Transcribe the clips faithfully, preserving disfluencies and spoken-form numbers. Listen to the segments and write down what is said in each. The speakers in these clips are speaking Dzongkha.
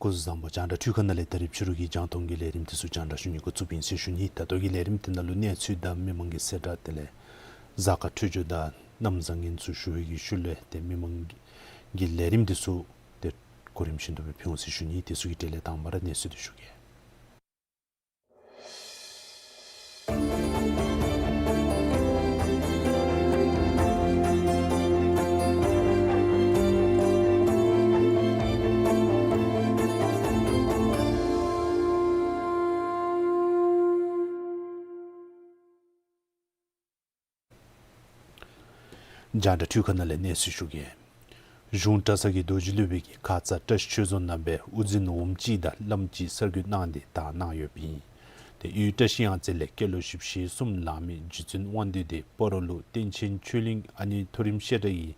སྐུ་གཟུགས་བཟང་པོ། རྒྱང་བསྒྲགས་འཕྲུལ་ཁང་ནང་ལས་ད་རིས་ཕྱི་རུ་གི་རྒྱང་མཐོང་གི་ལས་རིམ་དེ་ཚུ་རྒྱང་བསྒྲགས་ཞུ་ནི་འགོ་བཙུགསཔ་ཨིན་ཟེར་ཞུ་ནི། ད་ལྟོ་གི་ལས་རིམ་དེ་ནང་ལུ་གནས་ཚུལ་དང་མི་མང་གི་གསལ་བསྒྲགས་དེ་ལས་གཟའ་སྐར་འཕྲོད་སྦྱོར་དང་གནམ་བཟང་ངན་ཚུ་ཞུ་བའི་གི་ཤུལ་ལས་ཏེ་མི་མང་གི་ལས་རིམ་དེ་ཚུ་ཏེ་གོ་རིམ་བཞིན་དུ་སྦེ་ཕུལ་འོང་ཟེར་ཞུ་ནི། དེ་ཚུ་གི་གྲས་ལས་དང་པ་ར་གནས་ཚུལ་དེ་ཞུ་གེ། རྒྱང་བསྒྲགས་འཕྲུལ་ཁང་ནང་ལས་གནས་ཚུལ་ཞུ་གེ། གཞུང་གྲྭ་ཚང་གི་རྡོ་རྗེ་སློབ་དཔོན་གྱིས་ཁ་ཙ་བཀྲ་ཤིས་ཆོས་རྫོང་ནང་སྦེ་དབུ་འཛིན་འོགམ་གཅིག་དང་བླམ་གཅིག་གསར་བསྐོ་གནང་སྟེ་དར་གནང་ཡོདཔ་ཨིན། ཏེ་དབུས་བཀྲ་ཤིས་གཡང་རྩེ་ལས་སྐྱེས་ལོ་བཞི་བཅུ་ཞེ་གསུམ་ལང་མི་རྗེ་བཙུན་དབང་འདུས་དེ་སྤ་རོ་ལུ་བསྟན་ཆེན་ཆོས་གླིང་ཨ་ནེ་མཐོ་རིམ་བཤད་གྲྭ་གི་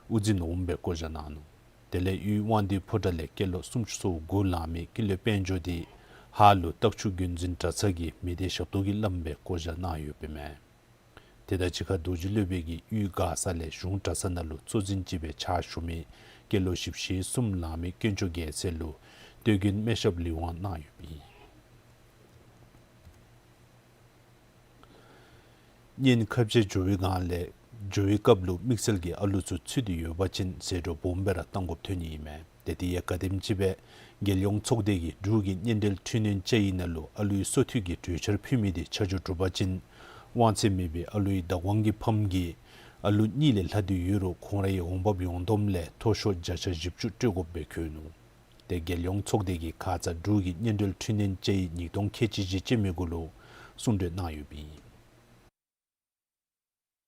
དབུ་འཛིན་འོགམ་སྦེ་བསྐོ་བཞག་གནང་ནུག། དེ་ལས་དབུས་དབང་འདུས་ཕོ་བྲང་ལས་སྐྱེས་ལོ་སུམ་ཅུ་སོ་དགུ་ལང་མི་ཀུན་ལེགས་དཔལ་འབྱོར་དེ་ཧཱ་ལུ་སྟག་ཆུ་དགོན་འཛིན་གྲྭ་ཚང་གི་མི་སྡེ་ཞབས་ཏོག་གི་བླམ་སྦེ་བསྐོ་བཞག་གནང་ཡོདཔ་ཨིན་མས། དེ་དང་གཅིག་ཁར་རྡོ་རྗེ་སློབ་དཔོན་གྱིས་དབུས་མགར་ས་ལས་གཞུང་གྲྭ་ཚང་ནང་ལུ་གཙོ་འཛིན་ཅིག་སྦེ་ཕྱག་ཞུ་མི་སྐྱེས་ལོ་བཞི་བཅུ་ཞེ་གསུམ་ལང་མི་དཀོན་མཆོག་རྒྱལ་མཚན་ལུ་སྟོད་དགོན་སྨན་ཞབས་ལི་དབང་གནང་ཡོདཔ་ཨིན། གཉེན་ཁ་འབྱལ་འགྱོ་བའི་སྒང་ལས་འགྱོ་བའི་སྐབས་ལུ་དམིགས་བསལ་གྱི་ཨ་ལུ་ཚུ་ཚུད་དེ་ཡོད་པ་ཅིན་ཟད་འགྲོ་སྦོམ་སྦེ་ར་བཏང་དགོཔ་ཐོན་ནི་ཨིན་མས། ཏེ་དེ་ཡང་ག་དེམ་ཅིག་སྦེ་རྒྱལ་ཡོངས་ཚོགས་སྡེ་གིས་འབྲུག་གི་གཉེན་འབྲེལ་འཕྲི་སྣོན་བཅའ་ཡིག་ནང་ལུ་ཨ་ལུའི་སོ་ཐོས་ཀྱི་གྲོས་འཆར་ཕུལ་མི་དེ་ཆ་འཇོག་གྲུབ་པ་ཅིན་དབང་ཚད་མེད་པའི་ཨ་ལུའི་བདག་དབང་གི་ཕམ་གྱིས་ཨ་ལུ་གཉིས་ལས་ལྷག་སྟེ་ཡོད་རུང་ཁོང་རའི་འོང་འབབ་ཡོངས་བསྡོམས་ལས་མཐོ་ཤོས་བརྒྱ་ཆ་བཞི་བཅུ་སྤྲོད་དགོཔ་སྦེ་བཀོད་ནུག། ཏེ་རྒྱལ་ཡོངས་ཚོགས་སྡེ་གིས་ཁ་ཙ་འབྲུག་གི་གཉེན་འབྲེལ་འཕྲི་སྣོན་བཅའ་ཡིག་ཉིས་སྟོང་ཁལ་གཅིག་བཞི་ཅན་མའི་གུ་ལུ་གསུང་གྲོས་གནང་ཡོདཔ་ཨིན།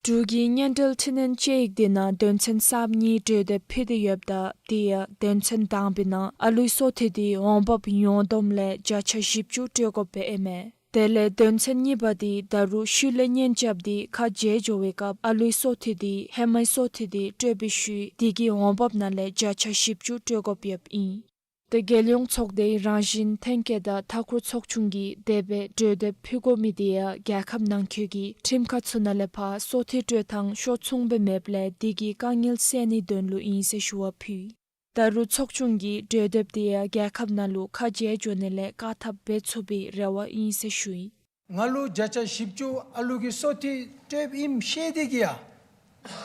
འབྲུག་གི་གཉེན་འབྲེལ་འཕྲི་སྣོན་བཅའ་ཡིག་དེ་ནང་དོན་ཚན་གསརཔ་གཉིས་གྲོས་འདེབས་ཕུལ་ཏེ་ཡོདཔ་ད་དེ་ཡང་དོན་ཚན་དང་པའི་ནང་ཨ་ལུའི་སོ་ཐོས་དེ་འོང་འབབ་ཡོངས་བསྡོམས་ལས་བརྒྱ་ཆ་བཞི་བཅུ་སྤྲོད་དགོཔ་སྦེ་ཨིན་མས། དེ་ལས་དོན་ཚན་གཉིས་པ་དེ་ད་རུང་ཤུལ་ལས་གཉེན་རྐྱབ་སྟེ་ཁ་འབྱལ་འགྱོ་བའི་སྐབས་ཨ་ལུའི་སོ་ཐོས་དེ་ཧེ་མའི་སོ་ཐོས་དེ་སྤྲོད་པའི་ཤུལ་དེ་གི་འོང་འབབ་ནང་ལས་བརྒྱ་ཆ་བཞི་བཅུ་སྤྲོད་དགོཔ་ཡོདཔ་ཨིན། ཏེ་རྒྱལ་ཡོངས་ཚོགས་སྡེའི་རང་བཞིན་ཐོན་སྐྱེད་དང་མཐའ་འཁོར་ཚོགས་ཆུང་གིས་དེ་སྦེ་གྲོས་འདེབས་ཕུལ་དགོ་མི་དེ་ཡང་རྒྱལ་ཁབ་ནང་འཁོད་ཀྱི་ཁྲིམས་ཁང་ཚུ་ནང་ལས་ཕར་སོ་ཐོས་སྤྲོད་ཐངས་ཤོག་ཚུགས་སྦེ་མེདཔ་ལས་དེ་གི་དཀའ་ངལ་སེལ་ནིའི་དོན་ལུ་ཨིན་ཟེར་ཞུ་བ་ཕུལ། ད་རུང་ཚོགས་ཆུང་གིས་གྲོས་འདེབས་དེ་ཡང་རྒྱལ་ཁབ་ནང་ལུ་ཁ་འབྱལ་འགྱོ་ནི་ལས་བཀག་ཐབས་འབད་ཚུགས་པའི་རེ་བ་ཨིན་ཟེར་ཞུ་ཡི། ང་ལུ་བརྒྱ་ཆ་བཞི་བཅུ་ཨ་ལུ་གི་སོ་ཐོས་སྤྲོདཔ་ཨིནམ་ཤེས་ཏེ་གིས་ཡང་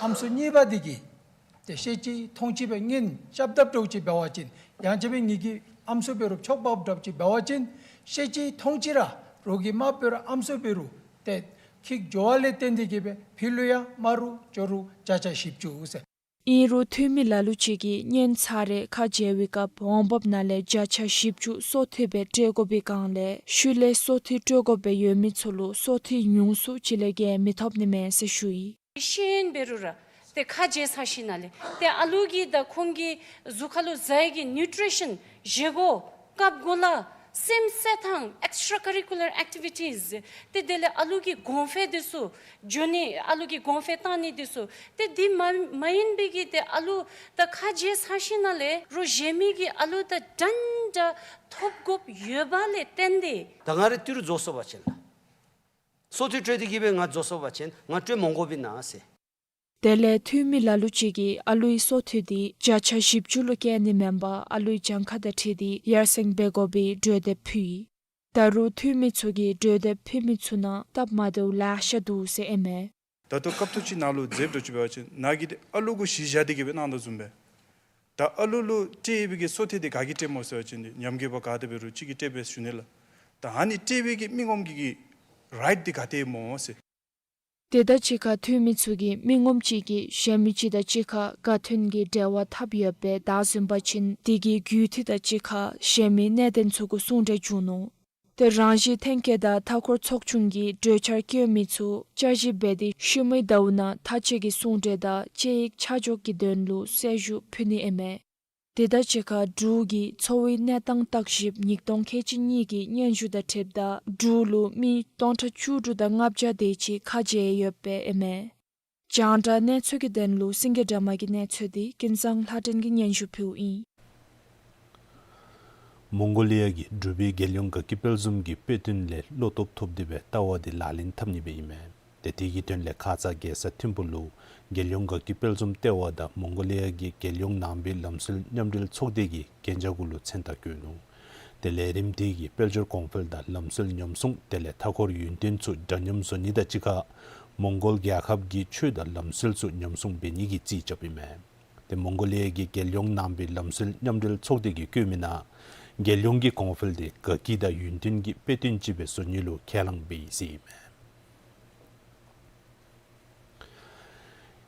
ཨམ་སྲུ་གཉིས་པ་དེ་གིས་ཏེ་ཤེས་ཅི་མཐོང་ཅི་སྦེ་གཉེན་རྐྱབ་དཔ་འདྲཝ་ཅིག་འབད་བ་ཅིན་ཡང་ཅིན་སྦེ་ངེ་གི་ཨམ་སྲུ་འབད་རུང་ཆོགཔ་འདྲཝ་ཅིག་འབད་བ་ཅིན་ཤེས་ཅི་མཐོང་ཅི་ར་རོགས་ཀྱིས་མ་འབད་རུང་ཨམ་སྲུ་འབད་རུང་ཏེ་འཁྱིད་འགྱོ་བ་ལས་བརྟེན་ཏེ་གིས་སྦེ་ཕུལ་ལུ་ཡང་མ་རུང་འགྱོ་རུང་བརྒྱ་ཆ་བཞི་བཅུ་ཟེར། ཨིན་རུང་འཐུས་མི་ལ་ལུ་ཅིག་གིས་གཉེན་ཚར་རེ་ཁ་འབྱལ་བའི་སྐབས་འོང་འབབ་ནང་ལས་བརྒྱ་ཆ་བཞི་བཅུ་སོ་ཐོས་སྦེ་སྤྲོད་དགོ་པའི་སྒང་ལས་ཤུལ་ལས་སོ་ཐོས་སྤྲོད་དགོཔ་སྦེ་ཡོད་མི་ཚུ་ལུ་སོ་ཐོས་ཉུང་སུ་ཅིག་ལས་བརྒལ་མི་ཐོབ་ནི་མས་ཟེར་ཞུ་ཡི། ཤེས་ཡོན་འབད་རུང་ར་ཏེ་ཁ་འབྱལ་ཚར་ཞིནམ་ལས་ཏེ་ཨ་ལུ་གི་དང་ཁོང་གི་གཟུགས་ཁར་ལུ་བཟའ་ཡི་གི་ནིའུ་ཊི་རི་ཤཱན་བཞེས་སྒོ་སྐབས་འགོ་ལ་ སེམས་གསོ་ཐངས་extra curricular activities ཏེ་དེ་ལས་ཨ་ལུ་གི་གོང་འཕེལ་འདི་ཚུ་འགྱོ་ནི་ཨ་ལུ་གི་གོང་འཕེལ་བཏང་ནི་འདི་ཚུ་ཏེ་འདི་མ་མ་ཡིན་པའི་གི་ཏེ་ཨ་ལུ་ད་ཁ་རྗེ་ས་ཤི་ན་ལས་རོགས་གཞན་མི་གི་ཨ་ལུ་ད་འདྲན་འདྲ་ཐོབ་དགོཔ་ཡོད་པ་ལས་བརྟེན་ཏེ། ད་ང་རའི་ཏི་རུ་རྫོགས་སོ་བ་ཅིན་ལགས། སོ་ཐོས་སྤྲོད་དེ་གི་སྦེ་ང་རྫོགས་སོ་བ་ཅིན་ང་སྤྲོད་མི་དགོ་པས་ན་ཟེར། དེ་ལས་འཐུས་མི་ལ་ལུ་ཅིག་གིས་ཨ་ལུའི་སོ་ཐོས་འདི་བརྒྱ་ཆ་བཞི་བཅུ་ལུ་བཀལ་ནི་མེན་པར་ཨ་ལུའི་གྱངས་ཁ་དང་འཁྲིལ་ཏེ་ཡར་སེང་འབད་དགོ་པའི་གྲོས་འདེབས་ཕུལ་ཡི། ད་རུང་འཐུས་མི་ཚུ་གིས་གྲོས་འདེབས་ཕུལ་མི་ཚུ་ནང་སྟབས་མ་བདེཝ་ལེ་ཤ་འདུག་ཟེར་ཨིན་མས། ད་ལྟོ་སྐབས་ཐོག་ཅིག་ནང་ལུ་མཛདཔ་འདྲཝ་ཅིག་འབད་བ་ཅིན་ནཱ་གིས་ཏེ་ཨ་ལུ་གུ་གཞི་བཞག་སྟེ་གི་སྦེ་གནང་དོ་བཟུམ་སྦེ། ད་ཨ་ལུ་ལུ་སྤྲོད་པའི་གི་སོ་ཐོས་འདི་ག་གིས་སྤྲོད་སྨོ་ཟེར་བ་ཅིན་ཏེ་ཉམས་རྒུད་པ་ག་དེ་འབད་རུང་ཅིག་གིས་སྤྲོད་པས་ཟེར་ཞུ་ནི་ལགས། ད་ཨ་ནི་སྤྲོད་པའི་གི་མི་ངོམ་གི་གི་རའིཊ་འདི་ག་ཏེ་སྨོ་ཟེར། དེ་དང་གཅིག་ཁར་འཐུས་མི་ཚུ་གིས་མི་ངོམ་ཅིག་གིས་གཞན་མི་ཅིག་དང་གཅིག་ཁར་དགའ་མཐུན་གྱི་འབྲེལ་བ་འཐབ་ཡོདཔ་སྦེ་བདའ་ཟུན་པ་ཅིན་དེ་གི་རྒྱུད་འདི་དང་གཅིག་ཁར་གཞན་མི་གནད་དོན་ཚུ་གུ་གསུང་གྲོས་བྱུང་ནུག། ཏེ་རང་བཞིན་ཐོན་སྐྱེད་དང་མཐའ་འཁོར་ཚོགས་ཆུང་གི་གྲོས་འཆར་བཀོད་མི་ཚུ་བསྐྱར་ཞིབ་འབད་དེ་ཤུལ་མའི་ཟླཝ་ནང་མཐའ་དཔྱད་ཀྱི་གསུང་གྲོས་དང་དཔྱད་ཡིག་ཆ་འཇོག་གི་དོན་ལུ་གསལ་ཞུ་ཕུལ་ནི་ཨིན་མས། དེ་དང་གཅིག་ཁར་འབྲུག་གི་འཚོ་བའི་གནས་སྟངས་བརྟག་ཞིབ་ཉིས་སྟོང་ཁལ་གཅིག་གཉིས་ཀྱི་སྙན་ཞུ་དང་འཁྲིལཝ་ད་འབྲུག་ལུ་མི་སྟོང་ཕྲག་བཅུ་དྲུག་དང་ལྔ་བརྒྱ་དེ་ཅིག་ཁ་རྗེ་ཡོདཔ་ཨིན་མས། རྒྱང་བསྒྲགས་གནས་ཚུལ་གྱི་དོན་ལུ་སེང་གེ་སྒྲོལ་མ་གི་གནས་ཚུལ་འདི་ཀུན་བཟང་ལྷ་སྒྲོན་གྱིས་སྙན་ཞུ་ཕུལཝ་ཨིན། མོང་གོ་ལི་ཡ་གིས་འབྲུག་པའི་རྒྱལ་ཡོངས་དགའ་སྐྱིད་དཔལ་འཛོམས་ཀྱི་དཔེ་སྟོན་ལས་བློ་སྟོབས་ཐོབ་སྟེ་སྦེ་ལྟ་བ་འདི་ལག་ལེན་འཐབ་ནི་སྦེ་ཨིན་མས། ཏེ་དེ་གི་དོན་ལས་ཁ་ཙ་རྒྱལ་ས་ཐིམ་ཕུག་ལུ་རྒྱལ་ཡོངས་དགའ་སྐྱིད་དཔལ་འཛོམས་ལྟེ་བ་དང་མོང་གོ་ལི་ཡ་གི་རྒྱལ་ཡོངས་ནང་པའི་ལམ་སྲོལ་མཉམ་འབྲེལ་ཚོགས་སྡེ་གིས་གན་ཇ་གུ་ལུ་མཚན་རྟགས་བཀོད་ནུག། ཏེ་ལས་རིམ་དེ་གིས་དཔལ་འབྱོར་གོང་འཕེལ་དང་ལམ་སྲོལ་ཉམས་སྲུང་དེ་ལས་མཐའ་འཁོར་ཡུན་བརྟན་ཚུ་འདྲ་མཉམ་བཟོ་ནི་དང་གཅིག་ཁར་མོང་གོལ་རྒྱལ་ཁབ་ཀྱི་ཆོས་དང་ལམ་སྲོལ་ཚུ་ཉམས་སྲུང་འབད་ནི་གི་རྩིས་རྐྱབ་ཨིན་མས། ཏེ་མོང་གོ་ལི་ཡ་གི་རྒྱལ་ཡོངས་ནང་པའི་ལམ་སྲོལ་མཉམ་འབྲེལ་ཚོགས་སྡེ་གིས་བཀོད་མི་ནང་རྒྱལ་ཡོངས་ཀྱི་གོང་འཕེལ་དེ་དགའ་སྐྱིད་དང་ཡུན་བརྟན་གྱི་དཔེ་སྟོན་ཅིག་སྦེ་བཟོ་ནི་ལུ་ཁས་བླངས་འབད་ཡི་ཟེར་ཨིན་མས།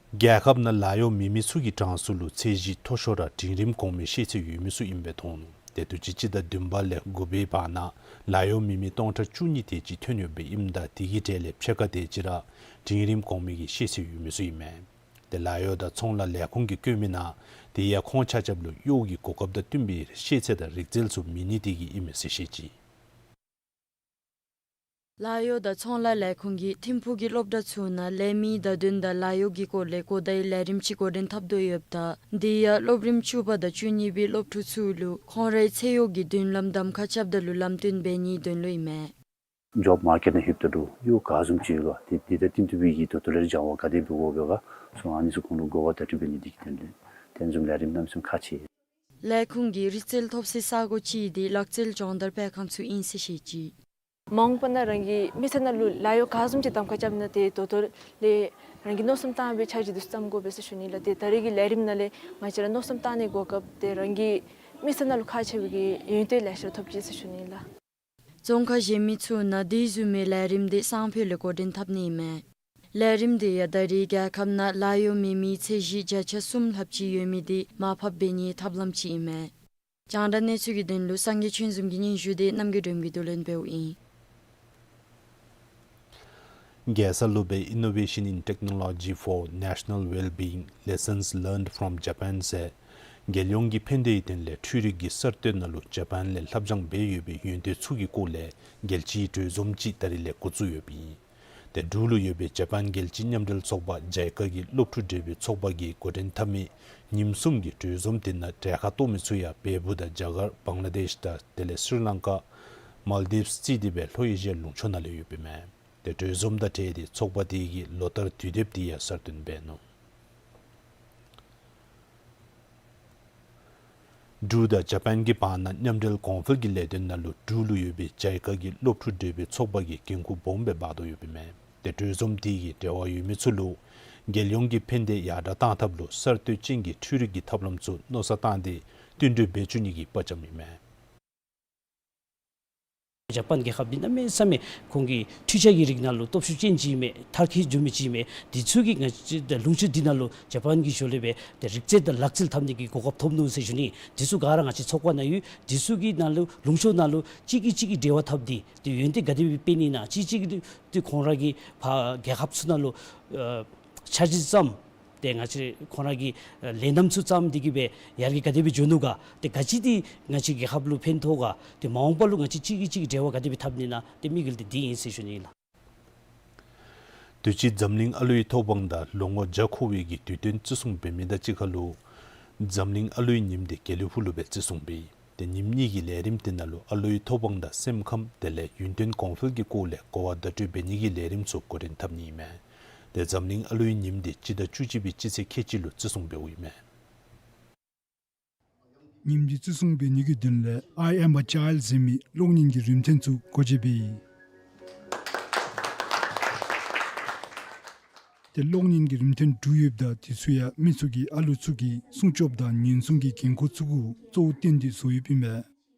རྒྱལ་ཁབ་ནང་ལཱ་གཡོག་མེད་མི་ཚུ་གི་གྲངས་སུ་ལུ་ཚད་གཞི་མཐོ་ཤོས་ར་འབྲིང་རིམ་གོང་མའི་ཤེས་ཚད་ཡོད་མི་ཚུ་ཨིནམ་སྦེ་མཐོང་ནུག། ཏེ་དུས་ཅི་སྤྱི་ཟླ་བདུན་པ་ལས་དགུ་པའི་བར་ན་ལཱ་གཡོག་མེད་མི་སྟོང་ཕྲག་བཅུ་གཉིས་དེ་ཅིག་ཐོན་ཡོདཔ་ཨིནམ་ད་དེ་གི་གྲས་ལས་ཕྱེད་ཀ་དེ་ཅིག་ར་འབྲིང་རིམ་གོང་མའི་གི་ཤེས་ཚད་ཡོད་མི་ཚུ་ཨིན་མས། ཏེ་ལཱ་གཡོག་དང་ཚོང་ལཱ་ལས་ཁུངས་ཀྱིས་བཀོད་མི་ནང་དེ་ཡང་ཁོང་ཆ་ཁྱབ་ལུ་གཡོག་གི་གོ་སྐབས་དང་བསྟུན་པའི་ཤེས་ཚད་དང་རིག་རྩལ་ཚུ་མེད་ནི་དེ་གིས་ཨིན་མས་ཟེར་བཤད་ཅི། ལཱ་གཡོག་དང་ཚོང་ལཱ་ལས་ཁུངས་ཀྱིས་ཐིམ་ཕུག་གི་སློབ་གྲྭ་ཚུ་ནང་ལས་མིའི་བརྡ་དོན་དང་ལཱ་གཡོག་གི་སྐོར་ལས་གོ་བརྡའི་ལས་རིམ་ཅིག་འགོ་འདྲེན་འཐབ་དོ་ཡོདཔ་ད་དེ་ཡང་སློབ་རིམ་བཅུ་པ་དང་བཅུ་གཉིས་པའི་སློབ་ཕྲུག་ཚུ་ལུ་ཁོང་རའི་ཚེ་གཡོག་གི་མདུན་ལམ་གདམ་ཁ་རྐྱབ་ད་ལུ་ལམ་སྟོན་འབད་ནིའི་དོན་ལུ་ཨིན་མས། ཇོབ་མར་ཀེཊ་ནང་ལྷོདཔ་ད་ལུ་གཡོག་ག་བཟུམ་ཅིག་ཡོད་ག་དེ་དེ་དང་བསྟུན་ཐུབ་པའི་གི་དོ་དོ་རེ་སྦྱང་བ་ག་དེ་འབད་དགོ་པས་ག་སོགས་ཨ་ནི་ཚུ་ཁོང་ལུ་གོ་བ་བརྡ་སྤྲོད་འབད་ནི་དེ་གི་དོན་ལས་དེ་བཟུམ་ལས་རིམ་གནམ་མེད་ས་མེད་ཁག་ཆེ། ལས་ཁུངས་ཀྱི་རིག་རྩལ་ཐོབ་སའི་ས་སྒོ་ཅིག་འདི་ལག་རྩལ་སྦྱོང་བརྡར་སྤེལ་ཁང་ཚུ་ཨིན་ཟེར་བཤད་ཅི། མ་འོངས་པ་ནང་རང་གི་མི་ཚེ་ནང་ལུ་ལཱ་གཡོག་ག་བཟུམ་ཅིག་གདམ་ཁ་རྐྱབ་ན་དེ་དོ་དོ་ལས་རང་གིས་མནོ་བསམ་བཏང་བའི་འཆར་གཞི་འདི་ཚུ་བརྩམ་དགོ་པས་ཟེར་ཞུ་ནི་ལགས། ཏེ་ད་རེས་ཀྱི་ལས་རིམ་ནང་ལས་ང་བཅས་ར་མནོ་བསམ་བཏང་ནིའི་གོ་སྐབས་དེ་རང་གི་མི་ཚེ་ནང་ལུ་ཁག་ཆེ་བའི་གི་ཡོན་ཏན་ལེ་ཤ་ཐོབ་ཅི་ཟེར་ཞུ་ནི་ལགས། རྫོང་ཁག་གཞན་མི་ཚུ་ནང་དེ་བཟུམ་མའི་ལས་རིམ་དེ་སང་ཕོད་ལས་འགོ་འདྲེན་འཐབ་ནི་ཨིན་མས། ལས་རིམ་དེ་ཡང་ད་རེས་རྒྱལ་ཁབ་ནང་ལཱ་གཡོག་མེད་མིའི་ཚད་གཞི་བརྒྱ་ཆ་གསུམ་ལྷགཔ་ཅིག་ཡོད་མི་དེ་མར་ཕབ་འབད་ནིའི་ཐབས་ལམ་ཅིག་ཨིན་མས། རྒྱང་བསྒྲགས་གནས་ཚུལ་གྱི་དོན་ལུ་སངས་རྒྱས་ཆོས་འཛོམས་ཀྱི་སྙན་ཞུ་དེ་རྣམ་རྒྱལ་སྒྲོལ་མ་གིས་བསྡུ་ལེན་འབདཝ་ཨིན། རྒྱལ་ས་ལུ་སྦེ་Innovation in Technology for National Well-being, Lessons Learned from Japan ཟེར་རྒྱལ་ཡོངས་ཀྱི་ཕན་བདེའི་དོན་ལས་འཕྲུལ་རིག་གི་གསར་གཏོད་ནང་ལུ་ཇ་པཱན་ལས་ལྷབ་སྦྱང་འབད་ཡོད་པའི་ཡོན་ཏན་ཚུ་གི་སྐོར་ལས་རྒྱལ་སྤྱིའི་གྲོས་འཛོམས་ཅིག་ད་རེས་ལས་འགོ་བཙུགས་ཡོདཔ་ཨིན། ཏེ་འབྲུག་ལུ་ཡོད་པའི་ཇ་པཱན་རྒྱལ་སྤྱིའི་མཉམ་འབྲེལ་ཚོགས་པ་ཇའི་ཀ་གི་སློབ་ཕྲུག་འབྲེལ་བའི་ཚོགས་པ་གིས་འགོ་འདྲེན་འཐབ་མི་ཉིནམ་གསུམ་གྱི་གྲོས་འཛོམས་དེ་ནང་གྲལ་ཁར་གཏོགས་མི་ཚུ་ཡང་བལ་པོ་དང་རྒྱ་གར་བང་ལ་དེཤ་དང་དེ་ལས་སི་རི་ལང་ཀ་མཱལ་དིབས་རྩིས་ཏེ་སྦེ་ལྷོ་ཨེ་ཤི་ཡ་ལུང་ཕྱོགས་ནང་ལས་ཡོདཔ་ཨིན་མས། ཏེ་གྲོས་འཛོམས་དང་འབྲེལ་ཏེ་ཚོགས་པ་དེ་གིས་ལོ་ལྟར་དུས་དེབ་དེ་ཡང་གསར་བཏོན་འབད་ནུག། འབྲུག་དང་ཇ་པཱན་གྱི་བར་ན་མཉམ་འབྲེལ་གོང་འཕེལ་གྱི་ལས་དོན་ནང་ལུ་འབྲུག་ལུ་ཡོད་པའི་ཇའི་ཀ་གི་སློབ་ཕྲུག་འབྲེལ་བའི་ཚོགས་པ་གིས་འགན་ཁུར་སྦོམ་སྦེ་འབག་དོ་ཡོདཔ་ཨིན་མས། ཏེ་གྲོས་འཛོམས་དེ་གིས་འབྲེལ་བ་ཡོད་མི་ཚུ་ལུ་རྒྱལ་ཡོངས་ཀྱི་ཕན་བདེ་ཡར་དྲག་གཏང་ཐབས་ལུ་གསར་གཏོད་ཅན་གྱི་འཕྲུལ་རིག་གི་ཐབས་ལམ་ཚུ་མནོ་བསམ་བཏང་སྟེ་བསྟུན་གྲོས་འབད་བཅུག་ནི་གི་དཔའ་བཅམ་ཨིན་མས། ཇ་པཱན་རྒྱལ་ཁབ་འདི་གནམ་མེད་ས་མེད་ཁོང་གི་འཕྲུལ་ཆས་ཀྱི་རིག་གནས་ལུ་སྟོབས་ཤུགས་ཅན་ཅིག་ཨིན་མས། མཐར་འཁྱོལ་འགྱོ་མི་ཅིག་ཨིན་མས། དེ་ཚུ་གིས་ང་བཅས་ལུང་ཕྱོགས་འདི་ནང་ལུ་ཇ་པཱན་གྱི་ཞོར་ལས་སྦེ་ཏེ་རིག་རྩལ་དང་ལག་རྩལ་འཐབ་ནི་གི་གོ་སྐབས་ཐོབ་ནུག་ཟེར་ཞུ་ནི། དེ་ཚུ་ག་ར་ང་བཅས་ཚོགས་པ་ནང་ཡོད། དེ་ཚུ་གི་ནང་ལུ་ལུང་ཕྱོགས་ནང་ལུ་གཅིག་གིས་གཅིག་གི་འབྲེལ་བ་འཐབ་སྟེ་ཏེ་ཡོན་ཏན་ག་དེ་སྦེ་སྤེལ་ནི་ན་གཅིག་གིས་གཅིག་ཏེ་ཁོང་ར་གི་ཕར་རྒྱལ་ཁབ་ཚུ་ནང་ལུ་ཨ་འཆར་གཞི་བརྩམ། ཏེ་ང་བཅས་ཁོང་ར་གི་ལས་རྣམ་ཚུ་བརྩམས་ཏེ་གི་སྦེ་ཡར་རྒྱས་ག་དེ་སྦེ་འགྱོ་ནུག་ག། ཏེ་ག་ཅི་འདི་ང་བཅས་རྒྱལ་ཁབ་ལུ་ཕན་ཐོགས་ག། ཏེ་མ་འོངས་པ་ལུ་ང་བཅས་གཅིག་གིས་གཅིག་འབྲེལ་བ་ག་དེ་སྦེ་འཐབ་ནི་ན། ཏེ་དམིགས་ཡུལ་འདི་འདི་ཨིན་ཟེར་ཞུ་ནི་ཨིན་ལགས། དུས་ཅི་འཛམ་གླིང་ཨ་ལུའི་ཐོབ་དབང་དང་ལོ་ངོ་བརྒྱ་འཁོར་བའི་གི་དུས་སྟོན་བརྩི་སྲུང་འབད་མི་དང་གཅིག་ཁར་ལུ་འཛམ་གླིང་ཨ་ལུའི་ཉིནམ་འདི་དགེ་ལེགས་ཕུག་ལུ་སྦེ་བརྩི་སྲུང་འབད་ཡི། ཏེ་ཉིནམ་གཉིས་ཀྱི་ལས་རིམ་འདི་ནང་ལུ་ཨ་ལུའི་ཐོབ་དབང་དང་སེམས་ཁམས་དེ་ལས་ཡུན་བརྟན་གོང་འཕེལ་གྱི་སྐོར་ལས་གོ་བ་བརྡ་སྤྲོད་འབད་ནི་གི་ལས་རིམ་ཚུ་འགོ་འདྲེན་འཐབ་ནི་ཨིན་མས། ཏེ་འཛམ་གླིང་ཨ་ལུའི་ཉིནམ་འདི་སྤྱི་ཟླ་བཅུ་གཅིག་པའི་སྤྱི་ཚེས་ཁལ་གཅིག་ལུ་བརྩི་སྲུང་འབདཝ་ཨིན་མས། ཉིནམ་འདི་བརྩི་སྲུང་འབད་ནི་གི་དོན་ལས་I am a child ཟེར་མི་གློག་བརྙན་གྱི་རིམ་མཐོང་ཚུ་སྒོ་འབྱེད་འབད་ཡི། ཏེ་གློག་བརྙན་གྱི་རིམ་མཐོང་དྲུག་ཡོདཔ་ད་དེ་ཚུ་ཡང་མི་ཚུ་གིས་ཨ་ལུ་ཚུ་གི་སྲུང་སྐྱོབ་དང་ཉེན་སྲུང་གི་འགན་ཁུར་ཚུ་གུ་གཙོ་བོར་བཏོན་ཏེ་བཟོ་ཡོདཔ་ཨིན་མས།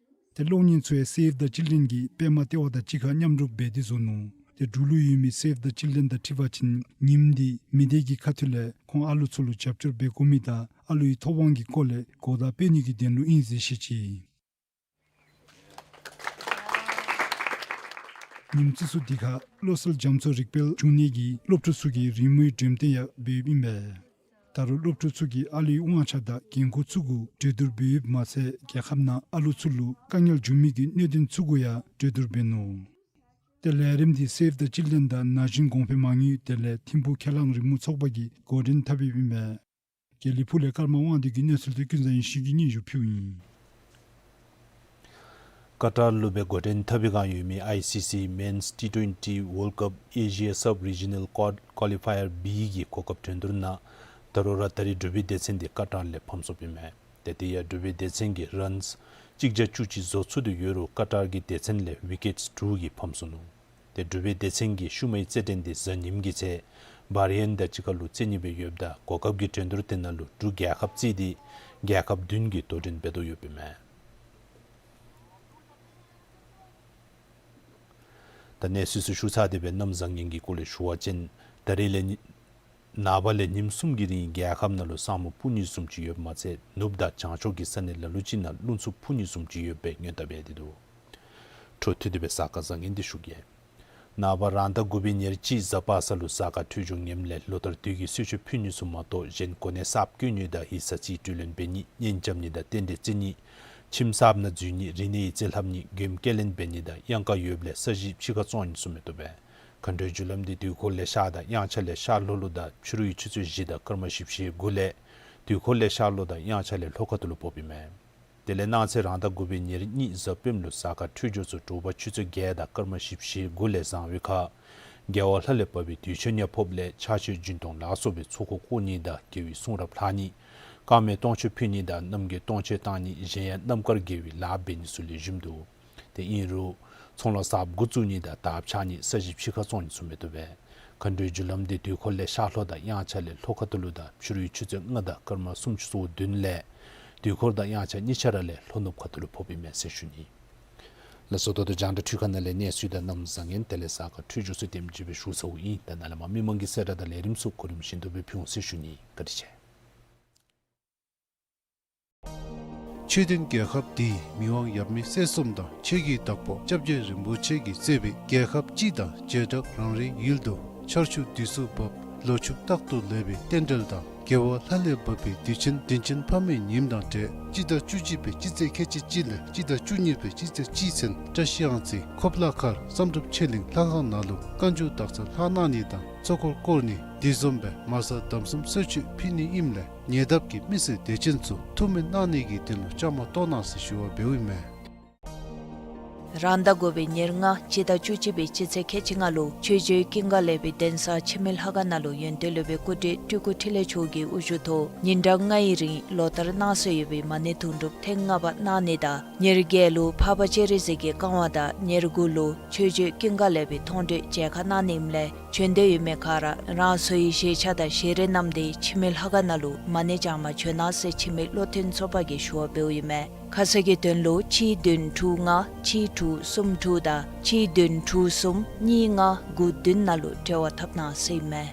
ཏེ་གློག་བརྙན་ཚུ་ཡང་Save the Children གི་པདྨ་ལྟེ་བ་དང་གཅིག་ཁར་མཉམ་རུབ་འབད་དེ་བཟོ་ནུག། ཏེ་འབྲུག་ལུ་ཡོད་མི་Save the Children དང་འཁྲིལ་བ་ཅིན་ཉིནམ་འདི་མི་སྡེ་གི་ཁ་ཐུག་ལས་ཁོང་ཨ་ལུ་ཚུ་ལུ་རྒྱབ་སྐྱོར་འབད་དགོ་མི་དང་ཨ་ལུའི་ཐོབ་དབང་གི་སྐོར་ལས་གོ་བརྡ་སྤེལ་ནི་གི་དོན་ལུ་ཨིན་ཟེར་བཤད་ཅི། ཉིནམ་བརྩི་སྲུང་འདི་ཁར་བློ་གསལ་རྒྱ་མཚོ་རིག་དཔལ་འབྱུང་གནས་ཀྱིས་སློབ་ཕྲུག་ཚུ་གི་རི་མོའི་འགྲེམས་སྟོན་ཡང་འབད་ཡོདཔ་ཨིན་པས། ད་རུང་སློབ་ཕྲུག་ཚུ་གིས་ཨ་ལུའི་དབང་ཆ་དང་འགན་ཁུར་ཚུ་གུ་གྲོས་བསྡུར་འབད་ཡོདཔ་མ་ཚད་རྒྱལ་ཁབ་ནང་ཨ་ལུ་ཚུ་ལུ་དཀའ་ངལ་འབྱུང་མི་གི་གནད་དོན་ཚུ་གུ་ཡང་གྲོས་བསྡུར་འབད་ནུག། ཏེ་ལས་རིམ་འདི་Save the Children དང་ན་གཞོན་གོང་འཕེལ་མ་དངུལ་དེ་ལས་ཐིམ་ཕུག་ཁས་བླངས་རི་མོ་ཚོགས་པ་གིས་འགོ་འདྲེན་འཐབ་ཡོདཔ་ཨིན་པས། དགེ་ལེགས་ཕུག་ལས་ཀརྨ་དབང་འདུས་ཀྱི་གནས་ཚུལ་དེ་ཀུན་བཟང་ཡེ་ཤེས་ཀྱིས་སྙན་ཞུ་ཕུལཝ་ཨིན། ཀ་ཏར་ལུ་སྦེ་འགོ་འདྲེན་འཐབ་པའི་བསྒང་ཡོད་མི་I C C Men's T twenty World Cup Asia Sub-Regional Qual- Qualifier B གི་གོ་སྐབས་གྲོས་བསྡུར་ནང་ད་རུང་ར་ད་རིས་འབྲུག་པའི་སྡེ་ཚན་འདི་ཀ་ཏར་ལས་ཕམ་སོཔ་ཨིན་མས། ཏེ་དེ་ཡང་འབྲུག་པའི་སྡེ་ཚན་གྱི་རཱནསི་གཅིག་བརྒྱ་བཅུ་གཅིག་བཟོ་ཚུགས་ཏེ་ཡོད་རུང་ཀ་ཏར་གྱི་སྡེ་ཚན་ལས་ཝི་ཀེཊསི་དྲུག་གིས་ཕམ་སོ་ནུག། ཏེ་འབྲུག་པའི་སྡེ་ཚན་གྱི་ཤུལ་མའི་རྩེད་འགྲན་འདི་གཟའ་ཉིམ་གྱི་ཚེ་བྷ་རེ་ཨེན་དང་གཅིག་ཁར་ལུ་རྩེད་ནི་སྦེ་ཡོདཔ་ད་གོ་སྐབས་ཀྱི་གྲོས་བསྡུར་དེ་ནང་ལུ་འབྲུག་རྒྱལ་ཁབ་བརྩིས་ཏེ་རྒྱལ་ཁབ་བདུན་གྱིས་དོ་འགྲན་འབད་དོ་ཡོདཔ་ཨིན་མས། ད་གནས་ཚུལ་ཚུ་ཞུ་ཚར་ཏེ་སྦེ་གནམ་བཟང་ངན་གྱི་སྐོར་ལས་ཞུ་བ་ཅིན་ད་རིས་ལས་ནངས་པ་ལས་ཉིནམ་གསུམ་གྱི་རིང་རྒྱལ་ཁབ་ནང་ལུ་ས་སྨུག་སྤུབ་ནི་བཟུམ་ཅིག་ཡོདཔ་མ་ཚད་ནུབ་དང་བྱང་ཕྱོགས་ཀྱི་ས་གནས་ལ་ལུ་ཅིག་ནང་རླུང་འཚུབ་འཕུ་ནི་བཟུམ་ཅིག་ཡོད་པའི་སྔོན་བརྡ་འབད་དེ་འདུག། འཕྲོ་མཐུད་དེ་སྦེ་གཟའ་སྐར་བཟང་ངན་འདི་ཞུ་གེ། ནངས་པ་རང་ཟླ་དགུ་པའི་ཉེར་གཅིག་གཟའ་པ་སངས་ལུ་གཟའ་སྐར་འཕྲོད་སྦྱོར་ངནམ་ལས་ལོ་ལྟར་དུས་ཀྱི་གསོལ་མཆོད་ཕུལ་ནི་ཚུ་མ་གཏོགས་གཞན་གོ་གནས་གསརཔ་བསྐོ་ནི་དང་ཡིག་ཚང་རྩིས་སྤྲོད་ལེན་འབད་ནི་གཉེན་རྐྱབ་ནི་དང་རྟེན་འབྲེལ་བརྩི་ནི་ཁྱིམ་གསརཔ་ནང་འཛུལ་ནི་རིག་གནས་ཡིག་རྩིས་ལྷབ་ནི་མགྱོནམ་སྐྱེལ་ལེན་འབད་ནི་དང་གཡང་ཁ་ཡོདཔ་ལས་ས་གཞི་ཕྱི་ཁར་བཙོང་ནི་ཚུ་མི་བཏུབ་པས། མཁའ་འགྲོའི་རྒྱུ་ལམ་འདི་དུས་འཁོར་ལས་ཤར་དང་དབྱངས་འཆར་ལས་ཤར་ལྷོ་ལུ་དང་ཕྱི་རུའི་ཆུ་ཚོད་བཞི་དང་སྐར་མ་བཞི་བཅུ་ཞེ་དགུ་ལས་དུས་འཁོར་ལས་ཤར་ལྷོ་དང་དབྱངས་འཆར་ལས་ལྷོ་ཁ་ཐུག་ལུ་ཕོགཔ་ཨིན་མས། དེ་ལས་གནངས་ཚེ་རང་ཟླ་དགུ་པའི་ཉེར་གཉིས་གཟའ་སྤེནམ་ལུ་གཟའ་སྐར་འཕྲོད་སྦྱོར་ཚུ་དྲོ་པ་ཆུ་ཚོད་བརྒྱད་དང་སྐར་མ་བཞི་བཅུ་ཞེ་དགུ་ལས་བཟང་བའི་ཁར་རྒྱལ་བ་ལྷ་ལས་བབས་པའི་དུས་མཆོད་ཡང་ཕོགཔ་ལས་ཕྱག་མཆོད་སྦྱིན་གཏོང་ལ་སོགས་པའི་ཚོགས་འཁོར་བསྐོར་ནི་དང་རྒྱལ་བའི་གསུང་རབ་ལྷག་ནི་དཀར་མེ་སྟོང་མཆོད་ཕུལ་ནི་དང་རྣམ་རྒྱལ་སྟོང་མཆོད་བཏང་ནི་གཞན་ཡང་རྣམ་དཀར་དགེ་བའི་ལཱ་འབད་ནི་ཚུ་ལེགས་ཤོམ་འདུག། ཏེ་ཨིན་རུང་ཚོང་ལཱ་གསརཔ་འགོ་བཙུགས་ནི་དང་དར་འཕྱར་ནི་ས་གཞི་ཕྱི་ཁར་བཙོང་ནི་ཚུ་མི་བཏུབ་པས། མཁའ་འགྲོའི་རྒྱུ་ལམ་འདི་དུས་འཁོར་ལས་ཤར་ལྷོ་དང་དབྱངས་འཆར་ལས་ལྷོ་ཁ་ཐུག་ལུ་དང་ཕྱི་རུའི་ཆུ་ཚོད་ལྔ་དང་སྐར་མ་སུམ་ཅུ་སོ་བདུན་ལས་དུས་འཁོར་དང་དབྱངས་འཆར་གཉིས་ཆ་ར་ལས་ལྷོ་ནུབ་ཁ་ཐུག་ལུ་ཕོགཔ་ཨིན་མས་ཟེར་ཞུ་ནི། ལགས་སོ། ད་ལྟོ་རྒྱང་བསྒྲགས་འཕྲུལ་ཁང་ནང་ལས་གནས་ཚུལ་དང་གནམ་བཟང་ངན་དེ་ལས་གཟའ་སྐར་འཕྲོད་སྦྱོར་ཚུ་དེམ་ཅིག་སྦེ་ཞུ་ཚརཝ་ཨིན། ད་ནཱ་ལས་མར་མི་མང་གི་གསལ་བསྒྲགས་དང་ལས་རིམ་ཚུ་གོ་རིམ་བཞིན་དུ་སྦེ་ཕུལ་འོང་ཟེར་ཞུ་ནི། བཀའ་དྲིན་ཆེ། ཆོས་ལྡན་རྒྱལ་ཁབ་འདི་ཡི་མི་དབང་ཡབ་མེས་སྲས་གསུམ་དང་ཆོས་ཀྱི་བདག་པོ་སྐྱབས་རྗེ་རིན་པོ་ཆེ་གིས་གཙོས་པའི་རྒྱལ་ཁབ་སྤྱི་དང་བྱེ་བྲག་རང་རེའི་ཡུལ་དུ་ཆར་ཆུ་དུས་སུ་འབབ་ལོ་ཕྱུགས་རྟག་ཏུ་ལེགས་པའི་རྟེན་འབྲེལ་དང་རྒྱལ་བ་ལྷ་ལས་བབས་པའི་དུས་ཆེན་དྲིན་ཆེན་ཕ་མའི་ཉིནམ་དང་འབྲེལ་སྤྱི་ཟླ་བཅུ་གཅིག་པའི་སྤྱི་ཚེས་ཁལ་གཅིག་གཅིག་ལས་སྤྱི་ཟླ་བཅུ་གཉིས་པའི་སྤྱི་ཚེས་གཅིག་ཚུན་བཀྲ་ཤིས་གཡང་རྩེ་ཁོ་པ་ལ་མཁར་བསམ་གྲུབ་ཆོས་གླིང་ལྷ་ཁང་ནང་ལུ་བཀའ་འགྱུར་དག་ཚར་ལྷག་གནང་ནི་དང་ཚོགས་འཁོར་བསྐོར་ནི་འདི་བཟུམ་སྦེ་མར་ས་དམ་གསུམ་གསོལ་མཆོད་ཕུལ་ནི་ཨིནམ་ལས་ཉེ་འདབས་ཀྱི་མི་སེར་དད་ཅན་ཚུ་ཐུགས་སྨོན་གནང་ནི་གི་དོན་ལུ་བཅའ་མར་གཏོགས་གནང་ཟེར་ཞུ་བ་འབདཝ་ཨིན་མས། རང་ཟླ་དགུ་པའི་ཉེར་ལྔ་སྤྱི་ཟླ་བཅུ་གཅིག་པའི་སྤྱི་ཚེས་ཁལ་གཅིག་ལྔ་ལུ་ཆོས་རྗེ་ཀུན་དགའ་ལེགས་པའི་གདན་ས་འཆི་མེད་ལྷ་ཁང་ནང་ལུ་ཡོན་ཏན་སློབ་དཔོན་སྐུ་བགྲེས་སྤྲུལ་སྐུ་འཕྲིན་ལས་མཆོག་གི་དབུ་བཞུགས་ཐོག་ཉིན་གྲངས་ལྔའི་རིང་ལོ་ལྟར་གནང་སྲོལ་ཡོད་པའི་མ་ཎི་དུང་སྒྲུབ་ཐེངས་ལྔ་པ་གནང་ནི་དང་ཉེར་བརྒྱད་ལུ་འཕགས་པ་སྤྱན་རས་གཟིགས་ཀྱི་བཀའ་དབང་དང་ཉེར་དགུ་ལུ་ཆོས་རྗེ་ཀུན་དགའ་ལེགས་པའི་མཐོང་གྲོལ་མཇལ་ཁ་གནང་ནི་ཨིནམ་ལས་བྱོན་འདོད་ཡོད་མི་ག་ར་རང་སོའི་བཞེས་ཆ་དང་བཞེས་རས་བསྣམས་ཏེ་འཆི་མེད་ལྷ་ཁང་ནང་ལུ་མ་ཎི་བགྱང་མར་བྱོན་གནང་ཟེར་འཆི་མེད་བློ་མཐུན་ཚོགས་པ་གིས་ཞུ་བ་འབདཝ་ཨིན་མས། ཁ་གསལ་གྱི་དོན་ལུ་གཅིག་བདུན་དྲུག་ལྔ་གཅིག་དྲུག་གསུམ་དྲུག་དང་གཅིག་བདུན་དྲུག་གསུམ་གཉིས་ལྔ་དགུ་བདུན་ནང་ལུ་འབྲེལ་བ་འཐབ་གནང་ཟེར་ཨིན་མས།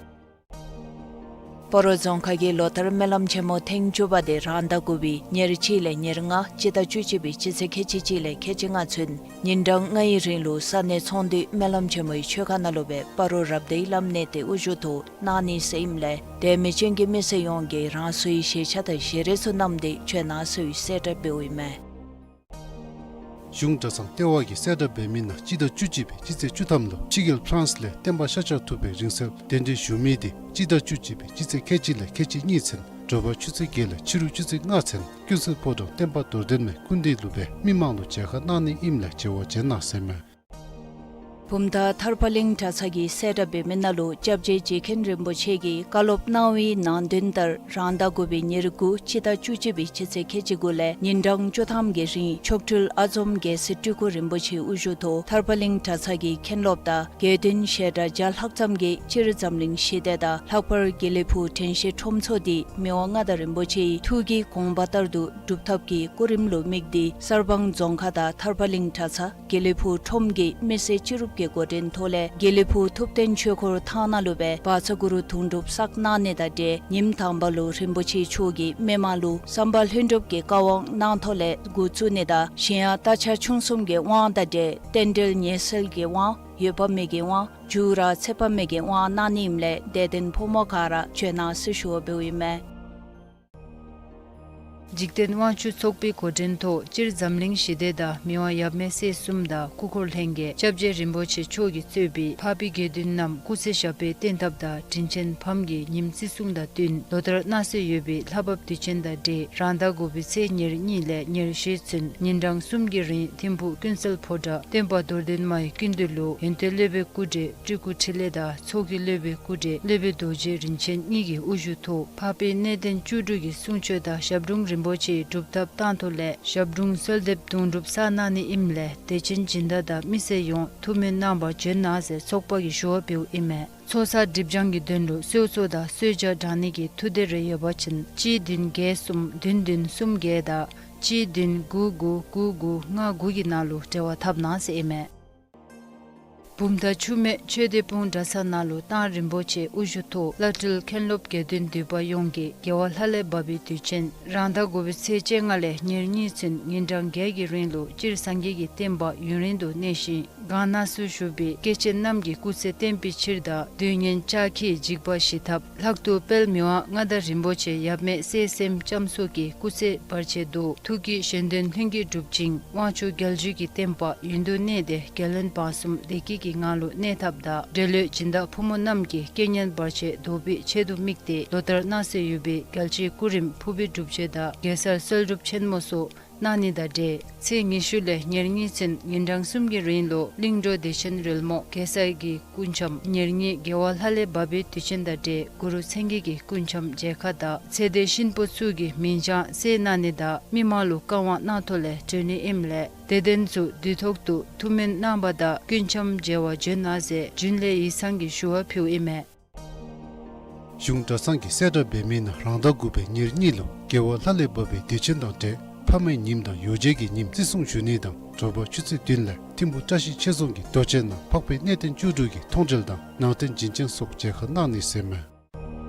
སྤ་རོ་རྫོང་ཁག་གིས་ལོ་ལྟར་སྨོན་ལམ་ཆེན་མོ་ཐེངས་བཅུ་པ་དེ་རང་ཟླ་དགུ་པའི་ཉེར་གཅིག་ལས་ཉེར་ལྔ་སྤྱི་ཟླ་བཅུ་གཅིག་པའི་སྤྱི་ཚེས་ཁལ་གཅིག་གཅིག་ལས་ཁལ་གཅིག་ལྔ་ཚུན་ཉིན་གྲངས་ལྔའི་རིང་ལུ་ས་གནས་ཚོང་འདུས་སྨོན་ལམ་ཆེན་མོའི་མཆོད་ཁང་ནང་ལུ་སྦེ་སྤ་རོ་རབ་སྡེའི་བླམ་གནས་བརྟན་དབུ་བཞུགས་ཐོག་གནང་ནི་ཟེར་ཨིནམ་ལས་དད་མོས་ཅན་གྱི་མི་སེར་ཡོངས་ཀྱིས་རང་སོའི་བཞེས་ཆ་དང་བཞེས་རས་ཚུ་བསྣམས་ཏེ་བྱོན་གནང་ཟེར་བའི་གསལ་བསྒྲགས་འབདཝ་ཨིན་མས། གཞུང་གྲྭ་ཚང་ལྟེ་བ་གིས་གསལ་བསྒྲགས་འབད་མི་ནང་སྤྱི་ཟླ་བཅུ་གཅིག་པའི་སྤྱི་ཚེས་བཅུ་ཐམ་ལུ་ཕྱི་རྒྱལ་ཕ་རན་སི་ལས་བསྟན་པ་ཤཱཀྱ་ཐུབ་པའི་རིང་བསྲེལ་གདན་འདྲེན་ཞུ་མི་དེ་སྤྱི་ཟླ་བཅུ་གཅིག་པའི་སྤྱི་ཚེས་ཁལ་གཅིག་ལས་ཁལ་གཅིག་གཉིས་ཚུན་དྲོ་པ་ཆུ་ཚོད་བརྒྱད་ལས་ཕྱི་རུ་ཆུ་ཚོད་ལྔ་ཚུན་ཀུན་གསལ་ཕོ་བྲང་བསྟན་པ་རྡོར་གདན་མའི་སྐུ་མདུན་ལུ་སྦེ་མི་མང་ལུ་མཇལ་ཁ་གནང་ནི་ཨིནམ་ལས་མཇལ་བར་བྱོན་གནང་ཟེར་མས། བུམ་ཐང་ཐར་པ་གླིང་གྲྭ་ཚང་གིས་གསལ་བསྒྲགས་འབད་མི་ནང་ལུ་སྐྱབས་རྗེ་རྗེ་མཁན་རིན་པོ་ཆེ་གིས་བཀའ་སློབ་གནང་བའི་ནང་དོན་ལྟར་རང་ཟླ་དགུ་པའི་ཉེར་དགུ་སྤྱི་ཟླ་བཅུ་གཅིག་པའི་སྤྱི་ཚེས་ཁལ་གཅིག་དགུ་ལས་ཉིན་གྲངས་བཅུ་ཐམ་གྱི་རིང་མཆོག་སྤྲུལ་ཨ་འཛོམ་རྒྱལ་སྲས་སྤྲུལ་སྐུ་རིན་པོ་ཆེ་དབུ་བཞུགས་ཐོག་ཐར་པ་གླིང་གྲྭ་ཚང་གི་མཁན་སློབ་དང་དགེ་འདུན་བཤད་གྲྭ་བརྒྱ་ལྷག་ཙམ་གྱིས་སྤྱིར་འཛམ་གླིང་ཞི་བདེ་དང་ལྷག་པར་དགེ་ལེགས་ཕུག་དྲན་ཤེས་ཁྲོམ་ཚོགས་འདི་མི་དབང་མངའ་བདག་རིན་པོ་ཆེའི་ཐུགས་ཀྱི་དགོངས་པ་ལྟར་དུ་སྒྲུབ་ཐབས་ཀྱི་སྐུ་རིམ་ལུ་དམིགས་ཏེ་གསར་སྤང་རྫོང་ཁག་དང་ཐར་པ་གླིང་གྲྭ་ཚང་དགེ་ལེགས་ཕུག་ཁྲོམ་གྱི་མི་སེར་སྤྱི་རུབ་ཀྱི་འགོ་འདྲེན་ཐོག་ལས་དགེ་ལེགས་ཕུག་ཐུབ་བསྟན་ཆོས་འཁོར་ཐང་ནང་ལུ་སྦེ་བཛྲ་གུ་རུ་དུང་སྒྲུབ་བསགས་གནང་ནི་དང་འབྲེལ་ཉིནམ་དང་པ་ལུ་རིན་པོ་ཆེ་མཆོག་གིས་མི་མང་ལུ་བསམ་པ་ལྷུན་གྲུབ་ཀྱི་བཀའ་དབང་གནང་ཐོག་ལས་འགོ་བཙུགས་ནི་དང་གཞན་ཡང་རྟ་ཕྱག་མཆོང་གསུམ་གྱི་དབང་དང་འབྲེལ་རྟེན་འབྲེལ་ཉེས་སེལ་གྱི་དབང་འོད་དཔག་མེད་ཀྱི་དབང་མཇུག་ར་ཚེ་དཔག་མེད་ཀྱི་དབང་གནང་ནི་ཨིནམ་ལས་དད་ལྡན་ཕོ་མོ་ག་ར་བྱོན་གནང་ཟེར་ཞུ་བ་འབདཝ་ཨིན་མས། འཇིག་རྟེན་དབང་ཕྱུག་ཚོགས་པའི་འགོ་འདྲེན་ཐོག་སྤྱིར་འཛམ་གླིང་ཞི་བདེ་དང་མི་དབང་ཡབ་མེས་སྲས་གསུམ་དང་སྐུ་འཁོར་ལྷན་རྒྱས་སྐྱབས་རྗེ་རིན་པོ་ཆེ་མཆོག་གིས་གཙོས་པའི་འཕགས་པའི་དགེ་འདུན་རྣམས་སྐུ་ཚེ་ཞབས་པད་བརྟན་ཐབས་དང་དྲིན་ཅན་ཕམ་གྱི་ཉིནམ་བརྩི་སྲུང་དང་བསྟུན་ལོ་ལྟར་གནང་སྲོལ་ཡོད་པའི་ལྷ་བབས་དུས་ཆེན་དང་འབྲེལ་རང་ཟླ་དགུ་པའི་ཚེས་ཉེར་གཉིས་ལས་ཉེར་བཞི་ཚུན་ཉིན་གྲངས་གསུམ་གྱི་རིང་ཐིམ་ཕུག་ཀུན་གསལ་ཕོ་བྲང་བསྟན་པ་རྡོར་གདན་མའི་སྐུ་མདུན་ལུ་ཡོན་ཏན་སློབ་དཔོན་སྐུ་བགྲེས་སྤྲུལ་སྐུ་འཕྲིན་ལས་དང་ཚོགས་ཀྱི་སློབ་དཔོན་སྐུ་བགྲེས་སློབ་དཔོན་རྡོ་རྗེ་རིན་ཆེན་གཉིས་ཀྱི་དབུ་བཞུགས་ཐོག་འཕགས་པའི་གནས་བརྟན་བཅུ་དྲུག་གི་གསུང་ཆོག་དང་ཞབས་དྲུང་རིན་པོ་ཆེའི་སྒྲུབ་ཐབས་བཏང་ཐོག་ལས་ཞབས་དྲུང་གསོལ་འདེབས་དུང་སྒྲུབ་བསགས་གནང་ནི་ཨིནམ་ལས་དད་ཅན་སྦྱིན་བདག་དང་མི་སེར་ཡོངས་ཐུགས་སྨོན་གནང་བར་བྱོན་གནང་ཟེར་ཚོགས་པ་གིས་ཞུ་བ་འབདཝ་ཨིན་མས། ཚོགས་བསགས་སྒྲིབ་སྦྱང་གི་དོན་ལུ་གསོལ་ཚོགས་དང་གསོལ་ཇ་དྲང་ནི་གི་ཐུགས་འདོད་རེ་ཡོད་པ་ཅིན་གཅིག་བདུན་བརྒྱད་གསུམ་བདུན་བདུན་གསུམ་བརྒྱད་དང་གཅིག་བདུན་དགུ་དགུ་དགུ་དགུ་ལྔ་དགུ་གི་ནང་ལུ་འབྲེལ་བ་འཐབ་གནང་ཟེར་ཨིན་མས། བུམ་ཐང་ཆུ་སྨད་ཆོས་སྡེ་སྤུངས་གྲྭ་ཚང་ནང་ལུ་ཏང་རིན་པོ་ཆེ་དབུ་བཞུགས་ཐོག་བླ་སྤྲུལ་མཁན་སློབ་དགེ་འདུན་འདུས་པ་ཡོངས་ཀྱིས་རྒྱལ་བ་ལྷ་ལས་བབས་པའི་དུས་ཆེན་རང་ཟླ་དགུ་པའི་ཚེས་བཅོ་ལྔ་ལས་ཉེར་གཉིས་ཚུན་ཉིན་གྲངས་བརྒྱད་ཀྱི་རིང་ལུ་སྤྱིར་སངས་རྒྱས་ཀྱི་བསྟན་པ་ཡུན་རིང་དུ་གནས་ཤིང་གང་ན་སུ་བཞུགས་པའི་སྐྱེས་ཆེན་རྣམས་ཀྱི་སྐུ་ཚེ་བརྟན་པའི་ཕྱིར་དང་དུས་ངན་ལྕགས་ཁྱིའི་འཇིགས་པ་ཞི་ཐབས་ལྷག་ཏུ་དཔལ་མི་དབང་མངའ་བདག་རིན་པོ་ཆེ་ཡབ་མེས་སྲས་གསུམ་ལྕམ་སྲོག་གི་སྐུ་ཚེ་བར་ཆད་དུ་ཐུགས་ཀྱི་གཞན་དོན་ལྷུན་གྱིས་གྲུབ་ཅིང་དབང་ཕྱུག་རྒྱལ་བརྒྱུད་ཀྱི་བསྟན་པ་ཡུན་དུ་གནས་ཏེ་རྒྱལ་བློན་འབངས་གསུམ་བདེ་སྐྱིད་ཀྱི་ངང་ལུ་གནས་ཐབས་དང་འབྲེལ་ཡོད་སྦྱིན་བདག་ཕོ་མོ་རྣམས་ཀྱི་རྐྱེན་ངན་བར་ཆད་བཟློག་པའི་ཆེད་དུ་དམིགས་ཏེ་ལོ་ལྟར་གནང་སྲོལ་ཡོད་པའི་རྒྱལ་སྤྱིའི་སྐུ་རིམ་ཕུར་བུའི་སྒྲུབ་མཆོད་དང་གེ་སར་གསོལ་སྒྲུབ་ཆེན་མོ་སོགས་གནང་ནི་དང་འབྲེལ་ཚེས་ཉི་ཤུ་ལས་ཉེར་གཉིས་ཚུན་ཉིན་གྲངས་གསུམ་གྱི་རིང་ལུ་གླིང་འགྲོ་བདེ་ཆེན་རོལ་མོ་གེ་སར་གྱི་སྐུ་འཆམ་ཉེར་གཉིས་རྒྱལ་བ་ལྷ་ལས་བབས་པའི་དུས་ཆེན་དང་འབྲེལ་གུ་རུ་མཚན་བརྒྱད་ཀྱི་སྐུ་འཆམ་མཇལ་ཁ་དང་ཚེ་འདས་གཤིན་པོ་ཚུ་གི་མིང་བྱང་གསལ་གནང་ནི་དང་མི་མང་ལུ་བཀའ་དབང་གནང་ཐོག་ལས་གྲོལ་ནི་ཨིནམ་ལས་དད་ལྡན་ཚུ་དུས་ཐོག་ཏུ་ཐུགས་སྨོན་གནང་བ་དང་སྐུ་འཆམ་མཇལ་བར་བྱོན་གནང་ཟེར་རྒྱུན་ལས་ཡིག་ཚང་གིས་ཞུ་བ་ཕུལཝ་ཨིན་མས། གཞུང་གྲྭ་ཚང་གིས་གསལ་བསྒྲགས་འབད་མི་ནང་རང་ཟླ་དགུ་པའི་ཉེར་གཉིས་ལུ་རྒྱལ་བ་ལྷ་ལས་བབས་པའི་དུས་ཆེན་དང་འབྲེལ་ཕ་མའི་ཉིནམ་དང་ཡོ་བྱད་ཀྱི་ཉིནམ་བརྩི་སྲུང་ཞུ་ནི་དང་དྲོ་པ་ཆུ་ཚོད་བདུན་ལས་ཐིམ་ཕུག་བཀྲ་ཤིས་ཆོས་རྫོང་གི་རྡོ་གཅལ་ནང་འཕགས་པའི་གནས་བརྟན་བཅུ་དྲུག་གི་མཐོང་གྲོལ་དང་ནང་རྟེན་བྱིན་ཅན་སོགས་མཇལ་ཁ་གནང་ནི་ཟེར་མས།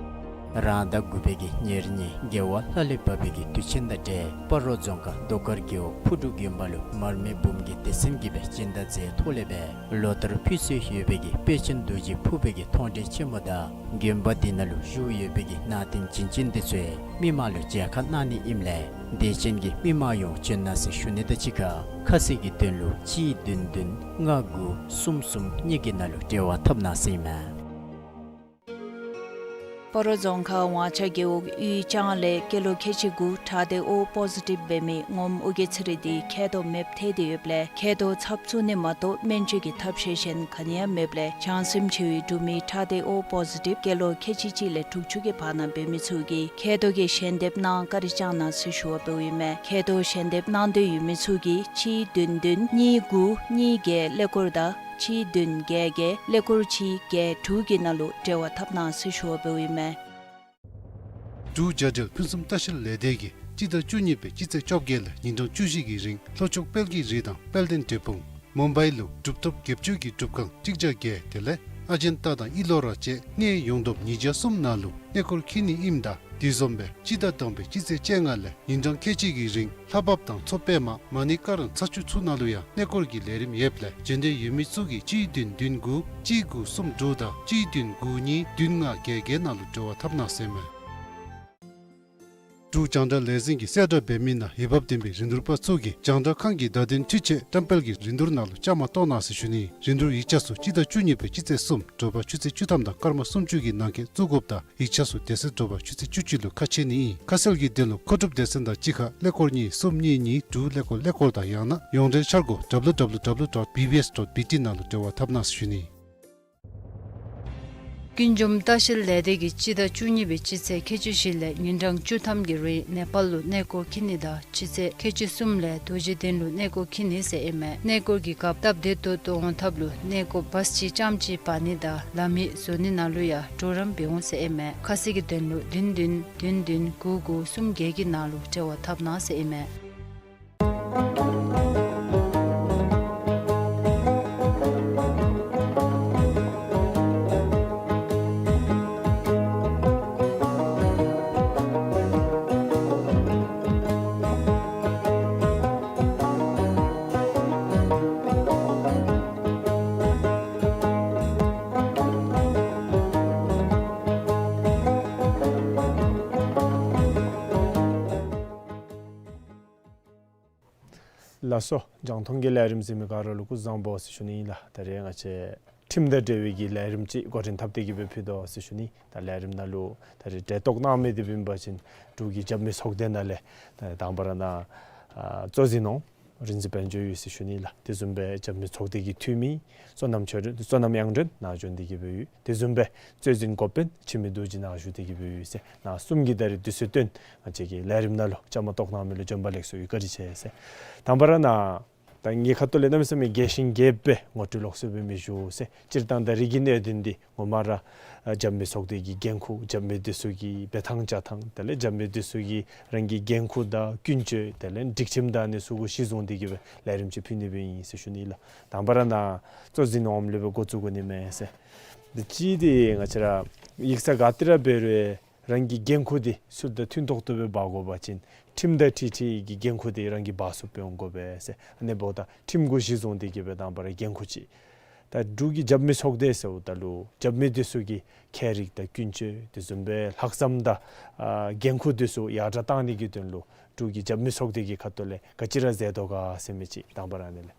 རང་ཟླ་དགུ་པའི་གི་ཉེར་གཉིས་རྒྱལ་བ་ལྷ་ལས་བབས་པའི་གི་དུས་ཆེན་དང་འབྲེལ་སྤ་རོ་རྫོང་ཁག་རྡོ་དཀར་རྒེད་འོག་ཕུག་གྲུ་དགོན་པ་ལུ་མར་མེ་འབུམ་གྱི་སྡེ་ཚན་གྱིས་སྦེ་སྦྱིན་བདག་མཛད་ཐོག་ལས་སྦེ་ལོ་ལྟར་ཕུལ་སྲོལ་ཡོད་པའི་གི་དཔལ་ཆེན་རྡོ་རྗེ་ཕུར་པའི་གི་མཐོང་གྲོལ་ཆེན་མོ་དང་དགོན་པ་འདི་ནང་ལུ་བཞུགས་ཡོད་པའི་གི་ནང་རྟེན་བྱིན་ཅན་འདི་ཚུ་མི་མང་ལུ་མཇལ་ཁ་གནང་ནི་ཨིནམ་ལས་དད་ཅན་གྱི་མི་མང་ཡོངས་བྱོན་གནང་ཟེར་ཞུ་ནི་དང་གཅིག་ཁར་ཁ་གསལ་གྱི་དོན་ལུ་གཅིག་བདུན་བདུན་ལྔ་དགུ་གསུམ་གསུམ་གཉིས་ཀྱི་ནང་ལུ་འབྲེལ་བ་འཐབ་གནང་ཟེར་ཨིན་མས། སྤ་རོ་རྫོང་ཁག་ཝང་ཆ་རྒེད་འོག་གཡུས་ལྕང་ལས་སྐྱེས་ལོ་ཁལ་གཅིག་དགུ་ཁྲག་སྡེ་ཨོ་པོ་ཟི་ཊིབ་འབད་མི་ངོམ་ཨོ་རྒྱན་ཚེ་རིང་འདི་མཁལ་རྡོག་མེདཔ་ཐལ་ཏེ་ཡོདཔ་ལས་མཁལ་རྡོག་ཚབ་བཙུགས་ནི་མ་གཏོགས་སྨན་བཅོས་ཀྱི་ཐབས་ཤེས་གཞན་ག་ནི་ཡང་མེདཔ་ལས་བྱང་སེམས་ཆེ་བའི་འབྲུག་མི་ཁྲག་སྡེ་ཨོ་པོ་ཟི་ཊིབ་སྐྱེས་ལོ་ཁལ་གཅིག་གཅིག་ལས་དྲུག་ཅུ་གི་བར་ན་འབད་མི་ཚུ་གིས་མཁལ་རྡོག་གི་ཞལ་འདེབས་གནང་བཀའ་དྲིན་བསྐྱང་གནང་ཟེར་ཞུ་བ་འབདཝ་ཨིན་མས། མཁལ་རྡོག་ཞལ་འདེབས་གནང་འདོད་ཡོད་མི་ཚུ་གིས་གཅིག་བདུན་བདུན་གཉིས་དགུ་གཉིས་བརྒྱད་ཀླད་ཀོར་དང་གཅིག་བདུན་བརྒྱད་བརྒྱད་ཀླད་ཀོར་གཅིག་བརྒྱད་དྲུག་གི་ནང་ལུ་འབྲེལ་བ་འཐབ་གནང་ཟེར་ཞུ་བ་འབདཝ་ཨིན་མས། འབྲུག་རྒྱལ་འབྲེལ་ཕུན་སུམ་ལྟ་བཤལ་ལས་སྡེ་གིས་སྤྱི་ཟླ་བཅུ་གཉིས་པའི་སྤྱི་ཚེས་བཅོ་བརྒྱད་ལས་ཉིན་གྲངས་བཅུ་བཞི་གི་རིང་ལྷོ་ཕྱོགས་དཔལ་གྱི་རི་དང་དཔལ་ལྡན་འབྲས་སྤུངས་མུམ་བའི་ལུ་གྲུབ་ཐོབ་དགེ་བཅུ་གི་སྒྲུབ་ཁང་གཅིག་བརྒྱ་བརྒྱད་དེ་ལས་ ཨ་ཇན་ཏ་དང་ཨི་ལོ་ར་བཅས་གནས་ཡོངས་བསྡོམས་ཉིས་བརྒྱ་གསུམ་ནང་ལུ་གནས་སྐོར་འཁྱིད་ནི་ཨིནམ་ད་དེ་བཟུམ་སྦེ་སྤྱི་ཟླ་དང་པའི་སྤྱི་ཚེས་བཅོ་ལྔ་ལས་ཉིན་གྲངས་ཁལ་གཅིག་གི་རིང་ལྷ་བབས་དང་མཚོ་པདྨ་མ་ཎི་ཀ་ར་ཚ་ཆུ་ཚུ་ནང་ལུ་ཡང་གནས་སྐོར་གྱི་ལས་རིམ་ཡོདཔ་ལས་འབྱོན་འདོད་ཡོད་མི་ཚུ་གིས་གཅིག་བདུན་བདུན་དགུ་གཅིག་དགུ་གསུམ་དྲུག་དང་གཅིག་བདུན་དགུ་གཉིས་བདུན་ལྔ་བརྒྱད་བརྒྱད་ནང་ལུ་འབྲེལ་བ་འཐབ་གནང་ཟེར་ཨིན་མས། འབྲུག་རྒྱང་བསྒྲགས་ལས་འཛིན་གྱིས་གསལ་བསྒྲགས་འབད་མི་ནང་འོས་འབབ་ལྡན་པའི་རིན་བསྡུར་པ་ཚུ་གིས་རྒྱང་བསྒྲགས་ཁང་གི་བརྡ་དོན་འཕྲུལ་ཆས་བཀྲམ་སྤེལ་གྱི་རིན་བསྡུར་ནང་ལུ་བཅའ་མར་གཏོགས་གནང་ཟེར་ཞུ་ནི། རིན་བསྡུར་ཡིག་ཆ་ཚུ་སྤྱི་ཟླ་བཅུ་གཉིས་པའི་སྤྱི་ཚེས་གསུམ་དྲོ་པ་ཆུ་ཚོད་བཅུ་ཐམ་དང་སྐར་མ་སུམ་ཅུ་གི་ནང་འཁོད་བཙུགས་དགོཔ་དང་ཡིག་ཆ་ཚུ་དེ་ཚེ་དྲོ་པ་ཆུ་ཚོད་བཅུ་གཅིག་ལུ་ཁ་ཕྱེ་ནི་ཨིན། ཁ་གསལ་གྱི་དོན་ལུ་མཁོ་སྒྲུབ་སྡེ་ཚན་དང་གཅིག་ཁར་ཀླད་ཀོར་གཉིས་གསུམ་གཉིས་གཉིས་དྲུག་ཀླད་ཀོར་ཀླད་ཀོར་དང་ཡང་ན་ཡོངས་འབྲེལ་འཆར་སྒོ་W W W dot B B S dot B T ནང་ལུ་འབྲེལ་བ་འཐབ་གནང་ཟེར་ཞུ་ནི། ཀུན་འབྱུང་ལྟ་བཤལ་ལས་སྡེ་གིས་སྤྱི་ཟླ་བཅུ་གཉིས་པའི་སྤྱི་ཚེས་ཁལ་གཅིག་བཞི་ལས་ཉིན་གྲངས་བཅུ་ཐམ་གྱི་རིང་ནེ་པཱལ་ལུ་གནས་སྐོར་འཁྱིད་ནི་དང་སྤྱི་ཚེས་ཁལ་གཅིག་གསུམ་ལས་རྡོ་རྗེ་གདན་ལུ་གནས་སྐོར་འཁྱིད་ནི་ཟེར་ཨིན་མས། གནས་སྐོར་གྱི་སྐབས་སྟབས་བདེ་ཏོག་ཏོ་འོང་ཐབས་ལུ་གནས་སྐོར་བཱས་ཅིག་རྐྱངམ་ཅིག་འབག་ནི་དང་ལམ་ཡིག་བཟོ་ནི་ནང་ལུ་ཡང་གྲོགས་རམ་འབད་འོང་ཟེར་ཨིན་མས། ཁ་གསལ་གྱི་དོན་ལུ་བདུན་བདུན་བདུན་བདུན་དགུ་དགུ་གསུམ་བརྒྱད་ཀྱི་ནང་ལུ་འབྲེལ་བ་འཐབ་གནང་ཟེར་ཨིན་མས། ལགས་སོ། རྒྱང་མཐོང་གི་ལས་རིམ་གཟིགས་མི་ག་ར་ལུ་སྐུ་གཟུགས་བཟང་པོ་ཟེར་ཞུ་ནི་ཨིན་ལགས། ད་རེས་ང་བཅས་ཁྲིམས་དང་འབྲེལ་བའི་གི་ལས་རིམ་ཅིག་འགོ་འདྲེན་འཐབ་སྟེ་གི་སྦེ་ཕུལ་དོ་ཟེར་ཞུ་ནི། ད་ལས་རིམ་ནང་ལུ་ད་རེས་གྲལ་གཏོགས་གནང་མི་དེ་འབད་བ་ཅིན་འབྲུག་གི་རྒྱབ་མི་ཚོགས་སྡེ་ནང་ལས་ད་དང་པ་ར་ནཱ་ཨ་གཙོ་འཛིན་འོགམ་རིག་འཛིན་དཔལ་འབྱོར་ཡོད་ཟེར་ཞུ་ནི་ལགས། དེ་བཟུམ་སྦེ་རྒྱབ་མི་ཚོགས་སྡེ་གི་འཐུས་མི་བསོད་ནམས་ཆོས་སྒྲོན་བསོད་ནམས་དབྱངས་སྒྲོན་ནཱ་བྱོན་ཏེ་གི་སྦེ་ཡོད། དེ་བཟུམ་སྦེ་གཙོ་འཛིན་འགོ་དཔོན་འཆི་མེད་རྡོ་རྗེ་ནཱ་བཞུགས་ཏེ་གི་སྦེ་ཡོད་ཟེར། ནཱ་གསུམ་གྱིས་ད་རེས་དུས་ཚོད་བཏོན་ང་བཅས་ཀྱི་ལས་རིམ་ནང་ལུ་བཅའ་མར་གཏོགས་གནང་མི་ལུ་བྱོན་པ་ལེགས་སོ་ཡོད། བཀའ་དྲིན་ཆེ་ཟེར། དང་པ་ར་ནཱ་ད་ངེའི་ཁ་ཐུག་ལས་གནམ་མེད་ས་མེད་རྒྱས་ཤིང་རྒྱསཔ་སྦེ་ངོ་སྤྲོད་ལོགས་སུ་སྦེ་མི་ཞུ་ཟེར། སྤྱིར་བཏང་ད་རིགས་ཀྱི་གནད་དོན་འདི་ངོ་མ་ར་ཨ་རྒྱབ་མི་ཚོགས་སྡེ་གི་འགན་ཁུར་རྒྱབ་མི་འདི་ཚུ་གི་འབད་ཐངས་བཅའ་ཐངས་དེ་ལས་རྒྱབ་མི་འདི་ཚུ་གི་རང་གི་འགན་ཁུར་དང་ཀུན་སྤྱོད་དེ་ལས་སྒྲིག་ཁྲིམས་དང་ཨ་ནི་ཚུ་གུ་གཞི་བཟུང་སྟེ་གི་སྦེ་ལས་རིམ་ཅིག་ཕུལ་ནི་སྦེ་ཨིན་ཟེར་ཞུ་ནི་ལགས། དང་པ་ར་ནཱ་གཙོ་འཛིན་འོགམ་ལས་སྦེ་འགོ་བཙུགས་དགོ་ནི་མས་ཟེར། འདི་གཅིག་འདི་ང་བཅས་ར་ཡིག་ཚང་ག་ཏེ་ར་འབད་རུང་རང་གི་འགན་ཁུར་འདི་ཚུ་དང་མཐུན་ཏོག་ཏོ་སྦེ་འབག་དགོ་པ་ཅིན་ཁྲིམས་དང་འཁྲིལ་འཁྲིལ་གྱི་འགན་ཁུར་འདི་རང་གིས་འབག་ཚུགསཔ་སྦེ་འོང་དགོ་པས་ཟེར། ཨ་ནི་འབདཝ་ད་ཁྲིམས་གུ་གཞི་བཟུང་སྟེ་གི་སྦེ་དང་པ་ར་འགན་ཁུར་ཅིག། ད་འབྲུག་གི་རྒྱབ་མི་ཚོགས་སྡེ་ཟེརཝ་ད་ལུ་རྒྱབ་མི་འདི་ཚུ་གི་ཁྱད་རིག་དང་ཀུན་སྤྱོད་དེ་བཟུམ་སྦེ་ལྷག་བསམ་དང་ཨ་འགན་ཁུར་འདི་ཚུ་ཡར་དྲག་གཏང་ནི་གི་དོན་ལུ་འབྲུག་གི་རྒྱབ་མི་ཚོགས་སྡེ་གི་ཁ་ཐུག་ལས་ག་ཅི་ར་མཛད་དོ་ག་ཟེར་མི་ཅིག་དང་པ་ར་ཨ་ནི་ལས།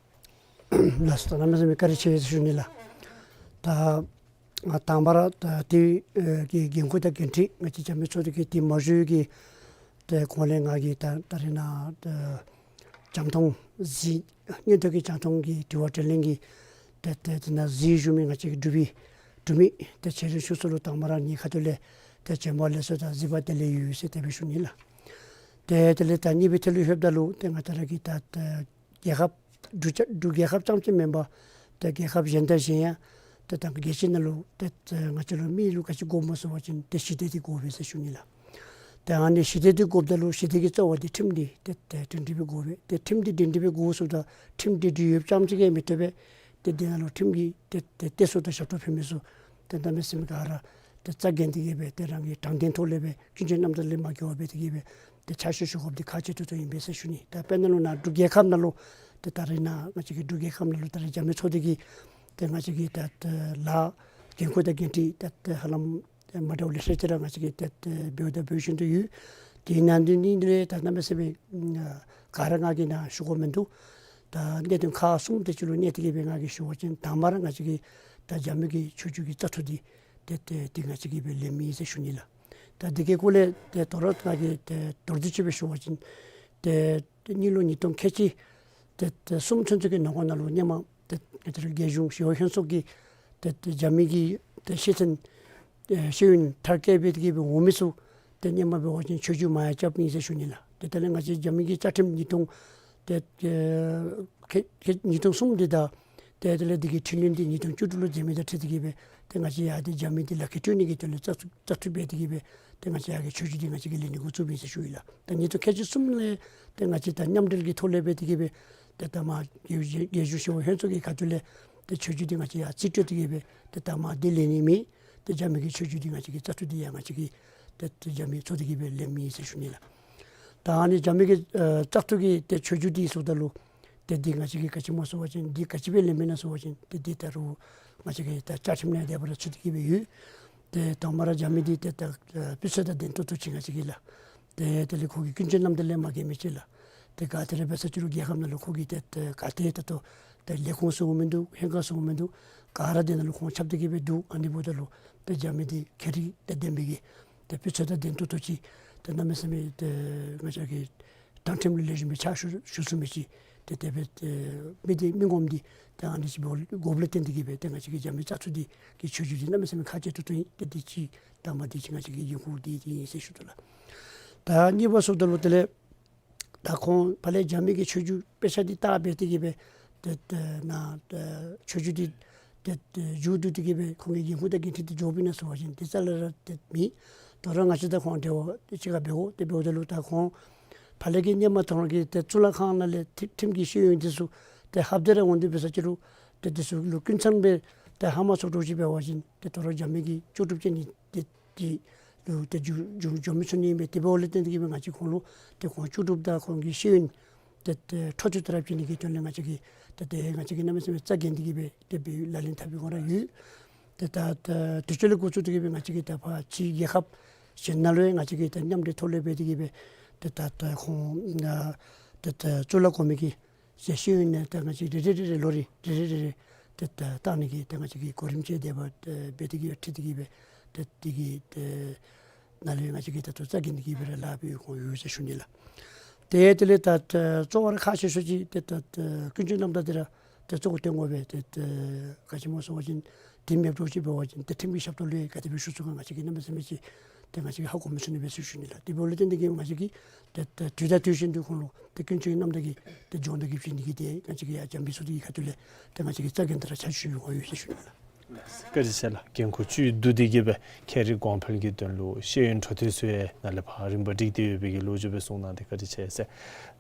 ལགས་སོ། ད་གནམ་མེད་ས་མེད་བཀའ་དྲིན་ཆེ་ཟེར་ཞུ་ནི་ལགས། ད་ང་དང་པ་ར་ད་དེ་ཨེ་གི་འགན་ཁུར་དང་འགན་འཁྲི་ང་བཅས་རྒྱབ་མི་ཚོགས་སྡེ་གི་དེ་མ་ཞུ་གི་ཏེ་གོང་ལས་ང་གིས་ད་ད་རེས་ནཱ་ད་རྒྱང་མཐོང་གཟིགས་མཉན་ཐོས་ཀྱི་རྒྱང་མཐོང་གི་དྲི་བ་དྲིས་ལན་གྱི་ཏེ་ཏེ་དེ་ནང་གཟིགས་བཞུགས་མི་ང་བཅས་ཀྱི་འབྲུག་པའི་འབྲུག་མི་ཏེ་ཆེ་འབྲིང་ཆུང་གསུམ་ལུ་དང་པ་ར་ངེའི་ཁ་ཐུག་ལས་ཏེ་བྱོན་པ་ལེགས་སོ་དང་གཟིགས་པ་བདེ་ལེགས་ཡོད་ཟེར་དེ་སྦེ་ཞུ་ནི་ལགས། ཏེ་དེ་ལས་ད་གཉིས་པའི་ཐད་ལུ་ལྷོདཔ་ད་ལུ་ཏེ་ང་བཅས་ར་གི་ད་ད་རྒྱལ་ཁབ་འབྲུག་རྒྱལ་འབྲུག་རྒྱལ་ཁབ་རྐྱངམ་ཅིག་མེན་པར་ཏེ་རྒྱལ་ཁབ་གཞན་དང་གཞན་ཡང་ཏེ་ད་རྒྱལ་སྤྱི་ནང་ལུ་ཏེ་ཏེ་ང་བཅས་ལུ་མི་ལུ་ག་ཅི་དགོཔ་སྨོ་ཟེར་བ་ཅིན་ཏེ་ཞི་བདེ་འདི་དགོ་པས་ཟེར་ཞུ་ནི་ལགས། ཏེ་ཨ་ནི་ཞི་བདེ་འདི་དགོཔ་ད་ལུ་ཞི་བདེ་གི་རྩ་བ་འདི་ཁྲིམས་འདི་ཏེ་ཏེ་སྒྲིང་སྒྲི་སྦེ་དགོ་པས། ཏེ་ཁྲིམས་འདི་སྒྲིང་སྒྲི་སྦེ་དགོ་ཟེརཝ་ད་ཁྲིམས་འདི་སྒྲིང་ཡོདཔ་རྐྱངམ་ཅིག་གིས་མི་ཐོབ་པས། ཏེ་འདི་ནང་ལུ་ཁྲིམས་ཀྱི་ཏེ་ཏེ་གཏད་སོ་དང་ཞབས་ཏོག་ཕུལ་མི་ཚུ་ཏེ་གནམ་མེད་ས་མེད་ག་ར་ཏེ་རྩ་འགེངས་ཏེ་གི་སྦེ་ཏེ་རང་གི་དྲང་བདེན་ཐོག་ལས་སྦེ་སྐྱོན་བརྗོད་རྣམ་དག་ལས་མ་འགལ་བར་འབད་དེ་གི་སྦེ་ཏེ་ཕྱག་ཞུ་ཞུ་དགོཔ་འདི་ཁག་ཆེ་ཏོག་ཏོ་ཨིན་པས་ཟེར་ཞུ་ནི། ད་དཔེར་ན་ལུ་ནཱ་འབྲུག་རྒྱལ་ཁབ་ནང་ལུ་ཏེ་ད་རེས་ནཱ་ང་བཅས་ཀྱི་འབྲུག་རྒྱལ་ཁབ་ནང་ལུ་ད་རེས་རྒྱབ་མི་ཚོགས་སྡེ་གི་ཏེ་ང་བཅས་ཀྱི་ད་ད་ལཱ་འགན་ཁུར་དང་འགན་འཁྲི་ད་ད་ཧ་ལམ་མ་འདྲཝ་ལེ་ཤ་ཅིག་ར་ང་བཅས་ཀྱིས་ཏེ་ཏེ་འབདཝ་ད་འབད་བཞིན་དུ་ཡོད། དེ་ནང་དོན་ནི་འདི་ལས་ད་གནམ་མེད་ས་མེད་ག་ར་ང་གིས་ནཱ་ཞུ་དགོཔ་མིན་འདུག། ད་གནད་དོན་ཁག་གསུམ་དེ་ཅིག་ལུ་གནས་ཏེ་གི་སྦེ་ང་གིས་ཞུ་བ་ཅིན་དང་པ་ར་ང་བཅས་ཀྱི་ད་རྒྱབ་མི་གི་ཆོས་བརྒྱུད་ཀྱི་བཙག་འཐུ་འདི་ཏེ་ཏེ་ཏེ་ང་བཅས་ཀྱིས་སྦེ་ལེན་མི་ཨིན་ཟེར་ཞུ་ནི་ལགས། ད་འདི་གི་སྐོར་ལས་ཏེ་དོ་རུང་ང་གིས་ཏེ་མདོར་བསྡུས་ཅིག་སྦེ་ཞུ་བ་ཅིན་ཏེ་ཏེ་གཉིས་ལོ་ཉིས་སྟོང་ཁལ་གཅིག་ཏེ་ཏེ་གསུམ་ཚུན་ཚོད་ཀྱི་ནང་འཁོད་ནང་ལུ་སྔོན་མ་ཏེ་ཏེ་རྒྱལ་གཞུང་ཞི་གཡོག་ལྷན་ཚོགས་ཀྱིས་ཏེ་ཏེ་རྒྱབ་མི་གི་ཏེ་ཤེས་ཚད་ཨེ་ཤེས་ཡོན་མཐར་སྐྱེལ་འབད་དེ་གི་སྦེ་འོང་མི་ཚུ་ཏེ་སྔོན་མ་འབད་བ་ཅིན་ཆོས་བརྒྱུད་མ་ཡང་རྐྱབ་ཨིན་ཟེར་ཞུ་ནི་ལགས། ཏེ་དེ་ལས་ང་བཅས་རྒྱབ་མི་གི་བཅའ་ཁྲིམས་ཉིས་སྟོང་ཏེ་ཨེ་ཁལ་ཁལ་ཉིས་སྟོང་གསུམ་འདི་དང་ཏེ་དེ་ལས་འདི་གི་འཕྲི་སྣོན་འདི་ཉིས་སྟོང་བཅུ་དྲུག་ལུ་མཛད་མི་དང་འཁྲིལ་ཏེ་གི་སྦེ་ཏེ་ང་བཅས་ཡར་ཏེ་རྒྱབ་མི་འདི་ལག་ཁྱེར་སྤྲོད་ནི་གི་དོན་ལུ་བཙག་འཐུ་བཙག་འཐུ་འབད་དེ་གི་སྦེ་ཏེ་ང་བཅས་ཡར་གྱི་ཆོས་བརྒྱུད་འདི་ང་བཅས་ཀྱིས་ལེན་ནི་འགོ་བཙུགསཔ་ཨིན་ཟེར་ཞུ་ཡི་ལགས། ད་ཉིས་སྟོང་ཁལ་གཅིག་གསུམ་ལས་ཏེ་ང་བཅས་ད་མཉམ་འབྲེལ་གྱི་ཐོག་ལས་འབད་དེ་གི་སྦེ་ཏེ་ད་མར་རྒྱལ་གཞུང་ཞི་གཡོག་ལྷན་ཚོགས་ཀྱི་ཁ་ཐུག་ལས་ ཏེ་ཆོས་རྒྱུགས་འདི་ང་བཅས་ཡར་རྩིས་སྤྲོད་དེ་གི་སྦེ་ཏེ་ད་མ་འདི་ལེན་ནི་མེད། ཏེ་རྒྱ་མི་གི་ཆོས་རྒྱུགས་འདི་ང་བཅས་ཀྱི་བཙག་འཐུ་འདི་ཡང་ང་བཅས་ཀྱིས་ཏེ་ཏེ་རྒྱ་མི་ཚོགས་སྡེ་གི་སྦེ་ལེན་མི་ཨིན་ཟེར་ཞུ་ནི་ལགས། ད་ཨ་ནི་རྒྱ་མི་གི་ཨ་བཙག་འཐུ་གི་ཏེ་ཆོས་རྒྱུགས་འདི་ཟེརཝ་ད་ལུ་ཏེ་འདི་ང་བཅས་ཀྱིས་ག་ཅི་སྨོ་ཟེར་བ་ཅིན་འདི་ག་ཅི་སྦེ་ལེན་མི་ཨིན་ན་ཟེར་བ་ཅིན་ཏེ་འདི་ད་རུང་ང་བཅས་ཀྱི་ད་བཅའ་ཁྲིམས་ནང་དེ་སྦེ་ར་ཚུད་དེ་གི་སྦེ་ཡོད། ཏེ་དང་པ་ར་རྒྱ་མི་འདི་ཏེ་ད་ཨ་སྤུས་ཚད་དང་ལྡན་ཏོག་ཏོ་ཅིག་ང་བཅས་ཀྱིས་ལགས། ཏེ་དེ་ལས་ཁོང་གི་ཀུན་སྤྱོད་རྣམ་གཞག་ལས་མ་འགལ་མི་ཅིག་ལགས། ཏེ་ག་ཏེ་ར་འབད་ས་ཅིག་རུང་རྒྱལ་ཁབ་ནང་ལུ་ཁོང་གི་ཏེ་ཏེ་ག་ཏེ་ད་ལྟོ་ཏེ་ལས་ཁུངས་ཟེར་མི་འདུག། ལྷན་ཁག་ཟེར་མི་འདུག། ག་ར་དེ་ནང་ལུ་ཁོང་ཁྱབ་སྟེ་གི་སྦེ་འདུག། ཨ་ནི་འབདཝ་ད་ལུ་ཏེ་རྒྱ་མི་འདི་ཁྱད་རིག་དང་ལྡན་པའི་གི་ཏེ་སྤུས་ཚད་དང་ལྡན་ཏོག་ཏོ་ཅིག་ཏེ་གནམ་མེད་ས་མེད་ཏེ་ང་བཅས་ཀྱི་དྲང་ཁྲིམས་ལུ་ལེགས་ཤོམ་སྦེ་ཕྱག་ཞུ་ཞུ་ཚུགས་མི་ཅིག་ཏེ་དེ་སྦེ་ཏེ་མི་འདི་མི་ངོམ་འདི་ཏེ་ཨ་ནི་ཅིག་འབད་དགོཔ་ལས་བརྟེན་ཏེ་གི་སྦེ་ཏེ་ང་བཅས་ཀྱི་རྒྱ་མི་བཙག་འཐུ་འདི་གི་ཆོས་རྒྱུགས་འདི་གནམ་མེད་ས་མེད་ཁག་ཆེ་ཏོག་ཏོ་ཨིན། ཏེ་འདི་གཅིག་དང་པ་འདི་གཅིག་ང་བཅས་ཀྱི་འགན་ཁུར་འདི་འདི་ཨིན་ཟེར་ཞུ་དོ་ལགས། ད་གཉིས་པ་ཟེརཝ་ད་ལུ་དེ་ལས་ད་ཁོང་ཕར་ལས་རྒྱ་མི་གི་ཆོས་རྒྱུགས་དཔེ་ཆ་འདི་བལྟ་སྦེ་ཏེ་གི་སྦེ་ཏེ་ཏེ་ནཱ་ཏེ་ཆོས་རྒྱུགས་འདི་ཏེ་ཏེ་མཇུག་བསྡུ་སྟེ་གི་སྦེ་ཁོང་གི་འགན་ཁུར་དང་འགན་འཁྲི་འདི་འཇོགཔ་ཨིན་ན་ཟེར་བ་ཅིན་འདི་རྩ་ལས་ར་ཏེ་མེད། དོ་རུང་ང་བཅས་དང་ཁོང་འབྲེལ་བ་ཏེ་གཅིག་ཁར་འབད་དགོ། ཏེ་འབདཝ་ད་ལུ་ད་ཁོང་ཕར་ལས་ཀྱི་སྔོན་མ་དོ་རུང་གི་ཏེ་གཙུག་ལག་ཁང་ནང་ལས་ཁྲིམས་ཁྲིམས་ཀྱི་ཤེས་ཡོན་འདི་ཚུ་ཏེ་ལྷབ་སྟེ་ར་འོང་སྟེ་འབད་ས་ཅིག་རུང་ཏེ་འདི་ཚུ་ལུ་ཀུན་མཚང་སྦེ་ཏེ་ཧ་མ་སོང་འདྲཝ་ཅིག་འབད་བ་ཅིན་ཏེ་དོ་རུང་རྒྱ་མི་གི་ལྕོགས་གྲུབ་ཅན་འདི་ཏེ་འདི་ལུ་ཏེ་འགྱུར་འགྱུར་འགྱུར་མི་ཚུགས་ནི་ཨིན་པས། དེ་འབདཝ་ལས་བརྟེན་ཏེ་གི་སྦེ་ང་བཅས་ཁོང་ལུ་ཏེ་ཁོང་ལྕོགས་གྲུབ་དང་ཁོང་གི་ཤེས་ཡོན་ཏེ་ཏེ་འཕྲོ་མཐུད་དེ་ར་བྱིན་ནི་གི་དོན་ལས་ང་བཅས་ཀྱིས་ཏེ་ཏེ་ང་བཅས་ཀྱིས་གནམ་མེད་ས་མེད་རྩ་འགེངས་ཏེ་གི་སྦེ་ཏེ་སྦེ་ལག་ལེན་འཐབ་པའི་སྒོ་ར་ཡོད། ཏེ་ད་ད་དུས་ཚོད་ལས་འགོ་བཙུགས་ཏེ་གི་སྦེ་ང་བཅས་ཀྱིས་ད་ཕར་ཕྱི་རྒྱལ་ཁབ་གཞན་ནང་ལུ་ཡང་ང་བཅས་ཀྱིས་ད་མཉམ་འབྲེལ་ཐོག་ལས་འབད་དེ་གི་སྦེ་ཏེ་ད་ད་ཁོང་ཨ་ཏེ་ད་གཙུག་ལག་གོང་མའི་གི་ཤེས་ཤེས་ཡོན་ནི་ད་ང་བཅས་རེ་རེ་རེ་རེ་ལོ་རེ་རེ་རེ་རེ་རེ་ཏེ་ད་བཏང་ནི་གི་ད་ང་བཅས་ཀྱིས་གོ་རིམ་ཅིག་དེ་སྦེ་ཏེ་འབད་དེ་གི་ཁྲིད་དེ་གི་སྦེ་ཏེ་དེ་གི་ཏེ་ནང་ལས་ང་བཅས་ཀྱིས་ད་ལྟོ་རྩ་འགེངས་ཏེ་གི་སྦེ་ར་ལཱ་འབད་དགོཔ་ཡོད་ཟེར་ཞུ་ནི་ལགས། ཏེ་དེ་ལས་ད་ད་གཙོ་བོ་ར་ཁག་ཆེ་ཤོས་ཅིག་ཏེ་ད་ད་ཀུན་སྤྱོད་རྣམ་དག་འདི་ར་ཏེ་གཙོ་བོ་བཏོན་དགོ་པས། ཏེ་ད་ག་ཅི་སྨོ་ཟེར་བ་ཅིན་འདི་མེདཔ་འདྲཝ་ཅིག་འབད་བ་ཅིན་ཏེ་ཁྲིམས་ཀྱི་ཞབས་ཏོག་ལུ་ཡང་ག་དེ་སྦེ་ཞུ་ཚུགས་ག་ང་བཅས་ཀྱིས་གནམ་མེད་ས་མེད་ཅིག་ཏེ་ང་བཅས་ཀྱིས་ཧ་གོ་མི་ཚུགས་ནི་སྦེ་ཟེར་ཞུ་ནི་ལགས། དེ་འབདཝ་ལས་བརྟེན་ཏེ་གི་ང་བཅས་ཀྱིས་ཏེ་ད་དུས་དང་དུས་བཞིན་དུ་ཁོང་ལུ་ཏེ་ཀུན་སྤྱོད་རྣམ་དག་གི་ཏེ་སྦྱོང་བརྡར་གྱི་བྱིན་ནི་གི་ཏེ་ང་བཅས་ཀྱིས་ཡར་རྒྱ་མི་ཚོགས་སྡེ་གི་ཁ་ཐུག་ལས་ཏེ་ང་བཅས་ཀྱིས་རྩ་འགེངས་ཏེ་ར་ཕྱག་ཞུ་ཡོད་ཟེར་ཞུ་ནི་ལགས། བཀའ་དྲིན་ཆེ་ལགས། འགན་ཁུར་བཅུད་བསྡུ་སྟེ་གི་སྦེ་ཁྱེད་རའི་གོང་འཕེལ་གྱི་དོན་ལུ་ཤེས་ཡོན་འཕྲོ་མཐུད་ཚུ་ཡང་ནཱ་ལས་ཕར་རིམ་པ་སྒྲིག་སྟེ་ཡོད་པའི་གི་ལོ་རྒྱུས་སྦེ་གསུངས་གནང་སྟེ་བཀའ་དྲིན་ཆེ་ཟེར།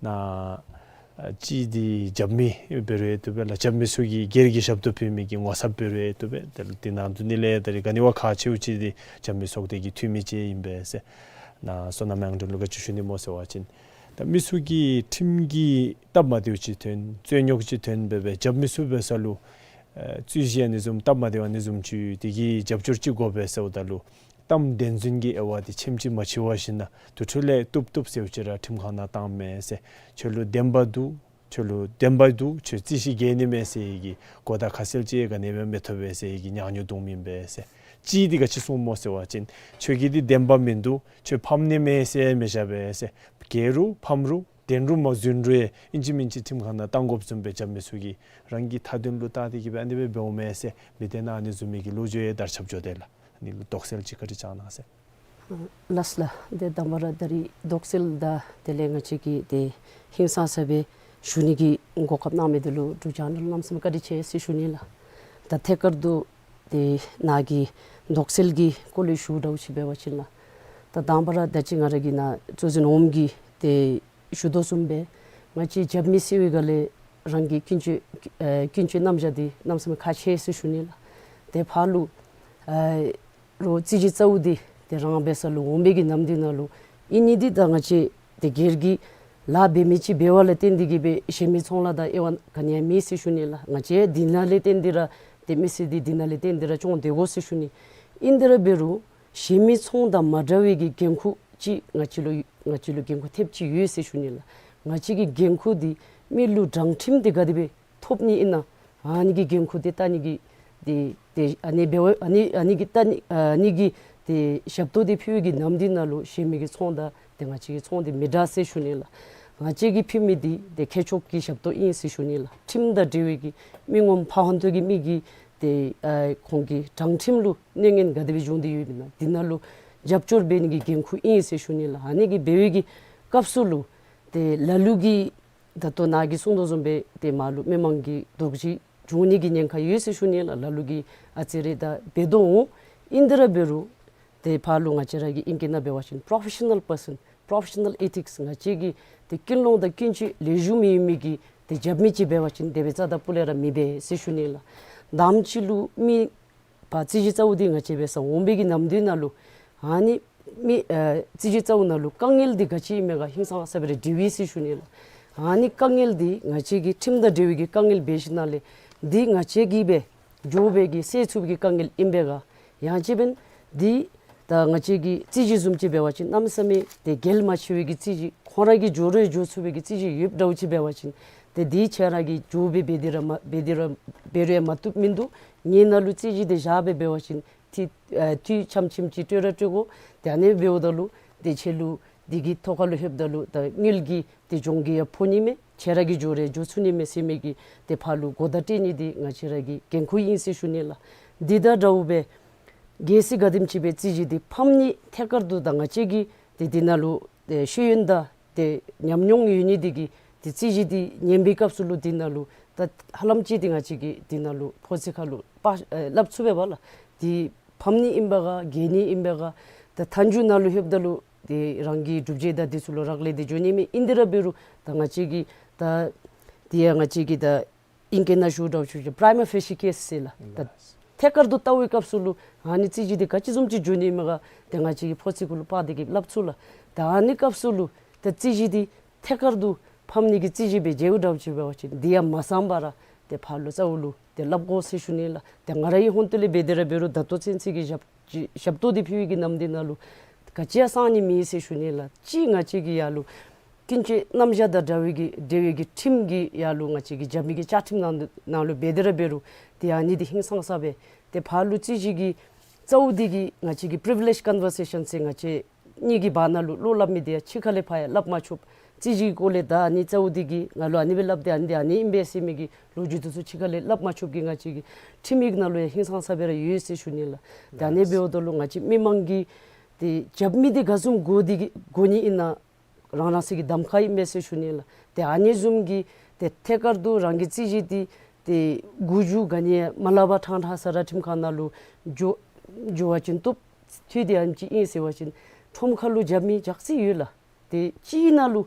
ནཱ་ཨ་གཅིག་འདི་རྒྱབ་མི་འབད་རུང་ཡང་བཏུབ་པས་ལགས། རྒྱབ་མི་ཚུ་གིས་སྒེར་གྱི་ཞབས་ཏོག་ཕུལ་མི་གི་ངོ་ཚབ་འབད་རུང་ཡང་བཏུབ་པས། དེ་ལས་དེ་ནང་དུ་ནི་ལས་ད་རིས་ག་ནི་བ་ཁག་ཆེཝ་ཅིག་འདི་རྒྱབ་མི་ཚོགས་སྡེ་གི་འཐུས་མི་ཅིག་ཨིན་པས་ཟེར། ནཱ་བསོད་ནམས་དབྱངས་སྒྲོན་ལུ་ག་ཅི་ཞུ་ནི་སྨོ་ཟེར་བ་ཅིན་ད་མི་ཚུ་གིས་ཁྲིམས་ཀྱི་སྟབས་མ་བདེཝ་ཅིག་ཐོན་རྩོད་རྙོག་ཅིག་ཐོན་འབད་སྦེ་རྒྱབ་མི་ཚུ་འབད་ས་ལུ་ཨེ་རྩོད་གཞི་ཨ་ནི་བཟུམ་སྟབས་མ་བདེཝ་ཨ་ནི་བཟུམ་ཅིག་དེ་གི་རྒྱབ་སྐྱོར་ཅིག་དགོ་པས་ཟེརཝ་ད་ལུ་གཏམ་བདེན་རྫུན་གྱི་དབྱེ་བ་དེ་ཆེམ་ཅིག་མ་ཕྱེ་བར་ཞིནམ་ལས་དེ་འཕྲོ་ལས་བཏུབ་བཏུབ་ཟེརཝ་ཅིག་ར་ཁྲིམས་ཁང་ནང་བཏང་མས་ཟེར། ཁྱོད་ལུ་བདེན་པ་འདུག། ཁྱོད་ལུ་བདེན་པ་འདུག། ཁྱོད་རྩོད་གཞི་འགེལ་ནི་མས་ཟེར་བའི་གི་གོ་བརྡ་ཁ་གསལ་ཅིག་ག་ནི་སྦེ་མི་ཐོབ་པས་ཟེར་བའི་གི་ཉག་ཉོག་འདུག་མེན་པས་ཟེར། གཅིག་འདི་ག་ཅི་གསུངས་སྨོ་ཟེར་བ་ཅིན་ཁྱོད་ཀྱི་འདི་བདེན་པ་མིན་འདུག། ཁྱོད་ཕམ་ནི་མས་ཟེར་མི་བཞག་པས་ཟེར། འགལ་རུང་ཕམ་རུང་བདེན་རུང་མ་རྫུན་རུང་ཡང་ཨིན་ཅི་མིན་ཅི་ཁྲིམས་ཁང་ནང་བཏང་དགོཔ་བཟུམ་སྦེ་རྒྱབ་མི་ཚུ་གིས་རང་གི་མཐའ་དོན་ལུ་བལྟ་སྟེ་གི་སྦེ་ཨ་ནི་སྦེ་འབདཝ་མས་ཟེར་མི་སྡེ་ནང་ཨ་ནི་བཟུམ་མའི་གི་ལོ་རྒྱུས་ཡང་དར་ཁྱབ་འགྱོ་དེས་ལགས། ཨ་ནི་ལུ་དོགས་སེལ་ཅིག་བཀའ་དྲིན་བསྐྱང་གནང་ཟེར། ལགས་ལགས། ཏེ་དང་པ་ར་ད་རིས་དོགས་སེལ་དང་དེ་ལས་ང་བཅས་ཀྱིས་ཏེ་ཧིང་སངས་ས་སྦེ་ཞུ་ནི་གི་གོ་སྐབས་གནང་མི་འདི་ལུ་འབྲུག་ཆེ་ནལ་གནམ་མེད་ས་མེད་བཀའ་དྲིན་ཆེ་ཟེར་ཞུ་ནི་ལགས། ད་ཐད་ཀར་དུ་ཏེ་ནཱ་གི་དོགས་སེལ་གྱི་སྐོར་ལས་ཞུ་འདྲཝ་ཅིག་འབད་བ་ཅིན་ལགས། ད་དང་པ་ར་ད་ཅི་ང་ར་གིས་ནཱ་གཙོ་འཛིན་འོགམ་གིས་ཏེ་ཞུ་དོ་བཟུམ་སྦེ་ང་བཅས་རྒྱབ་མི་ཟེར་བའི་སྒང་ལས་རང་གི་ཀུན་སྤྱོད་ཨེ་ཀུན་སྤྱོད་རྣམ་གཞག་འདི་གནམ་མེད་ས་མེད་ཁག་ཆེ་ཟེར་ཞུ་ནི་ལགས། ཏེ་ཕར་ལུ་ཨེ་རོགས་རྩོད་གཞི་རྩཝ་འདི་ཏེ་རང་འབད་ས་ལུ་འོང་པའི་གི་ནམ་དུས་ནང་ལུ་ཨིན་ནི་འདི་ད་ང་བཅས་ཏེ་སྒེར་གྱི་ལཱ་འབད་མི་ཅིག་འབད་བ་ལས་བརྟེན་ཏེ་གི་སྦེ་གཞན་མི་ཚོང་ལཱ་དང་དབྱེ་བ་ག་ནི་ཡང་མེད་ཟེར་ཞུ་ནི་ལགས། ང་བཅས་འདི་ནང་ལས་བརྟེན་ཏེ་ར་ཏེ་མི་སེར་འདི་འདི་ནང་ལས་བརྟེན་ཏེ་ར་སྐྱོང་སྡོད་དགོ་ཟེར་ཞུ་ནི། ཨིན་དེ་ར་འབད་རུང་གཞན་མི་ཚོང་དང་མ་འདྲ་བའི་གི་འགན་ཁུར་ཅིག་ང་བཅས་ལུ་ང་བཅས་ལུ་འགན་ཁུར་ཐེབས་ཅིག་ཡོད་ཟེར་ཞུ་ནི་ལགས། ང་བཅས་ཀྱི་འགན་ཁུར་འདི་མི་ལུ་དྲང་ཁྲིམས་འདི་ག་དེ་སྦེ་ཐོབ་ནི་ཨིན་ན་ཨ་ནི་གི་འགན་ཁུར་འདི་བལྟ་ནི་གི་ཏེ་ཏེ་ཨ་ནི་འབད་བ་ཨ་ནི་ཨ་ནི་གི་བལྟ་ནི་ཨ་ནི་གི་ཏེ་ཞབས་ཏོག་འདི་ཕུལ་བའི་གི་ནམ་དུས་ནང་ལུ་གཞན་མི་གི་ཚོང་དང་ཏེ་ང་བཅས་ཀྱི་ཚོང་འདི་མི་འདྲ་ཟེར་ཞུ་ནི་ལགས། ང་བཅས་ཀྱིས་ཕུལ་མི་འདི་ཏེ་ཁྱད་ཆོས་ཀྱི་ཞབས་ཏོག་ཨིན་ཟེར་ཞུ་ནི་ལགས། ཁྲིམས་དང་འབྲེལ་བའི་གི་མི་ངོམ་ཕ་ཧོན་ཏོ་གི་མི་གིས་ཏེ་ཨ་ཁོང་གི་དྲང་ཁྲིམས་ལུ་གནོད་ངན་ག་དེ་སྦེ་འབྱུང་སྟེ་ཡོདཔ་ཨིན་ན་འདི་ནང་ལུ་རྒྱབ་སྐྱོར་འབད་ནི་གི་འགན་ཁུར་ཨིན་ཟེར་ཞུ་ནི་ལགས། ཨ་ནི་གི་འབད་བའི་གི་སྐབས་སུ་ལུ་ཏེ་ལ་ལུ་གིས་ད་ལྟོ་ནཱ་གིས་གསུངས་དོ་བཟུམ་སྦེ་ཏེ་མར་ལུ་མི་མང་གི་དོགས་གཞི་འབྱུང་ནི་གི་ཉེན་ཁ་ཡོད་ཟེར་ཞུ་ནི་ལགས། ལ་ལུ་གིས་ཨ་ཙི་རེ་ད་འབད་དོ་འོང་། ཨིན་དེ་ར་འབད་རུང་ཏེ་ཕར་ལུ་ང་བཅས་ར་གི་ཨིང་སྐད་ནང་འབད་བ་ཅིན་པོརོ་ཕེ་ཤ་ནཱལ་པར་སཱན་པོརོ་ཕེ་ཤ་ནཱལ་ཨེ་ཐིགསི་ང་བཅས་ཀྱི་ཏེ་ཀུན་སློང་དང་ཀུན་སྤྱོད་ལེགས་ཤོམ་ཡོད་མི་གི་ ཏེ་རྒྱབ་མི་ཅིག་འབད་བ་ཅིན་དེ་སྦེ་རྩ་དང་སྤུ་ལས་ར་མི་འབད་ཟེར་ཞུ་ནི་ལགས། དང་པ་ཅིག་ལུ་མི་ཕར་རྩིས་ཞིབ་རྩ་བོ་འདི་ང་བཅས་འབད་སར་འོང་པའི་གི་ནམ་དུས་ནང་ལུ་ཨ་ནི་མི་ཨེ་རྩིས་ཞིབ་རྩ་བོ་ནང་ལུ་དཀའ་ངལ་འདི་ག་ཅི་ཨིན་མས་ག་ཧིང་སངས་ས་སྦེ་ར་འདྲི་བས་ཟེར་ཞུ་ནི་ལགས། ཨ་ནི་དཀའ་ངལ་འདི་ང་བཅས་ཀྱི་ཁྲིམས་དང་འབྲེལ་བའི་གི་དཀའ་ངལ་འབད་ཞིནམ་ལས་འདི་ང་བཅས་ཀྱིས་འབད་འགྱོ་བའི་གི་སེལ་ཚུགས་པའི་གི་དཀའ་ངལ་ཨིན་པས་ག། ཡང་ཅིན་འབདན་འདི་ད་ང་བཅས་ཀྱི་རྩིས་ཞིབ་བཟུམ་ཅིག་འབད་བ་ཅིན་གནམ་མེད་ས་མེད་ཏེ་གལ་མ་ཆེ་བའི་གི་རྩིས་ཞིབ་ཁོང་ར་གིས་འགྱོ་རུང་འགྱོ་ཚུགས་པའི་གི་རྩིས་ཞིབ་ཡོདཔ་འདྲཝ་ཅིག་འབད་བ་ཅིན་ཏེ་འདི་ཁྱེད་ར་གིས་འགྱོ་སྦེ་འབད་དེ་ར་མ་འབད་དེ་ར་འབད་རུང་ཡང་མ་བཏུབ་མིན་འདུག། ངེའི་ནང་ལུ་རྩིས་ཞིབ་འདི་བཞག་སྦེ་འབད་བ་ཅིན་ཏེ་ཨ་འཐུས་ཙམ་ཙམ་ཅིག་སྤྲོད་ར་སྤྲོད་དགོ། ཏེ་ཨ་ནི་འབདཝ་ད་ལུ་ཏེ་ཁྱེད་ལུ་འདི་གི་ཐོག་ཁ་ལུ་ལྷོདཔ་ད་ལུ་ད་དངུལ་གྱི་ཏེ་གྱོང་གུད་ཡང་ཕོག་ནི་མས། ཁྱེད་ར་གིས་འགྱོ་རུང་འགྱོ་ཚུགས་ནི་མས་ཟེར་མི་གི་ཏེ་ཕར་ལུ་གོ་བརྡ་སྤྲོད་ནི་འདི་ང་བཅས་ར་གི་འགན་ཁུར་ཨིན་ཟེར་ཞུ་ནི་ལགས། འདི་དང་འདྲཝ་སྦེ་གལ་སྲིད་ག་དེམ་ཅིག་སྦེ་རྩིས་ཞིབ་འདི་ཕམ་ནི་ཐད་ཀར་དུ་ད་ང་བཅས་ཀྱི་ཏེ་འདི་ནང་ལུ་ཏེ་ཤེས་ཡོན་དང་ཏེ་ཉམས་མྱོང་ཡོད་ནི་འདི་གིས་ཏེ་རྩིས་ཞིབ་འདི་ཉན་པའི་སྐབས་སུ་ལུ་འདི་ནང་ལུ་ད་ཧ་ལམ་ཅིག་འདི་ང་བཅས་ཀྱིས་འདི་ནང་ལུ་ཕོ་ཚོད་ཁ་ལུ་པ་ཨེ་སླབ་ཚུགས་པས་པ་ལགས། འདི་ཕམ་ནི་ཨིན་པས་ག་རྒྱལ་ནི་ཨིན་པས་ག། ད་མཐའ་མཇུག་ནང་ལུ་ལྷོདཔ་ད་ལུ་ཏེ་རང་གི་སྒྲུབ་བྱེད་དང་འདི་ཚུ་ལུ་རག་ལས་ཏེ་འགྱོ་ནི་མས། ཨིན་དེ་ར་འབད་རུང་ད་ང་བཅས་ཀྱིས་ད་འདི་ཡང་ང་བཅས་ཀྱིས་ད་ཨིང་སྐད་ནང་ཞུཝ་འདྲཝ་ཅིག་པྲའི་མ་ཕེ་ཤི་ཀེསི་ཟེར་ལགས། ད་ཐད་ཀར་དུ་བལྟ་བའི་སྐབས་སུ་ལུ་ཨ་ནི་རྩིས་ཞིབ་འདི་ག་ཅི་བཟུམ་ཅིག་འགྱོ་ནི་མས་ག་ཏེ་ང་བཅས་ཀྱིས་ཕོ་ཚོད་ཁ་ལུ་པ་འདི་གིས་སླབ་ཚུགས་ལགས། ད་ཨ་ནི་སྐབས་སུ་ལུ་ད་རྩིས་ཞིབ་འདི་ཐད་ཀར་དུ་ཕམ་ནི་གི་རྩིས་ཞིབ་སྦེ་མཇལཝ་འདྲཝ་ཅིག་འབད་བ་ཅིན་འདི་ཡང་མ་གསང་པར་ར་ཏེ་ཕར་ལུ་རྩ་བོ་ལུ་ཏེ་སླབ་དགོ་ཟེར་ཞུ་ནི་ལགས། ཏེ་ང་རའི་ཧོངས་ཏོ་ལས་འབད་དེ་ར་འབད་རུང་ད་ལྟོ་ཚུན་ཚོད་ཀྱི་ཞབས་ཞབས་ཏོག་འདི་ཕུལ་བའི་གི་ནམ་དུས་ནང་ལུ་ག་ཅི་ཡང་གསང་ནི་མེད་ཟེར་ཞུ་ནི་ལགས། གཅིག་ང་བཅས་ཀྱི་ཡར་ལུ་ཀུན་སྤྱོད་རྣམ་གཞག་དང་འདྲ་བའི་གི་འབྲེལ་བའི་གི་ཁྲིམས་ཀྱི་ཡར་ལུ་ང་བཅས་ཀྱི་རྒྱབ་མི་གི་བཅའ་ཁྲིམས་ནང་ནང་ལུ་འབད་དེ་ར་འབད་རུང་ཏེ་ཨ་ནི་འདི་ཧིང་སངས་ས་སྦེ་ཏེ་ཕར་ལུ་རྩིས་ཞིབ་ཀྱི་རྩ་བོ་འདི་གིས་ང་བཅས་ཀྱི་པི་རི་བི་ལེཇ་ཀོན་བར་སེ་ཤཱན་ཟེར་ང་བཅས་གཉིས་ཀྱི་བར་ན་ལུ་བློ་སླབ་མི་འདི་ཡང་ཕྱི་ཁ་ལས་ཕར་ཡང་སླབ་མ་ཆོགཔ། རྩིས་ཞིབ་སྐོར་ལས་ད་ཨ་ནི་རྩ་བོ་འདི་གིས་ང་ལུ་ཨ་ནི་སྦེ་སླབ་སྟེ་ཨ་ནི་འདི་ཨ་ནི་ཨིན་པས་ཟེར་མི་གི་ལོ་རྒྱུས་འདི་ཚུ་ཕྱི་ཁ་ལས་སླབ་མ་ཆོགཔ་གི་ང་བཅས་ཀྱི་ཁྲིམས་ཡིག་ནང་ལུ་ཡང་ཧིང་སངས་ས་སྦེ་ར་ཡོད་ཟེར་ཞུ་ནི་ལགས། ད་ཨ་ནི་འབདཝ་ད་ལུ་ང་བཅས་མི་མང་གིས་ཏེ་རྒྱབ་མི་འདི་ག་བཟུམ་དགོ་འདི་གི་དགོ་ནི་ཨིན་ན་རང་རང་སོའི་གི་གདམ་ཁ་ཨིན་པས་ཟེར་ཞུ་ནི་ལགས། ཏེ་ཨ་ནི་བཟུམ་གྱི་ཏེ་ཐད་ཀར་དུ་རང་གི་རྩིས་ཞིབ་འདི་ཏེ་མགུ་མཇུག་ག་ནི་ཡང་མ་སླབ་པར་ཕྲང་ཕྲང་ས་ར་ཁྲིམས་ཁང་ནང་ལུ་འགྱོ་འགྱོ་བ་ཅིན་བཏུབ། ཐོན་ཏེ་ཨ་ནེམ་ཅིག་ཨིན་ཟེར་བ་ཅིན་ཁྲོམ་ཁ་ལུ་རྒྱབ་མི་ཇག་སི་ཡོད་ལགས། ཏེ་གཅིག་ནང་ལུ་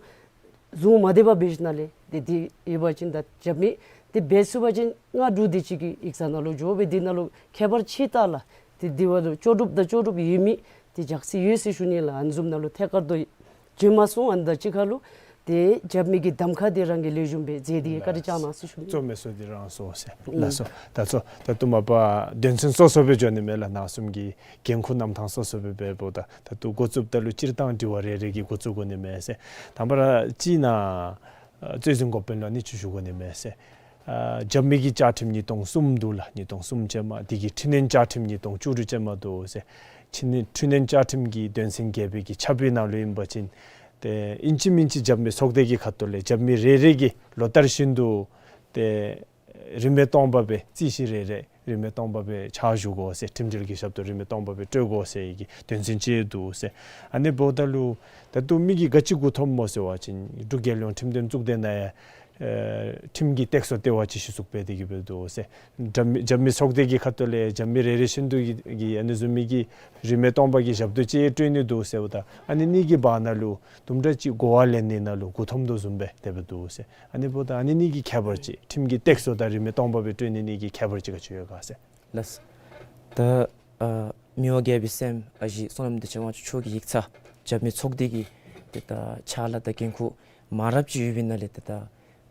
བཟུང་མ་སྡོད་པར་འབད་ཞིནམ་ལས་ཏེ་འདི་ཡོད་པ་ཅིན་ད་རྒྱབ་མི་འདི་འབད་ཚུགས་པ་ཅིན་ང་འབྲུག་འདི་ཅིག་གི་ཡིག་ཚང་ནང་ལུ་འགྱོ་སྦེ་འདི་ནང་ལུ་ཁྱད་པར་ཅིག་བལྟ་ལགས། ཏེ་འདི་བ་ལུ་ལྕོགས་གྲུབ་དང་ལྕོགས་གྲུབ་ཡོད་མི་འདི་ཇག་སི་ཡོད་ཟེར་ཞུ་ནི་ལགས། ཨ་ནི་བཟུམ་ནང་ལུ་ཐད་ཀར་དུ་བྱོན་མ་སོང་། ཨ་ནི་དང་གཅིག་ཁར་ལུ་ཏེ་རྒྱབ་མི་གི་གདམ་ཁ་འདི་རང་གིས་ལེགས་ཤོམ་སྦེ་མཛད་དེ་བཀའ་དྲིན་བསྐྱང་གནང་ཟེར་ཞུ་ནི། གཙོ་མེན་སོ་འདི་རང་སོ་ཟེར། ལགས་སོ། ད་གཙོ་ད་ལྟོ་མ་པ་དོན་ཚན་སོ་སོ་སྦེ་འགྱོ་ནི་མས་ལགས། ནང་གསུམ་གྱི་འགན་ཁུར་རྣམ་ཐར་སོ་སོ་སྦེ་འབདཝ་ད་ད་ལྟོ་འགོ་བཙུགསཔ་ད་ལུ་སྤྱིར་བཏང་དྲི་བ་རེ་རེ་གིས་འགོ་བཙུགས་དགོ་ནི་མས་ཟེར། དང་པ་ར་གཅིག་ནཱ་ཨ་རྩོད་འཛིན་འགོ་དཔོན་ལུ་ཨ་ནི་ཅིག་ཞུ་དགོ་ནི་མས་ཟེར། ཨ་རྒྱབ་མི་གི་བཅའ་ཁྲིམས་ཉིས་སྟོང་གསུམ་འདུག་ལགས། ཉིས་སྟོང་གསུམ་ཅན་མ་འདི་གི་འཕྲི་སྣོན་བཅའ་ཁྲིམས་ཉིས་སྟོང་བཅུ་དྲུག་ཅན་མ་འདུག་ཟེར། འཕྲི་སྣོན་འཕྲི་སྣོན་བཅའ་ཁྲིམས་ཀྱི་དོན་ཚན་བརྒྱད་པའི་གི་ཆ་བོད་ནང་ལུ་ཨིན་པ་ཅིན་ཏེ་ཨིན་ཅི་མིན་ཅི་རྒྱབ་མི་ཚོགས་སྡེ་གི་ཁ་ཐུག་ལས་རྒྱབ་མི་རེ་རེ་གིས་ལོ་ལྟར་བཞིན་དུ་ཏེ་རིན་མེད་སྟོང་པ་སྦེ་རྩིས་ཞིབ་རེ་རེ་རིན་མེད་སྟོང་པ་སྦེ་ཕྱག་ཞུ་དགོ་ཟེར། ཁྲིམས་འབྲེལ་གྱི་ཞབས་ཏོག་རིན་མེད་སྟོང་པ་སྦེ་སྤྲོད་དགོ་ཟེར་བའི་གི་དོན་ཚན་ཅིག་འདུག་ཟེར། ཨ་ནི་འབདཝ་ད་ལུ་ད་ལྟོ་མི་གིས་ག་ཅི་མགུ་འཐོམ་སྨོ་ཟེར་བ་ཅིན་འབྲུག་རྒྱལ་ཡོངས་ཁྲིམས་དོན་གཙུག་སྡེ་ནང་ཡང་ཨེ་ཁྲིམས་ཀྱི་སྟེགས་གསོ་ལྟེ་བ་ཅིག་གཞི་བཙུགས་འབད་དེ་གི་སྦེ་འདུག་ཟེར། རྒྱབ་མི་རྒྱབ་མི་ཚོགས་སྡེ་གི་ཁ་ཐུག་ལས་རྒྱབ་མི་རེ་རེ་བཞིན་དུ་གི་གི་ཨ་ནི་བཟུམ་མའི་གི་རིན་མེད་སྟོང་པ་གི་ཞབས་ཏོག་ཅིག་སྤྲོད་ནི་འདུག་ཟེརཝ་ད་ཨ་ནི་གཉིས་ཀྱི་བར་ན་ལུ་དུམ་གྲ་ཅིག་གོ་བ་ལེན་ནི་ནང་ལུ་མགུ་འཐོམ་དོ་བཟུམ་སྦེ་དེ་སྦེ་འདུག་ཟེར། ཨ་ནི་འབདཝ་ད་ཨ་ནི་གཉིས་ཀྱི་ཁྱད་པར་ཅིག་ཁྲིམས་ཀྱི་སྟེགས་གསོ་དང་རིན་མེད་སྟོང་པ་སྦེ་སྤྲོད་ནི་གཉིས་ཀྱི་ཁྱད་པར་ཅིག་ག་ཅི་ཡོད་ག་ཟེར། ལགས། ད་ཨ་མི་དབང་རྒྱལ་པོའི་སྲསམོ་ཨ་ཞེ་བསོད་ནམས་བདེ་ཆེན་དབང་ཕྱུག་མཆོག་གི་ཡིག་ཚང་རྒྱབ་མི་ཚོགས་སྡེ་གི་ཏེ་ད་ཕྱག་ལཱ་དང་འགན་ཁུར་མང་རབས་ཅིག་ཡོད་པའི་ནང་ལས་ཏེ་ད་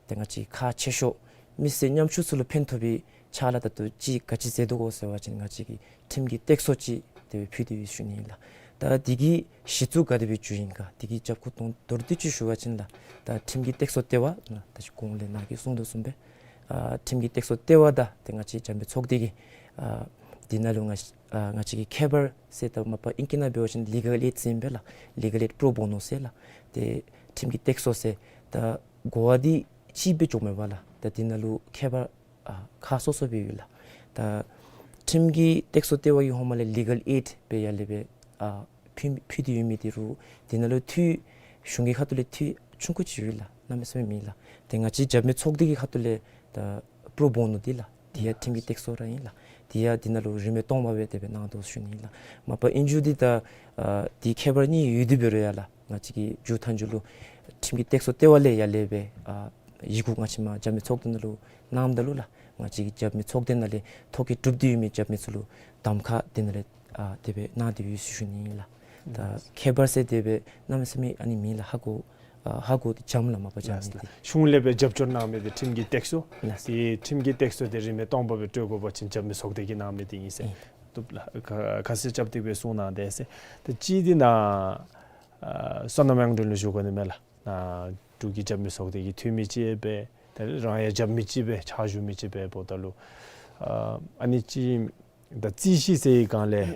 ཏེ་ང་བཅས་ཁག་ཆེ་ཤོས་མི་སེར་ཉམ་ཆུང་ཚུ་ལུ་ཕན་ཐོགས་པའི་ཕྱག་ལཱ་ད་ལྟོ་ཅིག་ག་ཅི་མཛད་དོ་གོ་ཟེར་བ་ཅིན་ང་བཅས་ཀྱིས་ཁྲིམས་ཀྱི་སྟེགས་གསོ་ཅིག་དེ་སྦེ་ཕུལ་ཏེ་ཡོད་ཞུ་ནི་ཨིན་ལགས། ད་འདི་གི་གཞི་བཙུགས་ག་དེ་སྦེ་བཙུགས་ཡི་ག་འདི་གི་རྒྱབ་ཁུངས་དོན་མདོར་བསྡུས་ཅིག་ཞུ་བ་ཅིན་ལགས། ད་ཁྲིམས་ཀྱི་སྟེགས་གསོ་ལྟེ་བ་ད་ཅི་གོང་ལས་ནཱ་གིས་གསུངས་དོ་བཟུམ་སྦེ་ཨ་ཁྲིམས་ཀྱི་སྟེགས་གསོ་ལྟེ་བ་དང་ཏེ་ང་བཅས་རྒྱབ་མི་ཚོགས་སྡེ་གི་ཨ་འདི་ནང་ལུ་ང་ཨ་ང་བཅས་ཀྱི་ཁྱད་པར་ཟེར་ད་མ་པ་ཨིང་སྐད་ནང་འབད་བ་ཅིན་ལི་གལ་ཨེཌ་ཟེར་ཨིན་པས་ལགས། ལི་གལ་ཨེཌ་པྲོ་བོ་ནོ་ཟེར་ལགས། ཏེ་ཁྲིམས་ཀྱི་སྟེགས་གསོ་ཟེར་ད་གོ་བ་འདི་གཅིག་སྦེ་འགྱོཝ་མས་པ་ལགས། ད་འདི་ནང་ལུ་ཁྱད་པར་ཨ་ཁག་སོ་སོ་སྦེ་ཡོད་ལགས། ད་ཁྲིམས་ཀྱི་སྟེགས་གསོ་ལྟེ་བ་གི་ཧོངས་མ་ལས་ལི་གལ་ཨེཌ་སྦེ་ཡར་ལས་སྦེ་ཨ་ཕུལ་ཕུལ་ཏེ་ཡོད་མི་འདི་རུང་འདི་ནང་ལུ་འཐུས་གཞུང་གི་ཁ་ཐུག་ལས་འཐུས་ཆུང་ཀུ་ཅིག་ཡོད་ལགས། གནམ་མེད་ས་མེད་མེད་ལགས། ཏེ་ང་བཅས་རྒྱབ་མི་ཚོགས་སྡེ་གི་ཁ་ཐུག་ལས་ད་པྲོ་བོ་ནོ་འདི་ལགས། འདི་ཡང་ཁྲིམས་ཀྱི་སྟེགས་གསོ་ར་ཨིན་ལགས། འདི་ཡང་འདི་ནང་ལུ་རིན་མེད་སྟོང་པ་སྦེ་དེ་སྦེ་གནང་དོ་ཞུ་ནི་ཨིན་ལགས། མ་པ་ཨིན་རུང་འདི་ད་ཨ་འདི་ཁྱད་པར་གཉིས་ཡོད་དེ་འབད་རུང་ཡང་ལགས། ང་བཅས་ཀྱི་མཇུག་མཐའ་མཇུག་ལུ་ཁྲིམས་ཀྱི་སྟེགས་གསོ་ལྟེ་བ་ལས་ཡར་ལས་སྦེ་ཨ་ ཡི་གུ་ང་བཅས་མར་རྒྱབ་མི་ཚོགས་སྡེ་ནང་ལུ་གནངམ་ད་ལུ་ལགས་ང་བཅས་ཀྱི་རྒྱབ་མི་ཚོགས་སྡེ་ནང་ལས་ཐོ་བཀོད་གྲུབ་སྟེ་ཡོད་མི་རྒྱབ་མི་ཚུ་ལུ་གདམ་ཁ་དེ་ནང་ལས་ཨ་དེ་སྦེ་གནང་སྟེ་ཡོད་ཟེར་ཞུ་ནི་ཨིན་ལགས། ད་ཁྱད་པར་ཟེར་དེ་སྦེ་གནམ་མེད་ས་མེད་ཨ་ནི་མེད་ལགས། ཧ་གོ་ཨ་ཧ་གོ་སྟེ་འཇམ་ལགས། མ་པ་འཇམ་ལགས་ནི་ལགས། དེ་གཞུང་ལས་སྦེ་རྒྱབ་སྐྱོར་གནང་མི་དེ་ཁྲིམས་ཀྱི་སྟེགས་གསོ། ལགས། དེ་ཁྲིམས་ཀྱི་སྟེགས་གསོ་དེ་རིན་མེད་སྟོང་པ་སྦེ་སྤྲོད་དགོ་པ་ཅིན་རྒྱབ་མི་ཚོགས་སྡེ་གིས་གནང་མི་དེ་ཨིན་ཟེར། ཨེ། བཏུབ་ལགས། ཁ་ཁ་གསལ་རྐྱབ་སྟེ་སྦེ་གསུང་གནང་དེས་ཟེར། ད་ཅི་དེ་ནང་ཨ་སོ་ནམ་དབྱངས་སྒྲོན་ལུ་ཞུ་དགོ་ནི་མས་ལགས། ནཱ་འབྲུག་གི་རྒྱབ་མི་ཚོགས་སྡེ་གི་འཐུས་མི་ཅིག་སྦེ་ད་རང་ཡང་རྒྱབ་མི་ཅིག་སྦེ་ཕྱག་ཞུ་མི་ཅིག་སྦེ་འབདཝ་ད་ལུ་ཨ་ཨ་ནི་ཅིག་ད་རྩོད་གཞི་ཟེར་བའི་སྒང་ལས་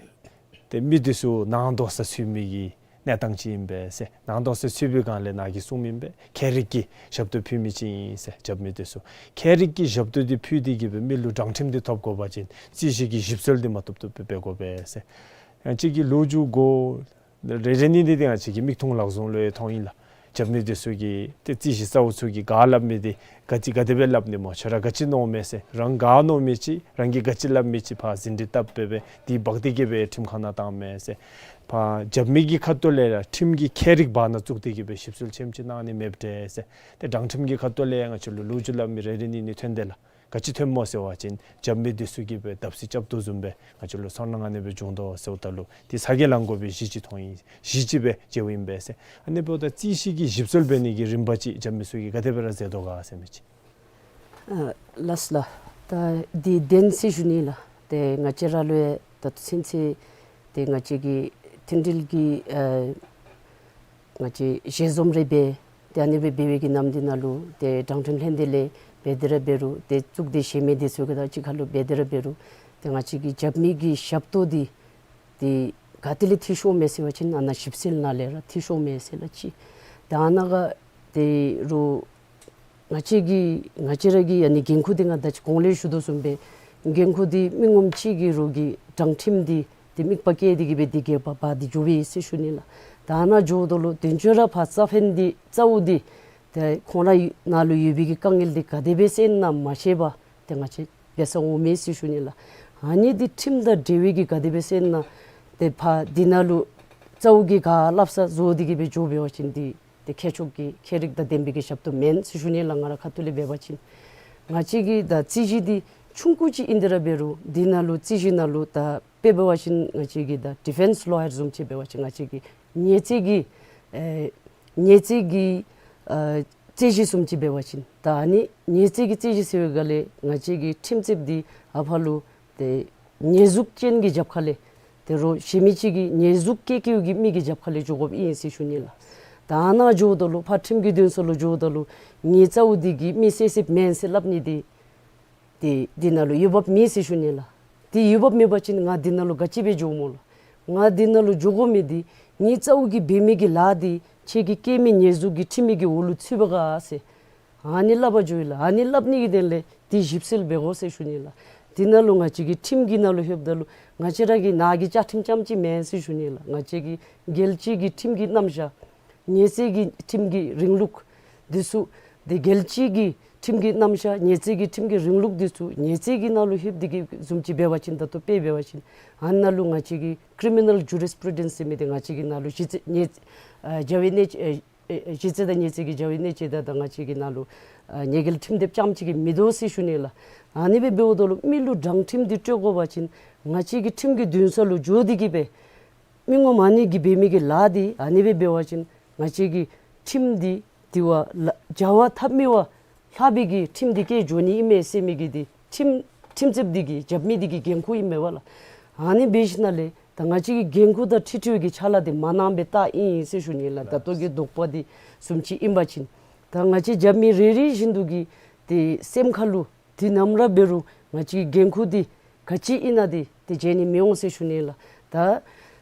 ཏེ་མི་དེ་ཚུ་ནང་དོགས་ས་ཚུད་མི་གི་གནས་སྟངས་ཅིག་ཨིན་པས་ཟེར། ནང་དོགས་ས་ཚུད་པའི་སྒང་ལས་ནཱ་གིས་གསུངས་མི་ཨིན་པས། མཁས་རིག་གི་ཞབས་ཏོག་ཕུལ་མི་ཅིག་ཨིན་ཟེར། རྒྱབ་མི་དེ་ཚུ་མཁས་རིག་གི་ཞབས་ཏོག་དེ་ཕུལ་ཏེ་གི་སྦེ་མི་ལུ་དྲང་ཁྲིམས་དེ་ཐོབ་དགོ་པ་ཅིན་རྩོད་གཞི་གི་ཞིབ་འཚོལ་དེ་མ་བཏུབ་བཏུབ་སྦེ་འབད་དགོ་པས་ཟེར། ཡང་གཅིག་གི་ལོ་རྒྱུས་གོ་རེ་རེ་གཉིས་གཉིས་དེ་ང་བཅས་ཀྱི་མིག་མཐོང་ལག་བཟུང་ལུ་ཡང་མཐོང་ཡི་ལགས། རྒྱབ་མི་དེ་ཚུ་གིས་ཏེ་རྩོད་གཞི་གཙོ་བོ་ཚུ་གིས་ག་སླབ་མི་དེ་ག་ཅི་ག་དེ་སྦེ་སླབ་ནི་སྨོ། ཁྱོད་ར་ག་ཅི་མནོཝ་མས་ཟེར། རང་ག་མནོ་མི་ཅིག་རང་གིས་ག་ཅི་སླབ་མི་ཅིག་ཕར་ཟིན་བྲིས་བཏབ་སྦེ་སྦེ་དེ་འབག་སྟེ་གི་སྦེ་ཁྲིམས་ཁང་ནང་བཏང་མས་ཟེར། ཕར་རྒྱབ་མི་གི་ཁ་ཐུག་ལས་ར་ཁྲིམས་ཀྱི་མཁས་རིག་བར་ན་བཙུགས་ཏེ་གི་སྦེ་ཞིབ་འཚོལ་ཆེམ་ཅིག་གནང་ནི་མེདཔ་འདྲས་ཟེར། ཏེ་དྲང་ཁྲིམས་ཀྱི་ཁ་ཐུག་ལས་ཡང་ང་བཅས་ལུ་ལོ་རྒྱུས་སླབ་མི་རེ་རེ་གཉིས་གཉིས་ཐོན་དེས་ལགས། ག་ཅི་ཐོནམ་སྨོ་ཟེར་བ་ཅིན་རྒྱབ་མི་དེ་ཚུ་གིས་སྦེ་བརྡབ་གསིག་རྐྱབ་དོ་བཟུམ་སྦེ་ང་བཅས་ལུ་ཚོར་སྣང་ཨ་ནེ་སྦེ་བྱུང་དོ་ཟེརཝ་ད་ལུ་དེ་ཚ་གྱང་ལང་དགོ་པའི་གཞི་ཅིག་མཐོང་ཡི། གཞི་ཅིག་སྦེ་མཇལཝ་ཨིན་པས་ཟེར། ཨ་ནི་འབདཝ་ད་རྩོད་གཞི་གི་ཞིབ་འཚོལ་འབད་ནི་གི་རིམ་པ་ཅིག་རྒྱབ་མི་ཚུ་གིས་ག་དེ་སྦེ་ར་མཛད་དོ་ག་ཟེར་མི་ཅིག། ཨ་ལགས་ལགས། ད་དེ་བདེན་ཟེར་ཞུ་ནི་ལགས། ཏེ་ང་བཅས་ར་ལུ་ཡང་ད་ལྟོ་ཚུན་ཚོད་ཏེ་ང་བཅས་ཀྱི་མཐུན་སྒྲིལ་གྱི་ཨ་ང་བཅས་ཞལ་འཛོམས་རེ་འབད་ཏེ་ཨ་ནི་སྦེ་འབད་བའི་གི་ནམ་དེ་ནང་ལུ་ཏེ་དྲང་ཁྲིམས་ལྷན་སྡེ་ལས་འབད་དེ་ར་འབད་རུང་ཏེ་གཙུག་སྡེ་གཞན་མི་དེ་ཚུ་གི་དང་གཅིག་ཁར་ལུ་འབད་དེ་ར་འབད་རུང་ཏེ་ང་བཅས་ཀྱི་རྒྱབ་མི་གི་ཞབས་ཏོག་འདི་ཏེ་ག་ཏེ་ལས་འཐུས་ཤོར་མས་ཟེར་བ་ཅིན་ཨ་ནཱ་ཞིབ་འཚོལ་ནང་ལས་ར་འཐུས་ཤོར་མས་ཟེར་ལགས་ཅིག། ད་ཨ་ནཱ་ག་ཏེ་རུང་ང་བཅས་ཀྱི་ང་བཅས་ར་གི་ཨ་ནི་འགན་ཁུར་འདི་ང་ད་ཅི་གོང་ལས་ཞུ་དོ་བཟུམ་སྦེ་འགན་ཁུར་འདི་མི་ངོམ་ཅིག་གི་རོགས་ཀྱི་དྲང་ཁྲིམས་འདི་ཏེ་དམིགས་པ་བསྐྱེད་དེ་གི་སྦེ་འདི་གི་འབག་འབག་སྟེ་འགྱོ་བའི་ཟེར་ཞུ་ནི་ལགས། ད་ཨ་ནཱ་འགྱོཝ་ད་ལུ་དོན་གཅོད་ར་ཕར་རྩ་ཕན་འདི་རྩ་བོ་འདི་ཏེ་ཁོང་ར་ནང་ལུ་ཡོད་པའི་གི་དཀའ་ངལ་འདི་ག་དེ་སྦེ་སེལ་ན་མ་ཤེས་པར་ཏེ་ང་བཅས་འབད་ས་འོང་མས་ཟེར་ཞུ་ནི་ལགས། ཨ་ནི་འདི་ཁྲིམས་དང་འབྲེལ་བའི་གི་ག་དེ་སྦེ་སེལ་ན་ཏེ་ཕར་འདི་ནང་ལུ་རྩ་བོ་གི་ག་སླབ་ས་བཟོ་སྟེ་གི་སྦེ་འགྱོ་འབད་བ་ཅིན་འདི་ཏེ་མཁས་མཆོག་གི་མཁས་རིག་དང་ལྡན་པའི་གི་ཞབས་ཏོག་མེན་ཟེར་ཞུ་ནི་ལགས། ང་ར་ཁ་ཐུག་ལས་འབད་བ་ཅིན་ང་བཅས་ཀྱི་ད་རྩོད་གཞི་འདི་ཆུང་ཀུ་ཅིག་ཨིན་ཏེ་ར་འབད་རུང་འདི་ནང་ལུ་རྩོད་གཞི་ནང་ལུ་ད་དཔེ་འབད་བ་ཅིན་ང་བཅས་ཀྱི་ད་ཌི་ཕེནསི་ལོ་ཡར་བཟུམ་ཅིག་འབད་བ་ཅིན་ང་བཅས་ཀྱི་ཉེས་རྩོད་ཀྱི་ཨེ་ཉེས་རྩོད་ཀྱི་ཨ་རྩོད་གཞི་བཟུམ་ཅིག་འབད་བ་ཅིན་ད་ཨ་ནི་ཉེས་རྩོད་ཀྱི་རྩོད་གཞི་ཟེར་བའི་སྒང་ལས་ང་བཅས་ཀྱི་ཁྲིམས་རྩོདཔ་འདི་ཨ་ཕར་ལུ་ཏེ་ཉེས་འཛུགས་ཅན་གྱི་རྒྱབ་ཁ་ལས་ཏེ་རོགས་གཞན་མི་ཅིག་གིས་ཉེས་འཛུགས་བཀལ་བཀལཝ་གི་མི་གི་རྒྱབ་ཁ་ལས་འགྱོ་དགོཔ་ཨིན་ཟེར་ཞུ་ནི་ལགས། ད་ཨ་ནཱ་འགྱོཝ་ད་ལུ་ཕར་ཁྲིམས་ཀྱི་འདུན་ས་ལུ་འགྱོཝ་ད་ལུ་ངེའི་རྩ་བོ་འདི་གིས་མི་བསད་བསདཔ་མེན་ཟེར་སླབ་ནི་འདི་ཏེ་འདི་ནང་ལུ་འོས་འབབ་མེད་ཟེར་ཞུ་ནི་ལགས། ཏེ་འོས་འབབ་མེད་པ་ཅིན་ང་འདི་ནང་ལུ་ག་ཅི་སྦེ་འགྱོཝ་སྨོ་ལགས། ང་འདི་ནང་ལུ་འགྱོ་དགོ་མི་འདི་ངེའི་རྩ་བོ་གིས་འབད་མི་གི་ལཱ་འདི་ཁྱེད་ཀྱིས་བཀལ་མི་ཉེས་འཛུགས་ཀྱི་ཁྲིམས་མི་གི་འོག་ལུ་ཚུད་པས་ག་ཟེར་ཨ་ནི་སླབ་པར་འགྱོ་ཡི་ལགས། ཨ་ནི་སླབ་ནི་གི་དོན་ལས་འདི་ཞིབ་འཚོལ་འབད་དགོ་ཟེར་ཞུ་ནི་ལགས། འདི་ནང་ལུ་ང་བཅས་ཀྱི་ཁྲིམས་ཀྱི་ནང་ལུ་ལྷོདཔ་ད་ལུ་ང་བཅས་ར་གི་ནང་གི་བཅའ་ཁྲིམས་རྐྱངམ་ཅིག་མེན་ཟེར་ཞུ་ནི་ལགས། ང་བཅས་ཀྱི་རྒྱལ་སྤྱི་གི་ཁྲིམས་ཀྱི་རྣམ་གཞག་ཉེས་རྩོད་ཀྱི་ཁྲིམས་ཀྱི་རིང་ལུགས་འདི་ཚུ་ཏེ་རྒྱལ་སྤྱི་གི་ཁྲིམས་ཀྱི་རྣམ་གཞག་ཉེས་རྩོད་ཀྱི་ཁྲིམས་ཀྱི་རིང་ལུགས་འདི་ཚུ་ཉེས་རྩོད་ཀྱི་ནང་ལུ་ལྷོདཔ་འདི་གི་བཟུམ་ཅིག་འབད་བ་ཅིན་ད་ལྟོ་དཔེ་འབད་བ་ཅིན་ཨ་ནཱ་ལུ་ང་བཅས་ཀྱི་ཀི་རི་མི་ནཱལ་ཇུ་རིས་པུ་རུ་ཌེནསི་ཟེར་མི་འདི་ང་བཅས་ཀྱི་ནང་ལུ་གཞི་རྩའི་ཉེས་ཨ་བྱ་བའི་གནད་ཨེ་ཨེ་གཞི་རྩ་དང་ཉེས་རྩོད་ཀྱི་བྱ་བའི་གནད་དཔྱད་དང་ད་ང་བཅས་ཀྱི་ནང་ལུ་ཨ་ཉེས་འགེལ་ཁྲིམས་དེབ་རྐྱངམ་ཅིག་གིས་མི་དོ་ཟེར་ཞུ་ནི་ལགས། ཨ་ནི་སྦེ་འབདཝ་ད་ལུ་མི་ལུ་དྲང་ཁྲིམས་འདི་སྤྲོད་དགོ་པ་ཅིན་ང་བཅས་ཀྱི་ཁྲིམས་ཀྱི་འདུན་ས་ལུ་འགྱོ་སྟེ་གི་སྦེ་མི་ངོམ་ཨ་ནི་གིས་འབད་མི་གི་ལཱ་འདི་ཨ་ནི་སྦེ་འབད་བ་ཅིན་ང་བཅས་ཀྱི་ཁྲིམས་འདི་དེ་བ་ལ་བྱ་བ་ཐབས་མེད་པ་ལྷག་པའི་གི་ཁྲིམས་འདི་བཀལ་འགྱོ་ནི་ཨིན་མས་ཟེར་མི་གི་འདི་ཁྲིམས་ཁྲིམས་རྩོདཔ་འདི་གི་རྒྱབ་མི་འདི་གི་འགན་ཁུར་ཨིན་མས་པ་ལགས། ཨ་ནི་འབད་ཞིནམ་ལས་ད་ང་བཅས་ཀྱི་འགན་ཁུར་དང་འཁྲིལ་འཁྲིལ་བའི་གི་ཕྱག་ལཱ་འདི་མ་གནངམ་སྦེ་བལྟ་ཨིན་ཟེར་ཞུ་ནི་ལགས། ད་ལྟོ་གི་དོགས་པ་འདི་བཟུམ་ཅིག་ཨིན་པ་ཅིན་ད་ང་བཅས་རྒྱབ་མི་རེ་རེ་བཞིན་དུ་གི་ཏེ་སེམས་ཁ་ལུ་དུས་ནམ་ར་འབད་རུང་ང་བཅས་ཀྱི་འགན་ཁུར་འདི་ག་ཅི་ཨིན་ན་འདི་ཏེ་བརྗེད་ནི་མི་འོང་ཟེར་ཞུ་ནི་ལགས། ད་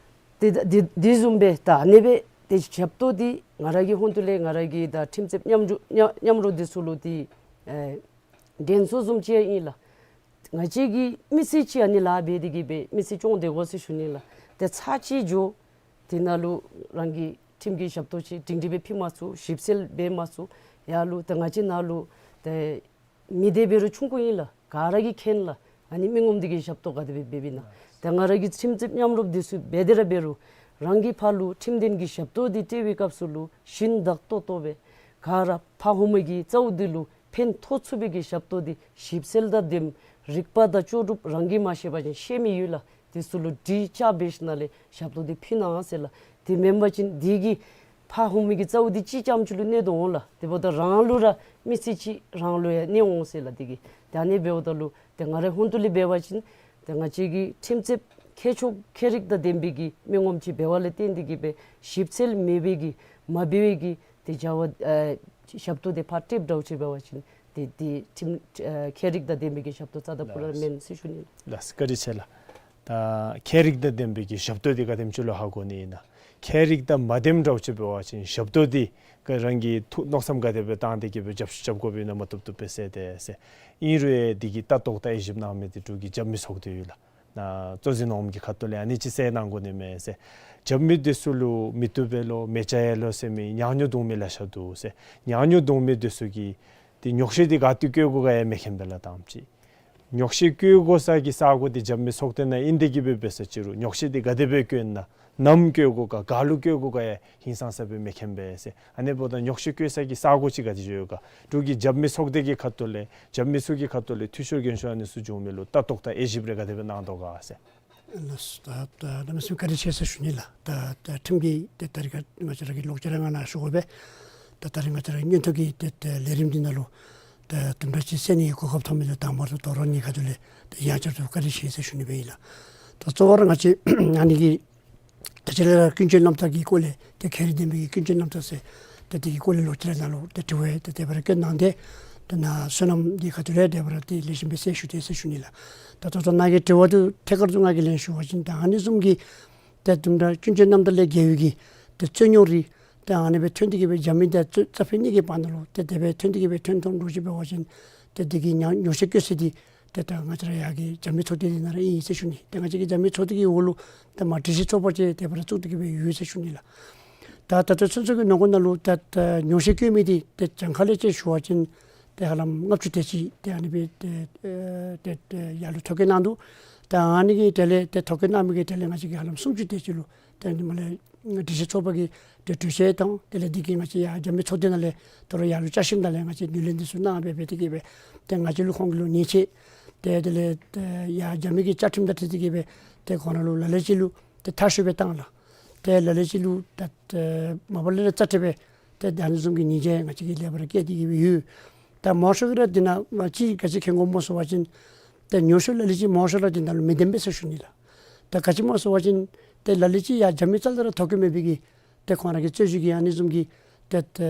ཏེ་ད་འདི་འདི་བཟུམ་སྦེ་ད་ཨ་ནི་སྦེ་ཏེ་ཞབས་ཏོག་འདི་ང་ར་གི་ཧོངས་ཏོ་ལས་ང་ར་གི་ད་ཁྲིམས་རྩོདཔ་མཉམ་འབྲུ་མཉམ་མཉམ་རོགས་འདི་ཚུ་ལུ་འདི་ཨེ་དྲན་གསོ་བཟུམ་ཅིག་ཡང་ཨིན་ལགས། ང་བཅས་ཀྱིས་མི་སེར་ཅིག་ཨ་ནི་ལཱ་འབད་དེ་གི་སྦེ་མི་སེར་སྐྱོང་སྡོད་དགོ་ཟེར་ཞུ་ནི་ལགས། ཏེ་ཚར་གཅིག་འགྱོ་དེ་ནང་ལུ་རང་གི་ཁྲིམས་ཀྱི་ཞབས་ཏོག་ཅིག་སྒྲིང་སྒྲི་སྦེ་ཕུལ་མ་ཚུགས། ཞིབ་འཚོལ་འབད་མ་ཚུགས། ཡར་ལུ་ཏེ་ང་བཅས་ནང་ལུ་ཏེ་མི་སྡེ་འབད་རུང་ཆུང་ཀུ་ཨིན་ལགས། ག་ར་གིས་མཁྱེན་ལགས། ཨ་ནི་མི་ངོམ་འདི་གིས་ཞབས་ཏོག་ག་དེ་སྦེ་འབད་བའི་ན། ཏེ་ང་ར་གི་ཁྲིམས་རྩོདཔ་མཉམ་རོགས་འདི་ཚུ་འབད་དེ་ར་འབད་རུང་རང་གི་ཕར་ལུ་ཁྲིམས་དོན་གྱི་ཞབས་ཏོག་འདི་སྤྲོད་པའི་སྐབས་སུ་ལུ་ཞིན་བདག་ཏོག་ཏོ་སྦེ་ག་ར་ཕར་ཧོངས་མ་གི་རྩ་བོ་འདི་ལུ་ ཕན་ཐོགས་ཚུགས་པའི་གི་ཞབས་ཏོག་འདི་ཞིབ་འཚོལ་དང་ལྡནམ་རིག་པ་དང་ལྕོགས་གྲུབ་རང་གིས་མ་ཤེས་པ་ཅིན་ཤེས་མི་ཡོད་ལགས། དེ་ཚུ་ལུ་དྲི་བཅའ་འབད་ཞིནམ་ལས་ཞབས་ཏོག་འདི་ཕུལ་གནང་ཟེར་ལགས། དེ་མེན་པ་ཅིན་དེ་གིས་ཕར་འོང་མི་གི་རྩ་བ་འདི་གཅིག་རྐྱངམ་ཅིག་ལུ་གནོད་དོ་འོང་ལགས། དེ་འབདཝ་ད་རང་ལུ་ར་མི་ཚེ་གཅིག་རང་ལུ་ཡང་གནོད་འོང་ཟེར་ལགས། དེ་གིས་ད་ཨ་ནི་འབདཝ་ད་ལུ་ཏེ་ང་རའི་ཧོངས་ཏོ་ལས་འབད་བ་ཅིན་ཏེ་ང་བཅས་ཀྱི་ཁྲིམས་རྩོདཔ་མཁས་མཆོག་མཁས་རིག་དང་ལྡན་པའི་གི་མི་ངོམ་ཅིག་འབད་བ་ལས་བརྟེན་ཏེ་གིས་སྦེ་ཞིབ་འཚོལ་མེད་པའི་གི་མ་འབད་བའི་གི་ཏེ་བྱ་བ་ཨེ་ཞབས་ཏོག་འདི་ཕར་སྤྲོདཔ་འདྲཝ་ཅིག་འབད་བ་ཅིན་ཏེ་ཏེ་ཁྲིམས་ཨེ་མཁས་རིག་དང་ལྡན་པའི་གི་ཞབས་ཏོག་རྩ་དང་པོ་ར་མེན་ཟེར་ཞུ་ནི་ལགས། ལགས་བཀའ་དྲིན་ཆེ་ལགས། ད་མཁས་རིག་དང་ལྡན་པའི་གི་ཞབས་ཏོག་འདི་ག་དེམ་ཅིག་ལུ་ཧ་གོ་ནི་ཨིན་ན། མཁས་རིག་དང་མ་ལྡནམ་འདྲཝ་ཅིག་འབད་བ་ཅིན་ཞབས་ཏོག་འདི་ག་རང་གིས་ཐུགས་མནོ་བསམ་ག་དེ་སྦེ་བཏང་སྟེ་གིས་སྦེ་རྒྱབ་རྒྱབ་དགོཔ་ཨིན་ན་མ་བཏུབ་བཏུབ་སྦེ་ཟེར་ཏེ་ཟེར། ཨིན་རུང་འདི་གི་ལྟ་རྟོག་དང་དབྱེ་ཞིབ་གནང་མི་འདི་འབྲུག་གི་རྒྱབ་མི་ཚོགས་སྡེ་ཡོད་ལགས། ནཱ་གཙོ་འཛིན་ནོར་བུ་གི་ཁ་ཐུག་ལས་ཨ་ནི་ཅིག་གསལ་གནང་དགོ་ནི་མས་ཟེར། རྒྱབ་མི་འདི་ཚུ་ལུ་མི་བཏུབ་པས་ལོ་མི་བྱ་ཡས་ལོ་ཟེར་མི་ཉག་ཉོག་རྡུང་མི་ལེ་ཤ་འདུག་ཟེར། ཉག་ཉོག་རྡུང་མི་འདི་ཚུ་གིས་ཏེ་ཉོག་བཤད་འདི་ག་ཏེ་བཀོད་དགོ་ག་ཡང་མི་མཁྱེན་པས་ལགས་དང་པ་ཅིག། ཉོག་བཤད་བཀོད་དགོ་ས་གི་ས་གོ་འདི་རྒྱབ་མི་ཚོགས་སྡེ་ནང་ཨིན་ཏེ་གིས་སྦེ་འབད་ས་ཅིག་རུང་ཉོག་བཤད་འདི་ག་དེ་སྦེ་བཀོད་ན་ནམ་བཀོད་དགོ་ག་ག་ལུ་བཀོད་དགོ་ག་ཡང་ཧིང་སངས་ས་སྦེ་མི་མཁྱེན་པས་ཟེར། ཨ་ནི་འབདཝ་ད་ཉོག་བཤད་བཀོད་ས་གི་ས་གོ་ཅིག་ག་ཏེ་ཡོད་ག། འབྲུག་གི་རྒྱབ་མི་ཚོགས་སྡེ་གི་ཁ་ཐུག་ལས་རྒྱབ་མི་ཚུ་གི་ཁ་ཐུག་ལས་འཐུས་ཤོར་རྒན་ཤོར་ཨ་ནི་ཚུ་བྱུང་མི་ལུ་ལྟ་རྟོག་དང་དབྱེ་ཞིབ་རེ་ག་དེ་སྦེ་གནང་དོ་ག་ཟེར། ལགས་སོ། ད་ད་གནམ་མེད་ས་མེད་བཀའ་དྲིན་ཆེ་ཟེར་ཞུ་ནི་ལགས། ད་ད་ཁྲིམས་ཀྱི་ཏེ་ད་རིས་ཁར་ང་བཅས་ར་གི་ལོག་སྤྱོད་ར་ང་ནཱ་ཞུ་དགོ་པས། ད་ད་རིས་ང་བཅས་ར་གི་མངོན་མཐོ་གི་ཏེ་ཏེ་ལས་རིམ་འདི་ནང་ལུ་ད་དུམ་གྲ་ཅིག་གསན་ནི་གི་གོ་སྐབས་ཐོབ་མི་འདི་དང་པ་ར་དོ་རུང་ངེའི་ཁ་ཐུག་ལས་ཏེ་ཡང་བསྐྱར་དུ་བཀའ་དྲིན་ཆེ་ཟེར་ཞུ་ནི་སྦེ་ཨིན་ལགས། ད་གཙོ་བོ་ར་ང་བཅས་ཨ་ནི་གི་ད་ཅི་ལས་ར་ཀུན་སྤྱོད་རྣམ་ཐར་གྱི་སྐོར་ལས་ཏེ་མཁས་རིག་ལྡན་པའི་གི་ཀུན་སྤྱོད་རྣམ་ཐར་ཟེར་ཏེ་དེ་གི་སྐོར་ལས་ལོག་སྤྱོད་ར་ནང་ལུ་ཏེ་དྲི་བ་ཏེ་དེ་སྦེ་ར་བཀོད་གནང་སྟེ་ཏེ་ནཱ་བསོད་ནམས་འདི་ཁ་ཐུག་ལས་དེ་སྦེ་ར་ཏེ་ལེགས་ཤོམ་སྦེ་གསལ་ཞུ་སྟེ་ཟེར་ཞུ་ནི་ལགས། ད་ད་ལྟོ་ནཱ་གི་དྲི་བ་འདི་ཐད་ཀར་དུ་ང་གིས་ལན་ཞུ་བ་ཅིན་ད་ཨ་ནི་བཟུམ་གྱི་ཏེ་དུམ་གྲ་ཀུན་སྤྱོད་རྣམ་ཐར་ལས་འགལ་བའི་གི་ཏེ་རྩོད་རྙོག་རིགས་ཏེ་ཨ་ནི་སྦེ་ཐོན་ཏེ་གིས་སྦེ་རྒྱབ་མི་དང་རྩོད་རྩ་ཕན་གཉིས་ཀྱི་བར་ན་ལུ་ཏེ་དེ་སྦེ་ཐོན་ཏེ་གིས་སྦེ་ཐོན་ཐོན་འདྲཝ་ཅིག་འབད་བ་ཅིན་ཏེ་དེ་གི་ཉོག་ཉོག་བཤད་བཀོད་ས་འདི་ཏེ་ད་ང་བཅས་ར་ཡར་གྱི་རྒྱབ་མི་ཚོགས་སྡེ་འདི་ནང་ར་ཨིན་ཟེར་ཞུ་ནི། ཏེ་ང་བཅས་ཀྱི་རྒྱབ་མི་ཚོགས་སྡེ་གི་འོག་ལུ་ཏེ་མ་དྲི་ཞིབ་ཚོགས་པ་ཅིག་དེ་སྦེ་ར་བཙུགས་ཏེ་གིས་སྦེ་ཡོད་ཟེར་ཞུ་ནི་ལགས། ད་ད་ལྟོ་ཚུན་ཚོད་ཀྱི་ནང་འཁོད་ནང་ལུ་ད་ད་ཉོག་བཤད་བཀོད་མི་འདི་ཏེ་གྱངས་ཁ་ལས་ཅིག་ཞུ་བ་ཅིན་ཏེ་ཧ་ལམ་ལྔ་བཅུ་དེ་ཅིག་ཏེ་ཨ་ནི་སྦེ་ཏེ་ཨེ་ཏེ་ཏེ་ཡར་ལུ་ཐོ་བཀོད་གནང་འདུག། ད་ཨ་ནི་གི་དེ་ལས་ཏེ་ཐོ་བཀོད་གནང་མི་གི་དེ་ལས་ང་བཅས་ཀྱིས་ཧ་ལམ་སུམ་ཅུ་དེ་ཅིག་ལུ་ཏེ་ཨ་ནི་མ་ལས་དྲི་ཞིབ་ཚོགས་པ་གིས་ཏེ་གྲོས་བཤེར་དང་དེ་ལས་འདི་གིས་ང་བཅས་ཡར་རྒྱབ་མི་ཚོགས་སྡེ་ནང་ལས་དོ་རུང་ཡར་ལུ་བསྐྱར་ཞིབ་ནང་ལས་ང་བཅས་ངོས་ལེན་འདི་ཚུ་གནང་སྦེ་སྦེ་དེ་གིས་སྦེ་ཏེ་ང་བཅས་ལུ་ཁོང་གི་ལུ་ཉེས་ཆད་ཏེ་དེ་ལས་ཏེ་ཡར་རྒྱབ་མི་གི་བཅའ་ཁྲིམས་དང་འཁྲིལ་ཏེ་གིས་སྦེ་ཏེ་ཁོང་ར་ལུ་ལ་ལུ་ཅིག་ལུ་ཏེ་མཐར་ཤོར་སྦེ་བཏང་ལགས། ཏེ་ལ་ལུ་ཅིག་ལུ་ད་ཨེ་མ་པ་ལས་ར་རྩ་ཁྲིམས་སྦེ་ཏེ་ད་ཨ་ནི་བཟུམ་གྱི་ཉེས་ཆད་ང་བཅས་ཀྱིས་ལེགས་པར་བཀལ་ཏེ་གིས་སྦེ་ཡོད། ད་མང་ཤོས་ཀྱིས་ར་འདི་ནང་ཅིག་ག་ཅི་མཁྱེན་དགོཔ་སྨོ་ཟེར་བ་ཅིན་ཏེ་ཉོག་བཤད་ལ་ལུ་ཅིག་མང་ཤོས་ར་འདི་ནང་ལུ་མི་བདེན་པས་ཟེར་ཞུ་ནི་ལགས། ད་ག་ཅི་སྨོ་ཟེར་བ་ཅིན་ཏེ་ལ་ལུ་ཅིག་ཡར་རྒྱབ་མི་རྩ་ལས་ར་ཐོ་བཀོད་མེད་པའི་གི་ཏེ་ཁོང་ར་གི་རྩོད་གཞི་གི་ཨ་ནི་བཟུམ་གྱི་ཏེ་ཏེ་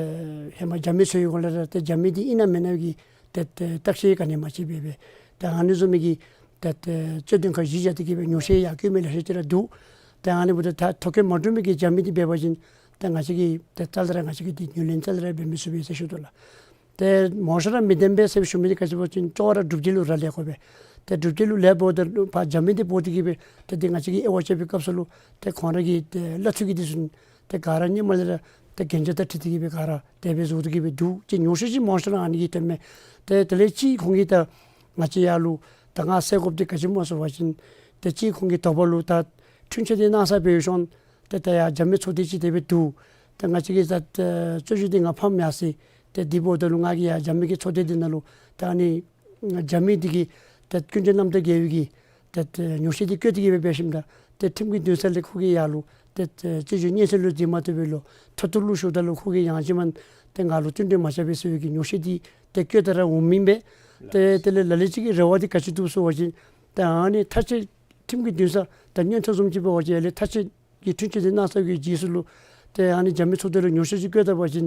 ཧེ་མ་རྒྱབ་མི་ཚུ་གི་སྐོར་ལས་ར་ཏེ་རྒྱབ་མི་འདི་ཨིན་ན་མེན་ན་གི་ཏེ་ཏེ་བརྟག་དཔྱད་ག་ནི་མ་ཅིག་འབད་སྦེ་ཏེ་ཨ་ནི་བཟུམ་མའི་གི་ཏེ་ཏེ་རྩོད་དོན་ཁག་གཞི་བཞག་སྟེ་གིས་སྦེ་ཉོག་བཤད་ཡར་བཀོད་མི་ལེ་ཤ་ཅིག་ར་འདུག། ཏེ་ཨ་ནི་འབདཝ་ད་ད་ཐོ་བཀོད་མ་གྲུབ་མི་གི་རྒྱབ་མི་འདི་འབད་བ་ཅིན་ཏེ་ང་བཅས་ཀྱིས་ཏེ་རྩ་ལས་ར་ང་བཅས་ཀྱིས་འདི་ངོས་ལེན་རྩ་ལས་ར་འབད་མི་ཚུགས་པས་ཟེར་ཞུ་དོ་ལགས། ཏེ་མང་ཤོས་ར་མི་བདེན་པས་ཟེར་ཞུ་མི་འདི་ག་ཅི་འབད་བ་ཅིན་གཙོ་བོ་ར་སྒྲུབ་བྱེད་ལུ་ར་ལས་དགོ་པས། ཏེ་སྒྲུབ་བྱེད་ལུ་ལས་འབདཝ་ད་ཕར་རྒྱབ་མི་འདི་འབོ་སྟེ་གིས་སྦེ་ཏེ་འདི་ང་བཅས་ཀྱིས་དབྱེ་བ་དཔྱད་པའི་སྐབས་སུ་ལུ་ཏེ་ཁོང་ར་གི་ཏེ་གླ་འཐུས་ཀྱི་འདི་ཚུ་ཏེ་ག་ར་སྔོན་མ་ལས་ར་ཏེ་གན་རྒྱ་དང་འཁྲིལ་ཏེ་གིས་སྦེ་ག་ར་དེ་སྦེ་བཟོ་སྟེ་གིས་སྦེ་འདུག། ཅིག་ཉོག་བཤད་ཅིག་མང་ཤོས་ར་ཨ་ནི་གིས་སྟོནམ་མས། ཏེ་དེ་ལས་ཅིག་ཁོང་གིས་ད་ང་བཅས་ཡར་ལུ་ད་ང་གསལ་དགོཔ་འདི་ག་ཅི་སྨོ་ཟེར་བ་ཅིན་ཏེ་ཅིག་ཁོང་གིས་དོགས་པ་ལུ་ད་འཁྲུན་ཆོད་འདི་གནང་ས་སྦེ་ཡོད་ཤོང་། ཏེ་ད་ཡར་རྒྱབ་མི་ཚོགས་སྡེ་ཅིག་དེ་སྦེ་འདུག། ཏེ་ང་བཅས་ཀྱིས་ད་ཏེ་རྩོད་གཞི་འདི་ང་ཕམ་ཡར་སོ་ཡི། ཏེ་འདི་འབདཝ་ད་ལུ་ང་གིས་ཡར་རྒྱབ་མི་གི་ཚོགས་སྡེ་འདི་ནང་ལུ་ད་ཨ་ནི་རྒྱབ་མི་འདི་གིས་ཏེ་ཀུན་སྤྱོད་རྣམ་དག་འགལ་བའི་གི་ཏེ་ཏེ་ཉོག་བཤད་འདི་བཀོད་དེ་གིས་སྦེ་འབད་ཞིནམ་ད་ཏེ་ཁྲིམས་ཀྱི་འདུན་ས་ལས་ཁོ་གིས་ཡར་ལུ་ཏེ་ཏེ་རྩོད་གཞི་སྙན་སེང་ལུ་འཛིན་མ་བཏུབ་པས་ལོ། མཐོ་གཏུགས་ལུ་ཞུཝ་ད་ལུ་ཁོ་གིས་ཡང་ཅིན་མ་ཏེ་ང་ལུ་བསྟུན་གྲོས་མ་རྐྱབ་པས་ཟེར་བའི་གི་ཉོག་བཤད་འདི་ཏེ་བཀོད་དེ་ར་འོང་མི་ཨིན་པས། ཏེ་དེ་ལས་ལ་ལུ་ཅིག་གི་རེ་བ་འདི་ག་ཅི་འདུག་ཟེར་བ་ཅིན་ད་ཨ་ནི་ཐག་གཅོད་ཁྲིམས་ཀྱི་འདུན་ས་ད་མངོན་མཐོ་བཟུམ་ཅིག་འབད་བ་ཅིན་ཡར་ལས་ཐག་གཅོད་ཀྱི་འཁྲུན་ཆོད་འདི་གནང་ཚར་བའི་རྗེས་སུ་ལུ་ཏེ་ཨ་ནི་རྒྱབ་མི་ཚོགས་སྡེ་ལུ་ཉོག་བཤད་ཅིག་བཀོད་ད་པ་ཅིན་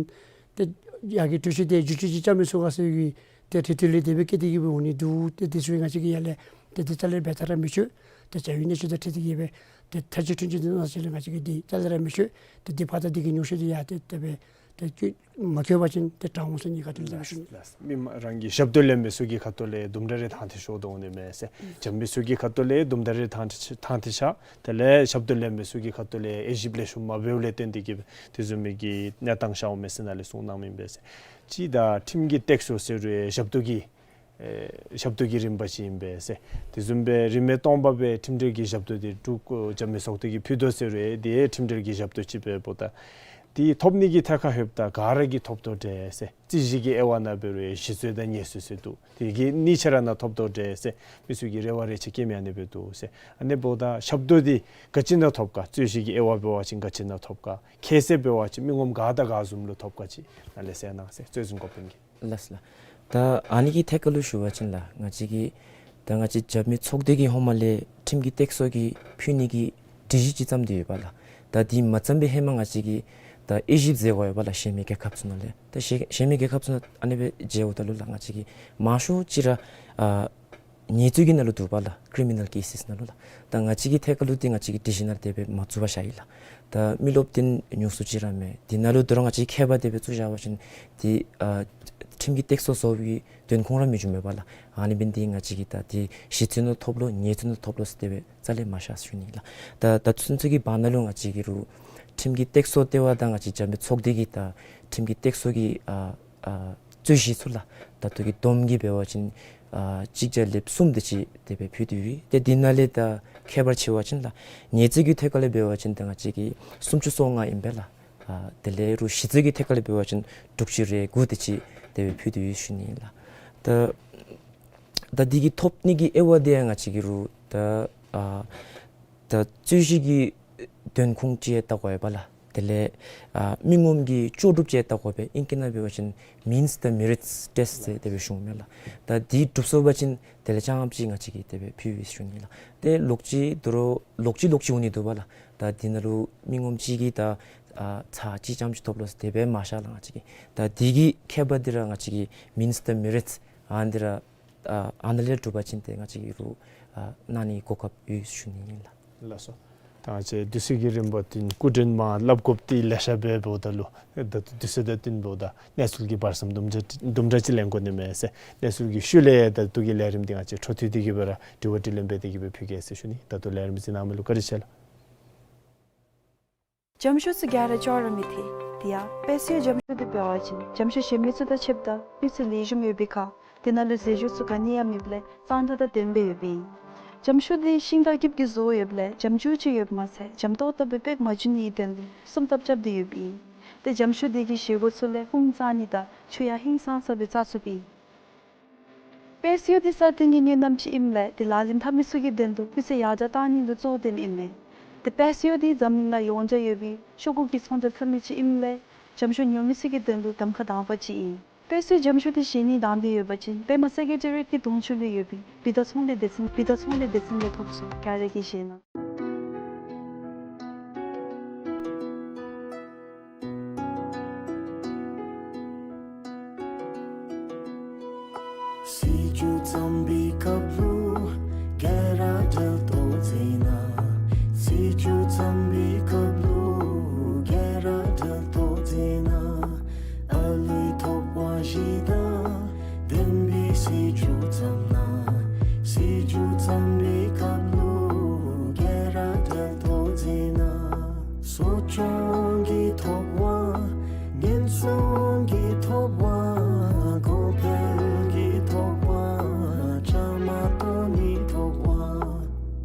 ཏེ་ཡར་གྱི་གྲོས་གཞི་དེ་བསྒྱུར་བཅོས་ཅིག་རྐྱབ་མི་ཚུགས་ག་ཟེར་བའི་ཏེ་རེ་འདུན་ལས་དེ་སྦེ་བཀོད་དེ་གིས་སྦེ་འོང་ནི་འདུག། ཏེ་དེ་ཚུ་ཡང་ང་བཅས་ཀྱིས་ཡར་ལས་ཏེ་དེ་རྩ་ལས་འབད་ཐབས་ར་མི་ཆོད། ཏེ་བྱ་བའི་གནས་ཚུལ་དང་འཁྲིལ་ཏེ་གིས་སྦེ་ཏེ་ཐག་གཅོད་འཁྲུན་ཆོད་འདི་གནང་ཟེར་ལས་ང་བཅས་ཀྱིས་འདི་རྩ་ལས་ར་མི་ཆོད། ཏེ་འདི་ཕར་ད་འདི་གི་ཉོག་བཤད་འདི་ཡར་ཏེ་དེ་སྦེ་ཏེ་བཀོད་མ་བཀོད་པ་ཅིན་ཏེ་དྲག་འོང་ཟེར་ནི་ག་ཏེ་ལས་ཞུ་ནི། ལགས་ལགས། མི་མང་རང་གི་ཞབས་ཏོག་ལེན་མི་ཚུ་གི་ཁ་ཐུག་ལས་དུམ་གྲ་རེ་ཐང་ཐད་ཤོར་དོ་འོང་ནི་མས་ཟེར། རྒྱབ་མི་ཚུ་གི་ཁ་ཐུག་ལས་དུམ་གྲ་རེ་ཐང་ཐད་ཐང་ཐད་ཤོར། དེ་ལས་ཞབས་ཏོག་ལེན་མི་ཚུ་གི་ཁ་ཐུག་ལས་དབྱེ་ཞིབ་ལེགས་ཤོམ་མ་འབདཝ་ལས་བརྟེན་ཏེ་གིས་སྦེ་དེ་བཟུམ་མའི་གི་གནས་སྟངས་ཤར་འོང་མས་ཟེར་ནཱ་ལས་གསུངས་གནང་མི་ཨིན་པས་ཟེར། གཅིག་ད་ཁྲིམས་ཀྱི་སྟེགས་སུ་ཟེར་རུང་ཞབས་ཏོག་གི་ཨེ་ཞབས་ཏོག་གི་རིམ་པ་ཅིག་ཨིན་པས་ཟེར། དེ་བཟུམ་སྦེ་རིན་མེད་སྟོང་པ་སྦེ་ཁྲིམས་འབྲེལ་གྱི་ཞབས་ཏོག་འདི་འབྲུག་རྒྱབ་མི་ཚོགས་སྡེ་གིས་ཕུལ་དོ་ཟེར་རུང་དེ་ཁྲིམས་འབྲེལ་གྱི་ཞབས་ཏོག་ཅིག་སྦེ་འབདཝ་ད་ དེ་ཐོབ་ནི་གི་ཐད་ཁར་ལྷོདཔ་ད་ག་ར་གིས་ཐོབ་དོ་འདྲས་ཟེར། རྩོད་གཞི་གི་དབྱེ་བ་ནང་འབད་རུང་ཞི་རྩོད་དང་ཉེས་རྩོད་ཟེར་འདུག། དེ་གི་གཉིས་ཆ་ར་ནང་ཐོབ་དོ་འདྲས་ཟེར། མི་ཚུ་གིས་རེ་བ་རེ་ཆེ་བསྐྱེདཔ་ཨ་ནི་སྦེ་འདུག་ཟེར། ཨ་ནི་འབདཝ་ད་ཞབས་ཏོག་འདི་ག་ཅི་ནང་ཐོབ་ག། རྩོད་གཞི་གི་དབྱེ་བ་འབད་བ་ཅིན་ག་ཅི་ནང་ཐོབ་ག། ཁྱད་བསད་འབད་བ་ཅིན་མི་ངོམ་ག་དང་ག་བཟུམ་ལུ་ཐོབ་ག་ཅིག་ནཱ་ལས་གསལ་གནང་ཟེར། རྩོད་ཟིན་འགོ་དཔོན་གྱིས། ལགས་ལགས། ད་ཨ་ནི་གི་ཐད་ཁར་ལུ་ཞུ་བ་ཅིན་ལགས། ང་བཅས་ཀྱི་ད་ང་བཅས་རྒྱབ་མི་ཚོགས་སྡེ་གིས་ཧོངས་མ་ལས་ཁྲིམས་ཀྱི་སྟེགས་གསོ་གི་ཕུལ་ནི་གི་སྒྲིག་གཞི་ཅིག་བརྩམས་ཏེ་ཡོད་པ་ལགས། ད་དེ་མ་བརྩམས་པའི་ཧེ་མ་ང་བཅས་ཀྱིས་ད་དབྱེ་ཞིབ་མཛད་དགོ་ཡོད་པ་ལགས། གཞན་མི་རྒྱལ་ཁབ་ཚུ་ནང་ལས། ད་གཞན་གཞན་མི་རྒྱལ་ཁབ་ཚུ་ནང་ཨ་ནི་སྦེ་མཇལཝ་ད་ལུ་ལགས། ང་བཅས་ཀྱི་མང་ཤོས་ཅིག་ར་ཨ་ཉེས་རྩོད་ཀྱི་ནང་ལུ་འདུག་པ་ལགས། ཀི་རི་མི་ནཱལ་ཀེ་སིས་ནང་ལུ་ལགས། ད་ང་བཅས་ཀྱི་ཐད་ཁར་ལུ་འདི་ང་བཅས་ཀྱི་སྒྲིག་གཞི་ནང་དེ་སྦེ་མ་བཙུགས་པར་བཞག་ཡི་ལགས། ད་མི་རློབས་འདི་ཉུང་སུ་ཅིག་ར་མས། དེ་ནང་ལུ་དོ་རུང་ང་བཅས་ཀྱིས་ཁྱད་པར་དེ་སྦེ་བཙུགས་བཞག་པ་ཅིན་དེ་ཨ་ཁྲིམས་ཀྱི་སྟེགས་གསོ་བཟོ་བའི་དོན་ཁུངས་ར་མི་འབྱུང་མས་པ་ལགས། ཨ་ནི་འབད་ནི་འདི་ང་བཅས་ཀྱིས་ད་དེ་ཞི་རྩོད་ནང་ཐོབ་ལོ་ཉེས་རྩོད་ནང་ཐོབ་ལོ་ཟེར་དེ་སྦེ་རྩ་ལས་མ་བཞག་ཟེར་ཞུ་ནི་ལགས། ད་ད་ཚུན་ཚོད་ཀྱི་བར་ན་ལུ་ང་བཅས་ཀྱིས་རུང་ཁྲིམས་ཀྱི་སྟེགས་གསོ་ལྟེ་བ་དང་ང་བཅས་རྒྱབ་མི་ཚོགས་སྡེ་གིས་ད་ཁྲིམས་ཀྱི་སྟེགས་གསོ་གི་ཨ་ཨ་རྩོད་གཞི་ཚུ་ལགས། ད་ལྟོ་གི་བསྡོམས་ཀྱིས་འབད་བ་ཅིན་ཨ་གཅིག་བརྒྱ་ལེབ་གསུམ་དེ་ཅིག་དེ་སྦེ་ཕུལ་ཏེ་ཡོད། ཏེ་དེ་ནང་ལས་ད་ཁྱད་པར་ཕྱེ་བ་ཅིན་ལགས། ཉེས་རྩོད་ཀྱི་ཐད་ཁར་ལས་འབད་བ་ཅིན་ད་ང་བཅས་ཀྱིས་སུམ་ཅུ་སོ་ལྔ་ཨིན་པས་ལགས། ཨ་དེ་ལས་རུང་ཞི་རྩོད་ཀྱི་ཐད་ཁར་ལས་འབད་བ་ཅིན་དྲུག་ཅུ་རེ་དགུ་དེ་ཅིག་དེ་སྦེ་ཕུལ་ཏེ་ཡོད་ཟེར་ཞུ་ནི་ལགས། ད་ད་འདི་གི་ཐོབ་ནི་གི་དབྱེ་བ་འདི་ཡང་ང་བཅས་ཀྱིས་རུང་ད་ཨ་ད་རྩོད་གཞི་གི་དོན་ཁུངས་ཅིག་ཡང་བལྟ་དགོ་ཡོད་པ་ལགས། དེ་ལས་ཨ་མི་ངོམ་གྱི་ལྕོགས་གྲུབ་ཅིག་ཡང་བལྟ་དགོ་པས། ཨིང་སྐད་ནང་འབད་བ་ཅིན་means the merits test ཟེར་དེ་སྦེ་ཞུཝ་མས་ལགས། ད་འདི་གྲུབ་སོང་པ་ཅིན་དེ་ལས་རྐྱངམ་ཅིག་ང་བཅས་ཀྱིས་དེ་སྦེ་ཕུལ་ཡི་ཟེར་ཞུ་ནི་ལགས། ཏེ་ལོག་ཅི་དོ་རུང་ལོག་ཅི་ལོག་ཅི་འོང་ནི་འདུག་པ་ལགས། ད་འདི་ནང་ལུ་མི་ངོམ་ཅིག་གིས་ད་ཨ་ཚར་གཅིག་རྐྱངམ་ཅིག་ཐོབ་ལོ་ཟེར་དེ་སྦེ་མ་བཞག་ལགས། ང་བཅས་ཀྱིས་ད་འདི་གི་ཁྱད་པར་འདི་ར་ང་བཅས་ཀྱིས་means the merits ཨ་འདི་ར་ཨ་ཨ་ནཱ་ལས་གྲུབ་པ་ཅིན་ཏེ་ང་བཅས་ཀྱིས་རུང་ཨ་གནང་ནི་གོ་སྐབས་ཡོད་ཟེར་ཞུ་ནི་ཨིན་ལགས། ལགས་སོ། ད་ང་བཅས་དུས་ཚོད་ཀྱི་རིམ་པ་འདི་སྐུ་མགྲོན་མ་སླབ་དགོཔ་འདི་ལེ་ཤ་སྦེ་འབདཝ་ད་ལུ་ད་དུས་ཚོད་དང་བསྟུན་འབདཝ་ད་གནས་ཚུལ་གྱི་བར་མཚམས་དུམ་གྲ་དུམ་གྲ་ཅིག་ལེན་དགོ་ནི་མས་ཟེར། གནས་ཚུལ་གྱི་ཤུལ་ལས་ད་ལྟོ་གི་ལས་རིམ་འདི་ང་བཅས་འཕྲོ་མཐུད་དེ་གི་སྦེ་ར་དྲི་བ་དྲིས་ལན་འབད་དེ་གི་སྦེ་ཕུལ་གེ་ཟེར་ཞུ་ནི། ད་ལྟོ་ལས་རིམ་གཟིགས་གནང་མི་ལུ་བཀའ་དྲིན་ཆེ་ལགས། འཇམ་ཤོག་ཚུ་ག་ར་ཅོག་ར་མི་འཐད། དེ་ཡང་དཔལ་སྲིད་འཇམ་ཤོག་འདི་འབད་བ་ཅིན་འཇམ་ཤོག་གཞན་མི་ཚུ་དང་ཕྱདཔ་ད་སྤུས་ཚད་ལེགས་ཤོམ་ཡོད་པའི་ཁར་དེ་ནང་ལུ་ཟས་བཅུད་ཚུ་ག་ནི་ཡང་མེདཔ་ལས་གཙང་སྦྲ་དང་ལྡནམ་སྦེ་ཡོདཔ་ཨིན། འཇམ་ཤོག་འདི་ཤིང་དང་སྐྱིབས་ཀྱིས་བཟོ་ཡོདཔ་ལས་འཇམ་ཅུང་ཅིག་ཡོདཔ་མ་ཚད་འཇམ་ཏོག་ཏོ་སྦེ་པེག་མ་འགྱོ་ནི་དོན་ལུ་སྲུང་ཐབས་རྐྱབ་སྟེ་ཡོདཔ་ཨིན། ཏེ་འཇམ་ཤོག་འདི་གིས་བཞེས་སྒོ་ཚུ་ལས་ཧཱུྃ་བཏང་ནི་དང་ཆུ་ཡང་ཧིང་སངས་ས་སྦེ་བཙག་ཚུགསཔ་ཨིན། དཔལ་སྲིད་འདི་སྲ་བརྟན་གྱི་གནད་རྣམ་ཅིག་ཨིནམ་ལས་དེ་ལག་ལེན་འཐབ་མི་ཚུ་གི་དོན་ལུ་སྤུས་ཚད་ཡར་དྲག་གཏང་ནི་ལུ་གཙོ་བོ་བཏོནམ་ཨིན་མས། དེ་དཔལ་སྲིད་འདི་འཛམ་གླིང་ནང་ཡོངས་གྲགས་ཡོད་པའི་ཤོག་གུ་གི་ཚོང་རྒྱག་ཁ་མི་ཅིག་ཨིནམ་ལས་འཇམ་ཤོག་ཉོ་མི་ཚུ་གི་དོན་ལུ་གདམ་ཁ་དང་པ་ཅིག་ཨིན། དཔལ་སྲིད་འཇམ་ཤོག་འདི་བཞེས་ནི་དང་འདོད་ཡོད་པ་ཅིན་པདྨ་སེ་ཀྲེ་ཊ་རི་ཡེཊ་ཀྱི་གདོང་ཕྱོགས་ལུ་ཡོད་པའི་བི་ཏ་ཚོང་ལས་སྡེ་ཚན་བི་ཏ་ཚོང་ལས་སྡེ་ཚན་ལས་ཐོབ་ཚུགས། ག་ར་གིས་བཞེས་གནང་། སྲིད་བྱུས་བརྩམ་པའི་སྐབས་ལུ་ག་ར་འབྲེལ་གཏོགས་མཛད་གནང་། སྲིད་བྱུས་བརྩམ་པའི་སྐབས་ལུ་ག་ར་འབྲེལ་གཏོགས་མཛད་གནང་། ཨ་ལུའི་ཐོབ་དབང་བཞི་དང་ལྡན་པའི་སྲིད་བྱུས་བརྩམས་གནང་། སྲིད་བྱུས་བརྩམ་པའི་སྐབས་ལུ་ག་ར་འབྲེལ་གཏོགས་མཛད་གནང་། གསོ་སྐྱོང་གི་ཐོབ་དབང་། ཉེན་སྲུང་གི་ཐོབ་དབང་། གོང་འཕེལ་གྱི་ཐོབ་དབང་། བཅའ་མར་གཏོགས་ནི་ཐོབ་དབང་།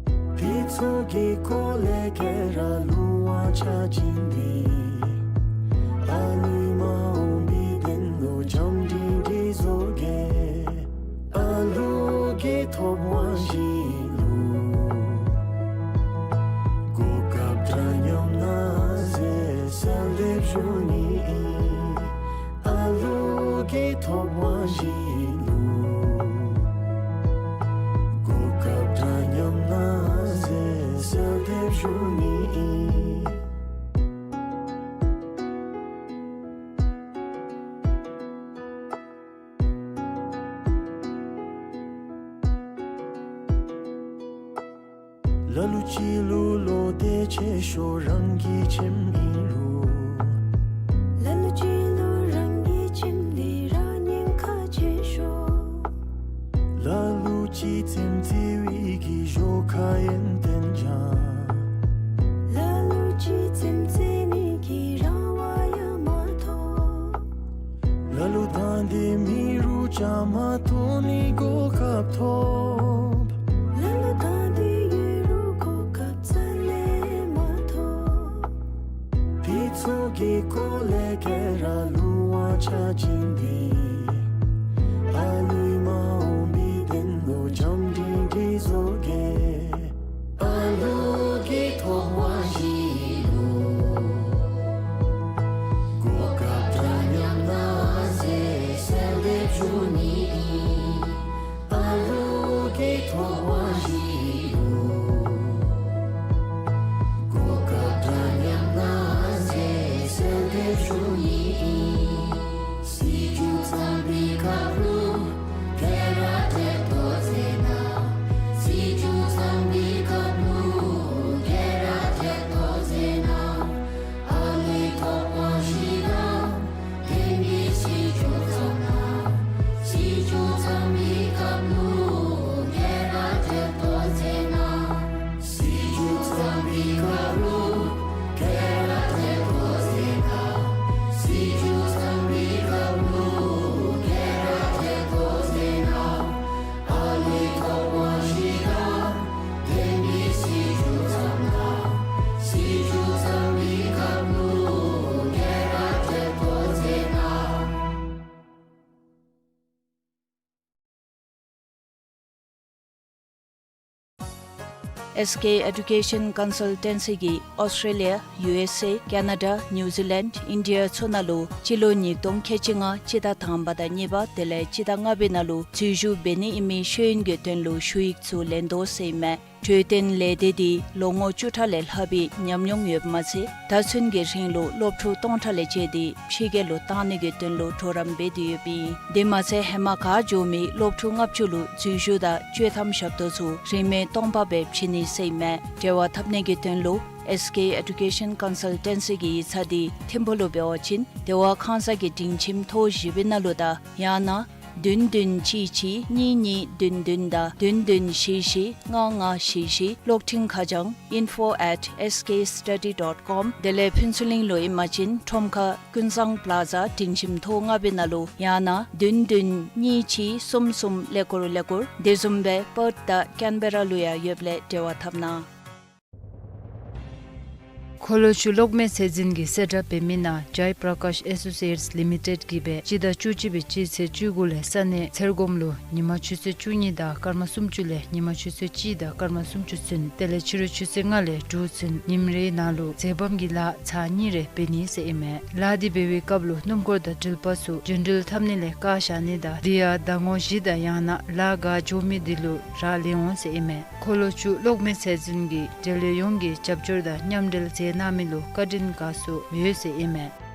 དེ་ཚུ་གི་སྐོར་ལས་ག་ར་ལུང་བ་ཆ་བཞག་སྟེ་ཨ་ལུའི་མ་འོངས་པའི་དོན་ལུ་འཇམ་ཏིང་ཏིང་བཟོ་གེ། ཨ་ལུ་གི་ཐོབ་དབང་བཞི་ལུ་གོ་སྐབས་འདྲ་མཉམ་གནང་ཟེར་གསོལ་འདེབས་ཞུ་ནི་ཨིན། ཨ་ལུ་གི་ཐོབ་དབང་བཞི་ལུ་གོ་སྐབས་འདྲ་མཉམ་གནང་ཟེར་གསོལ་འདེབས་ཞུ་ནི་ཨིན། ལ་ལུ་ཅིག་ལུ་བློ་གཏད་ཆེ་ཤོས་རང་གི་ཁྱིམ་ཨིན་རུང་། ལ་ལུ་ཅིག་ལུ་རང་གི་ཁྱིམ་འདི་ར་ཉེན་ཁ་ཆེ་ཤོས། ལ་ལུ་ཅིག་རྩེདམོ་རྩེ་བའི་གི་གཞོགས་ཁར་ཡོན་ཏན་སྦྱང་། ལ་ལུ་ཅིག་རྩེདམོ་རྩེ་ནི་གི་རང་དབང་ཡང་མ་ཐོབ། ལ་ལུ་དང་འདོད་མེད་རུང་བཅའ་མར་གཏོགས་ནི་གོ་སྐབས་ཐོབ། ལ་ལུ་དང་འདོད་ཡོད་རུང་གོ་སྐབས་རྩ་ལས་མ་ཐོབ། དེ་ཚུ་ གི་སྐོར་ལས་ཁྱེད་ར་གླུ་བ་ཆ་ཅན་འདི། ཨ་ལུའི་མ་འོངས་པའི་དོན་ལུ་བྱམས་སྒྲིང་སྒྲིང་བཟོ་གེ། ཨ་ལུ་གི་ཐོག་མ་ཞིག་ལུ་གོ་སྐབས་འདྲ་མཉམ་གནང་ཟེར་གསོལ་འདེབས་ཞུ་ནི་ཨིན། ཨ་ལུ་གི་ཐོག་མ་ཞིག་ལུ་གོ་སྐབས་འདྲ་མཉམ་གནང་ཟེར་གསོལ་འདེབས་ཞུ་ནི་ཨིན། སྲིད་སྐྱོང་ཚང་པའི་ཁབ་ལུ་ཁྱེད་ར་འབྲེལ་གཏོགས་མཛད་གནང་། སྲིད་སྐྱོང་ཚང་པའི་ཁབ་ལུ་ཁྱེད་ར་འབྲེལ་གཏོགས་མཛད་གནང་། ཨ་ལུའི་ཐོག་མ་ཞིག་དང་ལྡན་པའི་སྲིད་སྐྱོང་ཚང་ནང་། སྲིད་སྐྱོང་ཚང་པའི་ཁབ་ལུ་ཁྱེད་ར་འབྲེལ་གཏོགས་མཛད་གནང་། སྲིད་སྐྱོང་ཚང་པའི་ཁབ་ལུ་ཁྱེད་ར་འབྲེལ་གཏོགས་མཛད་གནང་། སྲིད་སྐྱོང་ཚང་པའི་ཁབ་ལུ་ཁྱེད་ར་འབྲེལ་གཏོགས་མཛད་གནང་། ཨ་ལུའི་ཐོག་མ་ཞིག་དང་ལྡན་པའི་སྲིད་སྐྱོང་ཚང་ནང་། སྲིད་སྐྱོང་ཚང་པའི་ཁབ་ལུ་ཁྱེད་ར་འབྲེལ་གཏོགས་མཛད་གནང་། ཨེས་ཀེ་ཨེ་ཌུ་ཀེ་ཤཱན་ཀོན་སལ་ཊེན་སི་གིས་ཨོསི་ཊྲེ་ལི་ཡ། ཡུ་ཨེསི་ཨེ། ཀེ་ན་ཌ། ནིའུ་ཛི་ལེནཌ། ཨིན་ཌི་ཡ་ཚུ་ནང་ལུ་སྤྱི་ལོ་ཉིས་སྟོང་ཁལ་གཅིག་ལྔ་སྤྱི་ཟླ་དང་པ་དང་གཉིས་པ་དེ་ལས་སྤྱི་ཟླ་ལྔ་པའི་ནང་ལུ་འཛུལ་ཞུགས་འབད་ནི་ཨིན་མི་ཤེས་ཡོན་གྱི་དོན་ལུ་ཞུ་ཡིག་ཚུ་ལེན་དོ་ཟེར་ཨིན་མས། འཕྲོད་བསྟེན་ལས་སྡེ་འདི་ལོ་ངོ་བཅུ་ཕྲག་ལས་ལྷག་པའི་ཉམས་མྱོང་ཡོདཔ་མ་ཚད་ད་ཚུན་གྱི་རིང་ལུ་སློབ་ཕྲུག་སྟོང་ཕྲག་ལས་བཅད་དེ་ཕྱི་རྒྱལ་ལུ་བཏང་ནི་གི་དོན་ལུ་གྲོགས་རམ་འབད་དེ་ཡོདཔ་ཨིན། དེ་མ་ཚད་ཧེ་མ་ག་འགྱོ་མི་སློབ་ཕྲུག་ལྔ་བཅུ་ལུ་འཛུལ་ཞུགས་དང་བཅོས་ཐམ་ཞབས་ཏོག་ཚུ་རིན་མེད་སྟོང་པ་སྦེ་བྱིན་ནི་ཟེར་ཨིན་མས། འབྲེལ་བ་འཐབ་ནི་གི་དོན་ལུ་ཨེས་ཀེ་ཨེ་ཌུ་ཀེ་ཤཱན་ཀོན་སལ་ཊེན་སི་གི་ཡིག་ཚང་འདི་ཐིམ་ཕུག་ལུ་འབད་བ་ཅིན་བདེ་བ་ཁང་གསར་གྱི་སྒྲིང་ཁྱིམ་ཐོག་བཞི་པའི་ནང་ལུ་དང་ཡང་ན་བདུན་བདུན་གཅིག་གཅིག་གཉིས་གཉིས་བདུན་བདུན་དང་བདུན་བདུན་བཞི་བཞི་ལྔ་ལྔ་བཞི་བཞི། གློག་འཕྲིན་ཁ་བྱང་info at S K study dot com། དེ་ལས་ཕུན་ཚོགས་གླིང་ལུ་ཨིན་པ་ཅིན་ཁྲོམ་ཁ་ཀུན་བཟང་པ་ལ་ཛ་སྒྲིང་ཁྱིམ་ཐོག་ལྔ་པའི་ནང་ལུ་ཡང་ན་བདུན་བདུན་གཉིས་གཅིག་གསུམ་གསུམ་ཀླད་ཀོར་ཀླད་ཀོར། དེ་བཟུམ་སྦེ་པརཐ་དང་ཀེན་བེ་ར་ལུ་ཡང་ཡོདཔ་ལས་འབྲེལ་བ་འཐབ་གནང་། འཁོར་ལོ་ཆུ་གློག་མེ་ཚད་འཛིན་གྱིས་གསལ་བསྒྲགས་འབད་མི་ནང་Jai Prakash Associates Limited གིས་སྦེ་སྤྱི་ཟླ་བཅུ་གཅིག་པའི་སྤྱི་ཚེས་བཅུ་དགུ་ལས་ས་གནས་ཚེར་སྒོམ་ལུ་ཉིན་མ་ཆུ་ཚོད་བཅུ་གཉིས་དང་སྐར་མ་སུམ་ཅུ་ལས་ཉིན་མ་ཆུ་ཚོད་གཅིག་དང་སྐར་མ་སུམ་ཅུ་ཚུན་དེ་ལས་ཕྱི་རུ་ཆུ་ཚོད་ལྔ་ལས་དྲུག་ཚུན་ཉིནམ་རེའི་ནང་ལུ་འཛེམ་བམ་གྱི་ལཱ་ཚར་གཉིས་རེ་འབད་ནི་ཟེར་ཨིན་མས། ལཱ་འདི་འབད་བའི་སྐབས་ལུ་སྣུམ་འཁོར་དང་འགྲུལ་པ་ཚུ་རྒྱུན་འགྲུལ་འཐབ་ནི་ལས་བཀག་བཞག་ནི་དང་དེ་ཡང་ཟླ་ངོ་བཞི་དང་ཡང་ན་ལཱ་ག་འགྱོ་མི་འདི་ལུ་རག་ལས་འོང་ཟེར་ཨིན་མས། འཁོར་ལོ་ཆུ་གློག་མེ་ཚད་འཛིན་གྱིས་འབྲེལ་ཡོད་ཡོངས་ཀྱིས་རྒྱབ་སྐྱོར་དང་མཉམ་འབྲེལ་མཛད་གནང་མི་ལུ་བཀའ་དྲིན་དགའ་ཚོར་ཡོད་ཟེར་ཨིན་མས།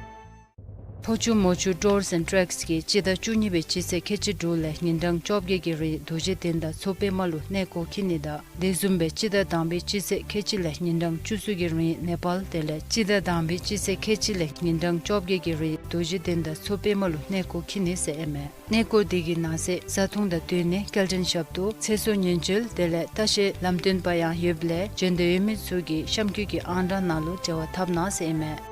ཕོ་ཆུ་མོ་ཆུ་Tours and Treks གིས་སྤྱི་ཟླ་བཅུ་གཉིས་པའི་སྤྱི་ཚེས་ཁལ་གཅིག་དྲུག་ལས་ཉིན་གྲངས་བཅོ་བརྒྱད་ཀྱི་རིང་རྡོ་རྗེ་གདན་དང་མཚོ་པདྨ་ལུ་གནས་སྐོར་འཁྱིད་ནི་དང་དེ་བཟུམ་སྦེ་སྤྱི་ཟླ་དང་པའི་སྤྱི་ཚེས་ཁལ་གཅིག་ལས་ཉིན་གྲངས་བཅུ་གསུམ་གྱི་རིང་ནེ་པཱལ་དེ་ལས་སྤྱི་ཟླ་དང་པའི་སྤྱི་ཚེས་ཁལ་གཅིག་ལས་ཉིན་གྲངས་བཅོ་བརྒྱད་ཀྱི་རིང་རྡོ་རྗེ་གདན་དང་མཚོ་པདྨ་ལུ་གནས་སྐོར་འཁྱིད་ནི་ཟེར་ཨིན་མས། གནས་སྐོར་དེ་གི་ནང་གསེས་བཟའ་འཐུང་དང་སྡོད་གནས་སྐྱེལ་འདྲེན་ཞབས་ཏོག་ཚེ་སྲོག་ཉེན་བཅོལ་དེ་ལས་ལྟ་བཤལ་ལམ་སྟོན་པ་ཡང་ཡོདཔ་ལས་བྱོན་འདོད་ཡོད་མི་ཚུ་གིས་གཤམ་འཁོད་ཀྱི་ཨང་གྲངས་ནང་ལུ་འབྲེལ་བ་འཐབ་གནང་ཟེར་ཨིན་མས།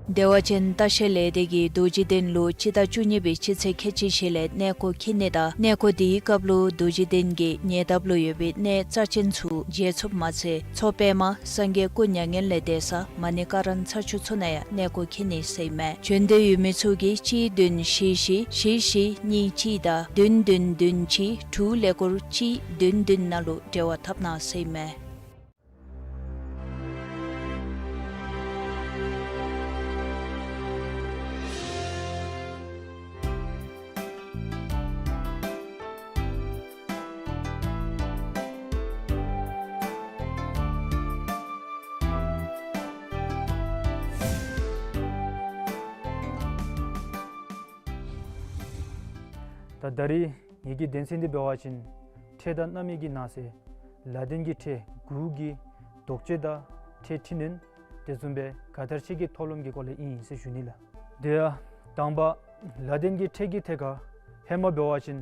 བདེ་བ་ཅན་ལྟ་བཤལ་ལས་སྡེ་གིས་རྡོ་རྗེ་གདན་ལུ་སྤྱི་ཟླ་བཅུ་གཉིས་པའི་སྤྱི་ཚེས་ཁལ་གཅིག་བཞི་ལས་གནས་སྐོར་འཁྱིད་ནི་དང་གནས་སྐོར་དེའི་སྐབས་ལུ་རྡོ་རྗེ་གདན་གྱི་ཉེ་འདབས་ལུ་ཡོད་པའི་གནས་རྩ་ཅན་ཚུ་མཇལ་ཚུགསཔ་མ་ཚད་མཚོ་པདྨ་སངས་རྒྱས་སྐུ་མྱ་ངན་ལས་འདས་ས་མ་ཎི་ཀ་ར་ན་ཚ་ཆུ་ཚོད་ནང་ཡང་གནས་སྐོར་འཁྱིད་ནི་ཟེར་ཨིན་མས། བྱོན་འདོད་ཡོད་མི་ཚུ་གིས་གཅིག་བདུན་བཞི་བཞི་བཞི་བཞི་གཉིས་གཅིག་དང་བདུན་བདུན་བདུན་གཅིག་དྲུག་ཀླད་ཀོར་གཅིག་བདུན་བདུན་ནང་ལུ་འབྲེལ་བ་འཐབ་གནང་ཟེར་ཨིན་མས། ད་ད་རིས་ངེ་གི་དོན་ཚན་འདི་འབད་བ་ཅིན་འཕྲེད་དང་རྣམ་དབྱེ་གི་ནང་གསེས་ལ་དོན་གྱི་འཕྲེད་དགུ་གི་དོགས་གཅོད་དང་འཕྲེད་འཕྲི་སྣོན་དེ་བཟུམ་སྦེ་ག་དར་ཆོས་ཀྱི་ཐོག་ལམ་གྱི་སྐོར་ལས་ཨིན་ཟེར་ཞུ་ནི་ལགས། དེ་ཡང་དང་པ་ལ་དོན་གྱི་འཕྲེད་ཀྱི་ཐད་ཁར་ཧེ་མ་འབད་བ་ཅིན་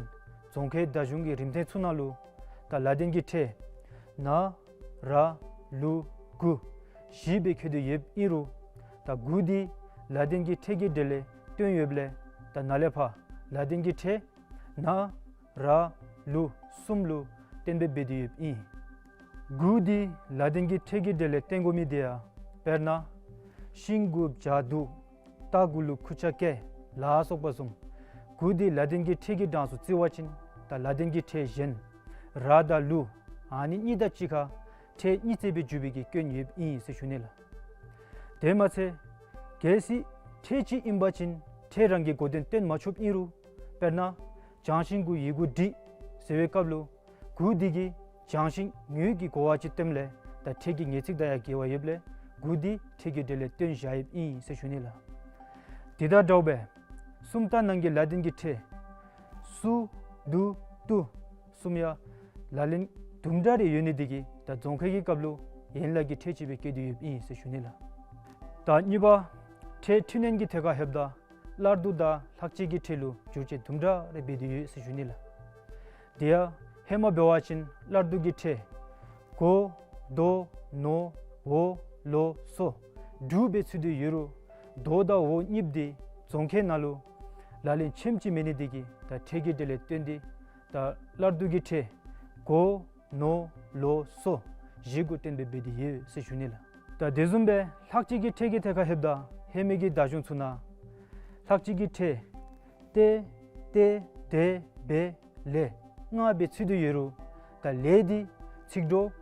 རྫོང་ཁའི་བརྡ་གཞུང་གི་རིམ་ཐེངས་ཚུ་ནང་ལུ་ད་ལ་དོན་གྱི་འཕྲེད་ན་ར་ལུ་གུ་བཞི་སྦེ་འཁོད་དེ་ཡོདཔ་ཨིན་རུང་ད་དགུ་འདི་ལ་དོན་གྱི་འཕྲེད་ཀྱི་གྲས་ལས་བཏོན་ཡོདཔ་ལས་ད་ནཱ་ལས་ཕར་ལ་དོན་གྱི་འཕྲེད་ན་ར་ལུ་གསུམ་ལུ་གཏན་འབེབས་འབད་དེ་ཡོདཔ་ཨིན། དགུ་འདི་ལ་དོན་གྱི་འཕྲེད་ཀྱི་གྲས་ལས་བཏོན་དགོ་མི་དེ་ཡང་དཔེར་ན་ ཤིང་གུ་བྱ་དུ། རྟ་གུ་ལུ་ཁུར་ཆ་བཀལ་ལ་སོགས་པ་བཟུམ། གུ་འདི་ལ་ཏིན་གྱི་ཕྲད་ཀྱི་གྲངས་སུ་བརྩི་བ་ཅིན་ད་ལ་ཏིན་གྱི་ཕྲད་གཞན་ར་དང་ལུ་ཨ་ནི་གཉིས་དང་གཅིག་ཁར་ཕྲད་གཉིས་བརྩི་བའི་འཇུག་པའི་གི་སྐྱོན་ཡོདཔ་ཨིན་ཟེར་ཞུ་ནི་ལགས། དེ་མ་ཚད་གལ་སྲིད་ཕྲད་ཅིག་ཨིན་པ་ཅིན་ཕྲད་རང་གི་གོ་དོན་སྟོན་མ་ཆོགཔ་ཨིན་རུང་། དཔེར་ན་བྱང་ཤིང་གུ་ཡི་གུ་འབྲི་ཟེར་བའི་སྐབས་ལུ་གུ་འདི་གིས་བྱང་ཤིང་ངོས་ཀྱི་གོ་བ་ཅིག་སྟོནམ་ལས་ད་ཕྲད་ཀྱི་ངེས་ཚིག་དང་ཡང་འགལ་བ་ཡོདཔ་ལས་གུ་འདི་ཕྲད་ཀྱི་གྲས་ལས་བཏོན་བཞག་ཡོདཔ་ཨིན་ཟེར་ཞུ་ནི་ལགས། དེ་དང་འདྲཝ་སྦེ་སུམ་རྟགས་ནང་གི་ལ་ཏིན་གྱི་ཕྲད་སུ་དུ་ཏུ་གསུམ་ཡང་ལག་ལེན་དུམ་གྲ་རེ་ཡོད་ནི་དེ་གིས་ད་རྫོང་ཁའི་གི་སྐབས་ལུ་ཡན་ལག་གི་ཕྲད་ཅིག་སྦེ་བཀོད་དེ་ཡོདཔ་ཨིན་ཟེར་ཞུ་ནི་ལགས། ད་གཉིས་པ་ཕྲད་འཕྲི་སྣོན་གྱི་ཐད་ཁར་ལྷོདཔ་ད་སླར་བསྡུ་དང་ལྷག་བཅས་ཀྱི་ཕྲད་ལུ་འགྱུར་བཅོས་དུམ་གྲ་རེ་འབད་དེ་ཡོད་ཟེར་ཞུ་ནི་ལགས། དེ་ཡང་ཧེ་མ་འབད་བ་ཅིན་སླར་བསྡུ་གི་ཕྲད་གོ་དོ་ནོ་འོ་ལོ་སོ་དྲུག་སྦེ་ཚུད་དེ་ཡོད་རུང་དོ་དང་འོ་གཉིསཔོ་འདི་རྫོང་ཁའི་ནང་ལུ་ལག་ལེན་ཆེནམ་ཅིག་མེད་ནི་དེ་གིས་ད་ཕྲད་ཀྱི་གྲས་ལས་བཏོན་ཏེ་ད་སླར་བསྡུ་གི་ཕྲད་གོ་ནོ་ལོ་སོ་བཞི་གུ་བཏོན་སྦེ་འབད་དེ་ཡོད་ཟེར་ཞུ་ནི་ལགས། ད་དེ་བཟུམ་སྦེ་ལྷག་བཅས་ཀྱི་ཕྲད་ཀྱི་ཐད་ཁར་ལྷོདཔ་ད་ཧེ་མའི་གི་བརྡ་གཞུང་ཚུ་ནང་ལྷག་བཅས་ཀྱི་ཕྲད་ཏེ་ཏེ་དེ་བེ་ལེ་ལྔ་སྦེ་ཚུད་དེ་ཡོད་རུང་ད་ལེ་འདི་ཚིག་གྲོགས་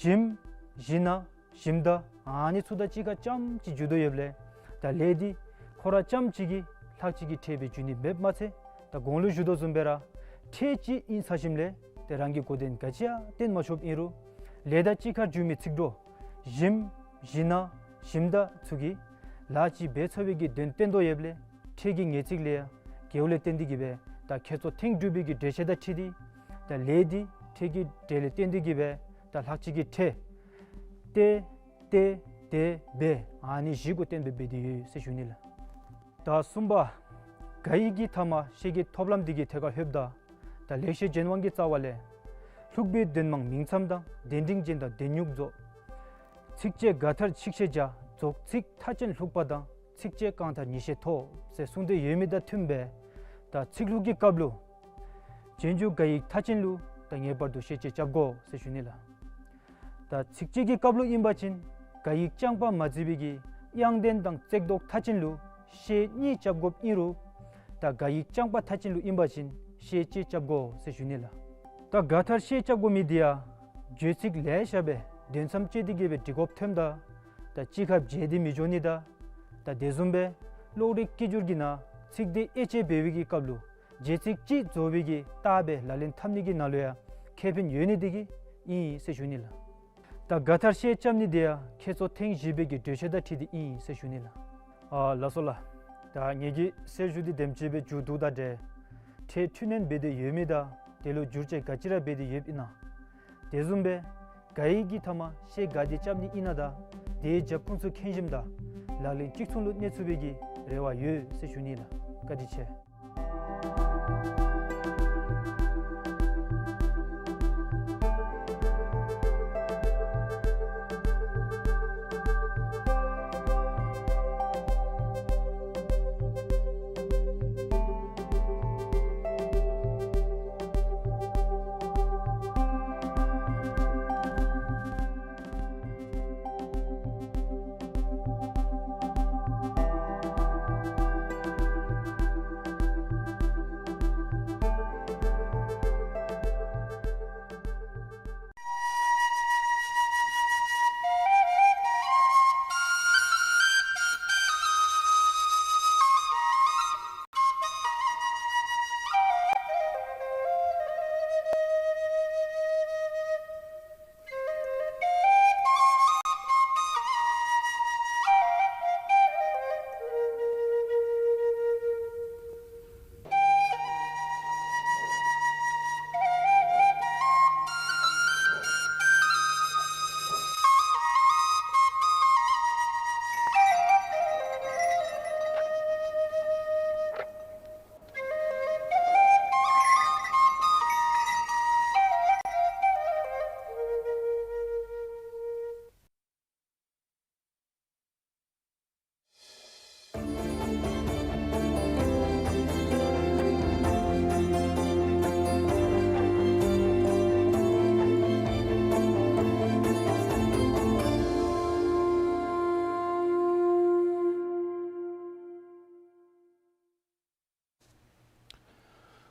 ཞིམ་ཞི་ན་ཞིམ་ད་ཨ་ནི་ཚུ་དང་གཅིག་ཁར་རྐྱངམ་ཅིག་འཇུག་དོ་ཡོདཔ་ལས་ད་ལེ་འདི་ཁོ་ར་རྐྱངམ་ཅིག་གིས་ལྷག་བཅས་ཀྱི་ཕྲད་སྦེ་འགྱུར་ནི་མེདཔ་མ་ཚད་ད་གོང་ལུ་ཞུ་དོ་བཟུམ་སྦེ་ར་ཕྲད་ཅིག་ཨིན་ཚར་ཞིནམ་ལས་ཏེ་རང་གི་གོ་དོན་ག་ཅི་ཡང་སྟོན་མ་ཆོགཔ་ཨིན་རུང་ལེ་དང་གཅིག་ཁར་འཇུག་མི་ཚིག་གྲོགས་ཞིམ་ཞི་ན་ཞིམ་ད་ཚུ་གིས་ལཱ་ཅིག་འབད་ཚུགས་པའི་གི་དོན་སྟོན་དོ་ཡོདཔ་ལས་ཕྲད་ཀྱི་ངེས་ཚིག་ལས་ཡང་འགལཝ་ལས་བརྟེན་ཏེ་གིས་སྦེ་ད་ཁྱད་མཚར་ཐེངས་དྲུག་པའི་གི་འགྲེལ་བཤད་དང་འཁྲིལ་ཏེ་ད་ལེ་འདི་ཕྲད་ཀྱི་གྲས་ལས་བཏོན་ཏེ་གིས་སྦེ་ད་ལྷག་བཅས་ཀྱི་ཕྲད་ཏེ་ཏེ་དེ་བེ་ཨ་ནི་བཞི་གུ་བཏོན་སྦེ་འབད་དེ་ཡོད་ཟེར་ཞུ་ནི་ལགས། ད་གསུམ་པ་ག་ཡིག་གི་མཐའ་མ་ཤད་ཀྱི་ཐོབ་ལམ་འདི་གི་ཐད་ཁར་ལྷོདཔ་ད་ད་ལེགས་བཤད་ལྗོན་དབང་གི་རྩ་བ་ལས་ལྷུག་པའི་དོན་མང་མིང་མཚམས་དང་། དོན་འབྲིང་རྒྱན་དང་དོན་སྙུང་རྫོགས། ཚིགས་བཅད་ག་མཐར་ཆིག་ཤད་བརྒྱ། རྫོགས་ཚིག་མཐའ་ཅན་ལྷུག་པ་དང་། ཚིགས་བཅད་རྐང་མཐར་ཉིས་ཤད་མཐོ། ཟེར་གསུངས་ཏེ་ཡོད་མི་དང་མཐུནམ་སྦེ་ད་ཚིག་ལྷུག་གི་སྐབས་ལུ་རྗེས་འཇུག་ག་ཡིག་མཐའ་ཅན་ལུ་ད་ངེས་པར་དུ་ཤད་བཅད་རྐྱབ་དགོ་ཟེར་ཞུ་ནི་ལགས། ད་ཚིགས་བཅད་ཀྱི་སྐབས་ལུ་ཨིན་པ་ཅིན་ག་ཡིག་རྐྱང་པ་མ་བརྩི་བའི་གི་དབྱངས་ལྡན་དང་བརྩེགས་འདོགས་མཐའ་ཅན་ལུ་ཤད་གཉིས་རྐྱབ་དགོཔ་ཨིན་རུང་ད་ག་ཡིག་རྐྱང་པ་མཐའ་ཅན་ལུ་ཨིན་པ་ཅིན་ཤད་གཅིག་རྐྱབ་དགོ་ཟེར་ཞུ་ནི་ལགས། ད་ག་མཐར་ཤད་རྐྱབ་དགོ་མི་འདི་ཡང་བརྗོད་ཚིག་ལེ་ཤ་སྦེ་དོན་མཚམས་བཅད་དེ་གིས་སྦེ་འབྲི་དགོཔ་ཐོནམ་ད་ད་གཅིག་ཁར་བརྗེ་སྟེ་མི་འགྱོ་ནི་དང་། ད་དེ་བཟུམ་སྦེ་ཀློག་རིག་སྐད་སྒྱུར་གྱི་ནང་ཚིག་སྡེ་དབྱེ་དཔྱད་འབད་བའི་གི་སྐབས་ལུ་བརྗེ་ཚིག་གཅིག་རྫོགས་པའི་གི་རྟགས་སྦེ་ལག་ལེན་འཐབ་ནི་གི་ནང་ལུ་ཡང་ཁེ་ཕན་ཡོད་ནི་དེ་གིས་ཨིན་ཟེར་ཞུ་ནི་ལགས། ད་ག་མཐར་ཤད་རྐྱབ་ནི་དེ་ཡང་ཁྱད་མཚར་ཐེངས་བཞི་པའི་གི་འགྲེལ་བཤད་དང་འཁྲིལ་ཏེ་ཨིན་ཟེར་ཞུ་ནི་ལགས། ཨ་ལགས་སོ་ལགས། ད་ངེ་གི་གསལ་ཞུ་འདི་དེམ་ཅིག་སྦེ་མཇུག་བསྡུཝ་ད་ཏེ་ཕྲད་འཕྲི་སྣོན་འབད་དེ་ཡོད་མི་དང་དེ་ལུ་འགྱུར་བཅོས་ག་ཅི་ར་འབད་དེ་ཡོདཔ་ཨིན་ན། དེ་བཟུམ་སྦེ་ག་ཡིག་གི་མཐའ་མ་ཤད་ག་དེ་རྐྱབ་ནི་ཨིན་ན་དང་དེའི་རྒྱབ་ཁུངས་ཚུ་མཁྱེན་ཞིནམ་ད་ལག་ལེན་གཅིག་མཚུངས་ལུ་གནས་ཚུགས་པའི་གི་རེ་བ་ཡོད་ཟེར་ཞུ་ནི་ལགས། བཀའ་དྲིན་ཆེ།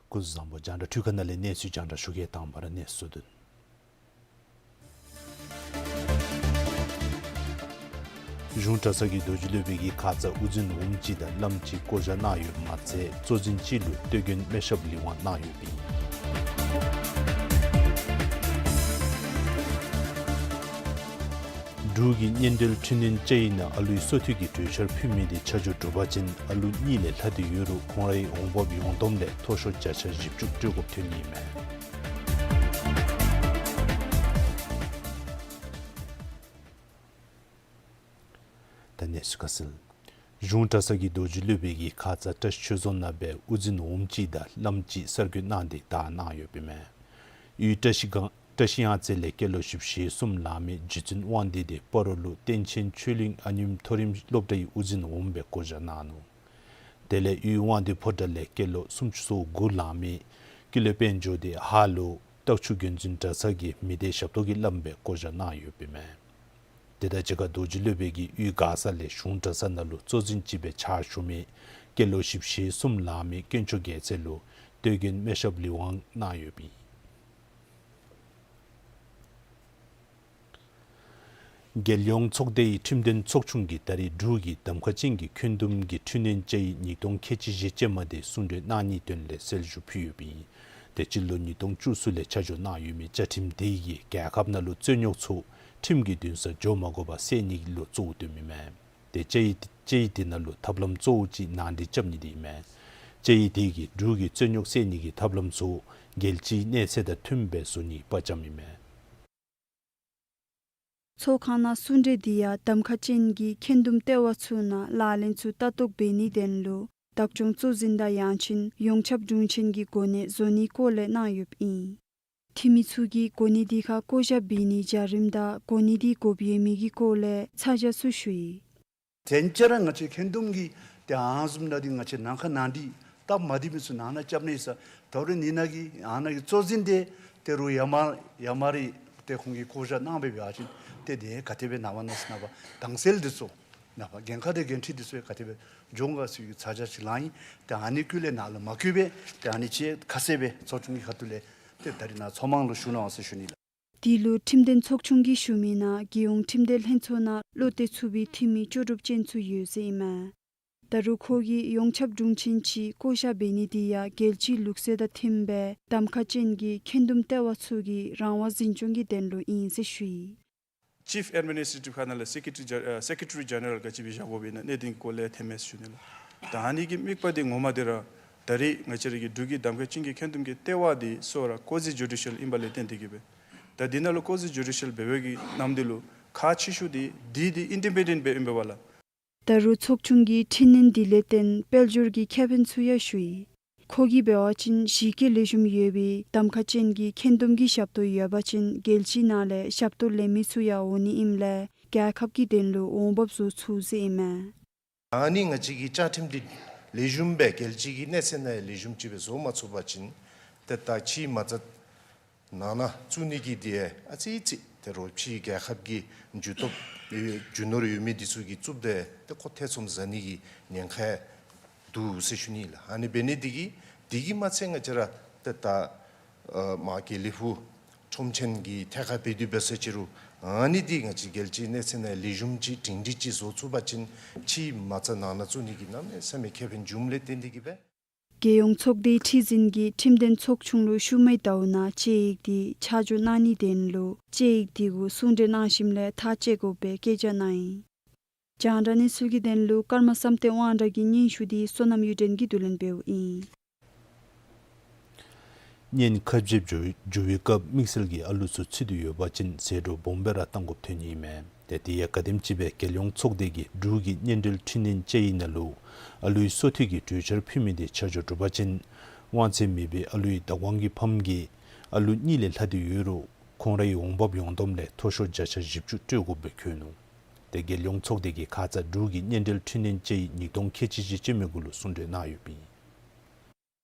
སྐུ་གཟུགས་བཟང་པོ། རྒྱང་བསྒྲགས་འཕྲུལ་ཁང་ནང་ལས་གནས་ཚུལ་རྒྱང་བསྒྲགས་ཞུ་གེ། དང་པ་ར་གནས་ཚུལ་དོན། གཞུང་གྲྭ་ཚང་གི་རྡོ་རྗེ་སློབ་དཔོན་གྱིས་ཁ་ཙ་དབུ་འཛིན་འོགམ་ཅིག་དང་བླམ་ཅིག་བསྐོ་བཞག་གནང་ཡོདཔ་མ་ཚད་གཙོ་འཛིན་ཅིག་ལུ་བསྟོད་དགོན་སྨན་ཞབས་ལི་དབང་གནང་ཡོདཔ་ཨིན། འབྲུག་གི་གཉེན་འབྲེལ་འཕྲིན་ལན་ཅིག་ཨིན་ན་ཨ་ལུའི་སོ་ཐོས་ཀྱི་གྲོས་འཆར་ཕུལ་མི་དེ་ཆ་འཇོག་གྲུབ་པ་ཅིན་ཨ་ལུ་གཉིས་ལས་ལྷག་སྟེ་ཡོད་རུང་ཁོང་རའི་འོང་འབབ་ཡོངས་བསྡོམས་ལས་མཐོ་ཤོས་བརྒྱ་ཆ་བཞི་བཅུ་སྤྲོད་དགོཔ་ཐོན་ནི་ཨིན་མས། ད་གནས་ཚུལ་ཁ་གསལ། གཞུང་གྲྭ་ཚང་གི་རྡོ་རྗེ་སློབ་དཔོན་གྱིས་ཁ་ཙ་བཀྲ་ཤིས་ཆོས་རྫོང་ནང་སྦེ་དབུ་འཛིན་འོགམ་ཅིག་དང་བླམ་ཅིག་གསར་བསྐོ་གནང་སྟེ་དར་གནང་ཡོདཔ་ཨིན་མས། དབུས་བཀྲ་ཤིས་སྒང་བཀྲ་ཤིས་གཡང་རྩེ་ལས་སྐྱེས་ལོ་བཞི་བཅུ་ཞེ་གསུམ་ལང་མི་རྗེ་བཙུན་དབང་ལྡན་དེ་སྤ་རོ་ལུ་བསྟན་ཆེན་ཆོས་གླིང་ཨ་ནེམོ་མཐོ་རིམ་སློབ་གྲྭའི་དབུ་འཛིན་འོགམ་སྦེ་བསྐོ་བཞག་གནང་ནུག། དེ་ལས་དབུས་དབང་འདུས་ཕོ་བྲང་ལས་སྐྱེས་ལོ་སུམ་ཅུ་སོ་དགུ་ལང་མི་ཀུན་ལེགས་དཔལ་འབྱོར་དེ་ཧཱ་ལུ་སྟག་ཆུ་དགོན་འཛིན་གྲྭ་ཚང་གི་མི་སྡེ་ཞབས་ཏོག་གི་བླམ་སྦེ་བསྐོ་བཞག་གནང་ཡོདཔ་ཨིན་མས། དེ་དང་གཅིག་ཁར་རྡོ་རྗེ་སློབ་དཔོན་གྱིས་དབུས་མགར་ས་ལས་གཞུང་གྲྭ་ཚང་ནང་ལུ་གཙོ་འཛིན་ཅིག་སྦེ་ཕྱག་ཞུ་མི་སྐྱེས་ལོ་བཞི་བཅུ་ཞེ་གསུམ་ལང་མི་དཀོན་མཆོག་རྒྱལ་མཚན་ལུ་བསྟོད་དགོན་སྨན་ཞབས་ལི་དབང་གནང་ཡོདཔ་ཨིན། རྒྱལ་ཡོངས་ཚོགས་སྡེའི་ཁྲིམས་དོན་ཚོགས་ཆུང་གིས་ད་རིས་འབྲུག་གི་གདམ་ཁ་ཅན་གྱི་འཁོན་འདུམ་གྱི་འཕྲི་སྣོན་དཔྱད་ཡིག་ཉིས་སྟོང་ཁལ་གཅིག་བཞི་ཅན་མ་དེ་གསུང་གྲོས་གནང་ནིའི་དོན་ལས་གསལ་ཞུ་ཕུལ་ཡོདཔ་ཨིན། དེ་སྤྱི་ལོ་ཉིས་སྟོང་བཅུ་གསུམ་ལས་ཆ་འཇོག་གནང་ཡོད་མི་བཅའ་ཁྲིམས་དེ་གིས་རྒྱལ་ཁབ་ནང་ལུ་རྩོད་རྙོགས་ཚུ་ཁྲིམས་ཀྱི་འདུན་སར་འགྱོ་མ་དགོ་པར་སེལ་ནི་ལུ་གཙོ་བོ་བཏོནམ་ཨིན་མས། དེ་དཔྱད་ཡིག་དཔྱད་ཡིག་དེ་ནང་ལུ་ཐབས་ལམ་གཙོ་བོ་ཅིག་ནང་འདྲེན་རྐྱབ་ནི་དེ་ཨིན་མས། དཔྱད་ཡིག་དེ་གིས་འབྲུག་གི་རྩོད་རྙོགས་སེལ་ནི་གི་ཐབས་ལམ་ཚུ་རྒྱལ་སྤྱིའི་གནས་ཚད་དང་མཐུནམ་སྦེ་བཟོ་ནི་དཔའ་བཅམ་ཨིན་མས། ཚོགས་ཁང་ནང་གསུང་གྲོས་དེ་ཡང་གདམ་ཁ་ཅན་གྱི་འཁོན་འདུམ་ལྟེ་བ་ཚུ་ནང་ལག་ལེན་ཚུ་ལྟ་རྟོག་འབད་ནིའི་དོན་ལུ་བདག་སྐྱོང་གཙོ་འཛིན་དང་ཡང་ཅིན་ཡོངས་ཁྱབ་དྲུང་ཆེན་གྱི་གོ་གནས་བཟོ་ནིའི་སྐོར་ལས་གནང་ཡོདཔ་ཨིན། འཐུས་མི་ཚུ་གིས་གོ་གནས་དེ་ཁར་བསྐོ་བཞག་འབད་ནིའི་བྱ་རིམ་དང་གོ་གནས་དེ་དགོཔ་ཡོད་མེད་ཀྱི་སྐོར་ལས་ཚ་གྱང་ཚུ་ཞུ་ཡི། དེང་སྐྱ་ར་ང་བཅས་འཁོན་འདུམ་གྱི་ཏེ་ཨ་ནཱ་བཟུམ་ནང་འདི་ང་བཅས་ནང་ཁ་ནང་འདི་སྟབས་མ་བདེ་མི་ཚུ་ནང་ན་རྐྱབ་ནི་ཡོད་ས། ད་རུང་ཨ་ནཱ་གི་ཨ་ནཱ་གི་གཙོ་འཛིན་དེ་ཏེ་རུང་ཡར་མར་ཡར་མར་ར་ཏེ་ཁོང་གིས་བསྐོ་བཞག་གནང་སྦེ་འབད་བ་ཅིན་ཏེ་དེ་ག་དེ་སྦེ་ནངས་པ་གནངས་ཚེ་ནངས་པ་དྭངས་གསལ་འདི་ཚུ་ནངས་པ་འགན་ཁག་དང་འགན་འཁྲི་འདི་ཚུ་ག་དེ་སྦེ་འགྱོ་འོང་ག་ཟེར་བའི་ཚ་གྱང་ཅིག་ལང་ཡི། ཏེ་ཨ་ནི་ཀུན་ལས་ནཱ་ལུ་མ་བཀོད་པར་ཏེ་ཨ་ནི་ཅིག་ཁ་གསལ་སྦེ་ཚོགས་ཆུང་གི་ཁ་ཐུག་ལས་ཏེ་ད་རིས་ནཱ་ཚོགས་མང་ལུ་ཞུ་གནང་ཟེར་ཞུ་ནི་ལགས། དེ་ལུ་ཁྲིམས་དོན་ཚོགས་ཆུང་གིས་ཞུ་མི་ནང་རྒྱལ་ཡོངས་ཁྲིམས་དོན་ལྷན་ཚོགས་ནང་བློ་གཏད་ཚུགས་པའི་འཐུས་མི་ལྕོགས་གྲུབ་ཅན་ཚུ་ཡོད་ཟེར་ཨིན་མས། ད་རུང་ཁོ་གིས་ཡོངས་ཁྱབ་དྲུང་ཆེན་ཅིག་བསྐོ་བཞག་འབད་ནི་དེ་ཡང་རྒྱལ་སྤྱིའི་ལུགས་སྲོལ་དང་མཐུནམ་སྦེ་གདམ་ཁ་ཅན་གྱི་འཁོན་འདུམ་ལྟེ་བ་ཚུ་གི་རང་དབང་འཛིན་སྐྱོང་གི་དོན་ལུ་ཨིན་ཟེར་ཞུ་ཡི། ཅིཕ་ཨེཌ་མི་ནིས་ཊྲེ་ཊིབ་ཁ་ནང་ལས་སེ་ཀེ་ཊི་རི་ཇེ་ཨ་སེ་ཀེ་ཊི་རི་ཇེ་ནེ་རལ་ག་ཅི་སྦེ་བཞག་དགོཔ་ཨིན་ན་གནད་དོན་གྱི་སྐོར་ལས་ཐོནམ་མས་ཟེར་ཞུ་ནི་ལགས། ད་ཨ་ནི་གི་དམིགས་པ་དེ་ངོ་མ་དེ་ར་ད་རིས་ང་བཅས་ར་གི་འབྲུག་གི་གདམ་ཁ་ཅན་གྱི་འཁོན་འདུམ་གྱི་ལྟེ་བ་དེ་གཙོ་བོ་ར་ཀོ་ཟི་ཇུ་ཌི་ཤལ་ཨིན་པ་ལས་བརྟེན་ཏེ་གིས་སྦེ་ད་འདི་ནང་ལུ་ཀོ་ཟི་ཇུ་ཌི་ཤལ་འབད་བའི་གི་ནམ་དུས་ལུ་ཁག་ཆེ་ཤོས་དེ་འདི་དེ་ཨིན་ཌི་པེན་ཌེནཊ་སྦེ་ཨིན་པས་ལགས། ད་རུང་ཚོགས་ཆུང་གིས་འཕྲི་སྣོན་དེ་ལས་བརྟེན་དཔལ་འབྱོར་གྱི་ཁེ་ཕན་ཚུ་ཡང་ཞུ་ཡི། ཁོ་གིས་འབད་བ་ཅིན་གཞི་བཀོད་ལེགས་ཤོམ་ཡོད་པའི་གདམ་ཁ་ཅན་གྱི་འཁོན་འདུམ་གྱི་ཞབས་ཏོག་ཡོད་པ་ཅིན་རྒྱལ་སྤྱིའི་ནང་ལས་ཞབས་ཏོག་ལེན་མི་ཚུ་ཡང་འོང་ནི་ཨིནམ་ལས་རྒྱལ་ཁབ་ཀྱི་དོན་ལུ་འོང་འབབ་བཟོ་ཚུགས་ཟེར་ཨིན་མས། ཨ་ནི་ང་བཅས་ཀྱི་བཅའ་ཁྲིམས་འདི་ལེགས་ཤོམ་སྦེ་རྒྱལ་སྤྱི་གི་གནས་ཚད་ནང་ལེགས་ཤོམ་ཅིག་སྦེ་བཟོ་མ་ཚུགས་པ་ཅིན་ཏེ་ད་ཕྱིའི་མ་རྩ་ནང་ན་བཙུགས་ནི་གི་དེ་ཨ་ཙི་ཙི་ཏེ་རོགས་ཕྱིའི་རྒྱལ་ཁབ་ཀྱི་རྒྱུ་སྟོབས་ཡོད་རྒྱུ་ནོར་ཡོད་མི་འདི་ཚུ་གིས་བཙུགསཔ་ད་ཏེ་ཁོ་ཐེ་ཚོམ་ཟ་ནི་གི་ཉེན་ཁ་འདུག་ཟེར་ཞུ་ནི་ལགས། ཨ་ནི་འབད་ནི་འདི་གིས་འདི་གིས་མ་ཚད་ང་བཅས་ར་ཏེ་ད་ཨ་མར་དགེ་ལེགས་ཕུག་ཁྲོམ་ཆེན་གྱི་ཐད་ཁར་འབད་དེ་འབད་ས་ཅིག་རུང་ཨ་ནི་འདི་ང་བཅས་རྒྱལ་སྤྱིའི་གནས་ཚད་ནང་ལེགས་ཤོམ་ཅིག་སྒྲིང་སྒྲི་ཅིག་བཟོ་ཚུགས་པ་ཅིན་ཕྱིའི་མ་རྩ་ནང་ན་བཙུགས་ནི་གི་གནམ་མེད་ས་མེད་ཁེ་ཕན་འབྱུངམ་ལས་བརྟེན་ཏེ་གིས་སྦེ། རྒྱལ་ཡོངས་ཚོགས་སྡེའི་ཁྲི་འཛིན་གྱིས་ཁྲིམས་དོན་ཚོགས་ཆུང་ལུ་ཤུལ་མའི་ཟླཝ་ནང་དཔྱད་ཡིག་དེ་ཆ་འཇོག་གནང་ནིའི་དོན་ལུ་དཔྱད་ཡིག་དེ་གུ་གསུང་གྲོས་གནང་ཞིནམ་ལས་ཐག་བཅད་དགོ་པའི་བཀོད་རྒྱ་གནང་ཡི། རྒྱང་བསྒྲགས་གནས་ཚུལ་གྱི་དོན་ལུ་ཀརྨ་བསམ་གཏན་དབང་གྲགས་ཀྱི་སྙན་ཞུ་དེ་བསོད་ནམས་གཡུ་སྒྲོན་གྱིས་བསྡུ་ལེན་འབདཝ་ཨིན། གཉེན་ཁ་འབྱལ་འགྱོ་འགྱོ་བའི་སྐབས་དམིགས་བསལ་གྱི་ཨ་ལུ་ཚུ་ཚུད་དེ་ཡོད་པ་ཅིན་ཟད་འགྲོ་སྦོམ་སྦེ་ར་གཏང་དགོཔ་ཐོན་ནི་ཨིན་མས། ཏེ་དེ་ཡང་ག་དེམ་ཅིག་སྦེ་རྒྱལ་ཡོངས་ཚོགས་སྡེ་གིས་འབྲུག་གི་གཉེན་འབྲེལ་འཕྲི་སྣོན་དཔྱད་ཡིག་ནང་ལུ་ཨ་ལུའི་སོ་ཐོས་ཀྱི་གྲོས་འཆར་ཕུལ་མི་དེ་ཆ་འཇོག་གྲུབ་པ་ཅིན་དབང་ཚད་མེད་པའི་ཨ་ལུའི་བདག་དབང་གི་ཕམ་གྱི་ཨ་ལུ་གཉིས་ལས་ལྷག་སྟེ་ཡོད་རུང་ཁོང་རའི་འོང་འབབ་ཡོངས་བསྡོམས་ལས་མཐོ་ཤོས་བརྒྱ་ཆ་བཞི་བཅུ་སྤྲོད་དགོཔ་སྦེ་བཀོད་ནུག། ཏེ་རྒྱལ་ཡོངས་ཚོགས་སྡེ་གིས་ཁ་ཙ་འབྲུག་གི་གཉེན་འབྲེལ་འཕྲི་སྣོན་དཔྱད་ཡིག་ཉིས་སྟོང་ཁལ་གཅིག་བཞི་ཅན་མའི་གུ་ལུ་གསུང་གྲོས་གནང་ཡོདཔ་ཨིན།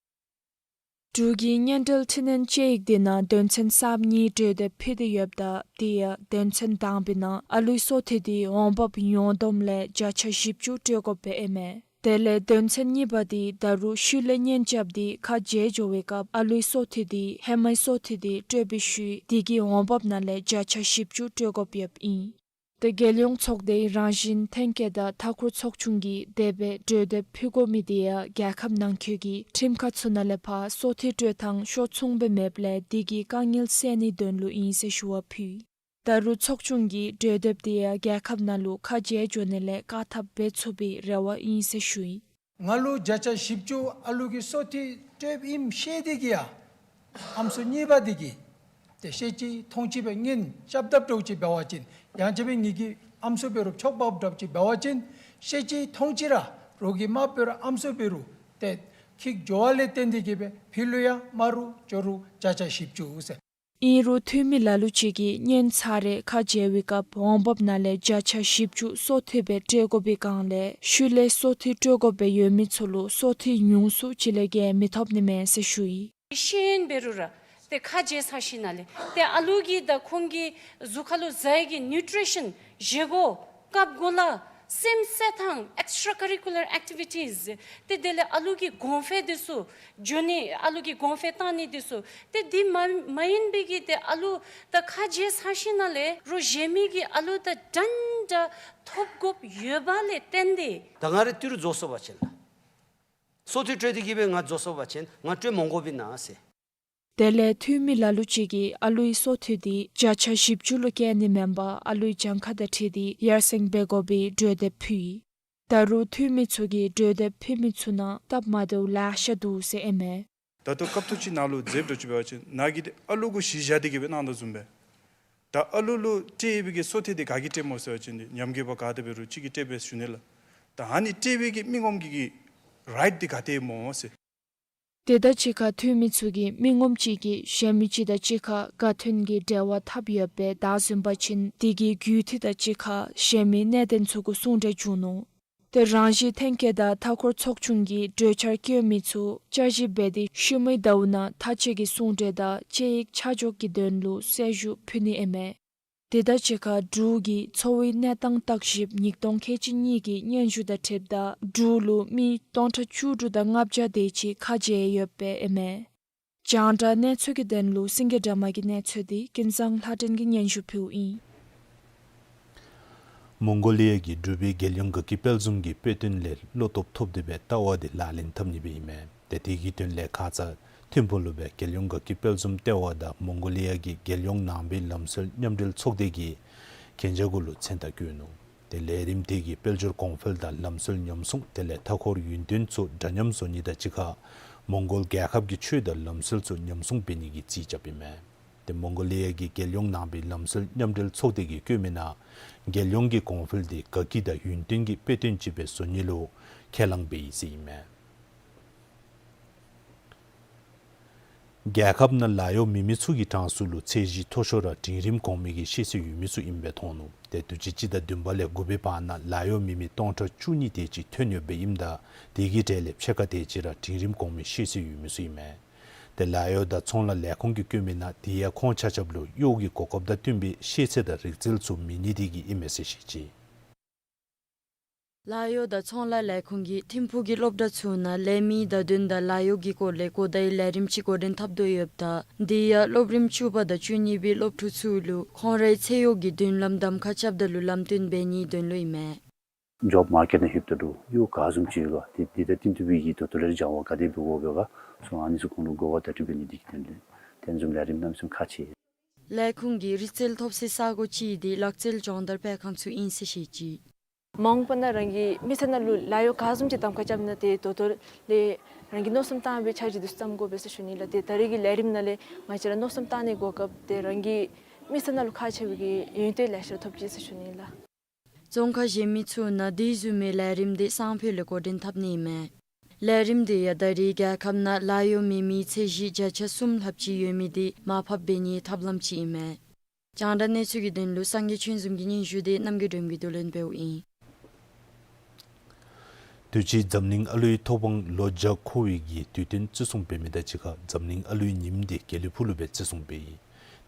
འབྲུག་གི་གཉེན་འབྲེལ་འཕྲི་སྣོན་དཔྱད་ཡིག་དེ་ནང་དོན་ཚན་གསརཔ་གཉིས་འབྲེལ་ཏེ་ཕུལ་ཏེ་ཡོདཔ་ད་དེ་ཡང་དོན་ཚན་དང་པའི་ནང་ཨ་ལུའི་སོ་ཐོས་དེ་འོང་འབབ་ཡོངས་བསྡོམས་ལས་བརྒྱ་ཆ་བཞི་བཅུ་སྤྲོད་དགོཔ་སྦེ་ཨིན་མས། དེ་ལས་དོན་ཚན་གཉིས་པ་འདི་ད་རུང་ཤུལ་ལས་གཉེན་རྐྱབ་སྟེ་ཁ་འབྱལ་འགྱོ་བའི་སྐབས་ཨ་ལུའི་སོ་ཐོད་འདི་ཧེ་མའི་སོ་ཐོད་འདི་སྤྲོད་པའི་ཤུལ་དེ་གི་འོང་འབབ་ནང་ལས་བརྒྱ་ཆ་བཞི་བཅུ་སྤྲོད་དགོཔ་ཡོདཔ་ཨིན། ཏེ་རྒྱལ་ཡོངས་ཚོགས་སྡེའི་རང་བཞིན་ཐོན་སྐྱེད་དང་མཐའ་འཁོར་ཚོགས་ཆུང་གིས་དེ་སྦེ་གྲོས་འདེབས་ཕུལ་དགོ་མི་དེ་ཡང་རྒྱལ་ཁབ་ནང་འཁོད་ཀྱི་ཁྲིམས་ཁང་ཚུ་ནང་ལས་ཕར་སོ་ཐོད་སྤྲོད་ཐངས་ཕྱོགས་མཚུངས་སྦེ་མེདཔ་ལས་དེ་གི་དཀའ་ངལ་སེལ་ནིའི་དོན་ལུ་ཨིན་ཟེར་ཞུ་བ་ཕུལ། ད་རུང་ཚོགས་ཆུང་གིས་གྲོས་འདེབས་དེ་ཡང་རྒྱལ་ཁབ་ནང་ལུ་ཁ་འབྱལ་འགྱོ་ནི་ལས་བཀག་ཐབས་འབད་ཚུགས་པའི་རེ་བ་ཨིན་ཟེར་ཞུ་ཡི། ང་ལུ་བརྒྱ་ཆ་བཞི་བཅུ་ཨ་ལུ་གི་སོ་ཐོད་སྤྲོདཔ་ཨིནམ་ཤེས་ཏེ་གིས་ཡང་ཨམ་སྲུ་གཉིས་པ་འདི་གིས་ཏེ་ཤེས་ཅི་མཐོང་ཅི་སྦེ་གཉེན་རྐྱབ་དཔ་འདྲཝ་ཅིག་འབད་བ་ཅིན་ཡང་ཅིན་སྦེ་ངེ་གི་ཨམ་སྲུ་འབད་རུང་ཆོགཔ་འདྲཝ་ཅིག་འབད་བ་ཅིན་ཤེས་ཅི་མཐོང་ཅི་ར་རོགས་ཀྱིས་མ་འབད་རུང་ཨམ་སྲུ་འབད་རུང་ཏེ་འཁྱིད་འགྱོ་བ་ལས་བརྟེན་ཏེ་གིས་སྦེ་ཕྱི་ལུ་ཡང་མ་རུང་ཇོ་རུང་བརྒྱ་ཆ་བཞི་བཅུ་ཟེར། ཨིན་རུང་འཐུས་མི་ལ་ལུ་ཅིག་གིས་གཉེན་ཚར་རེ་ཁ་འབྱལ་བའི་སྐབས་འོང་འབབ་ནང་ལས་བརྒྱ་ཆ་བཞི་བཅུ་སོ་ཐོད་སྦེ་སྤྲོད་དགོ་པའི་སྒང་ལས་ཤུལ་ལས་སོ་ཐོད་སྤྲོད་དགོཔ་སྦེ་ཡོད་མི་ཚུ་ལུ་སོ་ཐོད་ཉུང་སུ་ཅིག་ལས་བརྒལ་མི་ཐོབ་ནི་མས་ཟེར་ཞུ་ཡི། ཤེས་ཡོན་འབད་རུང་ར་ཏེ་ཁ་འབྱལ་ཚར་ཞིནམ་ལས་ཏེ་ཨ་ལུ་གི་དང་ཁོང་གི་གཟུགས་ཁར་ལུ་ཟ་ཡི་གི་ནིའུ་ཊི་རི་ཤཱན་བཞེས་སྒོ་བཀབ་སྒོ་ལས་སེམས་གསོ་ཐངས་extracurricular activities ཏེ་དེ་ལས་ཨ་ལུ་གི་གོང་འཕེལ་འདི་ཚུ་འགྱོ་ནི་ཨ་ལུ་གི་གོང་འཕེལ་བཏང་ནི་འདི་ཚུ་ཏེ་འདི་མ་མ་ཡིན་པའི་གི་ཏེ་ཨ་ལུ་དང་ཁ་འབྱལ་ཚར་ཞིནམ་ལས་རོགས་གཞན་མི་གི་ཨ་ལུ་དང་འདྲན་འདྲ་ཐོབ་དགོཔ་ཡོད་པ་ལས་བརྟེན་ཏེ། ད་ང་ར་ཏི་རུ་རྫོགས་སོ་བ་ཅིན་ལགས། སོ་ཐོད་སྤྲོད་དེ་གིས་སྦེ་ང་རྫོགས་སོ་བ་ཅིན་ང་སྤྲོད་མི་དགོཔ་ཨིན་ན་ཟེར། དེ་ལས་འཐུས་མི་ལ་ལུ་ཅིག་གིས་ཨ་ལུའི་སོ་ཐོད་འདི་བརྒྱ་ཆ་བཞི་བཅུ་ལུ་བཀལ་ནི་མེན་པར་ཨ་ལུའི་གྱངས་ཁ་དང་འཁྲིལ་ཏེ་ཡར་སེང་འབད་དགོ་པའི་གྲོས་འདེབས་ཕུལ་ཡི། ད་རུང་འཐུས་མི་ཚུ་གིས་གྲོས་འདེབས་ཕུལ་མི་ཚུ་ནང་སྟབས་མ་བདེཝ་ལེ་ཤ་འདུག་ཟེར་ཨིན་མས། ད་ལྟོ་སྐབས་ཐོག་ཅིག་ནང་ལུ་མཛདཔ་འདྲཝ་ཅིག་འབད་བ་ཅིན་ནཱ་གིས་ཏེ་ཨ་ལུ་གུ་གཞི་བཞག་སྟེ་གིས་སྦེ་གནང་དོ་བཟུམ་སྦེ་ད་ཨ་ལུ་ལུ་སྤྲོད་པའི་གི་སོ་ཐོད་འདི་ག་གིས་སྤྲོད་སྨོ་ཟེར་བ་ཅིན་ཏེ་ཉམས་རྒུད་པ་ག་དེ་འབད་རུང་ཅིག་གིས་སྤྲོད་པས་ཞུ་ནི་ལགས། ད་ཨ་ནི་སྤྲོད་པའི་གི་མི་ངོམ་གྱི་གི་རའིཊ་འདི་ག་ཏེ་སྨོ་ཟེར། དེ་དང་གཅིག་ཁར་འཐུས་མི་ཚུ་གིས་མི་ངོམ་ཅིག་གིས་གཞན་མི་ཅིག་དང་གཅིག་ཁར་དགའ་མཐུན་གྱི་འབྲེལ་བ་འཐབ་ཡོདཔ་སྦེ་བདའ་ཟུན་པ་ཅིན་དེ་གིས་རྒུད་འཐུས་དང་གཅིག་ཁར་གཞན་མི་གནད་དོན་ཚུ་གུ་གསུང་གྲོས་བྱུང་ནུག། ཏེ་རང་བཞིན་ཐོན་སྐྱེད་དང་མཐའ་འཁོར་ཚོགས་ཆུང་གིས་གྲོས་འཆར་བཀོད་མི་ཚུ་བསྐྱར་ཞིབ་འབད་དེ་ཤུལ་མའི་ཟླཝ་ནང་མཐའ་དཔྱད་ཀྱི་གསུང་གྲོས་དང་དཔྱད་ཡིག་ཆ་འཇོག་གི་དོན་ལུ་གསལ་ཞུ་ཕུལ་ནི་ཨིན་མས། དེ་དང་གཅིག་ཁར་འབྲུག་གི་འཚོ་བའི་གནས་སྟངས་བརྟག་ཞིབ་ཉིས་སྟོང་ཁལ་གཅིག་གཉིས་ཀྱི་སྙན་ཞུ་དང་འཁྲིལཝ་ད་འབྲུག་ལུ་མི་སྟོང་ཕྲག་བཅུ་དྲུག་དང་ལྔ་བརྒྱ་དེ་ཅིག་ཁ་འབྱལ་ཡོདཔ་ཨིན་མས། རྒྱང་བསྒྲགས་གནས་ཚུལ་གྱི་དོན་ལུ་སེང་གེ་སྒྲོལ་མ་གི་གནས་ཚུལ་འདི་ཀུན་བཟང་ལྷ་སྒྲོན་གྱིས་སྙན་ཞུ་ཕུལཝ་ཨིན། མོང་གོ་ལི་ཡ་གི་འབྲུག་པའི་རྒྱལ་ཡོངས་དགའ་སྐྱིད་དཔལ་འཛོམས་ཀྱི་དཔེ་སྟོན་ལས་བློ་སྟོབས་ཐོབ་སྟེ་སྦེ་ལྟ་བ་འདི་ལག་ལེན་འཐབ་ནི་སྦེ་ཨིན་མས། ཏེ་དེ་གི་དོན་ལས་ཁ་ཙ་ཐིམ་ཕུག་ལུ་སྦེ་རྒྱལ་ཡོངས་དགའ་སྐྱིད་དཔལ་འཛོམས་ལྟེ་བ་དང་མོང་གོ་ལི་ཡ་གི་རྒྱལ་ཡོངས་ནང་པའི་ལམ་སྲོལ་མཉམ་འབྲེལ་ཚོགས་སྡེ་གིས་གན་ཇ་གུ་ལུ་མཚན་རྟགས་བཀོད་ནུག། ཏེ་ལས་རིམ་དེ་གིས་དཔལ་འབྱོར་གོང་འཕེལ་དང་ལམ་སྲོལ་ཉམས་སྲུང་དེ་ལས་མཐའ་འཁོར་ཡུན་བརྟན་ཚུ་འདྲ་མཉམ་བཟོ་ནི་དང་གཅིག་ཁར་མོང་གོལ་རྒྱལ་ཁབ་ཀྱི་ཆོས་དང་ལམ་སྲོལ་ཚུ་ཉམས་སྲུང་འབད་ནི་གི་རྩིས་རྐྱབ་ཨིན་མས། ཏེ་མོང་གོ་ལི་ཡ་གི་རྒྱལ་ཡོངས་ནང་པའི་ལམ་སྲོལ་མཉམ་འབྲེལ་ཚོགས་སྡེ་གིས་བཀོད་མི་ནང་རྒྱལ་ཡོངས་ཀྱི་གོང་འཕེལ་འདི་དགའ་སྐྱིད་དང་ཡུན་བརྟན་གྱི་དཔེ་སྟོན་ཅིག་སྦེ་བཟོ་ནི་ལུ་ཁས་བླངས་འབད་ཡི་ཟེར་ཨིན་མས། རྒྱལ་ཁབ་ནང་ལཱ་གཡོག་མེད་མི་ཚུ་གི་གྲངས་སུ་ལུ་ཚད་གཞི་མཐོ་ཤོས་ར་འབྲིང་རིམ་གོང་མའི་གི་ཤེས་ཚད་ཡོད་མི་ཚུ་ཨིནམ་སྦེ་མཐོང་ནུག། ཏེ་དུས་ཅི་སྤྱི་ཟླ་བདུན་པ་ལས་དགུ་པའི་བར་ན་ལཱ་གཡོག་མེད་མི་སྟོང་ཕྲག་བཅུ་གཉིས་དེ་ཅིག་ཐོན་ཡོདཔ་ཨིནམ་ད་དེ་གི་གྲས་ལས་ཕྱེད་ཀ་དེ་ཅིག་ར་འབྲིང་རིམ་གོང་མའི་ཤེས་ཚད་ཡོད་མི་ཚུ་ཨིན་མས། ཏེ་ལཱ་གཡོག་དང་ཚོང་ལཱ་ལས་ཁུངས་ཀྱིས་བཀོད་མི་ནང་དེ་ཡང་ཁོང་ཆ་ཁྱབ་ལུ་གཡོག་གི་གོ་སྐབས་དང་བསྟུན་པའི་ཤེས་ཚད་དང་རིག་རྩལ་ཚུ་མེད་ནི་དེ་གིས་ཨིན་མས་ཟེར་བཤད་ཅི། ལཱ་གཡོག་དང་ཚོང་ལཱ་ལས་ཁུངས་ཀྱིས་ཐིམ་ཕུག་གི་སློབ་གྲྭ་ཚུ་ནང་ལས་མིའི་བརྡ་དོན་དང་ལཱ་གཡོག་གི་སྐོར་ལས་གོ་བརྡའི་ལས་རིམ་ཅིག་འགོ་འདྲེན་འཐབ་དོ་ཡོདཔ་ད་དེ་ཡང་སློབ་རིམ་བཅུ་པ་དང་བཅུ་གཉིས་པའི་སློབ་ཕྲུག་ཚུ་ལུ་ཁོང་རའི་ཚེ་གཡོག་གི་མདུན་ལམ་གདམ་ཁ་རྐྱབ་ད་ལུ་ལམ་སྟོན་འབད་ནིའི་དོན་ལུ་ཨིན་མས། ཇོབ་མར་ཀེཊ་ནང་ལྷོདཔ་ད་ལུ་གཡོག་ག་བཟུམ་ཅིག་ཡོད་ག་དེ་དེ་དང་བསྟུན་ཏེ་སྦེ་གི་ད་ལྟོ་ལས་སྦྱང་བ་ག་དེ་འབད་དགོཔ་ཡོད་ག་ཚུ་ཨ་ནི་ཚུ་ཁོང་ལུ་གོ་བ་བརྡ་སྤྲོད་འབད་ནི་དེ་གི་དོན་ལས་དེ་བཟུམ་ལས་རིམ་གནམ་མེད་ས་མེད་ཁག་ཆེ། ལས་ཁུངས་ཀྱི་རིག་རྩལ་ཐོབ་སའི་ས་གོ་ཅིག་འདི་ལག་རྩལ་སྦྱོང་བརྡར་སྤེལ་ཁང་ཚུ་ཨིན་ཟེར་བཤད་ཅི། མ་འོངས་པ་ནང་རང་གི་མི་ཚེ་ནང་ལུ་ལཱ་གཡོག་ག་བཟུམ་ཅིག་གདམ་ཁ་རྐྱབ་ན་ཏེ་ད་ལྟོ་ལས་རང་གིས་མནོ་བསམ་བཏང་བའི་འཆར་གཞི་འདི་བརྩམ་དགོ་པས་ཟེར་ཞུ་ནི་ལགས། ཏེ་ད་རེས་ཀྱི་ལས་རིམ་ནང་ལས་ང་བཅས་ར་མནོ་བསམ་བཏང་ནིའི་གོ་སྐབས་ཏེ་རང་གི་མི་ཚེ་ནང་ལུ་ཁག་ཆེ་བའི་གི་ཡོན་ཏན་ལེ་ཤ་ཐོབ་ཅི་ཟེར་ཞུ་ནི་ལགས། རྫོང་ཁག་གཞན་མི་ཚུ་ནང་དེ་བཟུམ་མའི་ལས་རིམ་འདི་སང་ཕོད་ལས་འགོ་འདྲེན་འཐབ་ནི་ཨིན་མས། ལས་རིམ་འདི་ཡང་ད་རེས་རྒྱལ་ཁབ་ནང་ལཱ་གཡོག་མེད་མི་ཚད་གཞི་བརྒྱ་ཆ་གསུམ་ལྷགཔ་ཅིག་ཡོད་མི་འདི་མར་ཕབ་འབད་ནིའི་ཐབས་ལམ་ཅིག་ཨིན་མས། རྒྱང་བསྒྲགས་གནས་ཚུལ་གྱི་དོན་ལུ་སངས་རྒྱས་ཆོས་འཛོམས་ཀྱིས་སྙན་ཞུ་འདི་རྣམ་རྒྱལ་སྒྲོལ་མ་གིས་བསྡུ་ལེན་འབདཝ་ཨིན། དུས་ཅི་འཛམ་གླིང་ཨ་ལུའི་ཐོབ་དབང་ལོ་བརྒྱ་འཁོར་བའི་གི་དུས་སྟོན་བརྩི་སྲུང་འབད་མི་དང་གཅིག་ཁར་འཛམ་གླིང་ཨ་ལུའི་ཉིནམ་འདི་དགེ་ལེགས་ཕུག་ལུ་སྦེ་བརྩི་སྲུང་འབད་ཡི།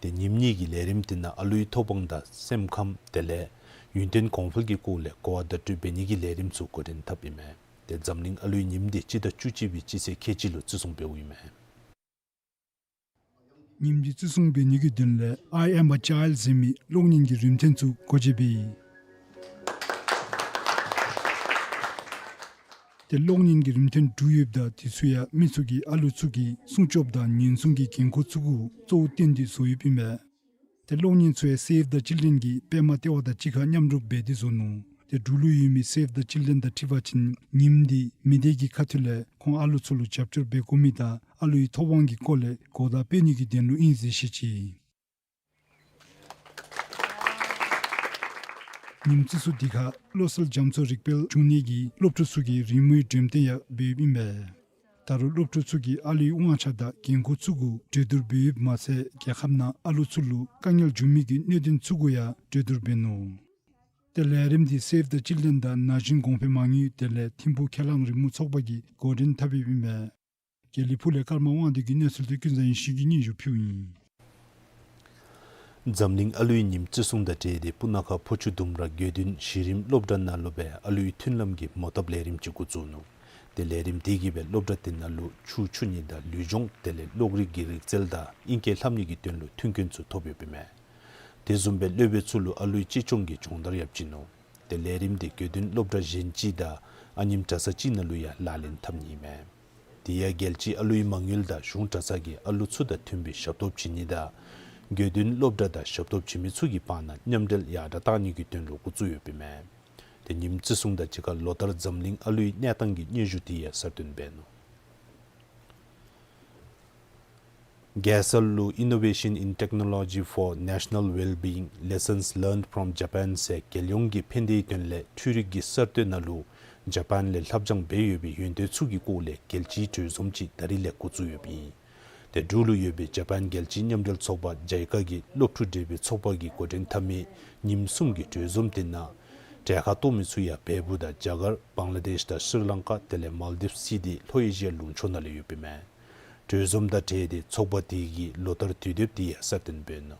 ཏེ་ཉིནམ་གཉིས་ཀྱི་ལས་རིམ་འདི་ནང་ཨ་ལུའི་ཐོབ་དབང་དང་སེམས་ཁམས་དེ་ལས་ཡུན་བརྟན་གོང་འཕེལ་གྱི་སྐོར་ལས་གོ་བ་བརྡ་སྤྲོད་འབད་ནི་གི་ལས་རིམ་ཚུ་འགོ་འདྲེན་འཐབ་ཨིན་མས། ཏེ་འཛམ་གླིང་ཨ་ལུའི་ཉིནམ་འདི་སྤྱི་ཟླ་བཅུ་གཅིག་པའི་སྤྱི་ཚེས་ཁལ་གཅིག་ལུ་བརྩི་སྲུང་འབདཝ་ཨིན་མས། ཉིནམ་འདི་བརྩི་སྲུང་འབད་ནི་གི་དོན་ལས་I am a child ཟེར་མི་གློག་བརྙན་གྱི་རིམ་ཐོན་ཚུ་སྒོ་འབྱེད་འབད་ཡི། ཏེ་གློག་བརྙན་གྱི་རིམ་ཐོན་དྲུག་ཡོདཔ་ད་དེ་ཚུ་ཡང་མི་ཚུ་གིས་ཨ་ལུ་ཚུ་གི་སྲུང་སྐྱོབ་དང་ཉེན་སྲུང་གི་འགན་ཁུར་ཚུ་གུ་གཙོ་བོ་བཏོན་ཏེ་བཟོ་ཡོདཔ་ཨིན་མས། ཏེ་གློག་བརྙན་ཚུ་ཡང་Save the Children གིས་པདྨ་ལྟེ་བ་དང་གཅིག་ཁར་མཉམ་རུབ་འབད་དེ་བཟོ་ནུག། ཏེ་འབྲུག་ལུ་ཡོད་མི་Save the Children དང་འཁྲིལ་བ་ཅིན་ཉིནམ་འདི་མི་སྡེ་གི་ཁ་ཐུག་ལས་ཁོང་ཨ་ལུ་ཚུ་ལུ་རྒྱབ་སྐྱོར་འབད་དགོ་མི་དང་ཨ་ལུའི་ཐོབ་དབང་གི་སྐོར་ལས་གོ་བརྡ་སྤེལ་ནི་གི་དོན་ལུ་ཨིན་ཟེར་བཤད་ཅི། ཉིནམ་བརྩི་སྲུང་འདི་ཁར་བློ་གསལ་རྒྱ་མཚོ་རིག་དཔལ་འབྱུང་གནས་ཀྱི་སློབ་ཕྲུག་ཚུ་གིས་རི་མོའི་འགྲེམས་སྟོན་ཡང་འབད་ཡོདཔ་ཨིན་པས། ད་རུང་སློབ་ཕྲུག་ཚུ་གིས་ཨ་ལུའི་དབང་ཆ་དང་འགན་ཁུར་ཚུ་གུ་གྲོས་བསྡུར་འབད་ཡོདཔ་མ་ཚད་རྒྱལ་ཁབ་ནང་ཨ་ལུ་ཚུ་ལུ་དཀའ་ངལ་འབྱུང་མི་གི་གནད་དོན་ཚུ་གུ་ཡང་གྲོས་བསྡུར་འབད་ནུག། ཏེ་ལས་རིམ་འདི་Save the Children དང་ན་གཞོན་གོང་འཕེལ་མ་དངུལ་དེ་ལས་ཐིམ་ཕུག་ཁས་བླངས་རི་མོ་ཚོགས་པ་གིས་འགོ་འདྲེན་འཐབ་ཡོདཔ་ཨིན་པས། དགེ་ལེགས་ཕུག་ལས་ཀརྨ་དབང་འདུས་ཀྱི་གནས་ཚུལ་དེ་ཀུན་བཟང་ཡེ་ཤེས་ཀྱིས་སྙན་ཞུ་ཕུལཝ་ཨིན། འཛམ་གླིང་ཨ་ལུའི་ཉིནམ་བརྩི་སྲུང་དང་འབྲེལ་ཏེ་སྤུ་ན་ཁ་ཕོ་ཆུ་ལྡུམ་ར་དགེ་འདུན་གཞི་རིམ་སློབ་གྲྭ་ནང་ལུ་སྦེ་ཨ་ལུའི་མཐུན་ལམ་གྱི་མོ་བཏབ་ལས་རིམ་ཅིག་འགོ་བཙུགས་ནུག། ཏེ་ལས་རིམ་དེ་གིས་སྦེ་སློབ་གྲྭ་དེ་ནང་ལུ་ཆོས་འཕྱུག་ནི་དང་ལུས་སྦྱོང་དེ་ལས་གློག་རིག་གི་རིག་རྩལ་དང་ཨིང་སྐད་ལྷབ་ནི་གི་དོན་ལུ་མཐུན་རྐྱེན་ཚུ་ཐོབ་ཡོདཔ་ཨིན་མས། དེ་བཟུམ་སྦེ་སློབ་དཔོན་ཚུ་ལུ་ཨ་ལུའི་གཅེས་སྐྱོང་གི་སྦྱོང་བརྡར་ཡང་བྱིན་ནུག། ཏེ་ལས་རིམ་དེ་དགེ་འདུན་སློབ་གྲྭ་གཞན་ཅིག་དང་ཨ་ནེམ་གྲྭ་ཚང་ཅིག་ནང་ལུ་ཡང་ལག་ལེན་འཐབ་ནི་ཨིན་མས། དེ་ཡང་རྒྱལ་སྤྱིའི་ཨ་ལུའི་མ་དངུལ་དང་གཞུང་གྲྭ་ཚང་གིས་ཨ་ལུ་ཚུ་དང་མཐུན་པའི་ཞབས་ཏོག་བྱིན་ནི་དང་དགེ་འདུན་སློབ་གྲྭ་དང་ཞབས་ཏོག་བྱིན་མི་ཚུ་གི་བར་ན་མཉམ་འབྲེལ་ཡར་དྲག་གཏང་ནི་གི་དོན་ལུ་འགོ་བཙུགས་ཡོདཔ་ཨིན་མས། ཏེ་ཉིནམ་བརྩི་སྲུང་དང་གཅིག་ཁར་ལོ་ལྟར་འཛམ་གླིང་ཨ་ལུའི་གནས་སྟངས་ཀྱི་སྙན་ཞུ་དེ་ཡང་གསར་བཏོན་འབད་ནུག། རྒྱལ་ས་ལུ་Innovation in Technology for National Wellbeing, Lessons Learned from Japan ཟེར་རྒྱལ་ཡོངས་ཀྱི་ཕན་བདེའི་དོན་ལས་འཕྲུལ་རིག་གི་གསར་གཏོད་ནང་ལུ་ཇ་པཱན་ལས་ལྷབ་སྦྱང་འབད་ཡོད་པའི་ཡོན་ཏན་ཚུ་གི་སྐོར་ལས་རྒྱལ་སྤྱིའི་གྲོས་འཛོམས་ཅིག་ད་རིས་ལས་འགོ་བཙུགས་ཡོདཔ་ཨིན། ཏེ་འབྲུག་ལུ་ཡོད་པའི་ཇ་པཱན་རྒྱལ་སྤྱིའི་མཉམ་འབྲེལ་ཚོགས་པ་ཇའི་ཀ་གི་སློབ་ཕྲུག་འབྲེལ་བའི་ཚོགས་པ་གིས་འགོ་འདྲེན་འཐབ་མི་ཉིནམ་གསུམ་གྱི་གྲོས་འཛོམས་དེ་ནང་གྲལ་ཁར་གཏོགས་མི་ཚུ་ཡང་བལ་པོ་དང་རྒྱ་གར་བང་ལ་དེཤ་དང་ཤྲི་ལང་ཀ་དེ་ལས་མཱལ་དིབས་སི་ཏེ་ལྷོ་ཨེ་ཤི་ཡ་ལུང་ཕྱོགས་ནང་ལས་ཡོདཔ་ཨིན་མས། གྲོས་འཛོམས་དང་འབྲེལ་ཏེ་ཚོགས་པ་དེ་གིས་ལོ་ལྟར་དུས་དེབ་དེ་ཡང་གསར་བཏོན་འབད་ནུག།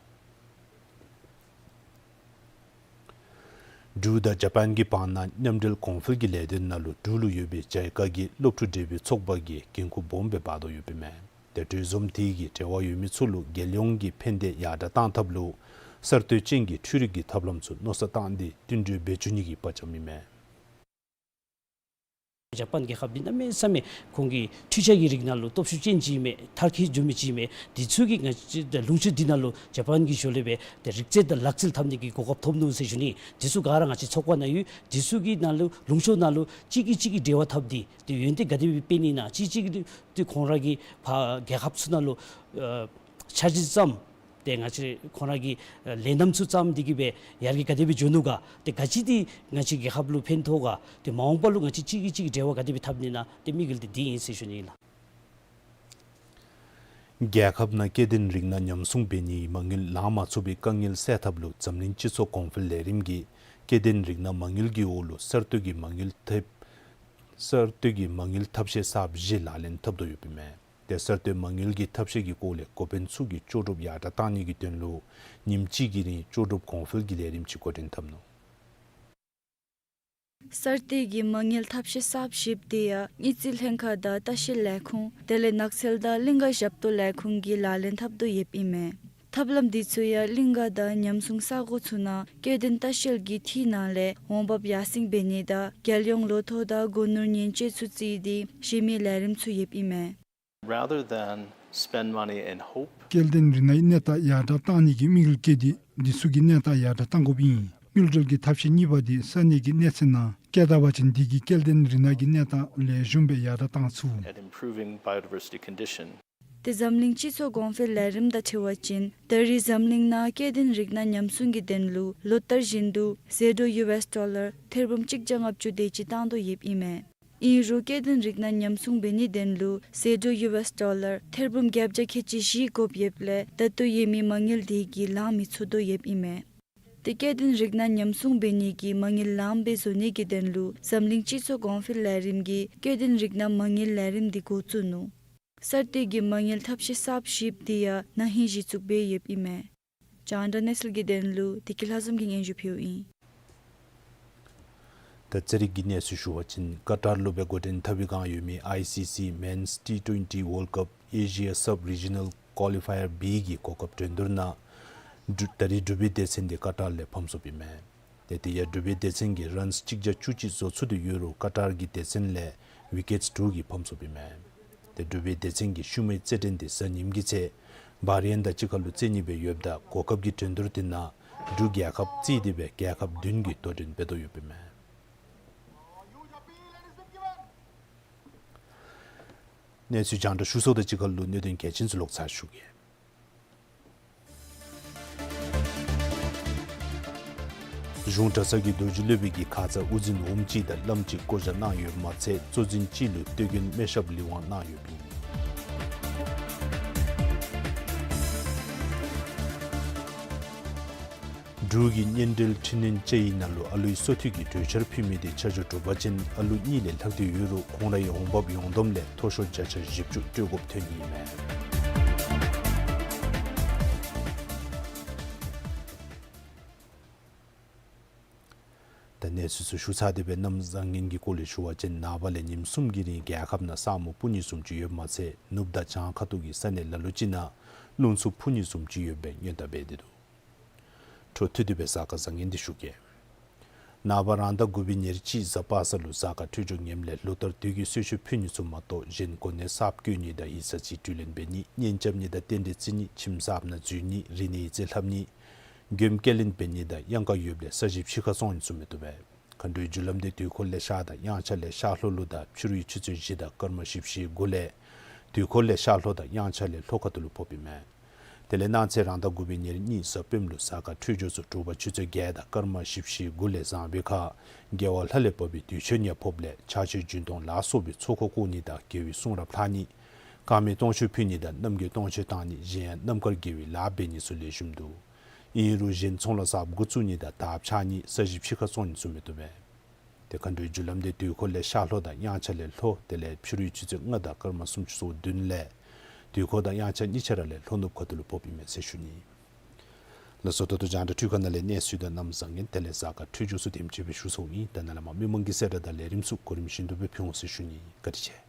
འབྲུག་དང་ཇ་པཱན་གྱི་བར་ན་མཉམ་འབྲེལ་གོང་འཕེལ་གྱི་ལས་དོན་ནང་ལུ་འབྲུག་ལུ་ཡོད་པའི་ཇའི་ཀ་གི་སློབ་ཕྲུག་འབྲེལ་བའི་ཚོགས་པ་གིས་འགན་ཁུར་སྦོམ་སྦེ་འབག་དོ་ཡོདཔ་ཨིན་མས། ཏེ་གྲོས་འཛོམས་དེ་གིས་འབྲེལ་བ་ཡོད་མི་ཚུ་ལུ་རྒྱལ་ཡོངས་ཀྱི་ཕན་བདེ་ཡར་དྲག་གཏང་ཐབས་ལུ་གསར་གཏོད་ཅན་གྱི་འཕྲུལ་རིག་གི་ཐབས་ལམ་ཚུ་མནོ་བསམ་བཏང་སྟེ་བསྟུན་གྲོས་འབད་བཅུག་ནི་གི་དཔའ་བཅམ་ཨིན་མས། ཇ་པཱན་རྒྱལ་ཁབ་འདི་གནམ་མེད་ས་མེད་ཁོང་གི་འཕྲུལ་ཆས་ཀྱི་རིག་གནས་ལུ་སྟོབས་ཤུགས་ཅན་ཅིག་ཨིན་མས། མཐར་འཁྱོལ་འགྱོ་མི་ཅིག་ཨིན་མས། དེ་ཚུ་གིས་ང་བཅས་ལུང་ཕྱོགས་འདི་ནང་ལུ་ཇ་པཱན་གྱི་ཞོར་ལས་སྦེ་ཏེ་རིག་རྩལ་དང་ལག་རྩལ་འཐབ་ནི་གི་གོ་སྐབས་ཐོབ་ནུག་ཟེར་ཞུ་ནི། དེ་ཚུ་ག་ར་ང་བཅས་ཚོགས་པ་ནང་ཡོད། དེ་ཚུ་གི་ནང་ལུ་ལུང་ཕྱོགས་ནང་ལུ་གཅིག་གིས་གཅིག་གི་འབྲེལ་བ་འཐབ་སྟེ་ཏེ་ཡོན་ཏན་ག་དེ་སྦེ་སྤེལ་ནི་ཨིན་ན། གཅིག་གིས་གཅིག་ཏེ་ཁོང་ར་གི་ཕར་རྒྱལ་ཁབ་ཚུ་ནང་ལུ་ཨ་འཆར་གཞི་བརྩམ། ཏེ་ང་བཅས་ཁོང་ར་གི་ཨ་ལས་རྣམ་ཚུ་བརྩམས་ཏེ་གིས་སྦེ་ཡར་རྒྱས་ག་དེ་སྦེ་འགྱོ་ནུག་ག། ཏེ་ག་ཅི་འདི་ང་བཅས་རྒྱལ་ཁབ་ལུ་ཕན་ཐོགས་ག། ཏེ་མ་འོངས་པ་ལུ་ང་བཅས་གཅིག་གིས་གཅིག་འབྲེལ་བ་ག་དེ་སྦེ་འཐབ་ནི་ཨིན་ན། ཏེ་དམིགས་ཡུལ་འདི་འདི་ཨིན་ཟེར་ཞུ་ནི་ཨིན་ལགས། རྒྱལ་ཁབ་ནང་སྐྱེ་ལྡན་རིགས་སྣ་ཉམས་སྲུང་འབད་ནིའི་མ་དངུལ་ལང་མ་ཚུགས་པའི་དཀའ་ངལ་སེལ་ཐབས་ལུ་འཛམ་གླིང་སྤྱི་ཚོགས་གོང་འཕེལ་ལས་རིམ་གྱིས་སྐྱེ་ལྡན་རིགས་སྣ་མ་དངུལ་གྱི་འོག་ལུ་གསར་གཏོད་ཀྱི་མ་དངུལ་ཐབས་གསར་གཏོད་ཀྱི་མ་དངུལ་ཐབས་ཤེས་གསརཔ་བཞི་ལག་ལེན་འཐབ་དོ་ཡོདཔ་ཨིན་མས། ཏེ་གསར་གཏོད་མ་དངུལ་གྱི་ཐབས་ཤེས་ཀྱི་སྐོར་ལས་འགོ་དཔོན་ཚུ་གིས་ལྕོགས་གྲུབ་ཡར་དྲག་གཏང་ནི་གི་དོན་ལུ་ཉིནམ་གཅིག་གི་རིང་ལྕོགས་གྲུབ་གོང་འཕེལ་གྱི་ལས་རིམ་ཅིག་འགོ་འདྲེན་འཐབ་ནུག། གསར་གཏོད་ཀྱི་མ་དངུལ་ཐབས་ཤེས་གསརཔ་བཞི་པོ་དེ་ཡང་དངུལ་རྩིས་ལྷན་ཁག་དང་ལྟ་བཤལ་ལས་ཁུངས་དེ་ལས་ནགས་ཚལ་དང་གླིང་ཀ་ཞབས་ཏོག་ལས་ཁུངས་ཀྱིས་ལག་ལེན་འཐབ་དོ་ཡོདཔ་ཨིན་མས། ཐབས་ལམ་འདི་ཚུ་ཡང་གླིང་ཀ་དང་ཉམས་སྲུང་ས་གོ་ཚུ་ནང་སྐྱེ་ལྡན་ལྟ་བཤལ་གྱི་འཐུས་ནང་ལས་འོང་འབབ་ཡར་སེང་འབད་ནི་དང་རྒྱལ་ཡོངས་ལོ་ཐོག་དང་སྒོ་ནོར་ཉེན་བཅོལ་ཚུ་བརྩིས་ཏེ་གཞན་མི་ལས་རིམ་ཚུ་ཡོདཔ་ཨིན་མས། Rather than spend money in hope, སྐྱེ་ལྡན་རིགས་སྣའི་གནས་སྟངས་ཡར་དྲག་གཏང་ནི་གི་དམིགས་ཡུལ་བསྐྱེད་དེ་འདི་ཚུ་གི་གནས་སྟངས་ཡར་དྲག་གཏང་དགོཔ་ཨིན། དངུལ་འབྲེལ་གྱི་ཐབས་ཤེས་གཉིས་པ་དེ་ས་གནས་ཀྱི་གནས་ཚད་ནང་བཀལ་ད་པ་ཅིན་དེ་གིས་སྐྱེ་ལྡན་རིགས་སྣ་གི་གནས་སྟངས་ལེགས་ཤོམ་སྦེ་ཡར་དྲག་གཏང་ཚུགས། At improving biodiversity condition. ཏེ་འཛམ་གླིང་སྤྱི་ཚོགས་གོང་འཕེལ་ལས་རིམ་དང་འཁྲིལ་བ་ཅིན་ད་རེས་འཛམ་གླིང་ནང་སྐྱེ་ལྡན་རིགས་སྣ་ཉམས་སྲུང་གི་དོན་ལུ་ལོ་ལྟར་བཞིན་དུ་ཟད་འགྲོ་ཡུ་ཨེསི་ཌོ་ལར་ཐེར་འབུམ་གཅིག་བརྒྱ་ལྔ་བཅུ་དེ་ཅིག་བཏང་དོ་ཡོདཔ་ཨིན་མས། ཨིན་རུང་སྐྱེ་ལྡན་རིགས་སྣ་ཉམས་སྲུང་འབད་ནིའི་དོན་ལུ་ཟད་འགྲོ་ཡུ་ཨེསི་ཌོ་ལར་ཐེར་འབུམ་བརྒྱད་བརྒྱ་ཁལ་གཅིག་བཞི་དགོཔ་ཡོདཔ་ལས་ད་ལྟོ་ཡོད་མི་མ་དངུལ་དེ་གིས་ལང་མི་ཚུགས་དོ་ཡོདཔ་ཨིན་མས། ཏེ་སྐྱེ་ལྡན་རིགས་སྣ་ཉམས་སྲུང་འབད་ནི་གི་མ་དངུལ་ལངམ་སྦེ་བཟོ་ནི་གི་དོན་ལུ་འཛམ་གླིང་སྤྱི་ཚོགས་གོང་འཕེལ་ལས་རིམ་གྱིས་སྐྱེ་ལྡན་རིགས་སྣ་མ་དངུལ་ལས་རིམ་འདི་འགོ་བཙུགས་ནུག། གསར་གཏོད་ཀྱི་མ་དངུལ་ཐབས་ཤེས་གསརཔ་བཞི་པོ་དེ་ཡང་ན་ཧིང་གཞི་བཙུགས་འབད་ཡོདཔ་ཨིན་མས། རྒྱང་བསྒྲགས་གནས་ཚུལ་གྱི་དོན་ལུ་བདེ་སྐྱིད་ལྷ་འཛོམས་ཀྱིས་སྙན་ཞུ་ཕུལཝ་ཨིན། ད་ ད་རྩེད་རིགས་ཀྱི་གནས་ཚུལ་ཞུ་བ་ཅིན་ཀ་ཏར་ལུ་སྦེ་འགོ་འདྲེན་འཐབ་པའི་བསྒང་ཡོད་མི་ཨའི་སི་སི་Men's T twenty World Cup Asia Sub-Regional Qualifier B གི་གོ་སྐབས་འགྲན་བསྡུར་ནང་འབྲུ་ད་རིས་འབྲུག་པའི་སྡེ་ཚན་འདི་ཀ་ཏར་ལས་ཕམ་སོཔ་ཨིན་མས། ཏེ་དེ་ཡང་འབྲུག་པའི་སྡེ་ཚན་གྱིས་རཱནསི་གཅིག་བརྒྱ་བཅུ་གཅིག་བཟོ་ཚུགས་ཏེ་ཡོད་རུང་ཀ་ཏར་གྱི་སྡེ་ཚན་ལས་ཝི་ཀེཊསི་དྲུག་གིས་ཕམ་སོཔ་ཨིན་མས། ཏེ་འབྲུག་པའི་སྡེ་ཚན་གྱི་ཤུལ་མའི་རྩེད་འགྲན་འདི་གཟའ་ཉིམ་གྱི་ཚེ་བྷ་རེན་དང་གཅིག་ཁར་ལུ་རྩེད་ནི་སྦེ་ཡོདཔ་ད་གོ་སྐབས་ཀྱི་འགྲན་བསྡུར་འདི་ནང་འབྲུག་རྒྱལ་ཁབ་བརྩིས་ཏེ་སྦེ་རྒྱལ་ཁབ་བདུན་གྱིས་དོ་འགྲན་འབད་དོ་ཡོདཔ་ཨིན་མས། གནས་ཚུལ་རྒྱང་བསྒྲགས་ཞུ་ཚརཝ་དང་གཅིག་ཁར་ལུ་གནད་དོན་གལ་ཆེན་ཚུ་ལོག་ཚར་ཞུ་གེ། གཞུང་གྲྭ་ཚང་གི་རྡོ་རྗེ་སློབ་དཔོན་གྱིས་ཁ་ཙ་དབུ་འཛིན་འོགམ་གཅིག་དང་བླམ་གཅིག་བསྐོ་བཞག་གནང་ཡོདཔ་མ་ཚད་གཙོ་འཛིན་གཅིག་ལུ་སྟོད་དགོན་སྨན་ཞབས་ལི་དབང་གནང་ཡོདཔ་ཨིན། འབྲུག་གི་གཉེན་འབྲེལ་འཕྲི་སྣོན་བཅའ་ཡིག་ནང་ལུ་ཨ་ལུའི་སོ་ཐུབ་ཀྱི་གྲོས་འཆར་ཕུལ་མི་དེ་ཆ་འཇོག་གྲུབ་པ་ཅིན་ཨ་ལུ་གཉིས་ལས་ལྷག་སྟེ་ཡོད་རུང་ཁོང་རའི་འོང་འབབ་ཡོངས་བསྡོམས་ལས་མཐོ་ཤོས་བརྒྱ་ཆ་བཞི་བཅུ་སྤྲོད་དགོཔ་ཐོན་ནི་ཨིན་མས། ད་གནས་ཚུལ་ཚུ་ཞུ་ཚར་ཏེ་སྦེ་གནམ་བཟང་ངན་གྱི་སྐོར་ལས་ཞུ་བ་ཅིན་ནངས་པ་ལས་ཉིནམ་གསུམ་གྱི་རིང་རྒྱལ་ཁབ་ནང་ས་སྨུག་སྤུ་ནི་བཟུམ་ཅིག་ཡོདཔ་མ་ཚད་ནུབ་དང་བྱང་ཁ་ཐུག་གི་ས་གནས་ལ་ལུ་ཅིག་ནང་རླུང་འཚུབ་འཕུ་ནི་བཟུམ་ཅིག་ཡོད་པའི་སྔོན་བརྡ་འབད་དེ་འདུག། འཕྲོ་མཐུད་དེ་སྦེ་གཟའ་སྐར་བཟང་ངན་འདི་ཞུ་གེ། ནངས་པ་རང་ཟླ་དགུ་པའི་ཉེར་གཅིག་གཟའ་པ་སངས་ལུ་གཟའ་སྐར་འཕྲོད་སྦྱོར་ངནམ་ལས་ལོ་ལྟར་དུས་ཀྱི་གསོལ་མཆོད་ཕུལ་ནི་ཚུ་མ་གཏོགས་གཞན་གོ་གནས་གསརཔ་བསྐོ་ནི་དང་ཡིག་ཚང་རྩིས་སྤྲོད་ལེན་འབད་ནི་གཉེན་རྐྱབ་ནི་དང་རྟེན་འབྲེལ་བརྩི་ནི་ཁྱིམ་གསརཔ་ནང་འཛུལ་ནི་རིག་གནས་ཡིག་རྩིས་ལྷབ་ནི་མགྱོནམ་སྐྱེལ་ལེན་འབད་ནི་དང་གཡང་ཁ་ཡོདཔ་ལས་ས་གཞི་ཕྱི་ཁར་སོང་ནི་ཚུ་མི་བཏུབ་པས། མཁའ་འགྲོའི་རྒྱུ་ལམ་འདི་དུས་འཁོར་ལས་ཤར་དང་དབྱངས་འཆར་ལས་ཤར་ལྷོ་ལུ་དང་ཕྱི་རུའི་ཆུ་ཚོད་བཞི་དང་སྐར་མ་བཞི་བཅུ་ཞེ་དགུ་ལས་དུས་འཁོར་ལས་ཤར་ལྷོ་དང་དབྱངས་འཆར་ལས་ལྷོ་ཁ་ཐུག་ལུ་ཕོགཔ་ཨིན་མས། དེ་ལས་གནངས་ཚེ་རང་ཟླ་དགུ་པའི་ཉེར་གཉིས་གཟའ་སྤེནམ་ལུ་གཟའ་སྐར་འཕྲོད་སྦྱོར་ཚུ་དྲོ་པ་ཆུ་ཚོད་བརྒྱད་དང་སྐར་མ་བཞི་བཅུ་ཞེ་དགུ་ལས་བཟང་པོའི་ཁར་རྒྱལ་བ་ལྷ་ལས་བབས་པའི་དུས་མཆོད་ཡང་ཕོགཔ་ལས་ཕྱག་མཆོད་རྒྱུན་མཐོང་ལ་སོགས་པའི་ཚོགས་འཁོར་བསྐོར་ནི་དང་རྒྱལ་བའི་གསུང་རབ་ལྷག་ནི། དཀར་མེ་སྟོང་མཆོད་ཕུལ་ནི་དང་རྣམ་རྒྱལ་སྟོང་མཆོད་བཏང་ནི་གཞན་ཡང་རྣམ་དཀར་དགེ་བའི་ལཱ་འབད་ནི་ཚུ་ལེགས་ཤོམ་འདུག། ཨིན་རུང་གཞན་ཚོང་ལཱ་གསརཔ་འགོ་བཙུགས་ནི་དང་དར་འཕྱར་ནི་ས་གཞི་ཕྱི་ཁར་སོང་ནི་ཚུ་མི་བཏུབ་པས། དེ་མཁའ་འགྲོའི་རྒྱུ་ལམ་འདི་དུས་འཁོར་ལས་ཤར་ལྷོ་དང་དབྱངས་འཆར་ལས་ལྷོ་དེ་ལས་ཕྱི་རུའི་ཆུ་ཚོད་ལྔ་དང་སྐར་མ་སུམ་ཅུ་སོ་བདུན་ལས་དུས་འཁོར་དང་དབྱངས་འཆར་གཉིས་ཆ་ར་ལས་ལྷོ་ནུབ་ཁ་ཐུག་ལུ་ཕོགཔ་ཨིན་མས་ཟེར་ཞུ་ནི། ལགས་སོ། ད་ལྟོ་རྒྱང་བསྒྲགས་འཕྲུལ་ཁང་ནང་ལས་གནས་ཚུལ་དང་གནམ་བཟང་ངན་དེ་ལས་གཟའ་སྐར་འཕྲོད་སྦྱོར་ཚུ་དེམ་ཅིག་སྦེ་ཞུ་ཚརཝ་ཨིན། ད་ནཱ་ལས་མར་མི་མང་གི་གསལ་བསྒྲགས་དང་ལས་རིམ་ཚུ་གོ་རིམ་བཞིན་དུ་སྦེ་ཕུལ་འོང་ཟེར་ཞུ་ནི། བཀའ་དྲིན་ཆེ།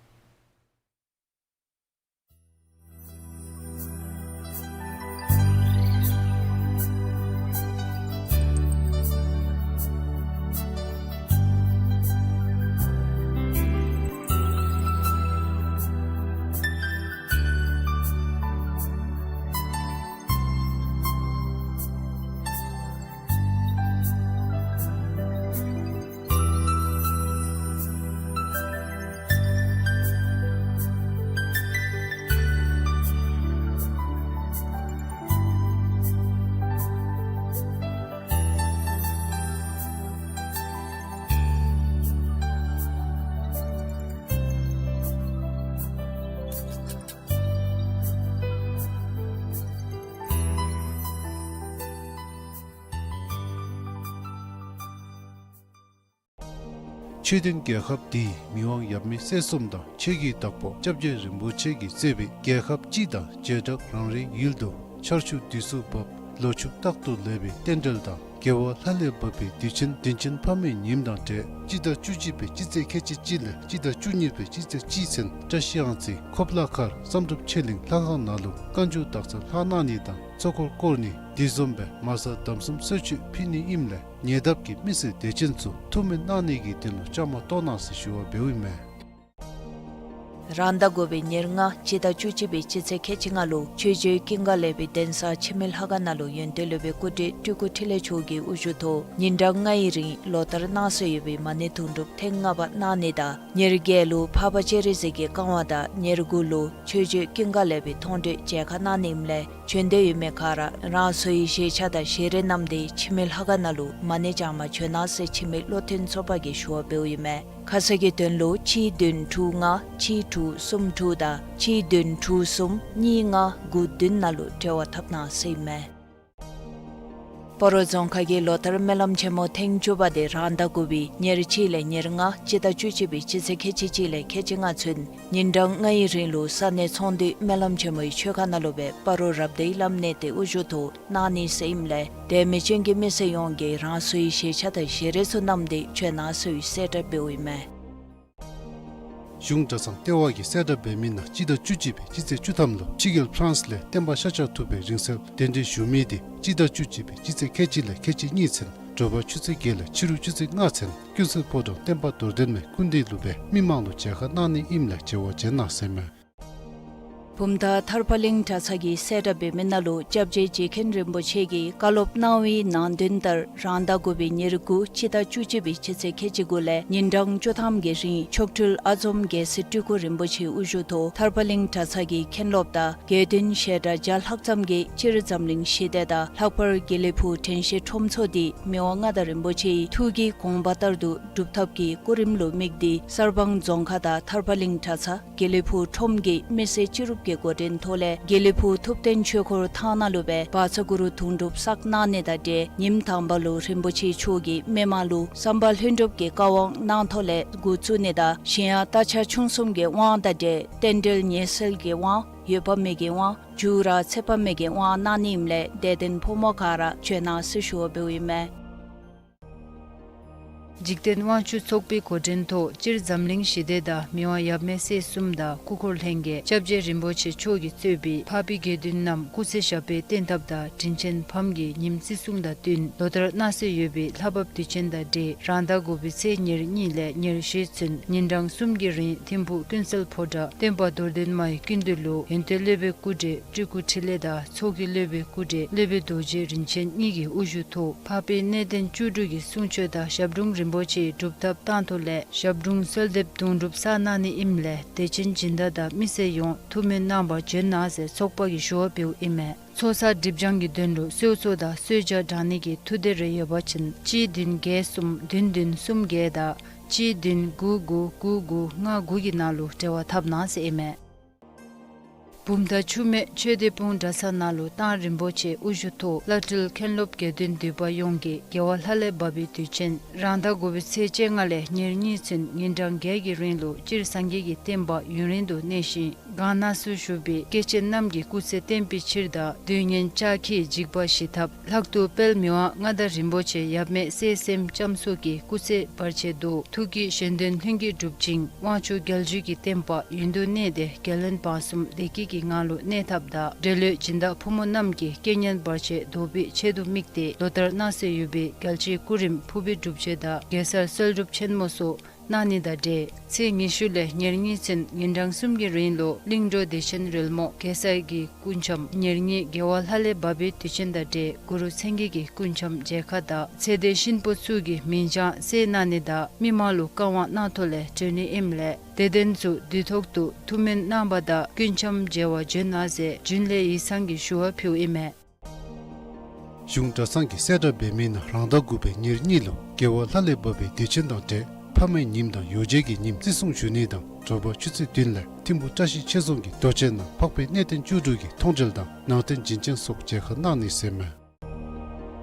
ཆོས་ལྡན་རྒྱལ་ཁབ་འདིའི་མི་དབང་ཡབ་མེས་སྲས་གསུམ་དང་ཆོས་ཀྱི་བདག་པོ་སྐྱབས་རྗེ་རིན་པོ་ཆེ་གིས་གཙོས་པའི་རྒྱལ་ཁབ་སྤྱི་དང་བྱེ་བྲག་རང་རེའི་ཡུལ་དུ་ཆར་ཆུ་དུས་སུ་བབས་ལོ་ཕྱུགས་རྟག་ཏུ་ལེགས་པའི་རྟེན་འབྲེལ་དང་རྒྱལ་བ་ལྷ་ལས་བབས་པའི་དུས་ཆེན་བདུན་ཅན་ཕ་མའི་ཉིནམ་དང་འབྲེལ་སྤྱི་ཟླ་བཅུ་གཅིག་པའི་སྤྱི་ཚེས་ཁལ་གཅིག་གཅིག་ལས་སྤྱི་ཟླ་བཅུ་གཉིས་པའི་སྤྱི་ཚེས་གཅིག་ཚུན་བཀྲ་ཤིས་གཡང་རྩེ་ཁོ་པ་ལ་མཁར་བསམ་གྲུབ་ཆོས་གླིང་ལྷ་ཁང་ནང་ལུ་བཀའ་འགྱུར་དག་ཚར་ལྷག་གནང་ནི་དང་ཚོགས་འཁོར་བསྐོར་ནི་དེ་བཟུམ་སྦེ་མར་གསར་དམ་གསུམ་གསོལ་མཆོད་ཕུལ་ནི་ཨིནམ་ལས་ཉེ་འདབས་ཀྱི་མི་སེར་དད་ཅན་ཚུ་ཐུགས་སྨོན་གནང་ནི་གི་དོན་ལུ་བཅའ་མར་གཏོགས་གནང་ཟེར་ཞུ་བ་འབདཝ་ཨིན་མས། རང་ཟླ་དགུ་པའི་ཉེར་ལྔ་སྤྱི་ཟླ་བཅུ་གཅིག་པའི་སྤྱི་ཚེས་ཁལ་གཅིག་ལྔ་ལུ་ཆོས་རྗེ་ཀུན་དགའ་ལེགས་པའི་གདན་ས་འཆི་མེད་ལྷ་ཁང་ནང་ལུ་ཡོན་ཏན་སློབ་དཔོན་སྐུ་བགྲེས་སྤྲུལ་སྐུ་འཕྲིན་ལས་མཆོག་གི་དབུ་བཞུགས་ཐོག་ཉིན་གྲངས་ལྔའི་རིང་ལོ་ལྟར་གནང་སྲོལ་ཡོད་པའི་མ་ཎི་དུང་སྒྲུབ་ཐེངས་ལྔ་པ་གནང་ནི་དང་ཉེར་བརྒྱད་ལུ་འཕགས་པ་སྤྱན་རས་གཟིགས་ཀྱི་བཀའ་དབང་དང་ཉེར་དགུ་ལུ་ཆོས་རྗེ་ཀུན་དགའ་ལེགས་པའི་མཐོང་གྲོལ་མཇལ་ཁ་གནང་ནི་ཨིནམ་ལས་བྱོན་འདོད་ཡོད་མི་ག་ར་རང་སོའི་བཞེས་ཆས་དང་བཞེས་རས་བསྣམས་ཏེ་འཆི་མེད་ལྷ་ཁང་ནང་ལུ་མ་ཎི་བགྱང་པར་བྱོན་གནང་ཟེར་འཆི་མེད་བློ་མཐུན་ཚོགས་པ་གིས་ཞུ་བ་འབདཝ་ཨིན་མས། ཁ་གསལ་གྱི་དོན་ལུ་གཅིག་བདུན་དྲུག་ལྔ་གཅིག་དྲུག་གསུམ་དྲུག་དང་གཅིག་བདུན་དྲུག་གསུམ་གཉིས་ལྔ་དགུ་བདུན་ནང་ལུ་འབྲེལ་བ་འཐབ་གནང་ཟེར་ཨིན་མས། སྤ་རོ་རྫོང་ཁག་གིས་ལོ་ལྟར་སྨོན་ལམ་ཆེན་མོ་ཐེངས་བཅུ་པ་དེ་རང་ཟླ་དགུ་པའི་ཉེར་གཅིག་ལས་ཉེར་ལྔ་སྤྱི་ཟླ་བཅུ་གཅིག་པའི་སྤྱི་ཚེས་ཁལ་གཅིག་གཅིག་ལས་ཁལ་གཅིག་ལྔ་ཚུན་ཉིན་གྲངས་ལྔའི་རིང་ལུ་ས་གནས་ཚོང་འདུས་སྨོན་ལམ་ཆེན་མོའི་མཆོད་ཁང་ནང་ལུ་སྦེ་སྤ་རོ་རབ་སྡེའི་བླམ་གནས་བརྟན་དབུ་བཞུགས་ཐོག་གནང་ནི་ཟེར་ཨིནམ་ལས་དད་མོས་ཅན་གྱི་མི་སེར་ཡོངས་ཀྱིས་རང་སོའི་བཞེས་ཆ་དང་བཞེས་རས་ཚུ་བསྣམས་ཏེ་བྱོན་གནང་ཟེར་བའི་གསལ་བསྒྲགས་འབདཝ་ཨིན་མས། གཞུང་གྲྭ་ཚང་ལྟེ་བ་གིས་གསལ་བསྒྲགས་འབད་མི་ནང་སྤྱི་ཟླ་བཅུ་གཅིག་པའི་སྤྱི་ཚེས་བཅུ་ཐམ་ལུ་ཕྱི་རྒྱལ་ཕ་རན་སི་ལས་བསྟན་པ་ཤཱཀྱ་ཐུབ་པའི་རིང་བསྲེལ་གདན་འདྲེན་ཞུ་མི་དེ་སྤྱི་ཟླ་བཅུ་གཅིག་པའི་སྤྱི་ཚེས་ཁལ་གཅིག་ལས་ཁལ་གཅིག་གཉིས་ཚུན་དྲོ་པ་ཆུ་ཚོད་བརྒྱད་ལས་ཕྱི་རུ་ཆུ་ཚོད་ལྔ་ཚུན་ཀུན་གསལ་ཕོ་བྲང་བསྟན་པ་རྡོར་གདན་མའི་སྐུ་མདུན་ལུ་སྦེ་མི་མང་ལུ་མཇལ་ཁ་གནང་ནི་ཨིནམ་ལས་མཇལ་བར་བྱོན་གནང་ཟེར་མས། བུམ་ཐང་ཐར་པ་གླིང་གྲྭ་ཚང་གིས་གསལ་བསྒྲགས་འབད་མི་ནང་ལུ་སྐྱབས་རྗེ་རྗེ་མཁན་རིན་པོ་ཆེ་གིས་བཀའ་སློབ་གནང་བའི་ནང་དོན་ལྟར་རང་ཟླ་དགུ་པའི་ཉེར་དགུ་སྤྱི་ཟླ་བཅུ་གཅིག་པའི་སྤྱི་ཚེས་ཁལ་གཅིག་དགུ་ལས་ཉིན་གྲངས་བཅུ་ཐམ་གྱི་རིང་མཆོག་སྤྲུལ་ཨ་འཛོམ་རྒྱལ་སྲས་སྤྲུལ་སྐུ་རིན་པོ་ཆེ་དབུ་བཞུགས་ཐོག་ཐར་པ་གླིང་གྲྭ་ཚང་གི་མཁན་སློབ་དང་དགེ་འདུན་ཞལ་གྲངས་བརྒྱ་ལྷག་ཙམ་གྱིས་སྤྱིར་འཛམ་གླིང་ཞི་བདེ་དང་ལྷག་པར་དགེ་ལེགས་ཕུག་དྲན་ཤེས་ཁྲོམ་ཚོགས་འདི་མི་དབང་མངའ་བདག་རིན་པོ་ཆེའི་ཐུགས་ཀྱི་དགོངས་པ་ལྟར་དུ་སྒྲུབ་ཐབས་ཀྱི་སྐུ་རིམ་ལུ་དམིགས་ཏེ་གསར་སྤང་རྫོང་ཁག་དང་ཐར་པ་གླིང་གྲྭ་ཚང་དགེ་ལེགས་ཕུག་ཁྲོམ་གྱི་མི་སེར་སྤྱི་རུབ་ཀྱི་འགོ་འདྲེན་ཐོག་ལས་དགེ་ལེགས་ཕུག་ཐུབ་བསྟན་ཆོས་འཁོར་ཐང་ནང་ལུ་སྦེ་བཛྲ་གུ་རུ་དུང་སྒྲུབ་བསགས་གནང་ནི་དང་འབྲེལ་ཉིནམ་དང་པ་ལུ་རིན་པོ་ཆེ་མཆོག་གིས་མི་མང་ལུ་བསམ་པ་ལྷུན་གྲུབ་ཀྱི་བཀའ་དབང་གནང་ཐོག་ལས་འགོ་བཙུགས་ནི་དང་གཞན་ཡང་རྟ་ཕྱག་མཆོང་གསུམ་གྱི་དབང་དང་འབྲེལ་རྟེན་འབྲེལ་ཉེས་སེལ་གྱི་དབང་འོད་དཔག་མེད་ཀྱི་དབང་མཇུག་ར་ཚེ་དཔག་མེད་ཀྱི་དབང་གནང་ནི་ཨིནམ་ལས་དད་ལྡན་ཕོ་མོ་ག་ར་བྱོན་གནང་ཟེར་ཞུ་བ་འབདཝ་ཨིན་མས། འཇིག་རྟེན་དབང་ཕྱུག་ཚོགས་པའི་འགོ་འདྲེན་ཐོག་སྤྱིར་འཛམ་གླིང་ཞི་བདེ་དང་མི་དབང་ཡབ་མེས་སྲས་གསུམ་དང་སྐུ་འཁོར་ལྷན་རྒྱས་སྐྱབས་རྗེ་རིན་པོ་ཆེ་མཆོག་གིས་གཙོས་པའི་འཕགས་པའི་དགེ་འདུན་རྣམས་སྐུ་ཚེ་ཞབས་པད་བརྟན་ཐབས་དང་དྲིན་ཅན་ཕམ་གྱི་ཉིནམ་བརྩི་སྲུང་དང་བསྟུན་ལོ་ལྟར་གནང་སྲོལ་ཡོད་པའི་ལྷ་བབས་དུས་ཆེན་དང་འབྲེལ་རང་ཟླ་དགུ་པའི་ཚེས་ཉེར་གཉིས་ལས་ཉེར་བཞི་ཚུན་ཉིན་གྲངས་གསུམ་གྱི་རིང་ཐིམ་ཕུག་ཀུན་གསལ་ཕོ་བྲང་བསྟན་པ་རྡོར་གདན་མའི་སྐུ་མདུན་ལུ་ཡོན་ཏན་སློབ་དཔོན་སྐུ་བགྲེས་སྤྲུལ་སྐུ་འཕྲིན་ལས་དང་ཚོགས་ཀྱི་སློབ་དཔོན་སྐུ་བགྲེས་སློབ་དཔོན་རྡོ་རྗེ་རིན་ཆེན་གཉིས་ཀྱི་དབུ་བཞུགས་ཐོག་འཕགས་པའི་གནས་བརྟན་བཅུ་དྲུག་གི་གསུང་ཆོག་དང་ཞབས་དྲུང་རིན་པོ་ཆེའི་སྒྲུབ་ཐབས་བཏང་ཐོག་ལས་ཞབས་དྲུང་གསོལ་འདེབས་དུང་སྒྲུབ་བསགས་གནང་ནི་ཨིནམ་ལས་དད་ཅན་སྦྱིན་བདག་དང་མི་སེར་ཡོངས་ཐུགས་སྨོན་གནང་བར་བྱོན་གནང་ཟེར་ཚོགས་པ་གིས་ཞུ་བ་འབདཝ་ཨིན་མས། ཚོགས་བསགས་སྒྲིབ་སྦྱང་གི་དོན་ལུ་གསོལ་ཚོགས་དང་གསོལ་ཇ་དྲང་ནི་གི་ཐུགས་འདོད་རེ་ཡོད་པ་ཅིན་གཅིག་བདུན་བརྒྱད་གསུམ་བདུན་བདུན་གསུམ་བརྒྱད་དང་གཅིག་བདུན་དགུ་དགུ་དགུ་དགུ་ལྔ་དགུ་གི་ནང་ལུ་འབྲེལ་བ་འཐབ་གནང་ཟེར་ཨིན་མས། བུམ་ཐང་ཆུ་སྨད་ཆོས་སྡེ་སྤུངས་གྲྭ་ཚང་ནང་ལུ་གཏང་རིན་པོ་ཆེ་དབུ་བཞུགས་ཐོག་བླ་སྤྲུལ་མཁན་སློབ་དགེ་འདུན་འདུས་པ་ཡོངས་ཀྱིས་རྒྱལ་བ་ལྷ་ལས་བབས་པའི་དུས་ཆེན་རང་ཟླ་དགུ་པའི་ཚེས་བཅོ་ལྔ་ལས་ཉེར་གཉིས་ཚུན་ཉིན་གྲངས་བརྒྱད་ཀྱི་རིང་ལུ་སྤྱིར་སངས་རྒྱས་ཀྱི་བསྟན་པ་ཡུན་རིང་དུ་གནས་ཤིང་གང་ན་སུ་བཞུགས་པའི་སྐྱེས་ཆེན་རྣམས་ཀྱི་སྐུ་ཚེ་བརྟན་པའི་ཕྱིར་དང་དུས་ངན་ལྕགས་ཁྱིའི་འཇིགས་པ་ཞི་ཐབས་ལྷག་ཏུ་དཔལ་མི་དབང་མངའ་བདག་རིན་པོ་ཆེ་ཡབ་མེས་སྲས་གསུམ་ལྕམ་སྲོག་གི་སྐུ་ཚེ་བར་ཆད་དུ་ཐུགས་ཀྱི་གཞན་དོན་ལྷུན་གྱིས་གྲུབ་ཅིང་དབང་ཕྱུག་རྒྱལ་བརྒྱུད་ཀྱི་བསྟན་པ་ཡུན་དུ་གནས་ཏེ་རྒྱལ་བློན་འབངས་གསུམ་བདེ་སྐྱིད་ཀྱི་ངང་ལུ་གནས་ཐབས་དང་འབྲེལ་ཡོད་སྦྱིན་བདག་ཕོ་མོ་རྣམས་ཀྱི་རྐྱེན་ངན་བར་ཆད་བཟློག་པའི་ཆེད་དུ་དམིགས་ཏེ་ལོ་ལྟར་གནང་སྲོལ་ཡོད་པའི་རྒྱལ་སྤྱིའི་སྐུ་རིམ་ཕུར་བུའི་སྒྲུབ་མཆོད་དང་གེ་སར་གསོལ་སྒྲུབ་ཆེན་མོ་སོགས་གནང་ནི་དང་འབྲེལ་ཚེས་ཉི་ཤུ་ལས་ཉེར་གཉིས་ཚུན་ཉིན་གྲངས་གསུམ་གྱི་རིང་ལུ་གླིང་འགྲོ་བདེ་ཆེན་རོལ་མོ་གེ་སར་གྱི་སྐུ་འཆམ་ཉེར་གཉིས་རྒྱལ་བ་ལྷ་ལས་བབས་པའི་དུས་ཆེན་དང་འབྲེལ་གུ་རུ་མཚན་བརྒྱད་ཀྱི་སྐུ་འཆམ་མཇལ་ཁ་དང་ཚེ་འདས་གཤིན་པོ་ཚུ་གི་མིང་བྱང་གསལ་གནང་ནི་དང་མི་མང་ལུ་བཀའ་དབང་གནང་ཐོག་ལས་གྲོལ་ནི་ཨིནམ་ལས་དད་ལྡན་ཚུ་དུས་ཐོག་ཏུ་ཐུགས་སྨོན་གནང་བ་དང་སྐུ་འཆམ་མཇལ་བར་བྱོན་གནང་ཟེར་རྒྱུན་ལས་ཡིག་ཚང་གིས་ཞུ་བ་ཕུལཝ་ཨིན་མས། གཞུང་གྲྭ་ཚང་གིས་གསལ་བསྒྲགས་འབད་མི་ནང་རང་ཟླ་དགུ་པའི་ཉེར་གཉིས་ལུ་རྒྱལ་བ་ལྷ་ལས་བབས་པའི་དུས་ཆེན་དང་འབྲེལ་ཕ་མའི་ཉིནམ་དང་ཡོ་བྱད་ཀྱི་ཉིནམ་བརྩི་སྲུང་ཞུ་ནི་དང་དྲོ་པ་ཆུ་ཚོད་བདུན་ལས་ཐིམ་ཕུག་བཀྲ་ཤིས་ཆོས་རྫོང་གི་རྡོ་གཅལ་ནང་འཕགས་པའི་གནས་བརྟན་བཅུ་དྲུག་གི་མཐོང་གྲོལ་དང་ནང་རྟེན་བྱིན་ཅན་སོགས་མཇལ་ཁ་གནང་ནི་ཟེར་མས།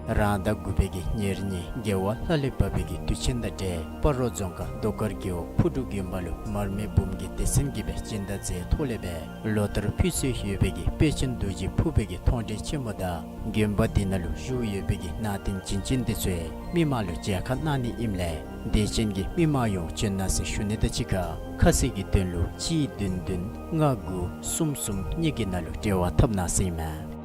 རང་ཟླ་དགུ་པའི་གི་ཉེར་གཉིས་རྒྱལ་བ་ལྷ་ལས་བབས་པའི་གི་དུས་ཆེན་དང་འབྲེལ་སྤ་རོ་རྫོང་ཁག་རྡོ་དཀར་རྒེད་འོག་ཕུར་གྲུ་དགོན་པ་ལུ་མར་མེ་འབུམ་གྱི་སྡེ་ཚན་གྱིས་སྦེ་སྦྱིན་བདག་མཛད་ཐོག་ལས་སྦེ་ལོ་ལྟར་ཕུལ་སྲོལ་ཡོད་པའི་གི་དཔལ་ཆེན་རྡོ་རྗེ་ཕུར་པའི་གི་མཐོང་གྲོལ་ཆེན་མོ་དང་དགོན་པ་འདི་ནང་ལུ་བཞུགས་ཡོད་པའི་གི་ནང་རྟེན་བྱིན་ཅན་འདི་ཚུ་མི་མང་ལུ་མཇལ་ཁ་གནང་ནི་ཨིནམ་ལས་དད་ཅན་གྱི་མི་མང་ཡོངས་བྱོན་གནང་ཟེར་ཞུ་ནི་དང་གཅིག་ཁར་ཁ་གསལ་གྱི་དོན་ལུ་གཅིག་བདུན་བདུན་ལྔ་དགུ་གསུམ་གསུམ་གཉིས་ཀྱི་ནང་ལུ་འབྲེལ་བ་འཐབ་གནང་ཟེར་ཨིན་མས།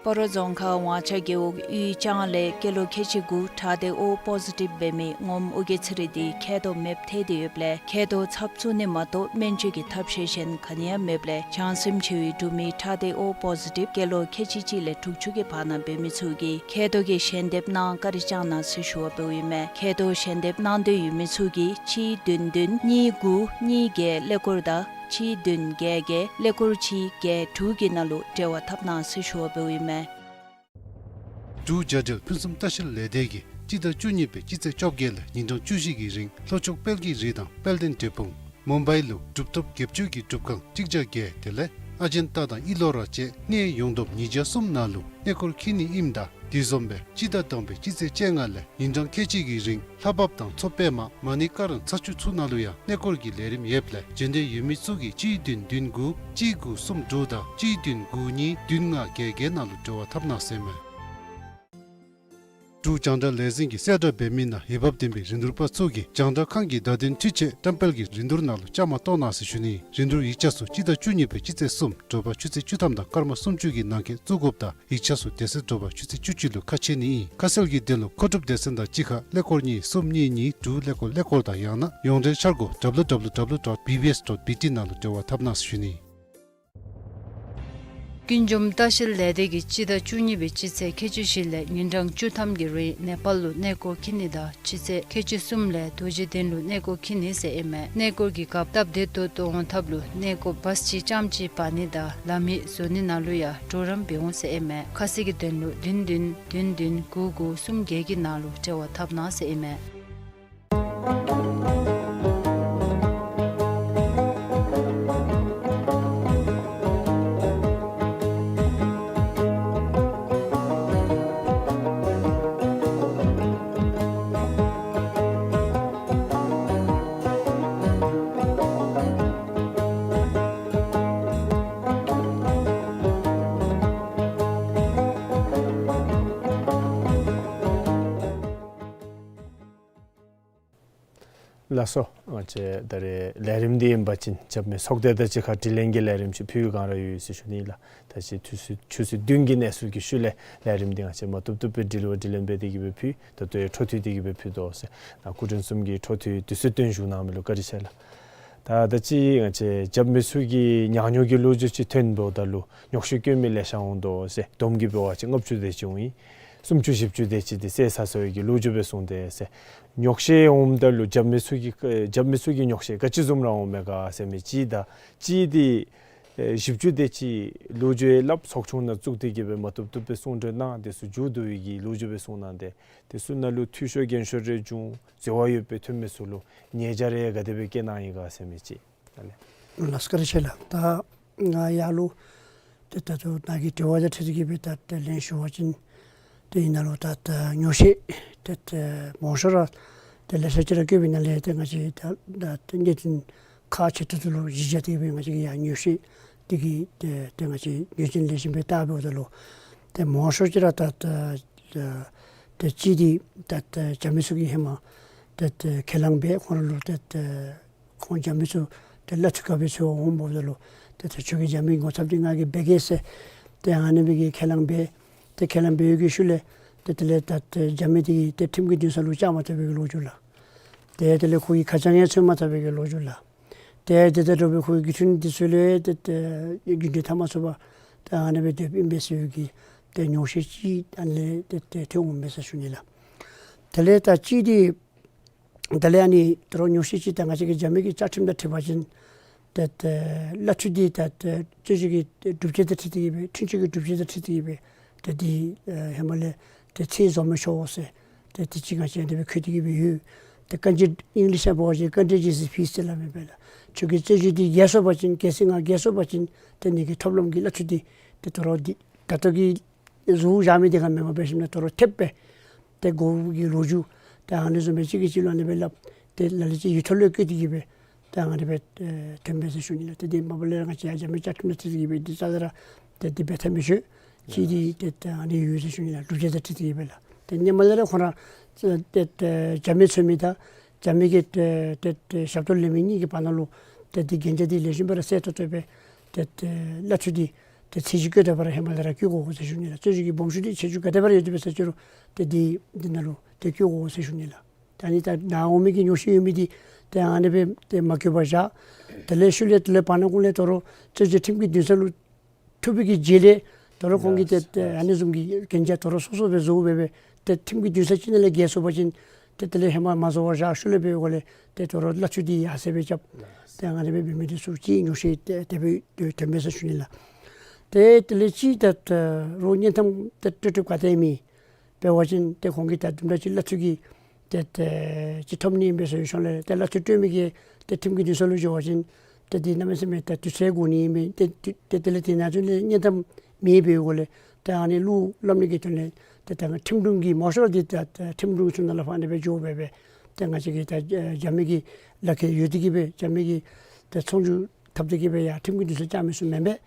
སྤ་རོ་རྫོང་ཁག་ཝང་ཆ་རྒེད་འོག་གཡུས་ལྕང་ལས་སྐྱེས་ལོ་ཁལ་གཅིག་དགུ་ཁྲག་སྡེ་ཨོ་པོ་ཟི་ཊིབ་འབད་མི་ངོམ་ཨོ་རྒྱན་ཚེ་རིང་འདི་མཁལ་རྡོག་མེདཔ་ཐལ་ཏེ་ཡོདཔ་ལས་མཁལ་རྡོག་ཚབ་བཙུགས་ནི་མ་གཏོགས་སྨན་བཅོས་ཀྱི་ཐབས་ཤེས་གཞན་ག་ནི་ཡང་མེདཔ་ལས་བྱང་སེམས་ཆེ་བའི་འབྲུག་མི་ཁྲག་སྡེ་ཨོ་པོ་ཟི་ཊིབ་སྐྱེས་ལོ་ཁལ་གཅིག་གཅིག་ལས་དྲུག་ཅུ་གི་བར་ན་འབད་མི་ཚུ་གིས་མཁལ་རྡོག་གི་ཞལ་འདེབས་གནང་བཀའ་དྲིན་བསྐྱང་གནང་ཟེར་ཞུ་བ་འབདཝ་ཨིན་མས། མཁལ་རྡོག་ཞལ་འདེབས་གནང་འདོད་ཡོད་མི་ཚུ་གིས་གཅིག་བདུན་བདུན་གཉིས་དགུ་གཉིས་བརྒྱད་ཀླད་ཀོར་དང་གཅིག་བདུན་བརྒྱད་བརྒྱད་ཀླད་ཀོར་གཅིག་བརྒྱད་དྲུག་གི་ནང་ལུ་འབྲེལ་བ་འཐབ་གནང་ཟེར་ཞུ་བ་འབདཝ་ཨིན་མས། འབྲུག་རྒྱལ་ཡོངས་ཕུན་སུམ་ལྟ་བཤལ་ལས་སྡེ་གིས་སྤྱི་ཟླ་བཅུ་གཉིས་པའི་སྤྱི་ཚེས་བཅོ་བརྒྱད་ལས་ཉིན་གྲངས་བཅུ་བཞི་གི་རིང་ལྷོ་ཕྱོགས་དཔལ་གྱི་རི་དང་དཔལ་ལྡན་འབྲས་སྤུངས་མུམ་བའི་ལུ་གྲུབ་ཐོབ་དགེ་བཅུ་གི་སྒྲུབ་ཁང་གཅིག་བརྒྱ་བརྒྱད་དེ་ལས་ ཨ་ཇན་ཏ་དང་ཨི་ལོ་ར་བཅས་གནས་ཡོངས་བསྡོམས་ཉིས་བརྒྱ་གསུམ་ནང་ལུ་གནས་སྐོར་འཁྱིད་ནི་ཨིནམ་ད་དེ་བཟུམ་སྦེ་སྤྱི་ཟླ་དང་པའི་སྤྱི་ཚེས་བཅོ་ལྔ་ལས་ཉིན་གྲངས་ཁལ་གཅིག་གི་རིང་ལྷ་བབས་དང་མཚོ་པདྨ་མ་ཎི་ཀ་ར་ཚ་ཆུ་ཚུ་ནང་ལུ་ཡང་གནས་སྐོར་གྱི་ལས་རིམ་ཡོདཔ་ལས་འབྱོན་འདོད་ཡོད་མི་ཚུ་གིས་གཅིག་བདུན་བདུན་དགུ་གཅིག་དགུ་གསུམ་དྲུག་དང་གཅིག་བདུན་དགུ་གཉིས་བདུན་ལྔ་བརྒྱད་བརྒྱད་ནང་ལུ་འབྲེལ་བ་འཐབ་གནང་ཟེར་ཨིན་མས། འབྲུག་རྒྱང་བསྒྲགས་ལས་འཛིན་གྱིས་གསལ་བསྒྲགས་འབད་མི་ནང་འོས་འབབ་ལྡན་པའི་རིན་བསྡུར་པ་ཚུ་གིས་རྒྱང་བསྒྲགས་ཁང་གི་བརྡ་དོན་འཕྲུལ་ཆས་བཀྲམ་སྤེལ་གྱི་རིན་བསྡུར་ནང་ལུ་བཅའ་མར་གཏོགས་གནང་ཟེར་ཞུ་ནི། རིན་བསྡུར་ཡིག་ཆ་ཚུ་སྤྱི་ཟླ་བཅུ་གཉིས་པའི་སྤྱི་ཚེས་གསུམ་དྲོ་པ་ཆུ་ཚོད་བཅུ་ཐམ་དང་སྐར་མ་སུམ་ཅུ་གི་ནང་འཁོད་བཙུགས་དགོཔ་དང་ཡིག་ཆ་ཚུ་དེ་ཚེ་དྲོ་པ་ཆུ་ཚོད་བཅུ་གཅིག་ལུ་ཁ་ཕྱེ་ནི་ཨིན། ཁ་གསལ་གྱི་དོན་ལུ་མཁོ་སྒྲུབ་སྡེ་ཚན་དང་གཅིག་ཁར་ཀླད་ཀོར་གཉིས་གསུམ་གཉིས་གཉིས་དྲུག་ཀླད་ཀོར་ཀླད་ཀོར་དང་ཡང་ན་ཡོངས་འབྲེལ་འཆར་སྒོ་W W W dot B B S dot B T ནང་ལུ་འབྲེལ་བ་འཐབ་གནང་ཟེར་ཞུ་ནི། ཀུན་འབྱུང་ལྟ་བཤལ་ལས་སྡེ་གིས་སྤྱི་ཟླ་བཅུ་གཉིས་པའི་སྤྱི་ཚེས་ཁལ་གཅིག་བཞི་ལས་ཉིན་གྲངས་བཅུ་ཐམ་གྱི་རིང་ནེ་པཱལ་ལུ་གནས་སྐོར་འཁྱིད་ནི་དང་སྤྱི་ཚེས་ཁལ་གཅིག་གསུམ་ལས་རྡོ་རྗེ་གདན་ལུ་གནས་སྐོར་འཁྱིད་ནི་ཟེར་ཨིན་མས། གནས་སྐོར་གྱི་སྐབས་སྟབས་བདེ་ཏོག་ཏོ་འོང་ཐབས་ལུ་གནས་སྐོར་བཱས་ཅིག་རྐྱངམ་ཅིག་འབག་ནི་དང་ལམ་ཡིག་བཟོ་ནི་ནང་ལུ་ཡང་གྲོགས་རམ་འབད་འོང་ཟེར་ཨིན་མས། ཁ་གསལ་གྱི་དོན་ལུ་བདུན་བདུན་བདུན་བདུན་དགུ་དགུ་གསུམ་བརྒྱད་ཀྱི་ནང་ལུ་འབྲེལ་བ་འཐབ་གནང་ཟེར་ཨིན་མས། ལགས་སོ། ང་བཅས་ད་རེས་ལས་རིམ་འདི་ཨིན་པ་ཅིན་རྒྱབ་མི་ཚོགས་སྡེ་དང་གཅིག་ཁར་དྲི་ལན་གྱི་ལས་རིམ་ཅིག་ཕུལ་བའི་བསྒང་ར་ཡོད་ཟེར་ཞུ་ནི་ལགས། ད་ཅི་ཆུ་ཚོད་ཆུ་ཚོད་བདུན་གྱི་གནས་ཚུལ་གྱི་ཤུལ་ལས་ལས་རིམ་འདི་ང་བཅས་མ་བཏུབ་བཏུབ་སྦེ་དྲི་བ་དྲི་ལན་འབད་དེ་གི་སྦེ་ཕུལ། ད་ལྟོ་ཡང་འཕྲོ་མཐུད་དེ་གི་སྦེ་ཕུལ་དོ་ཟེར་ནཱ་སྐུ་མགྲོན་གསུམ་གྱིས་འཕྲོ་མཐུད་དུས་ཚོད་བཏོན་བཞུགས་གནང་མི་ལུ་བཀའ་དྲིན་ཆེ་ལགས། ད་ད་ཅི་ང་བཅས་རྒྱབ་མི་ཚུ་གིས་ཉག་ཉོག་གི་ལོ་རྒྱུས་ཅིག་ཐོན་འབདཝ་ད་ལུ་ཉོག་བཤད་སྐྱོན་མི་ལེ་ཤ་འོང་དོ་ཟེར། བསྡོམས་ཀྱིས་འབད་བ་ཅིན་ལྔ་བཅུ་དེ་ཅིག་འོང་ཡི། སུམ་ཅུ་བཞི་བཅུ་དེ་ཅིག་འདི་བསད་ཚར་སོ་ཡི་གི་ལོ་རྒྱུས་སྦེ་གསུངས་ཏེ་ཟེར། ཉོག་བཤད་འོངམ་ད་ལུ་རྒྱབ་མི་ཚུ་གིས་རྒྱབ་མི་ཚུ་གིས་ཉོག་བཤད་ག་ཅི་བཟུམ་ར་འོང་མས་ག་ཟེར་མི་ཅིག་དང་གཅིག་འདི་ཨེ་བཞི་བཅུ་དེ་ཅིག་ལོ་རྒྱུས་སླབ་ཚོགས་ཆུང་ནང་བཙུགས་ཏེ་གི་སྦེ་མ་བཏུབ་བཏུབ་སྦེ་གསུང་གྲོས་གནང་དེ་ཚུ་མཇུག་བསྡུ་བའི་གི་ལོ་རྒྱུས་སྦེ་གསུངས་གནང་སྟེ་དེ་ཚུ་ནང་ལུ་འཐུས་ཤོར་འགན་ཤོར་རེ་བྱུང་འཛོལ་བ་ཡོདཔ་སྦེ་ཐོན་མི་ཚུ་ལུ་ཉེས་བྱ་རེ་ག་དེ་སྦེ་བཀལ་གནང་ཡི་ག་ཟེར་མི་ཅིག། ལགས་བཀའ་དྲིན་ཆེ་ལགས། ད་ང་ཡར་ལུ་ཏེ་ད་ལྟོ་ནཱ་གི་དྲི་བ་དང་འཁྲིལ་ཏེ་གི་སྦེ་ད་ཏེ་ལན་ཞུ་བ་ཅིན་ཏེ་ཨིན་ན་ལུ་ད་ད་ཉོག་བཤད་ཏེ་ཏེ་མང་ཤོས་ར་ཏེ་ལེ་ཤ་ཅིག་ར་བཀོད་པའི་ནང་ལས་ཏེ་ང་བཅས་ད་ད་ཏེ་གནད་དོན་ཁག་ཆེ་ཏོག་ཏོ་ལུ་གཞི་བཞག་སྟེ་གི་སྦེ་ང་བཅས་ཀྱིས་ཡར་ཉོག་བཤད་འདི་གི་ཏེ་ཏེ་ང་བཅས་ཉོག་བཤད་ལེགས་ཤོམ་སྦེ་བལྟ་འབདཝ་ད་ལུ་ཏེ་མང་ཤོས་ཅིག་ར་ད་ད་ད་ཏེ་གཅིག་འདི་ད་ད་རྒྱབ་མི་ཚུ་གིས་ཧེ་མ་ད་ད་ཁས་བླངས་འབད་ཁོང་ར་ལུ་ད་ད་ཁོང་རྒྱབ་མི་ཚུ་ཏེ་གླ་འཐུས་ག་སྦེ་འཚོལ་འོང་འབདཝ་ད་ལུ་ཏེ་ད་ཁྱོད་ཀྱིས་རྒྱབ་མི་ངོ་ཚབ་འདི་ང་གིས་འབད་གེ་ཟེར་ཏེ་ཨ་ནི་སྦེ་གི་ཁས་བླངས་འབད། ཏེ་ཁས་བླངས་འབད་བའི་གི་ཤུལ་ལས་ཏེ་དེ་ལས་ད་ཏེ་རྒྱབ་མི་འདི་གིས་ཏེ་ཁྲིམས་ཀྱི་འདུན་ས་ལུ་བཅར་མ་བཏུབ་པའི་གི་ལོ་རྒྱུས་ལགས། ཏེ་དེ་ལས་ཁོ་གིས་ཁ་བྱང་ཡང་འཚོལ་མ་བཏུབ་པའི་གི་ལོ་རྒྱུས་ལགས། ཏེ་དེ་དང་འདྲ་བའི་ཁོ་གི་རྒྱུ་མཚན་འདི་ཚུ་ལས་ཏེ་ཏེ་རྒྱུ་འབྲས་བཏང་མ་ཚུགས་པར་ཏེ་ཨ་ནི་སྦེ་སྡོདཔ་ཨིན་པས་ཟེར་བའི་གི་ཏེ་ཉོག་བཤད་ཅིག་ཨ་ནི་ལས་ཏེ་ཏེ་ཐོན་འོང་མས་ཟེར་ཞུ་ནི་ལགས། དེ་ལས་ད་གཅིག་འདི་དེ་ལས་ཨ་ནི་ད་རུང་ཉོག་བཤད་ཅིག་ད་ང་བཅས་ཀྱི་རྒྱབ་མི་གི་བཅའ་ཁྲིམས་དང་འཁྲིལ་བ་ཅིན་ཏེ་ཏེ་གླ་འཐུས་འདི་ད་ཏེ་རྩོད་གཞི་གི་སྒྲུབ་བྱེད་དང་འཁྲིལ་ཏེ་གི་སྦེ་འཁྲུན་ཆོད་ཀྱི་སྒྲུབ་བྱེད་དང་འཁྲིལ་ཏེ་གི་སྦེ་ཏེ་འདི་ཨེ་ཧེ་མ་ལས་ཏེ་ཚད་བཟོ་མི་ཆོག་ཟེར་ཏེ་དེ་ཅིག་ང་བཅས་དེ་སྦེ་འཁོད་དེ་གི་སྦེ་ཡོད། ཏེ་ཀན་རྗེས་ཨིང་ལིཤ་ནང་འབད་བ་ཅིན་ཀན་རྗེས་ཨིཛ་ཕི་ཨིསཊ་ཟེར་སླབ་མས་པ་ལགས། ཁྱོད་ཀྱི་རྩོད་གཞི་འདི་རྒྱས་སོང་པ་ཅིན་གལ་སྲིད་ང་རྒྱས་སོང་པ་ཅིན་ཏེ་ངེ་གི་ཐོབ་ལམ་གྱི་གླ་འཐུས་འདི་ཏེ་ད་རུང་འདི་ད་ལྟོ་གི་བཟོ་བཞག་མི་འདི་ག་མེན་པར་འབད་ཞིནམ་ལས་ད་རུང་ཐེབས་སྦེ་ཏེ་དགོ་གི་ལོ་རྒྱུས་ཏེ་ཨ་ནི་བཟུམ་སྦེ་གཅིག་གིས་གཅིག་ལུ་ཨ་ནི་སྦེ་སླབ་སྟེ་ལ་ལུ་ཅིག་ཡིག་ཐོག་ལུ་བཀོད་དེ་གི་སྦེ་ཏེ་ཨ་ནི་སྦེ་ཨེ་ཐོན་པས་ཟེར་ཞུ་ནི་ལགས། ཏེ་འདི་མ་པ་ལས་ར་ང་བཅས་ཡར་རྒྱབ་མི་བཅའ་ཁྲིམས་དང་འཁྲིལ་ཏེ་གི་སྦེ་འདི་རྩ་ལས་ར་ཏེ་འདི་འབད་ཐབས་མི་ཆོག། གཅིག་འདི་ཏེ་ཏེ་ཨ་ནི་ཡོད་ཟེར་ཞུ་ནི་ལགས། སྒྲུབ་བྱེད་དང་འཁྲིལ་ཏེ་གི་སྦེ་ལགས། ཏེ་སྔོན་མ་ལས་ར་ཁོང་ར་ཏེ་ཏེ་རྒྱབ་མི་འཚོལ་མི་དང་རྒྱབ་མི་གི་ཏེ་ཏེ་ཏེ་ཞབས་ཏོག་ལེན་མི་གཉིས་ཀྱི་བར་ན་ལུ་ཏེ་འདི་གན་རྒྱ་འདི་ལེགས་ཤོམ་སྦེ་ར་གསལ་ཏོག་ཏོ་སྦེ་ཏེ་ཏེ་གླ་འཐུས་འདི་ཏེ་ཚད་གཞི་བཀོད་དེ་འབད་ར་ཧེ་མ་ལས་ར་བཀོད་དགོ་ཟེར་ཞུ་ནི་ལགས། རྩོད་གཞི་གི་སྦོམ་ཆུང་འདི་ཚད་གཞི་ག་དེ་སྦེ་ར་ཡོད་དེ་འབད་ཟེར་ཅི་རུང་ཏེ་འདི་འདི་ནང་ལུ་ཏེ་བཀོད་དགོ་ཟེར་ཞུ་ནི་ལགས། ད་ནི་ད་ནཱ་འོང་མི་གི་ཉོག་བཤད་ཡོད་མི་འདི་ཏེ་ཨ་ནི་སྦེ་ཏེ་མ་བཀོད་པར་བཞག། དེ་ལས་ཤུལ་ལས་དེ་ལས་བར་ན་ཀུན་ལས་ད་རུང་རྩོད་གཞི་ཁྲིམས་ཀྱི་འདུན་ས་ལུ་ཐུག་པའི་གི་རྗེས་ལས་ད་རུང་ཁོང་གིས་ཏེ་ཏེ་ཨ་ནི་བཟུམ་གྱི་གན་རྒྱ་ད་རུང་སོ་སོ་སྦེ་བཟོ་སྦེ་སྦེ་ཏེ་ཁྲིམས་ཀྱི་འདུན་ས་ཅིག་ནང་ལས་འགལ་སོང་པ་ཅིན་ཏེ་དེ་ལས་ཧེ་མ་མ་བཟོ་བར་བཞག། ཤུལ་ལས་འབད་བའི་སྒོ་ལས་ཏེ་ད་རུང་གླ་འཐུས་འདི་ཡར་སེང་སྦེ་རྐྱབ། ཏེ་ཨ་ནི་སྦེ་འབད་མི་འདི་ཚུ་གཅིག་ཉོག་བཤད་ཏེ་དེ་སྦེ་ཐོན་པས་ཟེར་ཞུ་ནི་ལགས། ཏེ་དེ་ལས་གཅིག་ད་ད་རུང་གཉེན་ཐམ་ཏེ་སྤྲོད་སྤྲོདཔ་ག་ཏེ་མེད། འབད་བ་ཅིན་ཏེ་ཁོང་གིས་ད་དུམ་གྲ་ཅིག་གླ་འཐུས་ཀྱི་ཏེ་ཏེ་ཅིག་ཐོབ་ནི་ཨིན་པས་ཟེར་ཞུ་ནི་ལགས། ཏེ་གླ་འཐུས་སྤྲོད་མི་གིས་ཏེ་ཁྲིམས་ཀྱི་འདུན་ས་ལུ་འགྱོ་བ་ཅིན་ ཏེ་འདི་གནམ་མེད་ས་མེད་ད་དུས་ཚོད་འགོར་ནི་ཨིན་པས། ཏེ་ཏེ་ཏེ་དེ་ལས་ཏེ་ང་བཅས་ལུ་ཡང་བརྙན་གཏམ་མེདཔ་འབད་འགོ་ལས་ཏེ་ཨ་ནི་གླུ་སླབ་ནི་གི་དོན་ལས་ཏེ་ད་ཁྲིམས་དྲུང་གི་མང་ཤོས་ར་འདི་ད་ཁྲིམས་དྲུང་ཚུ་ནང་ལུ་ཕར་ཨ་ནི་སྦེ་འགྱོ་སྦེ་སྦེ་ཏེ་ང་བཅས་ཀྱི་ད་རྒྱབ་མི་གི་ལག་ཁྱེར་ཡོད་དེ་གིས་སྦེ་རྒྱབ་མི་གི་ད་ཚོང་བསྒྱུར་འཐབ་སྟེ་གིས་སྦེ་ཡར་ཁྲིམས་ཀྱི་འདུན་ས་བཅར་མི་ཚུ་མེན་པས།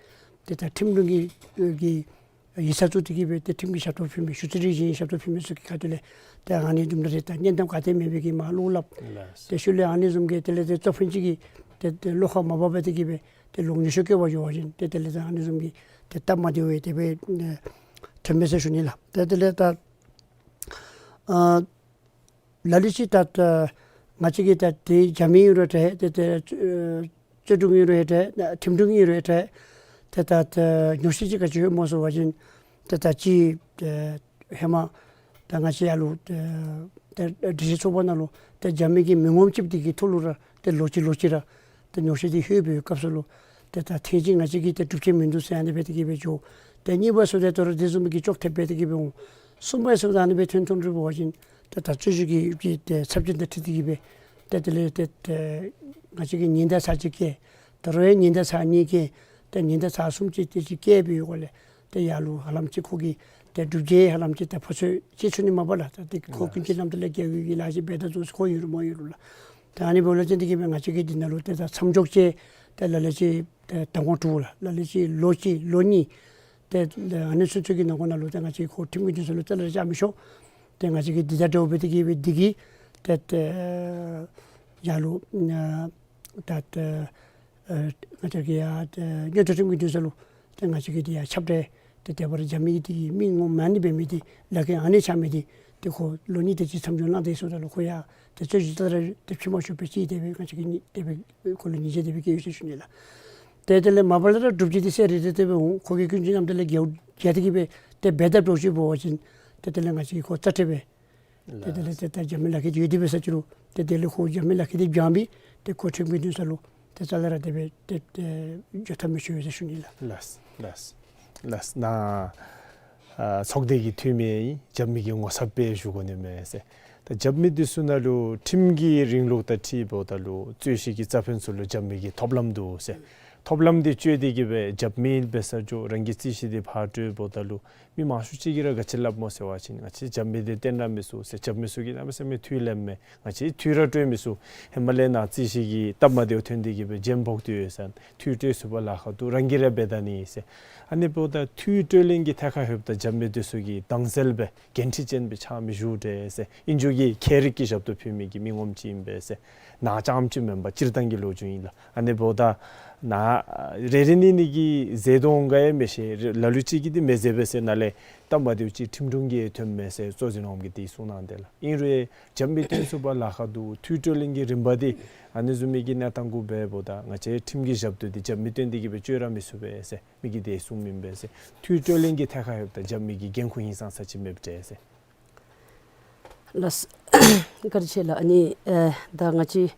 ཏེ་ད་ཁྲིམས་དྲུང་གི་གི་ཡིག་ཚང་བཙུགས་ཏེ་གིས་སྦེ་ཏེ་ཁྲིམས་ཀྱི་ཞབས་ཏོག་ཕུལ་མི་ཞུ་རྩིས་རིག་གཞུང་ཞབས་ཏོག་ཕུལ་མི་ཚུ་གི་ཁ་ཐུག་ལས་ཏེ་ཨ་ནི་དུམ་གྲ་རེ་ད་བརྙན་གཏམ་ག་ཏེ་མེད་པའི་གི་མར་གླུ་སླབ། ལགས། ཏེ་ཤུལ་ལས་ཨ་ནི་བཟུམ་གྱི་དེ་ལས་ཏེ་གཙོ་ཕོད་ཅིག་གིས་ཏེ་ཏེ་བློ་ཁ་མ་བབས་པར་ཏེ་གིས་སྦེ་ཏེ་ལོག་ཉེས་ཤོས་བཀལ་བར་འགྱོ་བ་ཅིན་ཏེ་དེ་ལས་ད་ཨ་ནི་བཟུམ་གྱི་ཏེ་སྟབས་མ་བདེཝ་ཏེ་སྦེ་ཨེ་ཐོན་མས་ཟེར་ཞུ་ནི་ལགས། ཏེ་དེ་ལས་ད་ཨ་ལ་ལུ་ཅིག་ད་ད་ང་བཅས་ཀྱི་ད་ཏེ་རྒྱབ་མི་ཨིན་རུང་འདྲ་ཏེ་ཏེ་ཨེ་རྩོད་དྲུང་ཨིན་རུང་འདྲ་ཏེ་ཁྲིམས་དྲུང་ཨིན་རུང་འདྲ་ཏེ་ད་ད་ཉོགས་བཤད་ཅིག་ག་ཅི་ཡོད་སྨོ་ཟེར་བ་ཅིན་ཏེ་ད་ཅི་ཨེ་ཧེ་མ་ད་ང་བཅས་ཡར་ལུ་ཏེ་ཏེ་སྒྲིག་གཞི་ཚོགས་པ་ནང་ལུ་ཏེ་རྒྱབ་མི་གི་མི་ངོམ་ཅིག་འདི་གི་ཐོག་ལུ་ར་ཏེ་ལོག་ཅི་ལོག་ཅི་ར་ཏེ་ཉོགས་བཤད་འདི་ལྷོད་པའི་སྐབས་སུ་ལུ་ཏེ་ད་ཐེངས་ཅིག་ང་བཅས་ཀྱིས་ཏེ་གྲུབ་ཆ་མིན་འདུག་ཟེར་ཨ་ནི་སྦེ་ཏེ་གིས་སྦེ་འགྱོ། ཏེ་གཉིས་པ་ཟེརཝ་ད་ད་རུང་དེ་བཟུམ་གྱི་ཅོག་འཐདཔ་སྦེ་ཏེ་གིས་སྦེ་འོང་། གསུམ་པ་ཟེརཝ་ད་ཨ་ནི་སྦེ་ཐོན་ཐོན་རུང་འབད་བ་ཅིན་ཏེ་ད་རྩོད་བཞག་གི་གི་ཏེ་ཚབས་ཆེན་དང་འཁྲིལ་ཏེ་གིས་སྦེ་ཏེ་དེ་ལས་ཏེ་ཏེ་ང་བཅས་ཀྱིས་ཉེན་བརྡ་ཚར་གཅིག་བཀལ། ད་རུང་ཡང་ཉེན་བརྡ་ཚར་གཉིས་བཀལ། ཏེ་ཉེན་བརྡ་ཚར་གསུམ་ཅིག་དེ་ཅིག་བཀལ་བའི་འོག་ལས་ཏེ་ཡར་ལུ་ཧ་ལམ་ཅིག་ཁོ་གིས་ཏེ་སྒྲུབ་བྱེད་ཧ་ལམ་ཅིག་ཏེ་ཕོ་ཚོད་ཅིག་ཚུད་ནི་མས་པ་ལགས། ད་ཏེ་ཁོ་ཀུན་སྤྱོད་རྣམ་དག་ལས་འགལ་བའི་གི་ལཱ་ཅིག་འབད་ད་ཚུགས་ཁོ་ཡོད་རུང་མ་ཡོད་རུང་ལགས། ད་ཨ་ནི་འབདཝ་ལས་བརྟེན་ཏེ་གིས་སྦེ་ང་བཅས་ཀྱིས་འདི་ནང་ལུ་ཏེ་ད་མཚམས་འཇོག་ཅིག་ཏེ་ལ་ལུ་ཅིག་ཏེ་ཟླ་ངོ་དྲུག་ལགས། ལ་ལུ་ཅིག་ལོ་གཅིག་ལོ་གཉིས་ཏེ་ཨ་ནི་ཚུན་ཚོད་ཀྱི་ནང་འཁོད་ནང་ལུ་ཏེ་ང་བཅས་ཁོ་ཁྲིམས་ཀྱི་འདུན་ས་ལུ་རྩ་ལས་ར་བཅར་མི་ཆོག། ཏེ་ང་བཅས་ཀྱིས་འདི་དང་འདྲཝ་སྦེ་ཏེ་གིས་སྦེ་འདི་གིས་ཏེ་ཏེ་ཡར་ལུ་ཨ་ད་ཏེ་ཨ་ང་བཅས་ཀྱིས་ཡར་ཏེ་མངོན་མཐོ་ཁྲིམས་ཀྱི་འདུན་ས་ལུ་ཏེ་ང་བཅས་ཀྱིས་འདི་ཡར་ཁྱབ་བརྡལ་ཏེ་དེ་སྦེ་ར་རྒྱབ་མི་འདི་གི་མི་ངོམ་མ་ནི་འབད་མི་འདི་ལག་ཁྱེར་ཨ་ནི་ཆགས་མི་འདི་ཏེ་ཁོ་ལོ་གཉིས་དེ་ཅིག་མཚམས་འཇོག་གནང་སྟེ་ཡོད་ཟེརཝ་ད་ལུ་ཁོ་ཡང་ཏེ་རྩོད་གཞི་རྩ་ལས་ར་ཏེ་ཕྱེ་མ་ཆོག་པའི་ཅིག་དེ་སྦེ་ང་བཅས་ཀྱིས་ནི་དེ་སྦེ་ཁོ་ལུ་ཉེས་ཆད་དེ་སྦེ་བཀལ་ཡོད་ཟེར་ཞུ་ནི་ལགས། ཏེ་དེ་ལས་མ་པ་ལས་ར་སྒྲུབ་བྱེད་འདི་གསལ་རི་རི་དེ་སྦེ་འོང་། ཁོ་གིས་ཀུན་སྤྱོད་རྣམ་དག་ལས་འགལ་འགལ་ཏེ་གིས་སྦེ་ཏེ་འབད་དཔ་འདྲཝ་ཅིག་འབད་བ་ཅིན་ཏེ་དེ་ལས་ང་བཅས་ཀྱིས་ཁོ་རྩ་ཁྲིམས་སྦེ་ཏེ་དེ་ལས་ཏེ་ད་རྒྱབ་མི་ལག་ཁྱེར་འདི་ཡོད་དེ་འབད་ས་ཅིག་རུང་ཏེ་དེ་ལས་ཁོ་རྒྱབ་མི་ལག་ཁྱེར་འདི་བྱང་སྦེ་ཏེ་ཁོ་ཁྲིམས་ཀྱི་འདུན་ས་ལུ་ཏེ་རྩ་ལས་ར་དེ་སྦེ་ཏེ་ཏེ་འགྱོ་ཐབས་མི་ཆོག་ཟེར་ཞུ་ནི་ལགས། ལགས་ལགས་ལགས། ནཱ་ཨ་ཚོགས་སྡེ་གི་འཐུས་མི་ཨིན། རྒྱབ་མི་གི་ངོ་ཚབ་སྦེ་ཞུ་དགོ་ནི་མས་ཟེར། ད་རྒྱབ་མི་འདི་ཚུ་ནང་ལུ་ཁྲིམས་ཀྱི་རིང་ལུགས་དང་འཁྲིལཝ་ད་ལུ་རྩོད་གཞི་གི་རྩ་ཕན་ཚུ་ལུ་རྒྱབ་མི་གི་ཐོབ་ལམ་འདུག་ཟེར། ཐོབ་ལམ་འདི་སྤྱོད་དེ་གིས་སྦེ་རྒྱབ་མི་འབད་ས་ཅིག་རང་གི་རྩོད་གཞི་འདི་ཕར་སྤྲོདཔ་ད་ལུ་མི་མང་ཤོས་ཅིག་གིས་ར་ག་ཅི་སླབ་སྨོ་ཟེར་བ་ཅིན་ང་བཅས་རྒྱབ་མི་འདི་བཏོན་ར་མི་ཚུགས་ཟེར། རྒྱབ་མི་ཚུ་གིས་གནམ་མེད་ས་མེད་འཐུས་ལེནམ་མས། ང་བཅས་འཐུས་ར་སྤྲོད་མི་ཚུགས། ཧེ་མ་ལས་ནཱ་རྩོད་གཞི་གི་སྟབས་མ་བདེཝ་ཐོན་ཏེ་གིས་སྦེ་རྒྱན་ཕོག་སྟེ་ཡོད་ཟེར། འཐུས་སྤྲོད་ཚུགས་པར་ལཱ་ཁག་འདུག། རང་གིས་ར་འབད་ད་ནི་ཟེར། ཨ་ནི་འབདཝ་ད་འཐུས་སྤྲོད་ལེན་གྱི་ཐད་ཁར་ལྷོདཔ་ད་རྒྱབ་མི་འདི་ཚུ་གིས་དྭངས་གསལ་སྦེ་འགན་འཁྲི་ཅན་སྦེ་ཆགས་མི་བཞུགས་ཏེ་ཟེར། ཨིན་རུང་གི་ཁྱད་རིག་གི་ཞབས་ཏོག་ཕུལ་མི་གི་མི་ངོམ་ཅིག་ཨིན་པས་ཟེར། ནཱ་རྐྱངམ་ཅིག་མེན་པར་སྤྱིར་བཏང་གི་ལོ་རྒྱུས་ཨིན་ལགས། ཨ་ནི་འབདཝ་ད་ནཱ་རེ་རེ་གཉིས་གཉིས་ཀྱིས་མཛད་དོ་འོང་ག་ཡང་མི་ཤེས། ལ་ལུ་ཅིག་གིས་འདི་མི་མཛད་པས་ཟེར། ནཱ་ལས་སྟབས་མ་བདེཝ་ཅིག་ཁྲིམས་དྲུང་གིས་ཐོནམ་མས་ཟེར་གཙོ་འཛིན་འོགམ་གིས་འདི་གསུངས་གནང་དེས་ལགས། ཨིན་རུང་རྒྱབ་མི་བཏོན་ཚུགས་པར་ལཱ་ཁག་འདུག། འཐུས་སྤྲོད་ལེན་གྱི་རིམ་པ་འདི་ཨ་ནི་བཟུམ་མའི་གི་གནས་སྟངས་གུ་འབདཝ་ད་ང་བཅས་ཁྲིམས་ཀྱི་ཞབས་ཏོག་འདི་རྒྱབ་མི་བཏོན་ཏེ་གིས་སྦེ་སྤྱོད་ར་མི་ཚུགས་པས་ཟེར་མི་གིས་དེ་གསུངམ་ཨིན་པས་ཟེར། འཐུས་སྤྲོད་ལེན་གྱི་ཐད་ཁར་ལྷོདཔ་ད་རྒྱབ་མི་གི་འགན་ཁུར་ཧིང་སངས་ས་ཅིག་མེདཔ་འདྲས་ཟེར། ལགས། བཀའ་དྲིན་ཆེ་ལགས། ཨ་ནི་ཨེ་ད་ང་བཅས་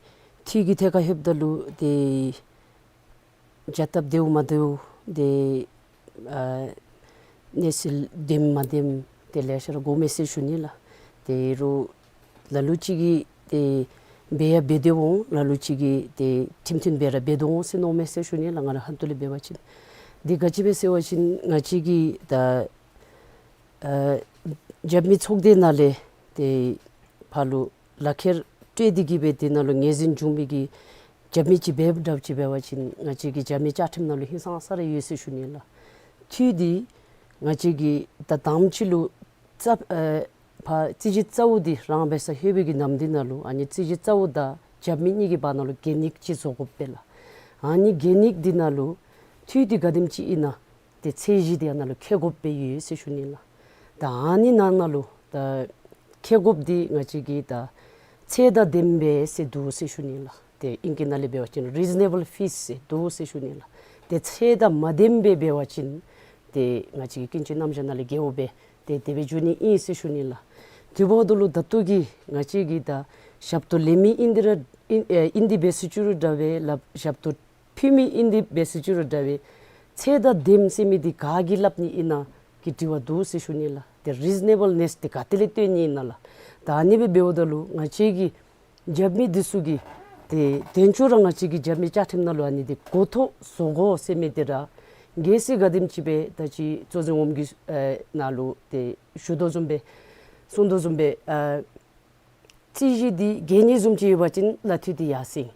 འཐུས་ཀྱི་ཐད་ཁར་ལྷོདཔ་ད་ལུ་ཏེ་བྱ་སྟབས་བདེཝ་མ་བདེཝ་ཏེ་ཨ་གནས་ཚུལ་བདེནམ་མ་བདེནམ་ཏེ་ལེ་ཤ་ར་གོཝ་མས་ཟེར་ཞུ་ནི་ལགས། ཏེ་རུང་ལ་ལུ་ཅིག་གིས་ཏེ་འབད་ཡང་འབད་དེ་འོང་། ལ་ལུ་ཅིག་གིས་ཏེ་ཁྲིམས་མཐུན་སྦེ་ར་འབད་དོ་འོང་ཟེར་མནོཝ་མས་ཟེར་ཞུ་ནི་ལགས། ང་ར་ཧོངས་ལས་འབད་བ་ཅིན། འདི་ག་ཅི་སྦེ་ཟེར་བ་ཅིན་ང་བཅས་ཀྱིས་ད་ཨ་རྒྱབ་མི་ཚོགས་སྡེ་ནང་ལས་ཏེ་ཕར་ལུ་ལག་ཁྱེར་སྤྲོད་དེ་གིས་སྦེ་དེ་ནང་ལུ་ངོས་འཛིན་འབྱུང་མི་གི་རྒྱབ་མི་ཅིག་འབདཝ་འདྲཝ་ཅིག་འབད་བ་ཅིན་ང་བཅས་ཀྱི་རྒྱབ་མི་བཅའ་ཁྲིམས་ནང་ལུ་ཧིང་སངས་ས་ར་ཡོད་ཟེར་ཞུ་ནི་ལགས། འཐུས་འདི་ང་བཅས་ཀྱིས་ད་དང་པ་ཅིག་ལུ་རྩ་ཨེ་ཕར་རྩོད་གཞི་རྩ་བོ་འདི་རང་འབད་སར་ལྷོད་པའི་གི་ནམ་འདི་ནང་ལུ་ཨ་ནི་རྩོད་གཞི་རྩ་བོ་དང་རྒྱབ་མི་གཉིས་ཀྱི་བར་ན་ལུ་གན་ཡིག་ཅིག་བཟོ་དགོཔ་སྦེ་ལགས། ཨ་ནི་གན་ཡིག་འདི་ནང་ལུ་འཐུས་འདི་ག་དེམ་ཅིག་ཨིན་ན་ཏེ་ཚད་གཞི་འདི་ཨ་ནཱ་ལུ་འཁོད་དགོཔ་སྦེ་ཡོད་ཟེར་ཞུ་ནི་ལགས། ད་ཨ་ནི་ནང་ན་ལུ་ད་འཁོད་དགོཔ་འདི་ང་བཅས་ཀྱིས་ད་ཚད་དང་ལྡནམ་སྦེ་ཟེར་འདུག་ཟེར་ཞུ་ནི་ལགས། ཏེ་ཨིང་སྐད་ནང་ལས་འབད་བ་ཅིན་རི་ཛི་ནེ་བཱལ་ཕིས་ཟེར་འདུག་ཟེར་ཞུ་ནི་ལགས། ཏེ་ཚད་དང་མ་ལྡནམ་སྦེ་འབད་བ་ཅིན་ཏེ་ང་བཅས་ཀྱི་ཀུན་སྤྱོད་རྣམ་གཞག་ནང་ལས་འགལཝ་སྦེ་ཏེ་དེ་སྦེ་འགྱོ་ནི་ཨིན་ཟེར་ཞུ་ནི་ལགས། དེ་འབདཝ་ད་ལུ་ད་ལྟོ་གི་ང་བཅས་ཀྱིས་ད་ཞབས་ཏོག་ལེན་མི་ཨིན་ཏེ་ར་ཨིན་ཨེ་ཨིན་ཏེ་འབད་ཟེར་ཅི་རུང་འདྲ་བས་ལགས། ཞབས་ཏོག་ཕུལ་མི་ཨིན་ཏེ་འབད་ཟེར་ཅི་རུང་འདྲ་བས། ཚད་དང་ལྡནམ་ཟེར་མི་འདི་ག་གིས་སླབ་ནི་ཨིན་ན་གི་དྲི་བ་འདུག་ཟེར་ཞུ་ནི་ལགས། ཏེ་རི་ཛི་ནེ་བཱལ་ནེསི་འདི་ག་ཏེ་ལས་སྟོན་ནི་ཨིན་ན་ལགས། ད་ཨ་ནི་སྦེ་འབདཝ་ད་ལུ་ང་བཅས་ཀྱི་རྒྱབ་མི་འདི་ཚུ་གིས་ ཏེ་དེ་ཚུ་ར་ང་བཅས་ཀྱི་རྒྱབ་མི་བཅའ་ཁྲིམས་ནང་ལུ་ཨ་ནི་འདི་འགོ་ཐོག་བཟོ་དགོ་ཟེར་མི་འདི་ར་གལ་སྲིད་ག་དེམ་ཅིག་སྦེ་ད་ཅི་གཙོ་འཛིན་འོགམ་གི་ཨེ་ནང་ལུ་ཏེ་ཞུ་དོ་བཟུམ་སྦེ་གསུང་དོ་བཟུམ་སྦེ་ཨ་རྩོད་གཞི་འདི་རྒྱས་ནི་བཟུམ་ཅིག་ཡོད་པ་ཅིན་གླ་འཐུས་འདི་ཡར་སེང་།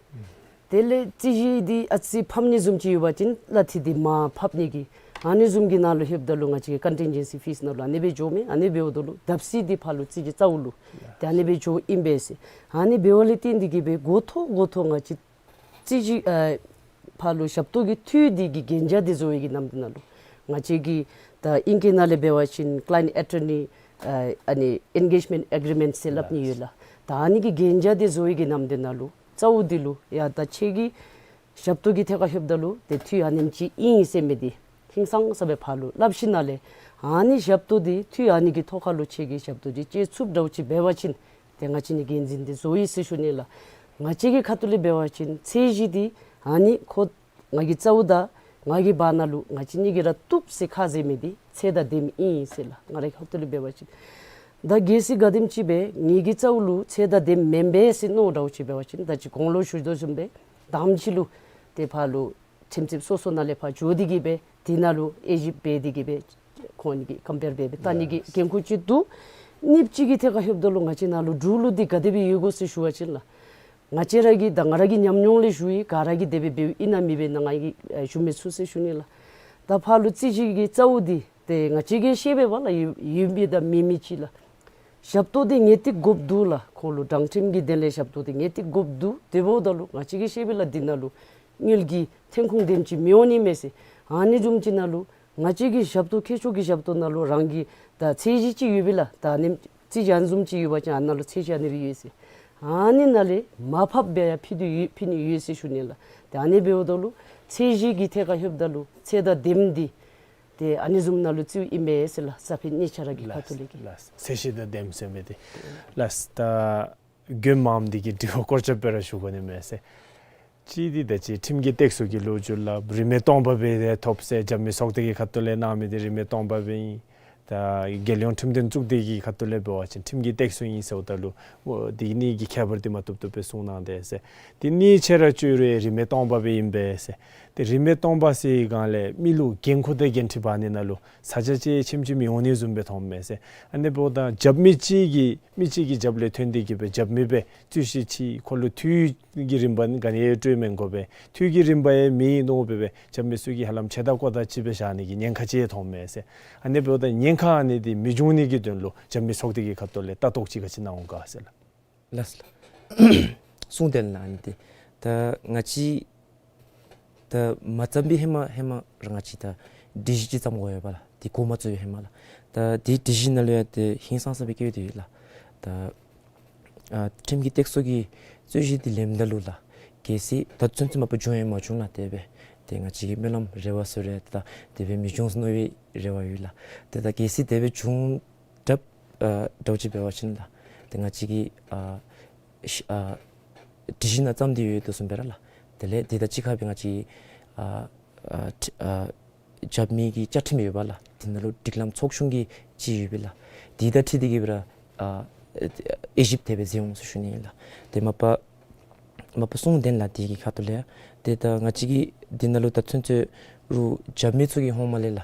དེ་ལས་རྩོད་གཞི་འདི་ཨ་ཙི་ཕམ་ནི་བཟུམ་ཅིག་ཡོད་པ་ཅིན་གླ་འཐུས་འདི་མར་ཕབ་ནི་གི་ཨ་ནི་བཟུམ་གྱི་ནང་ལུ་ལྷོདཔ་ད་ལུ་ང་བཅས་ཀྱི་contingency fees ནང་ལུ་ཨ་ནི་སྦེ་འགྱོཝ་མས། ཨ་ནི་འབདཝ་ད་ལུ་བརྡབ་གསིག་འདི་ཕར་ལུ་རྩོད་གཞི་རྩ་བོ་ལུ་ཏེ་ཨ་ནི་སྦེ་འགྱོཝ་ཨིན་པས་ཟེར། ཨ་ནི་འབདཝ་ལས་བརྟེན་ཏེ་གིས་སྦེ་འགོ་ཐོག་འགོ་ཐོག་ང་བཅས་རྩོད་གཞི་ཨ་ཕར་ལུ་ཞབས་ཏོག་གི་འཐུས་འདི་གི་གན་རྒྱ་འདི་བཟོ་བའི་གི་ནམ་དུས་ནང་ལུ་ང་བཅས་ཀྱི་ད་ཨིང་སྐད་ནང་ལས་འབད་བ་ཅིན་client attorney ཨ་ཨ་ནི་engagement agreement ཟེར་སླབ་ནི་ཡོད་ལགས། ད་ཨ་ནི་གི་གན་རྒྱ་འདི་བཟོ་བའི་གི་ནམ་དུས་ནང་ལུ་རྩ་བོ་འདི་ལུ་ཡ་ད་ཁྱེད་ཀྱི་ཞབས་ཏོག་གི་ཐད་ཁར་ལྷོདཔ་ད་ལུ་ཏེ་འཐུས་ཨ་ནེམ་ཅིག་ཨིན་ཟེར་མི་འདི་ཧིང་སངས་ས་སྦེ་ཕར་ལུ་སླབ་ཞིནམ་ལས་ཨ་ནི་ཞབས་ཏོག་འདི་འཐུས་ཨ་ནི་གི་ཐོག་ཁར་ལུ་ཁྱེད་ཀྱི་ཞབས་ཏོག་འདི་སྤྱོད་ཚུགསཔ་འདྲཝ་ཅིག་འབད་བ་ཅིན་ཏེ་ང་བཅས་ནི་འགན་འཛིན་འདི་བཟོ་ཡི་ཟེར་ཞུ་ནི་ལགས། ང་བཅས་ཀྱི་ཁ་ཐུག་ལས་འབད་བ་ཅིན་ཚད་གཞི་འདི་ཨ་ནི་ཁོ་ང་གིས་རྩ་བོ་དང་ང་གི་བར་ན་ལུ་ང་བཅས་གཉིས་ཀྱིས་ར་བཏུབ་ཟེར་ཁ་བཟེད་མི་འདི་ཚད་དང་ལྡནམ་ཨིན་ཟེར་ལགས། ང་རའི་ཁ་ཐུག་ལས་འབད་བ་ཅིན་ད་གལ་སྲིད་ག་དེམ་ཅིག་སྦེ་ངེ་གི་རྩ་བོ་ལུ་ཚད་དང་ལྡནམ་མེན་པས་ཟེར་མནོ་འདྲཝ་ཅིག་འབད་བ་ཅིན་ད་ཅི་གོང་ལུ་ཞུ་དོ་བཟུམ་སྦེ་དང་པ་ཅིག་ལུ་ཏེ་ཕར་ལུ་ཁྲིམས་རྩོདཔ་སོ་སོ་ནང་ལས་ཕར་འགྱོ་སྟེ་གིས་སྦེ་དེ་ནང་ལུ་དབྱེ་ཞིབ་འབད་དེ་གིས་སྦེ་ཁོང་གཉིས་ཀྱི་compare འབད་སྦེ་བལྟ་ནི་གི་འགན་ཁུར་ཅིག་འདུག། གཉིས་པ་ཅིག་གི་ཐད་ཁར་ལྷོདཔ་ད་ལུ་ང་བཅས་ནང་ལུ་འབྲུག་ལུགས་འདི་ག་དེ་སྦེ་ཡོད་གོ་ཟེར་ཞུ་བ་ཅིན་ལགས། ང་བཅས་ར་གི་ད་ང་ར་གི་ཉམས་མྱོང་ལས་ཞུ་ཡི། ག་ར་གིས་དེ་སྦེ་འབདཝ་ཨིན་ན་མེན་པས་ན་ང་གིས་ཨེ་ཞུ་མི་ཚུགས་ཟེར་ཞུ་ནི་ལགས། ད་ཕར་ལུ་རྩོད་གཞི་གི་རྩ་བོ་འདི་ཏེ་ང་བཅས་ཀྱིས་ཤེས་པས་པ་ལགས། ཡོད་ཡོད་མི་དང་མེད་མི་ཅིག་ལགས། ཞབས་ཏོག་འདི་ངེས་ཏིག་དགོཔ་འདུག་ལགས། ཁོང་ལུ་དྲང་ཁྲིམས་ཀྱི་དོན་ལས་ཞབས་ཏོག་འདི་ངེས་ཏིག་དགོཔ་འདུག། དེ་འབདཝ་ད་ལུ་ང་བཅས་ཀྱིས་ཤེས་པས་ལགས། འདི་ནང་ལུ་དངུལ་གྱི་ཐོན་ཁུངས་དེམ་ཅིག་མི་འོང་ནི་མས་ཟེར། ཨ་ནི་བཟུམ་ཅིག་ནང་ལུ་ང་བཅས་ཀྱི་ཞབས་ཏོག་མཁས་མཆོག་གི་ཞབས་ཏོག་ནང་ལུ་རང་གི་ད་ཚད་གཞི་ཅིག་ཡོད་པས་ལགས། ད་ཨ་ནི་རྩོད་གཞི་ཨ་ནི་བཟུམ་ཅིག་ཡོད་པ་ཅིན་ཨ་ནཱ་ལུ་ཚད་གཞི་ཨ་ནི་སྦེ་ཡོད་ཟེར། ཨ་ནི་ནང་ལས་མར་ཕབ་སྦེ་ཡང་ཕུལ་དོ་ཡོད་ཕུལ་ནི་ཡོད་ཟེར་ཞུ་ནི་ལགས། ཏེ་ཨ་ནི་འབདཝ་ད་ལུ་ཚད་གཞི་གི་ཐད་ཁར་ལྷོདཔ་ད་ལུ་ཚད་དང་ལྡནམ་འདི་ཏེ་ཨ་ནི་བཟུམ་ནང་ལུ་རྩིཝ་ཨིན་པས་ཟེར་ལགས། ས་ཕི་གཉིས་ཆ་ར་གི་ཁ་ལགས་ཐུག་ལས་ཀྱི། ལགས། ཚད་གཞི་དང་ལྡནམ་ཟེར་མི་འདི། ལགས། ད་དགོནམ་འདི་གི་དྲི་བ་སྐོར་རྐྱབ་སྦེ་ར་ཞུ་དགོ་ནི་མས་ཟེར། གཅིག་འདི་ད་ཅི་ཁྲིམས་ཀྱི་སྟེགས་གསོ་གི་ལོ་རྒྱུས་ལགས། རིན་མེད་སྟོང་པ་སྦེ་ཐོབ་ཟེར་རྒྱབ་མི་ཚོགས་སྡེ་གི་ཁ་ཐུག་ལས་གནང་མི་འདི་རིན་མེད་སྟོང་པ་སྦེ་ཨིན། ད་རྒྱལ་ཡོངས་ཁྲིམས་དོན་གཙུག་སྡེ་གི་ཁ་ཐུག་ལས་འབད་བ་ཅིན་ཁྲིམས་ཀྱི་སྟེགས་གསོ་ཨིན་ཟེརཝ་ད་ལུ་འོ་འདི་གཉིས་ཀྱི་ཁྱད་པར་འདི་མ་བཏུབ་བཏུབ་སྦེ་གསུང་གནང་དེས་ཟེར། འདི་གཉིས་ཆ་ར་བཅོས་རུང་རིན་མེད་སྟོང་པ་སྦེ་ཨིན་པས་ཟེར། ཏེ་རིན་མེད་སྟོང་པ་ཟེར་བའི་སྒང་ལས་མི་ལུ་འགན་ཁུར་དང་འགན་འཁྲི་འབག་ནི་ནང་ལུ་ས་ཆ་ཅིག་ཆེམ་ཅིག་མི་འོང་ནི་བཟུམ་སྦེ་མཐོངམ་མས་ཟེར། ཨ་ནི་འབདཝ་ད་རྒྱབ་མི་གཅིག་གིས་མི་གཅིག་གི་རྒྱབ་ལས་ཐོན་ཏེ་གིས་སྦེ་རྒྱབ་མི་སྦེ་རྩོད་གཞི་ཅིག་ཁོ་ལུ་འཐུས་ཀྱི་རིམ་པ་ག་ནི་ཡང་སྤྲོད་མི་དགོ་པས། འཐུས་ཀྱི་རིམ་པ་ཡང་མེད་མནོ་སྦེ་སྦེ་རྒྱབ་མི་ཚུ་གིས་ཧ་ལམ་ཆེ་ད་ཀོ་ད་ཅིག་སྦེ་བཞག་ནི་གི་ཉེན་ཁ་ཅིག་མཐོངམ་མས་ཟེར། ཨ་ནི་འབདཝ་ད་ཉེན་ཁ་ཨ་ནི་འདི་མི་འབྱུང་ནི་གི་དོན་ལུ་རྒྱབ་མི་ཚོགས་སྡེ་གི་ཁ་ཐུག་ལས་ལྟ་རྟོག་ཅིག་ག་ཅི་གནང་འོང་ག་ཟེར་ལགས། ལགས་སོ་ལགས། གསུང་དོན་ལགས་ཨ་ནི་འདི་ད་ང་བཅས་ད་མ་བརྩམས་པའི་ཧེ་མ་ཧེ་མ་ར་ང་བཅས་ད་སྒྲིག་གཞི་ཅིག་བརྩམ་དགོ་ཡོད་པ་ལགས། འདི་འགོ་མ་བཙུགས་པའི་ཧེ་མ་ལགས། ད་འདི་སྒྲིག་གཞི་ནང་ལུ་ཡང་ཏེ་ཧིང་སངས་ས་སྦེ་བཀོད་དེ་ཡོད་ལགས། ད་ཨ་ཁྲིམས་ཀྱི་སྟེགས་གསོ་གི་རྩོད་གཞི་འདི་ལེནམ་ད་ལུ་ལགས། གལ་སྲིད་ད་ཚུན་ཚོད་མ་པ་བྱུང་ཡང་མ་བྱུང་ལགས། དེ་སྦེ་ཏེ་ང་བཅས་ཀྱི་སྨོན་ལམ་རེ་བ་ཟེར་རུང་ད་དེ་སྦེ་མི་འབྱུང་ཟེར་མནོ་བའི་རེ་བ་ཡོད་ལགས། ཏེ་ད་གལ་སྲིད་དེ་སྦེ་བྱུང་དྲགས་ཨ་འདྲཝ་ཅིག་འབད་བ་ཅིན་ལགས། ཏེ་ང་བཅས་ཀྱིས་ཨ་ཤ་ཨ་སྒྲིག་གཞི་ནང་བརྩམས་ཏེ་ཡོད་དོ་བཟུམ་སྦེ་ར་ལགས། དེ་ལས་འདི་དང་གཅིག་ཁར་སྦེ་ང་བཅས་ཨ་ཨ་ཁྲི་ཨ་རྒྱབ་མི་གི་བཅའ་ཁྲིམས་ཡོད་པ་ལགས། དེ་ནང་ལུ་སྒྲིག་ལམ་ཚོགས་ཆུང་གི་ཅིག་ཡོད་པས་ལགས། དེ་དང་འཁྲིལ་ཏེ་གིས་སྦེ་ར་ཨ་དབྱེ་ཞིབ་དེ་སྦེ་མཛད་འོང་ཟེར་ཞུ་ནི་ཨིན་ལགས། ཏེ་མ་པ་མ་པ་གསུང་དོན་ལགས་འདི་གི་ཁ་ཐུག་ལས་ཏེ་ད་ང་བཅས་ཀྱི་འདི་ནང་ལུ་ད་ཚུན་ཚོད་རུང་རྒྱབ་མི་ཚུ་གིས་ཧོངས་མ་ལས་ལགས།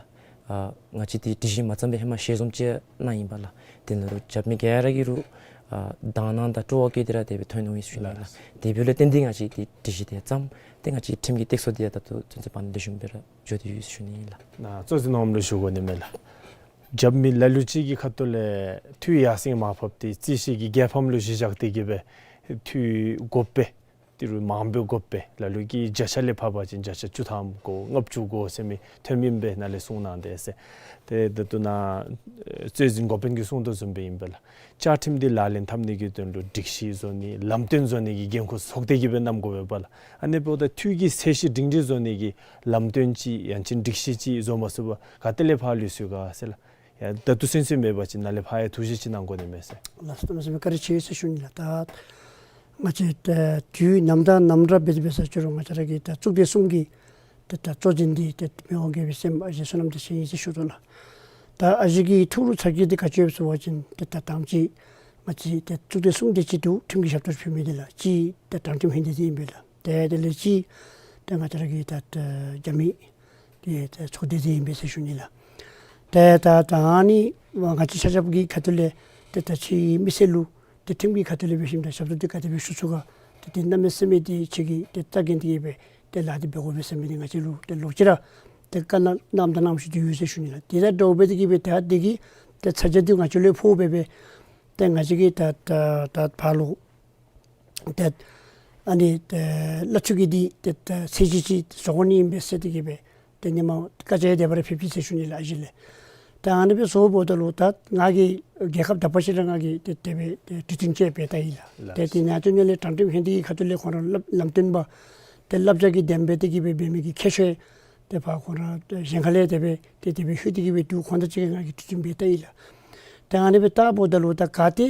ཨ་ང་བཅས་འདི་སྒྲིག་གཞི་མ་བརྩམས་པའི་ཧེ་མ་ཞལ་འཛོམས་ཅིག་གནང་ཡི་པ་ལགས། དེ་ནང་ལུ་རྒྱབ་མི་ག་ར་གིས་རུང་ཨ་དང་ནང་དང་སྤྲོ་བ་བསྐྱེད་དེ་ར་དེ་སྦེ་ཐོན་འོང་ཡི་ཟེར་ཞུ་ནི་ཨིན་ལགས། དེ་འབདཝ་ལས་བརྟེན་ཏེ་ང་བཅས་འདི་སྒྲིག་གཞི་དེ་བརྩམས་ཏེ་ང་བཅས་ཁྲིམས་ཀྱི་སྟེགས་གསོ་འདི་ཡང་ད་ལྟོ་ཚུན་ཚོད་བར་ན་ལེགས་ཤོམ་སྦེ་ར་འགྱོ་སྟེ་ཡོད་ཟེར་ཞུ་ནི་ཨིན་ལགས། ནཱ་གཙོ་འཛིན་འོགམ་ལུ་ཞུ་དགོ་ནི་མས་ལགས། རྒྱབ་མི་ལ་ལུ་ཅིག་གི་ཁ་ཐུག་ལས་འཐུས་ཡར་སེང་མར་ཕབ་སྟེ་རྩོད་གཞི་གི་རྒྱལ་ཕམ་ལུ་གཞི་བཞག་སྟེ་གིས་སྦེ་འཐུས་དགོ་པས། ཏི་རུ་མང་པོ་དགོ་པས། ལ་ལུ་གིས་བརྒྱ་ཆ་ལས་ཕབ་པ་ཅིན་བརྒྱ་ཆ་བཅུ་ཐམ་དགོ་ལྔ་བཅུ་དགོ་ཟེར་མི་ཐོནམ་ཨིན་པས་ནཱ་ལས་གསུང་གནང་དེས་ཟེར། ཏེ་ད་ལྟོ་ནཱ་གཙོ་འཛིན་འགོ་དཔོན་གྱིས་གསུང་དོ་བཟུམ་སྦེ་ཨིན་པས་ལགས། བཅའ་ཁྲིམས་འདི་ལག་ལེན་འཐབ་ནི་གི་དོན་ལུ་སྒྲིག་གཞི་བཟོ་ནི་ལམ་སྟོན་བཟོ་ནི་གི་འགན་ཁུར་ཚོགས་སྡེ་གིས་སྦེ་གནང་དགོ་པས་པ་ལགས། ཨ་ནི་འབདཝ་ད་འཐུས་ཀྱི་ཚད་གཞི་སྒྲིང་སྒྲིང་བཟོ་ནི་གི་ལམ་སྟོན་ཅིག་ཡང་ཅིན་སྒྲིག་གཞི་ཅིག་བཟོ་མ་ཚུགས་པར་ག་ཏེ་ལས་ཕར་ལུས་སོང་ག་ཟེར་ལགས། ཡ་ད་ལྟོ་ཚུན་ཚོད་མེད་པ་ཅིན་ནཱ་ལས་ཕར་ཡང་ཐུགས་བཞེད་ཅིག་གནང་དགོ་ནི་མས་ཟེར། ལགས་སོ། གནམ་མེད་ས་མེད་བཀའ་དྲིན་ཆེ་ཟེར་ཞུ་ནི་ལགས། ད་ང་བཅས་ད་དུས་ནམ་དང་ནམ་ར་འབད་དེ་འབད་ས་ཅིག་རུང་ང་བཅས་ར་གི་ད་གཙུག་སྡེ་གསུམ་གྱི་ཏེ་ད་གཙོ་འཛིན་འདི་ཏེ་མི་དབང་རྒྱལ་པོའི་སྲས་མོ་ཨ་ཞེ་བསོད་ནམས་བདེ་ཆེན་ཨིན་ཟེར་ཞུ་དོ་ལགས། ད་ཨ་ཞེ་གི་ཐུགས་ལུ་ཚ་གྱང་འདི་ག་ཅི་ཡོདཔ་ཟེར་བ་ཅིན་ཏེ་ད་དང་པ་ཅིག་ ང་བཅས་ཏེ་གཙུག་སྡེ་གསུམ་དེ་ཅིག་འདུག། ཁྲིམས་ཀྱི་ཞབས་ཏོག་ཕུལ་མི་དེ་ལགས། གཅིག་ཏེ་དྲང་ཁྲིམས་ཧིན་སྡེ་དེ་ཨིན་པས་ལགས། ཏེ་དེ་ལས་གཅིག་ཏེ་ང་བཅས་ར་གི་ད་ད་རྒྱབ་མི་གི་ཏེ་ཚོགས་སྡེ་དེ་ཨིན་པས་ཟེར་ཞུ་ནི་ལགས། ཏེ་ད་ད་ཨ་ནི་ང་བཅས་ཆ་ཁྱབ་ཀྱི་ཁ་ཐུག་ལས་ཏེ་ད་ཁྱེད་མི་སེར་ལུ་ཏེ་ཁྲིམས་ཀྱི་ཁ་ཐུག་ལས་འབད་ཞིནམ་ད་ཞབས་ཏོག་དེ་ག་དེ་སྦེ་ཞུ་ཚུགས་ག། ཏེ་དེ་གནམ་མེད་ས་མེད་དེ་ཁྱེད་ཀྱིས་ཏེ་ལྟ་གིན་དེ་གིས་སྦེ་ཏེ་ལཱ་དེ་འབད་དགོ་པས་ཟེར་མི་དེ་ང་བཅས་ལུ་ཏེ་ལོག་ཅི་ར་ཏེ་བཀའ་གནང་གནངམ་དང་གནང་བཞིན་དུ་ཡོད་ཟེར་ཞུ་ནི་ལགས། དེ་དང་འདྲཝ་སྦེ་དེ་གིས་སྦེ་ད་དེ་གི་ཏེ་ཚ་གྱང་དེ་ང་བཅས་ལུ་ཕོག་སྦེ་སྦེ་ཏེ་ང་བཅས་ཀྱིས་ད་ད་ད་ཕར་ལུ་ཏེ་ཨ་ནི་ཏེ་གླ་འཐུས་ཀྱི་འདི་ཏེ་ཏེ་ཚད་གཞི་ཅིག་བཟོ་དགོ་ནི་ཨིན་པས་ཟེར་དེ་གིས་སྦེ་ཏེ་ཧེ་མ་བཀའ་རྒྱ་ཡང་དེ་སྦེ་ར་ཕེབས་ཅི་ཟེར་ཞུ་ནི་ལགས་ཨ་ཞི་ལས། ད་ཨ་ནི་སྦེ་བཟོཝ་ད་ལུ་ད་ང་གིས་རྒྱལ་ཁབ་དག་པ་ཅིག་ར་ང་གིས་ཏེ་དེ་སྦེ་ཏེ་གྲོས་བསྟུན་ཅིག་འབད་ད་ཡི་ལགས། ལགས། ཏེ་དེ་ནང་དོན་ལས་དྲང་ཁྲིམས་ཧིན་སྡེ་གི་ཁ་ཐུག་ལས་ཁོང་ར་ལམ་ལམ་སྟོན་པ་ཏེ་བསླབ་བྱ་གི་དེ་སྦེ་དེ་གིས་སྦེ་འབད་མི་གི་ཁྱད་ཆོས་ཏེ་ཕར་ཁོང་ར་ཏེ་གཞན་ཁ་ལས་དེ་སྦེ་ཏེ་དེ་སྦེ་ལྷོད་དེ་གིས་སྦེ་འདུག། ཁོང་དང་གཅིག་ཁར་ང་གིས་གྲོས་བསྟུན་འབད་ད་ཡི་ལགས། ཏེ་ཨ་ནི་སྦེ་བལྟཝ་ད་ལུ་ད་ག་ཏེ་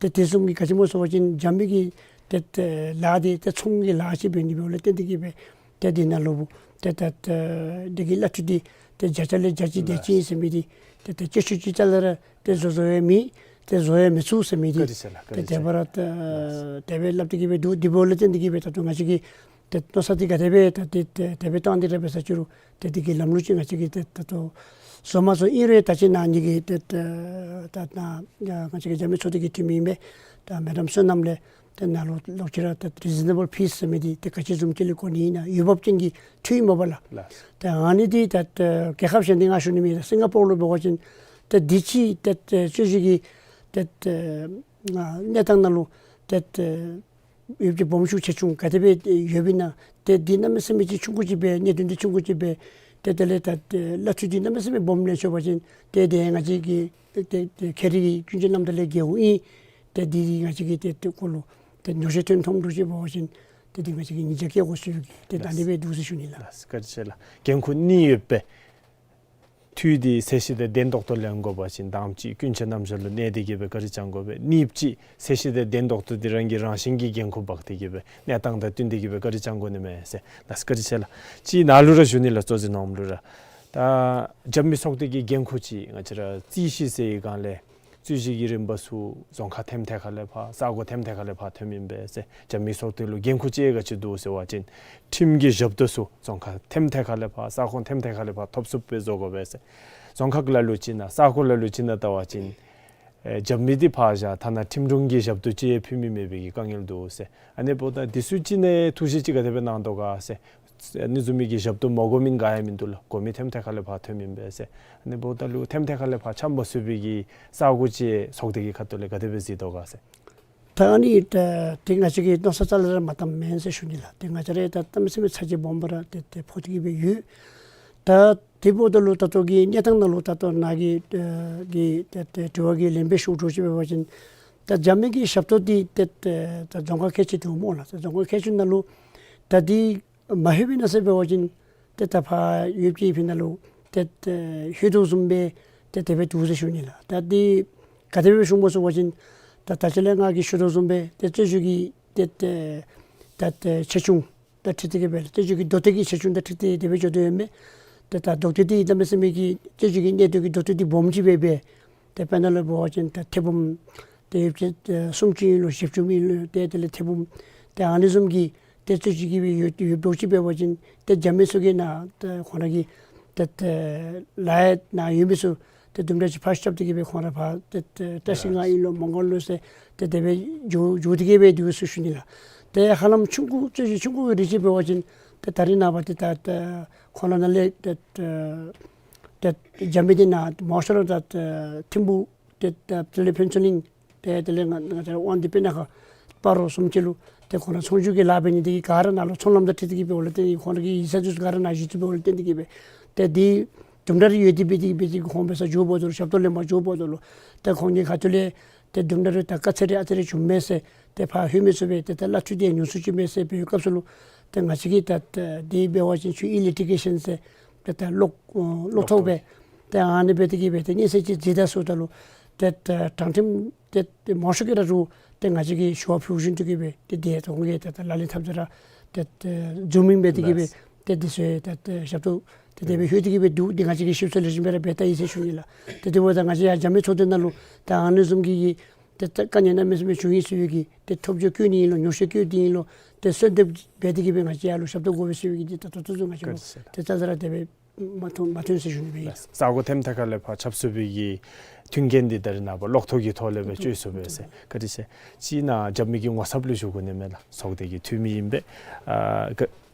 ཏེ་དེ་བཟུམ་གྱི་ག་ཅི་སྨོ་ཟེར་བ་ཅིན་རྒྱབ་མི་གི་ཏེ་ཏེ་ལཱ་དེ་ཏེ་ཚོང་གི་ལཱ་ཅིག་འབད་ནི་འབདཝ་ལས་བརྟེན་དེ་གིས་སྦེ་ཏེ་དེ་ནང་ལུ་ཏེ་ད་ཏེ་དེ་གི་གླ་འཐུས་དེ་ཏེ་བརྒྱ་ཆ་ལས་བརྒྱ་ཅིག་དེ་ཅིག་ཨིན་ཟེར་མི་དེ་ཏེ་ཏེ་སྤྱོད་ཆས་ཅིག་རྩ་ལས་ར་ཏེ་བཟོ་བཟོ་ཡང་མེད། ཏེ་བཟོ་ཡང་མི་ཚུགས་ཟེར་མི་དེ་བཀའ་དྲིན་ཆེ་ལགས། བཀའ་ཏེ་དྲིན་དེ་ཆེ། སྦེ་ར་ཏེ་དེ་སྦེ་སླབ་སྟེ་གིས་སྦེ་འདུག། དེ་འབདཝ་ལས་བརྟེན་དེ་གིས་སྦེ་ད་ལྟོ་ང་བཅས་ཀྱིས་ཏེ་མནོ་བསམ་དེ་ག་དེ་སྦེ་ད་ཏེ་ཏེ་དེ་སྦེ་བཏང་སྟེ་ར་འབད་ས་ཅི་རུང་ཏེ་དེ་གི་ལམ་ལུགས་ཅིག་ང་བཅས་ཀྱིས་ཏེ་ད་ལྟོ་བཟོ་མ་བཟོ་ཨིན་རུང་ད་ཅི་ནཱ་ངེ་གི་ཏེ་ཏེ་ད་ནཱ་ང་བཅས་ཀྱི་རྒྱབ་མི་ཚོགས་སྡེ་གི་འཐུས་མི་ཨིན་པས། ད་མེ་ཌམ་བསོད་ནམས་ལས་ཏེ་ནཱ་ལུ་ལོག་ཅི་ར་ཏེ་རི་ཛི་ནེ་བཱལ་ཕིས་ཟེར་མི་དེ་ཏེ་ག་ཅི་བཟུམ་ཅིག་ལས་གོ་ནི་ཨིན་ན་འོས་འབབ་ཅན་གྱི་འཐུས་ཨིན་མས་པ་ལགས། ལགས། ཏེ་ཨ་ནི་དེ་ད་ཏེ་རྒྱལ་ཁབ་གཞན་དེ་ང་ཞུ་ནི་མེད། ད་སིང་ག་པོར་ལུ་འབད་བ་ཅིན་ཏེ་དེ་ཅིག་ཏེ་ཏེ་སྤྱོད་བཞི་གི་ཏེ་ཏེ་གནས་སྟངས་ནང་ལུ་ཏེ་ཏེ་འོས་འབབ་ཅིག་སྦོམ་ཆུང་ཆེ་ཆུང་ག་དེ་སྦེ་ཡོདཔ་ཨིན་ན། ཏེ་དེ་གནམ་མེད་ས་མེད་ཅིག་ཆུང་ཀུ་ཅིག་སྦེ་གནད་དོན་དེ་ཆུང་ཀུ་ཅིག་སྦེ་ཏེ་དེ་ལས་ད་ཏེ་གླ་འཐུས་དེ་གནམ་མེད་ས་མེད་སྦོམ་ལེན་ཆོག་པ་ཅིན་ཏེ་དེ་ང་བཅས་ཀྱི་ཏེ་ཏེ་ཁེ་རི་གི་ཀུན་སྤྱོད་རྣམ་དག་ལས་འགལཝ་ཨིན། ཏེ་དེ་ང་བཅས་ཀྱི་ཏེ་ཏེ་ཁོ་ལུ་ཏེ་ཉོགས་བཤད་ཐོན་ཐོནམ་འདྲཝ་ཅིག་འབད་བ་ཅིན་ཏེ་དེ་ང་བཅས་ཀྱིས་ཉེས་བྱ་བཀལ་དགོ་ཟེར་ཏེ་ད་ཨ་ནི་སྦེ་འདུག་ཟེར་ཞུ་ནི་ལགས། ལགས་སོ། བཀའ་དྲིན་ཆེ་ལགས། འགན་ཁུར་གཉིས་ཡོད་པའི་འཐུས་དེ་ཚད་གཞི་དང་ལྡན་ཏོག་ཏོ་ལེན་དགོ་པ་ཅིན་དང་པ་ཅིག་ཀུན་སྤྱོད་རྣམ་གཞག་ལུ་གནས་ཏེ་གིས་སྦེ་བཀའ་དྲིན་བསྐྱང་དགོ་པས། གཉིས་པ་ཅིག་ཚད་གཞི་དང་ལྡན་ཏོག་ཏོ་དེ་རང་གི་རང་བཞིན་གྱི་འགན་ཁུར་འབག་སྟེ་གིས་སྦེ་གནས་སྟངས་དང་བསྟུན་ཏེ་གིས་སྦེ་བཀའ་དྲིན་བསྐྱང་དགོ་ནི་མས་ཟེར། ལགས་སོ། བཀའ་དྲིན་ཆེ་ལགས། ཅིག་ནཱ་ལུ་ར་ཞུ་ནི་ལགས། གཙོ་འཛིན་ནོར་བུ་ལུ་ར། ད་རྒྱབ་མི་ཚོགས་སྡེ་གི་འགན་ཁུར་ཅིག་ང་བཅས་ར་རྩོད་གཞི་ཟེར་བའི་སྒང་ལས་རྩོད་གཞི་གི་རིམ་པ་ཚུ་རྫོང་ཁག་ཐེམ་ཐེ་ཁ་ལས་ཕར་ས་གོ་ཐེམ་ཐེ་ཁ་ལས་ཕར་ཐོནམ་ཨིན་པས་ཟེར། རྒྱབ་མི་ཚོགས་སྡེ་ལུ་འགན་ཁུར་ཅིག་ག་ཅི་འདུག་ཟེར་བ་ཅིན་ཁྲིམས་ཀྱི་ཞབས་ཏོག་ཚུ་རྫོང་ཁག་ཐེམ་ཐེ་ཁ་ལས་ཕར་ས་ཁོངས་ཐེམ་ཐེ་ཁ་ལས་ཕར་ཐོབ་ཚུགསཔ་སྦེ་བཟོ་དགོ་པས་ཟེར། རྫོང་ཁག་ལ་ལུ་ཅིག་ནང་ས་གོ་ལ་ལུ་ཅིག་ནང་བལྟ་བ་ཅིན་ཨེ་རྒྱབ་མི་འདི་ཕར་བཞག་ཐ་ན་ཁྲིམས་དྲུང་གི་ཞབས་ཏོག་ཅིག་ཕུལ་མི་མེད་པའི་གི་དཀའ་ངལ་འདུག་ཟེར། ཨ་ནི་འབདཝ་ད་འདི་ཚུ་ཅིག་ནང་ཐུགས་བཞེད་ཅིག་ག་དེ་སྦེ་གནང་དོ་ག་ཟེར། ཨ་ནི་བཟུམ་མའི་གི་ཞབས་ཏོག་མ་དགོ་མི་ག་ཡང་མིན་འདུག་ལགས། དགོ་མི་ཐེམ་ཐེ་ཁ་ལས་ཕར་ཐོནམ་ཨིན་པས་ཟེར། ཨ་ནི་འབདཝ་ད་ལུ་ཐེམ་ཐེ་ཁ་ལས་ཕར་འཆམ་མ་ཚུགས་པའི་གི་ས་གོ་ཅིག་ཚོགས་སྡེ་གི་ཁ་ཐུག་ལས་ག་དེ་སྦེ་གཟིགས་དོ་ག་ཟེར། ད་ཨ་ནི་ད་ཏེ་ང་བཅས་ཀྱིས་མནོ་བསམ་རྩ་ལས་ར་མ་བཏངམ་མེན་ཟེར་ཞུ་ནི་ལགས། ཏེ་ང་བཅས་ར་ད་གནམ་མེད་ས་མེད་ཚ་གྱང་སྦོམ་སྦེ་ར་ཏེ་ཏེ་ཕོག་སྟེ་གིས་སྦེ་ཡོད། ད་དེ་འབདཝ་ད་ལུ་ད་ལྟོ་གི་གནས་སྟངས་ནང་ལུ་ད་ལྟོ་ནཱ་གི་ཨེ་གི་ཏེ་ཏེ་དྲི་བ་གི་ལན་སྦེ་ཞུཝ་འདྲཝ་ཅིག་འབད་བ་ཅིན་ད་རྒྱབ་མི་གི་ཞབས་ཏོག་འདི་ཏེ་ཏེ་ད་རྫོང་ཁག་ཁལ་གཅིག་འདུག་སྨོ་ལགས། ད་རྫོང་ཁག་ཁལ་གཅིག་ནང་ལུ་ད་འདི་མ་ལྷོད་པའི་ནང་ཟེར་འབད་བ་ཅིན་ཏེ་ད་ཕར་ཡོད་ཀྱི་ཕི་ནང་ལུ་ཏེ་ཏེ་ལྷོད་དོ་བཟུམ་སྦེ་ཏེ་དེ་སྦེ་འདུག་ཟེར་ཞུ་ནི་ལགས། ད་འདི་ག་དེ་སྦེ་ཞུཝ་སྨོ་ཟེར་བ་ཅིན་ད་ད་ཅི་ལས་ང་གིས་ཞུ་དོ་བཟུམ་སྦེ་ཏེ་རྩོད་གཞི་གི་ཏེ་ཏེ་ད་ཏེ་ཆེ་ཆུང་དང་འཁྲིལ་ཏེ་གིས་སྦེ་རྩོད་གཞི་གི་མདོ་སྟོད་ཀྱི་ཆེ་ཆུང་དང་འཁྲིལ་ཏེ་དེ་སྦེ་འགྱོ་དོ་ཡོད་མས། ཏེ་ད་མདོ་སྟོད་འདི་གནམ་མེད་ས་མེད་ཀྱི་རྩོད་གཞི་གི་གནད་དོན་གྱི་མདོ་སྟོད་འདི་སྦོམ་ཅིག་སྦེ་འབད། ཏེ་དཔེར་ན་ལུ་འབད་བ་ཅིན་ཏེ་ཐེར་འབུམ་ཏེ་ཡོད་ཅིག་ཏེ་སུམ་ཅུ་ཨིན་ལོ་བཞི་བཅུ་ཨིན་ལོ་ཏེ་དེ་ལས་ཐེར་འབུམ་ཏེ་ཨ་ནི་བཟུམ་གྱི་ཏེ་རྩོད་གཞི་གི་སྦེ་ཡོད་ཡོདཔ་འདྲཝ་ཅིག་འབད་བ་ཅིན་ཏེ་རྒྱབ་མི་ཚུ་གིས་ནཱ་ཏེ་ཁོང་ར་གི་ཏེ་ཏེ་ལཱ་ཡང་ནཱ་ཡོད་མི་ཚུ་ཏེ་དུམ་གྲ་ཅིག་ཕར་བཤུབ་སྟེ་གིས་སྦེ་ཁོང་ར་ཕར་ཏེ་ཏེ་བཀྲིས་སྒང་ཨིན་ལོ་མོང་སྒར་ལོ་ཟེར་ཏེ་དེ་སྦེ་འགྱོ་འགྱོ་སྟེ་གིས་སྦེ་འདུག་ཟེར་ཞུ་ནི་ལགས། ཏེ་ཧ་ལམ་ཆུང་ཀུ་རྩོད་གཞི་ཆུང་ཀུ་གི་རིགས་ཅིག་འབད་བ་ཅིན་ཏེ་ད་རིས་ནངས་པ་ཏེ་ད་ཏེ་ཁོང་ར་ནང་ལས་ཏེ་ཏེ་ཏེ་རྒྱབ་མི་འདི་ནཱ་མང་ཤོས་ར་ད་ཏེ་ཐིམ་ཕུག་ཏེ་ད་དེ་ལས་ཕུན་ཚོགས་གླིང་ཏེ་དེ་ལས་ང་ང་བཅས་ར་དབང་འདུས་སྤུ་ན་ཁ་སྤ་རོ་བཟུམ་ཅིག་ལུ་ཏེ་ཁོང་ར་ཚོང་བསྒྱུར་གྱི་ལཱ་འབད་ནི་དེ་གིས་ག་ར་ནཱ་ལུ་ཚོང་ལམ་དང་འཁྲིལ་ཏེ་གིས་སྦེ་འོང་ལས་ཏེ་ཁོང་ར་གི་ཡིག་ཚང་ཚུ་ག་ར་ནཱ་གཞི་བཙུགས་འབད་འོང་ལས་ཏེ་འདི་གིས་སྦེ་ཏེ་འདི་དུམ་གྲ་རེ་ཡོད་དེ་འབད་དེ་འབད་དེ་ཁོང་འབད་སར་འགྱོཝ་ད་ལུ་ཞབས་ཏོག་ལེན་པར་འགྱོཝ་ད་ལུ་ཏེ་ཁོང་གི་ཁ་ཐུག་ལས་ཏེ་དུམ་གྲ་རེ་ད་དཀའ་ཚེགས་རེ་ཨ་ཙི་རེ་བྱུངམ་མས་ཟེར་ཏེ་ཕར་ལྷོད་མི་ཚུགས་པས། ཏེ་ད་གླ་འཐུས་དེ་ཉུང་སུ་ཅིག་མས་ཟེར་འབད་བའི་སྐབས་སུ་ལུ་ཏེ་ང་བཅས་ཀྱིས་ད་ད་དེ་འབད་བ་ཅིན་ཁྱོད་ཀྱི་ལི་ཊི་གེ་ཤཱན་ཟེར་ཏེ་ད་གློག་ཨ་གློག་ཐོག་སྦེ་ཏེ་ཨ་ནི་འབད་དེ་གིས་སྦེ་ཏེ་སྙན་སེང་ཅིག་མཛད་ད་ཟེརཝ་ད་ལུ་ཏེ་ད་དྲང་ཁྲིམས་ཏེ་ཏེ་མང་ཤོས་ཀྱིས་ར་རུང་ཏེ་ང་བཅས་ཀྱི་ཞུ་བ་ཕུལ་བཞིན་དུ་གིས་སྦེ་ཏེ་དེ་ད་ཁོང་གིས་ཏེ་ད་ལག་ལེན་འཐབ་སྟེ་ར་ཏེ་ཏེ་འཛོམས་ཨིན་པས། དེ་གིས་སྦེ་ལགས། ཏེ་དེ་ཚུ་ད་ཏེ་ཞབས་ཏོག་ཏེ་དེ་སྦེ་ལྷོད་དེ་གིས་སྦེ་འདུག། འདི་ང་བཅས་ཀྱིས་ཞིབ་འཚོལ་ལེགས་ཤོམ་སྦེ་ར་འབད་ད་ཡི་ཟེར་ཞུ་ནི་ལགས། ཏེ་དེ་འབདཝ་ད་ང་བཅས་ཡང་རྒྱབ་མི་ཚོགས་སྡེ་ནང་ལུ་ད་ཨ་ནི་བཟུམ་གྱི་གི་ ཏེ་ད་དཀའ་ངལ་གནམ་མེད་ས་མེད་བྱུང་ཡི་ཟེར་བའི་གི་ཏེ་ཐོབ་རྒྱ་བཀོད་ནི་ཨིན་ལོ་ཉོ་ཤེས་བཀོད་དེ་ཨིན་ལོ། ཏེ་གསོལ་འདེབས་འབད་དེ་གི་སྦེ་ང་བཅས་ཡར་ལུ་ཞབས་ཏོག་དགོ་པས་ཟེར་བའི་གི་ཏེ་ད་ལྟོ་ཚུན་ཚོད་ང་བཅས་ལུ་ཏེ་ད་ལྟོ་ར་དེ་སྦེ་མ་ཐོན་མ་ཐོན་ཟེར་ཞུ་ནི་སྦེ་ཨིན། ས་གོ་ཐེམ་ཐ་ཁ་ལས་ཕར་ཆབ་སྲིད་པའི་གི་མཐུན་རྐྱེན་འདི་ད་རེས་ནངས་པ་གློག་ཐོག་གི་ཐོག་ལས་སྦེ་སྤྱོད་ཚུགས་པས་ཟེར། བཀའ་དྲིན་ཆེ། ཅིག་ནཱ་རྒྱབ་མི་གི་ངོ་ཚབ་ལུ་ཞུ་དགོ་ནི་མས་ལགས། ཚོགས་སྡེ་གི་འཐུས་མི་ཨིན་པས། ཨ་ག་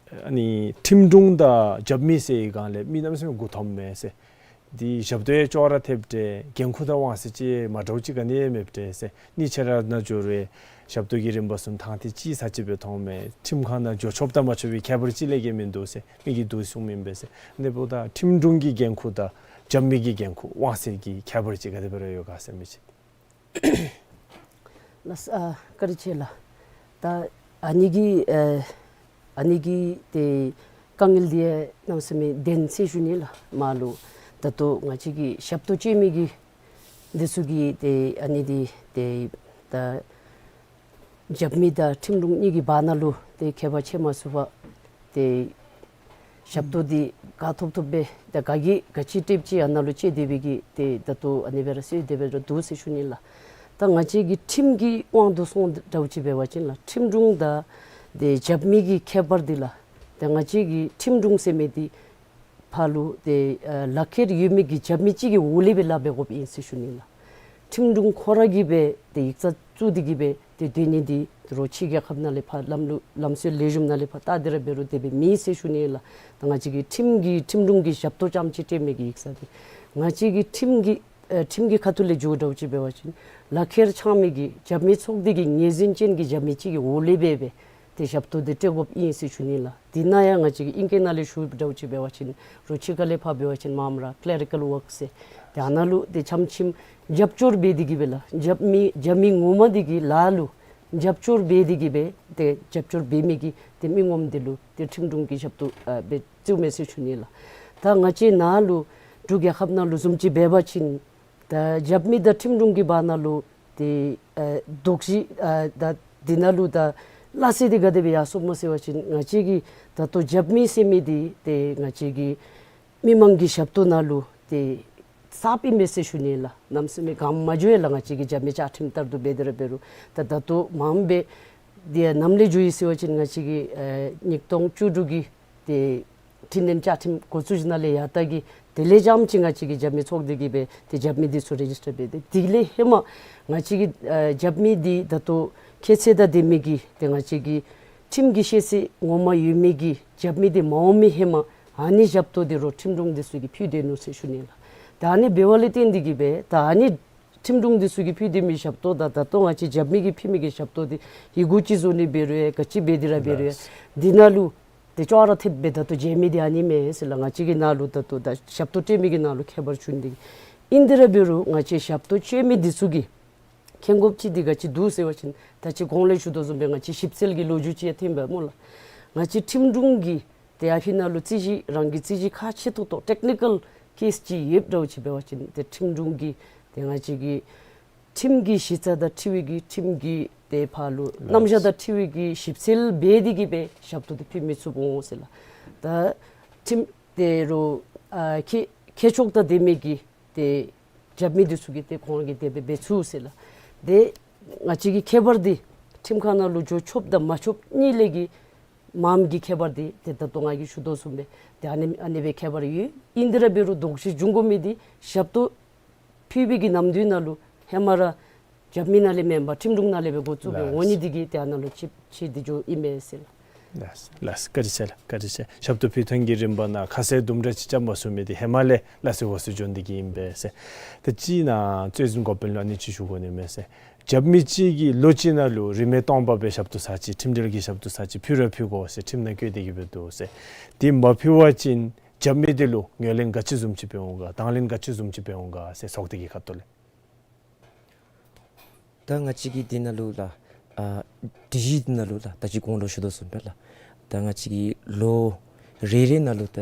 ཨ་ནི་ཁྲིམས་དྲུང་དང་རྒྱབ་མི་ཟེར་བའི་སྒང་ལས་མི་གནམ་མེད་ས་མེད་མགུ་འཐོམ་མས་ཟེར། འདི་ཞབས་ཏོག་ཡང་ཅོག་ར་འཐདཔ་འདྲས། འགན་ཁུར་དང་དབང་ཚད་ཅིག་མ་འདྲཝ་ཅིག་ག་ནི་ཡང་མེདཔ་འདྲས་ཟེར། གཉིས་ཆ་ར་ནང་འགྱོ་རུང་ཞབས་ཏོག་གི་རིམ་པ་ཚུ་ཐང་ཐད་ཅིག་ས་ཅིག་སྦེ་མཐོངམ་མས། ཁྲིམས་ཁང་ནང་འགྱོ་ཆོགཔ་དང་མ་ཆོག་པའི་ཁྱད་པར་ཅིག་ལས་ཀྱི་མིན་འདུག་ཟེར་མི་གིས་འདུག་གསུངམ་ཨིན་པས་ཟེར། ཨ་ནི་འབདཝ་ད་ཁྲིམས་དྲུང་གི་འགན་ཁུར་དང་རྒྱབ་མི་གི་འགན་ཁུར་དབང་ཚད་ཀྱི་ཁྱད་པར་ཅིག་ག་དེ་སྦེ་ར་ཡོད་ག་ཟེར་མི་ཅིག། ལགས་སོ། ཨ་བཀའ་དྲིན་ཆེ་ལགས། ད་ཨ་ནི་གི་ཨ་ཨ་ནི་གི་ཏེ་དཀའ་ངལ་འདི་གནམ་མེད་ས་མེད་ལྡན་ཟེར་ཞུ་ནི་ལགས། མར་ལུ་ད་ལྟོ་ང་བཅས་ཀྱི་ཞབས་ཏོག་སྤྱོད་མི་གི་འདི་ཚུ་གིས་ཏེ་ཨ་ནི་འདི་ཏེ་ད་རྒྱབ་མི་དང་ཁྲིམས་དྲུང་གཉིས་ཀྱི་བར་ན་ལུ་ཏེ་ཁྱད་པར་ཕྱེ་མ་ཚུགས་པར་ཏེ་ཞབས་ཏོག་འདི་ག་ཐོབ་ཐོབ་སྦེ་ད་ག་གིས་ག་ཅི་སྤྲོདཔ་ཅིག་ཨ་ནཱ་ལུ་སྤྱོད་དེ་སྦེ་གི་ཏེ་ད་ལྟོ་ཨ་ནི་སྦེ་ར་སོང་སྟེ་སྦེ་ར་འདུག་ཟེར་ཞུ་ནི་ལགས། ད་ང་བཅས་ཀྱི་ཁྲིམས་ཀྱི་དབང་དུ་སོང་འདྲཝ་ཅིག་འབད་བ་ཅིན་ལགས། ཁྲིམས་དྲུང་དང་ཏེ་རྒྱབ་མི་གི་ཁྱད་པར་འདི་ལགས། ད་ང་བཅས་ཀྱི་ཁྲིམས་དྲུང་ཟེར་མི་འདི་ཕར་ལུ་ཏེ་ཨ་ལག་ཁྱེར་ཡོད་མི་གི་རྒྱབ་མི་ཅིག་གི་འོག་ལས་སྦེ་ལཱ་འབད་དགོཔ་ཨིན་ཟེར་ཞུ་ནི་ལགས། ཁྲིམས་དྲུང་ཁོ་ར་གིས་སྦེ་ཏེ་ཡིག་ཚང་བཙུགས་ཏེ་གི་སྦེ་ཏེ་སྡོད་ནི་འདི་རོགས་ཕྱི་རྒྱལ་ཁབ་ནང་ལས་ཕར་ལམ་ལུགས་ལམ་སྲོལ་ལེགས་ཤོམ་ནང་ལས་ཕར་བལྟ་སྟེ་ར་འབད་རུང་དེ་སྦེ་མེད་ཟེར་ཞུ་ནི་ལགས། ད་ང་བཅས་ཀྱི་ཁྲིམས་ཀྱི་ཁྲིམས་དྲུང་གི་ཞབས་ཏོག་རྐྱངམ་ཅིག་སྤྲོད་མི་གི་ཡིག་ཚང་འདི་ང་བཅས་ཀྱི་ཁྲིམས་ཀྱི་ཨ་ཁྲིམས་ཀྱི་ཁ་ཐུག་ལས་འགྱོ་འདྲཝ་ཅིག་འབད་བ་ཅིན་ལག་ཁྱེར་འཆང་མི་གི་རྒྱབ་མི་ཚོགས་སྡེ་གི་ངོས་འཛིན་ཅན་གྱི་རྒྱབ་མི་ཅིག་གི་འོག་ལས་སྦེ་སྦེ་ཏེ་ཞབས་ཏོག་འདི་སྤྲོད་དགོཔ་ཨིན་ཟེར་ཞུ་ནི་ལགས། འདི་ནང་ཡང་ང་བཅས་ཀྱིས་ཨིང་སྐད་ནང་ལས་ཞུ་འདྲཝ་ཅིག་འབད་བ་ཅིན་རོགས་ཕྱི་ཁ་ལས་ཕར་འབད་བ་ཅིན་མངམ་ར་ཀེ་ལེ་རི་ཀཱལ་ཝརཀ་ཟེར་ཏེ་ཨ་ནཱ་ལུ་ཏེ་ཆམ་ཆིམ་རྒྱབ་སྐྱོར་འབད་དེ་གི་སྦེ་ལགས། རྒྱབ་མི་རྒྱབ་མི་ངོ་མ་འདི་གི་ལཱ་ལུ་རྒྱབ་སྐྱོར་འབད་དེ་གི་སྦེ་ཏེ་རྒྱབ་སྐྱོར་འབད་མི་གི་ཏེ་མི་ངོམ་འདི་ལུ་ཏེ་ཁྲིམས་དྲུང་གི་ཞབས་ཏོག་ཨ་སྦེ་བཙུགས་མས་ཟེར་ཞུ་ནི་ལགས། ད་ང་བཅས་ནཱ་ལུ་འབྲུག་རྒྱལ་ཁབ་ནང་ལུ་བཟུམ་ཅིག་འབད་བ་ཅིན་ད་རྒྱབ་མི་དང་ཁྲིམས་དྲུང་གི་བར་ན་ལུ་ཏེ་ཨ་དོགས་གཞི་ཨ་ད་འདི་ནང་ལུ་ད་སླ་བསྲེ་འདི་ག་དེ་སྦེ་ཡར་སོངམ་སྨོ་ཟེར་བ་ཅིན་ང་བཅས་ཀྱི་ད་ལྟོ་རྒྱབ་མི་ཟེར་མི་འདི་ཏེ་ང་བཅས་ཀྱི་མི་མང་གི་ཞབས་ཏོག་ནང་ལུ་ཏེ་གསརཔ་ཨིན་མས་ཟེར་ཞུ་ནི་ལགས། གནམ་མེད་ས་མེད་གང་མ་འགྱོ་ཡ་ལགས། ང་བཅས་ཀྱི་རྒྱབ་མི་བཅའ་ཁྲིམས་ལྟར་དུ་འབད་དེ་ར་འབད་རུང་ད་ད་ལྟོ་མངམ་སྦེ་འདི་ནམ་ལས་འགྱོ་ཡི་ཟེར་བ་ཅིན་ང་བཅས་ཀྱི་ཨ་ཉིས་སྟོང་བཅུ་དྲུག་གི་ཏེ་འཕྲི་སྣོན་བཅའ་ཁྲིམས་འགོ་བཙུགས་ཞིནམ་ལས་ཡར་ད་གི་དེ་ལས་རྐྱངམ་ཅིག་ང་བཅས་ཀྱི་རྒྱབ་མི་ཚོགས་སྡེ་གི་སྦེ་ཏེ་རྒྱབ་མི་འདི་ཚུ་རེ་ཇིས་ཊར་འབད་དེ་དེ་ལས་ཧེ་མ་ང་བཅས་ཀྱི་ཨ་རྒྱབ་མི་འདི་ད་ལྟོ་ཁྱད་ཚད་དང་ལྡན་མི་གི་ཏེ་ང་བཅས་ཀྱི་ཁྲིམས་ཀྱི་ཤེས་ཚད་ངོ་མ་ཡོད་མི་གི་རྒྱབ་མི་འདི་མ་འོང་མི་ཧེ་མ་ཨ་ནི་ཞབས་ཏོག་འདི་རོགས་ཁྲིམས་དྲུང་འདི་ཚུ་གིས་ཕུལ་སྡོད་ནུག་ཟེར་ཞུ་ནི་ལགས། ད་ཨ་ནི་འབདཝ་ལས་བརྟེན་ཏེ་གི་སྦེ་ད་ཨ་ནི་ཁྲིམས་དྲུང་འདི་ཚུ་གིས་ཕུལ་སྡོད་མི་ཞབས་ཏོག་དང་ད་ལྟོ་ང་བཅས་རྒྱབ་མི་གིས་ཕུལ་མི་གི་ཞབས་ཏོག་འདི་ཡི་གུ་ཅིག་བཟོ་ནི་འབད་རུང་ཡང་ག་ཅི་འབད་དེ་ར་འབད་རུང་ཡང་འདི་ནང་ལུ་ཏེ་ཅོག་ར་འཐདཔ་སྦེ་ད་ལྟོ་མཇལ་མི་འདི་ཨ་ནི་མས་ཟེར་ལགས། ང་བཅས་ཀྱི་ནང་ལུ་ད་ལྟོ་ད་ཞབས་ཏོག་སྤྲོད་མི་གི་ནང་ལུ་ཁྱད་པར་བྱུང་སྟེ་ཨིན་དེ་ར་འབད་རུང་ང་བཅས་ཞབས་ཏོག་སྤྲོད་མི་འདི་ཚུ་གིས་མཁྱེན་དགོཔ་ཅིག་འདི་ག་ཅི་འདུག་ཟེར་བ་ཅིན་ད་ཅི་གོང་ལས་ཞུ་དོ་བཟུམ་སྦེ་ང་བཅས་ཞིབ་འཚོལ་གྱི་ལོ་རྒྱུས་ཅིག་ཡང་ཐོན་པས་སྨོ་ལགས། ང་བཅས་ཁྲིམས་དྲུང་གིས་ཏེ་ཨ་ཕི་ནང་ལུ་རྩོད་གཞི་རང་གི་རྩོད་གཞི་ཁག་ཆེ་ཏོག་ཏོ་ཊེག་ནི་ཀཱལ་ཀེསི་ཅིག་ཡོདཔ་འདྲཝ་ཅིག་འབད་བ་ཅིན་ཏེ་ཁྲིམས་དྲུང་གིས་ཏེ་ང་བཅས་ཀྱི་ཁྲིམས་ཀྱི་གཞི་རྩ་དང་འཁྲིལ་བའི་གི་ཁྲིམས་ཀྱི་ཏེ་ཕར་ལུ་རྣམ་གཞག་དང་འཁྲིལ་བའི་གི་ཞིབ་འཚོལ་འབད་དེ་གི་སྦེ་ཞབས་ཏོག་འདི་ཕུལ་མི་ཚུགས་འོང་ཟེར་ལགས། ད་ཁྲིམས་ཏེ་རོགས་ཨ་མཁས་མཁས་མཆོག་དང་ལྡན་མི་གི་ཏེ་རྒྱབ་མི་འདི་ཚུ་གིས་ཏེ་ཁོང་གིས་དེ་སྦེ་འབད་ཚུགས་ཟེར་ལགས། ཏེ་ང་བཅས་ཀྱི་ཁྱད་པར་འདི་ཁྲིམས་ཁང་ནང་ལུ་འགྱོ་ཆོགཔ་དང་མ་ཆོགཔ་གཉིས་ལས་ཀྱི་མངམ་གི་ཁྱད་པར་འདི་ཏེ་ད་ལྟོ་ང་གིས་ཞུ་དོ་བཟུམ་སྦེ་ཏེ་ཨ་ནི་ཨ་ནི་སྦེ་ཁྱད་པར་ཡོད། ཨིན་དེ་ར་འབད་རུང་དོགས་གཞི་འབྱུང་དགོ་མི་འདི་ཞབས་ཏོག་ཕུལ་བའི་གི་ནམ་དུས་ནང་ལུ་ཧེ་མ་ར་རྒྱབ་མི་ནང་ལས་མེན་པར་ཁྲིམས་དྲུང་ནང་ལས་སྦེ་འགོ་བཙུགས་སྦེ་འོང་ནི་འདི་གིས་ཏེ་ཨ་ནཱ་ལུ་ཆིབས་ཆིབས་འདི་འགྱོཝ་ཨིན་མས་ཟེར་ལགས། ལགས་སོ། བཀའ་དྲིན་ཆེ་ལགས། བཀའ་དྲིན་ཆེ། ཞབས་ཏོག་ཕུལ་ཐངས་ཀྱི་རིམ་པ་ནང་ཁ་གསལ་དུམ་གྲ་ཅིག་རྐྱབ་མ་ཚུགས་མི་འདི་ཧེ་མ་ལས་སླ་བསྲེ་འོང་སྟེ་འགྱོ་ནི་འདི་གིས་ཨིན་པས་ཟེར། ད་ཅི་ནཱ་རྩོད་འཛིན་འགོ་དཔོན་ལུ་ཨ་ནི་ཅིག་ཞུ་དགོ་ནི་མས་ཟེར། རྒྱབ་མི་ཅིག་གིས་ལོ་གཅིག་ནང་ལུ་རིན་མེད་སྟོང་པ་སྦེ་ཞབས་ཏོག་ཚར་གཅིག་ཁྲིམས་འབྲེལ་གྱི་ཞབས་ཏོག་ཚར་གཅིག་ཕུལ་ར་ཕུལ་དགོ་ཟེར་ཁྲིམས་ནང་བཀོད་དེ་གི་སྦེ་འདུག་ཟེར། དེ་མ་ཕུལ་བ་ཅིན་རྒྱབ་མི་འདི་ལུ་ངོས་ལེན་ག་ཅི་བཟུམ་ཅིག་འབད་འོང་ག་དང་ལེན་ག་ཅི་བཟུམ་ཅིག་འབད་འོང་ག་ཟེར་ཚོགས་སྡེ་གི་ཁ་ཐུག་ལས། ད་ང་བཅས་ཀྱི་འདི་ནང་ལུ་ལགས་ཨ་སྒྲིག་གཞི་འདི་ནང་ལུ་ལགས་ད་ཅི་གོང་ལུ་ཞུ་དོ་བཟུམ་སྦེ་ལགས་ད་ང་བཅས་ཀྱི་ལོ་རེ་རེ་ནང་ལུ་ད་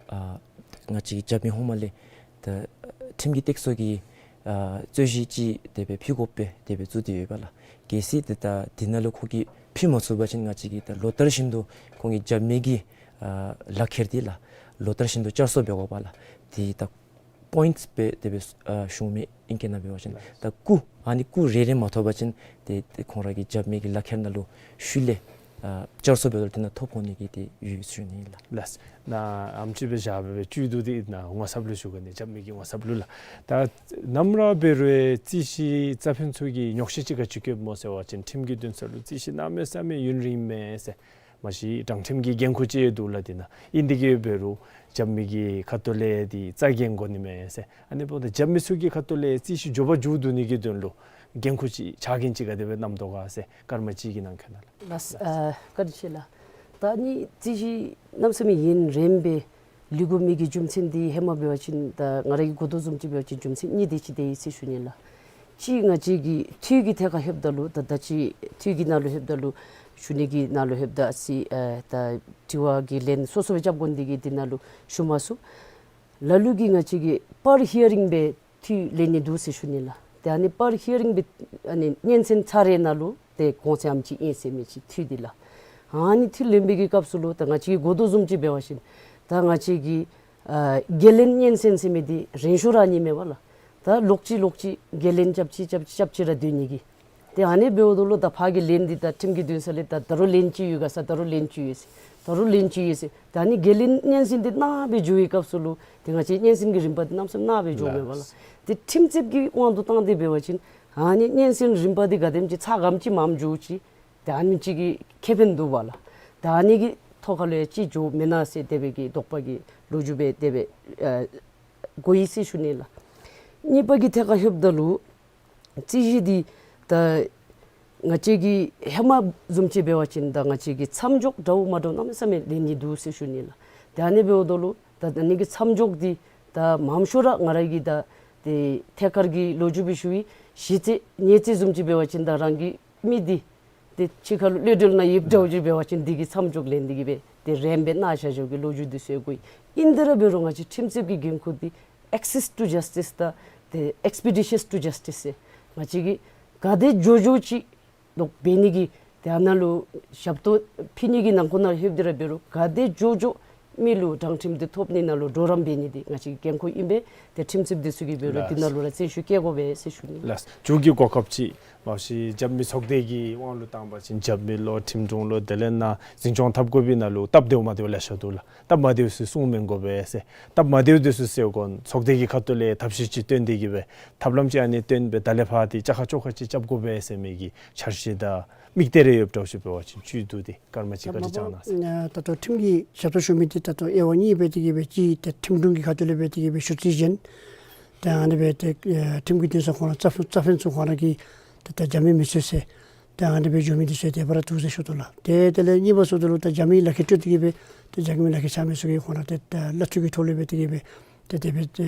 ཨ་ང་བཅས་ཀྱི་རྒྱབ་མི་ཧེ་མ་ལས་ད་ཁྲིམས་ཀྱི་སྟེགས་གསོ་གི་ཨ་རྩོད་གཞི་ཅིག་དེ་སྦེ་ཕུལ་དགོ་པས་དེ་སྦེ་བཙུགས་ཏེ་ཡོད་པས་ལགས། གལ་སྲིད་ཏེ་ད་འདི་ནང་ལུ་ཁོ་གིས་ཕུལ་མ་ཚུགས་པ་ཅིན་ང་བཅས་ཀྱིས་ད་ལོ་ལྟར་བཞིན་དུ་ཁོང་གི་རྒྱབ་མི་གི་ཨ་ལག་ཁྱེར་འདི་ལགས་ལོ་ལྟར་བཞིན་དུ་བསྐྱར་གསོ་འབད་དགོ་པས་ལགས། དེ་ད་པོའིནཊསི་སྦེ་དེ་སྦེ་ཨ་ཞུ་མི་ཨིང་སྐད་ནང་འབད་བ་ཅིན་ད་སྐུ་ ཨ་ནི་སྐུ་རེ་རེ་མ་ཐོབ་པ་ཅིན་ཏེ་ཏེ་ཁོང་ར་གི་རྒྱབ་མི་གི་ལག་ཁྱེར་ནང་ལུ་ཤུལ་ལས་ཨ་བསྐྱར་གསོ་འབད་དོ་ལགས། དེ་ནང་ཐོབ་འོང་ནི་གི་ཏེ་ཡོད་ཟེར་ཞུ་ནི་ལགས། ལགས། ནཱ་ཨེམ་ཅིག་སྦེ་བཞག་སྦེ་བཅུད་བསྡུ་སྟེ་ནཱ་དངོས་སུ་ལུ་ཞུ་གེ་ནི། རྒྱབ་མི་གི་དངོས་སུ་ལུ་ལགས། ད་ནམ་ར་འབད་རུང་རྩིས་ཞིབ་རྩ་ཕན་ཚུ་གིས་ཉོགས་བཤད་ཅིག་ག་ཅི་བཀོདཔ་སྨོ་ཟེར་བ་ཅིན་ཁྲིམས་ཀྱི་འདུན་ས་ལུ་རྩིས་ཞིབ་གནམ་མེད་ས་མེད་ཡུན་རིངམ་མས་ཟེར། མ་གཞི་དྲང་ཁྲིམས་ཀྱི་འགན་ཁུར་ཅིག་ཡོད་འདུག་ལགས། དེ་ནང་ཨིན་དེ་གིས་འབད་རུང་རྒྱབ་མི་གི་ཁ་ཐུག་ལས་ཏེ་རྩ་འགེངས་དགོ་ནི་མས་ཟེར། ཨ་ནི་འབདཝ་ད་རྒྱབ་མི་ཚུ་གི་ཁ་ཐུག་ལས་རྩིས་ཞིབ་མགྱོགས་པ་མཇུག་བསྡུ་ནི་གི་དོན་ལུ་འགན་ཁུར་ཅིག་ཕྱག་འགན་ཅིག་ག་དེ་སྦེ་བསྣམས་དོ་ག་ཟེར་སྐར་མ་གཅིག་གི་ནང་འཁོད་ནང་ལགས། ལགས། ཨ་བཀའ་དྲིན་ཆེ་ལགས། ད་ཨ་ནི་རྩིས་ཞིབ་གནམ་མེད་ས་མེད་ཡུན་རིངམ་སྦེ་ལུས་དགོ་མི་གི་རྒྱུ་མཚན་འདི་ཧེ་མ་འབད་བ་ཅིན་ད་ང་ར་གིས་གོ་དོ་བཟུམ་ཅིག་འབད་བ་ཅིན་རྒྱུ་མཚན་གཉིས་དེ་ཅིག་དེ་ཡོད་ཟེར་ཞུ་ནི་ལགས། གཅིག་ང་བཅས་ཀྱི་འཐུས་ཀྱི་ཐད་ཁར་ལྷོདཔ་ད་ལུ་ད་ད་ཅི་འཐུས་ཀྱི་ནང་ལུ་ལྷོདཔ་ད་ལུ་ཞུ་ནི་གི་ནང་ལུ་ལྷོདཔ་ད་ཅི་ཨ་ད་དྲི་བ་གི་ལན་སོ་སོ་སྦེ་རྐྱབ་དགོ་ནི་དེ་གིས་དེ་ནང་ལུ་ཞུ་མ་ཚུགས། ལ་ལུ་གིས་ང་བཅས་ཀྱིས་པར་ཧི་ཡ་རིང་སྦེ་འཐུས་ལེན་ནི་འདུག་ཟེར་ཞུ་ནི་ལགས། ཏེ་ཨ་ནི་པར་ཧི་ཡ་རིང་སྦེ་ཨ་ནི་སྙན་གསན་ཚར་རེ་ནང་ལུ་ཏེ་གོང་ཚད་ཨེམ་ཅིག་ཨིན་ཟེར་མི་ཅིག་འཐུས་འདི་ལགས། ཨ་ནི་འཐུས་ལེན་པའི་གི་སྐབས་སུ་ལུ་ད་ང་བཅས་ཀྱིས་གོ་དོ་བཟུམ་ཅིག་འབད་བ་ཅིན་ད་ང་བཅས་ཀྱིས་ཨ་འགན་ལེན་སྙན་གསན་ཟེར་མི་འདི་རན་ཤོས་ར་ཨ་ནི་མས་པ་ལགས། ད་ལོག་ཅི་ལོག་ཅི་འགན་ལེན་རྐྱབ་ཅི་རྐྱབ་ཅི་རྐྱབ་ཅི་ར་སྡོད་ནི་གི། ཏེ་ཨ་ནི་འབདཝ་ད་ལུ་ད་ཕར་གྱི་ལན་འདི་ད་ཁྲིམས་ཀྱི་འདུན་ས་ལས་ད་ད་རུང་ལན་ཅིག་ཡོད་ག་ཟེར། ད་རུང་ལན་ཅིག་ཡོད་ཟེར། ད་རུང་ལན་ཅིག་ཡོད་ཟེར། ད་ཨ་ནི་འགན་ལེན་སྙན་གསན་འདི་གནང་སྦེ་འགྱོ་བའི་སྐབས་སུ་ལུ་ཏེ་ང་བཅས་སྙན་གསན་གྱི་རིམ་པ་འདི་གནམ་མེད་ས་མེད་གནང་སྦེ་འགྱོཝ་མས་པ་ལགས། ལགས། ཏེ་ཁྲིམས་རྩོདཔ་གི་དབང་དུ་བཏང་སྟེ་འབད་བ་ཅིན་ཨ་ནི་སྙན་གསན་རིམ་པ་འདི་ག་དེམ་ཅིག་ཚ་ག་དེམ་ཅིག་མངམ་འགྱོ་ཅི། ཏེ་ཨ་ནི་ཅིག་གི་ཁེ་ཕན་འདུག་པ་ལགས། ད་ཨ་ནི་གི་ཐོག་ཁ་ལུ་ཡང་ཅིག་འགྱོཝ་མེན་ན་ཟེར་དེ་སྦེ་གི་དོགས་པ་གི་ལོ་རྒྱུས་སྦེ་དེ་སྦེ་ཨ་གོ་ཡི་ཟེར་ཞུ་ནི་ལགས། གཉིས་པ་གི་ཐད་ཁར་ལྷོདཔ་ད་ལུ་རྩིས་ཞིབ་འདི་ད་ང་བཅས་ཀྱིས་ཧེ་མ་བཟུམ་ཅིག་འབད་བ་ཅིན་ད་ང་བཅས་ཀྱིས་མཚམས་འཇོག་འདྲཝ་མ་འདྲཝ་གནམ་མེད་ས་མེད་ལེན་ནི་འདུག་ཟེར་ཞུ་ནི་ལགས། ཏེ་ཨ་ནི་འབདཝ་ད་ལུ་ད་ད་ཨ་ནི་གི་མཚམས་འཇོག་འདི་ད་མངམ་ཤོས་ར་ང་ར་གིས་ད་ཏེ་ཐད་ཀར་གྱི་ལོ་རྒྱུས་སྦེ་ཞུ་ཡི། གཞི་རྩའི་གནས་ཚད་བཟུམ་ཅིག་འབད་བ་ཅིན་ད་རང་གི་མི་འདི་ཏེ་ཕྱི་ཁ་ལུ་གློད་གྲོལ་ནང་ཡོདཔ་འདྲཝ་ཅིག་འབད་བ་ཅིན་འདི་གི་མཚམས་འཇོག་ལེན་ཏེ་གི་སྦེ་ཏེ་རནམ་སྦེ་གནང་བཞག་བཞགཔ་གི་ལོ་རྒྱུས་འདི་ཚུ་ཡང་གོ་ཡི། ཨིན་དེ་ར་འབད་རུང་ང་བཅས་ཁྲིམས་རྩོདཔ་གི་འགན་ཁུར་འདི་access to justice དང་ཏེ་expeditious to justice ཟེར་ང་བཅས་ཀྱིས་ག་དེ་མགྱོགས་མགྱོགས་ཅིག་ལོག་འབད་ནི་གི་ཏེ་ཨ་ནཱ་ལུ་ཞབས་ཏོག་ཕུལ་ནི་གི་ནང་འཁོད་ནང་ལྷོདཔ་འདི་ར་འབད་རུང་ག་དེ་མགྱོགས་མགྱོགས་མི་ལུ་དྲང་ཁྲིམས་འདི་ཐོབ་ནི་ནང་ལུ་གྲོགས་རམ་འབད་ནི་འདི་ང་བཅས་ཀྱི་འགན་ཁུར་ཨིན་པས། ཏེ་ཁྲིམས་རྩོདཔ་འདི་ཚུ་གིས་འབད་རུང་འདི་ནང་ལུ་ར་བརྩོན་ཤུགས་བསྐྱེད་དགོ་པས་ཟེར་ཞུ་ནི། ལགས། མཇུག་གི་གོ་སྐབས་ཅིག་མ་གཞི་རྒྱབ་མི་ཚོགས་སྡེ་གི་དབང་ལུ་བཏང་པ་ཅིན་རྒྱབ་མི་ལོ་ཁྲིམས་དྲུང་ལོ་དེ་ལས་ནཱ་འཛིན་སྐྱོང་འཐབ་དགོ་པའི་ནང་ལུ་སྟབས་བདེཝ་མ་བདེཝ་ལེ་ཤ་འདུག་ལགས། སྟབས་མ་བདེཝ་ཚུ་གསུང་མི་དགོ་པས་ཟེར། སྟབས་མ་བདེཝ་འདི་ཚུ་སེལ་དགོ་ཚོགས་སྡེ་གི་ཁ་ཐུག་ལས་ཐབས་ཤེས་ཅིག་བཏོན་ཏེ་གི་སྦེ་ཐབས་ལམ་ཅིག་ཨ་ནི་བཏོན་སྦེ་ད་ལས་ཕར་ཏེ་བཅའ་ཁ་བཅོ་ཁ་ཅིག་རྐྱབ་དགོ་པས་ཟེར་མི་གི་འཆར་གཞི་དང་དམིགས་གཏད་རེ་ཡོདཔ་འདྲཝ་ཅིག་འབད་བ་ཅིན་བཅུད་བསྡུ་སྟེ་སྐར་མ་གཅིག་བཀའ་དྲིན་བསྐྱང་གནང་ཟེར། ད་ལྟོ་ཁྲིམས་ཀྱི་ཞབས་ཏོག་ཞུ་མི་འདི་ད་ལྟོ་དབྱེ་བ་གཉིས་སྦེ་དེ་གི་སྦེ་གཅིག་ཏེ་ཁྲིམས་དྲུང་གི་ཁ་ཐུག་ལས་སྦེ་དེ་གི་སྦེ་ཞུ་རྩིས་གཞན། ཏེ་ཨ་ནི་སྦེ་ཏེ་ཁྲིམས་ཀྱི་འདུན་ས་ཁོང་ར་རྩ་ཕན་རྩ་ཕན་ཚུ་ཁོང་ར་གི་ཏེ་ད་རྒྱབ་མི་མི་ཚུ་ཟེར། ཏེ་ཨ་ནི་སྦེ་འགྱོ་མི་འདི་ཚུ་ཡང་དེ་སྦེ་ར་འདུག་ཟེར་ཞུ་དོ་ལགས། ཏེ་དེ་ལས་གཉིས་པ་ཟེརཝ་ད་ལུ་ད་རྒྱབ་མི་ལག་ཁྱེར་སྤྲོད་དེ་གི་སྦེ་ཏེ་རྒྱབ་མི་ལག་ཁྱེར་ཆགས་མི་ཚུ་གིས་ཁོང་ར་ཏེ་ད་གླ་འཐུས་ཀྱི་ཐོག་ལས་སྦེ་དེ་གི་སྦེ་ཏེ་དེ་སྦེ་ཏེ་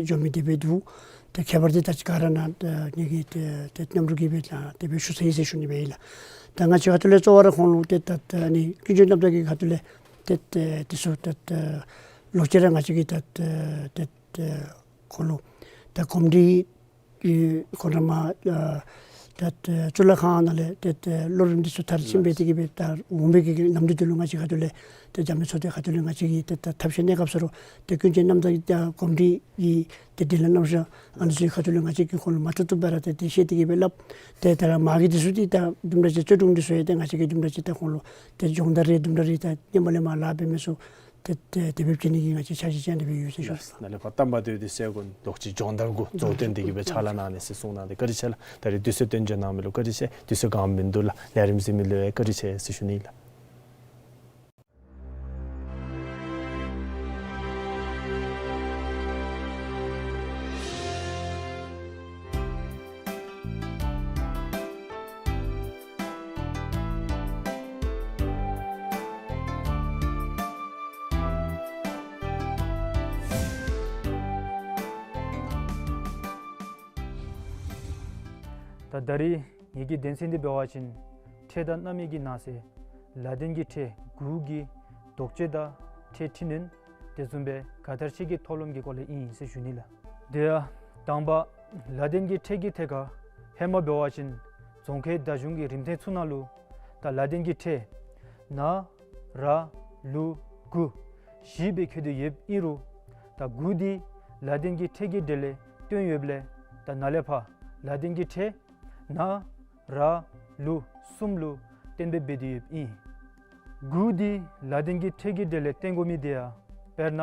འགྱོ་མི་དེ་སྦེ་འདུག། ཏེ་ཁྱད་པར་འདི་ད་ཅི་ག་ར་ནཱ་ཏེ་ངེ་གི་ཏེ་ཏེ་མཉམ་རོགས་ཀྱིས་སྦེ་ད་དེ་སྦེ་ཞུ་ཚར་ཡི་ཟེར་ཞུ་ནི་སྦེ་ཨིན་ལགས། ད་ང་བཅས་ཁ་ཐུག་ལས་གཙོ་བོ་ར་ཁོང་ལུ་ཏེ་ད་ད་ཨ་ནི་ཀུན་སྤྱོད་རྣམ་དག་གི་ཁ་ཐུག་ལས་ཏེ་ཏེ་དེ་ཚུ་ཏེ་ཏེ་ལོག་ཅི་ར་ང་བཅས་ཀྱིས་ད་ཏེ་ཏེ་ཏེ་ཁོང་ལུ་ད་གོམས་འདྲིས་ཨེ་ཁོང་ར་མར་ཨ་ད་ད་གཙུག་ལག་ཁང་ནང་ལས་ཏེ་ད་ལོ་རིམ་འདི་ཚུ་མཐར་ཕྱིན་སྦེ་དེ་གི་སྦེ་ད་འོང་པའི་གི་གི་ནམ་དུས་འདི་ལུ་ང་བཅས་ཁ་ཐུག་ལས་ཏེ་རྒྱབ་མི་ཚོགས་སྡེ་ཁ་ཐུག་ལས་ང་བཅས་ཀྱིས་ཏེ་ད་ཐབས་ཤེས་གནས་སྐབས་སུ་ར་ཏེ་ཀུན་སྤྱོད་རྣམ་དག་གི་ད་གོམས་འདྲིས་ཀྱི་ཏེ་དྲིན་ལན་གནམ་ས་ཨ་ནི་ཚུ་གི་ཁ་ཐུག་ལས་ང་བཅས་ཀྱིས་ཁོང་ལུ་མ་བཏུབ་བཏུབ་སྦེ་ར་ཏེ་དེ་བཤད་དེ་གི་སྦེ་སླབ། ཏེ་ད་ར་མ་གི་འདི་ཚུ་འདི་ད་དུམ་གྲ་ཅིག་རྩོད་དྲུང་འདི་ཚུ་ཡང་ཏེ་ང་བཅས་ཀྱིས་དུམ་གྲ་ཅིག་ད་ཁོང་ལུ་ཏེ་སྦྱོང་བརྡར་རེ་དུམ་གྲ་རེ་ད་ཧེ་མ་ལས་མར་ལཱ་འབད་མི་ཚུ་ཏེ་ཏེ་དེ་སྦེ་བྱིན་ནི་གི་ང་བཅས་འཆར་གཞི་ཅིག་ཨ་ནི་སྦེ་ཡོད་ཟེར་ཞུ། ལགས། ནཱ་ལས་ཕར་སྟབས་མ་བདེཝ་འདི་སེལ་དགོ་ལོག་ཅི་སྦྱོང་བརྡར་གུ་གཙོ་བོ་བཏོན་ཏེ་གི་སྦེ་ཕྱག་ལཱ་གནང་ནི་ཟེར་གསུངས་གནང་སྟེ་བཀའ་དྲིན་ཆེ་ལགས། ད་རིས་དུས་ཚོད་བཏོན་འགྱོ་གནང་མི་ལུ་བཀའ་དྲིན་ཆེ། དུས་ཚོད་གང་མིན་འདུག་ལགས། ལས་རིམ་གཟིགས་མི་ལུ་ཡང་བཀའ་དྲིན་ཆེ་ཟེར་ཞུ་ནི་ལགས། ད་ད་རིས་ངེ་གི་དོན་ཚན་འདི་འབད་བ་ཅིན་ཁྲལ་དང་རྣམ་གཡེང་གི་ནགས་ཚལ་ལ་དོན་གྱི་ཁྲལ་དགུ་གི་ལྡོག་ཕྱོགས་དང་ཁྲལ་འཕྲི་སྣོན་དེ་བཟུམ་སྦེ་ག་དར་ཅིག་གི་ཐོག་ལུ་གི་སྐོར་ལས་ཨིན་ཟེར་ཞུ་ནི་ལགས། དེ་ཡང་དང་པ་ལ་དོན་གྱི་ཁྲལ་གྱི་ཐད་ཁར་ཧེ་མ་འབད་བ་ཅིན་རྫོང་ཁའི་བརྡ་གཞུང་གི་རིམ་ཐེངས་ཚུ་ནང་ལུ་ད་ལ་དོན་གྱི་ཁྲལ་ན་ར་ལུ་དགུ་བཞི་སྦེ་འཁོད་དེ་ཡོདཔ་ཨིན་རུང་ད་དགུ་འདི་ལ་དོན་གྱི་ཁྲལ་གྱི་གྲས་ལས་བཏོན་ཡོདཔ་ལས་ད་ནཱ་ལས་ཕར་ ལ་ཏིང་གི་ཕྲད་ན་ར་ལུ་གསུམ་ལུ་གཏན་འབེབས་འབད་དེ་ཡོདཔ་ཨིན། དགུ་འདི་ལ་ཏིང་གི་ཕྲད་ཀྱི་གྲས་ལས་བཏོན་དགོ་མི་དེ་ཡང་དཔེར་ན་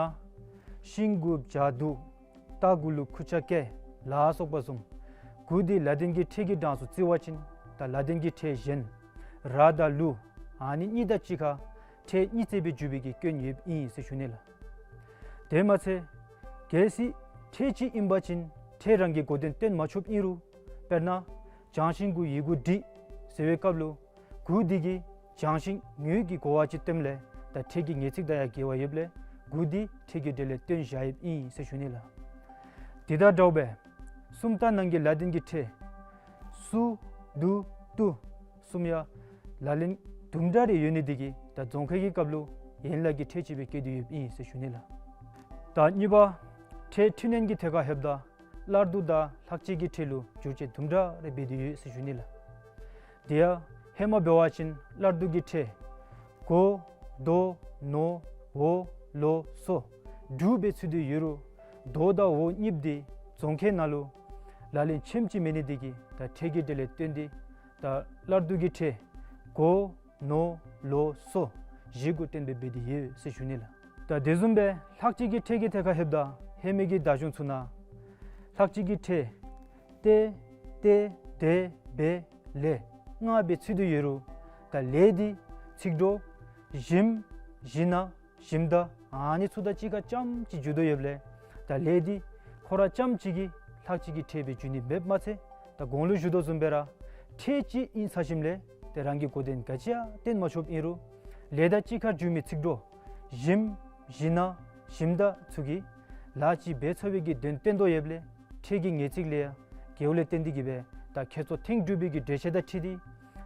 ཤིང་གུ་བྱ་དུ། རྟ་གུ་ལུ་ཁུ་ཆ་ཀེ་ལ་སོགས་པ་བཟུམ། དགུ་འདི་ལ་ཏིང་གི་ཕྲད་ཀྱི་གྲངས་སུ་བརྩི་བ་ཅིན་ད་ལ་ཏིང་གི་ཕྲད་གཞན་ར་དང་ལུ་ཨ་ནི་གཉིས་དང་གཅིག་ཁར་ཕྲད་གཉིས་བརྩི་བའི་འཇུག་པའི་གི་སྐྱོན་ཡོདཔ་ཨིན་ཟེར་ཞུ་ནི་ལགས། དེ་མ་ཚད་གལ་སྲིད་ཕྲད་ཅིག་ཨིན་པ་ཅིན་ཕྲད་རང་གི་གོ་དོན་བཏོན་མ་ཆོགཔ་ཨིན་རུང་དཔེར་ན་བྱང་ཤིང་གུ་ཡི་གུ་འབྲི་ཟེར་བའི་སྐབས་ལུ་དགུ་འདི་གིས་བྱང་ཤིང་ངོས་ཀྱི་གོ་བ་ཅིག་སྟོནམ་ལས་ད་ཕྲད་ཀྱི་ངེས་ཚིག་དང་ཡང་འགལ་བ་ཡོདཔ་ལས་དགུ་འདི་ཕྲད་ཀྱི་གྲས་ལས་བཏོན་བཞག་ཡོདཔ་ཨིན་ཟེར་ཞུ་ནི་ལགས། དེ་དང་འདྲཝ་སྦེ་སུམ་རྟགས་ནང་གི་ལ་ཏིང་གི་ཕྲད་སུ་དུ་ཏུ་གསུམ་ཡང་ལག་ལེན་དུམ་གྲ་རེ་ཡོད་ནི་དེ་གིས་ད་རྫོང་ཁའི་གི་སྐབས་ལུ་ཡན་ལག་གི་ཕྲད་ཅིག་སྦེ་བཀོད་དེ་ཡོདཔ་ཨིན་ཟེར་ཞུ་ནི་ལགས། ད་གཉིས་པ་ཕྲད་འཕྲི་སྣོན་གྱི་ཐད་ཁར་ལྷོདཔ་ད་སླར་བསྡུ་དང་ལྷག་བཅས་ཀྱི་ཕྲད་ལུ་འགྱུར་བཅོས་དུམ་གྲ་རེ་འབད་དེ་ཡོད་ཟེར་ཞུ་ནི་ལགས། དེ་ཡང་ཧེ་མ་འབད་བ་ཅིན་སླར་བསྡུ་གི་ཕྲད་གོ་དོ་ནོ་འོ་ལོ་སོ་དྲུག་སྦེ་ཚུད་དེ་ཡོད་རུང་དོ་དང་འོ་གཉིསཔོ་འདི་རྫོང་ཁའི་ནང་ལུ་ལག་ལེན་ཆེནམ་ཅིག་མེད་ནི་དེ་གིས་ད་ཕྲད་ཀྱི་གྲས་ལས་བཏོན་ཏེ་ད་སླར་བསྡུ་གི་ཕྲད་གོ་ནོ་ལོ་སོ་བཞི་གུ་གཏན་འབེབས་འབད་དེ་ཡོད་ཟེར་ཞུ་ནི་ལགས། ད་དེ་བཟུམ་སྦེ་ལྷག་བཅས་ཀྱི་ཕྲད་ཀྱི་ཐད་ཁར་ལྷོདཔ་ད་ཧེ་མའི་གི་བརྡ་གཞུང་ཚུ་ནང་ལྷག་བཅས་ཀྱི་ཕྲད་ཏེ་ཏེ་དེ་བེ་ལེ་ལྔ་སྦེ་ཚུད་དེ་ཡོད་རུང་ད་ལེ་འདི་ཚིག་གྲོགས་ཞིམ་ཞི་ན་ཞིམ་ད་ཨ་ནི་ཚུ་དང་གཅིག་ཁར་རྐྱངམ་ཅིག་འཇུག་དོ་ཡོདཔ་ལས་ད་ལེ་འདི་ཁོ་ར་རྐྱངམ་ཅིག་གིས་ལྷག་བཅས་ཀྱི་ཕྲད་སྦེ་འགྱུར་ནི་མེདཔ་མ་ཚད་ད་གོང་ལུ་ཞུ་དོ་བཟུམ་སྦེ་ར་ཕྲད་ཅིག་ཨིན་ཚར་ཞིནམ་ལས་ཏེ་རང་གི་གོ་དོན་ག་ཅི་ཡང་བཏོན་མ་ཆོགཔ་ཨིན་རུང་ལེ་དང་གཅིག་ཁར་འཇུག་མི་ཚིག་གྲོགས་ཞིམ་ཞི་ན་ཞིམ་ད་ཚུ་གིས་ལཱ་ཅིག་འབད་ཚར་བའི་གི་དོན་བསྟན་དོ་ཡོདཔ་ལས་ཕྲད་ཀྱི་ངེས་ཚིག་ལས་ཡང་འགལཝ་ལས་བརྟེན་ཏེ་གིས་སྦེ་ད་ཁྱད་སོགས་ཐེངས་དྲུག་པའི་གི་འགྲེལ་བཤད་དང་འཁྲིལ་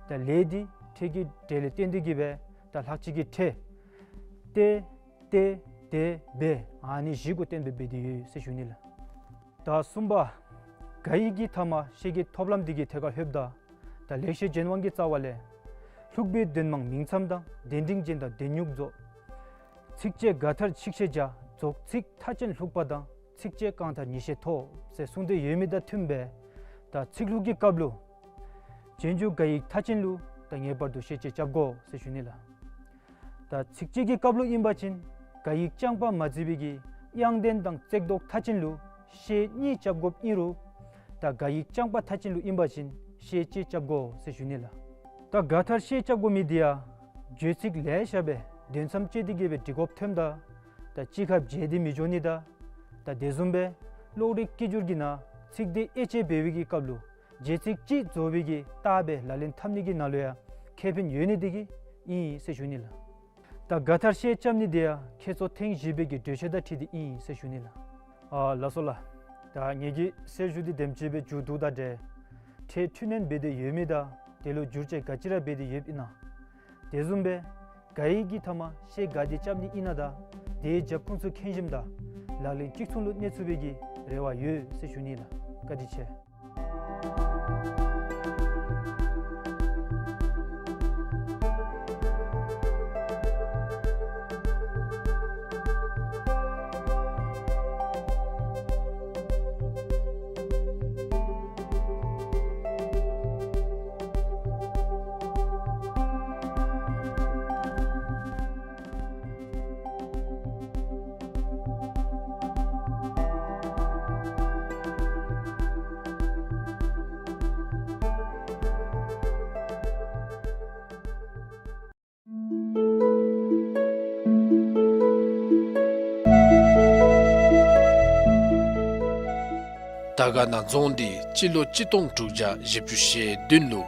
ཏེ་ད་ལེ་འདི་ཕྲད་ཀྱི་གྲས་ལས་བཏོན་ཏེ་གིས་སྦེ་ད་ལྷག་བཅས་ཀྱི་ཕྲད་ཏེ་ཏེ་དེ་བེ་ཨ་ནི་བཞི་གུ་གཏན་འབེབས་འབད་དེ་ཡོད་ཟེར་ཞུ་ནི་ལགས། ད་གསུམ་པ་ག་ཡིག་གི་ཐ་མ་ཤད་ཀྱི་ཐོབ་ལམ་འདི་གི་ཐད་ཁར་ལྷོདཔ་ད་ད་ལེགས་བཤད་ལྗོན་དབང་གི་རྩ་བ་ལས་ལྷུག་པའི་དོན་མང་མིང་མཚམས་དང་། གདན་འདྲེན་ཅན་དང་གདན་སྙུག་རྫོགས། ཚིགས་བཅད་དགའ་ཐར་ཆིག་ཤད་བརྒྱ། རྫོགས་ཚིག་མཐའ་ཅན་ལྷུག་པ་དང་། ཚིགས་བཅད་རྐང་མཐར་ཉིས་ཤད་ཐོབ་ཟེར་གསུངས་ཏེ་ཡོད་མི་དང་མཐུནམ་སྦེ་ད་ཚིག་ལྷུག་གི་སྐབས་ལུ་རྗེས་འཇུག་ག་ཡིག་མཐའ་ཅན་ལུ་ད་ངེས་པར་དུ་ཤད་བཅད་རྐྱབ་དགོ་ཟེར་ཞུ་ནི་ལགས། ད་ཚིགས་བཅད་ཀྱི་སྐབས་ལུ་ཨིན་པ་ཅིན་ག་ཡིག་རྐྱང་པ་མ་བརྩི་བའི་གི་དབྱངས་ལྡན་དང་བརྩེགས་འདོགས་མཐའ་ཅན་ལུ་ཤད་གཉིས་རྐྱབ་དགོཔ་ཨིན་རུང་ད་ག་ཡིག་རྐྱང་པ་མཐའ་ཅན་ལུ་ཨིན་པ་ཅིན་ཤད་གཅིག་རྐྱབ་དགོ་ཟེར་ཞུ་ནི་ལགས། ད་དགའ་ཐར་ཤད་རྐྱབ་དགོ་མི་འདི་ཡང་བརྗོད་ཚིག་ལེ་ཤ་སྦེ་དོན་མཚམས་བཅད་དེ་གིས་སྦེ་འབྲི་དགོཔ་ཐོནམ་ད་ད་གཅིག་ཁར་བརྗེ་སྟེ་མི་འགྱོ་ནི་དང་ད་དེ་བཟུམ་སྦེ་ཀློག་རིག་སྐད་སྒྱུར་གྱི་ནང་ཚིག་སྡེ་དབྱེ་དཔྱད་འབད་བའི་གི་སྐབས་ལུ་རྗེས་ཚིག་གཅིག་རྫོགས་པའི་གི་རྟགས་སྦེ་ལག་ལེན་འཐབ་ནི་གི་ནང་ལུ་ཡང་ཁེ་ཕན་ཡོད་ནི་དེ་གིས་ཨིན་ཟེར་ཞུ་ནི་ལགས། ད་དགའ་ཐར་ཤད་རྐྱབ་ནི་དེ་ཡང་ཁྱད་སོགས་ཐེངས་བཞི་པའི་གི་འགྲེལ་བཤད་དང་འཁྲིལ་ཏེ་ཨིན་ཟེར་ཞུ་ནི་ལགས། ཨ་ལགས་སོ་ལགས། ད་ངེ་གི་གསལ་ཞུ་འདི་དེམ་ཅིག་སྦེ་མཇུག་བསྡུཝ་ད་ཏེ་ཕྲད་འཕྲི་སྣོན་འབད་དེ་ཡོད་མི་དང་དེ་ལུ་འགྱུར་བཅོས་ག་ཅི་ར་འབད་དེ་ཡོདཔ་ཨིན་ན། དེ་བཟུམ་སྦེ་ག་ཡིག་གི་ཐ་མ་ཤད་ག་དེ་རྐྱབ་ནི་ཨིན་ན་དང་དེའི་རྒྱབ་ཁུངས་ཚུ་མཁྱེན་ཞིནམ་ད་ལག་ལེན་གཅིག་མཚུངས་ལུ་གནས་ཚུགས་པའི་གི་རེ་བ་ཡོད་ཟེར་ཞུ་ནི་ལགས། བཀའ་དྲིན་ཆེ། དར་དཀར་ན་རྫོང་འདི་སྤྱི་ལོ་གཅིག་སྟོང་དྲུག་བརྒྱ་བཞི་བཅུ་ཞེ་བདུན་ལུ་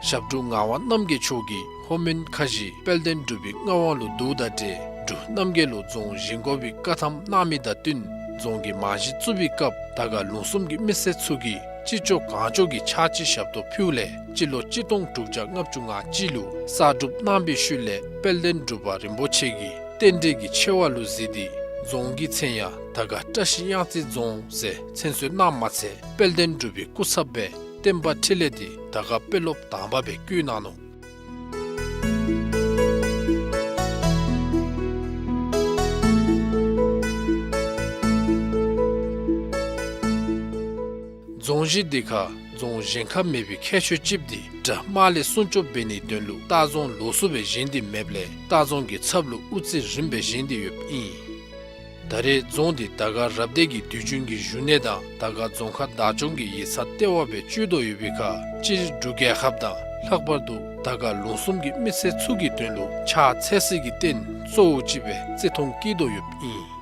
ཞབས་དྲུང་ངག་དབང་རྣམ་རྒྱལ་མཆོག་གིས་ལྷོ་མོན་ཁ་བཞི་དཔལ་ལྡན་འབྲུག་པའི་མངའ་དབང་ལུ་བསྡུཝ་ད་ཏེ་འབྲུག་རྣམ་རྒྱལ་ལུ་རྫོང་བཞེངས་དགོ་པའི་བཀའ་ཐམ་གནང་མི་དང་བསྟུན་རྫོང་གི་རྨང་གཞི་བཙུགས་པའི་སྐབས་དར་དཀར་ལུང་གསུམ་གྱི་མི་སེར་ཚུ་གིས་ཅི་ལྕོགས་གང་ལྕོགས་ཀྱིས་ཕྱག་ཕྱི་ཞབས་ཏོག་ཕུལཝ་ལས་སྤྱི་ལོ་གཅིག་སྟོང་དྲུག་བརྒྱ་ལྔ་བཅུ་ང་གཅིག་ལུ་གསར་སྒྲུབ་གནང་བའི་ཤུལ་ལས་དཔལ་ལྡན་འབྲུག་པ་རིན་པོ་ཆེ་གིས་རྟེན་འབྲེལ་གྱི་ཆེ་བ་ལུ་གཟིགས་ཏེ་རྫོང་གི་མཚན་ཡང་དར་དཀར་བཀྲ་ཤིས་གཡང་རྩེ་རྫོང་ཟེར་མཚན་གསོལ་གནངམ་མ་ཚད་དཔལ་ལྡན་འབྲུག་པའི་སྐུ་ཚབ་སྦེ་བསྟན་པ་འཕྲིན་ལས་འདི་དར་དཀར་དཔོན་སློབ་དང་པ་སྦེ་བསྐོ་གནང་ནུག། རྫོང་གཞི་འདི་ཁར་ རྫོང་གཞན་ཁར་མེད་པའི་ཁྱད་ཆོས་ཅིག་འདི་དགྲ་དམག་ལས་སྲུང་སྐྱོབ་འབད་ནིའི་དོན་ལུ་སྟག་རྫོང་ལོགས་སུ་སྦེ་བཞེངས་ཏེ་མེདཔ་ལས་སྟག་རྫོང་གི་ཚབ་ལུ་དབུ་རྩེ་རིམ་པས་བཞེངས་ཏེ་ཡོདཔ་ཨིན། ད་རེས་རྫོང་འདི་དར་དཀར་རབ་སྡེ་གི་དུས་རྒྱུན་གྱི་བཞུགས་གནས་དང་དར་དཀར་རྫོང་ཁག་བདག་སྐྱོང་གི་ཡིག་ཚང་ལྟེ་བ་སྦེ་སྤྱོད་དོ་ཡོད་པའི་ཁར་སྤྱིར་འབྲུག་རྒྱལ་ཁབ་དང་ལྷག་པར་དུ་དར་དཀར་ལུང་གསུམ་གྱི་མི་སེར་ཚུ་གི་དོན་ལུ་ཕྱག་འཚལ་སའི་རྟེན་གཙོ་བོ་ཅིག་སྦེ་བརྩི་མཐོང་བསྐྱེད་དོ་ཡོདཔ་ཨིན།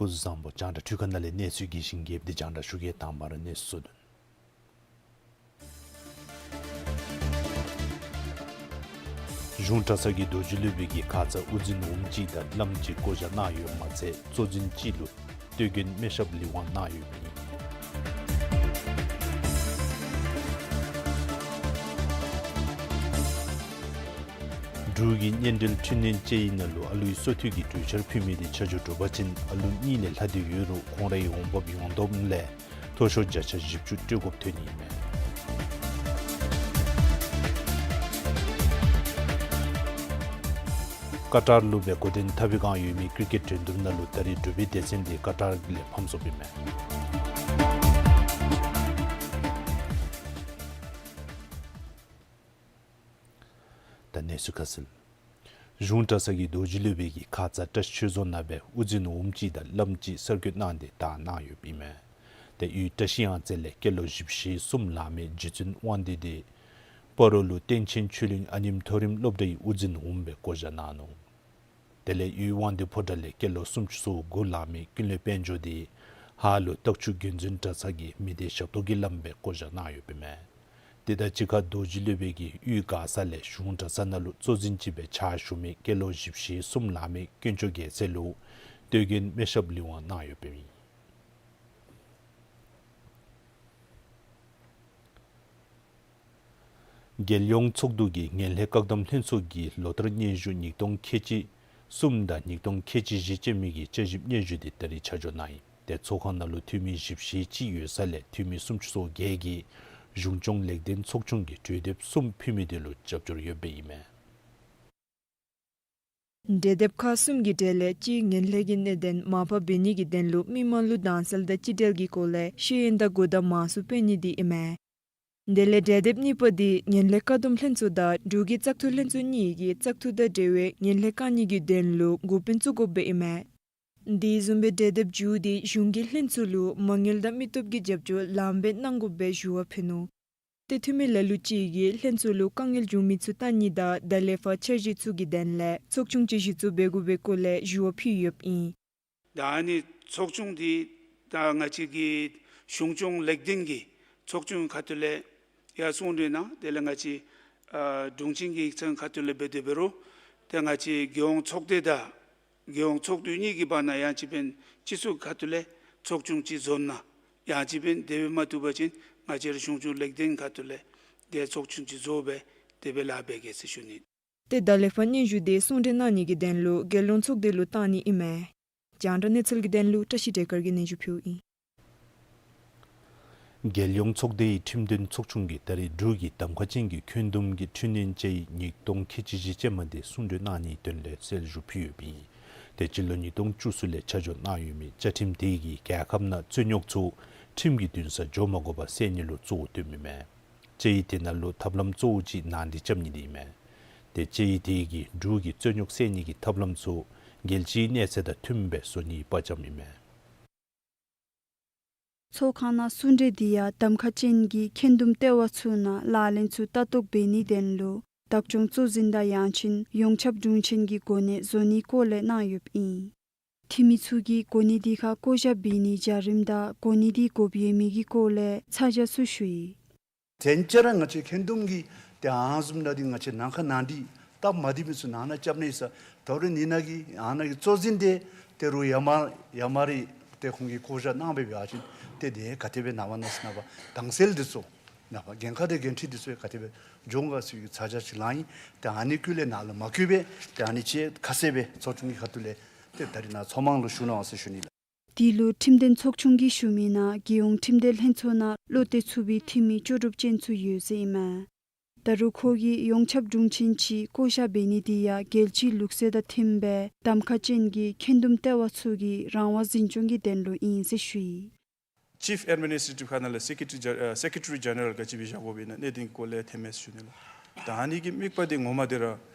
སྐུ་གཟུགས་བཟང་པོ། རྒྱང་བསྒྲགས་འཕྲུལ་ཁང་ནང་ལས་གནས་ཚུལ་རྒྱས་ཤིང་རྒྱསཔ་འདི་རྒྱང་བསྒྲགས་ཞུ་གེ། དང་པ་ར་གནས་ཚུལ་གཙོ་དོན། གཞུང་གྲྭ་ཚང་གི་རྡོ་རྗེ་སློབ་དཔོན་གྱིས་ཁ་ཙ་དབུ་འཛིན་འོགམ་གཅིག་དང་བླམ་གཅིག་བསྐོ་བཞག་གནང་ཡོདཔ་མ་ཚད་གཙོ་འཛིན་གཅིག་ལུ་སྟོད་དགོན་སྨན་ཞབས་ལི་དབང་གནང་ཡོདཔ་ཨིན། འབྲུག་གི་གཉེན་འབྲེལ་འཕྲིན་ལན་ཅེ་ཡི་ནང་ལུ་ཨ་ལུའི་སོ་ཐུབ་ཀྱི་གྲོས་འཆར་ཕུལ་མི་དེ་ཆ་འཇོག་གྲུབ་པ་ཅིན་ཨ་ལུ་གཉིས་ལས་ལྷག་སྟེ་ཡོད་རུང་ཁོང་རའི་འོང་འབབ་ཡོངས་བསྡོམས་ལས་མཐོ་ཤོས་བརྒྱ་ཆ་བཞི་བཅུ་སྤྲོད་དགོཔ་ཐོན་ནི་ཨིན་མས། ཀ་ཏར་ལུ་སྦེ་འགོ་འདྲེན་འཐབ་པའི་བསྒང་ཡོད་མི་ཀྲི་ཀེཊ་འགྲན་བསྡུར་ནང་ལུ་ད་རེས་འབྲུག་པའི་སྡེ་ཚན་དེ་ཀ་ཏར་ལས་ཕམ་སོཔ་ཨིན་མས། ད་གནས་ཚུལ་ཁ་གསལ། གཞུང་གྲྭ་ཚང་གི་རྡོ་རྗེ་སློབ་དཔོན་གྱིས་ཁ་ཙ་བཀྲ་ཤིས་ཆོས་རྫོང་ནང་སྦེ་དབུ་འཛིན་འོགམ་གཅིག་དང་བླམ་གཅིག་གསར་བསྐོ་གནང་སྟེ་དར་གནང་ཡོདཔ་ཨིན་མས། ཏེ་ཡུལ་བཀྲ་ཤིས་གཡང་རྩེ་ལས་སྐྱེས་ལོ་བཞི་བཅུ་ཞེ་གསུམ་ལང་མི་རྗེ་བཙུན་དབང་ལྡན་དེ་སྤ་རོ་ལུ་བསྟན་ཆེན་ཆོས་གླིང་ཨ་ནེམ་མཐོ་རིམ་སློབ་གྲྭའི་དབུ་འཛིན་འོགམ་སྦེ་བསྐོ་བཞག་གནང་ནུག། དེ་ལས་ཡུལ་དབང་འདུས་ཕོ་བྲང་ལས་སྐྱེས་ལོ་སུམ་ཅུ་སོ་དགུ་ལང་མི་ཀུན་ལེགས་དཔལ་འབྱོར་དེ་ཧཱ་ལུ་སྟག་ཆུ་དགོན་འཛིན་གྲྭ་ཚང་གི་མི་སྡེ་ཞབས་ཏོག་གི་བླམ་སྦེ་བསྐོ་བཞག་གནང་ཡོདཔ་ཨིན་མས། དེ་དང་གཅིག་ཁར་རྡོ་རྗེ་སློབ་དཔོན་གྱིས་ཡུལ་མགར་ས་ལས་གཞུང་གྲྭ་ཚང་ནང་ལུ་གཙོ་འཛིན་ཅིག་སྦེ་ཕྱག་ཞུ་མི་སྐྱེས་ལོ་བཞི་བཅུ་ཞེ་གསུམ་ལང་མི་དཀོན་མཆོག་རྒྱལ་མཚན་ལུ་སྟོད་དགོན་སྨན་ཞབས་ལི་དབང་གནང་ཡོདཔ་ཨིན། རྒྱལ་ཡོངས་ཚོགས་འདུ་གིས་ངན་ལྷད་བཀག་སྡོམ་ལྷན་ཚོགས་ཀྱི་ལོ་བསྟར་སྙན་ཞུ་ཉིས་སྟོང་ཁལ་གཅིག་གསུམ་དང་ཉིས་སྟོང་ཁལ་གཅིག་བཞི་ཅན་མི་གི་བསྐྱར་ཞིབ་སྙན་ཞུ་དེ་ད་རིས་ཆ་འཇོག་གནང་ཡི། ཏེ་ཚོགས་ཁང་ནང་ལུ་འཐུས་མི་བཞི་བཅུ་ཞེ་གཅིག་ཡོད་ས་ལས་འཐུས་མི་སུམ་ཅུ་སོ་བརྒྱད་ཀྱིས་གཞུང་སྐྱོང་ལེགས་ལྡན་ཚོགས་ཆུང་གི་གྲོས་འདེབས་གསུམ་ཕུལ་མི་དེ་ལུ་རྒྱབ་སྐྱོར་ཡོདཔ་ཨིན་མས། གྲོས་འདེབས་ཁག་གསུམ་གྱི་གྲས་ལས་གཅིག་ངན་ལྷད་ཀྱི་གནད་དོན་མར་ཕབ་འབད་ནི་གི་དོན་ལུ་མི་མང་ལུ་དྭངས་གསལ་དང་གཅིག་སྒྲིལ་གྱི་སྐོར་ལས་ཤེས་ཡོན་དང་གོ་བརྡ་མང་སུ་སྤེལ་ནི་དེ་ཨིན་མས། དེ་ལས་གྲོས་འདེབས་གཉིས་པ་དེ་ངན་ལྷད་བཀག་སྡོམ་ལྷན་ཚོགས་དང་འབྲུག་གི་བཙག་འཐུ་ལྷན་ཚོགས་གཉིས་ཀྱིས་བཙག་འཐུ་དང་འབྲེལ་བའི་ངན་ལྷད་བཀག་ནི་གི་དོན་ལུ་འགོ་དཔོན་བཙུགས་དགོཔ་སྦེ་ཨིན་མས། དེ་བཟུམ་སྦེ་གྲོས་འདེབས་བཅུ་དེ་གཞུང་གིས་ལྷན་ཚོགས་ལུ་མ་དངུལ་དང་མི་སྟོབས་ཀྱི་རྒྱབ་སྐྱོར་ལངམ་སྦེ་གནང་དགོཔ་སྦེ་ཞུ་བ་ཕུལ་ནུག། ཏེ་འཐུས་མི་ལ་ལུ་ཅིག་གིས་ལྷན་ཚོགས་ལུ་དཀའ་ངལ་འབྱུང་མི་ཚུ་བལྟ་ནི་དང་ད་ལས་ཕར་འཆར་གཞི་ཚུ་གི་དོན་ལས་ཚོགས་ཆུང་ཅིག་གཞི་བཙུགས་འབད་དགོ་པའི་སྐོར་ལས་ཞུ་བ་ཕུལ་ཡོདཔ་ཨིན། ད་ཨ་ནི་ཚོགས་ཆུང་འདི་ད་ང་བཅས་ཀྱི་གཞུང་སྐྱོང་ལེགས་ལྡན་གྱི་ཚོགས་ཆུང་ཁ་ཐུག་ལས་ཡར་གསུང་གྲོས་གནང་། དེ་ལས་ང་བཅས་ཨ་དྲུང་ཆེན་གྱི་ཡིག་ཚང་ཁ་ཐུག་ལས་འབད་དེ་འབད་རུང་ཏེ་ང་བཅས་རྒྱལ་ཡོངས་ཚོགས་སྡེ་དང་རྒྱལ་ཡོངས་ཚོགས་འདུ་གཉིས་ཀྱི་བར་ན་ཡང་ཅིན་སྤྱི་ཚོགས་ཁ་ཐུག་ལས་ཚོགས་ཆུང་ཅིག་བཟོ་ནི་ཨིན། ཡང་ཅིན་དེ་སྦེ་མ་བཏུབ་པ་ཅིན་ང་བཅས་ར་གཞུང་སྐྱོང་ལེགས་ལྡན་ཁ་ཐུག་ལས་ཏེ་ཚོགས་ཆུང་ཅིག་བཟོ་སྦེ་དེ་སྦེ་ལཱ་འབད་གེ་ཟེར་ཞུ་ནི། ཏེ་ད་ལས་ཕར་སྙན་ཞུ་དེ་གསུང་གྲོས་གནང་ནི་གི་དོན་ལུ་རྒྱལ་ཡོངས་ཚོགས་སྡེ་ལུ་བཏང་ནི་ཨིན་མས། རྒྱང་བསྒྲགས་གནས་ཚུལ་གྱི་དོན་ལུ་བཀྲ་ཤིས་བདེ་དཀར་གྱིས་སྙན་ཞུ་ཕུལཝ་ཨིན། རྒྱལ་ཡོངས་ཚོགས་སྡེའི་ཁྲིམས་དོན་ཚོགས་ཆུང་གིས་ད་རེས་འབྲུག་གི་གདམ་ཁ་ཅན་གྱི་འཁོན་འདུམ་གྱི་འཕྲི་སྣོན་ཅེ་ཡི་ཉིས་སྟོང་ཁལ་གཅིག་བཞི་ཅན་མ་དེ་གསུང་གྲོས་གནང་ནིའི་དོན་ལས་གསལ་ཞུ་ཕུལ་ཡོདཔ་ཨིན། ཏེ་སྤྱི་ལོ་ཉིས་སྟོང་བཅུ་གསུམ་ལས་ཆ་འཇོག་གནང་ཡོད་མི་བཅའ་ཁྲིམས་དེ་གིས་རྒྱལ་ཁབ་ནང་རྩོད་རྙོགས་ཚུ་ཁྲིམས་ཀྱི་འདུན་སར་འགྱོ་མ་དགོ་པར་སེལ་ནི་ལུ་གཙོ་བོ་བཏོནམ་ཨིན་མས། ཅེ་ཡི་དེ་ནང་ལུ་ཐབས་ལམ་གཙོ་བོ་ཅིག་ནང་འདྲེན་རྐྱབ་ནི་དེ་ཨིན་མས། ཏེ་ཅེ་ཡི་དེ་གིས་འབྲུག་གི་རྩོད་རྙོགས་སེལ་ནི་གི་ཐབས་ལམ་ཚུ་རྒྱལ་སྤྱིའི་གནས་ཚད་དང་མཐུནམ་སྦེ་བཟོ་ནིའི་དཔའ་བཅམ་ཨིན་མས། ཚོགས་ཁང་ནང་གསུང་གྲོས་དེ་ཡང་གདམ་ཁ་ཅན་གྱི་འཁོན་འདུམ་ལྟེ་བ་ཚུ་ནང་ལག་ལེན་ཚུ་ལྟ་རྟོག་འབད་ནིའི་དོན་ལུ་བདག་སྐྱོང་གཙོ་འཛིན་དང་ཡང་ཅིན་ཡོངས་ཁྱབ་དྲུང་ཆེན་གྱི་གོ་གནས་བཟོ་ནིའི་སྐོར་ལས་གནང་ཡོདཔ་ཨིན། འཐུས་མི་ཚུ་གིས་གོ་གནས་དེ་ཁར་བསྐོ་བཞག་འབད་ནིའི་བྱ་རིམ་དང་གོ་གནས་དེ་དགོཔ་ཡོད་མེད་ཀྱི་སྐོར་ལས་ཚ་གྱང་ཚུ་ཞུ་ཡི། དེ་ཅི་ར་ང་བཅས་འཁོན་འདུམ་གྱི་ཏེ་ཨ་ནི་བཟུམ་ནང་འདི་ང་བཅས་ནང་ཁར་ནང་འདི་སྟབས་མ་བདེ་མི་ཚུ་ནང་ན་རྐྱབ་ནི་ཨིན་ས། ད་རུང་ནི་ནང་གི་ཨ་ནི་གི་གཙོ་འཛིན་དེ་ཏེ་རུང་ཡར་མར་ཡར་མར་ར་ཏེ་ཁོང་གིས་བསྐོ་བཞག་གནང་སྦེ་འབད་བ་ཅིན་ཏེ་དེ་ག་དེ་སྦེ་ནངས་པ་གནངས་ཚེ་ནངས་པ་དྭངས་གསལ་དེ་ཚུ་ ནང་པ་འགན་ཁག་དང་འགན་འཁྲི་འདི་ཚུ་ག་དེ་སྦེ་འབྱུང་ག་ཟེར་བའི་ཚ་གྱང་ཅིག་ལང་ཡི། ཏེ་ཨ་ནི་ཀུན་ལས་ནང་ལུ་མ་བཀོད་པར་ཏེ་ཨ་ནི་ཅིག་ཁ་གསལ་སྦེ་ཚོགས་ཆུང་གི་ཁ་ཐུག་ལས་ཏེ་ད་རིས་ནཱ་ཚོགས་དམངས་ལུ་ཞུ་གནང་ཟེར་ཞུ་ནི་ལགས། དེ་ལུ་ཁྲིམས་དོན་ཚོགས་ཆུང་གིས་ཞུ་མི་ནང་རྒྱལ་ཡོངས་ཁྲིམས་དོན་ལྷན་ཚོགས་ནང་བློ་གཏད་ཚུགས་པའི་འཐུས་མི་ལྕོགས་གྲུབ་ཅན་ཚུ་ཡོད་ཟེར་ཨིན་མས། ད་རུང་ཁོ་གིས་ཡོངས་ཁྱབ་དྲུང་ཆེན་ཅིག་བསྐོ་བཞག་འབད་ནི་འདི་ཡང་རྒྱལ་སྤྱིའི་ལུགས་སྲོལ་དང་མཐུན་པའི་གདམ་ཁ་ཅན་གྱི་འཁོན་འདུམ་ལྟེ་བ་ཚུ་གི་རང་དབང་འཛིན་སྐྱོང་གི་དོན་ལུ་ཨིན་ཟེར་ཞུ་ཡི། ཅིཕ་ཨེཌ་མི་ནིས་ཊི་རེ་ཊིབ་ཁ་ནང་ལས་སེ་ཀེ་ཊ་རི་ཇེ་ཨ་སེ་ཀེ་ཊ་རི་ཇེ་ནེ་རལ་ག་ཅི་སྦེ་བཞག་དགོཔ་ཨིན་ན་གནད་དོན་གྱི་སྐོར་ལས་ཐོནམ་མས་ཞུ་ནི་ལགས། ད་ཨ་ནི་གི་དམིགས་པ་འདི་ངོ་མ་འདི་ར་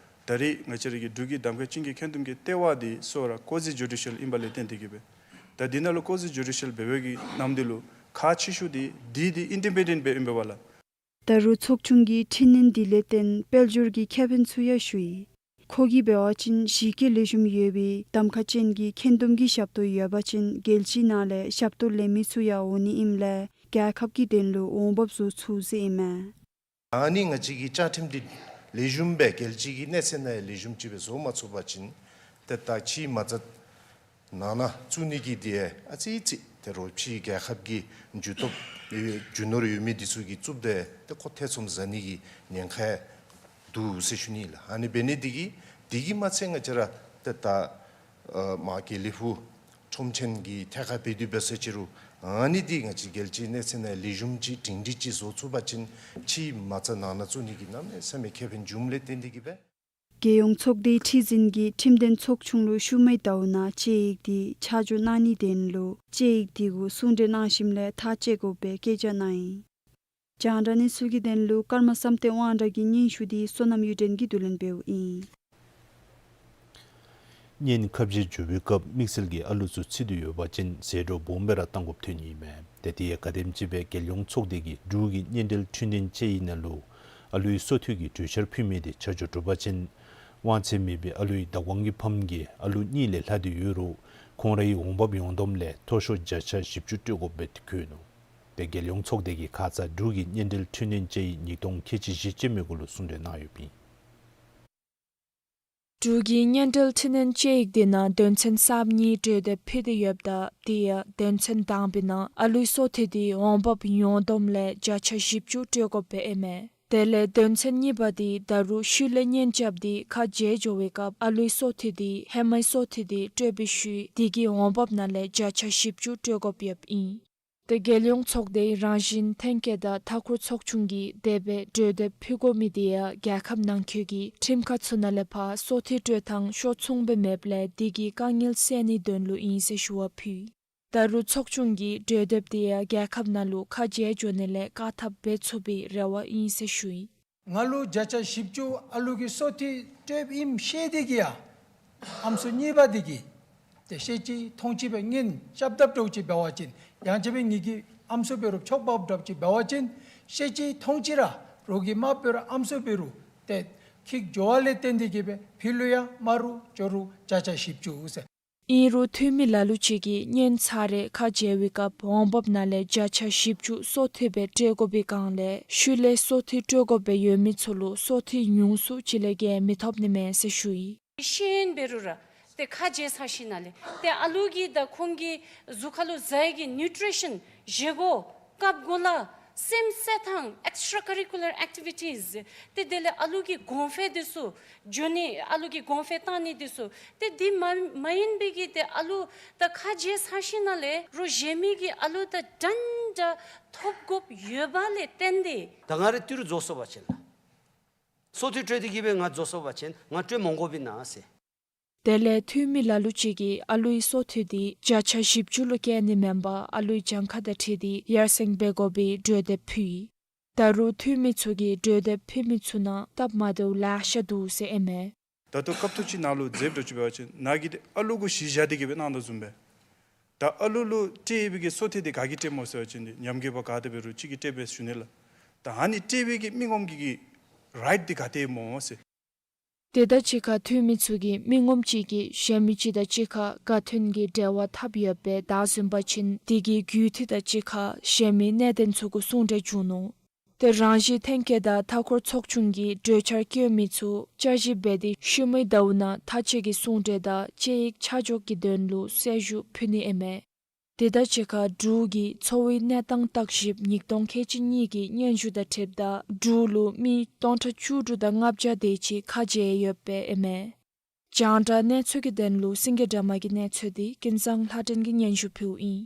ད་རིས་ང་བཅས་ར་གི་འབྲུག་གི་གདམ་ཁ་ཅན་གྱི་འཁོན་འདུམ་གྱི་ལྟེ་བ་འདི་གཙོ་བོ་ར་ཀོ་ཟི་ཇུ་ཌི་ཤལ་ཨིན་པ་ལས་བརྟེན་ཏེ་གིས་སྦེ། ད་འདི་ནང་ལུ་ཀོ་ཟི་ཇུ་ཌི་ཤལ་འབད་བའི་གི་ནམ་འདི་ལུ་ཁག་ཆེ་ཤོས་འདི་འདི་འདི་ཨིན་ཌི་པེན་ཌེནཊ་སྦེ་ཨིན་པས་ལགས། ད་རུང་ཚོགས་ཆུང་གིས་འཕྲི་སྣོན་འདི་ལས་བརྟེན་དཔལ་འབྱོར་གྱི་ཁེ་ཕན་ཚུ་ཡང་ཞུ་ཡི། ཁོ་གིས་འབད་བ་ཅིན་གཞི་བཀོད་ལེགས་ཤོམ་ཡོད་པའི་གདམ་ཁ་ཅན་གྱི་འཁོན་འདུམ་གྱི་ཞབས་ཏོག་ཡོད་པ་ཅིན་རྒྱལ་སྤྱིའི་ནང་ལས་ཞབས་ཏོག་ལེན་མི་ཚུ་ཡང་འོང་ནི་ཨིནམ་ལས་རྒྱལ་ཁབ་ཀྱི་དོན་ལུ་འོང་འབབ་བཟོ་ཚུགས་ཟེར་ཨིན་མས། ཨ་ནི་ང་བཅས་ཀྱི་བཅའ་ཁྲིམས་འདི་ལེགས་ཤོམ་སྦེ་རྒྱལ་སྤྱི་གི་གནས་ཚད་ནང་ལེགས་ཤོམ་ཅིག་སྦེ་བཟོ་མ་ཚུགས་པ་ཅིན་ཏེ་ད་ཕྱིའི་མ་རྩ་ནང་ན་བཙུགས་ནི་གི་འདི་ཨ་ཙི་ཙི་ཏེ་རོགས་ཕྱིའི་རྒྱལ་ཁབ་ཀྱི་རྒྱུ་སྟོབས་ཨེ་རྒྱུ་ནོར་ཡོད་མི་འདི་ཚུ་གིས་བཙུགསཔ་ད་ཏེ་ཁོ་ཐེ་ཚོམ་ཟ་ནི་གི་ཉེན་ཁ་འདུག་ཟེར་ཞུ་ནི་ལགས། ཨ་ནི་འབད་ནི་འདི་གིས་འདི་གིས་མ་ཚད་ང་བཅས་ར་ཏེ་ད་ཨ་མར་དགེ་ལེགས་ཕུག་ཁྲོམ་ཆེན་གྱི་ཐད་ཁར་འབད་དེ་འབད་ཟེར་ཅི་རུང་ཨ་ནི་འདི་ང་བཅས་རྒྱལ་སྤྱིའི་གནས་ཚད་ནང་ལེགས་ཤོམ་ཅིག་སྒྲིང་སྒྲི་ཅིག་བཟོ་ཚུགས་པ་ཅིན་ཕྱིའི་མ་རྩ་ནང་ན་བཙུགས་ནི་གི་གནམ་མེད་ས་མེད་ཁེ་ཕན་འབྱུངམ་ལས་བརྟེན་ཏེ་གིས་སྦེ། རྒྱལ་ཡོངས་ཚོགས་སྡེའི་ཁྲི་འཛིན་གྱིས་ཁྲིམས་དོན་ཚོགས་ཆུང་ལུ་ཤུལ་མའི་ཟླཝ་ནང་དཔྱད་ཡིག་འདི་ཆ་འཇོག་གནང་ནིའི་དོན་ལུ་དཔྱད་ཡིག་འདི་གུ་གསུང་གྲོས་གནང་ཞིནམ་ལས་ཐག་བཅད་དགོ་པའི་བཀའ་རྒྱ་གནང་ཡི། རྒྱང་བསྒྲགས་གནས་ཚུལ་གྱི་དོན་ལུ་ཀརྨ་བསམ་གཏན་དབང་གྲགས་ཀྱི་སྙན་ཞུ་འདི་བསོད་ནམས་གཡུ་སྒྲོན་གྱིས་བསྡུ་ལེན་འབདཝ་ཨིན། གཉེན་ཁ་འབྱལ་འགྱོ་བའི་སྐབས་དམིགས་བསལ་གྱི་ཨ་ལུ་ཚུ་འཚོལ་དོ་ཡོད་པ་ཅིན་ཟད་འགྲོ་སྦོམ་སྦེ་ར་གཏང་དགོཔ་ཐོན་ནི་ཨིན་མས། ཏེ་དེ་ཡང་ག་དེམ་ཅིག་སྦེ་རྒྱལ་ཡོངས་ཚོགས་སྡེ་གིས་འབྲུག་གི་གཉེན་འབྲེལ་འཕྲི་སྣོན་དཔྱད་ཡིག་ནང་ལུ་ཨ་ལུའི་སོ་ཐོས་ཀྱི་གྲོས་འཆར་ཕུལ་མི་དེ་ཆ་འཇོག་གྲུབ་པ་ཅིན་དབང་ཚད་མེད་པའི་ཨ་ལུའི་བདག་དབང་གི་ཕམ་གྱིས་ཨ་ལུ་གཉིས་ལས་ལྷག་སྟེ་ཡོད་རུང་ཁོང་རའི་འོང་འབབ་ཡོངས་བསྡོམས་ལས་མཐོ་ཤོས་བརྒྱ་ཆ་བཞི་བཅུ་སྤྲོད་དགོཔ་སྦེ་བཀོད་ནུག། ཏེ་རྒྱལ་ཡོངས་ཚོགས་སྡེ་གི་ཁ་ཙ་འབྲུག་གི་གཉེན་འབྲེལ་འཕྲི་སྣོན་དཔྱད་ཡིག་ཉིས་སྟོང་ཁལ་གཅིག་བཞི་ཅན་མའི་སྐོར་ལུ་གསུང་གྲོས་གནང་ཡོདཔ་ཨིན། འབྲུག་གི་གཉེན་འབྲེལ་འཕྲི་སྣོན་དཔྱད་ཡིག་དེ་ནང་དོན་ཚན་གསརཔ་གཉིས་གྲོས་འདེབས་ཕུལ་ཏེ་ཡོདཔ་ད་དེ་ཡང་དོན་ཚན་དང་པའི་ནང་ཨ་ལུའི་སོ་ཐོས་དེ་འོང་འབབ་ཡོངས་བསྡོམས་ལས་བརྒྱ་ཆ་བཞི་བཅུ་སྤྲོད་དགོཔ་སྦེ་ཨིན་མས། དེ་ལས་དོན་ཚན་གཉིས་པ་དེ་ད་རུང་ཤུལ་ལས་གཉེན་རྐྱབ་སྟེ་ཁ་འབྱལ་འགྱོ་བའི་སྐབས་ཨ་ལུའི་སོ་ཐོས་དེ་ཧེ་མའི་སོ་ཐོས་དེ་སྤྲོད་པའི་ཤུལ་དེ་གི་འོང་འབབ་ནང་ལས་བརྒྱ་ཆ་བཞི་བཅུ་སྤྲོད་དགོཔ་ཡོདཔ་ཨིན། ཏེ་རྒྱལ་ཡོངས་ཚོགས་སྡེའི་རང་བཞིན་ཐོན་སྐྱེད་དང་མཐའ་འཁོར་ཚོགས་ཆུང་གིས་དེ་སྦེ་གྲོས་འདེབས་ཕུལ་དགོ་མི་དེ་ཡང་རྒྱལ་ཁབ་ནང་འཁོད་ཀྱི་ཁྲིམས་ཁང་ཚུ་ནང་ལས་ཕར་སོ་ཐོས་སྤྲོད་ཐངས་ཕྱོགས་མཚུངས་སྦེ་མེདཔ་ལས་དེ་གི་དཀའ་ངལ་སེལ་ནིའི་དོན་ལུ་ཨིན་ཟེར་ཞུ་བ་ཕུལ། ད་རུང་ཚོགས་ཆུང་གིས་གྲོས་འདེབས་དེ་ཡང་རྒྱལ་ཁབ་ནང་ལུ་ཁ་འབྱལ་འགྱོ་ནི་ལས་བཀག་ཐབས་འབད་ཚུགས་པའི་རེ་བ་ཨིན་ཟེར་ཞུ་ཡི། ང་ལུ་བརྒྱ་ཆ་བཞི་བཅུ་ཨ་ལུ་གི་སོ་ཐོས་སྤྲོདཔ་ཨིནམ་ཤེས་ཏེ་གིས་ཡང་ཨམ་སྲུ་གཉིས་པ་དེ་གིས་ཏེ་ཤེས་ཅི་མཐོང་ཅི་སྦེ་གཉེན་རྐྱབ་དཔ་འདྲཝ་ཅིག་འབད་བ་ཅིན་ཡང་ཅིན་སྦེ་ངེ་གི་ཨམ་སྲུ་འབད་རུང་ཆོགཔ་འདྲཝ་ཅིག་འབད་བ་ཅིན་ཤེས་ཅི་མཐོང་ཅི་ར་རོགས་ཀྱིས་མ་འབད་རུང་ཨམ་སྲུ་འབད་རུང་ཏེ་འཁྱིད་འགྱོ་བ་ལས་བརྟེན་ཏེ་གིས་སྦེ་ཕུལ་རུང་ཡང་མ་རུང་འགྱོ་རུང་བརྒྱ་ཆ་བཞི་བཅུ་ཟེར། ཨིན་རུང་འཐུས་མི་ལ་ལུ་ཅིག་གིས་གཉེན་ཚར་རེ་ཁ་འབྱལ་བའི་སྐབས་འོང་འབབ་ནང་ལས་བརྒྱ་ཆ་བཞི་བཅུ་སོ་ཐོས་སྦེ་སྤྲོད་དགོ་པའི་སྒང་ལས་ཤུལ་ལས་སོ་ཐོས་སྤྲོད་དགོ་པའི་ཡོད་མི་ཚུ་ལུ་སོ་ཐོས་ཉུང་སུ་ཅིག་ལས་བརྒལ་མི་ཐོབ་ནི་མས་ཟེར་ཞུ་ཡི། ཤེས་ཡོན་འབད་རུང་ར་ཏེ་ཁ་འབྱལ་ཚར་ཞིནམ་ལས་ཏེ་ཨ་ལུ་གི་དང་ཁོང་གི་གཟུགས་ཁར་ལུ་བཟའ་ཡི་གི་ནིའུ་ཊི་རི་ཤཱན་བཞེས་སྒོ་རྐྱབ་སྒོ་ལས་སེམས་གསོ་ཐངས་ཨེགསི་ཊྲ་ཀ་རི་ཀུ་ལར་ཨེག་ཊི་བི་ཊིས་ཏེ་དེ་ལས་ཨ་ལུ་གི་གོང་འཕེལ་དེ་ཚུ་འགྱོ་ནི་ཨ་ལུ་གི་གོང་འཕེལ་གཏང་ནི་དེ་ཚུ་ཏེ་དེ་མ་མ་ཡིན་པའི་གི་ཏེ་ཨ་ལུ་ད་ཁ་འབྱལ་ཚར་ཞིནམ་ལས་རོགས་གཞན་མི་གི་ཨ་ལུ་དང་འདྲན་འདྲ་ཐོབ་དགོཔ་ཡོད་པ་ལས་བརྟེན་ཏེ། ད་ང་ར་ཏི་རུ་རྫོགས་སོང་པ་ཅིན་ལགས། སོ་ཐོས་སྤྲོད་དེ་གིས་སྦེ་ང་རྫོགས་སོང་པ་ཅིན་ང་སྤྲོད་མི་དགོཔ་ཨིན་ན་ཟེར། དེ་ལས་འཐུས་མི་ལ་ལུ་ཅིག་གིས་ཨ་ལུའི་སོ་ཐོས་དེ་བརྒྱ་ཆ་བཞི་བཅུ་ལུ་བཀལ་ནི་མེན་པར་ཨ་ལུའི་གྱངས་ཁ་དང་འཁྲིལ་ཏེ་ཡར་སེང་འབད་དགོ་པའི་གྲོས་འདེབས་ཕུལ་ཡི། ད་རུང་འཐུས་མི་ཚུ་གིས་གྲོས་འདེབས་ཕུལ་མི་ཚུ་ནང་སྟབས་མ་བདེཝ་ལེ་ཤ་འདུག་ཟེར་ཨིན་མས། ད་ལྟོ་སྐབས་ཐོག་ཅིག་ནང་ལུ་མཛདཔ་འདྲཝ་ཅིག་འབད་བ་ཅིན་ནཱ་གིས་ཏེ་ཨ་ལུ་གུ་གཞི་བཞག་སྟེ་གིས་སྦེ་གནང་དོ་བཟུམ་སྦེ། ད་ཨ་ལུ་ལུ་སྤྲོད་པའི་གི་སོ་ཐོས་དེ་ག་གིས་སྤྲོདཔ་སྨོ་ཟེར་བ་ཅིན་ཏེ་ཉམས་རྒུད་པ་ག་དེ་འབད་རུང་གཅིག་གིས་སྤྲོདཔ་སྦེ་ཞུ་ནི་ལགས། ད་ཨ་ནི་སྤྲོད་པའི་གི་མི་ངོམ་གྱི་གི་རའིཊ་དེ་ག་དེ་སྨོ་ཟེར། དེ་དང་གཅིག་ཁར་འཐུས་མི་ཚུ་གིས་མི་ངོམ་ཅིག་གིས་གཞན་མི་ཅིག་དང་གཅིག་ཁར་དགའ་མཐུན་གྱི་འབྲེལ་བ་འཐབ་ཡོདཔ་སྦེ་བདའ་ཟུན་པ་ཅིན་དེ་གི་རྒྱུད་འཐུས་དང་གཅིག་ཁར་གཞན་མི་གནད་དོན་ཚུ་གུ་གསུང་གྲོས་བྱུང་ནུག། ཏེ་རང་བཞིན་ཐོན་སྐྱེད་དང་མཐའ་འཁོར་ཚོགས་ཆུང་གིས་གྲོས་འཆར་བཀོད་མི་ཚུ་བསྐྱར་ཞིབ་འབད་དེ་ཤུལ་མའི་ཟླཝ་ནང་མཐའ་དཔྱད་ཀྱི་གསུང་གྲོས་དང་དཔྱད་ཡིག་ཆ་འཇོག་གི་དོན་ལུ་གསལ་ཞུ་ཕུལ་ནི་ཨིན་མས། དེ་དང་གཅིག་ཁར་འབྲུག་གི་འཚོ་བའི་གནས་སྟངས་བརྟག་ཞིབ་ཉིས་སྟོང་ཁལ་གཅིག་གཉིས་ཀྱི་སྙན་ཞུ་དང་འཁྲིལཝ་ད་འབྲུག་ལུ་མི་སྟོང་ཕྲག་བཅུ་དྲུག་དང་ལྔ་བརྒྱ་དེ་ཅིག་ཁ་གྱེས་ཡོདཔ་ཨིན་མས། རྒྱང་བསྒྲགས་གནས་ཚུལ་གྱི་དོན་ལུ་སེང་གེ་སྒྲོལ་མ་གི་གནས་ཚུལ་འདི་ཀུན་བཟང་ལྷ་སྒྲོན་གྱིས་སྙན་ཞུ་ཕུལཝ་ཨིན།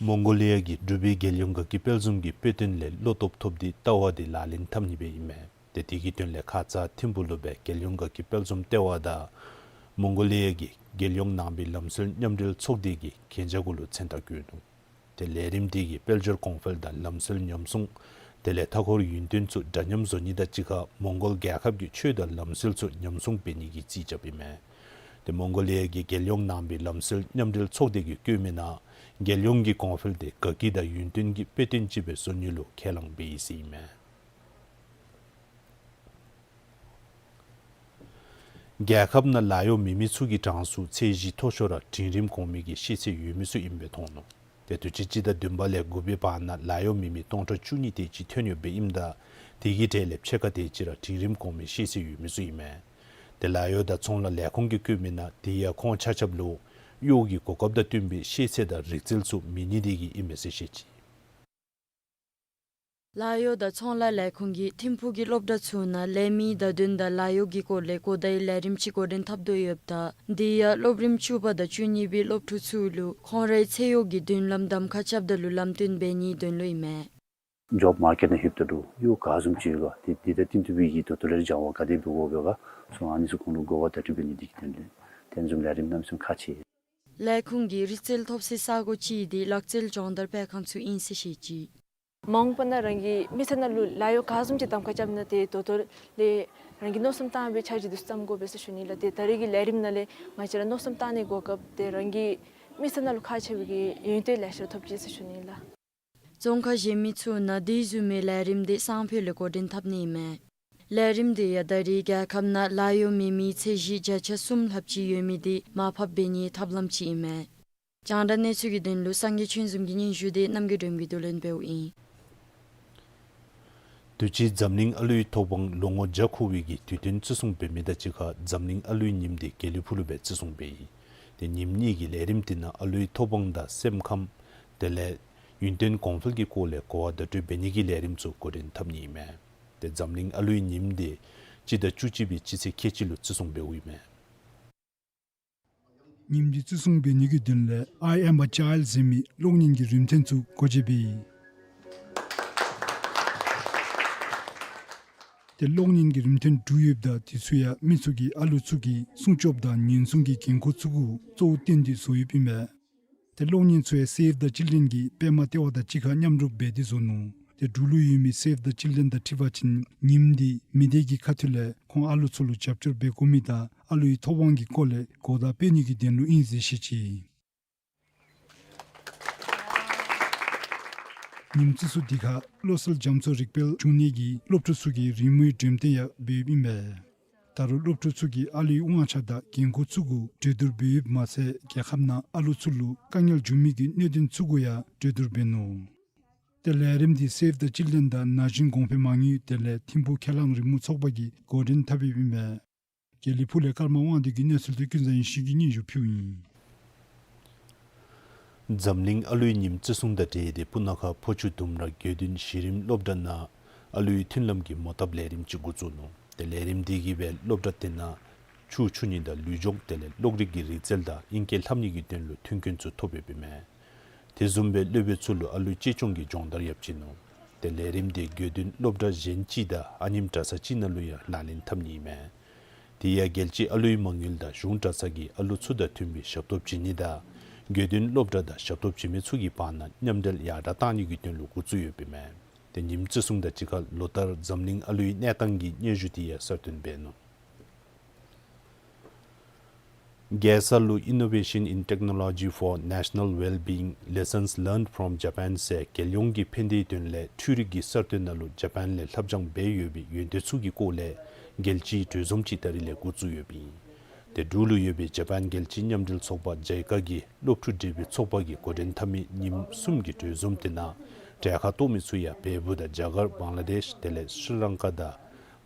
མོང་གོ་ལི་ཡ་གིས་འབྲུག་པའི་རྒྱལ་ཡོངས་དགའ་སྐྱིད་དཔལ་འཛོམས་ཀྱི་དཔེ་སྟོན་ལས་བློ་སྟོབས་ཐོབ་སྟེ་ལྟ་བ་འདི་ལག་ལེན་འཐབ་ནི་སྦེ་ཨིན་མས། ཏེ་དེ་གི་དོན་ལས་ཁ་ཙ་ཐིམ་ཕུག་ལུ་སྦེ་རྒྱལ་ཡོངས་དགའ་སྐྱིད་དཔལ་འཛོམས་ལྟེ་བ་དང་མོང་གོ་ལི་ཡ་གི་རྒྱལ་ཡོངས་ནང་པའི་ལམ་སྲོལ་མཉམ་འབྲེལ་ཚོགས་སྡེ་གིས་གན་རྒྱ་གུ་ལུ་མཚན་རྟགས་བཀོད་ནུག། ཏེ་ལས་རིམ་དེ་གིས་དཔལ་འབྱོར་གོང་འཕེལ་དང་ལམ་སྲོལ་ཉམས་སྲུང་དེ་ལས་མཐའ་འཁོར་ཡུན་བརྟན་ཚུ་འདྲ་མཉམ་བཟོ་ནི་དང་གཅིག་ཁར་མོང་གོལ་རྒྱལ་ཁབ་ཀྱི་ཆོས་དང་ལམ་སྲོལ་ཚུ་ཉམས་སྲུང་འབད་ནི་གི་རྩིས་རྐྱབ་ཨིན་མས། ཏེ་མོང་གོ་ལི་ཡ་གི་རྒྱལ་ཡོངས་ནང་པའི་ལམ་སྲོལ་མཉམ་འབྲེལ་ཚོགས་སྡེ་གིས་བཀོད་མི་ནང་རྒྱལ་ཡོངས་ཀྱི་གོང་འཕེལ་དེ་དགའ་སྐྱིད་དང་ཡུན་བརྟན་གྱི་དཔེ་སྟོན་ཅིག་སྦེ་བཟོ་ནི་ལུ་ཁས་བླངས་འབད་ཡི་ཟེར་ཨིན་མས། རྒྱལ་ཁབ་ནང་ལཱ་གཡོག་མེད་མི་ཚུ་གི་གྲངས་སུ་ཚད་གཞི་མཐོ་ཤོས་ར་འབྲིང་རིམ་གོང་མའི་གི་ཤེས་ཚད་ཡོད་མི་ཚུ་ཨིནམ་སྦེ་མཐོང་ནུག། ཏེ་དུས་ཅི་སྤྱི་ཟླ་བདུན་པ་ལས་དགུ་པའི་བར་ན་ལཱ་གཡོག་མེད་མི་སྟོང་ཕྲག་བཅུ་གཉིས་དེ་ཅིག་ཐོན་ཡོདཔ་ཨིནམ་ད་དེ་གི་གྲས་ལས་ཕྱེད་ཀ་དེ་ཅིག་ར་འབྲིང་རིམ་གོང་མའི་ཤེས་ཚད་ཡོད་མི་ཚུ་ཨིན་མས། ཏེ་ལཱ་གཡོག་དང་ཚོང་ལཱ་ལས་ཁུངས་ཀྱིས་བཀོད་མི་ནང་དེ་ཡང་ཁོང་ཆ་ཁྱབ་ལུ་གཡོག་གི་གོ་སྐབས་དང་བསྟུན་པའི་ཤེས་ཚད་དང་རིག་རྩལ་ཚུ་མེད་ནི་དེ་གིས་ཨིན་མས་ཟེར་བཤད་ཅི། ལཱ་གཡོག་དང་ཚོང་ལཱ་ལས་ཁུངས་ཀྱིས་ཐིམ་ཕུག་གི་སློབ་གྲྭ་ཚུ་ནང་ལས་མིའི་བརྡ་དོན་དང་ལཱ་གཡོག་གི་སྐོར་ལས་གོ་བརྡའི་ལས་རིམ་ཅིག་འགོ་འདྲེན་འཐབ་དོ་ཡོདཔ་ད་དེ་ཡང་སློབ་རིམ་བཅུ་པ་དང་བཅུ་གཉིས་པའི་སློབ་ཕྲུག་ཚུ་ལུ་ཁོང་རའི་ཚེ་གཡོག་གི་མདུན་ལམ་གདམ་ཁ་རྐྱབ་ད་ལུ་ལམ་སྟོན་འབད་ནིའི་དོན་ལུ་ཨིན་མས། ཇོབ་མར་ཀེཊ་ནང་ལྷོདཔ་ད་ལུ་གཡོག་ག་བཟུམ་ཅིག་ཡོད་ག་ཏེ་དེ་དང་བསྟུན་ཏེ་སྦེ་གི་ད་ལྟོ་ལས་སྦྱང་བ་ག་དེ་འབད་དགོ་པས་ག་ཚུ་ཨ་ནི་ཚུ་ཁོང་ལུ་གོ་བ་བརྡ་སྤྲོད་འབད་ནི་དེ་གི་དོན་ལས་དེ་བཟུམ་ལས་རིམ་གནམ་མེད་ས་མེད་ཁག་ཆེ། ལས་ཁུངས་ཀྱི་རིག་རྩལ་ཐོབ་སའི་ས་གོ་ཅིག་འདི་ལག་རྩལ་སྦྱོང་བརྡར་སྤེལ་ཁང་ཚུ་ཨིན་ཟེར་བཤད་ཅི། མ་འོངས་པ་ནང་རང་གི་མི་ཚེ་ནང་ལུ་ལཱ་གཡོག་ག་བཟུམ་ཅིག་གདམ་ཁ་རྐྱབ་ན་ཏེ་ད་ལྟོ་ལས་རང་གིས་མནོ་བསམ་བཏང་བའི་འཆར་གཞི་འདི་བརྩམ་དགོ་པས་ཟེར་ཞུ་ནི་ལགས། ཏེ་ད་རེས་ཀྱི་ལས་རིམ་ནང་ལས་ང་བཅས་ར་མནོ་བསམ་བཏང་ནི་གོ་སྐབས་ཏེ་རང་གི་མི་ཚེ་ནང་ལུ་ཁག་ཆེ་བའི་གི་ཡོན་ཏན་ལེ་ཤ་ཐོབ་ཅི་ཟེར་ཞུ་ནི་ལགས། རྫོང་ཁག་གཞན་མི་ཚུ་ནང་དེ་བཟུམ་མའི་ལས་རིམ་འདི་སང་ཕོད་ལས་འགོ་འདྲེན་འཐབ་ནི་ཨིན་མས། ལས་རིམ་འདི་ཡང་ད་རེས་རྒྱལ་ཁབ་ནང་ལཱ་གཡོག་མེད་མིའི་ཚད་གཞི་བརྒྱ་ཆ་གསུམ་ལྷགཔ་ཅིག་ཡོད་མི་འདི་མར་ཕབ་འབད་ནིའི་ཐབས་ལམ་ཅིག་ཨིན་མས། རྒྱང་བསྒྲགས་གནས་ཚུལ་གྱི་དོན་ལུ་སངས་རྒྱས་ཆོས་འཛོམས་ཀྱི་སྙན་ཞུ་འདི་རྣམ་རྒྱལ་སྒྲོལམ་གྱིས་བསྡུ་ལེན་འབདཝ་ཨིན། དུས་ཅི་འཛམ་གླིང་ཨ་ལུའི་ཐོབ་དབང་ལོ་ངོ་བརྒྱ་འཁོར་བའི་གི་དུས་སྟོན་བརྩི་སྲུང་འབད་མི་དང་གཅིག་ཁར་འཛམ་གླིང་ཨ་ལུའི་ཉིནམ་འདི་དགེ་ལེགས་ཕུག་ལུ་སྦེ་བརྩི་སྲུང་འབད་ཡི། ཏེ་ཉིནམ་གཉིས་ཀྱི་ལས་རིམ་འདི་ནང་ཨ་ལུའི་ཐོབ་དབང་དང་སེམས་ཁམས་དེ་ལས་ཡུན་བརྟན་གོང་འཕེལ་གྱི་སྐོར་ལས་གོ་བ་བརྡ་སྤྲོད་འབད་ནི་གི་ལས་རིམ་ཚུ་འགོ་འདྲེན་འཐབ་ནི་ཨིན་མས། ཏེ་འཛམ་གླིང་ཨ་ལུའི་ཉིནམ་འདི་སྤྱི་ཟླ་བཅུ་གཅིག་པའི་སྤྱི་ཚེས་ཁལ་གཅིག་ལུ་བརྩི་སྲུང་འབདཝ་ཨིན་མས། ཉིནམ་འདི་བརྩི་སྲུང་འབད་ནི་གི་དོན་ལས་I am a child ཟེར་མི་གློག་བརྙན་གྱི་རིམ་མཐོང་ཚུ་སྒོ་འབྱེད་འབད་ཡི། ཏེ་གློག་བརྙན་གྱི་རིམ་མཐོང་དྲུག་ཡོདཔ་ད་དེ་ཚུ་ཡང་མི་ཚུ་གིས་ཨ་ལུ་ཚུ་གི་སྲུང་སྐྱོབ་དང་ཉེན་སྲུང་གི་འགན་ཁུར་ཚུ་གུ་གཙོ་བོ་བསྟེན་ཏེ་བཟོ་ཡོདཔ་ཨིན་མས། ཏེ་གློག་བརྙན་ཚུ་ཡང་Save the Children གི་པདྨ་ལྟེ་བ་དང་གཅིག་ཁར་མཉམ་རུབ་འབད་དེ་བཟོ་ནུག། ཏེ་འབྲུག་ལུ་ཡོད་མི་Save the Children དང་འཁྲིལ་བ་ཅིན་ཉིནམ་འདི་མི་སྡེ་གི་ཁ་ཐུག་ལས་ཁོང་ཨ་ལུ་ཚུ་ལུ་རྒྱབ་སྐྱོར་འབད་དགོ་མི་དང་ཨ་ལུའི་ཐོབ་དབང་གི་སྐོར་ལས་གོ་བརྡ་སྤེལ་ནི་གི་དོན་ལུ་ཨིན་ཟེར་བཤད་ཅི། ཉིནམ་བརྩི་སྲུང་འདི་ཁར་བློ་གསལ་རྒྱ་མཚོ་རིག་དཔལ་འབྱུང་གནས་ཀྱིས་སློབ་ཕྲུག་ཚུ་གི་རི་མོའི་འགྲེམས་སྟོན་ཡང་འབད་ཡོདཔ་ཨིན་པས། ད་རུང་སློབ་ཕྲུག་ཚུ་གིས་ཨ་ལུའི་དབང་ཆ་དང་འགན་ཁུར་ཚུ་གུ་གྲོས་བསྡུར་འབད་ཡོདཔ་མ་ཚད་རྒྱལ་ཁབ་ནང་ཨ་ལུ་ཚུ་ལུ་དཀའ་ངལ་འབྱུང་མི་གི་གནད་དོན་ཚུ་གུ་ཡང་གྲོས་བསྡུར་འབད་ནུག། ཏེ་ལས་རིམ་འདི་Save the Children དང་ན་གཞོན་གོང་འཕེལ་མ་དངུལ་དེ་ལས་ཐིམ་ཕུག་ཁས་བླངས་རི་མོ་ཚོགས་པ་གིས་འགོ་འདྲེན་འཐབ་ཡོདཔ་ཨིན་པས། དགེ་ལེགས་ཕུག་ལས་ཀརྨ་དབང་འདུས་ཀྱི་གནས་ཚུལ་འདི་ཀུན་བཟང་ཡེ་ཤེས་ཀྱིས་སྙན་ཞུ་ཕུལཝ་ཨིན། འཛམ་གླིང་ཨ་ལུའི་ཉིནམ་བརྩི་སྲུང་དང་འབྲེལ་ཏེ་སྤུ་ན་ཁ་ཕོ་ཆུ་ལྡུམ་ར་དགེ་འདུན་གཞི་རིམ་སློབ་གྲྭ་ནང་ཨ་ལུའི་མཐུན་ལམ་གྱི་མོ་བཏབ་ལས་རིམ་ཅིག་འགོ་བཙུགས་ནུག། ཏེ་ལས་རིམ་འདི་གིས་སྦེ་སློབ་གྲྭ་དེ་ནང་ཆུ་འཁྱུ་ནི་དང་ལུས་སྦྱོང་དེ་ལས་གློག་རིག་གི་རིག་རྩལ་དང་ཨིང་སྐད་ལྷབ་ནི་གི་དོན་ལུ་མཐུན་རྐྱེན་ཚུ་ཐོབ་ཡོདཔ་ཨིན་མས། དེ་བཟུམ་སྦེ་སློབ་དཔོན་ཚུ་ལུ་ཨ་ལུའི་གཅེས་སྐྱོང་གི་སྦྱོང་བརྡར་ཡང་བྱིན་ནུག། ཏེ་ལས་རིམ་འདི་དགེ་འདུན་སློབ་གྲྭ་གཞན་ཅིག་དང་ཨ་ཉིམ་གྲྭ་ཚང་ཅིག་ནང་ལུ་ཡང་ལག་ལེན་འཐབ་ནི་ཨིན་མས། དེ་ཡང་རྒྱལ་སྤྱིའི་ཨ་ལུའི་མ་དངུལ་དང་གཞུང་གྲྭ་ཚང་གིས་ཨ་ལུ་ཚུ་དང་མཐུན་པའི་ཞབས་ཏོག་བྱིན་ནི་དང་དགེ་འདུན་སློབ་གྲྭ་དང་ཞབས་ཏོག་བྱིན་མི་ཚུ་གི་བར་ན་མཉམ་འབྲེལ་ཡར་དྲག་གཏང་ནི་གི་དོན་ལུ་འགོ་བཙུགས་ཡོདཔ་ཨིན་མས། ཏེ་ཉིནམ་བརྩི་སྲུང་དང་གཅིག་ཁར་ལོ་ལྟར་འཛམ་གླིང་ཨ་ལུའི་གནས་སྟངས་ཀྱི་སྙན་ཞུ་དེ་ཡང་གསར་བཏོན་འབད་ནུག། རྒྱལ་ས་ལུ་Innovation in Technology for National Wellbeing, Lessons Learned from Japan ཟེར་རྒྱལ་ཡོངས་ཀྱི་ཕན་བདེའི་དོན་ལས་འཕྲུལ་རིག་གི་གསར་གཏོད་ནང་ལུ་ཇ་པཱན་ལས་ལྷབ་སྦྱང་འབད་ཡོད་པའི་ཡོན་ཏན་ཚུ་གི་སྐོར་ལས་རྒྱལ་སྤྱིའི་གྲོས་འཛོམས་ཅིག་ད་རིས་ལས་འགོ་བཙུགས་ཡོདཔ་ཨིན། ཏེ་འབྲུག་ལུ་ཡོད་པའི་ཇ་པཱན་རྒྱལ་སྤྱིའི་མཉམ་འབྲེལ་ཚོགས་པ་ཇའི་ཀ་གི་སློབ་ཕྲུག་འབྲེལ་བའི་ཚོགས་པ་གིས་འགོ་འདྲེན་འཐབ་མི་ཉིནམ་གསུམ་གྱི་གྲོས་འཛོམས་དེ་ནང་གྲལ་ཁར་གཏོགས་མི་ཚུ་ཡང་བལ་པོ་དང་རྒྱ་གར་བང་ལ་དེཤ་དེ་ལས་སི་རི་ལང་ཀ་དང་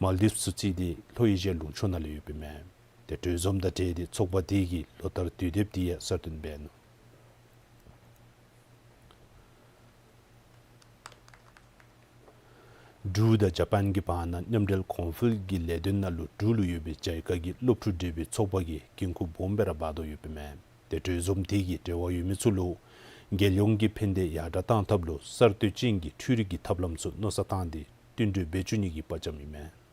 མཱལ་དིབས་ཚུ་བརྩིས་ཏེ་ལྷོ་ཨེ་ཤི་ཡ་ལུང་ཕྱོགས་ནང་ལས་ཡོདཔ་ཨིན་མས། ཏེ་གྲོས་འཛོམས་དང་འབྲེལ་ཏེ་ཚོགས་པ་དེ་གིས་ལོ་ལྟར་དུས་དེབ་དེ་ཡང་གསར་བཏོན་འབད་ནུག། འབྲུག་དང་ཇ་པཱན་གྱི་བར་ན་མཉམ་འབྲེལ་གོང་འཕེལ་གྱི་ལས་དོན་ནང་ལུ་འབྲུག་ལུ་ཡོད་པའི་ཇཱི་ཀ་གི་སློབ་ཕྲུག་བགྲེས་པོའི་ཚོགས་པ་གིས་འགན་ཁུར་སྦོམ་སྦེ་ར་འབག་དོ་ཡོདཔ་ཨིན་མས། ཏེ་གྲོས་འཛོམས་དེ་གིས་འབྲེལ་བ་ཡོད་མི་ཚུ་ལུ་རྒྱལ་ཡོངས་ཀྱི་ཕན་བདེ་ཡར་དྲག་གཏང་ཐབས་ལུ་གསར་གཏོད་ཅན་གྱི་འཕྲུལ་རིག་གི་ཐབས་ལམ་ཚུ་མནོ་བསམ་བཏང་སྟེ་བསྟུན་གྲོས་འབད་བཅུག་ནི་གི་དཔའ་བཅམ་ཨིན་མས།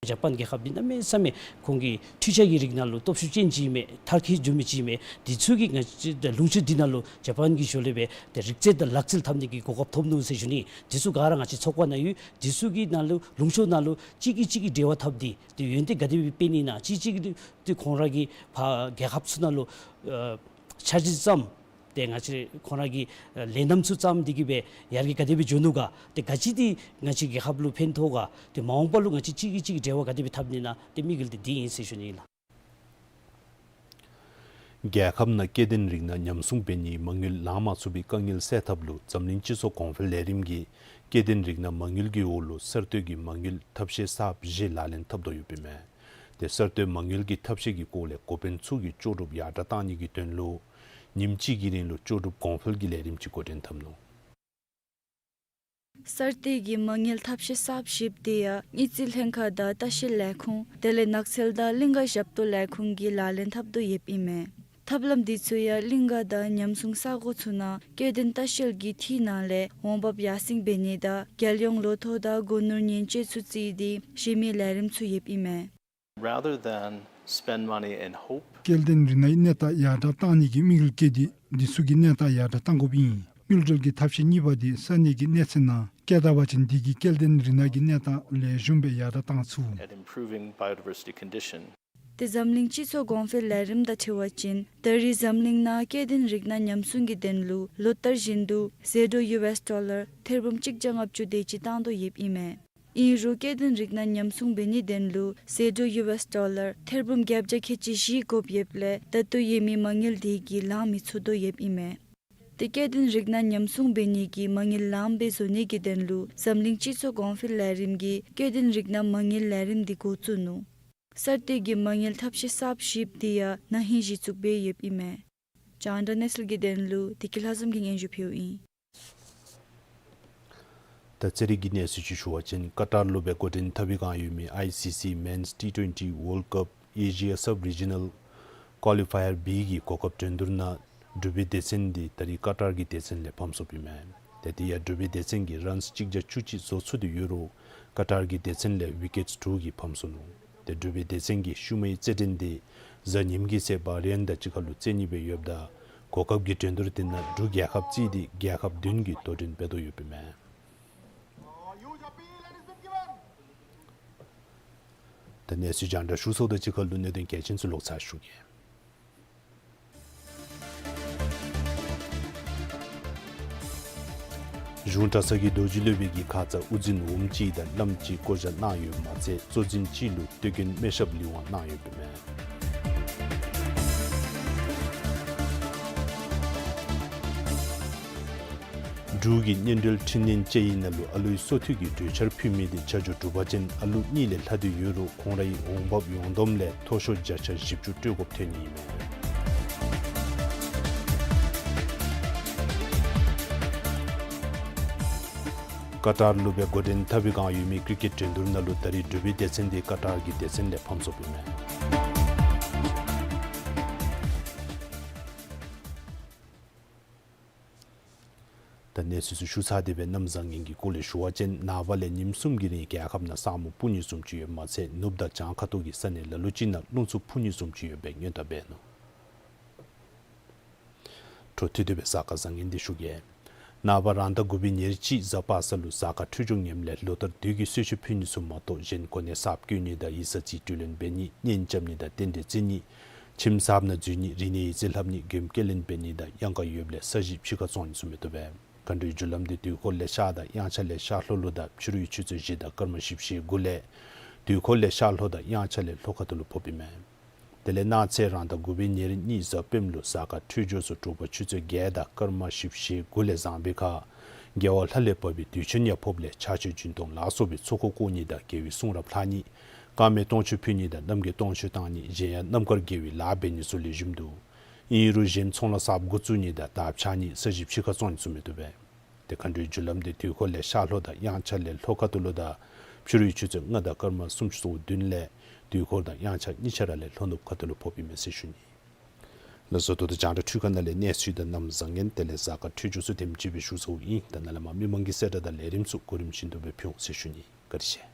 ཇ་པཱན་རྒྱལ་ཁབ་འདི་གནམ་མེད་ས་མེད་ཁོང་གི་འཕྲུལ་ཆས་ཀྱི་རིག་གནས་ལུ་སྟོབས་ཤུགས་ཅན་ཅིག་ཨིན་མས། མཐར་འཁྱོལ་འགྱོ་མི་ཅིག་ཨིན་མས། འདི་ཚུ་གིས་ང་བཅས་ལུང་ཕྱོགས་འདི་ནང་ལུ་ཇ་པཱན་གྱི་ཞོར་ལས་སྦེ་ཏེ་རིག་རྩལ་དང་ལག་རྩལ་འཐབ་ནི་གི་གོ་སྐབས་ཐོབ་ནུག་ཟེར་ཞུ་ནི། འདི་ཚུ་ག་ར་ང་བཅས་ཚོགས་པ་ནང་ཡོད། འདི་ཚུ་གི་ནང་ལུ་ལུང་ཕྱོགས་ནང་ལུ་གཅིག་གིས་གཅིག་གི་འབྲེལ་བ་འཐབ་སྟེ་ཏེ་ཡོན་ཏན་ག་དེ་སྦེ་སྤེལ་ནི་ཨིན་ན། གཅིག་གིས་གཅིག་ཏེ་ཁོང་ར་གི་ཕར་རྒྱལ་ཁབ་ཚུ་ནང་ལུ་ཨ་འཆར་གཞི་བརྩམས། ཏེ་ང་བཅས་ཁོང་ར་གི་ལས་རྣམ་ཚུ་བརྩམས་ཏེ་གིས་སྦེ་ཡར་རྒྱས་ག་དེ་སྦེ་འགྱོ་ནུག་ག། ཏེ་ག་ཅི་འདི་ང་བཅས་རྒྱལ་ཁབ་ལུ་ཕན་ཐོགས་ག། ཏེ་མ་འོངས་པ་ལུ་ང་བཅས་གཅིག་གིས་གཅིག་འབྲེལ་བ་ག་དེ་སྦེ་འཐབ་ནི་ཨིན་ན། ཏེ་དམིགས་ཡུལ་འདི་འདི་ཨིན་ཟེར་ཞུ་ནི་ལགས། རྒྱལ་ཁབ་ནང་སྐྱེ་ལྡན་རིགས་སྣ་ཉམས་སྲུང་འབད་ནིའི་མ་དངུལ་ལང་མ་ཚུགས་པའི་དཀའ་ངལ་སེལ་ཐབས་ལུ་འཛམ་གླིང་སྤྱི་ཚོགས་གོང་འཕེལ་ལས་རིམ་གྱིས་སྐྱེ་ལྡན་རིགས་སྣ་མ་དངུལ་གྱི་འོག་ལུ་གསར་གཏོད་ཀྱི་མ་དངུལ་ཐབས་ཤེས་གསརཔ་བཞི་ལག་ལེན་འཐབ་དོ་ཡོདཔ་ཨིན་མས། ཏེ་གསར་གཏོད་མ་དངུལ་གྱི་ཐབས་ཤེས་ཀྱི་སྐོར་ལས་འགོ་དཔོན་ཚུ་གིས་ལྕོགས་གྲུབ་ཡར་དྲག་གཏང་ནི་གི་དོན་ལུ་ཉིནམ་གཅིག་གི་རིང་ལུ་ལྕོགས་གྲུབ་གོང་འཕེལ་གྱི་ལས་རིམ་ཅིག་འགོ་འདྲེན་འཐབ་ནུག། གསར་གཏོད་ཀྱི་མ་དངུལ་ཐབས་ཤེས་གསརཔ་བཞིཔོ་དེ་ཡང་དངུལ་རྩིས་ལྷན་ཁག་དང་ལྟ་བཤལ་ལས་ཁུངས་དེ་ལས་ནགས་ཚལ་དང་གླིང་ག་ཞབས་ཏོག་ལས་ཁུངས་ཀྱིས་ལག་ལེན་འཐབ་དོ་ཡོདཔ་ཨིན་མས། ཐབས་ལམ་འདི་ཚུ་ཡང་གླིང་ག་དང་ཉམས་སྲུང་ས་གོ་ཚུ་ནང་སྐྱེ་ལྡན་ལྟ་བཤལ་གྱི་འཐུས་ནང་ལས་འོང་འབབ་ཡར་སེང་འབད་ནི་དང་རྒྱལ་ཡོངས་ལོ་ཐོ་དང་སྒོ་ནོར་ཉེན་བཅོལ་ཚུ་བརྩིས་ཏེ་གཞན་མི་ལས་རིམ་ཚུ་ཡོདཔ་ཨིན་མས། Rather than spend money and hope, སྐྱེ་ལྡན་རིགས་སྣའི་གནས་སྟངས་ཡར་དྲག་གཏང་ནི་གི་དམིགས་ཡུལ་བསྐྱེད་དེ་འདི་ཚུ་གི་གནས་སྟངས་ཡར་དྲག་གཏང་དགོཔ་ཨིན། དངུལ་འབྲེལ་གྱི་ཐབས་ཤེས་གཉིས་པ་དེ་ས་གནས་ཀྱི་གནས་ཚད་ནང་བཀལ་ད་པ་ཅིན་དེ་གིས་སྐྱེ་ལྡན་རིགས་སྣ་གི་གནས་སྟངས་ལེགས་ཤོམ་སྦེ་ཡར་དྲག་གཏང་ཚུགས། At improving biodiversity condition. ཏེ་འཛམ་གླིང་སྤྱི་ཚོགས་གོང་འཕེལ་ལས་རིམ་དང་འཁྲིལ་བ་ཅིན་ད་རེས་འཛམ་གླིང་ནང་སྐྱེ་ལྡན་རིགས་སྣ་ཉམས་སྲུང་གི་དོན་ལུ་ལོ་ལྟར་བཞིན་དུ་ཟད་འགྲོ་ཡུ་ཨེསི་ཌོ་ལར་ཐེར་འབུམ་གཅིག་བརྒྱ་ལྔ་བཅུ་དེ་ཅིག་བཏང་དོ་ཡོདཔ་ཨིན་མས། ཨིན་རུང་སྐྱེ་ལྡན་རིགས་སྣ་ཉམས་སྲུང་འབད་ནིའི་དོན་ལུ་ཟད་འགྲོ་ཡུ་ཨེསི་ཌོ་ལར་ཐེར་འབུམ་བརྒྱད་བརྒྱ་ཁལ་གཅིག་བཞི་དགོཔ་ཡོདཔ་ལས་ད་ལྟོ་ཡོད་མི་མ་དངུལ་དེ་གིས་ལང་མི་ཚུགས་དོ་ཡོདཔ་ཨིན་མས། ཏེ་སྐྱེ་ལྡན་རིགས་སྣ་ཉམས་སྲུང་འབད་ནི་གི་མ་དངུལ་ལངམ་སྦེ་བཟོ་ནི་གི་དོན་ལུ་འཛམ་གླིང་སྤྱི་ཚོགས་གོང་འཕེལ་ལས་རིམ་གྱིས་སྐྱེ་ལྡན་རིགས་སྣ་མ་དངུལ་ལས་རིམ་འདི་འགོ་བཙུགས་ནུག། གསར་གཏོད་ཀྱི་མ་དངུལ་ཐབས་ཤེས་གསརཔ་བཞིཔོ་དེ་ཡང་ན་ཧིང་གཞི་བཙུགས་འབད་ཡོདཔ་ཨིན་མས། རྒྱང་བསྒྲགས་གནས་ཚུལ་གྱི་དོན་ལུ་བདེ་སྐྱིད་ལྷ་འཛོམས་ཀྱིས་སྙན་ཞུ་ཕུལཝ་ཨིན། ད་རྩེད་རིགས་ཀྱི་གནས་ཚུལ་ཅིག་ཞུ་བ་ཅིན་ཀ་ཏར་ལུ་སྦེ་འགོ་འདྲེན་འཐབ་པའི་བསྒང་ཡོད་མི་ཨའི་སི་སི་Men's T twenty World Cup Asia Sub-Regional Qualifier B གི་གོ་སྐབས་འགྲན་བསྡུར་ནང་འབྲུག་པའི་སྡེ་ཚན་འདི་ད་རེས་ཀ་ཏར་གྱི་སྡེ་ཚན་ལས་ཕམ་སོཔ་ཨིན་མས། ཏེ་དེ་ཡང་འབྲུག་པའི་སྡེ་ཚན་གྱིས་རཱནསི་གཅིག་བརྒྱ་བཅུ་གཅིག་བཟོ་ཚུགས་ཏེ་ཡོད་རུང་ཀ་ཏར་གྱི་སྡེ་ཚན་ལས་ཝི་ཀེཊསི་དྲུག་གིས་ཕམ་སོ་ནུག། ཏེ་འབྲུག་པའི་སྡེ་ཚན་གྱིས་ཤུལ་མའི་རྩེད་འགྲན་འདི་གཟའ་ཉིམ་གི་ཚེ་བཱ་རེན་དང་གཅིག་ཁར་ལུ་རྩེད་ནི་སྦེ་ཡོདཔ་ད་གོ་སྐབས་ཀྱི་འགྲན་བསྡུར་འདི་ནང་འབྲུག་རྒྱལ་ཁབ་བརྩིས་ཏེ་རྒྱལ་ཁབ་བདུན་གྱིས་དོ་འགྲན་འབད་དོ་ཡོདཔ་ཨིན་མས། ད་གནས་ཚུལ་རྒྱང་བསྒྲགས་ཞུ་ཚརཝ་དང་གཅིག་ཁར་ལུ་གནད་དོན་གལ་ཆེན་ཚུ་ལོག་ཚར་ཞུ་གེ། གཞུང་གྲྭ་ཚང་གི་རྡོ་རྗེ་སློབ་དཔོན་གྱི་ཁ་ཙ་དབུ་འཛིན་འོགམ་གཅིག་དང་བླམ་གཅིག་བསྐོ་བཞག་གནང་ཡོདཔ་མ་ཚད་གཙོ་འཛིན་གཅིག་ལུ་སྟོད་གོན་སྨེ་ཞབས་ལེའུ་དབང་གནང་ཡོདཔ་ཨིན་མས། འབྲུག་གི་སྔོན་འགྲོའི་འཕྲི་སྣོན་དཔྱད་ཡིག་ནང་ལུ་ཨ་ལུའི་སོ་ཐོད་ཀྱི་གྲོས་འཆར་ཕུལ་མི་དེ་ཆ་འཇོག་གྲུབ་པ་ཅིན་ཨ་ལུ་གཉིས་ལས་ལྷག་སྟེ་ཡོད་རུང་ཁོང་རའི་འོང་འབབ་ཡོངས་བསྡོམས་ལས་མཐོ་ཤོས་བརྒྱ་ཆ་བཞི་བཅུ་སྤྲོད་དགོཔ་ཐོན་ནི་ཨིན་མས། ཀ་ཏར་ལུ་སྦེ་འགོ་འདྲེན་འཐབ་པའི་བསྒང་ཡོད་མི་ཀི་རི་ཀེཊ་འགྲན་བསྡུར་ནང་ལུ་ད་རེས་འབྲུག་པའི་སྡེ་ཚན་འདི་ཀ་ཏར་གྱི་སྡེ་ཚན་ལས་ཕམ་སོཔ་ཨིན་མས། ད་གནས་ཚུལ་ཚུ་ཞུ་ཚར་ཏེ་སྦེ་གནམ་བཟང་ངན་གྱི་སྐོར་ལས་ཞུ་བ་ཅིན་ནངས་པ་ལས་ཉིནམ་གསུམ་གྱི་རིང་རྒྱལ་ཁབ་ནང་ས་སྨུག་སྤུབ་ནི་བཟུམ་ཅིག་ཡོདཔ་མ་ཚད་ནུབ་དང་བྱང་ཁ་ཐུག་གི་ས་གནས་ལ་ལུ་ཅིག་ནང་རླུང་འཚུབ་འཕུ་ནི་བཟུམ་ཅིག་ཡོད་པའི་སྔོན་བརྡ་འབད་ནུག། འཕྲོ་མཐུད་དེ་སྦེ་གཟའ་སྐར་བཟང་ངན་འདི་ཞུ་གེ། ནངས་པ་རང་ཟླ་དགུ་པའི་ཉེར་གཅིག་གཟའ་པ་སངས་ལུ་གཟའ་སྐར་འཕྲོད་སྦྱོར་ངནམ་ལས་ལོ་ལྟར་དུས་ཀྱི་གསོལ་མཆོད་ཕུལ་ནི་ཚུ་མ་གཏོགས་གཞན་གོ་གནས་གསརཔ་བསྐོ་ནི་དང་ཡིག་ཚང་རྩིས་སྤྲོད་ལེན་འབད་ནི་གཉེན་རྐྱབ་ནི་དང་རྟེན་འབྲེལ་བརྩི་ནི་ཁྱིམ་གསརཔ་ནང་འཛུལ་ནི་རིག་གནས་ཡིག་རྩིས་ལྷབ་ནི་མགྱོནམ་སྐྱེལ་ལེན་འབད་ནི་དང་གཡང་ཁ་ཡོདཔ་ལས་ས་གཞི་ཕྱི་ཁར་བཙོང་ནི་ཚུ་མི་བཏུབ་པས། མཁའ་འགྲོའི་རྒྱུ་ལམ་འདི་དུས་འཁོར་ལས་ཤར་དང་དབྱངས་འཆར་ལས་ཤར་ལྷོ་ལུ་དང་ཕྱི་རུའི་ཆུ་ཚོད་བཞི་དང་སྐར་མ་བཞི་བཅུ་ཞེ་དགུ་ལས་དུས་འཁོར་ལས་ཤར་ལྷོ་དང་དབྱངས་འཆར་ལས་ལྷོ་ཁ་ཐུག་ལུ་ཕོགཔ་ཨིན་མས། དེ་ལས་གནངས་ཚེ་རང་ཟླ་དགུ་པའི་ཉེར་གཉིས་གཟའ་སྤེནམ་ལུ་གཟའ་སྐར་འཕྲོད་སྦྱོར་ཚུ་དྲོ་པ་ཆུ་ཚོད་བརྒྱད་དང་སྐར་མ་བཞི་བཅུ་ཞེ་དགུ་ལས་བཟང་པའི་ཁར་རྒྱལ་བ་ལྷ་ལས་བབས་པའི་དུས་ཆེན་ཡང་ཕོགཔ་ལས་ཕྱག་མཆོད་སྦྱིན་གཏོང་ལ་སོགས་པའི་ཚོགས་འཁོར་བསྐོར་ནི་དང་རྒྱལ་བའི་གསུང་རབ་ལྷག་ནི། དཀར་མེ་སྟོང་མཆོད་ཕུལ་ནི་དང་རྣམ་རྒྱལ་སྟོང་མཆོད་བཏང་ནི་གཞན་ཡང་རྣམ་དཀར་དགེ་བའི་ལཱ་འབད་ནི་ཚུ་ལེགས་ཤོམ་འདུག། ཨིན་རུང་གཞན་ཚོང་ལཱ་གསརཔ་འགོ་བཙུགས་ནི་དང་དར་འཕྱར་ནི་ས་གཞི་ཕྱི་ཁར་བཙོང་ནི་ཚུ་མི་བཏུབ་པས། ཏེ་མཁའ་འགྲོའི་རྒྱུ་ལམ་འདི་དུས་འཁོར་ལས་ཤར་ལྷོ་དང་དབྱངས་འཆར་ལས་ལྷོ་ཁ་ཐུག་ལུ་དང་ཕྱི་རུའི་ཆུ་ཚོད་ལྔ་དང་སྐར་མ་སུམ་ཅུ་སོ་བདུན་ལས་དུས་འཁོར་དང་དབྱངས་འཆར་གཉིས་ཆ་ར་ལས་ལྷོ་ནུབ་ཁ་ཐུག་ལུ་ཕོགཔ་ཨིན་མས་ཟེར་ཞུ་ནི། ལགས་སོ། ད་ལྟོ་རྒྱང་བསྒྲགས་འཕྲུལ་ཁང་ནང་ལས་གནས་ཚུལ་དང་གནམ་བཟང་ངན་དེ་ལས་གཟའ་སྐར་འཕྲོད་སྦྱོར་ཚུ་དེམ་ཅིག་སྦེ་ཞུ་ཚརཝ་ཨིན། ད་ནཱ་ལས་མར་མི་མང་གི་གསལ་བསྒྲགས་དང་ལས་རིམ་ཚུ་གོ་རིམ་བཞིན་དུ་སྦེ་ཕུལ་འོང་ཟེར་ཞུ་ནི། བཀའ་དྲིན་ཆེ།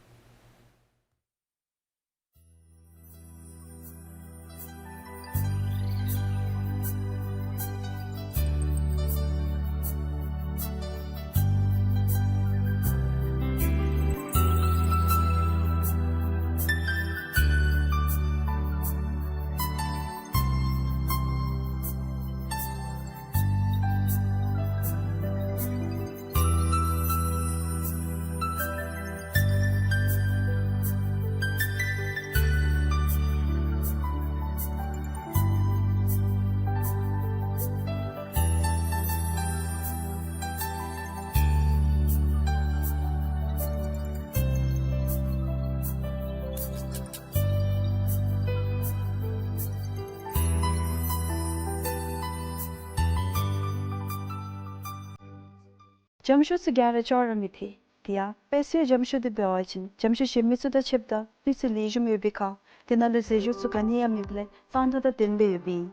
འཇམ་ཞུ་ཚུ་ག་ར་ཅོག་ར་མི་འཐད། དེ་ཡང་དཔལ་སྲིའུ་འཇམ་ཞུ་འདི་འབད་བ་ཅིན་འཇམ་ཞུ་གཞན་མི་ཚུ་དང་ཕྱདཔ་ད་སྤུས་ཚད་ལེགས་ཤོམ་ཡོད་པའི་ཁར་དེ་ནང་ལུ་ཟས་བཅུད་ཚུ་ག་ནི་ཡང་མེདཔ་ལས་གཙང་སྦྲ་དང་ལྡནམ་སྦེ་ཡོདཔ་ཨིན།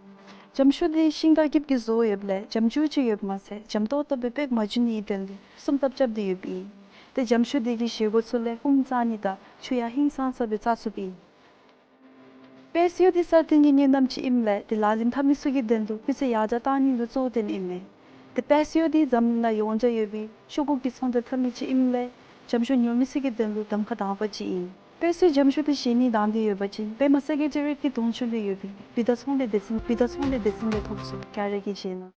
འཇམ་ཞུ་འདི་ཤིང་དང་གྱིབ་ཀྱིས་བཟོ་ཡོདཔ་ལས་འཇམ་ཅུང་ཅིག་ཡོདཔ་མ་ཚད་འཇམ་ཏོག་ཏོ་སྦེ་པེག་མ་འགྱོ་ནིའི་དོན་ལུ་སྲུང་ཐབས་རྐྱབ་སྟེ་ཡོདཔ་ཨིན། ཏེ་འཇམ་ཞུ་འདི་གི་བཞེས་སྒོ་ཚུ་ལས་ཧཱུྃ་བརྩམ་ནི་དང་ཆུ་ཡང་ཧིང་སངས་ས་སྦེ་བཙག་ཚུགསཔ་ཨིན། དཔལ་སྲིའུ་འདི་ས་སྟེང་གི་གཉེན་རྣམ་ཅིག་ཨིནམ་ལས་ཏེ་ལག་ལེན་འཐབ་མི་ཚུ་གི་དོན་ལུ་སྤུས་ཚད་ཡར་དྲགས་གཏང་ནི་ལུ་གཙོ་བོར་བཏོན་ཨིན་མས། ཏེ་དཔལ་སྲིའུ་འདི་འཛམ་གླིང་ནང་ཡོངས་གྲགས་ཡོད་པའི་ཤོག་ཀུ་གི་ཚོང་རྫས་འཐབ་མི་ཅིག་ཨིནམ་ལས་འཇམ་ཞུ་ཉོ་མི་ཚུ་གི་དོན་ལུ་གདམ་ཁ་དང་པ་ཅིག་ཨིན། དཔལ་སྲིའུ་འཇམ་ཞུ་འདི་བཞེས་ནི་དང་འདོད་ཡོད་པ་ཅིན་པདྨ་སེ་ཀེ་ཊི་རི་ཡེཊ་ཀྱི་གདོང་ཅུང་ལུ་ཡོད་པའི་བི་ཌ་ཚོང་ལས་སྡེ་ཚན་བི་ཌ་ཚོང་ལས་སྡེ་ཚན་ལས་ཐོབ་ཚུགས། ག་ར་གིས་བཞེས་གནང་།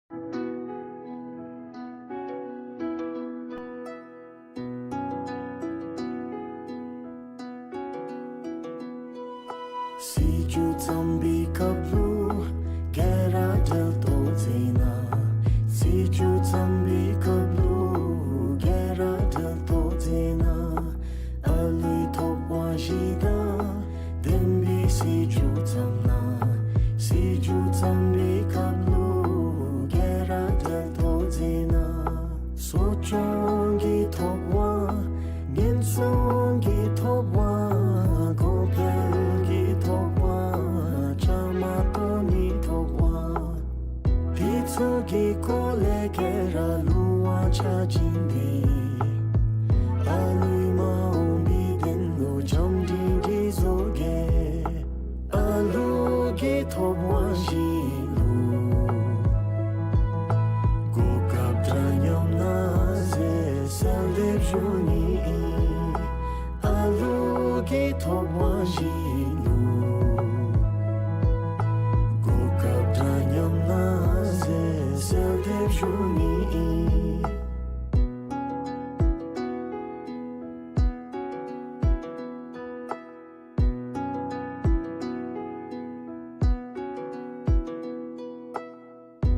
སྲིད་བྱུས་བརྩམ་པའི་སྐབས་ལུ་ག་ར་གྲལ་གཏོགས་མཛད་གནང་། སྲིད་བྱུས་བརྩམ་པའི་སྐབས་ལུ་ག་ར་གྲལ་གཏོགས་མཛད་གནང་། ཨ་ལུའི་ཐོབ་དབང་བཞི་དང་ལྡན་པའི་སྲིད་བྱུས་བརྩམ་གནང་། སྲིད་བྱུས་བརྩམ་པའི་སྐབས་ལུ་ག་ར་གྲལ་གཏོགས་མཛད་གནང་། གསོ་སྐྱོང་གི་ཐོབ་དབང་། ཉེན་སྲུང་གི་ཐོབ་དབང་། གོང་འཕེལ་གྱི་ཐོབ་དབང་། བཅའ་མར་གཏོགས་ནིའི་ཐོབ་དབང་། དེ་ཚུ་གི་སྐོར་ལས་ག་ར་ལུང་དབང་ཆ་བྱིན་ཏེ་ཨ་ལུའི་མ་འོངས་པའི་དོན་ལུ་བྱམས་སྒྲིང་སྒྲི་བཟོ་གེ། ཨ་ལུ་གི་ཐོབ་དབང་བཞི་ལུ་གོ་སྐབས་འདྲ་མཉམ་གནང་ཟེར་གསོལ་འདེབས་ཞུ་ནི་ཨིན། ཨ་ལུ་གི་ཐོབ་དབང་བཞི་ལུ་གོ་སྐབས་འདྲ་མཉམ་གནང་ཟེར་གསོལ་འདེབས་ཞུ་ནི་ཨིན།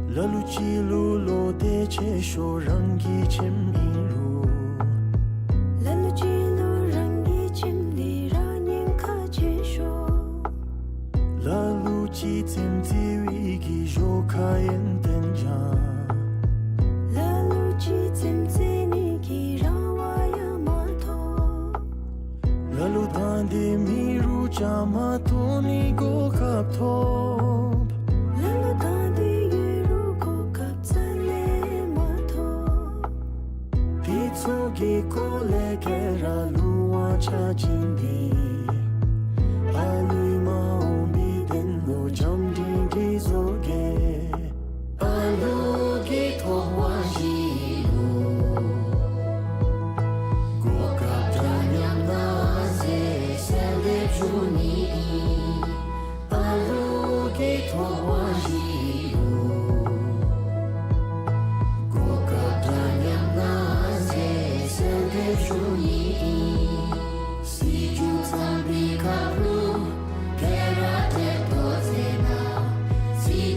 ལ་ལུ་ཅིག་ལུ་བློ་གཏད་ཆེ་ཤོས་རང་གི་ཁྱིམ་ཨིན་རུང་། ལ་ལུ་ཅིག་ལུ་རང་གི་ཁྱིམ་འདི་ར་ཉེན་ཁ་ཆེ་ཤོས། ལ་ལུ་ཅིག་རྩེདམོ་རྩེ་བའི་གི་གཞོགས་ཁར་ཡོན་ཏན་སྦྱང་། ལ་ལུ་ཅིག་རྩེདམོ་རྩེ་ནི་གི་རང་དབང་ཡང་མ་ཐོབ། ལ་ལུ་ད་འདི་མེད་རུང་བཅའ་མར་གཏོགས་ནི་གོ་སྐབས་ཐོབ། ལ་ལུ་ད་འདི་ཡོད་རུང་གོ་སྐབས་རྩ་ལས་མ་ཐོབ། དེ་ཚུ་གི་སྐོར་ལས་ག་ར་ལུང་དབང་ཆ་བྱིན་ཏེ་ཨ་ལུའི་མ་འོངས་པའི་དོན་ལུ་བྱམས་སྒྲིང་སྒྲི་བཟོ་གེ། ཨ་ལུ་གི་ཐོབ་དབང་བཞི་ལུ་གོ་སྐབས་འདྲ་མཉམ་གནང་ཟེར་གསོལ་འདེབས་ཞུ་ནི་ཨིན། ཨ་ལུ་གི་ཐོབ་དབང་བཞི་ལུ་གོ་སྐབས་འདྲ་མཉམ་གནང་ཟེར་གསོལ་འདེབས་ཞུ་ནི་ཨིན། སྲིད་བྱུས་བརྩམ་པའི་སྐབས་ལུ་ག་ར་གྲལ་གཏོགས་མཛད་གནང་། སྲིད་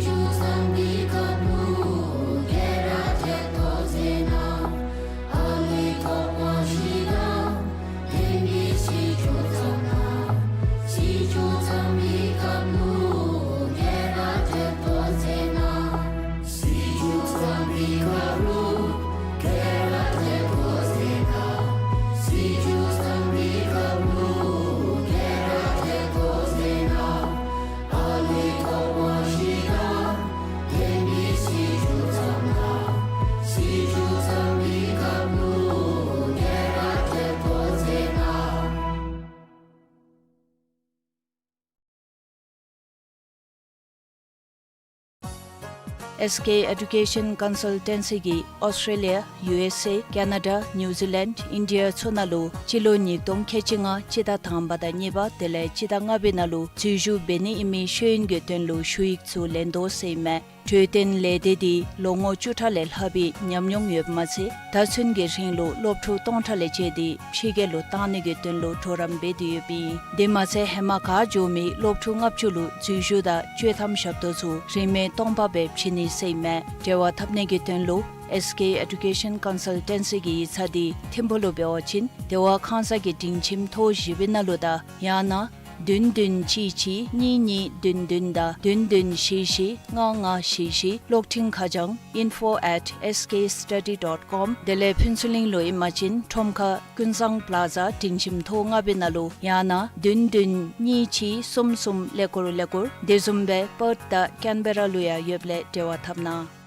ཨེས་ཀེ་ཨེ་ཌུ་ཀེ་ཤཱན་ཀོན་སཱལ་ཊེན་སི་གིས་ཨོསི་ཊྲེ་ལི་ཡ་ཡུ་ཨེསི་ཨེ་ཀེ་ན་ཌ་ནིའུ་ཛི་ལེནཌ་ཨིན་ཌི་ཡ་ཚུ་ནང་ལུ་སྤྱི་ལོ་ཉིས་སྟོང་ཁལ་གཅིག་ལྔ་སྤྱི་ཟླ་དང་པ་དང་གཉིས་པ་དེ་ལས་སྤྱི་ཟླ་ལྔ་པའི་ནང་ལུ་འཛུལ་ཞུགས་འབད་ནི་ཨིན་མི་ཤེས་ཡོན་གྱི་དོན་ལུ་ཞུ་ཡིག་ཚུ་ལེན་དོ་ཟེར་ཨིན་མས། གྲོས་བསྟུན་ལས་སྡེ་འདི་ལོ་ངོ་བཅུ་ཕྲག་ལས་ལྷག་པའི་ཉམས་མྱོང་ཡོདཔ་མ་ཚད་ད་ཚུན་གྱི་རིང་ལུ་སློབ་ཕྲུག་སྟོང་ཕྲག་ལས་བཅད་དེ་ཕྱི་རྒྱལ་ལུ་བཏང་ནི་གི་དོན་ལུ་གྲོགས་རམ་འབད་དེ་ཡོདཔ་ཨིན། དེ་མ་ཚད་ཧེ་མ་ག་འགྱོ་མི་སློབ་ཕྲུག་ལྔ་བཅུ་ལུ་འཛུལ་ཞུགས་དང་བཅོས་ཐམ་ཞབས་ཏོག་ཚུ་རིན་མེད་སྟོང་པ་སྦེ་བྱིན་ནི་ཟེར་ཨིན་མས། འབྲེལ་བ་འཐབ་ནི་གི་དོན་ལུ་ཨེས་ཀེ་ཨེ་ཌུ་ཀེ་ཤཱན་ཀོན་སཱལ་ཊེན་སི་གི་ཡིག་ཚང་འདི་ཐིམ་ཕུག་ལུ་འབད་བ་ཅིན་དེ་བ་ཁང་གསར་གྱི་སྒྲིང་ཁྱིམ་ཐོག་བཞི་པའི་ནང་ལུ་དང་ཡང་ན་བདུན་བདུན་གཅིག་གཅིག་གཉིས་གཉིས་བདུན་བདུན་དང་བདུན་བདུན་བཞི་བཞི་ལྔ་ལྔ་བཞི་བཞི། གློག་འཕྲིན་ཁ་བྱང་info at S K study dot com། དེ་ལས་ཕུན་ཚོགས་གླིང་ལུ་ཨིན་པ་ཅིན་ཁྲོམ་ཁ་ཀུན་བཟང་པ་ལ་ཛ་སྒྲིང་ཁྱིམ་ཐོག་ལྔ་པའི་ནང་ལུ་ཡང་ན་བདུན་བདུན་གཉིས་གཅིག་གསུམ་གསུམ་ཀླད་ཀོར་ཀླད་ཀོར། དེ་བཟུམ་སྦེ་པརཐ་དང་ཀེན་བེ་ར་ལུ་ཡང་ཡོདཔ་ལས་འབྲེལ་བ་འཐབ་གནང་།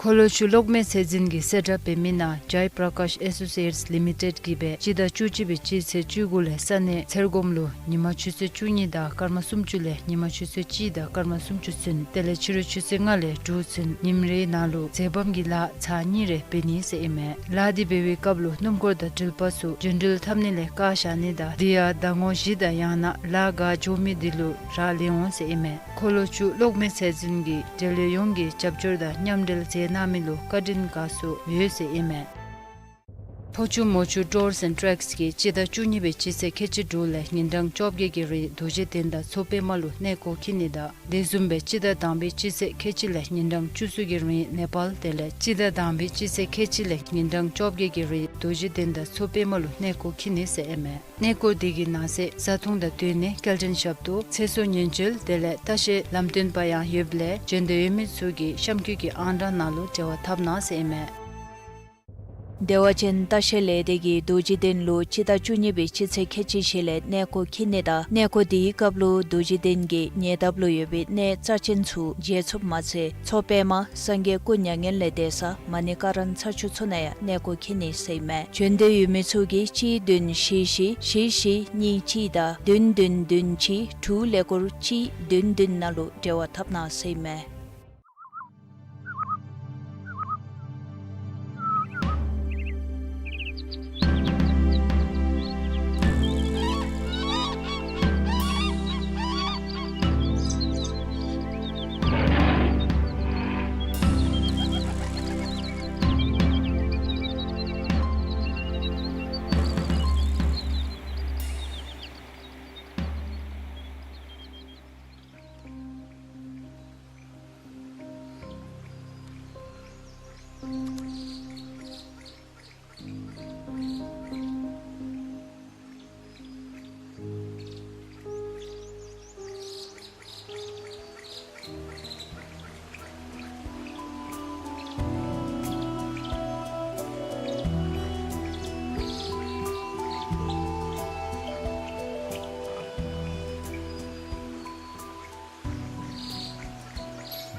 འཁོར་ལོ་ཆུ་གློག་མེ་ཚད་འཛིན་གྱི་གསལ་བསྒྲགས་འབད་མི་ནང་Jai Prakash Associates Limited གིས་སྦེ་སྤྱི་ཟླ་བཅུ་གཅིག་པའི་སྤྱི་ཚེས་བཅུ་དགུ་ལས་ས་གནས་ཚེར་སྒོམ་ལུ་ཉིན་མ་ཆུ་ཚོད་བཅུ་གཉིས་དང་སྐར་མ་སུམ་ཅུ་ལས་ཉིན་མ་ཆུ་ཚོད་གཅིག་དང་སྐར་མ་སུམ་ཅུ་ཚུན་དེ་ལས་ཕྱི་རུ་ཆུ་ཚོད་ལྔ་ལས་དྲུག་ཚུན་ཉིནམ་རེའི་ནང་ལུ་འཛེམ་བམ་གྱི་ལཱ་ཚར་གཉིས་རེ་འབད་ནི་ཟེར་ཨིན་མས། ལཱ་འདི་འབད་བའི་སྐབས་ལུ་སྣུམ་འཁོར་དང་འགྲུལ་པ་ཚུ་རྒྱུན་འགྲུལ་འཐབ་ནི་ལས་བཀག་བཞག་ནི་དང་དེ་ཡང་ཟླ་ངོ་བཞི་དང་ཡང་ན་ལཱ་ག་འགྱོ་མི་དེ་ལུ་རག་ལས་འོང་ཟེར་ཨིན་མས། འཁོར་ལོ་ཆུ་གློག་མེ་ཚད་འཛིན་གྱིས་འབྲེལ་ཡོད་ཡོངས་ཀྱི་རྒྱབ་སྐྱོར་དང་མཉམ་འབྲེལ་མཛད་གནང་མི་ལུ་བཀའ་དྲིན་དགའ་ཚོར་ཡོད་ཟེར་ཨིན་མས། ཕོ་ཆུ་མོ་ཆུ་Tours and Treks གིས་སྤྱི་ཟླ་བཅུ་གཉིས་པའི་སྤྱི་ཚེས་ཁལ་གཅིག་དྲུག་ལས་ཉིན་གྲངས་བཅོ་བརྒྱད་ཀྱི་རིང་རྡོ་རྗེ་གདན་དང་མཚོ་པདྨ་ལུ་གནས་སྐོར་འཁྱིད་ནི་དང་དེ་བཟུམ་སྦེ་སྤྱི་ཟླ་དང་པའི་སྤྱི་ཚེས་ཁལ་གཅིག་ལས་ཉིན་གྲངས་བཅུ་གསུམ་གྱི་རིང་ནེ་པཱལ་དེ་ལས་སྤྱི་ཟླ་དང་པའི་སྤྱི་ཚེས་ཁལ་གཅིག་ལས་ཉིན་གྲངས་བཅོ་བརྒྱད་ཀྱི་རིང་རྡོ་རྗེ་གདན་དང་མཚོ་པདྨ་ལུ་གནས་སྐོར་འཁྱིད་ནི་ཟེར་ཨིན་མས། གནས་སྐོར་དེ་གི་ནང་གསེས་བཟའ་འཐུང་དང་སྡོད་གནས་སྐྱེལ་འདྲེན་ཞབས་ཏོག་ཚེ་སྲོག་ཉེན་བཅོལ་དེ་ལས་ལྟ་བཤལ་ལམ་སྟོན་པ་ཡང་ཡོདཔ་ལས་འབྱོན་འདོད་ཡོད་མི་ཚུ་གིས་གཤམ་འཁོད་ཀྱི་ཨང་གྲངས་ནང་ལུ་འབྲེལ་བ་འཐབ་གནང་ཟེར་ཨིན་མས། བདེ་བ་ཅན་ལྟ་བཤལ་ལས་སྡེ་གིས་རྡོ་རྗེ་གདན་ལུ་སྤྱི་ཟླ་བཅུ་གཉིས་པའི་སྤྱི་ཚེས་ཁལ་གཅིག་བཞི་ལས་གནས་སྐོར་འཁྱིད་ནི་དང་གནས་སྐོར་དེའི་སྐབས་ལུ་རྡོ་རྗེ་གདན་གྱི་ཉེ་འདབས་ལུ་ཡོད་པའི་གནས་རྩ་ཅན་ཚུ་མཇལ་ཚུགསཔ་མ་ཚད་མཚོ་པདྨ་སངས་རྒྱས་སྐུ་མྱ་ངན་ལས་འདས་ས་མ་ཎི་ཀ་ར་ན་ཚ་ཆུ་ཚུ་ནང་ཡང་གནས་སྐོར་འཁྱིད་ནི་ཟེར་ཨིན་མས། འབྱོན་འདོད་ཡོད་མི་ཚུ་གིས་གཅིག་བདུན་བཞི་བཞི་བཞི་བཞི་གཉིས་གཅིག་དང་བདུན་བདུན་བདུན་གཅིག་དྲུག་ཀླད་ཀོར་གཅིག་བདུན་བདུན་ནང་ལུ་འབྲེལ་བ་འཐབ་གནང་ཟེར་ཨིན་མས།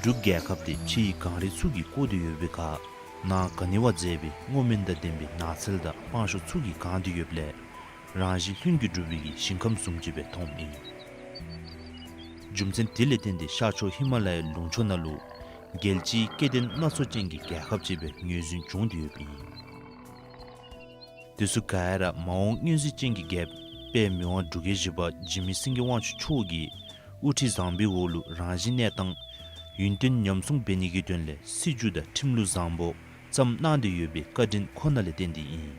འབྲུག་རྒྱལ་ཁབ་འདི་ཕྱི་ཡི་གངས་རི་ཚུ་གིས་བསྐོར་ཏེ་ཡོད་པའི་ཁར་ནང་ག་ནི་བ་མཛེས་པའི་སྔོ་སྨོན་དང་ལྡན་པའི་ནགས་ཚལ་དང་སྤང་ཤོག་ཚུ་གིས་གང་སྟེ་ཡོདཔ་ལས་རང་བཞིན་ལྷུན་གྱིས་གྲུབ་པའི་གི་ཞིང་ཁམས་བཟུམ་ཅིག་སྦེ་མཐོངམ་ཨིན། རྒྱུ་མཚན་དེ་ལས་བརྟེན་ཏེ་ཤར་ཕྱོགས་ཧི་མ་ལ་ཡའི་ལུང་ཕྱོགས་ནང་ལུ་རྒྱལ་སྤྱིའི་སྐྱེ་ལྡན་སྣ་ཚོགས་ཅན་གྱི་རྒྱལ་ཁབ་ཅིག་སྦེ་ངོས་འཛིན་བྱུང་སྟེ་ཡོདཔ་ཨིན། དེ་ཚུ་ག་ར་མ་འོངས་མངོན་གཟིགས་ཅན་གྱི་རྒྱལཔོ་དཔལ་མི་དབང་འབྲུག་རྒྱལ་བཞི་པ་འཇིགས་མེད་སེང་གེ་དབང་ཕྱུག་མཆོག་གི་དབུ་ཁྲིད་བཟང་པོའི་འོག་ལུ་རང་བཞིན་གནས་སྟངས་ཡུན་བརྟན་ཉམས་སྲུང་འབད་ནི་གི་དོན་ལས་སྲིད་བྱུས་དང་ཁྲིམས་ལུགས་བཟང་པོ་བརྩམས་གནང་སྟེ་ཡོད་པའི་བཀའ་དྲིན་ཁོ་ན་ལས་བརྟེན་ཏེ་ཨིན།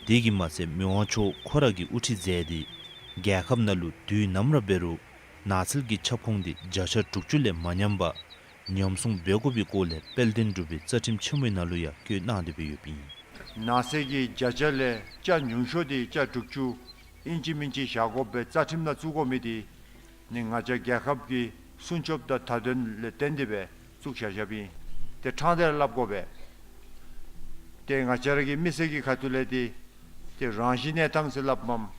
དེ་གིས་མ་ཚད་མི་དབང་མཆོག་ཁོ་ར་གིས་དབུ་ཁྲིད་མཛད་དེ་རྒྱལ་ཁབ་ནང་ལུ་དུས་ནམ་ར་འབད་རུང་ནགས་ཚལ་གྱི་ཁྱབ་ཁོངས་འདི་བརྒྱ་ཆ་དྲུག་ཅུ་ལས་མ་ཉམས་པར་ཉམས་སྲུང་འབད་དགོ་པའི་སྐོར་ལས་དཔལ་ལྡན་འབྲུག་པའི་རྩ་ཁྲིམས་ཆེན་མོའི་ནང་ལུ་ཡང་བཀོད་གནང་སྟེ་སྦེ་ཡོདཔ་ཨིན། ནགས་ཚལ་གྱི་བརྒྱ་ཆ་ལས་ཆ་ཉུང་ཤོས་འདི་ཆ་དྲུག་ཅུ་ཨིན་ཅི་མིན་ཅི་བཞག་དགོ་པའི་རྩ་ཁྲིམས་ནང་བཙུགས་དགོ་མི་འདི་ནི་ང་བཅས་རྒྱལ་ཁབ་ཀྱི་སྲུང་སྐྱོབ་དང་མཐའ་དོན་ལས་བརྟེན་ཏེ་སྦེ་བཙུགས་བཞག་བཞགཔ་ཨིན། ཏེ་ཕྲང་སྟེ་ར་སླབ་དགོ་པས། ཏེ་ང་བཅས་ར་གི་མི་སེར་གྱི་ཁ་ཐུག་ལས་འདི་ཏེ་རང་བཞིན་གནས་སྟངས་ཟེར་སླབ་མས།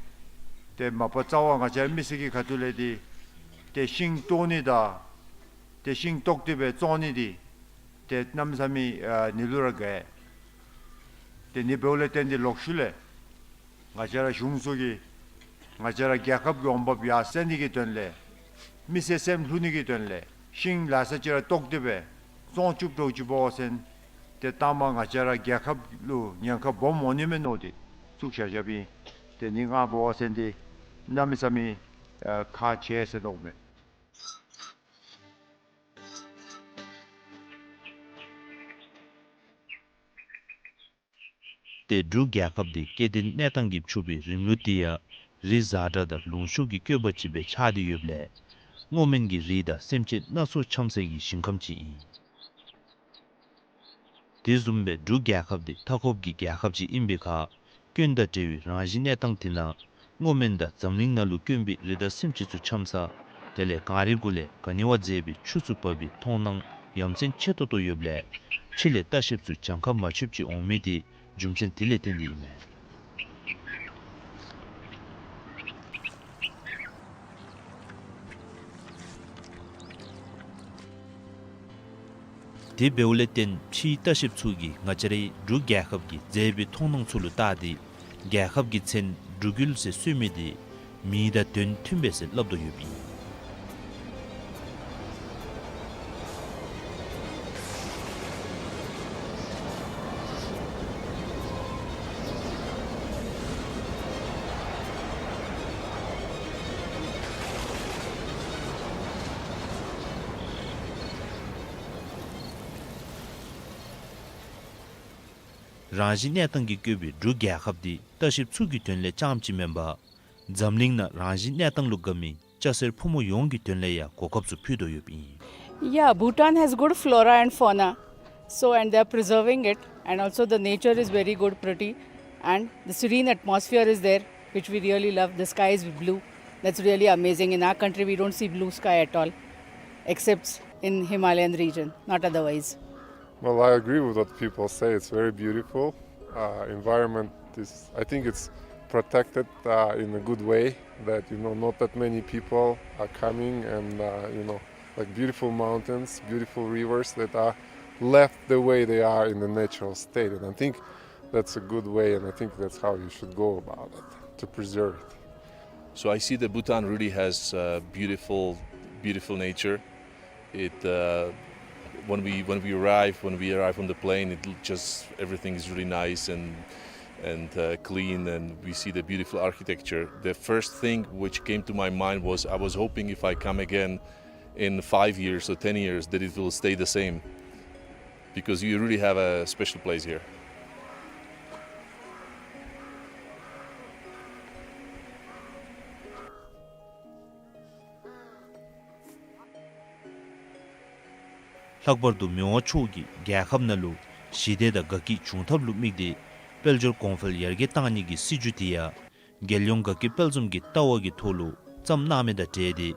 ཏེ་མ་པ་རྩ་བ་ང་བཅས་ར་མི་སེར་གྱི་ཁ་ཐུག་ལས་འདི་ཏེ་ཤིང་བཏོག་ནི་དང་ཏེ་ཤིང་བཏོག་སྟེ་སྦེ་བཙོང་ནི་འདི་ཏེ་གནམ་མེད་ས་མེད་ཨ་ནི་ལུ་ར་དགའ། ཏེ་ནི་འབདཝ་ལས་བརྟེན་ཏེ་ལོག་ཤུལ་ལས་ང་བཅས་ར་གཞུང་ཚོགས་ཀྱིས་ ང་བཅས་ར་རྒྱལ་ཁབ་ཀྱི་འོང་འབབ་ཡར་སེང་ནི་གི་དོན་ལས་མི་སེར་སེམས་ལྷོད་ནི་གི་དོན་ལས་ཤིང་ལ་ས་ཅིག་ར་བཏོག་སྟེ་སྦེ་བཙོང་བཅུག་འདྲཝ་ཅིག་འབད་བ་ཅིན་ཏེ་ད་མ་ང་བཅས་ར་རྒྱལ་ཁབ་ལུ་ཉེན་ཁ་སྦོམ་འོང་ནི་མས་མནོ་སྟེ་བཙུགས་བཞག་བཞགཔ་ཨིན། ཏེ་ནི་ང་འབད་བ་ཅིན་ཏེ་གནམ་མེད་ས་མེད་ཨ་ཁག་ཆེ་ཟེར་མནོཝ་མས། ཏེ་འབྲུག་རྒྱལ་ཁབ་འདི་སྐྱེ་ལྡན་གནས་སྟངས་ཀྱིས་ཕྱུག་པའི་རིམ་ལུགས་འདི་ཡང་རི་གཟར་དྲགས་དང་ལུང་ཤུགས་ཀྱིས་བསྐོས་པ་ཅིག་སྦེ་ཆགས་ཏེ་ཡོདཔ་ལས་སྔོ་སྨན་གྱི་རིགས་དང་སེམས་ཅན་སྣ་ཚོགས་འཁྱམས་སའི་ཞིང་ཁམས་ཅིག་ཨིན། དེ་བཟུམ་སྦེ་འབྲུག་རྒྱལ་ཁབ་འདི་མཐའ་འཁོབ་ཀྱི་རྒྱལ་ཁབ་ཅིག་ཨིན་པའི་ཁར་སྐྱོན་དང་བྲལ་བའི་རང་བཞིན་གནས་སྟངས་དེ་ནང་སྔོ་སྨན་དང་འཛམ་གླིང་ནང་ལུ་དཀོན་པའི་རི་དྭགས་སེམས་ཅན་ཚུ་འཁྱམས་ས་དེ་ལས་གངས་རི་གུ་ལས་ག་ནི་བ་མཛེས་པའི་ཆུ་ཚུ་འབབ་པའི་མཐོང་སྣང་ཡ་མཚན་ཆེ་ཏོག་ཏོ་ཡོདཔ་ལས་ཕྱི་ལས་ལྟ་བཤལཔ་ཚུ་གྱངས་ཁ་མ་ཆོདཔ་ཅིག་འོང་མི་དེ་རྒྱུ་མཚན་དེ་ལས་བརྟེན་ཏེ་ཨིན་མས། དེ་འབདཝ་ལས་བརྟེན་ཕྱིའི་ལྟ་བཤལཔ་ཚུ་གིས་ང་བཅས་རའི་འབྲུག་རྒྱལ་ཁབ་ཀྱི་མཛེས་པའི་མཐོང་སྣང་ཚུ་ལུ་བལྟ་སྟེ་རྒྱལ་ཁབ་ཀྱི་མཚན་འབྲུག་ཡུལ་ཟེར་གསོལ་མི་དེ་མིང་དང་དོན་མཐུན་པས་ཟེར་སླབ་དོ་ཡོདཔ་ཨིན། རང་བཞིན་གནས་སྟངས་ཀྱིས་བཀོད་པའི་འབྲུག་རྒྱལ་ཁབ་འདི་ལྟ་བཤལཔ་ཚུ་གི་དོན་ལས་རྐྱངམ་ཅིག་མེན་པར་འཛམ་གླིང་ནང་རང་བཞིན་གནས་སྟངས་ལུ་དགའ་མི་སྐྱ་སེར་ཕོ་མོ་ཡོངས་ཀྱི་དོན་ལས་ཡང་གོ་སྐབས་ཚུ་ཕུལ་དོ་ཡོདཔ་ཨིན། Yeah, Bhutan has good flora and fauna. So, and they are preserving it, and also the nature is very good, pretty, and the serene atmosphere is there, which we really love. The sky is blue. That's really amazing. In our country, we don't see blue sky at all, except in Himalayan region, not otherwise. Well, I agree with what people say. It's very beautiful. Uh, environment is, I think it's protected, uh, in a good way, that, you know, not that many people are coming and, uh, you know, like, beautiful mountains, beautiful rivers that are left the way they are in the natural state. And I think that's a good way, and I think that's how you should go about it, to preserve it. So I see that Bhutan really has, uh, beautiful, beautiful nature. It, uh, when we, when we arrive, when we arrive on the plane, it l-, just, everything is really nice and, and, uh, clean, and we see the beautiful architecture. The first thing which came to my mind was, I was hoping if I come again in five years or ten years that it will stay the same, because you really have a special place here. ལྷག་པར་དུ་མི་དབང་མཆོག་གིས་རྒྱལ་ཁབ་ནང་ལུ་ཞི་བདེ་དང་དགའ་སྐྱིད་འབྱུང་ཐབས་ལུ་དམིགས་ཏེ་དཔལ་འབྱོར་གོང་འཕེལ་ཡར་རྒྱས་གཏང་ནི་གི་སྲིད་བྱུས་དེ་ཡང་རྒྱལ་ཡོངས་དགའ་སྐྱིད་དཔལ་འཛོམས་ཀྱི་ལྟ་བ་གི་ཐོག་ལུ་བརྩམས་གནང་མི་དང་འབྲེལ་ཏེ་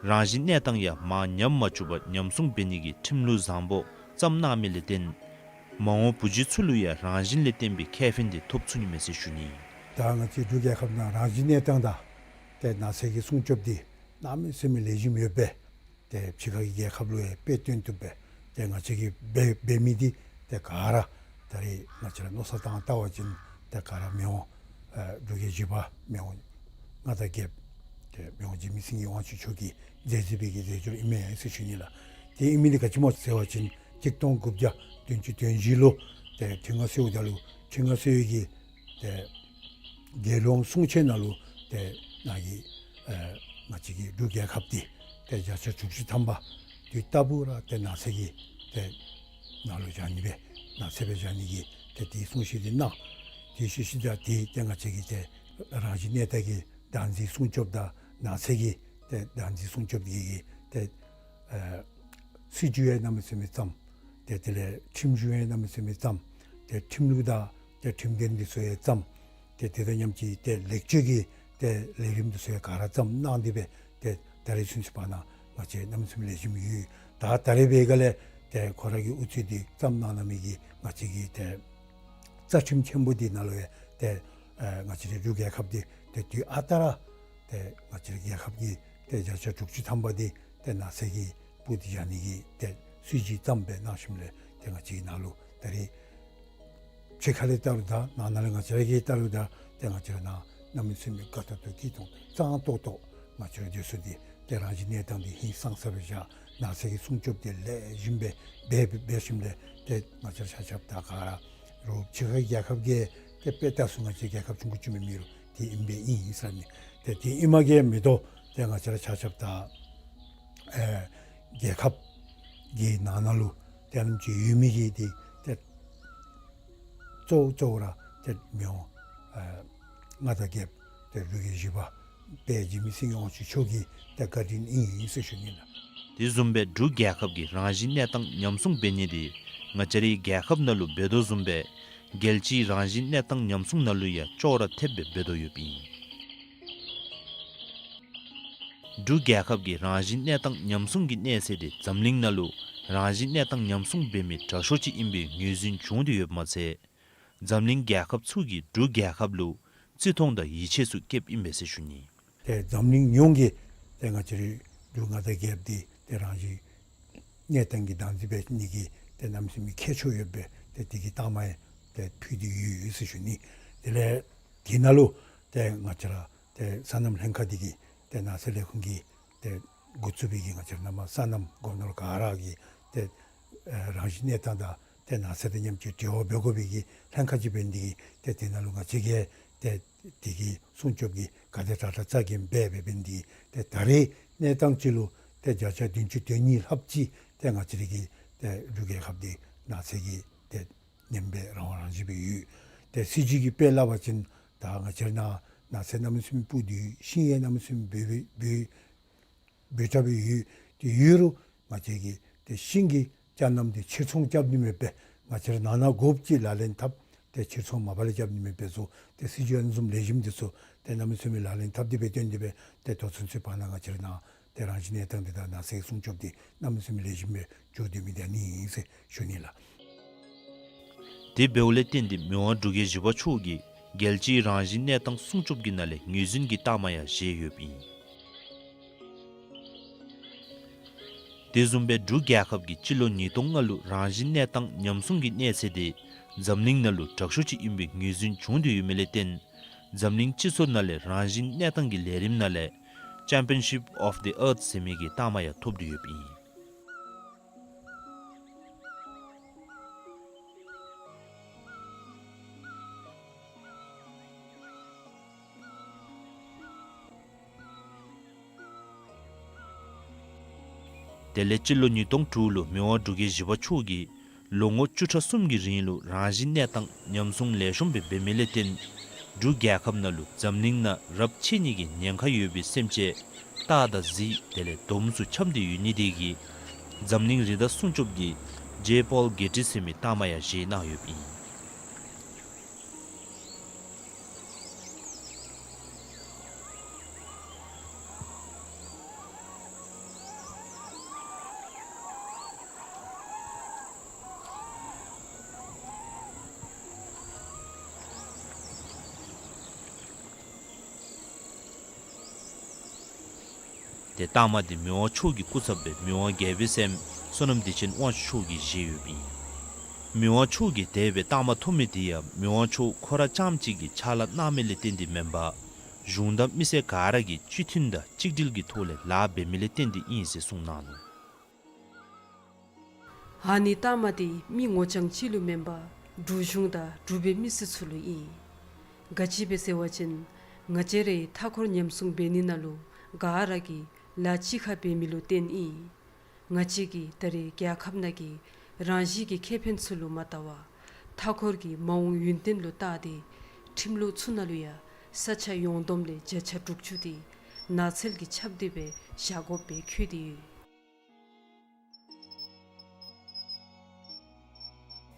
རང་བཞིན་གནས་སྟངས་ཡང་མར་ཉམས་མ་བཅུག་པར་ཉམས་སྲུང་འབད་ནི་གི་ཁྲིམས་ལུགས་བཟང་པོ་བརྩམས་གནང་མི་ལས་བརྟེན་མ་འོངས་བུ་བརྒྱུད་ཚུ་ལུ་ཡང་རང་བཞིན་ལས་བརྟེན་པའི་ཁེ་ཕན་དེ་ཐོབ་ཚུགས་ནི་མས་ཟེར་ཞུ་ནི། ད་ང་བཅས་འབྲུག་རྒྱལ་ཁབ་ནང་རང་བཞིན་གནས་སྟངས་དང་ཏེ་ནགས་ཚལ་གྱི་སྲུང་སྐྱོབ་འདི་གནམ་མེད་ས་མེད་ལེགས་ཤོམ་ཡོདཔ་སྦེ་ཏེ་ཕྱི་ཁ་གི་རྒྱལ་ཁབ་ལུ་ཡང་དཔེ་སྟོན་བཏུབ་སྦེ་ཏེ་ང་བཅས་ཀྱིས་འབད་འབད་མི་འདི་ཏེ་ག་ར་ད་རེས་ང་བཅས་ར་མནོ་བསམ་བཏང་བལྟ་བ་ཅིན་ཏེ་ག་ར་མི་དབང་ཨེ་འབྲུག་རྒྱལ་བཞི་པ་མི་དབང་མངའ་བདག་རྒྱལཔོ་ཏེ་མི་དབང་འཇིགས་མེད་སེང་གེ་དབང་ཕྱུག་མཆོག་གི་མཛད་རྗེས་པའི་གི་མཛད་སྒོ་ཨིན་མས་ཟེར་ཞུ་ནི་ལགས། ཏེ་ཨིན་མི་འདི་ག་ཅི་སྨོ་ཟེར་བ་ཅིན་གཅིག་སྟོང་དགུ་བརྒྱ་བདུན་ཅུ་དོན་བཞི་ལུ་ཏེ་ཁྲི་མངའ་གསོལཝ་ད་ལུ་ཁྲི་མངའ་གསོལ་བའི་གི་ཏེ་རྒྱལ་ཡོངས་གསུང་ཆོག་ནང་ལུ་ཏེ་ནཱ་གི་ཨེ་ང་བཅས་ཀྱི་འབྲུག་རྒྱལ་ཁབ་འདི་ཏེ་བརྒྱ་ཆ་དྲུག་ཅུ་ཐམ་པ་དུས་རྟག་བུ་ར་ཏེ་ནགས་ཚལ་གྱི་ཏེ་ནང་ལུ་བཞག་ནི་སྦེ་ནགས་ཚལ་སྦེ་བཞག་ནི་གི་ཏེ་དེའི་གསུང་བཤད་འདི་གནང་། དེ་ཤུལ་ཤུལ་ད་དེ་ཏེ་ང་བཅས་ཀྱི་ཏེ་རང་བཞིན་གནས་སྟངས་ཀྱི་བདག་འཛིན་སྲུང་སྐྱོབ་དང་ནགས་ཚལ་གྱི་ཏེ་བདག་འཛིན་སྲུང་སྐྱོབ་ཀྱི་ཏེ་ཨེ་སྲིད་བྱུས་ཡང་གནམ་མེད་ས་མེད་བརྩམས། ཏེ་དེ་ལས་ཁྲིམས་གཞུང་ཡང་གནམ་མེད་ས་མེད་བརྩམས། ཏེ་ཁྲིམས་ལུགས་དང་ཏེ་ཁྲིམས་འགན་འདི་ཚུ་ཡང་བརྩམས། ཏེ་དེ་དང་མཉམ་གཅིག་ཏེ་ལེགས་བཅོས་ཀྱི་ཏེ་ལས་རིམ་འདི་ཚུ་ཡང་ག་ར་བརྩམས་གནང་སྟེ་སྦེ་ཏེ་ད་རེས་ཚུན་ཚོད་བར་ན་ང་བཅས་གནམ་མེད་ས་མེད་ལེགས་ཤོམ་ཡོད། ད་ད་རེས་འབད་སྒང་ལས་ཏེ་ཁོ་ར་གི་ཨུ་ཚུགས་འདི་བརྩམས་གནང་གནང་མི་གི་ང་བཅས་ཀྱི་ཏེ་རྩ་ཁྲིམས་ཆེན་པོ་འདི་ནང་ལུ་ཡང་ཏེ་ཨེ་ང་བཅས་རའི་འབྲུག་རྒྱལ་ཁབ་འདི་ཏེ་དུས་ཨ་རྟག་ར་ཏེ་ང་བཅས་རའི་རྒྱལ་ཁབ་ཀྱི་ཏེ་བརྒྱ་ཆ་དྲུག་ཅུ་ཐམ་པ་འདི་ཏེ་ནགས་ཚལ་གྱིས་སྤུར་ཏེ་བཞག་ནི་གི་ཏེ་སྲིད་བྱུས་བརྩམས་སྦེ་གནང་ཞིནམ་ལས་ཏེ་ང་བཅས་ཀྱི་ནང་ལུ་ད་རེས་ཕྱི་ཁ་ལས་བལྟ་རུང་ད་ནང་ན་ལས་ང་བཅས་ར་གིས་བལྟ་རུང་ད་ཏེ་ང་བཅས་ར་ནཱ་ གནམ་མེད་ས་མེད་དགའ་ཏོག་ཏོ་སྐྱིད་ཏོང་ཏོ་གཙང་ཏོག་ཏོ་ང་བཅས་ར་འདི་ཚུ་འདི་ཏེ་རང་བཞིན་གནས་སྟངས་འདི་ཧིང་སངས་ས་སྦེ་བཞག། ནགས་ཚལ་གྱི་སྲུང་སྐྱོབ་འདི་ལེགས་ཤོམ་སྦེ་འབད་འབད་ཞིནམ་ལས་ཏེ་ང་བཅས་ར་ཆ་ཁྱབ་ད་ག་ར་རོགས་ཕྱི་ཁ་རྒྱལ་ཁབ་ཀྱིས་ཏེ་དཔེ་ལྟ་སོང་ང་བཅས་རྒྱལ་ཁབ་ཆུང་ཀུ་ཅིག་མེན་མི་རུང་འདི་ཨིན་པས་ཨིན་ཟེར་ནི། ཏེ་འདི་ཨིནམ་གིས་མི་དོ་ཏེ་ང་བཅས་ར་ཆ་ཁྱབ་ད་ཨེ་རྒྱལ་ཁབ་ཀྱི་ནང་ན་ལུ་ཏེ་ཨ་ནེམ་ཅིག་ཡོད་མི་གི་འདི་ཏེ་གཙོ་བོ་གཙོ་བོ་ར་ཏེ་མི་དབང་ཨེ་མངའ་བདག་རྒྱལཔོ་ཏེ་འབྲུག་རྒྱལ་བཞི་པ་དཔལ་འཇིགས་མེད་སེང་གེ་དབང་ཕྱུག་མཆོག་གི་ཏེ་བཀའ་དྲིན་ཨིན་ཟེར་ཞུ་ནི་ལགས། དེ་བཟུམ་སྦེ་འབྲུག་རྒྱལ་ཁབ་ཀྱིས་རང་བཞིན་གནས་སྟངས་ཉམས་སྲུང་འབད་ནི་འདི་ང་བཅས་རའི་རྒྱལ་ཁབ་ནང་ལུ་འབད་དོ་བཟུམ་སྦེ་རྒྱལ་སྤྱིའི་རང་བཞིན་གནས་སྟངས་ཉམས་སྲུང་ནང་ལུ་ཡང་ཅོག་ར་འཐདཔ་སྦེ་འབད་དོ་ཡོདཔ་ཨིན། འབྲུག་རྒྱལ་ཁབ་ཀྱིས་རང་བཞིན་གནས་སྟངས་ཉམས་སྲུང་གི་གནས་ཚད་དེ་འཛམ་གླིང་ནང་ལུ་རང་བཞིན་གནས་སྟངས་ཉམས་སྲུང་འབད་མི་དྲག་ཤོས་ཅིག་ཨིན་པའི་ངོས་འཛིན་བྱུང་སྟེ་ཡོདཔ་མ་ཚད་འཛམ་གླིང་རྒྱལ་ཁབ་ཚུ་གིས་འབྲུག་རྒྱལ་ཁབ་ལུ་བརྩི་མཐོང་དང་ཡིད་ཆེས་ཚུ་བསྐྱེདཔ་ཨིན་པས་ཟེར་ཞུ་ནི། ཏེ་འཛམ་གླིང་ཡོངས་ཀྱིས་ཏེ་ང་བཅས་རའི་འབྲུག་མངའ་བདག་རྒྱལཔོ་འདི་ཏེ་རང་བཞིན་གནས་སྟངས་ཀྱི་བདག་འཛིན་འབད་ནི་གི་ཏེ་གནམ་མེད་ས་མེད་ཁྱད་ཆོས་ཡོད་པའི་ཏེ་དེ་གི་རྟགས་མ་ཡང་ཏེ་ཕུལ་ཏེ་ཡོད་ཟེར་ཞུ་ནི། དེ་ལས་དེ་ནང་ལུ་ཏེ་ང་བཅས་ར་ཏེ་སོ་ནམ་ལྷན་ཁག་འདི་གིས་ཏེ་ནགས་ཚལ་ལས་ཁུངས་ཀྱིས་ཏེ་འགོ་བཙུགས་པའི་གི་ང་བཅས་ར་ནང་མ་སོ་ནམ་སྒོ་ནོར་ག་ར་གི་ཏེ་ཨེ་རང་བཞིན་གནས་སྟངས་དང་ཏེ་ནགས་ཚལ་དང་མཉམ་གཅིག་འབྲེལ་བ་འབད་དགོ་པའི་གི་ལྷན་ཁག་ཅིག་འབད་ནི་དེ་གིས་ཏེ་དེ་ནང་ལུ་ང་བཅས་ཀྱིས་ཏེ་དེ་གི་སྲུང་སྐྱོབ་ཀྱི་ག་དེ་དྲག་དྲག་རྩ་འགེངས་འབད་འབད་འབད་ནི་དེ་གིས་ཏེ་ད་རེས་གནས་སྟངས་ཅིག་ལུ་ཏེ་བརྒྱ་ཆ་བདུན་ཅུ་དོན་གཉིས་ལྷགཔ་ཅིག་ཏེ་ང་བཅས་རའི་གི་ཏེ་འབྲུག་རྒྱལ་ཁབ་འདི་ནགས་ཚལ་གྱིས་ཏེ་ཉམས་པའི་རང་དབང་རང་བཞིན་སྦེ་ཡོད། ཏེ་སྲིད་བྱུས་ཀྱི་དཔེ་སླབ་པ་ཅིན་ད་ང་བཅས་ར་ནང་ནགས་ཚལ་གནམ་མེད་ས་མེད་སྤུ་འདི་ཤིང་ཡང་གནམ་མེད་ས་མེད་འབུ་འབུ་འབུ་འབུ་ཕྲ་སྦེ་ཡོད། ཏེ་ཡོད་རུང་ང་བཅས་ཀྱིས་ཏེ་ཤིང་གི་ཅ་རྣམ་འདི་ཕྱིར་ཚོང་རྐྱབ་ནི་མེད་པར་ང་བཅས་ར་ནང་ན་དགོཔ་ཅིག་ལག་ལེན་འཐབ། ཏེ་ཕྱིར་ཚོང་མ་པ་ལས་རྐྱབ་ནི་མེད་པར་བཟོ། ཏེ་སྲིད་བྱུས་ཨ་ནི་བཟུམ་ལེགས་ཤོམ་འདི་ཚུ་ཏེ་གནམ་མེད་ས་མེད་ལག་ལེན་འཐབ་སྟེ་སྦེ་བཏོན་ཏེ་སྦེ་ཏེ་ད་ཚུན་ཚོད་བར་ན་ང་བཅས་ར་ནང་ཏེ་རང་བཞིན་གནས་སྟངས་འདི་དང་ནགས་ཚལ་སྲུང་སྐྱོབ་འདི་གནམ་མེད་ས་མེད་ལེགས་ཤོམ་སྦེ་འགྱོ་སྡོད་མི་འདི་ཨ་ནི་ཨིན་ཟེར་ཞུ་ནི་ལགས། དེ་འབདཝ་ལས་བརྟེན་ཏེ་མི་དབང་འབྲུག་རྒྱལ་བཞི་པ་མཆོག་གིས་རྒྱལ་སྤྱིའི་རང་བཞིན་གནས་སྟངས་སྲུང་སྐྱོབ་ཀྱི་ནང་ལས་ངོས་འཛིན་གྱི་རྟགས་མ་ཡང་བཞེས་ཡོདཔ་ཨིན། དེ་བཟུམ་སྦེ་འབྲུག་རྒྱལ་ཁབ་ཀྱིས་སྤྱི་ལོ་ཉིས་སྟོང་ལྔ་ལུ་རང་བཞིན་གནས་སྟངས་ཉམས་སྲུང་གི་གནས་ཚད་དེ་འཛམ་གླིང་ནང་ལུ་དྲག་ཤོས་ཅིག་ཨིན་པའི་ངོས་འཛིན་བྱུང་སྟེ་ཡོད་མི་ལས་བརྟེན་འཛམ་གླིང་སྤྱི་ཚོགས་ནང་ལས་རང་བཞིན་གནས་སྟངས་ཀྱི་ལས་རིམ་ནང་ལས་Championship of the Earth ཟེར་མི་གི་རྟགས་མ་ཡང་ཐོབ་སྟེ་ཡོདཔ་ཨིན། དེ་ལས་སྤྱི་ལོ་ཉིས་སྟོང་དྲུག་ལུ་མི་དབང་འབྲུག་རྒྱལ་བཞི་པ་མཆོག་གིས་ལོ་ངོ་བཅུ་ཕྲག་གསུམ་གྱི་རིང་ལུ་རང་བཞིན་གནས་སྟངས་ཉམས་སྲུང་ལེགས་ཤོམ་སྦེ་འབད་མི་ལས་བརྟེན་འབྲུག་རྒྱལ་ཁབ་ནང་ལུ་འཛམ་གླིང་ནང་རབས་ཆད་ནི་གི་ཉེན་ཁ་ཡོད་པའི་སེམས་ཅན་སྟག་དང་གཟིག་དེ་ལས་དོམ་ཚུ་འཁྱམས་ཏེ་ཡོད་ནི་དེ་གིས་འཛམ་གླིང་རི་དྭགས་སྲུང་སྐྱོབ་ཀྱི་ཇེ་པོལ་གྷེ་ཊི་ཟེར་མི་རྟགས་མ་ཡང་བཞེས་གནང་ཡོདཔ་ཨིན། ཏེ་རྟགས་མ་འདི་མི་དབང་མཆོག་གི་སྐུ་ཚབ་སྦེ་མི་དབང་རྒྱལ་པོའི་སྲསམོ་བསོད་ནམས་བདེ་ཆེན་དབང་ཕྱུག་མཆོག་གིས་བཞེས་ཡོདཔ་ཨིན། མི་དབང་མཆོག་གིས་དེ་སྦེ་རྟགས་མ་ཐོབ་མི་འདི་ཡང་མི་དབང་མཆོག་ཁོ་ར་རྐྱངམ་གཅིག་གིས་ཕྱག་ལཱ་གནང་མི་ལས་བརྟེན་ཏེ་མེན་པར་གཞུང་དང་མི་སེར་ག་ར་གིས་གཅིག་མཐུན་དང་གཅིག་སྒྲིལ་གྱི་ཐོག་ལས་ལཱ་འབད་མི་ལས་བརྟེན་ཏེ་ཨིན་ཟེར་གསུངས་གནང་ནུག། ཨ་ནི་རྟགས་མ་འདི་མི་ངོ་རྐྱང་གཅིག་ལུ་མེན་པར་འབྲུག་གཞུང་དང་འབྲུག་པའི་མི་སེར་ཚུ་ལུ་ཨིན། ག་ཅི་སྦེ་ཟེར་བ་ཅིན་ང་བཅས་རའི་མཐའ་འཁོར་ཉམས་སྲུང་འབད་ནི་ནང་ལུ་ག་ར་གིས་ལཱ་གཅིག་ཁར་འབད་མི་ལུ་བརྟེན་ཨིན། ང་བཅས་ཀྱིས་ད་རེས་རྒྱལ་ཁབ་ནང་གི་རང་བཞིན་གྱི་ཁེ་ཕན་ཚུ་ལུ་མ་བལྟ་བར་མཐའ་འཁོར་གྱི་མ་འོངས་ཡུན་བརྟན་ལུ་བལྟ་སྟེ་ཁྲིམས་ལུགས་ཚུ་ནང་ལུ་ཡང་ས་ཆ་ཡོངས་བསྡོམས་ལས་བརྒྱ་ཆ་དྲུག་ཅུ་དེ་ནགས་ཚལ་གྱིས་ཁྱབ་སྟེ་སྦེ་བཞག་དགོཔ་སྦེ་བཀོད་དེ་ཡོད།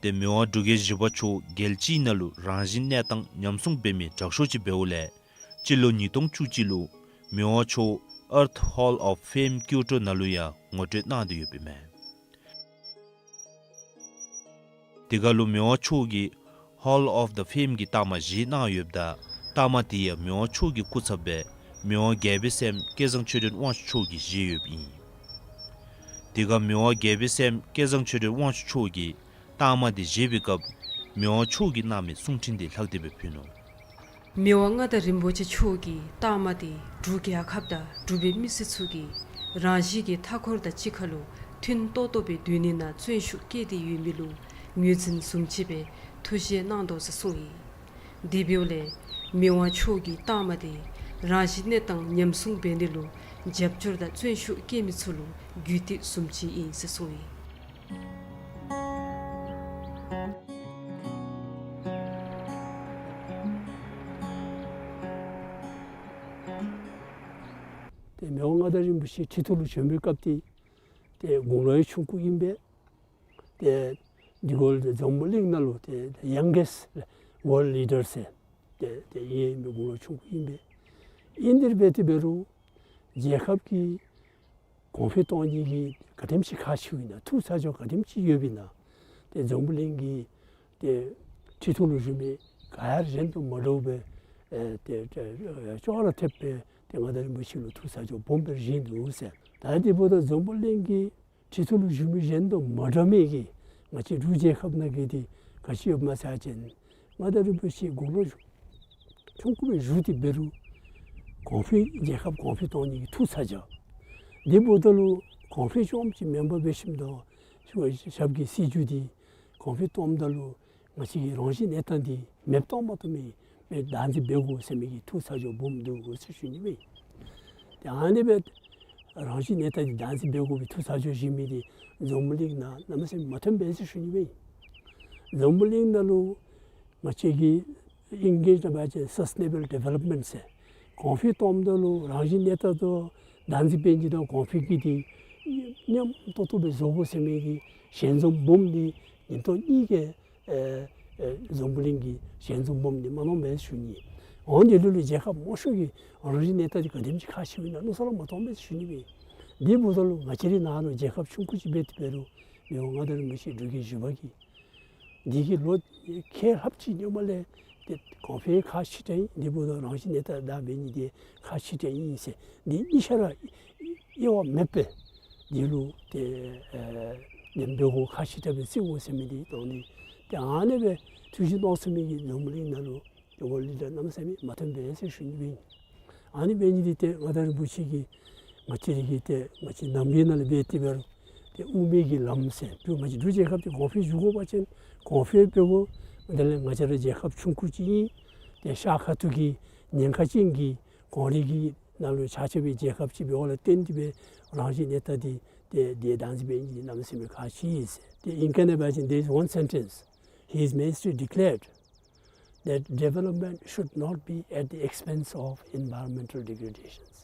ཏེ་མི་དབང་འབྲུག་རྒྱལ་བཞི་པ་མཆོག་རྒྱལ་སྤྱིའི་ནང་ལུ་རང་བཞིན་གནས་སྟངས་ཉམས་སྲུང་འབད་མི་དྲག་ཤོས་ཅིག་འབདཝ་ལས་སྤྱི་ལོ་ཉིས་སྟོང་བཅུ་གཅིག་ལུ་མི་དབང་མཆོག་Earth Hall of Fame ཀིའོ་ཊོ་ནང་ལུ་ཡང་ངོ་སྤྲོད་གནང་སྟེ་ཡོདཔ་ཨིན་མས། དེ་ཁར་ལུ་མི་དབང་མཆོག་གིས་Hall of the Fame གྱི་རྟགས་མ་བཞེས་གནང་ཡོདཔ་ད་རྟགས་མ་དེ་ཡང་མི་དབང་མཆོག་གི་སྐུ་ཚབ་སྦེ་མི་དབང་རྒྱལ་པོའི་སྲསམོ་སྐལ་བཟང་ཆོས་སྒྲོན་དབང་ཕྱུག་མཆོག་གིས་བཞེས་ཡོདཔ་ཨིན། དེ་ཁར་མི་དབང་རྒྱལ་པོའི་སྲསམོ་སྐལ་བཟང་ཆོས་སྒྲོན་དབང་ཕྱུག་མཆོག་གིས་རྟགས་མ་དེ་བཞེས་པའི་སྐབས་མི་དབང་མཆོག་གིས་གནང་མི་གསུང་འཕྲིན་དེ་ལྷག་སྟེ་སྦེ་ཕུལ་ནུག། མི་དབང་མངའ་བདག་རིན་པོ་ཆེ་མཆོག་གི་རྟགས་མ་དེ་འབྲུག་རྒྱལ་ཁབ་དང་འབྲུག་པའི་མི་སེར་ཚུ་གིས་རང་བཞིན་གྱི་མཐའ་འཁོར་དང་གཅིག་ཁར་ལུ་མཐུན་ཏོག་ཏོ་སྦེ་སྡོད་ནི་ནང་བརྩོན་ཤུགས་བསྐྱེད་དེ་ཡོད་མི་ལུ་ངོས་འཛིན་བཟུམ་ཅིག་སྦེ་ཐུགས་བཞེད་གནང་དོ་ཟེར་གསུངས་ཡི། དེ་འབདཝ་ལས་མི་དབང་མཆོག་གི་རྟགས་མ་དེ་རང་བཞིན་གནས་སྟངས་ཉམས་སྲུང་འབད་ནི་ལུ་རྒྱབ་སྐྱོར་དང་བརྩོན་ཤུགས་བསྐྱེད་མི་ཚུ་ལུ་རྒྱུད་སྟེགས་བཟུམ་ཅིག་ཨིན་ཟེར་གསུངས་ཡི། ཏེ་མི་དབང་མངའ་བདག་རིན་པོ་ཆེ་ཁྲི་ཐོག་ལུ་བྱོན་པའི་སྐབས་དེ་ཏེ་དགུང་ལོ་ཡང་ཆུང་ཀུ་ཨིན་པས། ཏེ་འདི་གུ་ལུ་ཏེ་འཛམ་བུ་གླིང་ནང་ལུ་ཏེ་youngest world leader ཟེར་ཏེ་ཏེ་ཨིན་མི་དགུང་ལོ་ཆུང་ཀུ་ཨིན་པས། ཨིན་དེ་སྦེ་ཏེ་འབད་རུང་རྒྱལ་ཁབ་ཀྱི་གོང་འཕེལ་གཏོང་ནི་གི་ག་དེམ་ཅིག་ཁག་ཆེཝ་ཨིན་ན་ཐུགས་ཚ་གྱང་ག་དེམ་ཅིག་ཡོདཔ་ཨིན་ན་ཏེ་འཛམ་བུ་གླིང་གི་ཏེ་ཁྲི་ཐོག་ལུ་བཞུགས་མི་ག་ཡང་གཞན་དང་མ་འདྲཝ་སྦེ་ཨེ་ཏེ་ཏེ་ཅོག་ར་འཐདཔ་སྦེ་ཏེ་མངའ་བདག་རིན་པོ་ཆེ་ལུ་ཐུགས་ཚ་གྱང་སྦོམ་སྦེ་བཞེས་འདུག་ཟེར། ད་དེ་འབདཝ་ད་འཛམ་བུ་གླིང་གི་ཁྲི་ཐོག་ལུ་བཞུགས་མི་གཞན་དང་མ་འདྲ་མི་གི་ང་བཅས་འབྲུག་རྒྱལ་ཁབ་ནང་གི་འདི་ག་ཅི་ཡོདཔ་སྨོ་ཟེར་བ་ཅིན་མངའ་བདག་རིན་པོ་ཆེ་དགུང་ལོ་ཆུང་ཀུ་སྦེ་བཞུགས་ཏེ་འབད་རུང་གོང་འཕེལ་རྒྱལ་ཁབ་གོང་འཕེལ་གཏོང་ནི་གི་ཐུགས་ཚ་གྱང་། དེ་འབདཝ་ད་ལུ་གོང་འཕེལ་རྐྱངམ་ཅིག་མེན་པར་འབད་ཞིནམ་ད་ཞབས་ཀྱི་སྲིད་བྱུས་འདི་གོང་འཕེལ་གཏོངམ་ད་ལུ་ང་བཅས་ཀྱི་རང་བཞིན་གནས་སྟངས་འདི་མེདཔ་བཏང་མ་བཏུབ་མི་སྦེ་བདག་འཛིན་འབད་དགོ་ཟེར་མི་གི་ཐུགས་ཚ་གྱང་སྦོམ་འདུག་གོ་ཟེར་ཞུ་ནི་ཨིན། ཏེ་ཨ་ནི་སྦེ་རང་བཞིན་གནས་སྟངས་འདི་བདག་འཛིན་འབད་དགོ་པའི་ཐུགས་ཚ་གྱང་བཞེས་མི་འདི་འཛམ་བུ་གླིང་ནང་གནམ་མེད་ས་མེད་མ་ཐོནམ་སྦེ་ཟེར་ཞུ་ནི་ཨིན། འཛམ་བུ་གླིང་ནང་ལུ་ང་བཅས་ཀྱི་ཨིང་སྐད་ནང་འབད་བ་ཅིན་སཱསི་ཊེ་ནེ་བཱལ་ཌི་ཝེ་ལོབ་མེནཊ་ཟེར་གོང་འཕེལ་གཏོངམ་ད་ལུ་རང་བཞིན་གནས་སྟངས་དང་བདག་འཛིན་འབད་ནི་དང་གོང་འཕེལ་གྱི་འདི་མཉམ་ཏོག་ཏོ་སྦེ་བཟོ་དགོ་ཟེར་མི་གི་ཞལ་འཛོམས་སྦོམ་འདི་ཉིན་ཐོག་གཉིས་ཀྱི་ཨེ་ཨེ་འཛམ་བུ་གླིང་གི་ཞལ་འཛོམས་སྦོམ་འདི་མ་གནང་པས་ཞུ་ནི། འོང་དེ་ལུ་ལུ་རྒྱལ་ཁབ་མང་ཤོས་ཀྱི་རང་བཞིན་གནས་སྟངས་འདི་ག་དེམ་ཅིག་ཁག་ཆེཝ་ཨིན་ན་མནོ་བསམ་ར་མ་གཏང་པས་ཞུ་ནི་ཨིན། དེ་འབདཝ་ད་ལུ་ང་བཅས་རའི་ནང་ལུ་རྒྱལ་ཁབ་ཆུང་ཀུ་ཅིག་འབད་དེ་འབད་རུང་མི་དབང་མངའ་བདག་རིན་པོ་ཆེ་འབྲུག་རྒྱལ་བཞི་པ་གིས་འདི་གི་ལོ་ཁལ་ལྷགཔ་ཅིག་སྔོན་མ་ལས་ཏེ་གོང་འཕེལ་ཁག་ཆེ་དྲགས་ཨིན། དེ་འབདཝ་ད་རང་བཞིན་གནས་སྟངས་བདག་འབད་ནི་འདི་ཁག་ཆེ་དྲགས་ཨིན་ཟེར་འདི་གཉིས་ཆ་ར་དབྱེ་བ་མེད་པར་འདི་ལུ་ཏེ་ཨེ་འདི་འབད་དགོ་ཁག་ཆེ་དྲགས་སྦེ་བརྩི་དགོ་ཟེར་མི་འདི་དང་འདི་ཏེ་ཨ་ནི་སྦེ་ཐུགས་བཞེད་གནང་ཚུགས་མི་གི་འཛམ་བུ་གླིང་ནང་ལུ་ཏེ་ཝཱལཌ་ལི་ཌར་གནམ་མེད་ས་མེད་མ་ཐོན་པས་ཟེར་ཞུ་ནི་ཨིན། ཨ་ནི་འབད་ནི་འདི་ཏེ་མངའ་བདག་རིན་པོ་ཆེ་གིས་ང་བཅས་ར་གི་ཏེ་ང་བཅས་ནང་པའི་ནང་ལུ་འབད་དེ་འབད་རུང་ཏེ་དབུ་མའི་གི་ལམ་ཟེར་ཏེ་ང་བཅས་འབྲུག་རྒྱལ་ཁབ་འདི་གོང་འཕེལ་འགྱོ་དགོ་པ་ཅིན་གོང་འཕེལ་འབད་དགོ། དེ་ལས་ང་བཅས་ར་རྒྱལ་ཁབ་ཆུང་ཀུ་ཅིག་ཨིན། ཏེ་ཤར་ཁ་ཐུག་གི་ཉེན་ཁ་ཅན་གྱི་གངས་རི་གི་ནང་ལུ་ཆགས་ཆགས་པའི་རྒྱལ་ཁབ་ཅིག་འབདཝ་ལས་བརྟེན་ཏེ་སྦེ་རང་བཞིན་གནས་སྟངས་འདི་ཏེ་འདི་བདག་འཛིན་འབད་ནི་འདི་གནམ་མེད་ས་མེད་ཁག་ཆེ་ཟེར། ཏེ་ཨིང་སྐད་ནང་འབད་བ་ཅིན་there is one sentence. His Majesty declared that development should not be at the expense of environmental degradations.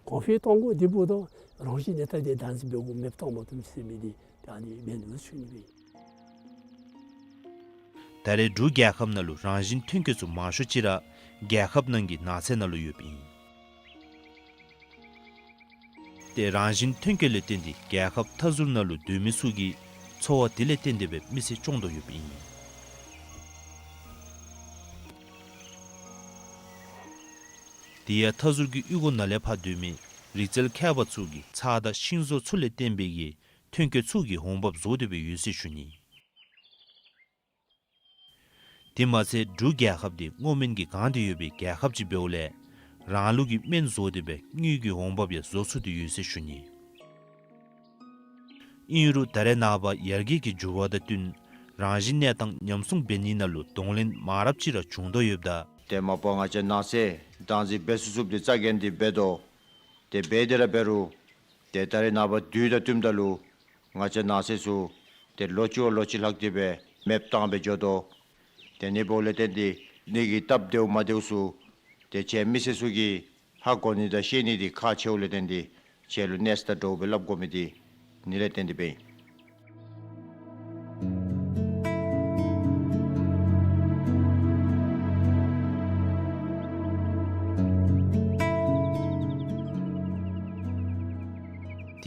གོང་འཕེལ་གཏང་དགོ། དེ་འབདཝ་ད་རང་བཞིན་གནས་སྟངས་འདི་བདག་འཛིན་འབད་དགོ། མེདཔ་བཏང་མ་བཏུབ་ཟེར་མི་འདི་ད་ཨ་ནི་འབད་ནུག་ཞུ་ནི་ཨིན། ད་རེས་འབྲུག་རྒྱལ་ཁབ་ནང་ལུ་རང་བཞིན་ཐོན་སྐྱེད་ཚུ་མང་ཤོས་ཅིག་ར་རྒྱལ་ཁབ་ནང་གི་ནགས་ཚལ་ནང་ལུ་ཡོདཔ་ཨིན། ཏེ་རང་བཞིན་ཐོན་སྐྱེད་ལས་བརྟེན་ཏེ་རྒྱལ་ཁབ་མཐའ་ཟུར་ནང་ལུ་སྡོད་མི་ཚུ་གི་འཚོ་བ་དེ་ལས་བརྟེན་ཏེ་སྦེ་མི་ཚེ་སྐྱོང་དོ་ཡོདཔ་ཨིན། དེ་ཡང་མཐའ་ཟུར་གྱི་གཡུས་སྒོ་ནང་ལས་ཕར་སྡོད་མི་རིག་རྩལ་མཁས་པ་ཚུ་གིས་ཚྭ་དང་ཤིང་བཟོ་ཚུ་ལས་བརྟེན་པའི་གི་ཐོན་སྐྱེད་ཚུ་གི་འོང་འབབ་བཟོ་སྟེ་སྦེ་ཡོད་ཟེར་ཞུ་ནི། དེ་མ་ཚད་འབྲུག་རྒྱལ་ཁབ་འདི་སྔོ་སྨན་གྱིས་གང་སྟེ་ཡོད་པའི་རྒྱལ་ཁབ་ཅིག་འབདཝ་ལས་རང་ལུགས་ཀྱི་སྨན་བཟོ་སྟེ་སྦེ་དངུལ་གྱི་འོང་འབབ་ཡང་བཟོ་ཚུགས་ཏེ་ཡོད་ཟེར་ཞུ་ནི། ཨིན་རུང་ད་རེས་ནངས་པ་ཡར་རྒྱས་ཀྱི་འགྱུར་བ་དང་བསྟུན་རང་བཞིན་གནས་སྟངས་ཉམས་སྲུང་འབད་ནི་ནང་ལུ་གདོང་ལེན་མང་རབས་ཅིག་ར་བྱུང་དོ་ཡོདཔ་ད་ཏེ་མ་པ་ང་བཅས་ནགས་ཚལ་བདག་འཛིན་འབད་ཚུགས་ཚུགསཔ་འདི་རྩ་འགེངས་ཏེ་འབད་དོ། ཏེ་འབད་དེ་ར་འབད་རུང་ཏེ་ད་རེས་ནངས་པ་དུས་དང་བསྟུནམ་ད་ལུ་ང་བཅས་ནགས་ཚལ་ཚུ་ཏེ་ལོ་གཅིག་བ་ལོ་གཅིག་ལྷག་སྟེ་སྦེ་མེདཔ་བཏང་སྦེ་འགྱོ་དོ། ཏེ་ཨ་ནི་འབདཝ་ལས་བརྟེན་ཏེ་ཨ་ནི་གི་སྟབས་བདེཝ་མ་བདེཝ་ཚུ་ཏེ་ཁྱེད་མི་སེར་ཚུ་གིས་ཧ་གོ་ནི་དང་ཤེས་ནི་འདི་ཁག་ཆེཝ་ལས་བརྟེན་ཏེ་ཁྱེད་ལུ་གནས་ས་དང་འདྲཝ་སྦེ་སླབ་དགོ་མི་འདི་ཨ་ནི་ལས་བརྟེན་ཏེ་སྦེ་ཨིན།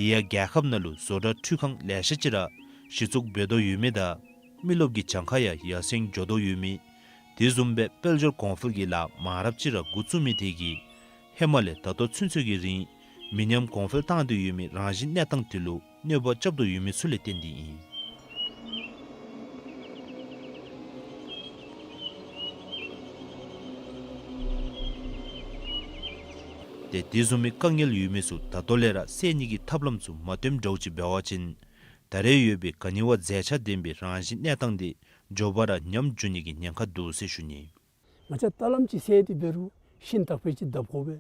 དེ་ཡང་རྒྱལ་ཁབ་ནང་ལུ་བཟོ་གྲྭ་འཕྲུལ་ཁང་ལེ་ཤ་ཅིག་ར་གཞི་བཙུགས་འབད་དོ་ཡོད་མི་དང་མི་རློབས་ཀྱི་གྱངས་ཁ་ཡང་ཡར་སེང་འགྱོ་དོ་ཡོད་མི། དེ་བཟུམ་སྦེ་དཔལ་འབྱོར་གོང་འཕེལ་གྱི་ལཱ་མང་རབས་ཅིག་ར་འགོ་བཙུགས་མི་དེ་གིས་ཧེ་མ་ལས་ད་ལྟོ་ཚུན་ཚོད་ཀྱི་རིང་མི་ཉམས་གོང་འཕེལ་བཏང་སྟེ་ཡོད་མི་རང་བཞིན་གནས་སྟངས་དེ་ལུ་གནོད་པ་རྐྱབ་དོ་ཡོད་མི་ཚུ་ལས་བརྟེན་ཏེ་ཨིན། ཏེ་དེ་བཟུམ་མའི་དཀའ་ངལ་ཡོད་མི་ཚུ་ད་ལྟོ་ལས་ར་སེལ་ནི་གི་ཐབས་ལམ་ཚུ་མ་སྟོནམ་འདྲཝ་ཅིག་འབད་བ་ཅིན་ད་རེས་ཡོད་པའི་ག་ནི་བ་མཛེས་ཆ་ལྡན་པའི་རང་བཞིན་གནས་སྟངས་དེ་མགྱོགས་པ་ར་ཉམས་འགྱོ་ནི་གི་ཉེན་ཁ་འདུག་ཟེར་ཞུ་ནི། ང་བཅས་ལྟ་ལམ་ཅིག་སེལ་ཏེ་འབད་རུང་ཤིང་དག་པའི་ཅིག་བརྡབ་དགོ་པས།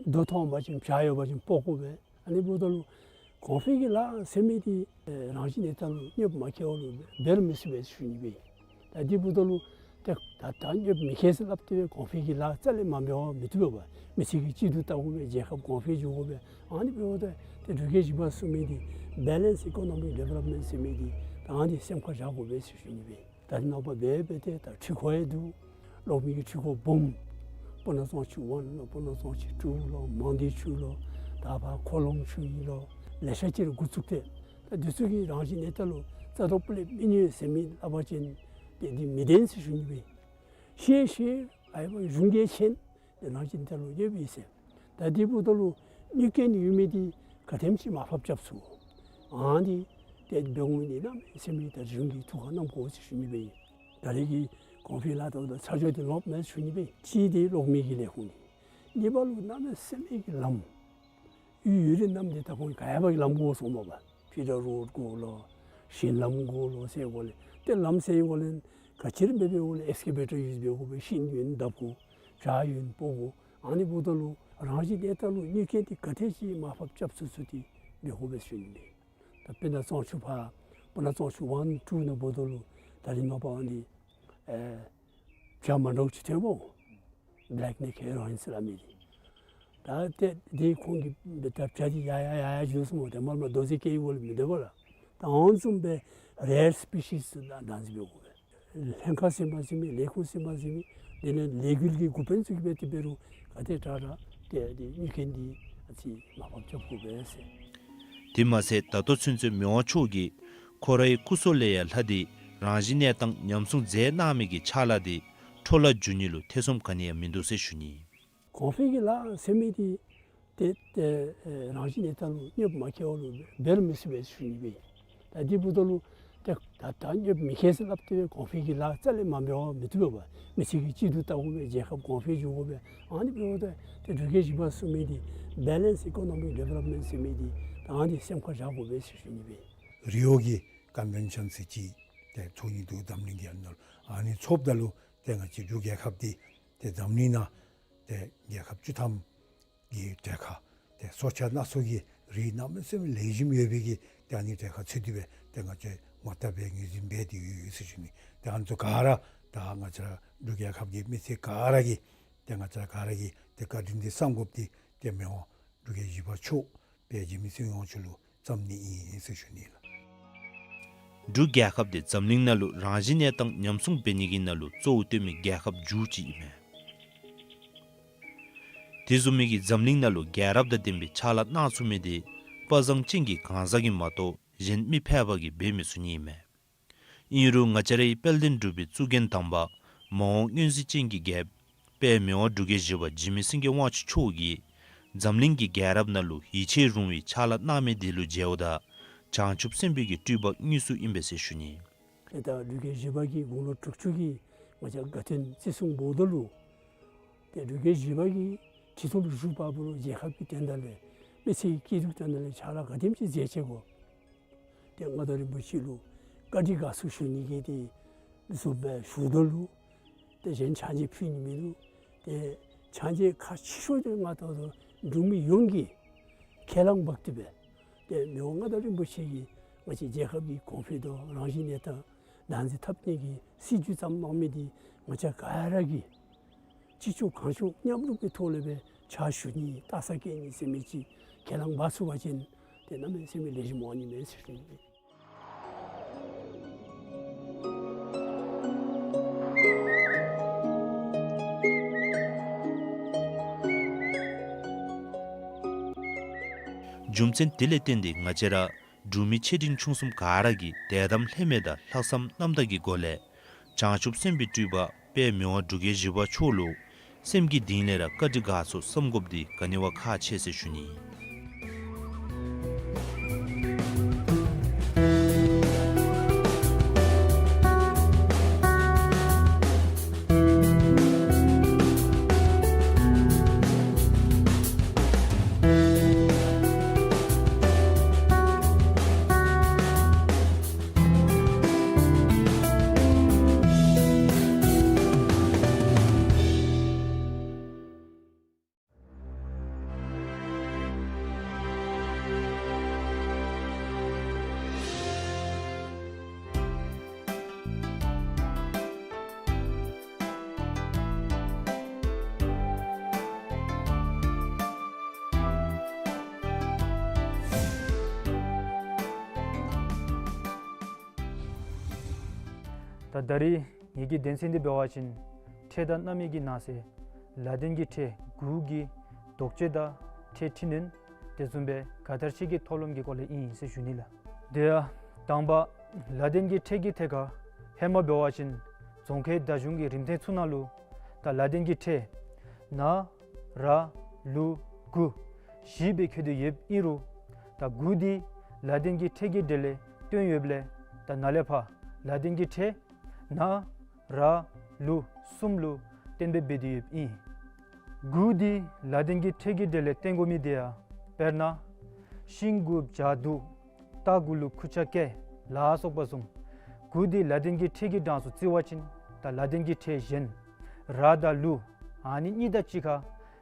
རྡོ་མཐོང་པ་ཅིན་བྱག་ཡོད་པ་ཅིན་སྤོ་དགོ་པས། ཨ་ནི་འབདཝ་ད་ལུ་གོང་འཕེལ་གྱི་ལཱ་ཟེར་མི་འདི་རང་བཞིན་གནས་སྟངས་ལུ་གནོདཔ་མ་བཀལ་བ་ལུ་འབད་རུང་མི་ཚུགས་པས་ཞུ་ནི་སྦེ། ད་འདི་འབདཝ་ད་ལུ་ཏེ་ད་ད་གནོདཔ་མི་བཀལ་ཟེར་སླབ་སྟེ་གོང་འཕེལ་གྱི་ལཱ་རྩ་ལས་མ་འབད་བར་མི་བཏུབ་པས། མི་སེར་གྱིས་གཅིག་ཏུ་བལྟ་དགོ་པས། རྒྱལ་ཁབ་གོང་འཕེལ་འགྱོ་དགོ་པས། ཨ་ནི་འབདཝ་ད་ཏེ་འབྲུག་རྒྱལ་བཞི་པ་གསུངས་མི་འདི་Balanced Economic Development ཟེར་མི་འདི་ད་ཨ་ནི་སེམས་ཁར་བཞག་དགོ་པས་ཞུ་ནི་སྦེ། ད་རེས་ནངས་པ་འབད་འབད་དེ་ད་འཕྲུལ་འཁོར་ཡང་འདུག། གློག་མེ་གི་འཕྲུལ་འཁོར་སྦོམ། སྤུ་ན་གཙང་ཆུ་ཝན་ལོ། སྤུ་ན་གཙང་ཆུ་ཊུ་ལོ། མང་སྡེ་ཆུ་ལོ། ད་ཕར་ཁོ་ལོང་ཆུ་ཨིན་ལོ། ལེ་ཤ་ཅིག་ར་འགོ་བཙུགས་ཏེ། ད་འདི་ཚུ་གིས་རང་བཞིན་གནས་སྟངས་ལུ་རྩ་དོག་སྤུ་ལས་མི་གནོད་ཟེར་མི་སླབ་པ་ཅིན་ཏེ་འདི་མི་བདེན་ཟེར་ཞུ་ནི་སྦེ། ཤེས་ཤེས་ཨའི་བ་གཞུང་གིས་མཁྱེན། ཏེ་རང་བཞིན་གནས་སྟངས་ལུ་གནོདཔ་ཨིན་ཟེར། ད་འདི་འབདཝ་ད་ལུ་གནོད་སྐྱེལ་ནི་ཡོད་མི་འདི་ག་དེམ་ཅིག་མར་ཕབ་རྐྱབ་ཚུགས། ཨ་ནི་ཏེ་འབད་འོང་ནི་གནམ་མེད་ས་མེད་ད་གཞུང་གིས་ཐུགས་ཁར་བསྣམ་དགོ་ཟེར་ཞུ་ནི་སྦེ་ཨིན། ད་རེས་ཀྱི་གོང་འཕེལ་ལཱ་འདི་ད་ཚར་གཅོད་འདི་ལོག་མེད་ཞུ་ནི་སྦེ། གཅིག་འདི་གློག་མེ་གི་ལས་ཁུངས་འདི། གཉིས་པ་ལུ་གནམ་མེད་ས་མེད་ཀྱི་ལམ། ཡུལ་ཡུལ་རེ་རྣམས་འདི་ད་ཁོང་ག་ཡ་བ་གི་ལམ་དགོ་གསུངམ་མས། ཕི་ཌར་རོཌ་དགོ་ལོ། ཤིང་ལམ་དགོ་ལོ་ཟེར་དགོ་ལས། ཏེ་ལམ་སེལ་དགོ་ལས་ག་ཅི་ར་འབད་འབདཝ་ལས་ཨེགསི་ཀེ་བེ་ཊར་ཡུསི་འབད་དགོ་པས། ཤིང་ཡོདཔ་བརྡབ་དགོ། བྱག་ཡོདཔ་སྤོ་དགོ། ཨ་ནི་འབདཝ་ད་ལུ་རང་བཞིན་གནས་སྟངས་ལུ་གནོད་སྐྱེལ་འདི་ག་དེ་ཅིག་མར་ཕབ་རྐྱབ་ཚུགས་ཚུགས་འདི་འབད་དགོ་པས་ཞུ་ནི་ཨིན། ད་དཔེར་ན་གཙང་ཆུ་ཕར་སྤུ་ན་གཙང་ཆུ་ཝན་ཊུ་ནང་འབདཝ་ད་ལུ་ད་རེས་ནངས་པ་ཨ་ནི་ཨེ་བྱག་མ་འདྲཝ་ཅིག་ཐོན་པོ། བེ་ལེཀ་ནེཀ་ཧེ་རོ་ཨིན་ཟེར་སླབ་མི་འདི། ད་ཏེ་འདི་ཁོང་གིས་འབད་ད་བྱག་འདི་ཡར་ཡར་ཡར་ཡར་འགྱོ་སོངམ་མས། ཏེ་མར་མར་རྡོ་རྗེ་སྐྱེལ་དགོ་ལས་མི་འདུག་པ་ལགས། ད་ཨ་ནི་བཟུམ་སྦེ་རེར་སི་པི་ཤིསི་ཚུ་བདག་འཛིན་འབད་དགོ་པས། ལྷན་ཁག་ཟེར་མ་ཟེར་མི་ལས་ཁུངས་ཟེར་མ་ཟེར་མི་དེ་ལས་ལས་འགུལ་གྱི་འགོ་དཔོན་ཚུ་གིས་འབད་དེ་འབད་རུང་ག་དེ་དྲག་དྲག་ཏེ་འདི་གནོད་སྐྱེལ་འདི་ཨ་ཙི་མར་ཕབ་རྐྱབ་དགོ་པས་ཟེར། དེ་མ་ཚད་ད་ལྟོ་ཚུན་ཚོད་མི་དབང་མཆོག་གིས་ཁོ་རའི་སྐུ་སྲོག་ལས་ཡང་ལྷག་སྟེ་རང་བཞིན་གནས་སྟངས་ཉམས་སྲུང་མཛད་གནང་མི་གི་ཕྱག་ལཱ་དེ་འཕྲོ་བརླག་འགྱོ་ནི་ལུ་ཐེ་ཚོམ་ག་ནི་ཡང་མིན་འདུག་ཟེར་ཞུ་ནི། གོང་འཕེལ་གྱི་ལཱ་ཟེར་མི་འདི་ཏེ་ཏེ་ཨེ་རང་བཞིན་གནས་སྟངས་ལུ་གནོདཔ་མ་བཀལ་བ་ལུ་འབད་རུང་མི་ཚུགས་པས་ཞུ་ནི་སྦེ། ད་འདི་འབདཝ་ད་ལུ་ཏེ་ད་ད་གནོདཔ་མི་བཀལ་ཟེར་སླབ་སྟེ་གོང་འཕེལ་གྱི་ལཱ་རྩ་ལས་མ་འབད་བར་མི་བཏུབ་པས། མི་སེར་གྱིས་གཅིག་ཏུ་བལྟ་དགོ་པས། རྒྱལ་ཁབ་གོང་འཕེལ་འགྱོ་དགོ་པས། ཨ་ནི་འབདཝ་ད་ཏེ་འབྲུག་རྒྱལ་བཞི་པ་གསུངས་མི་འདི་བེ་ལེནསི་ཨི་ཀོ་ནོ་མིག་ཌི་ཝེ་ལོབ་མེནཊ་ཟེར་མི་འདི་ད་ཨ་ནི་སེམས་ཁར་བཞག་དགོ་པས་ཟེར་ཞུ་ནི་སྦེ། རི་ཨོ་གི་ཀོན་ཝེན་ཤཱན་ཟེར་ཅིག་ཏེ་ཚོགས་ནི་འདུག། འཛམ་གླིང་གི་ཨ་ནཱ་ལུ། ཨ་ནི་ཚོགསཔ་ད་ལུ་ཏེ་ང་བཅས་འབྲུག་རྒྱལ་ཁབ་འདི་ཏེ་འཛམ་གླིང་ནང་ཏེ་རྒྱལ་ཁབ་བཅུ་ཐམ་གྱི་གྲལ་ཁར་ཏེ་སྲོག་ཆགས་སྣ་ཚོགས་ཀྱི་རིགས་གནམ་མེད་ས་མེད་ལེགས་ཤོམ་ཡོད་པའི་གི་ཏེ་ཨ་ནི་གྲལ་ཁར་ཚུད་དེ་སྦེ་ཏེ་ང་བཅས་ངོ་རྟགས་སྦེ་ངོས་འཛིན་འབད་དེ་ཡོད་ཟེར་ཞུ་ནི། ཏེ་ཨ་ནི་ཚུ་ག་ར་ད་ང་བཅས་ར་འབྲུག་རྒྱལ་ཁབ་ཀྱི་མི་སེར་ག་ར་གིས་ཏེ་ང་བཅས་ར་ག་ར་གིས་ཏེ་བཀའ་དྲིན་འདི་བསམ་དགོཔ་འདི་ཏེ་མི་དབང་འབྲུག་རྒྱལ་བཞི་པ་མཆོག་དཔལ་འཇིགས་མེད་ཚེ་དབང་མཆོག་ལུ་བརྩམ་ནི་ཨིན་ཟེར་ཞུ་ནི་ལགས། འབྲུག་རྒྱལ་ཁབ་འདི་འཛམ་གླིང་ནང་ལུ་རང་བཞིན་གནས་སྟངས་ཉམས་སྲུང་འབད་ནི་གི་ནང་ལུ་གཙོ་བོ་བཏོན་མི་རྒྱལ་ཁབ་མཇུག་ཅིག་ཨིན་མས། དེ་བཟུམ་མའི་གི་འཛམ་གླིང་ནང་ལུ་རྒྱལ་རབས་དང་ལྡན་པའི་ཕྱག་ལཱ་གནང་ཚུགས་མི་འདི་དཔའ་བཟང་ཅན་གྱི་གང་ཟག་གིས་མ་གཏོགས་གཞན་མི་ཕལ་པ་གིས་འབད་མི་ཚུགས་ནི་ཨིན་མས། ཨིན་རུང་ང་བཅས་རའི་དཔལ་ལྡན་འབྲུག་པའི་གཙུག་རྒྱན་དམ་པ་མ་འོངས་མངོན་གཟིགས་ཅན་གྱི་རྒྱལཔོ་དཔལ་མི་དབང་འབྲུག་རྒྱལ་བཞི་པ་འཇིགས་མེད་སེང་གེ་དབང་ཕྱུག་མཆོག་གིས་འཛམ་གླིང་གི་རྒྱལ་རབས་ནང་ལུ་ཡིད་ཆེས་རུང་བའི་ཕྱག་ལཱ་གནང་མི་དེ་ལུ་མཇལཝ་ད་བྱང་ཆུབ་སེམས་དཔའི་གི་སྤྲུལ་པ་དངོས་སུ་ཨིན་པས་ཟེར་ཞུ་ནི། ཏེ་ད་འབྲུག་རྒྱལ་བཞི་པ་གིས་དགུང་ལོ་དྲུག་ཅུ་གི་ང་བཅས་དགའ་སྟོན་བརྩི་སྲུང་འབདཝ་ད་ལུ་ཏེ་འབྲུག་རྒྱལ་བཞི་པ་གིས་ཁྲི་ཐོག་ལུ་བཞུགས་པ་ལུ་རྒྱལ་ཁབ་ཀྱི་དོན་དག་ལས་མི་སེར་གྱི་སྐྱིད་སྡུག་དོན་དག་ལས་ཕྱག་ལཱ་ག་དེམ་ཅིག་མཛད་ཅི་གོ། ཏེ་མངའ་བདག་རིན་པོ་ཆེ་ལུ་བཀའ་དྲིན་དགའ་ཚོར་ཞུ་ནི་གི་ཏེ་བཟུམ་སྦེ་ཞུཝ་ད་ལུ་ཏེ་གཞན་ཕྱག་རྗེས་ཕུལ་ནི་མིན་འདུག། ཏེ་ཕྱག་རྗེས་ཁག་ཆེ་ཤོས་འདི་མངའ་བདག་འབྲུག་མི་ཡོངས་ཀྱིས་ཁས་བླངས་འབག་སྟེ་སྦེ་ཏེ་མི་དབང་མངའ་བདག་རིན་པོ་ཆེ་གིས་ང་བཅས་རྒྱལ་ཁབ་ཀྱི་གོང་འཕེལ་དང་རང་བཞིན་གནས་སྟངས་བདག་འཛིན་འཐབ་ནི་གི་སྲིད་བྱུས་བརྩམས་གནང་མི་འདི་ང་བཅས་ག་ར་གིས་ཅི་ལྕོགས་གང་ལྕོགས་མཉམ་རུབ་ཀྱི་ཐོག་ལས་སྦེ་ཕྱག་ཞུ་ནི་རྟགས་གསལ་བཀོད་ནི་ཟེར་མི་ཅིག་ཁས་བླངས་འབག་ཚུགས་པ་ཅིན་ཏེ་གནམ་མེད་ས་མེད་ལེགས་ཤོམ་འོང་ནི་མས་ཟེར་ཞུ་ནི། རྒྱུ་མཚན་དེ་ལས་བརྟེན་ཏེ་ང་བཅས་ར་འབྲུག་མི་ཆེ་འབྲིང་ཆུང་གསུམ་ག་ར་གིས་དད་དམ་ལྷད་མེད་དང་ལྷག་བསམ་རྣམ་དག་གི་སྒོ་ལས་བྱང་ཆུབ་སེམས་དཔའི་སྤྲུལ་པ་དཔལ་མི་དབང་འབྲུག་རྒྱལ་བཞི་པ་མཆོག་ལུ་སེམས་ཀྱི་གཏིང་ལས་ར་བཀའ་དྲིན་དགའ་ཚོར་བསམ་དགོཔ་འདི་ག་ནི་བ་ཁག་ཆེ་ཟེར་ཞུ་ནི། ད་ད་རིས་ངེ་གི་དོན་ཚན་འདི་འབད་བ་ཅིན་ཕྲད་དང་རྣམ་དབྱེ་གི་ནང་གསེས་ལ་ཏིན་གྱི་ཕྲད་གུ་གི་དོགས་གཅོད་དང་ཕྲད་འཕྲི་སྣོན། དེ་བཟུམ་སྦེ་ག་དར་ཤེས་ཀྱི་ཐོབ་ལམ་གྱི་སྐོར་ལས་ཨིན་ཟེར་ཞུ་ནི་ལགས། དེ་ཡང་དང་པ་ལ་ཏིན་གྱི་ཕྲད་ཀྱི་ཐད་ཁར་ཧེ་མ་འབད་བ་ཅིན་རྫོང་ཁའི་བརྡ་གཞུང་གི་རིམ་ཐེངས་ཚུ་ནང་ལུ་ད་ལ་ཏིན་གྱི་ཕྲད་ན་ར་ལུ་གུ་བཞི་སྦེ་བཀོད་དེ་ཡོདཔ་ཨིན་རུང་ད་གུ་འདི་ལ་ཏིན་གྱི་ཕྲད་ཀྱི་གྲས་ལས་བཏོན་ཡོདཔ་ལས་ད་ནཱ་ལས་ཕར་ལ་ཏིན་གྱི་ཕྲད་ན་ར་ལུ་གསུམ་ལུ་གཏན་འབེབས་འབད་དེ་ཡོདཔ་ཨིན། གུ་འདི་ལ་ཏིན་གྱི་ཕྲད་ཀྱི་གྲས་ལས་བཏོན་དགོ་མི་དེ་ཡང་དཔེར་ན་ཤིང་གུ་བྱ་དུ། རྟ་གུ་ལུ་ཁུ་ཆ་ཀེ་ལ་སོགས་པ་བཟུམ་གུ་འདི་ལ་ཏིན་གྱི་ཕྲད་ཀྱི་གྲངས་སུ་བརྩི་བ་ཅིན་ད་ལ་ཏིན་གྱི་ཕྲད་གཞན་ར་དང་ལུ་ཨ་ནི་གཉིས་དང་གཅིག་ཁར་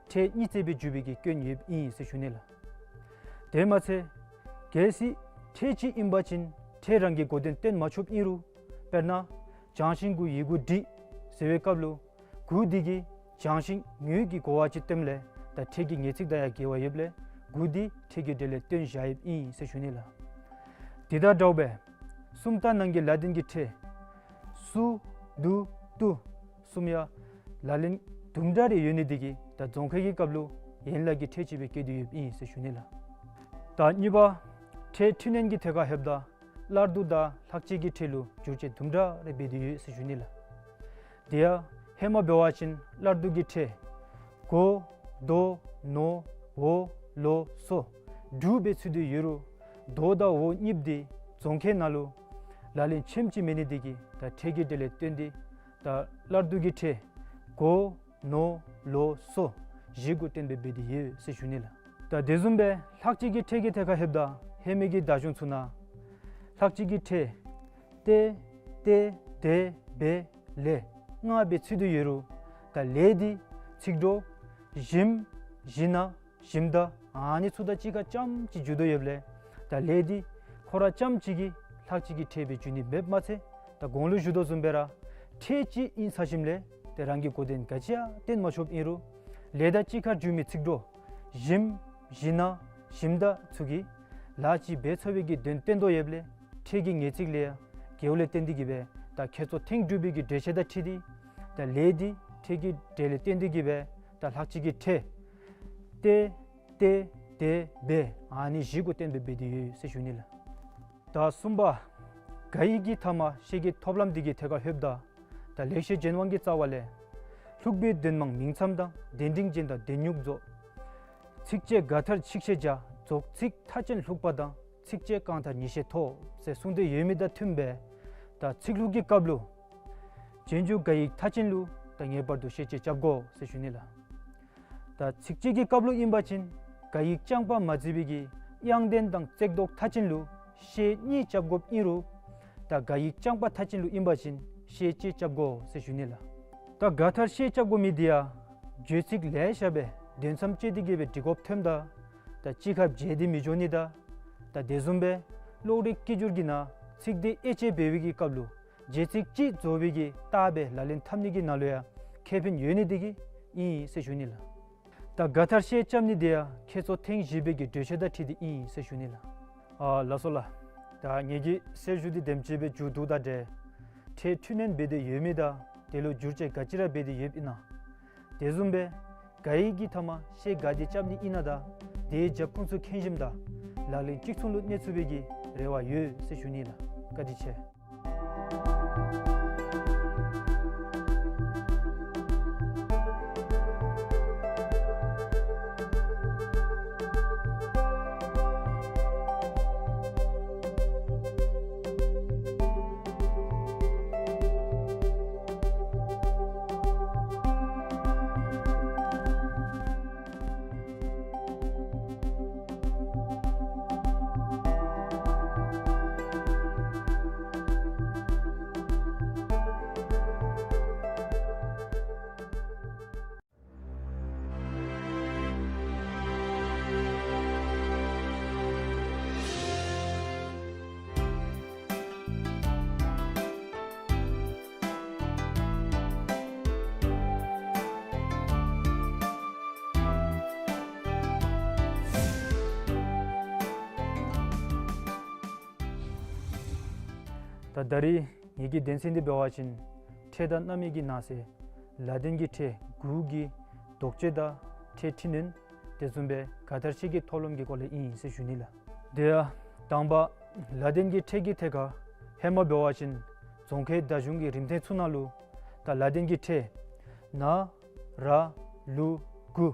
ཕྲད་གཉིས་བརྩེགས་སྦེ་འཇུག་པའི་གི་སྐྱོན་ཡོདཔ་ཨིན་ཟེར་ཞུ་ནི་ལགས། དེ་མ་ཚད་གལ་སྲིད་ཕྲད་གཅིག་ཨིན་པ་ཅིན་ཕྲད་རང་གི་གོ་དོན་སྟོན་མ་ཆོགཔ་ཨིན་རུང་དཔེར་ན་བྱང་ཤིང་གུ་ཡི་གུ་འབྲི་ཟེར་བའི་སྐབས་ལུ་གུ་འདི་གིས་བྱང་ཤིང་ངོས་ཀྱི་གོ་བ་ཅིག་སྟོནམ་ལས་ད་ཕྲད་ཀྱི་ངེས་ཚིག་དང་ཡང་འགལ་བ་ཡོདཔ་ལས་གུ་འདི་ཕྲད་ཀྱི་གྲས་ལས་བཏོན་བཞག་ཡོདཔ་ཨིན་ཟེར་ཞུ་ནི་ལགས། དེ་དང་འདྲཝ་སྦེ་གསུམ་དང་ནང་གི་ལ་ཏིན་གྱི་ཕྲད་སུ་དུ་ཏུ་གསུམ་ཡང་ལག་ལེན་དུམ་གྲ་རེ་ཡོད་ནི་དེ་གིས་ད་རྫོང་ཁའི་གི་སྐབས་ལུ་ཡན་ལག་གི་ཕྲད་ཅིག་སྦེ་བཀོད་དེ་ཡོདཔ་ཨིན་ཟེར་ཞུ་ནི་ལགས། ད་གཉིས་པ་ཕྲད་འཕྲི་སྣོན་གྱི་ཐད་ཁར་ལྷོདཔ་ད་སླར་བསྡུ་དང་ལྷག་བཅས་ཀྱི་ཕྲད་ལུ་འགྱུར་བཅོས་དུམ་གྲ་རེ་འབད་དེ་ཡོད་ཟེར་ཞུ་ནི་ལགས། དེ་ཡང་ཧེ་མ་འབད་བ་ཅིན་སླར་བསྡུ་གི་ཕྲད་གོ་དོ་ནོ་འོ་ལོ་སོ་དྲུག་སྦེ་ཚུད་དེ་ཡོད་རུང་དོ་དང་འོ་གཉིསཔོ་འདི་རྫོང་ཁའི་ནང་ལུ་ལག་ལེན་ཆེནམ་ཅིག་མེད་ནི་དེ་གིས་ད་ཕྲད་ཀྱི་གྲས་ལས་བཏོན་ཏེ་ད་སླར་བསྡུ་གི་ཕྲད་གོ་ནོ་ལོ་སོ་བཞི་གུ་གཏན་འབེབས་འབད་དེ་ཡོད་ཟེར་ཞུ་ནི་ལགས། ད་དེ་བཟུམ་སྦེ་ལྷག་བཅས་ཀྱི་ཕྲད་ཀྱི་ཐད་ཁར་ལྷོདཔ་ད་ཧེ་མའི་གི་བརྡ་གཞུང་ཚུ་ནང་ལྷག་བཅས་ཀྱི་ཕྲད་ཏེ་ཏེ་དེ་བེ་ལེ་ལྔ་སྦེ་ཚུད་དེ་ཡོད་རུང་ད་ལེ་འདི་ཚིག་གྲོགས་ཞིམ་ཞི་ན་ཞིམ་ད་ཨ་ནི་ཚུ་དང་གཅིག་ཁར་རྐྱངམ་ཅིག་འཇུག་དོ་ཡོདཔ་ལས་ད་ལེ་འདི་ཁོ་ར་རྐྱངམ་ཅིག་གིས་ལྷག་བཅས་ཀྱི་ཕྲད་སྦེ་འགྱུར་ནི་མེདཔ་མ་ཚད་ད་གོང་ལུ་ཞུ་དོ་བཟུམ་སྦེ་ར་ཕྲད་གཅིག་ཨིན་ཚར་ཞིནམ་ལས་ཏེ་རང་གི་གོ་དོན་ག་ཅི་ཡང་སྟོན་མ་ཆོགཔ་ཨིན་རུང་ལེ་དང་གཅིག་ཁར་འཇུག་མི་ཚིག་གྲོགས་ཞིམ་ཞི་ན་ཞིམ་ད་ཚུ་གིས་ལཱ་ཅིག་འབད་ཚུགས་པའི་གི་དོན་སྟོན་དོ་ཡོདཔ་ལས་ཕྲད་ཀྱི་ངེས་ཚིག་ལས་ཡང་འགལཝ་ལས་བརྟེན་ཏེ་གིས་སྦེ་ད་ཁྱད་ཚོགས་ཐེངས་དྲུག་པའི་གི་འགྲེལ་བཤད་དང་འཁྲིལ་ཏེ་ད་ལེ་འདི་ཕྲད་ཀྱི་གྲས་ལས་བཏོན་ཏེ་གིས་སྦེ་ད་ལྷག་བཅས་ཀྱི་ཕྲད་ཏེ་ཏེ་དེ་བེ་ཨ་ནི་བཞི་གུ་གཏན་འབེབས་འབད་དེ་ཡོད་ཟེར་ཞུ་ནི་ལགས། ད་གསུམ་པ་ག་ཡིག་གི་མཐའ་མ་ཤད་ཀྱི་ཐོབ་ལམ་དེ་གི་ཐད་ཁར་ལྷོདཔ་ད་ད་ལེགས་བཤད་ལྗོན་དབང་གི་རྩ་བ་ལས་ལྷུག་པའི་དོན་མང་མིང་ཙམ་དང་དོན་འབྲིང་ཅན་དང་དོན་སྙུང་རྫོགས། ཚིགས་བཅད་ག་མཐར་ཆིག་ཤད་བརྒྱ། རྫོགས་ཚིག་མཐའ་ཅན་ལྷུག་པ་དང་། ཚིགས་བཅད་རྐང་མཐར་ཉི་ཤད་ཐོབ་ཟེར་གསུངས་ཏེ་ཡོད་མི་དང་མཐུནམ་སྦེ་ད་ཚིག་ལྷུག་གི་སྐབས་ལུ་རྗེས་འཇུག་ག་ཡིག་མཐའ་ཅན་ལུ་ད་ངེས་པར་དུ་ཤད་ཅིག་རྐྱབ་དགོ་ཟེར་ཞུ་ནི་ལགས། ད་ཚིགས་བཅད་ཀྱི་སྐབས་ལུ་ཨིན་པ་ཅིན་ག་ཡིག་རྐྱང་པ་མ་བརྩི་བའི་གི་དབྱངས་ལྡན་དང་བརྩེགས་འདོགས་མཐའ་ཅན་ལུ་ཤད་གཉིས་རྐྱབ་དགོཔ་ཨིན་རུང་ད་ག་ཡིག་རྐྱང་པ་མཐའ་ཅན་ལུ་ཨིན་པ་ཅིན་ཤད་གཅིག་རྐྱབ་དགོ་ཟེར་ཞུ་ནི་ལགས། ད་ག་མཐར་ཤད་རྐྱབ་དགོ་མི་དེ་ཡང་བརྗོད་ཚིག་ལེ་ཤ་སྦེ་དོན་མཚམས་གཅོད་དེ་གིས་སྦེ་འབྲི་དགོཔ་ཐོནམ་ད་ད་གཅིག་ཁར་བརྗེ་སྟེ་མི་འགྱོ་ནི་དང་ད་དེ་བཟུམ་སྦེ་ཀློག་རིག་སྐྱིད་སྦྱོར་གྱི་ནང་ཚིག་སྡེ་དབྱེ་དཔྱད་འབད་བའི་གི་སྐབས་ལུ་བརྗོད་ཚིག་གཅིག་རྫོགས་པའི་གི་རྟགས་སྦེ་ལག་ལེན་འཐབ་ནི་གི་ནང་ལུ་ཡང་ཁེ་ཕན་ཡོད་ནི་དེ་གིས་ཨིན་ཟེར་ཞུ་ནི་ལགས། ད་ག་མཐར་ཤད་རྐྱབ་ནི་དེ་ཡང་ཁྱད་ཚོགས་ཐེངས་བཞི་པའི་གི་འགྲེལ་བཤད་དང་འཁྲིལ་ཏེ་ཨིན་ཟེར་ཞུ་ནི་ལགས། ཨ་ལགས་སོ་ལགས། ད་ངེ་གི་གསལ་ཞུ་འདི་དེམ་ཅིག་སྦེ་མཇུག་བསྡུཝ་ད་ཏེ་ཕྲད་འཕྲི་སྣོན་འབད་དེ་ཡོད་མི་དང་དེ་ལུ་འགྱུར་བཅོས་ག་ཅི་ར་འབད་དེ་ཡོདཔ་ཨིན་ན། དེ་བཟུམ་སྦེ་ག་ཡིག་གི་མཐའ་མ་ཤད་ག་དེ་རྐྱབ་ནི་ཨིན་ན་དང་དེའི་རྒྱབ་ཁུངས་ཚུ་མཁྱེན་ཞིནམ་ད་ལག་ལེན་གཅིག་མཚུངས་ལུ་གནས་ཚུགས་པའི་གི་རེ་བ་ཡོད་ཟེར་ཞུ་ནི་ལགས། བཀའ་དྲིན་ཆེ། ད་ད་རིས་ ངེ་གི་དོན་ཚན་འདི་འབད་བ་ཅིན་ཕྲད་དང་རྣམ་དབྱེ་གི་ནང་གསེས་ལ་ཏིན་གྱི་ཕྲད་གུ་གི་དོགས་གཅོད་དང་ཕྲད་འཕྲི་སྣོན། དེ་བཟུམ་སྦེ་ག་དར་ཤེས་ཀྱི་ཐོབ་ལམ་གྱི་སྐོར་ལས་ཨིན་ཟེར་ཞུ་ནི་ལགས། དེ་ཡང་དང་པ་ལ་ཏིན་གྱི་ཕྲད་ཀྱི་ཐད་ཁར་ཧེ་མ་འབད་བ་ཅིན་རྫོང་ཁའི་བརྡ་གཞུང་གི་རིམ་ཐེངས་ཚུ་ནང་ལུ་ད་ལ་ཏིན་གྱི་ཕྲད་ན་ར་ལུ་གུ་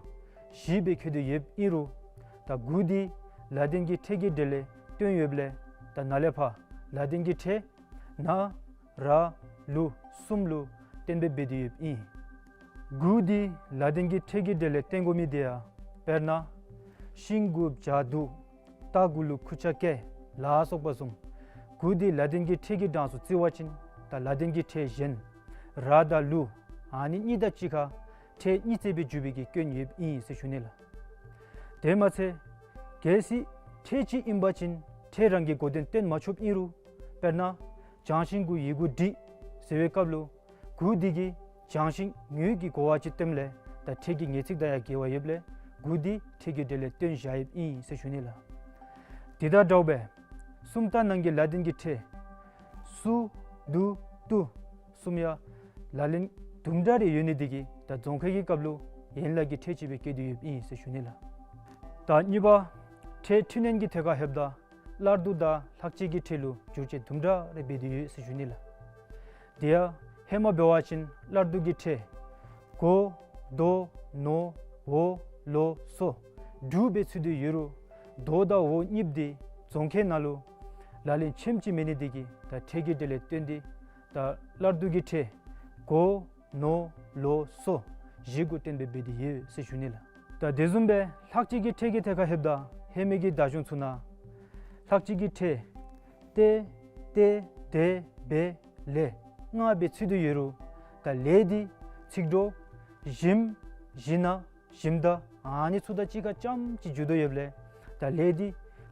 བཞི་སྦེ་བཀོད་དེ་ཡོདཔ་ཨིན་རུང་ད་གུ་འདི་ལ་ཏིན་གྱི་ཕྲད་ཀྱི་གྲས་ལས་བཏོན་ཡོདཔ་ལས་ད་ནཱ་ལས་ཕར་ལ་ཏིན་གྱི་ཕྲད་ན་ར་ལུ་གསུམ་ལུ་གཏན་འབེབས་འབད་དེ་ཡོདཔ་ཨིན། གུ་འདི་ལ་ཏིན་གྱི་ཕྲད་ཀྱི་གྲས་ལས་བཏོན་དགོ་མི་དེ་ཡང་དཔེར་ན་ཤིང་གུ་བྱ་དུ་རྟ་གུ་ལུ་ཁུ་ཆ་ཀེ་ལ་སོགས་པ་བཟུམ་གུ་འདི་ལ་ཏིན་གྱི་ཕྲད་ཀྱི་གྲངས་སུ་བརྩི་བ་ཅིན་ད་ལ་ཏིན་གྱི་ཕྲད་གཞན་ར་དང་ལུ་ཨ་ནི་གཉིས་དང་གཅིག་ཁར་ཕྲད་གཉིས་བརྩི་བའི་འཇུག་པའི་གི་སྐྱོན་ཡོདཔ་ཨིན་ཟེར་ཞུ་ནི་ལགས། དེ་མ་ཚད་གལ་སྲིད་ཕྲད་ཅིག་ཨིན་པ་ཅིན་ཕྲད་རང་གི་གོ་དོན་སྟོན་མ་ཆོགཔ་ཨིན་རུང་དཔེར་ན་བྱང་ཤིང་གུ་ཡི་གུ་འབྲི་ཟེར་བའི་སྐབས་ལུ་གུ་འདི་གིས་བྱང་ཤིང་ངོས་ཀྱི་གོ་བ་ཅིག་སྟོནམ་ལས་ད་ཕྲད་ཀྱི་ངེས་ཚིག་དང་ཡང་འགལ་བ་ཡོདཔ་ལས་གུ་འདི་ཕྲད་ཀྱི་གྲས་ལས་བཏོན་བཞག་ཡོདཔ་ཨིན་ཟེར་ཞུ་ནི་ལགས། དེ་དང་འདྲཝ་སྦེ་སུམ་རྟགས་ནང་གི་ལ་ཏིན་གྱི་ཕྲད་སུ་དུ་ཏུ་གསུམ་ཡང་ལག་ལེན་དུམ་གྲ་རེ་ཡོད་ནི་དེ་གིས་ད་རྫོང་ཁ་གི་སྐབས་ལུ་ཡན་ལག་གི་ཕྲད་ཅིག་སྦེ་བཀོད་དེ་ཡོདཔ་ཨིན་ཟེར་ཞུ་ནི་ལགས། ད་གཉིས་པ་ཕྲད་འཕྲི་སྣོན་གྱི་ཐད་ཁར་ལྷོདཔ་ད་སླར་བསྡུ་དང་ལྷག་བཅས་ཀྱི་ཕྲད་ལུ་འགྱུར་བཅོས་དུམ་གྲ་རེ་འབད་དེ་ཡོད་ཟེར་ཞུ་ནི་ལགས། དེ་ཡང་ཧེ་མ་འབད་བ་ཅིན་སླར་བསྡུ་གི་ཕྲད་གོ་དོ་ནོ་འོ་ལོ་སོ་དྲུག་སྦེ་ཚུད་དེ་ཡོད་རུང་དོ་དང་འོ་གཉིསཔོ་འདི་རྫོང་ཁའི་ནང་ལུ་ལག་ལེན་ཆོམ་ཅིག་མེད་ནི་དེ་གིས་ད་ཕྲད་ཀྱི་གྲས་ལས་བཏོན་ཏེ་ད་སླར་བསྡུ་གི་ཕྲད་གོ་ནོ་ལོ་སོ་བཞི་གུ་གཏན་འབེབས་འབད་དེ་ཡོད་ཟེར་ཞུ་ནི་ལགས། ད་དེ་བཟུམ་སྦེ་ལྷག་བཅས་ཀྱི་ཕྲད་ཀྱི་ཐད་ཁར་ལྷོདཔ་ད་ཧེ་མའི་གི་བརྡ་གཞུང་ཚུ་ནང་ལྷག་བཅས་ཀྱི་ཕྲད་ཏེ་ཏེ་དེ་བེ་ལེ་ལྔ་སྦེ་ཚུད་དེ་ཡོད་རུང་ད་ལེ་འདི་ཚིག་གྲོགས་ཞིམ་ཞི་ན་ཞིམ་ད་ཨ་ནི་ཚུ་དང་གཅིག་ཁར་རྐྱངམ་ཅིག་འཇུག་དོ་ཡོདཔ་ལས་ད་ལེ་འདི་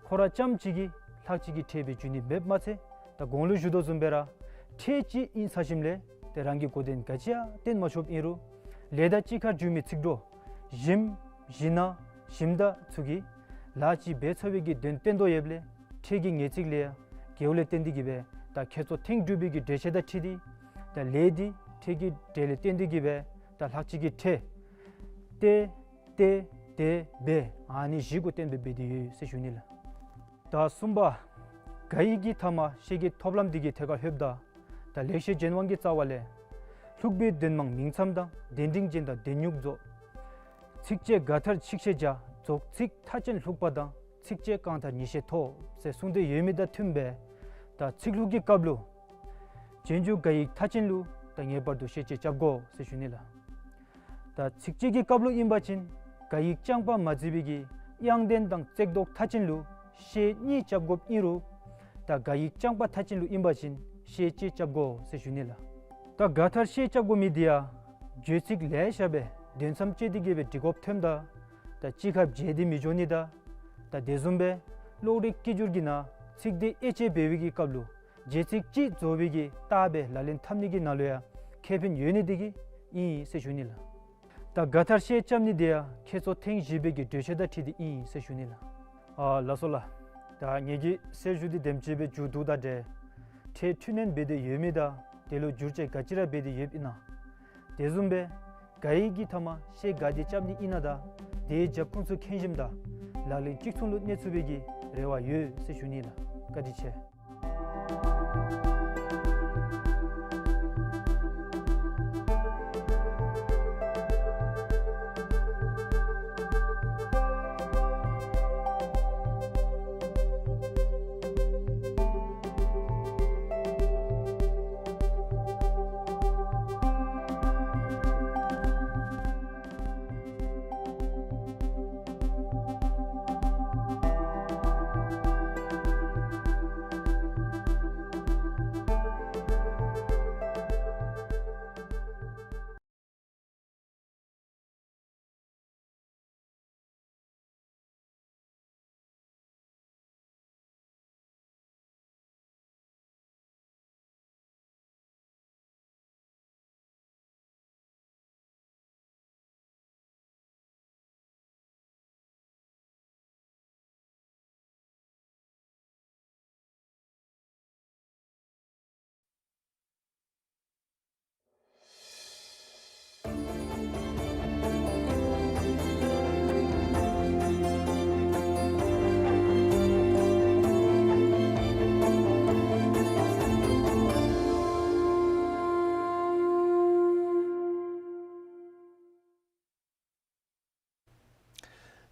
ཁོ་ར་རྐྱངམ་ཅིག་གིས་ལྷག་བཅས་ཀྱི་ཕྲད་སྦེ་འགྱུར་ནི་མེདཔ་མ་ཚད་ད་གོང་ལུ་ཞུ་དོ་བཟུམ་སྦེ་ར་ཕྲད་ཅིག་ཨིན་ཚར་ཞིནམ་ལས་ཏེ་རང་གི་གོ་དོན་ག་ཅི་ཡང་སྟོན་མ་ཆོགཔ་ཨིན་རུང་ལེ་དང་གཅིག་ཁར་འཇུག་མི་ཚིག་གྲོགས་ཞིམ་ཞི་ན་ཞིམ་ད་ཚུ་གིས་ལཱ་ཅིག་འབད་ཚར་བའི་གི་དོན་སྟོན་དོ་ཡོདཔ་ལས་ཕྲད་ཀྱི་ངེས་ཚིག་ལས་ཡང་འགལཝ་ལས་བརྟེན་ཏེ་གིས་སྦེ་ད་ཁྱད་མཚར་ཐེངས་དྲུག་པའི་གི་འགྲེལ་བཤད་དང་འཁྲིལ་ཏེ་ད་ལེ་འདི་ཕྲད་ཀྱི་གྲས་ལས་བཏོན་ཏེ་གིས་སྦེ་ད་ལྷག་བཅས་ཀྱི་ཕྲད་ཏེ་ཏེ་དེ་བེ་ཨ་ནི་བཞི་གུ་གཏན་འབེབས་འབད་དེ་ཡོད་ཟེར་ཞུ་ནི་ལགས། ད་གསུམ་པ་ག་ཡིག་གི་ཐ་མ་ཤད་ཀྱི་ཐོབ་ལམ་འདི་གི་ཐད་ཁར་ལྷོདཔ་ད་ད་ལེགས་བཤད་ལྗོན་དབང་གི་རྩ་བ་ལས་ལྷུག་པའི་དོན་མང་མིང་ཙམ་དང་། དོན་འབྲིང་རྒྱན་དང་དོན་སྙུང་རྫོགས། ཚིགས་བཅད་ག་མཐར་ཆིག་ཤད་བརྒྱ། རྫོགས་ཚིག་མཐའ་ཅན་ལྷུག་པ་དང་། ཚིགས་བཅད་རྐང་མཐར་ཉིས་ཤད་ཐོབ་ཟེར་གསུངས་ཏེ་ཡོད་མི་དང་མཐུནམ་སྦེ་ད་ཚིག་ལྷུག་གི་སྐབས་ལུ་རྗེས་འཇུག་ག་ཡིག་མཐའ་ཅན་ལུ་ད་ངེས་པར་དུ་ཤད་བཅད་རྐྱབ་དགོ་ཟེར་ཞུ་ནི་ལགས། ད་ཚིགས་བཅད་ཀྱི་སྐབས་ལུ་ཨིན་པ་ཅིན་ག་ཡིག་རྐྱང་པ་མ་བརྩི་བའི་གི་དབྱངས་ལྡན་དང་བརྩེགས་འདོགས་མཐའ་ཅན་ལུ་ཤད་གཉིས་རྐྱབ་དགོཔ་ཨིན་རུང་ད་ག་ཡིག་རྐྱང་པ་མཐའ་ཅན་ལུ་ཨིན་པ་ཅིན་ཤད་གཅིག་རྐྱབ་དགོ་ཟེར་ཞུ་ནི་ལགས། ད་ག་མཐར་ཤད་རྐྱབ་དགོ་མི་འདི་ཡང་བརྗོད་ཚིག་ལེ་ཤ་སྦེ་འདོན་མཚམས་བཅད་དེ་གིས་སྦེ་འབྲི་དགོཔ་ཐོནམ་ད་ད་གཅིག་ཁར་བརྗེ་སྟེ་མི་འགྱོ་ནི་དང་ད་དེ་བཟུམ་སྦེ་གློག་རིག་སྐད་སྒྱུར་གྱི་ནང་ཚིག་སྡེ་དབྱེ་དཔྱད་འབད་བའི་གི་སྐབས་ལུ་རྗེས་ཚིག་གཅིག་རྫོགས་པའི་གི་རྟགས་སྦེ་ལག་ལེན་འཐབ་ནི་གི་ནང་ལུ་ཡང་ཁེ་ཕན་ཡོད་ནི་དེ་གིས་ཨིན་ཟེར་ཞུ་ནི་ལགས། ད་ག་མཐར་ཤད་རྐྱབ་ནི་དེ་ཡང་ཁྱད་མཚར་ཐེངས་བཞི་པའི་གི་གྲོས་ཆོད་དང་འཁྲིལ་ཏེ་ཨིན་ཟེར་ཞུ་ནི་ལགས། ཨ་ལགས་སོ་ལགས། ད་ངེ་གི་གསལ་ཞུ་འདི་དེམ་ཅིག་སྦེ་མཇུག་བསྡུཝ་ད་ཏེ་ཕྲད་འཕྲི་སྣོན་འབད་དེ་ཡོད་མི་དང་དེ་ལུ་འགྱུར་བཅོས་ག་ཅི་ར་འབད་དེ་ཡོདཔ་ཨིན་ན། དེ་བཟུམ་སྦེ་ག་ཡིག་གི་ཐ་མ་ཤད་ག་དེ་རྐྱབ་ནི་ཨིན་ན་དང་དེའི་རྒྱབ་ཁུངས་ཚུ་མཁྱེན་ཞིནམ་ད་ལག་ལེན་གཅིག་མཚུངས་ལུ་གནས་ཚུགས་པའི་གི་རེ་བ་ཡོད་ཟེར་ཞུ་ནི་ལགས། བཀའ་དྲིན་ཆེ།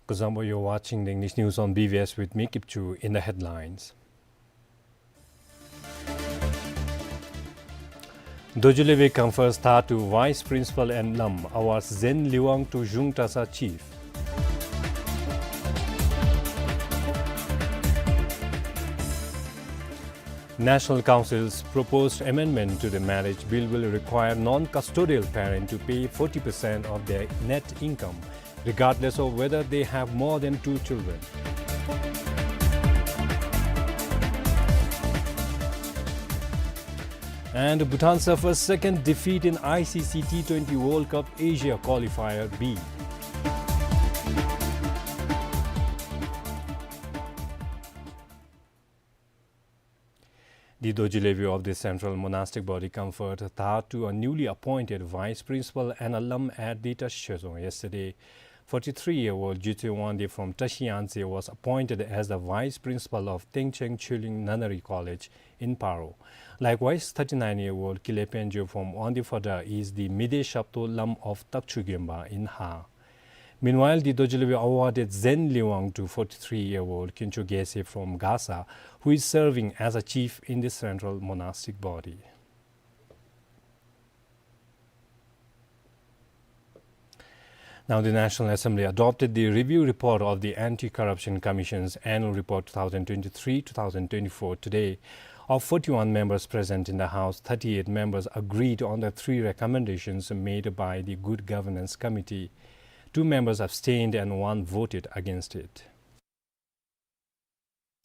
Kuzuzangpo, you're watching the English news on B B S with me, Kipchu. In the headlines, རྡོ་རྗེ་སློབ་དཔོན་conference ཐར་to vice principal and ལམ་awards ཟན་ལི་ཝང་to གཞུང་གྲྭ་ཚང་ཅིཕ། National Council's proposed amendment to the marriage bill will require non-custodial parent to pay forty percent of their net income, regardless of whether they have more than two children. And Bhutan suffers second defeat in I C C T twenty World Cup Asia Qualifier B. The རྡོ་རྗེ་སློབ་དཔོན of the Central Monastic Body conferred ཐར to a newly appointed vice principal and a ལམ at the Tashi Choezong yesterday. Forty-three-year-old Jutse Wangdi from Tashi Yangtse was appointed as the vice principal of Tengcheng Chuling Nunnery College in Paro. Likewise, thirty-nine-year-old Kile Penjo from Wangdi Phodrang is the Mide Shapto lam of Takchu Gemba in Ha. Meanwhile, the རྡོ་རྗེ་སློབ་དཔོན awarded ཟན་ལི་ཝང་to forty-three-year-old Kincho Gyaltse from Gasa, who is serving as a chief in the Central Monastic Body. Now, the National Assembly adopted the review report of the Anti-Corruption Commission's Annual Report two thousand twenty-three two thousand twenty-four today. Of forty-one members present in the House, thirty-eight members agreed on the three recommendations made by the Good Governance Committee. Two members abstained and one voted against it.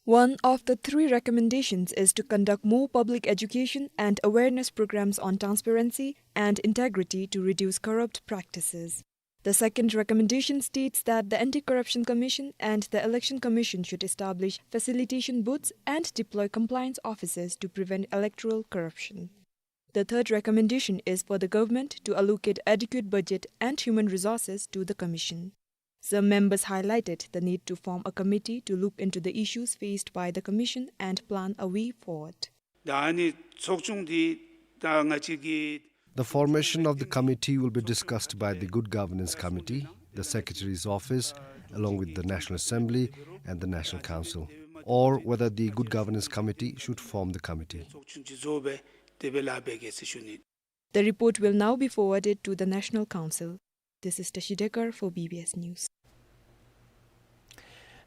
One of the three recommendations is to conduct more public education and awareness programs on transparency and integrity to reduce corrupt practices. The second recommendation states that the Anti-Corruption Commission and the Election Commission should establish facilitation booths and deploy compliance officers to prevent electoral corruption. The third recommendation is for the government to allocate adequate budget and human resources to the commission. Some members highlighted the need to form a committee to look into the issues faced by the commission and plan a way forward. ད་ཨ་ནི་ཚོགས་ཆུང་འདི་ད་ང་བཅས་ཀྱི The formation of the committee will be discussed by the Good Governance Committee, the Secretary's office, along with the National Assembly and the National Council, or whether the Good Governance Committee should form the committee. ཚོགས་ཆུང་ཅིག་བཟོ་སྦེ་དེ་སྦེ་ལཱ་འབད་གེ་ཟེར་ཞུ་ནི། The report will now be forwarded to the National Council. This is Tashi Dekar for B B S News.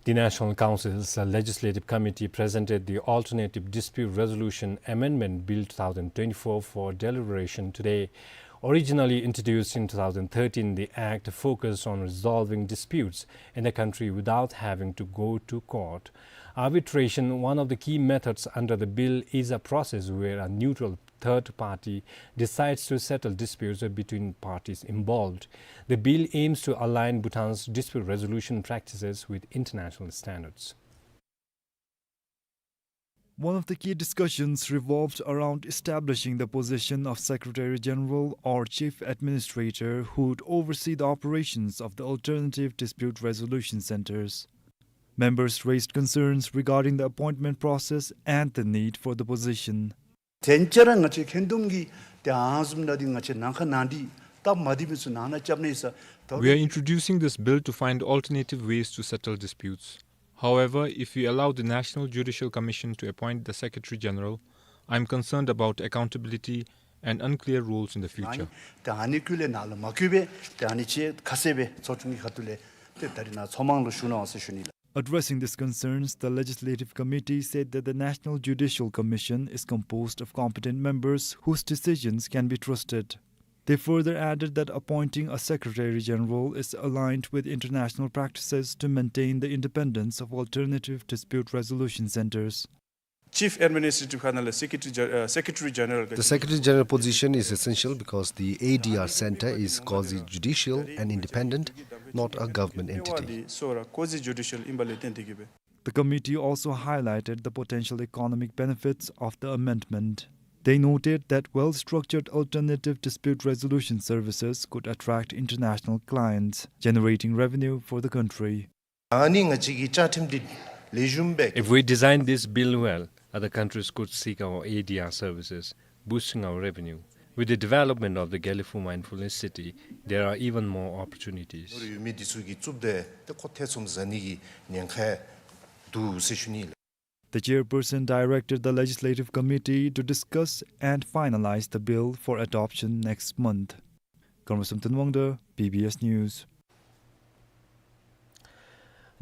The National Council's Legislative Committee presented the Alternative Dispute Resolution Amendment Bill two thousand twenty-four for deliberation today. Originally introduced in two thousand thirteen, the act focused on resolving disputes in the country without having to go to court. Arbitration, one of the key methods under the bill, is a process where a neutral third party decides to settle disputes between parties involved. The bill aims to align Bhutan's dispute resolution practices with international standards. One of the key discussions revolved around establishing the position of Secretary General or Chief Administrator who would oversee the operations of the Alternative Dispute Resolution Centers. Members raised concerns regarding the appointment process and the need for the position. དེ་ལས་ང་བཅས་ཁ་འདོན་གྱི་དེ་ཨ་ནི་བཟུམ་ད་འདི་ང་བཅས་ནང་ཁ་ནང་འདི་སྟབས་མ་བདེ་མི་ཚུ་ནང་ན་རྐྱབ་ནི་ས། We are introducing this bill to find alternative ways to settle disputes. However, if we allow the National Judicial Commission to appoint the Secretary General, I am concerned about accountability and unclear roles in the future. དེ་ཨ་ནི་ཀུན་ལས་ནང་ལུ་མ་བཀོད་པས། དེ་ཨ་ནི་ཅིག་ཁ་གསལ་སྦེ་ཚོགས་ཆུང་གི་ཁ་ཐུག་ལས་དེ་ད་རིས་ནཱ་ཚོགས་དམངས་ལུ་ཞུ་གནང་ཟེར་ཞུ་ནི་ལགས། Addressing these concerns, the Legislative Committee said that the National Judicial Commission is composed of competent members whose decisions can be trusted. They further added that appointing a Secretary General is aligned with international practices to maintain the independence of alternative dispute resolution centers. Chief Administrative ཁ་ནང་ལས་Secretary Gen- uh, Secretary General ག- The Secretary General position is essential because the A D R Center is quasi-judicial and independent, not a government entity. སོ་ར་quasi-judicial ཨིན་པ་ལས་བརྟེན་ཏེ་གིས་སྦེ། The committee also highlighted the potential economic benefits of the amendment. They noted that well-structured alternative dispute resolution services could attract international clients, generating revenue for the country. ཨ་ནི་ང་བཅས་ཀྱི་བཅའ་ཁྲིམས་འདི་ལེགས་ཤོམ་སྦེ། If we design this bill well, other countries could seek our A D R services, boosting our revenue. With the development of the Gelephu Mindfulness City, there are even more opportunities. ནོར་ཡོད་མི་འདི་ཚུ་གི་རྩུབ་དེ་ཏེ་ཁོ་ཐེ་ཚོམ་ཟ་ནི་གི་ཉེན་ཁ་འདུག་ཟེར་ཞུ་ནི་ལགས། The chairperson directed the legislative committee to discuss and finalize the bill for adoption next month. Karma Samten Wangda, B B S News.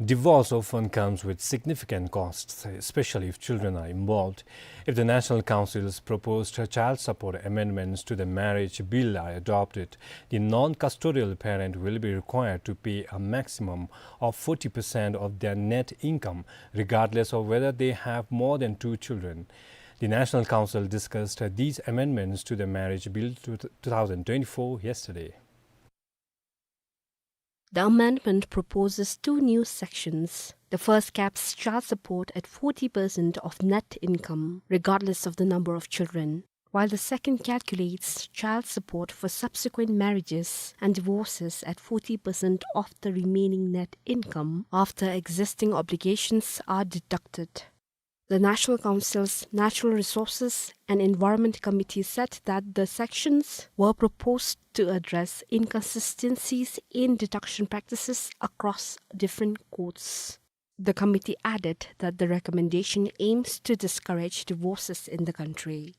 Divorce often comes with significant costs, especially if children are involved. If the National Council's proposed child support amendments to the marriage bill are adopted, the non-custodial parent will be required to pay a maximum of forty percent of their net income, regardless of whether they have more than two children. The National Council discussed these amendments to the marriage bill two thousand twenty-four yesterday. The amendment proposes two new sections. The first caps child support at forty percent of net income, regardless of the number of children, while the second calculates child support for subsequent marriages and divorces at forty percent of the remaining net income after existing obligations are deducted. The National Council's Natural Resources and Environment Committee said that the sections were proposed to address inconsistencies in deduction practices across different codes. The committee added that the recommendation aims to discourage divorces in the country.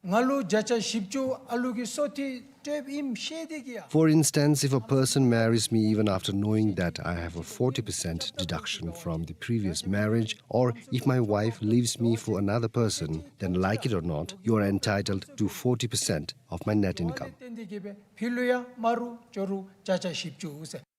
ང་ལུ་བརྒྱ་ཆ་བཞི་བཅུ་ཨ་ལུ་གིས་སོ་ཐི་སྤྲོདཔ་ཨིནམ་ཤེས་ཏེ་གིས་ཡ། For instance, if a person marries me even after knowing that I have a forty percent deduction from the previous marriage, or if my wife leaves me for another person, then like it or not, you are entitled to forty percent of my net income. ཏན་ཏན་གྱི་སྦེ་ཕྱི་ལུ་ཡང་མ་རུང་ཇོ་རུང་བརྒྱ་ཆ་བཞི་བཅུ་ཟེར།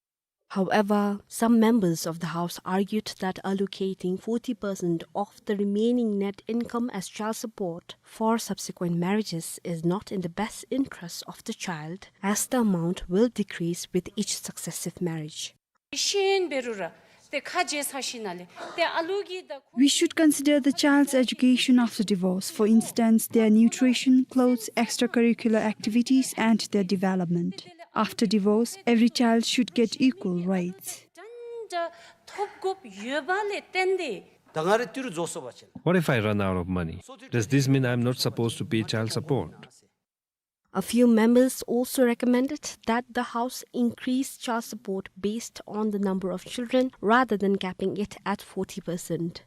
However, some members of the House argued that allocating forty percent of the remaining net income as child support for subsequent marriages is not in the best interest of the child, as the amount will decrease with each successive marriage. ཤེས་ཡོན་འབད་རུང་ར་ཏེ་ཁ་རྗེ་ས་ཤི་ན་ལས་ཏེ་ཨ་ལུ་གི་ད། We should consider the child's education after divorce, for instance, their nutrition, clothes, extracurricular activities, and their development. After divorce, every child should get equal rights. ད་ང་ར་ཏི་རུ་རྫོགས་སོ་བ་ཅིན། What if I run out of money? Does this mean I'm not supposed to pay child support? A few members also recommended that the House increase child support based on the number of children rather than capping it at forty percent.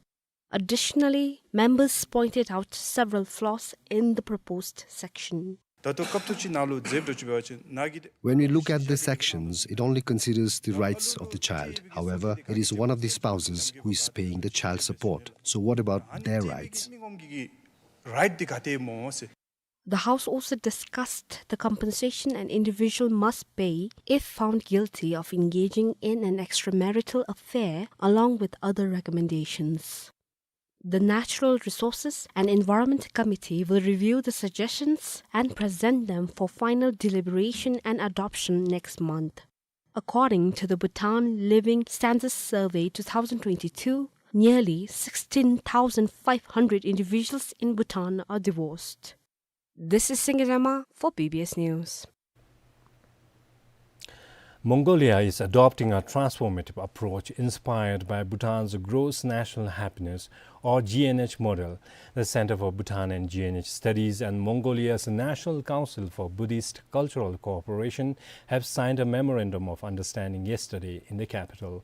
Additionally, members pointed out several flaws in the proposed section. ད་ལྟོ་སྐབས་ཐོག་ཅིག་ནང་ལུ་མཛདཔ་འདྲཝ་ཅིག་འབད་བ་ཅིན་ནཱ་གི། When we look at the sections, it only considers the rights of the child. However, it is one of the spouses who is paying the child support. So what about their rights? རའིཊ་འདི་ག་ཏེ་སྨོ་ཟེར། The House also discussed the compensation an individual must pay if found guilty of engaging in an extramarital affair, along with other recommendations. The Natural Resources and Environment Committee will review the suggestions and present them for final deliberation and adoption next month. According to the Bhutan Living Census Survey two thousand twenty-two, nearly sixteen thousand five hundred individuals in Bhutan are divorced. This is Singye Rema for B B S News. Mongolia is adopting a transformative approach inspired by Bhutan's Gross National Happiness, or G N H model. The Center for Bhutan and G N H Studies and Mongolia's National Council for Buddhist Cultural Cooperation have signed a memorandum of understanding yesterday in the capital.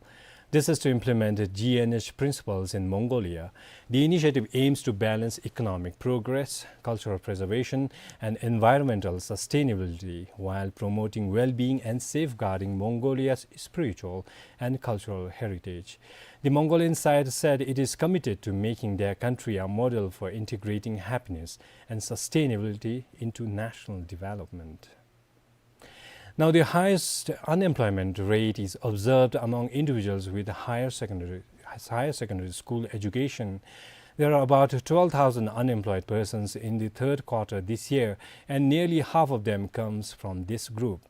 This is to implement G N H principles in Mongolia. The initiative aims to balance economic progress, cultural preservation, and environmental sustainability while promoting well-being and safeguarding Mongolia's spiritual and cultural heritage. The Mongolian side said it is committed to making their country a model for integrating happiness and sustainability into national development. Now, the highest unemployment rate is observed among individuals with higher secondary, higher secondary school education. There are about twelve thousand unemployed persons in the third quarter this year, and nearly half of them comes from this group.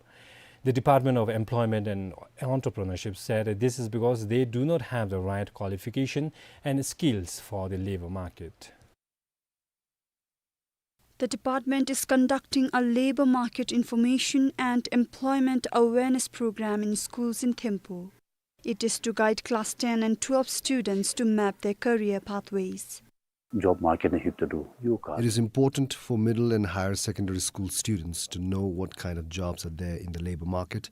The Department of Employment and Entrepreneurship said this is because they do not have the right qualification and skills for the labor market. The department is conducting a labor market information and employment awareness program in schools in Thimphu. It is to guide class ten and twelve students to map their career pathways. job market ནང་ལྷོདཔ་ད་ལུ་ཡོད་ག། It is important for middle and higher secondary school students to know what kind of jobs are there in the labor market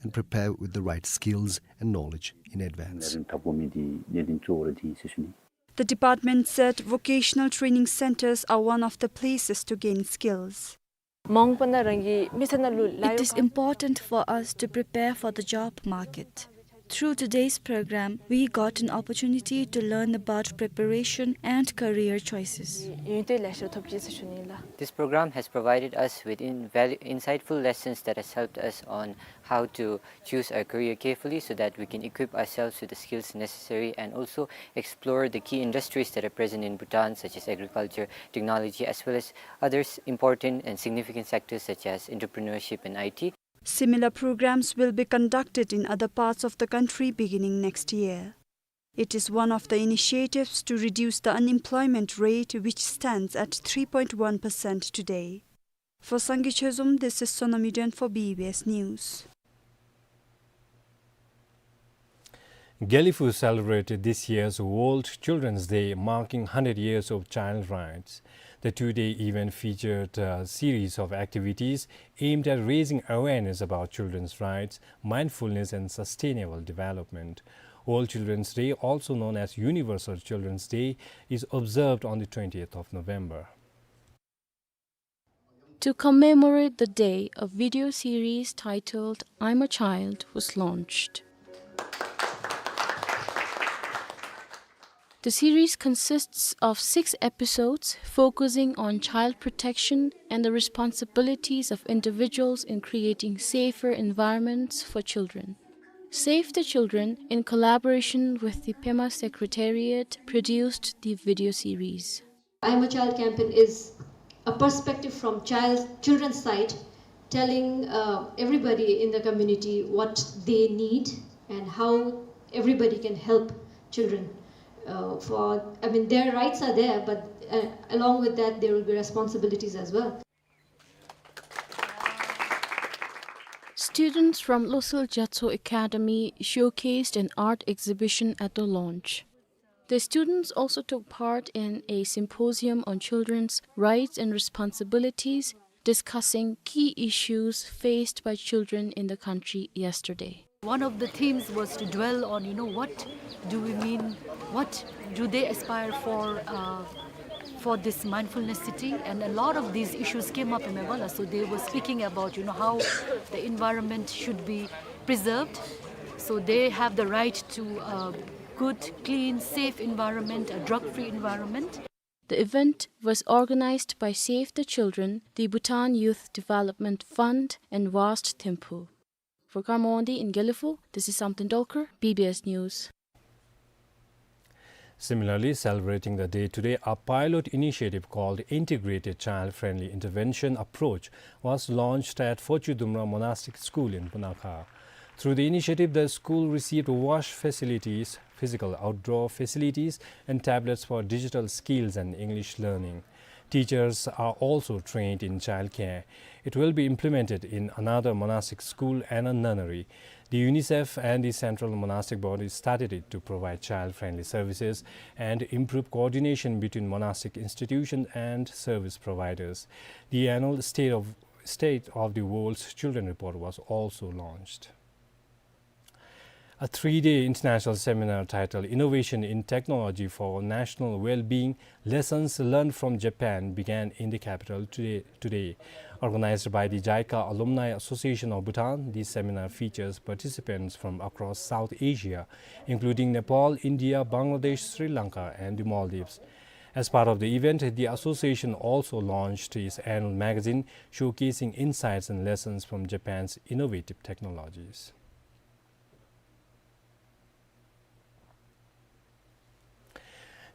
and prepare with the right skills and knowledge in advance. ལས་རིམ་དང་པོ་མི་འདི་གནད་དོན་གཙོ་བོ་ར་འདི་ཨིན་ཟེར་ཞུ་ནི། The department said vocational training centers are one of the places to gain skills. མ་འོངས་པ་ན་རང་གི་མི་ཚེ་ནང་ལུ་ལཱ་It is important for us to prepare for the job market. Through today's program, we got an opportunity to learn about preparation and career choices. ཡོན་ཏན་ལེ་ཤ་ཐོབ་ཅི་ཟེར་ཞུ་ནི་ལགས། This program has provided us with invalu- insightful lessons that has helped us on how to choose our career carefully so that we can equip ourselves with the skills necessary and also explore the key industries that are present in Bhutan, such as agriculture, technology, as well as others important and significant sectors such as entrepreneurship and I T. Similar programs will be conducted in other parts of the country beginning next year. It is one of the initiatives to reduce the unemployment rate, which stands at three point one percent today. For Sangay Chezom, this is Sonam Yuden for B B S News. Gelephu celebrated this year's World Children's Day, marking hundred years of child rights. The two-day event featured a series of activities aimed at raising awareness about children's rights, mindfulness, and sustainable development. World Children's Day, also known as Universal Children's Day, is observed on the twentieth of November. To commemorate the day, a video series titled I'm a Child was launched. The series consists of six episodes focusing on child protection and the responsibilities of individuals in creating safer environments for children. Save the Children, in collaboration with the Pema Secretariat, produced the video series. I Am a Child campaign is a perspective from child, children's side, telling, uh, everybody in the community what they need and how everybody can help children. Uh, for, I mean, their rights are there, but, uh, along with that, there will be responsibilities as well. Students from Losal Gyatso Academy showcased an art exhibition at the launch. The students also took part in a symposium on children's rights and responsibilities, discussing key issues faced by children in the country yesterday. One of the themes was to dwell on, you know, what do we mean, what do they aspire for, uh, for this mindfulness city, and a lot of these issues came up in Meghalaya. So they were speaking about, you know, how the environment should be preserved. So they have the right to a good, clean, safe environment, a drug-free environment. The event was organized by Save the Children, the Bhutan Youth Development Fund, and Vast Thimphu. For Kharmon Wangdi in Gelephu, this is Samten Dolkar, B B S News. Similarly, celebrating the day today, a pilot initiative called Integrated Child-Friendly Intervention Approach was launched at Phochu Dumra Monastic School in Punakha. Through the initiative, the school received wash facilities, physical outdoor facilities, and tablets for digital skills and English learning. Teachers are also trained in childcare. It will be implemented in another monastic school and a nunnery. The UNICEF and the central monastic body started it to provide child-friendly services and improve coordination between monastic institutions and service providers. The annual State of, State of the World's Children Report was also launched. A three-day international seminar titled Innovation in Technology for National Well-Being, Lessons Learned from Japan began in the capital today, today. Organized by the JICA Alumni Association of Bhutan, this seminar features participants from across South Asia, including Nepal, India, Bangladesh, Sri Lanka, and the Maldives. As part of the event, the association also launched its annual magazine showcasing insights and lessons from Japan's innovative technologies.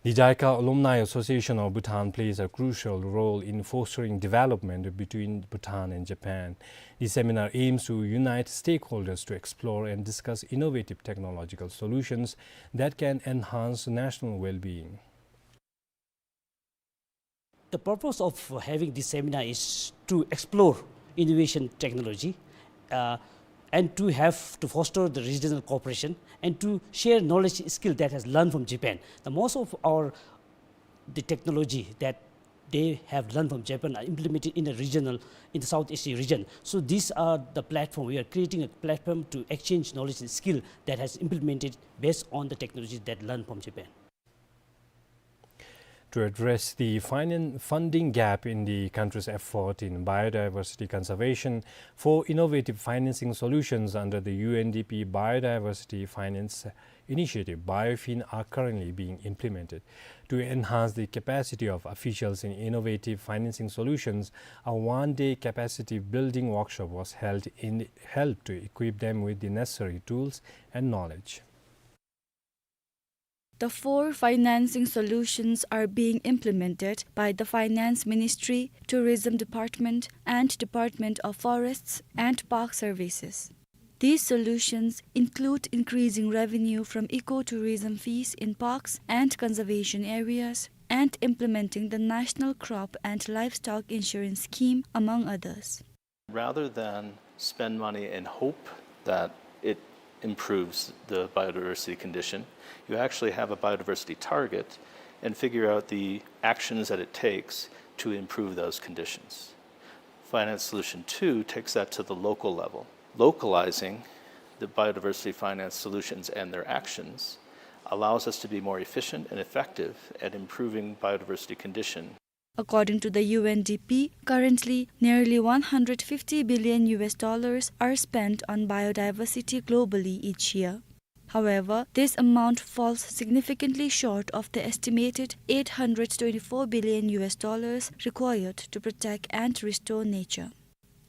The JICA Alumni Association of Bhutan plays a crucial role in fostering development between Bhutan and Japan. The seminar aims to unite stakeholders to explore and discuss innovative technological solutions that can enhance national well-being. The purpose of having this seminar is to explore innovation technology, uh, and to have, to foster the regional cooperation and to share knowledge skill that has learned from Japan. The most of our the technology that they have learned from Japan are implemented in the regional, in the Southeast Asia region. So these are the platform. We are creating a platform to exchange knowledge and skill that has implemented based on the technology that learned from Japan. To address the finan-, funding gap in the country's effort in biodiversity conservation, four innovative financing solutions under the U N D P Biodiversity Finance Initiative, BioFin, are currently being implemented. To enhance the capacity of officials in innovative financing solutions, a one-day capacity building workshop was held in, held to equip them with the necessary tools and knowledge. The four financing solutions are being implemented by the Finance Ministry, Tourism Department, and Department of Forests and Park Services. These solutions include increasing revenue from ecotourism fees in parks and conservation areas, and implementing the National Crop and Livestock Insurance Scheme, among others. Rather than spend money and hope that it improves the biodiversity condition, you actually have a biodiversity target and figure out the actions that it takes to improve those conditions. Finance solution two takes that to the local level. Localizing the biodiversity finance solutions and their actions allows us to be more efficient and effective at improving biodiversity condition. According to the U N D P, currently nearly one hundred fifty billion U S dollars are spent on biodiversity globally each year. However, this amount falls significantly short of the estimated eight hundred twenty-four billion U S dollars required to protect and restore nature.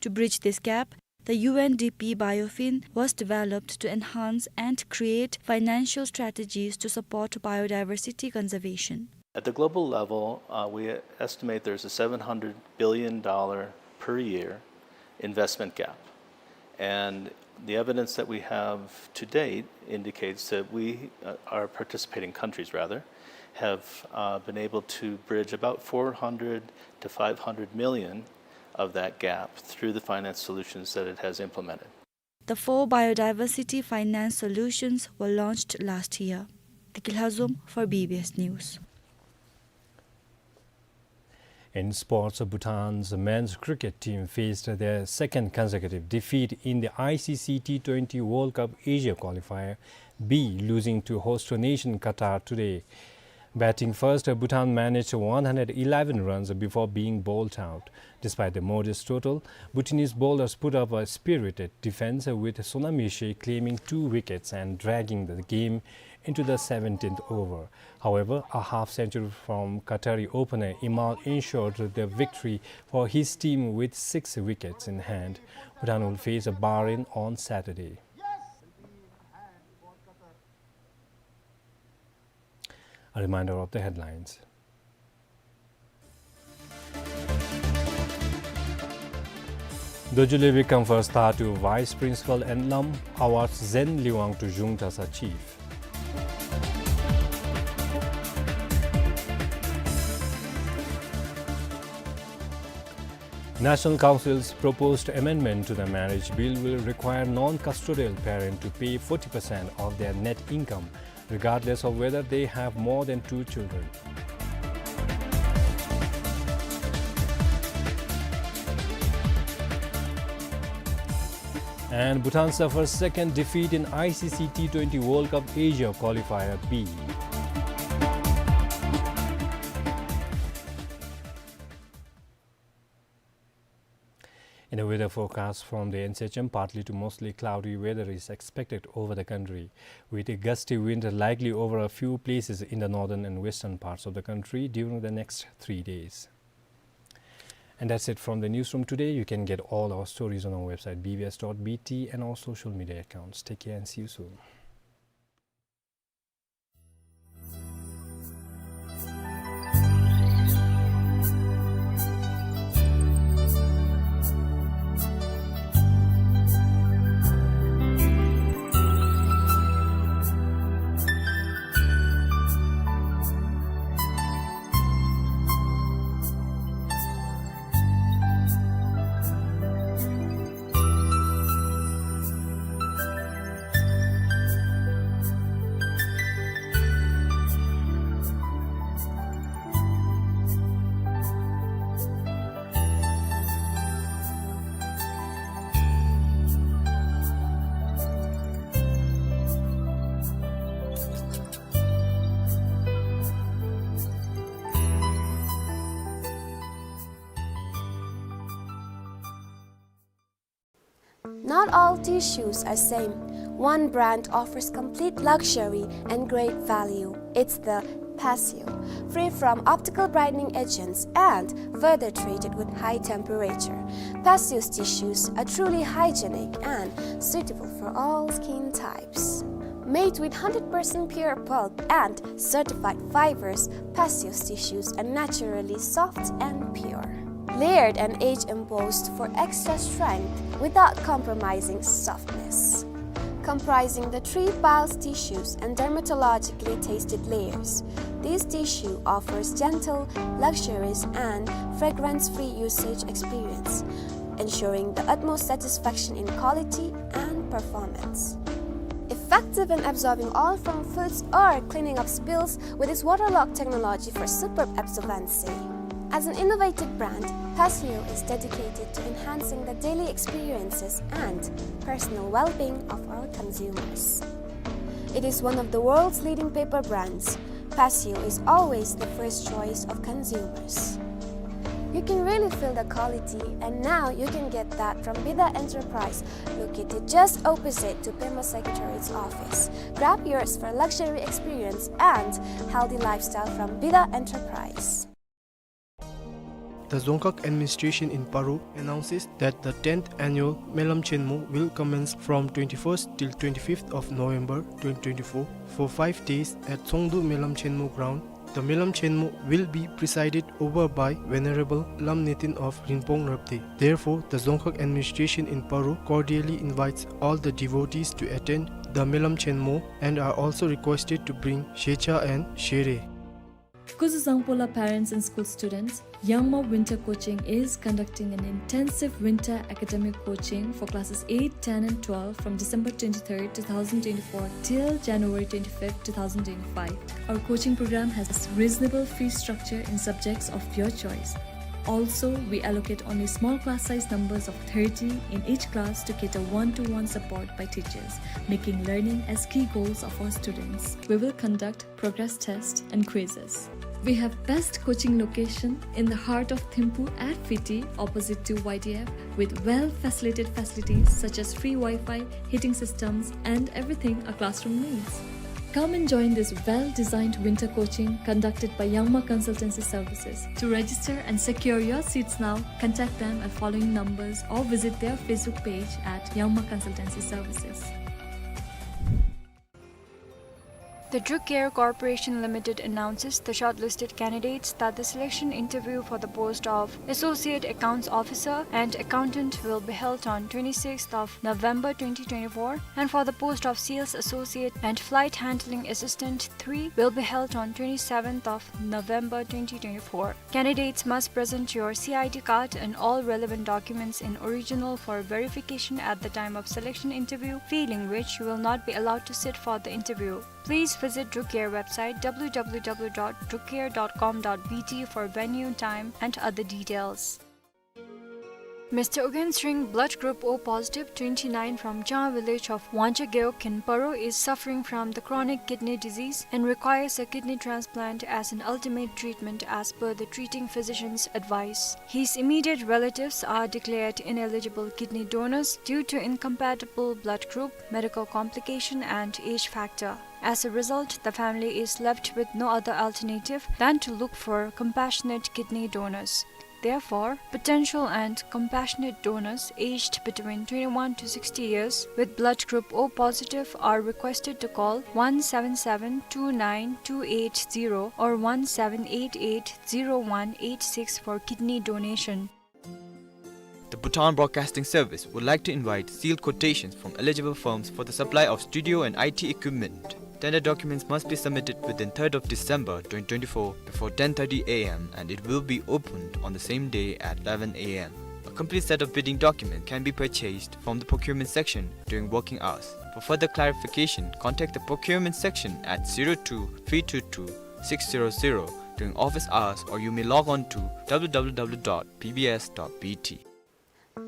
To bridge this gap, the U N D P BioFin was developed to enhance and create financial strategies to support biodiversity conservation. At the global level, uh, we estimate there's a seven hundred billion dollar per year investment gap. And the evidence that we have to date indicates that we, uh, our participating countries, rather, have, uh, been able to bridge about four hundred to five hundred million of that gap through the finance solutions that it has implemented. The four biodiversity finance solutions were launched last year. Tiki Lhazom for B B S News. In sports, Bhutan's men's cricket team faced their second consecutive defeat in the I C C T twenty World Cup Asia Qualifier B, losing to host nation Qatar today. Batting first, Bhutan managed one hundred eleven runs before being bowled out. Despite the modest total, Bhutanese bowlers put up a spirited defense, with Sonam Yeshe claiming two wickets and dragging the game into the seventeenth over. However, a half century from Qatari opener Imal ensured the victory for his team with six wickets in hand. Bhutan will face Bahrain on Saturday. A reminder of the headlines. Dojule Vikram First Tha to Vice Principal and Lam, awards Zen Liwang to Zhungtasa Chief. National Council's proposed amendment to the marriage bill will require non-custodial parent to pay forty percent of their net income, regardless of whether they have more than two children. And Bhutan suffers second defeat in I C C T twenty World Cup Asia Qualifier B. In the weather forecast from the N C H M, partly to mostly cloudy weather is expected over the country, with a gusty wind likely over a few places in the northern and western parts of the country during the next three days. And that's it from the newsroom today. You can get all our stories on our website, B B S dot B T, and our social media accounts. Take care and see you soon. Not all tissues are same. One brand offers complete luxury and great value. It's the Passio, free from optical brightening agents and further treated with high temperature. Passio's tissues are truly hygienic and suitable for all skin types. Made with hundred percent pure pulp and certified fibers, Passio's tissues are naturally soft and pure. Layered and age embossed for extra strength without compromising softness. Comprising the three piles tissues and dermatologically tested layers, this tissue offers gentle, luxurious, and fragrance-free usage experience, ensuring the utmost satisfaction in quality and performance. Effective in absorbing oil from foods or cleaning up spills with its waterlock technology for superb absorbency. As an innovative brand, Passio is dedicated to enhancing the daily experiences and personal well-being of our consumers. It is one of the world's leading paper brands. Passio is always the first choice of consumers. You can really feel the quality, and now you can get that from Bida Enterprise, located just opposite to Pema Secretariat's office. Grab yours for luxury experience and healthy lifestyle from Bida Enterprise. The Dzongkhag Administration in Paro announces that the tenth annual Melam Chenmo will commence from twenty-first till twenty-fifth of November twenty twenty-four for five days at Tsongdu Melam Chenmo ground. The Melam Chenmo will be presided over by Venerable Lam Nitin of Rinpong Rabde. Therefore, the Dzongkhag Administration in Paro cordially invites all the devotees to attend the Melam Chenmo and are also requested to bring shecha and shere. Kuzuzangpola parents and school students, Yangma Winter Coaching is conducting an intensive winter academic coaching for classes eight, ten and twelve from December twenty-third, two thousand twenty-four till January twenty-fifth, two thousand twenty-five. Our coaching program has reasonable fee structure in subjects of your choice. Also, we allocate only small class size numbers of thirty in each class to cater one-to-one support by teachers, making learning as key goals of our students. We will conduct progress test and quizzes. We have best coaching location in the heart of Thimphu at Fiti, opposite to Y D F, with well-facilitated facilities such as free Wi-Fi, heating systems, and everything a classroom needs. Come and join this well-designed winter coaching conducted by Yangma Consultancy Services. To register and secure your seats now, contact them at following numbers or visit their Facebook page at Yangma Consultancy Services. The Druk Air Corporation Limited announces the shortlisted candidates that the selection interview for the post of Associate Accounts Officer and Accountant will be held on twenty-sixth of November twenty twenty-four, and for the post of Sales Associate and Flight Handling Assistant three will be held on twenty-seventh of November twenty twenty-four. Candidates must present your C I D card and all relevant documents in original for verification at the time of selection interview, failing which you will not be allowed to sit for the interview. Please visit Druk Air website W W W dot druk air dot com dot B T for venue, time and other details. Mister Ugyen Sring, blood group O positive, twenty-nine, from Chang village of Wangcha Gewog in Paro, is suffering from the chronic kidney disease and requires a kidney transplant as an ultimate treatment as per the treating physician's advice. His immediate relatives are declared ineligible kidney donors due to incompatible blood group, medical complication and age factor. As a result, the family is left with no other alternative than to look for compassionate kidney donors. Therefore, potential and compassionate donors aged between twenty-one to sixty years with blood group O positive are requested to call one seven seven two nine two eight zero or one seven eight eight zero one eight six for kidney donation. The Bhutan Broadcasting Service would like to invite sealed quotations from eligible firms for the supply of studio and I T equipment. Tender documents must be submitted within third of December twenty twenty-four before ten thirty A M and it will be opened on the same day at eleven A M. A complete set of bidding documents can be purchased from the procurement section during working hours. For further clarification, contact the procurement section at zero two three two two six zero zero during office hours, or you may log on to W W W dot B B S dot B T.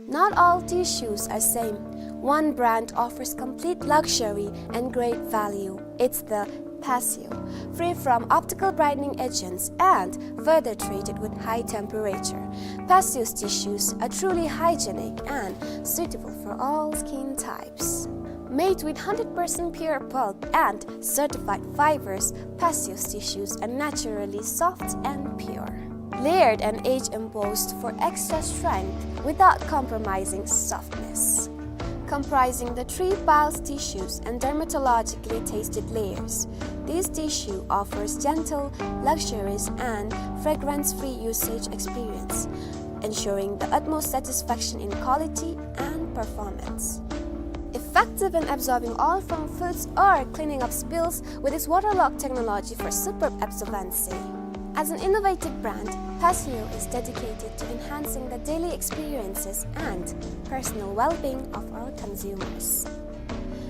Not all tissues are same. One brand offers complete luxury and great value. It's the Paseo, free from optical brightening agents and further treated with high temperature. Paseo's tissues are truly hygienic and suitable for all skin types. Made with hundred percent pure pulp and certified fibers, Paseo's tissues are naturally soft and pure. Layered and age embossed for extra strength without compromising softness. Comprising the three piles tissues and dermatologically tested layers, this tissue offers gentle, luxurious, and fragrance-free usage experience, ensuring the utmost satisfaction in quality and performance. Effective in absorbing oil from foods or cleaning up spills with its waterlock technology for superb absorbency. As an innovative brand, Paseo is dedicated to enhancing the daily experiences and personal well-being of our consumers.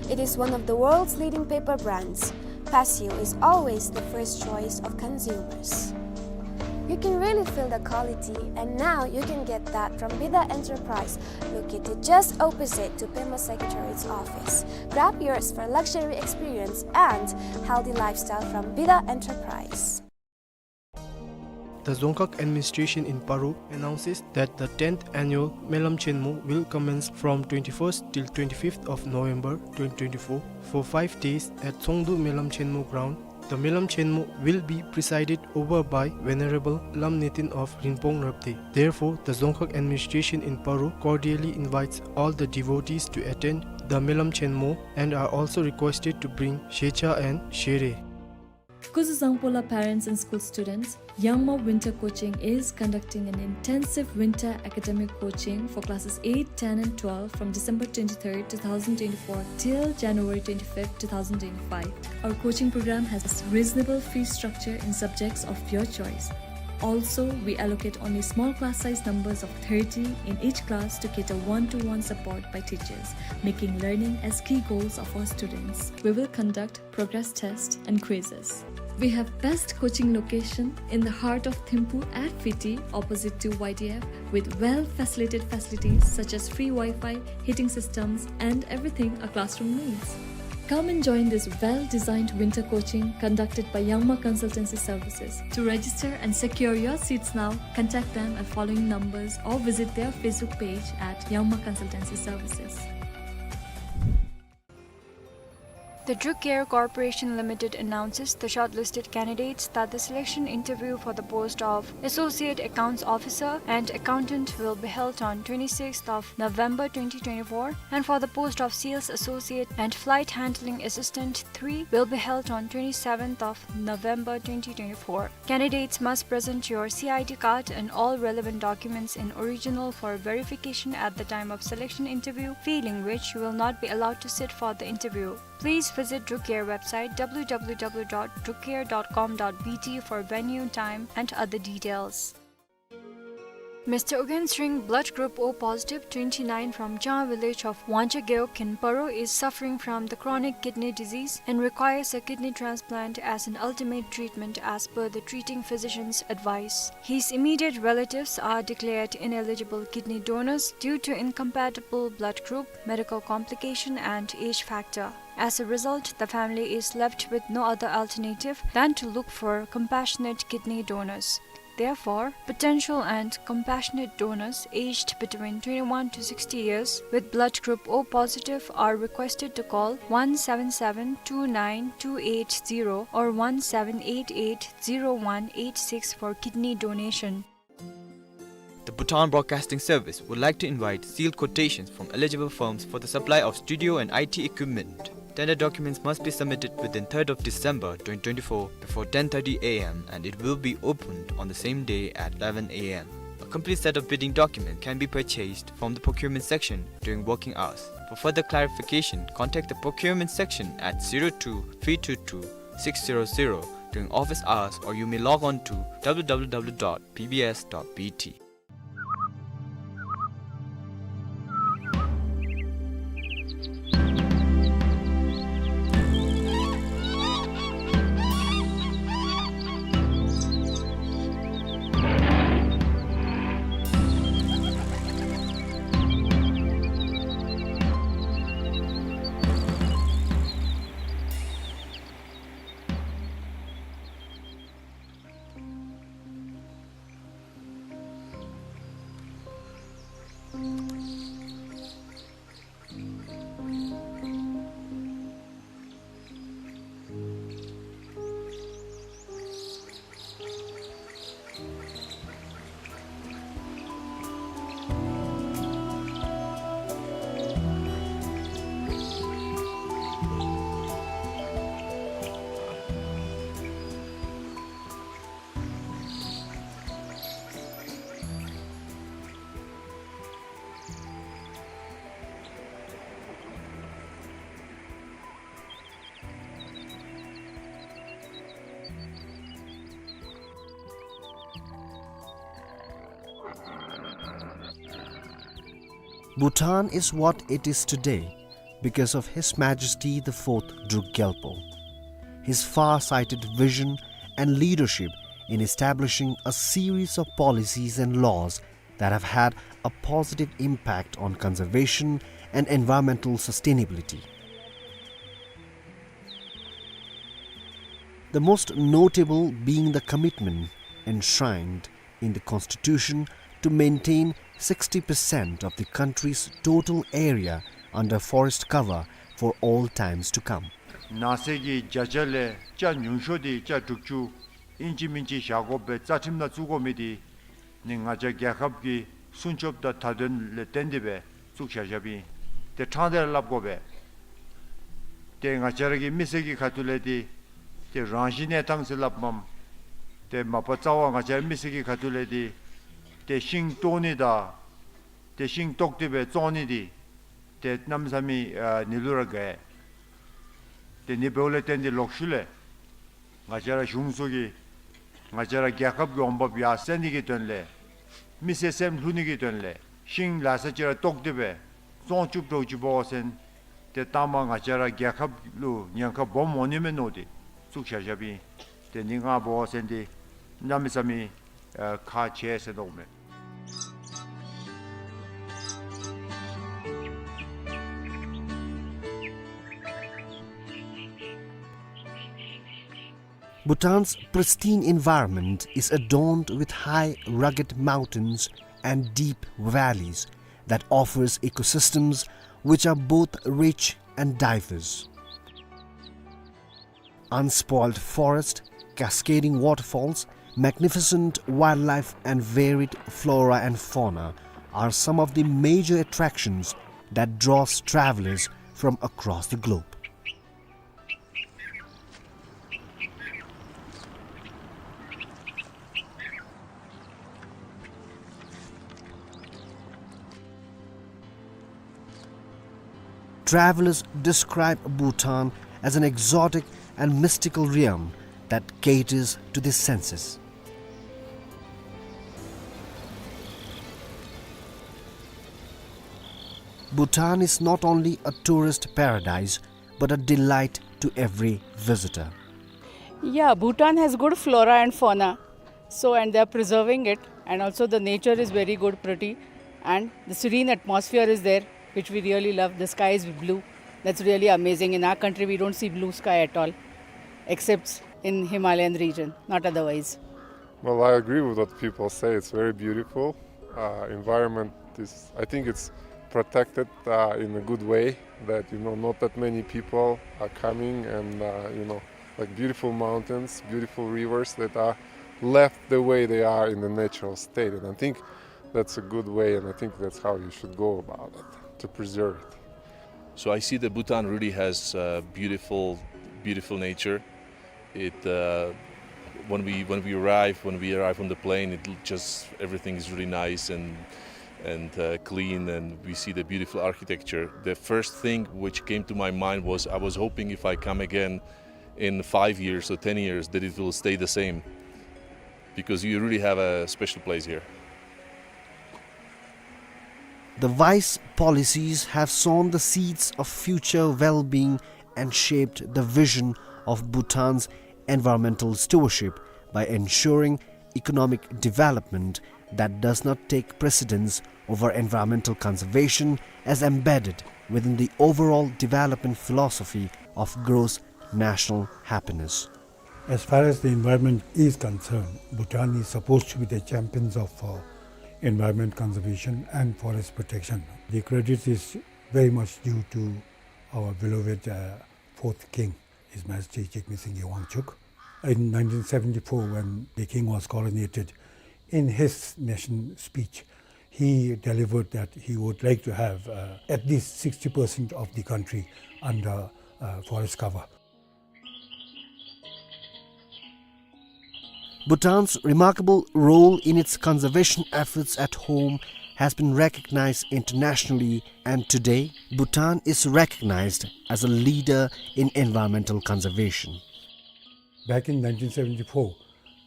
It is one of the world's leading paper brands. Paseo is always the first choice of consumers. You can really feel the quality, and now you can get that from Bida Enterprise, located just opposite to Pema Secretariat's office. Grab yours for luxury experience and healthy lifestyle from Bida Enterprise. The Dzongkhag Administration in Paro announces that the tenth annual Melam Chenmo will commence from twenty-first till twenty-fifth of November twenty twenty-four for five days at Tsongdu Melam Chenmo ground. The Melam Chenmo will be presided over by Venerable Lam Neten of Rinpong Rabde. Therefore, the Dzongkhag Administration in Paro cordially invites all the devotees to attend the Melam Chenmo and are also requested to bring shecha and shere. Kuzuzangpo la parents and school students, Yangma Winter Coaching is conducting an intensive winter academic coaching for classes eight, ten and twelve from December twenty-third, two thousand twenty-four till January twenty-fifth, two thousand twenty-five. Our coaching program has reasonable fee structure in subjects of your choice. Also, we allocate only small class size numbers of thirty in each class to cater one-to-one support by teachers, making learning as key goals of our students. We will conduct progress test and quizzes. We have best coaching location in the heart of Thimphu at Fiti, opposite to Y D F, with well-facilitated facilities such as free Wi-Fi, heating systems, and everything a classroom needs. Come and join this well-designed winter coaching conducted by Yangma Consultancy Services. To register and secure your seats now, contact them at following numbers or visit their Facebook page at Yangma Consultancy Services. The Druk Air Corporation Limited announces the shortlisted candidates that the selection interview for the post of Associate Accounts Officer and Accountant will be held on twenty-sixth of November twenty twenty-four, and for the post of Sales Associate and Flight Handling Assistant three will be held on twenty-seventh of November twenty twenty-four. Candidates must present your C I D card and all relevant documents in original for verification at the time of selection interview, failing which you will not be allowed to sit for the interview. Please visit Druk Air website W W W dot druk air dot com dot B T for venue, time and other details. Mister Ugyen Sring, blood group O positive, twenty-nine, from Chang village of Wangcha Gewog in Paro, is suffering from the chronic kidney disease and requires a kidney transplant as an ultimate treatment as per the treating physician's advice. His immediate relatives are declared ineligible kidney donors due to incompatible blood group, medical complication and age factor. As a result, the family is left with no other alternative than to look for compassionate kidney donors. Therefore, potential and compassionate donors aged between twenty-one to sixty years with blood group O positive are requested to call one seven seven two nine two eight zero or one seven eight eight zero one eight six for kidney donation. The Bhutan Broadcasting Service would like to invite sealed quotations from eligible firms for the supply of studio and I T equipment. Tender documents must be submitted within third of December twenty twenty-four before ten thirty A M and it will be opened on the same day at eleven A M. A complete set of bidding documents can be purchased from the procurement section during working hours. For further clarification, contact the procurement section at zero two three two two six zero zero during office hours, or you may log on to W W W dot B B S dot B T. Bhutan is what it is today because of His Majesty the Fourth Druk Gyalpo. His far-sighted vision and leadership in establishing a series of policies and laws that have had a positive impact on conservation and environmental sustainability. The most notable being the commitment enshrined in the Constitution to maintain sixty percent of the country's total area under forest cover for all times to come. ནགས་ཚལ་གྱི་བརྒྱ་ཆ་ལས་ཅ་ཉུང་ཤོས་འདི་ཅ་དྲུག་ཅུ་ཨིན་ཅི་མིན་ཅི་བཞག་དགོ་པའི་རྩ་ཁྲིམས་ནང་བཙུགས་དགོ་མི་འདི་ནི་ང་བཅས་རྒྱལ་ཁབ་ཀྱི་སྲུང་སྐྱོབ་དང་མཐའ་དོན་ལས་བརྟེན་ཏེ་སྦེ་བཙུགས་བཞག་བཞགཔ་ཨིན། ཏེ་ཕྲང་སྟེ་ར་སླབ་དགོ་པས། ཏེ་ང་བཅས་ར་གི་མི་སེར་གྱི་ཁ་ཐུག་ལས་འདི་ཏེ་རང་བཞིན་གནས་སྟངས་ཟེར་སླབ་མས། ཏེ་མ་པ་རྩ་བ་ང་བཅས་ར་མི་སེར་གྱི་ཁ་ཐུག་ལས་འདི་ཏེ་ཤིང་བཏོག་ནི་དང་ཏེ་ཤིང་བཏོག་སྟེ་སྦེ་བཙོང་ནི་འདི་ཏེ་གནམ་མེད་ས་མེད་ཨ་ནི་ལུ་ར་དགའ། ཏེ་ནི་འབདཝ་ལས་བརྟེན་ཏེ་ལོག་ཤུལ་ལས་ང་བཅས་ར་གཞུང་ཚོགས་ཀྱིས་ང་བཅས་ར་རྒྱལ་ཁབ་ཀྱི་འོང་འབབ་ཡར་སེང་ནི་གི་དོན་ལས་མི་སེར་སེམས་ལྷོད་ནི་གི་དོན་ལས་ཤིང་ལ་ས་ཅིག་ར་བཏོག་སྟེ་སྦེ་བཙོང་བཅུག་འགྱོ་བཅུགཔ་འབད་བ་ཅིན་ཏེ་ལྟག་མ་ང་བཅས་ར་རྒྱལ་ཁབ་ལུ་ཉེན་ཁ་སྦོམ་འོང་ནི་མས་མནོ་སྟེ་བཙུགས་བཞག་བཞགཔ་ཨིན། ཏེ་ནི་ང་འབད་བ་ཅིན་འདི་གནམ་མེད་ས་མེད་ཨ་ཁག་ཆེ་ཟེར་མནོཝ་མས། Bhutan's pristine environment is adorned with high, rugged mountains and deep valleys that offers ecosystems which are both rich and diverse. Unspoiled forest, cascading waterfalls, magnificent wildlife and varied flora and fauna are some of the major attractions that draws travelers from across the globe. Travelers describe Bhutan as an exotic and mystical realm that caters to the senses. Bhutan is not only a tourist paradise, but a delight to every visitor. Yeah, Bhutan has good flora and fauna. So, and they are preserving it, and also the nature is very good, pretty, and the serene atmosphere is there, which we really love. The sky is blue. That's really amazing. In our country, we don't see blue sky at all, except in Himalayan region, not otherwise. Well, I agree with what people say. It's very beautiful. Uh, environment is, I think it's protected, uh, in a good way, that, you know, not that many people are coming and, uh, you know, like, beautiful mountains, beautiful rivers that are left the way they are in the natural state. And I think that's a good way, and I think that's how you should go about it, to preserve it. So I see that Bhutan really has, uh, beautiful, beautiful nature. It, uh, when we, when we arrive, when we arrive on the plane, it l-, just, everything is really nice and, and, uh, clean, and we see the beautiful architecture. The first thing which came to my mind was, I was hoping if I come again in five years or ten years that it will stay the same, because you really have a special place here. The wise policies have sown the seeds of future well-being and shaped the vision of Bhutan's environmental stewardship by ensuring economic development that does not take precedence over environmental conservation as embedded within the overall development philosophy of gross national happiness. As far as the environment is concerned, Bhutan is supposed to be the champions of, uh, environment conservation and forest protection. The credit is very much due to our beloved, uh, fourth king, His Majesty Jigme Singye Wangchuck. In nineteen seventy-four, when the king was coronated, in his nation speech, he delivered that he would like to have, uh, at least sixty percent of the country under, uh, forest cover. Bhutan's remarkable role in its conservation efforts at home has been recognized internationally, and today, Bhutan is recognized as a leader in environmental conservation. Back in nineteen seventy-four,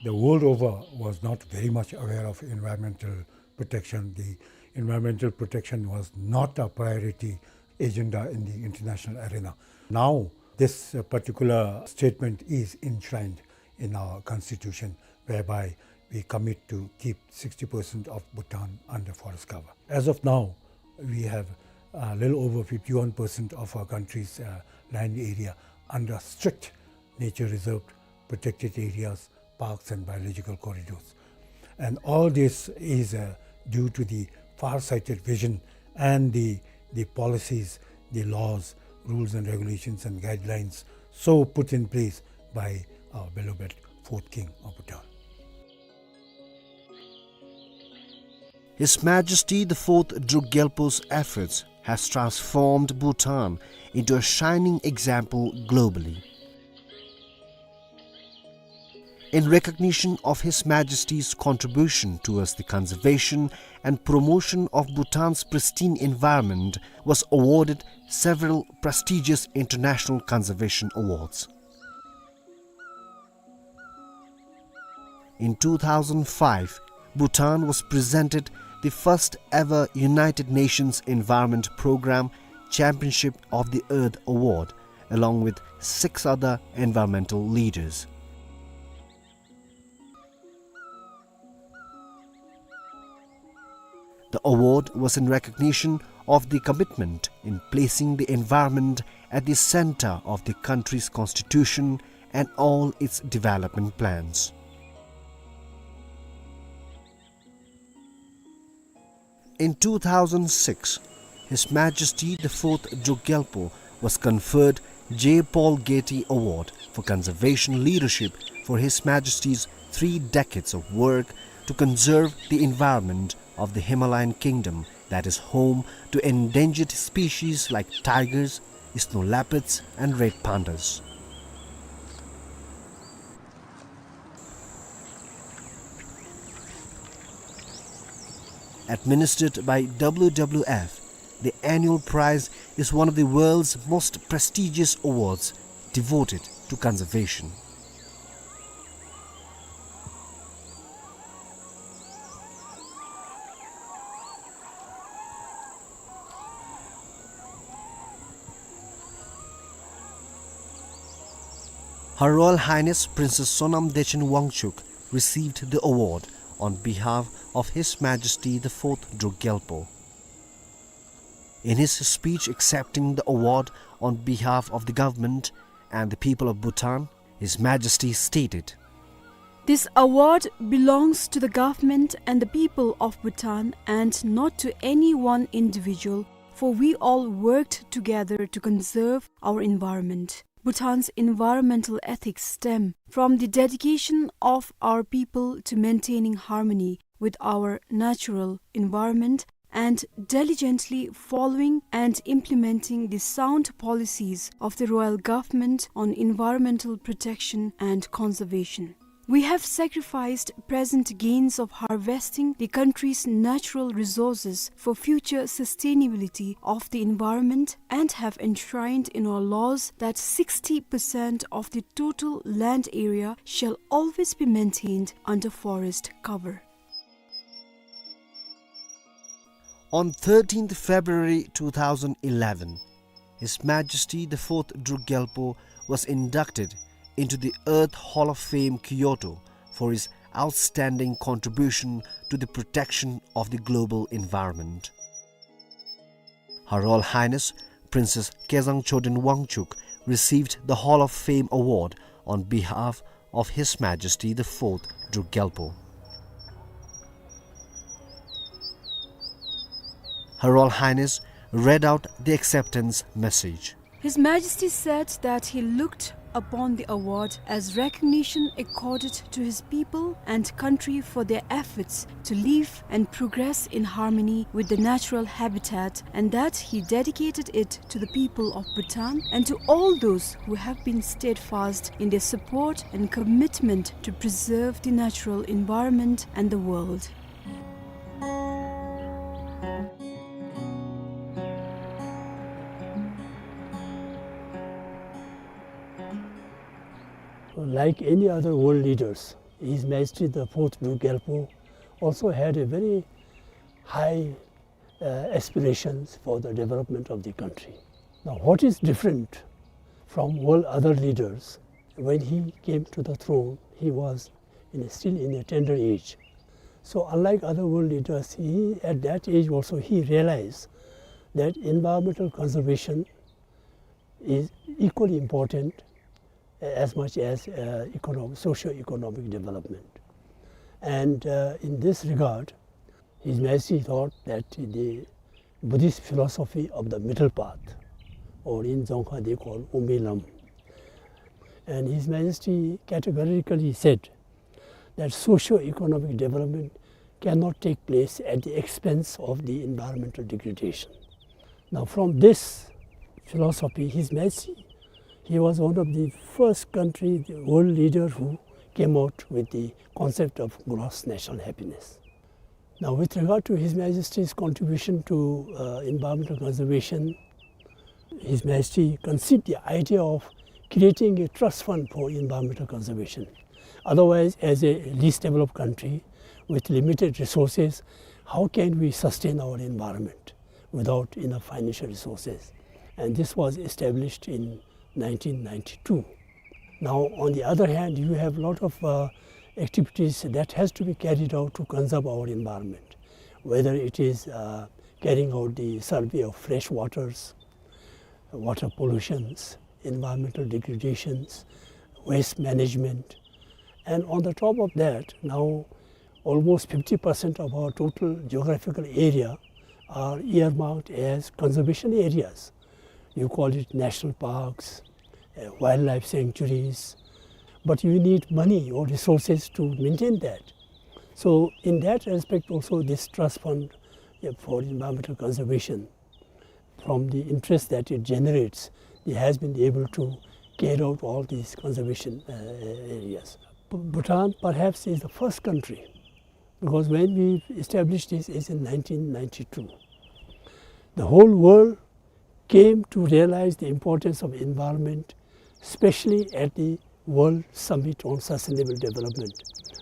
the world over was not very much aware of environmental protection. The Environmental protection was not a priority agenda in the international arena. Now, this, uh, particular statement is enshrined in our constitution, whereby we commit to keep sixty percent of Bhutan under forest cover. As of now, we have a little over fifty-one percent of our country's, uh, land area under strict nature reserve, protected areas, parks and biological corridors. And all this is, uh, due to the far-sighted vision and the, the policies, the laws, rules and regulations and guidelines so put in place by our beloved fourth king of Bhutan. His Majesty the Fourth Druk Gyalpo's efforts has transformed Bhutan into a shining example globally. In recognition of His Majesty's contribution towards the conservation and promotion of Bhutan's pristine environment, was awarded several prestigious international conservation awards. In two thousand five, Bhutan was presented the first ever United Nations Environment Programme Championship of the Earth Award, along with six other environmental leaders. The award was in recognition of the commitment in placing the environment at the center of the country's constitution and all its development plans. In two thousand six, His Majesty the Fourth Druk Gyalpo was conferred J. Paul Getty Award for Conservation Leadership for His Majesty's three decades of work to conserve the environment of the Himalayan kingdom that is home to endangered species like tigers, snow leopards, and red pandas. Administered by W W F, the annual prize is one of the world's most prestigious awards devoted to conservation. Her Royal Highness Princess Sonam Dechen Wangchuck received the award on behalf of His Majesty the Fourth Druk Gyalpo. In his speech accepting the award on behalf of the government and the people of Bhutan, His Majesty stated, "This award belongs to the government and the people of Bhutan and not to any one individual, for we all worked together to conserve our environment. Bhutan's environmental ethics stem from the dedication of our people to maintaining harmony with our natural environment and diligently following and implementing the sound policies of the Royal Government on environmental protection and conservation. We have sacrificed present gains of harvesting the country's natural resources for future sustainability of the environment and have enshrined in our laws that sixty percent of the total land area shall always be maintained under forest cover." On thirteenth February two thousand eleven, His Majesty the Fourth Druk Gyalpo was inducted into the Earth Hall of Fame, Kyoto, for his outstanding contribution to the protection of the global environment. Her Royal Highness Princess Kezang Choden Wangchuck received the Hall of Fame award on behalf of His Majesty the Fourth Druk Gyalpo. Her Royal Highness read out the acceptance message. His Majesty said that he looked upon the award as recognition accorded to his people and country for their efforts to live and progress in harmony with the natural habitat, and that he dedicated it to the people of Bhutan and to all those who have been steadfast in their support and commitment to preserve the natural environment and the world. Like any other world leaders, His Majesty the Fourth Druk Gyalpo also had a very high uh, aspirations for the development of the country. Now, what is different from all other leaders? When he came to the throne, he was in a, still in a tender age. So, unlike other world leaders, he, at that age also, he realized that environmental conservation is equally important as much as, uh, economic, socio-economic development. And, uh, in this regard, His Majesty thought that the Buddhist philosophy of the middle path, or in Dzongkha they call Umbi Lam, and His Majesty categorically said that socio-economic development cannot take place at the expense of the environmental degradation. Now, from this philosophy, His Majesty, he was one of the first country, the world leader who came out with the concept of gross national happiness. Now, with regard to His Majesty's contribution to, uh, environmental conservation, His Majesty conceived the idea of creating a trust fund for environmental conservation. Otherwise, as a least developed country with limited resources, how can we sustain our environment without enough financial resources? And this was established in nineteen ninety-two. Now, on the other hand, you have lot of, uh, activities that has to be carried out to conserve our environment, whether it is, uh, carrying out the survey of fresh waters, water pollutions, environmental degradations, waste management. And on the top of that, now almost fifty percent of our total geographical area are earmarked as conservation areas. You call it national parks, uh, wildlife sanctuaries, but you need money or resources to maintain that. So in that respect also, this trust fund, uh, for environmental conservation, from the interest that it generates, it has been able to carry out all these conservation, uh, areas. B-, Bhutan perhaps is the first country, because when we established this is in nineteen ninety-two. The whole world came to realize the importance of environment, especially at the World Summit on Sustainable Development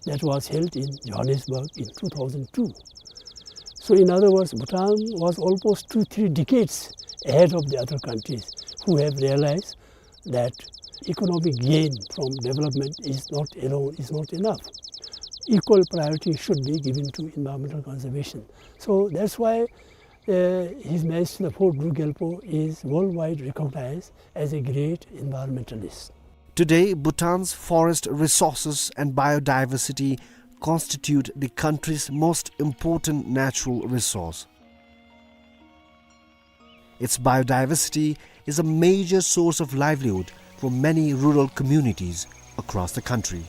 that was held in Johannesburg in two thousand two. So in other words, Bhutan was almost two, three decades ahead of the other countries who have realized that economic gain from development is not alone, is not enough. Equal priority should be given to environmental conservation. So that's why, uh, His Majesty the Fourth Druk Gyalpo is worldwide recognized as a great environmentalist. Today, Bhutan's forest resources and biodiversity constitute the country's most important natural resource. Its biodiversity is a major source of livelihood for many rural communities across the country.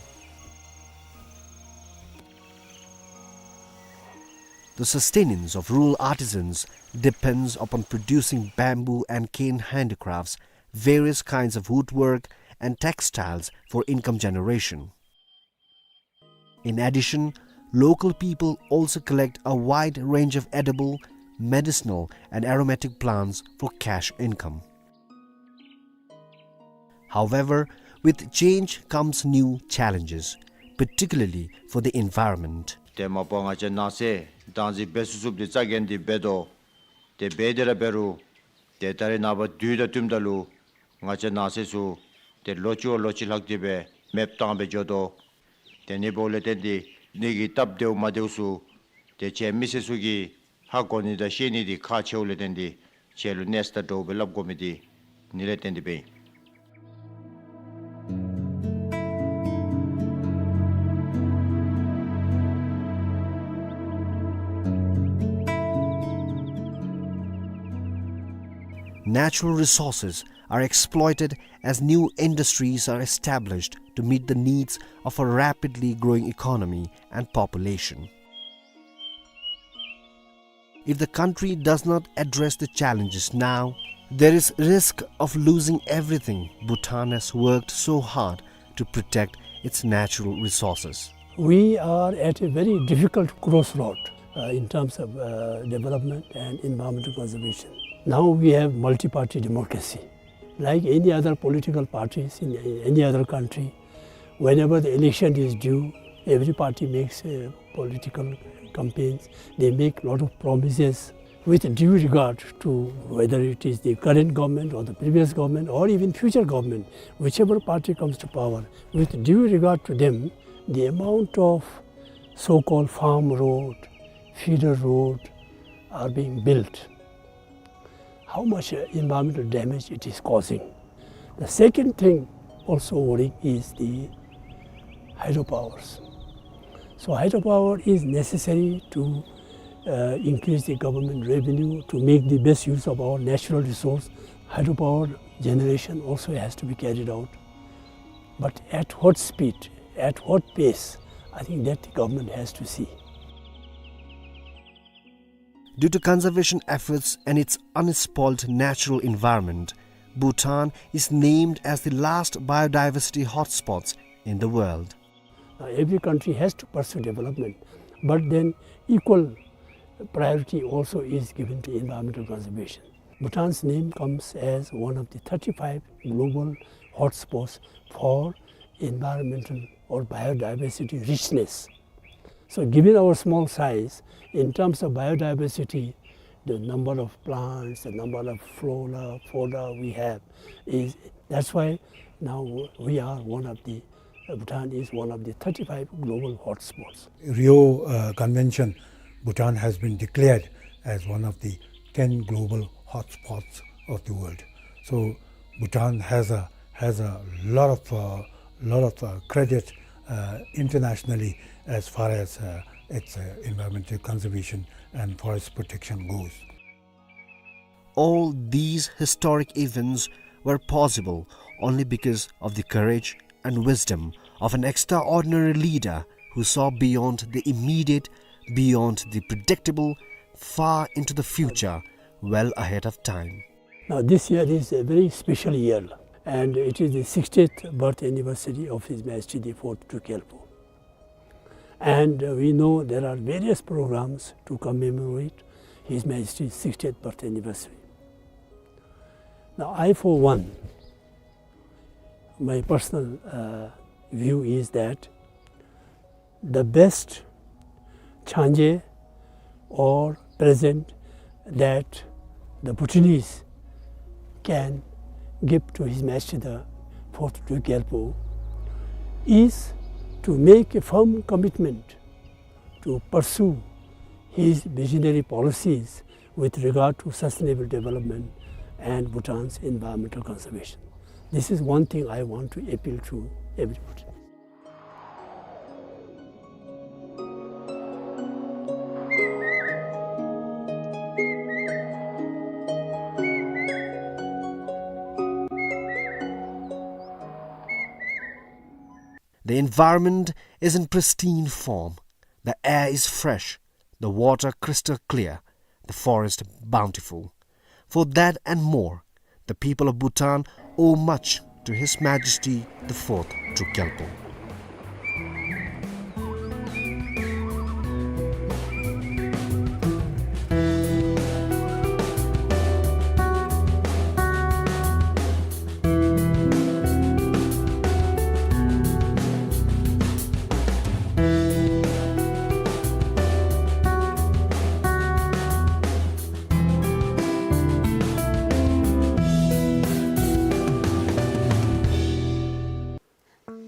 The sustenance of rural artisans depends upon producing bamboo and cane handicrafts, various kinds of woodwork, and textiles for income generation. In addition, local people also collect a wide range of edible, medicinal, and aromatic plants for cash income. However, with change comes new challenges, particularly for the environment. ཏེ་མ་པ་ང་བཅས་ནགས་ཚལ་བདག་འཛིན་འབད་ཚུགས་ཚུགསཔ་འདི་རྩ་འགེངས་ཏེ་འབད་དོ། ཏེ་འབད་དེ་ར་འབད་རུང་ཏེ་ད་རེས་ནངས་པ་དུས་དང་བསྟུནམ་ད་ལུ་ང་བཅས་ནགས་ཚལ་ཚུ་ཏེ་ལོ་གཅིག་བ་ལོ་གཅིག་ལྷག་སྟེ་སྦེ་མེདཔ་བཏང་སྦེ་འགྱོ་དོ། ཏེ་ཨ་ནི་འབདཝ་ལས་བརྟེན་ཏེ་འདི་གི་སྟབས་བདེཝ་མ་བདེཝ་ཚུ་ཏེ་ཁྱེད་མི་སེར་ཚུ་གིས་ཧ་གོ་ནི་དང་ཤེས་ནི་འདི་ཁག་ཆེཝ་ལས་བརྟེན་ཏེ་ཁྱེད་ལུ་གནས་ཚུ་དང་འདྲཝ་སྦེ་སླབ་དགོ་མི་འདི་ཨ་ནི་ལས་བརྟེན་ཏེ་སྦེ་ཨིན། Natural resources are exploited as new industries are established to meet the needs of a rapidly growing economy and population. If the country does not address the challenges now, there is risk of losing everything Bhutan has worked so hard to protect its natural resources. We are at a very difficult crossroad, uh, in terms of, uh, development and environmental conservation. Now we have multi-party democracy. Like any other political parties in any other country, whenever the election is due, every party makes, uh, political campaigns. They make lot of promises. With due regard to whether it is the current government or the previous government or even future government, whichever party comes to power, with due regard to them, the amount of so-called farm road, feeder road are being built, how much, uh, environmental damage it is causing. The second thing also worrying is the hydropowers. So hydropower is necessary to, uh, increase the government revenue, to make the best use of our natural resource. Hydropower generation also has to be carried out. But at what speed, at what pace, I think that the government has to see. Due to conservation efforts and its unspoiled natural environment, Bhutan is named as the last biodiversity hotspots in the world. Now, every country has to pursue development, but then equal priority also is given to environmental conservation. Bhutan's name comes as one of the thirty-five global hotspots for environmental or biodiversity richness. So given our small size, in terms of biodiversity, the number of plants, the number of flora, fauna we have, is, that's why now we are one of the, uh, Bhutan is one of the thirty-five global hotspots. Rio, uh, Convention, Bhutan has been declared as one of the ten global hotspots of the world. So Bhutan has a, has a lot of, uh, lot of, uh, credit, uh, internationally as far as, uh, its, uh, environmental conservation and forest protection goes. All these historic events were possible only because of the courage and wisdom of an extraordinary leader who saw beyond the immediate, beyond the predictable, far into the future, well ahead of time. Now, this year is a very special year, and it is the sixtieth birth anniversary of His Majesty the Fourth Druk Gyalpo. And, uh, we know there are various programs to commemorate His Majesty's sixtieth birth anniversary. Now, I, for one, my personal, uh, view is that the best changé or present that the Bhutanese can give to His Majesty the Fourth Druk Gyalpo is to make a firm commitment to pursue his visionary policies with regard to sustainable development and Bhutan's environmental conservation. This is one thing I want to appeal to everybody. The environment is in pristine form. The air is fresh, the water crystal clear, the forest bountiful. For that and more, the people of Bhutan owe much to His Majesty the Fourth Druk Gyalpo.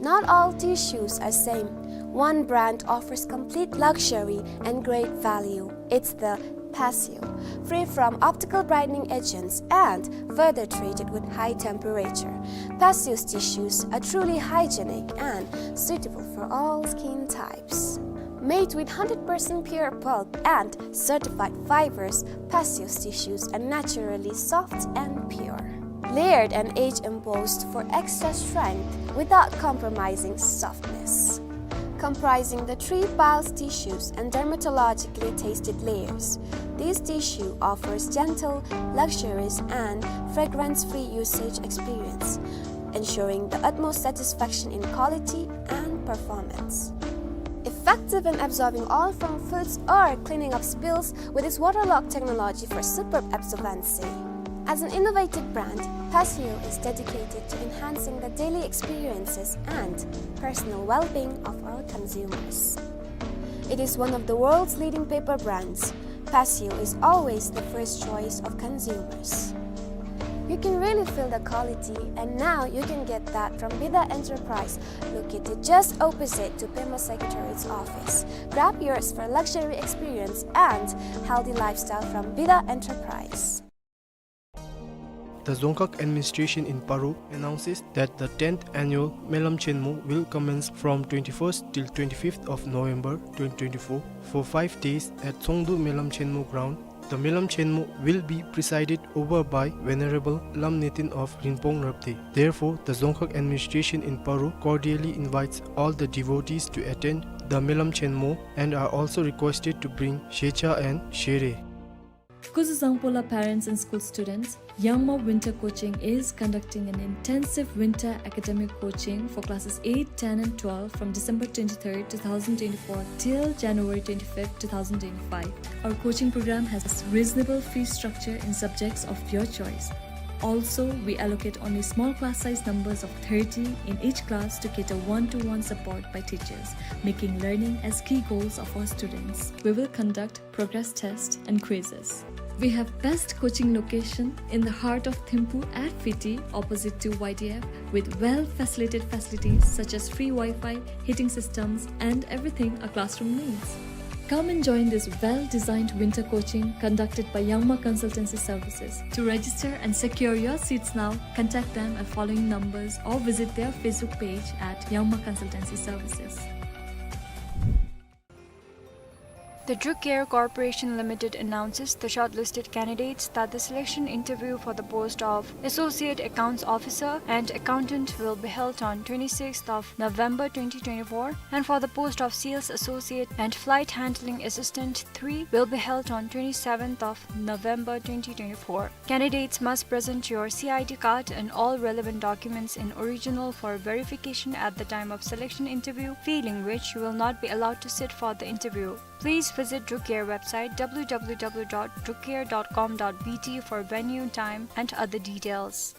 Not all tea shoes are same. One brand offers complete luxury and great value. It's the Paseo, free from optical brightening agents and further treated with high temperature. Paseo's tea shoes are truly hygienic and suitable for all skin types. Made with hundred percent pure pulp and certified fibers, Paseo's tea shoes are naturally soft and pure. Layered and age embossed for extra strength without compromising softness. Comprising the three piles tea shoes and dermatologically tested layers, this tea shoe offers gentle, luxurious, and fragrance-free usage experience, ensuring the utmost satisfaction in quality and performance. Effective in absorbing oil from foods or cleaning up spills with its waterlock technology for superb absorbency. As an innovative brand, Paseo is dedicated to enhancing the daily experiences and personal well-being of our consumers. It is one of the world's leading paper brands, Paseo is always the first choice of consumers. You can really feel the quality, and now you can get that from Bida Enterprise, located just opposite to Pema Secretariat's office. Grab yours for luxury experience and healthy lifestyle from Bida Enterprise. The Dzongkhag administration in Paro announces that the tenth annual Melam Chenmo will commence from twenty-first till twenty-fifth of November twenty twenty-four for five days at Tsongdu Melam Chenmo ground. The Melam Chenmo will be presided over by Venerable Lam Neten of Rinpong Rabde. Therefore, the Dzongkhag administration in Paro cordially invites all the devotees to attend the Melam Chenmo and are also requested to bring shecha and shere. Kuzuzangpo la parents and school students, Yangma Winter Coaching is conducting an intensive winter academic coaching for classes eight, ten and twelve from December twenty-third, two thousand twenty-four till January twenty-fifth, two thousand twenty-five. Our coaching program has reasonable fee structure in subjects of your choice. Also, we allocate only small class size numbers of thirty in each class to cater one-to-one support by teachers, making learning as key goals of our students. We will conduct progress test and quizzes. We have best coaching location in the heart of Thimphu at Fiti, opposite to Y D F, with well-facilitated facilities such as free Wi-Fi, heating systems, and everything a classroom needs. Come and join this well-designed winter coaching conducted by Yangma Consultancy Services. To register and secure your seats now, contact them at following numbers or visit their Facebook page at Yangma Consultancy Services. The Druk Air Corporation Limited announces the shortlisted candidates that the selection interview for the post of Associate Accounts Officer and Accountant will be held on twenty-sixth of November twenty twenty-four, and for the post of Sales Associate and Flight Handling Assistant three will be held on twenty-seventh of November twenty twenty-four. Candidates must present your C I D card and all relevant documents in original for verification at the time of selection interview, failing which you will not be allowed to sit for the interview. Please visit Druk Air website W W W dot druk air dot com dot B T for venue, time and other details.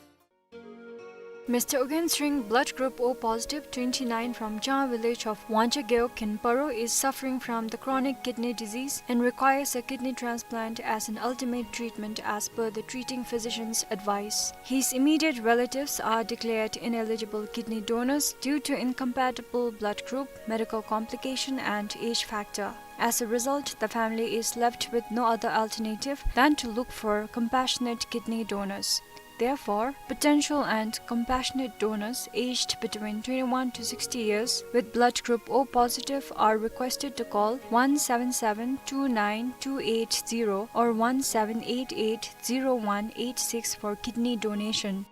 Mister Ugyen Sring, blood group O positive, twenty-nine, from Chang village of Wangcha Gewog in Paro, is suffering from the chronic kidney disease and requires a kidney transplant as an ultimate treatment as per the treating physician's advice. His immediate relatives are declared ineligible kidney donors due to incompatible blood group, medical complication and age factor. As a result, the family is left with no other alternative than to look for compassionate kidney donors. Therefore, potential and compassionate donors aged between twenty-one to sixty years with blood group O positive are requested to call one seven seven two nine two eight zero or one seven eight eight zero one eight six for kidney donation.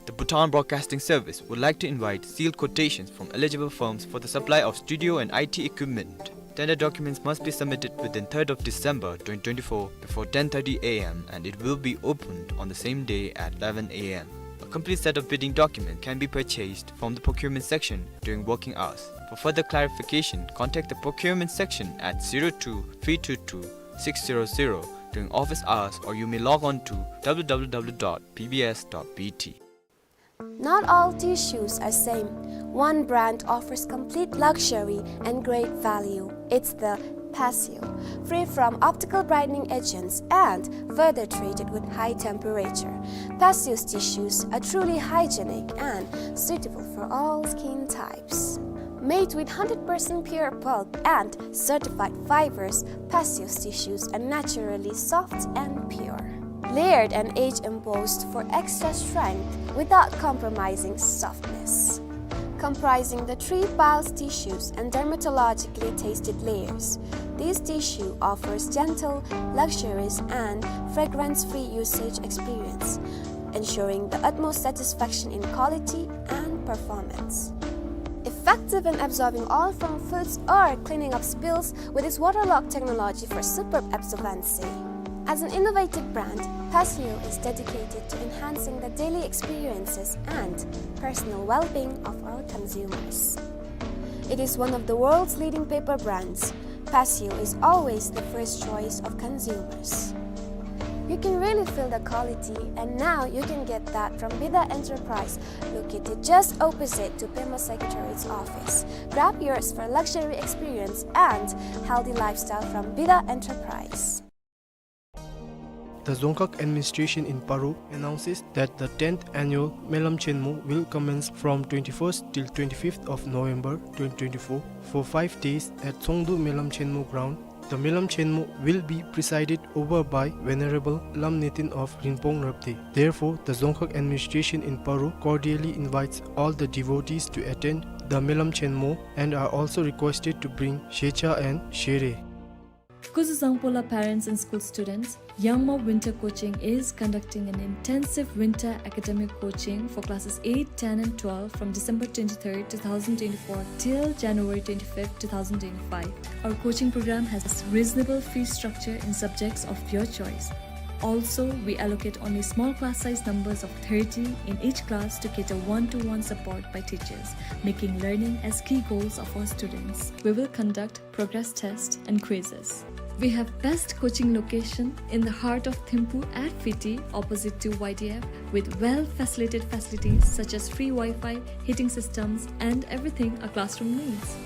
The Bhutan Broadcasting Service would like to invite sealed quotations from eligible firms for the supply of studio and I T equipment. Tender documents must be submitted within third of December twenty twenty-four before ten thirty A M and it will be opened on the same day at eleven A M. A complete set of bidding documents can be purchased from the procurement section during working hours. For further clarification, contact the procurement section at zero two three two two six zero zero during office hours, or you may log on to W W W dot P B S dot B T. Not all tissues are same. One brand offers complete luxury and great value. It's the Paseo, free from optical brightening agents and further treated with high temperature. Paseo's tissues are truly hygienic and suitable for all skin types. Made with hundred percent pure pulp and certified fibers, Paseo's tissues are naturally soft and pure. Layered and age embossed for extra strength without compromising softness. Comprising the three piles tissues and dermatologically tested layers, this tissue offers gentle, luxurious, and fragrance-free usage experience, ensuring the utmost satisfaction in quality and performance. Effective in absorbing oil from foods or cleaning up spills with its waterlock technology for superb absorbency. As an innovative brand, Paseo is dedicated to enhancing the daily experiences and personal well-being of our consumers. It is one of the world's leading paper brands. Paseo is always the first choice of consumers. You can really feel the quality, and now you can get that from Bida Enterprise, located just opposite to Pema Secretariat's office. Grab yours for luxury experience and healthy lifestyle from Bida Enterprise. The Dzongkhag administration in Paro announces that the tenth annual Melam Chenmo will commence from twenty-first till twenty-fifth of November twenty twenty-four for five days at Tsongdu Melam Chenmo ground. The Melam Chenmo will be presided over by Venerable Lam Nitin of Rinpong Rabde. Therefore, the Dzongkhag administration in Paro cordially invites all the devotees to attend the Melam Chenmo and are also requested to bring Shecha and Shere. Kuzuzangpo la parents and school students, Yangma Winter Coaching is conducting an intensive winter academic coaching for classes eight, ten and twelve from December twenty-third, two thousand twenty-four till January twenty-fifth, two thousand twenty-five. Our coaching program has reasonable fee structure in subjects of your choice. Also, we allocate only small class size numbers of thirty in each class to cater one-to-one support by teachers, making learning as key goals of our students. We will conduct progress test and quizzes. We have best coaching location in the heart of Thimphu at Fiti, opposite to Y D F, with well-facilitated facilities such as free Wi-Fi, heating systems, and everything a classroom needs.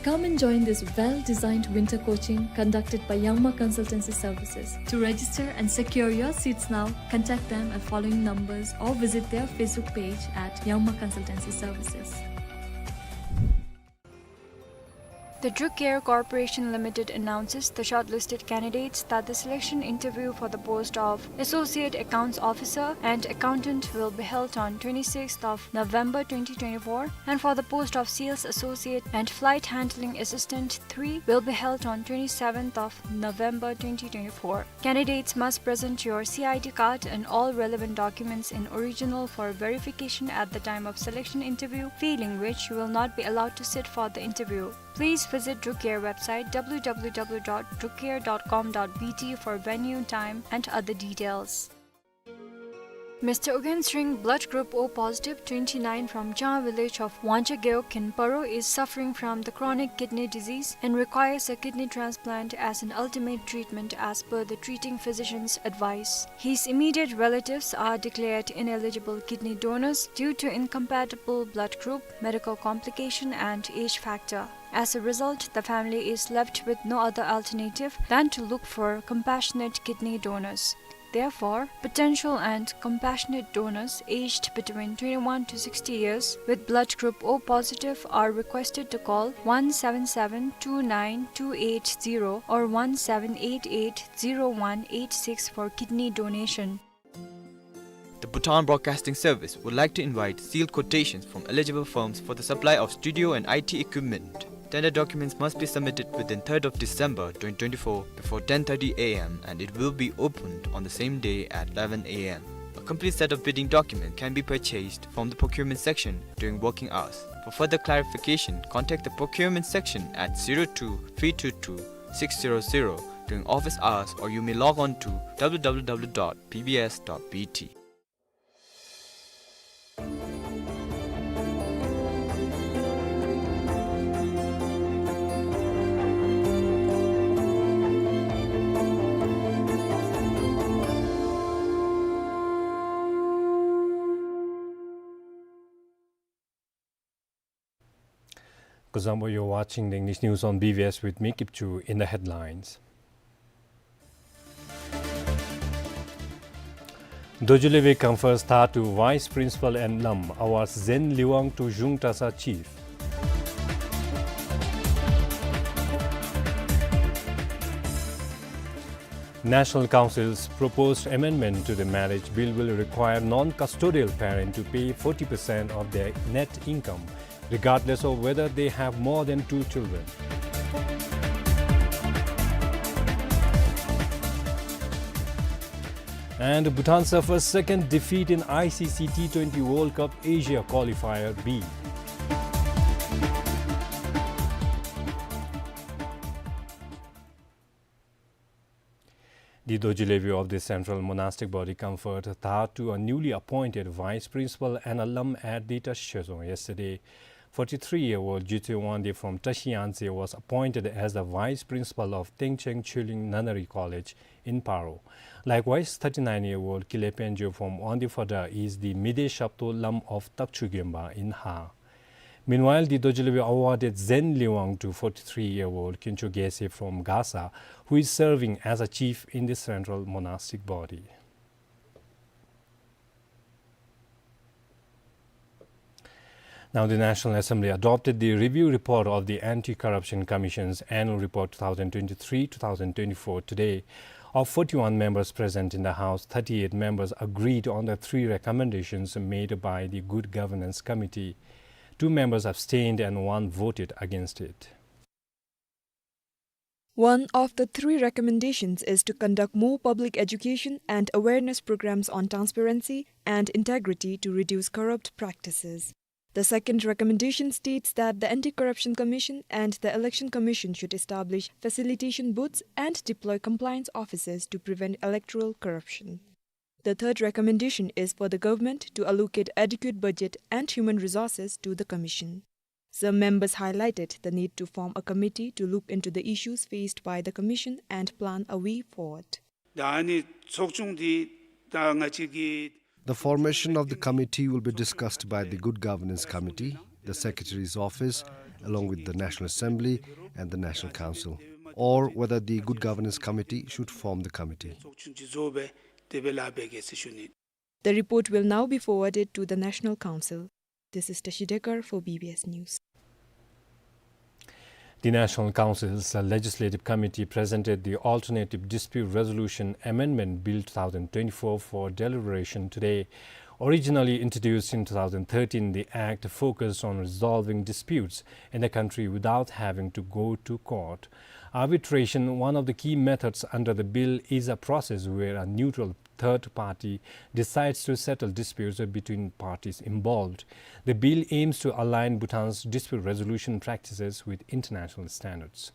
Come and join this well-designed winter coaching conducted by Yangma Consultancy Services. To register and secure your seats now, contact them at following numbers or visit their Facebook page at Yangma Consultancy Services. The Drucare Corporation Limited announces the shortlisted candidates that the selection interview for the post of Associate Accounts Officer and Accountant will be held on twenty-sixth of November twenty twenty-four, and for the post of Sales Associate and Flight Handling Assistant three will be held on twenty-seventh of November twenty twenty-four. Candidates must present your C I D card and all relevant documents in original for verification at the time of selection interview, failing which you will not be allowed to sit for the interview. Please visit Drucare website w w w dot drucare dot com dot b t for venue, time and other details. Mister Ugyen Sring, blood group O positive, twenty-nine, from Changha village of Wangcha Gewog in Paro, is suffering from the chronic kidney disease and requires a kidney transplant as an ultimate treatment as per the treating physician's advice. His immediate relatives are declared ineligible kidney donors due to incompatible blood group, medical complication and age factor. As a result, the family is left with no other alternative than to look for compassionate kidney donors. Therefore, potential and compassionate donors aged between twenty-one to sixty years with blood group O positive are requested to call one seven seven two nine two eight zero or one seven eight eight zero one eight six for kidney donation. The Bhutan Broadcasting Service would like to invite sealed quotations from eligible firms for the supply of studio and I T equipment. Tender documents must be submitted within third of December twenty twenty-four before ten thirty A M and it will be opened on the same day at eleven A M. A complete set of bidding documents can be purchased from the procurement section during working hours. For further clarification, contact the procurement section at zero two three two two six zero zero during office hours, or you may log on to w w w dot p b s dot b t. Kuzuzangpo, you're watching the English news on B B S with me, Kipchu. In the headlines, Dorji Leve confers tha to Vice Principal and Lam, awards Zen Liwang to Zhung Tasa Chief. National Council's proposed amendment to the Marriage Bill will require non-custodial parent to pay forty percent of their net income, regardless of whether they have more than two children. And Bhutan suffers second defeat in I C C T twenty World Cup Asia Qualifier B. The Dorji Leve of the Central Monastic Body conferred tha to a newly appointed vice principal and a lam at the Tashi Shesong yesterday. Forty-three-year-old Jutse Wangdi from Tashi Yangtse was appointed as the vice principal of Tengcheng Chuling Nunnery College in Paro. Likewise, thirty-nine-year-old Kile Penjo from Wangdi Phodrang is the Mide Shapto Lam of Takchu Gyemba in Har. Meanwhile, the Dorji Lwebey awarded Zen Liwang to forty-three-year-old Kincho Gese from Gasa, who is serving as a chief in the central monastic body. Now, the National Assembly adopted the review report of the Anti-Corruption Commission's Annual Report two thousand twenty-three two thousand twenty-four today. Of forty-one members present in the House, thirty-eight members agreed on the three recommendations made by the Good Governance Committee. Two members abstained and one voted against it. One of the three recommendations is to conduct more public education and awareness programs on transparency and integrity to reduce corrupt practices. The second recommendation states that the Anti-Corruption Commission and the Election Commission should establish facilitation booths and deploy compliance officers to prevent electoral corruption. The third recommendation is for the government to allocate adequate budget and human resources to the commission. Some members highlighted the need to form a committee to look into the issues faced by the commission and plan a way forward. ད་ཨ་ནི་ཚོགས་ཆུང་འདི་ད་ང་བཅས་ཀྱི The formation of the committee will be discussed by the Good Governance Committee, the Secretary's office, along with the National Assembly and the National Council, or whether the Good Governance Committee should form the committee. ཚོགས་ཆུང་ཅིག་བཟོ་སྦེ་དེ་སྦེ་ལཱ་འབད་གེ་ཟེར་ཞུ་ནི། The report will now be forwarded to the National Council. This is Tashi Dekar for B B S News. The National Council's Legislative Committee presented the Alternative Dispute Resolution Amendment Bill two thousand twenty-four for deliberation today. Originally introduced in two thousand thirteen, the act focused on resolving disputes in the country without having to go to court. Arbitration, one of the key methods under the bill, is a process where a neutral third party decides to settle disputes between parties involved. The bill aims to align Bhutan's dispute resolution practices with international standards.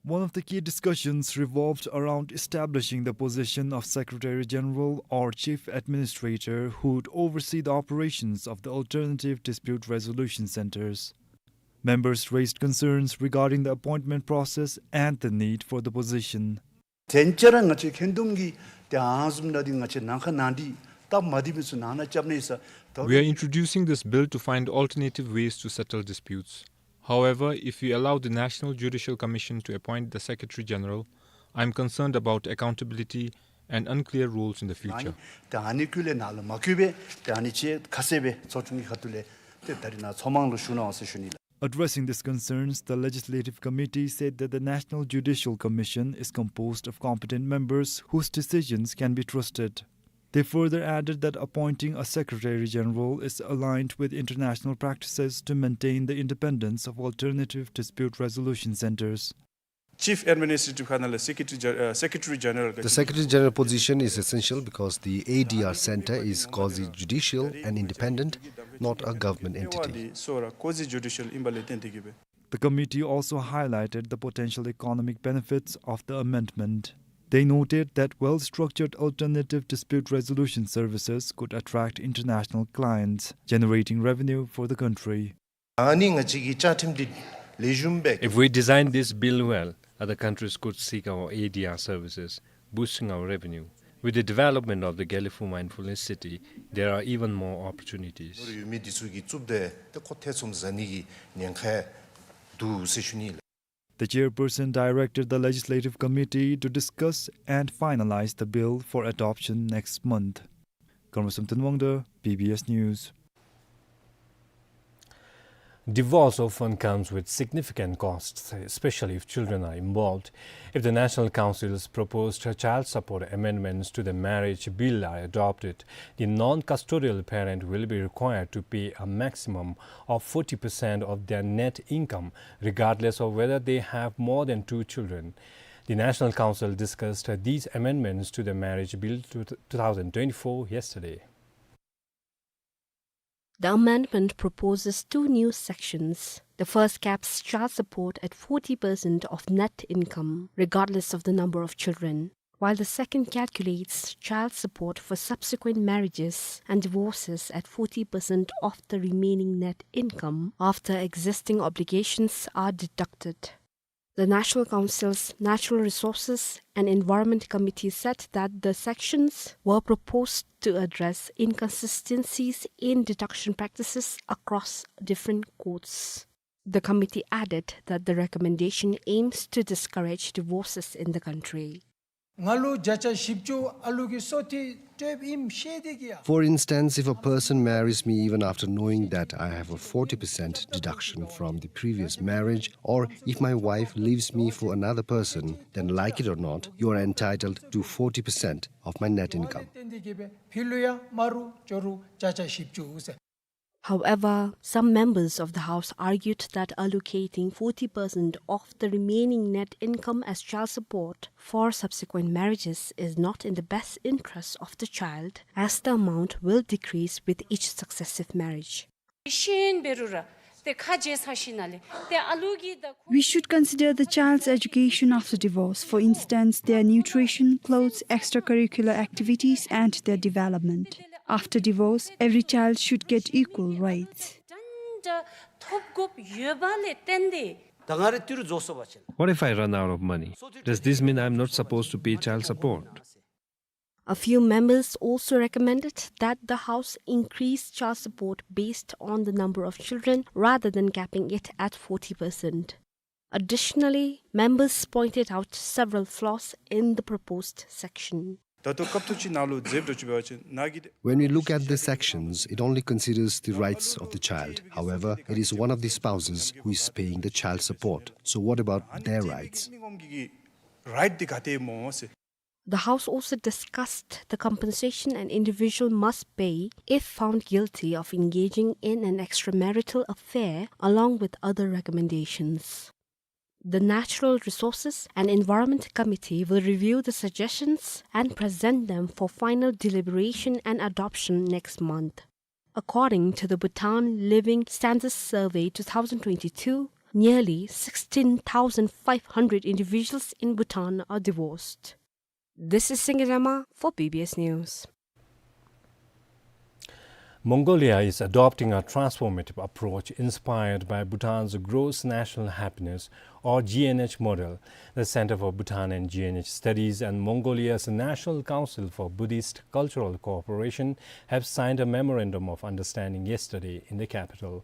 One of the key discussions revolved around establishing the position of Secretary General or Chief Administrator who would oversee the operations of the alternative dispute resolution centers. Members raised concerns regarding the appointment process and the need for the position. དེ་ལས་ང་བཅས་ཁ་འདོན་གྱི་དེ་ཨ་ནི་བཟུམ་ནང་འདི་ང་བཅས་ནང་ཁ་ནང་འདི་སྟབས་མ་བདེ་མི་ཚུ་ནང་ན་རྐྱབ་ནི་ས། We are introducing this bill to find alternative ways to settle disputes. However, if we allow the National Judicial Commission to appoint the Secretary General, I am concerned about accountability and unclear roles in the future. ད་ཨ་ནི་ཀུན་ལས་ནང་ལུ་མ་བཀོད་པས། ད་ཨ་ནི་ཅིག་ཁ་གསལ་སྦེ་ཚོགས་ཆུང་གི་ཁ་ཐུག་ལས་ཏེ་ད་རིས་ནཱ་ཚོགས་དམངས་ལུ་ཞུ་གནང་ཟེར་ཞུ་ནི་ལགས། Addressing these concerns, the Legislative Committee said that the National Judicial Commission is composed of competent members whose decisions can be trusted. They further added that appointing a Secretary General is aligned with international practices to maintain the independence of alternative dispute resolution centers. Chief Administrative ཁ་ནང་ལས་Secretary Gen- uh, Secretary General The Secretary General position is essential because the A D R center is quasi-judicial and independent, not a government entity. འབད་བ་འདི་ཚུ་ར་quasi-judicial ཨིན་པ་ལས་བརྟེན་ཏེ་གིས་སྦེ། The committee also highlighted the potential economic benefits of the amendment. They noted that well-structured alternative dispute resolution services could attract international clients, generating revenue for the country. ཨ་ནི་ང་བཅས་ཀྱི་བཅའ་ཁྲིམས་འདི་ལེགས་ཤོམ་སྦེ། If we design this bill well, other countries could seek our A D R services, boosting our revenue. With the development of the Gelephu Mindfulness City, there are even more opportunities. ནོར་ཡོད་མི་འདི་ཚུ་གིས་བཙུགས་ཏེ་ཏེ་ཁོ་ཐེ་ཚོམ་ཟ་ནི་གི་ཉེན་ཁ་འདུག་ཟེར་ཞུ་ནི་ལགས། The chairperson directed the Legislative Committee to discuss and finalize the bill for adoption next month. Karma Samten Wangda, B B S News. Divorce often comes with significant costs, especially if children are involved. If the National Council's proposed child support amendments to the marriage bill are adopted, the non-custodial parent will be required to pay a maximum of forty percent of their net income, regardless of whether they have more than two children. The National Council discussed these amendments to the marriage bill two thousand twenty-four yesterday. The amendment proposes two new sections. The first caps child support at forty percent of net income, regardless of the number of children. while the second calculates child support for subsequent marriages and divorces at forty percent of the remaining net income after existing obligations are deducted. The National Council's Natural Resources and Environment Committee said that the sections were proposed to address inconsistencies in deduction practices across different codes. The committee added that the recommendation aims to discourage divorces in the country. ང་ལུ་བརྒྱ་ཆ་བཞི་བཅུ་ཨ་ལུ་གི་སོ་ཐི་སྤྲོདཔ་ཨིནམ་ཤེས་ཏེ་གིས་ཡང་། For instance, if a person marries me even after knowing that I have a forty percent deduction from the previous marriage, or if my wife leaves me for another person, then like it or not, you are entitled to forty percent of my net income. བརྟེན་ཏེ་གིས་སྦེ་ཕྱི་ལུ་ཡང་མ་རུང་ཇོ་རུང་བརྒྱ་ཆ་བཞི་བཅུ་ཟེར། However, some members of the House argued that allocating forty percent of the remaining net income as child support for subsequent marriages is not in the best interest of the child, as the amount will decrease with each successive marriage. ཤེས་ཡོན་འབད་རུང་ར་ཏེ་ཁ་རྗེ་ས་ཤི་ན་ལས་ཏེ་ཨ་ལུ་གི་ད་We should consider the child's education after divorce, for instance, their nutrition, clothes, extracurricular activities, and their development. After divorce, every child should get equal rights. འདྲ་ཐོབ་དགོཔ་ཡོད་པ་ལས་བརྟེན་ཏེ། ད་ང་ར་ཏི་རུ་རྫོགས་སོ་བ་ཅིན། What if I run out of money? Does this mean I'm not supposed to pay child support? A few members also recommended that the House increase child support based on the number of children rather than capping it at forty percent. Additionally, members pointed out several flaws in the proposed section. ད་ལྟོ་སྐབས་ཐོག་ཅིག་ནང་ལུ་མཛདཔ་འདྲཝ་ཅིག་འབད་བ་ཅིན་ནཱ་གི། When we look at the sections, it only considers the rights of the child. However, it is one of the spouses who is paying the child support. So what about their rights? མི་ངོམ་གི་རའིཊ་འདི་ག་ཏེ་སྨོ་ཟེར། The House also discussed the compensation an individual must pay if found guilty of engaging in an extramarital affair, along with other recommendations. The Natural Resources and Environment Committee will review the suggestions and present them for final deliberation and adoption next month. According to the Bhutan Living Standards Survey two thousand twenty-two, nearly sixteen thousand five hundred individuals in Bhutan are divorced. This is Singye Rama for B B S News. Mongolia is adopting a transformative approach inspired by Bhutan's Gross National Happiness, or G N H model. The Center for Bhutan and G N H Studies and Mongolia's National Council for Buddhist Cultural Cooperation have signed a memorandum of understanding yesterday in the capital.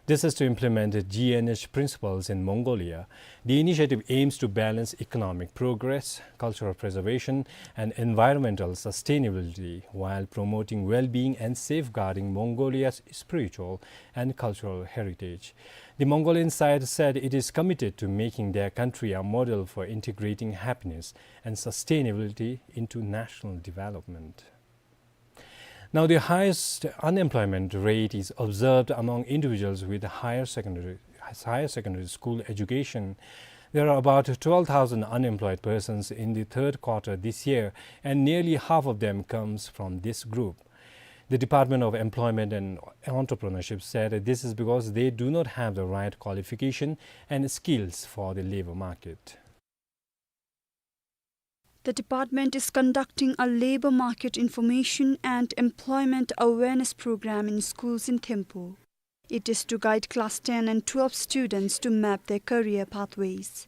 This is to implement G N H principles in Mongolia. The initiative aims to balance economic progress, cultural preservation, and environmental sustainability while promoting well-being and safeguarding Mongolia's spiritual and cultural heritage. The Mongolian side said it is committed to making their country a model for integrating happiness and sustainability into national development. Now, the highest unemployment rate is observed among individuals with higher secondary, higher secondary school education. There are about twelve thousand unemployed persons in the third quarter this year, and nearly half of them comes from this group. The Department of Employment and Entrepreneurship said this is because they do not have the right qualification and skills for the labor market. The department is conducting a labor market information and employment awareness program in schools in Thimphu. It is to guide class ten and twelve students to map their career pathways.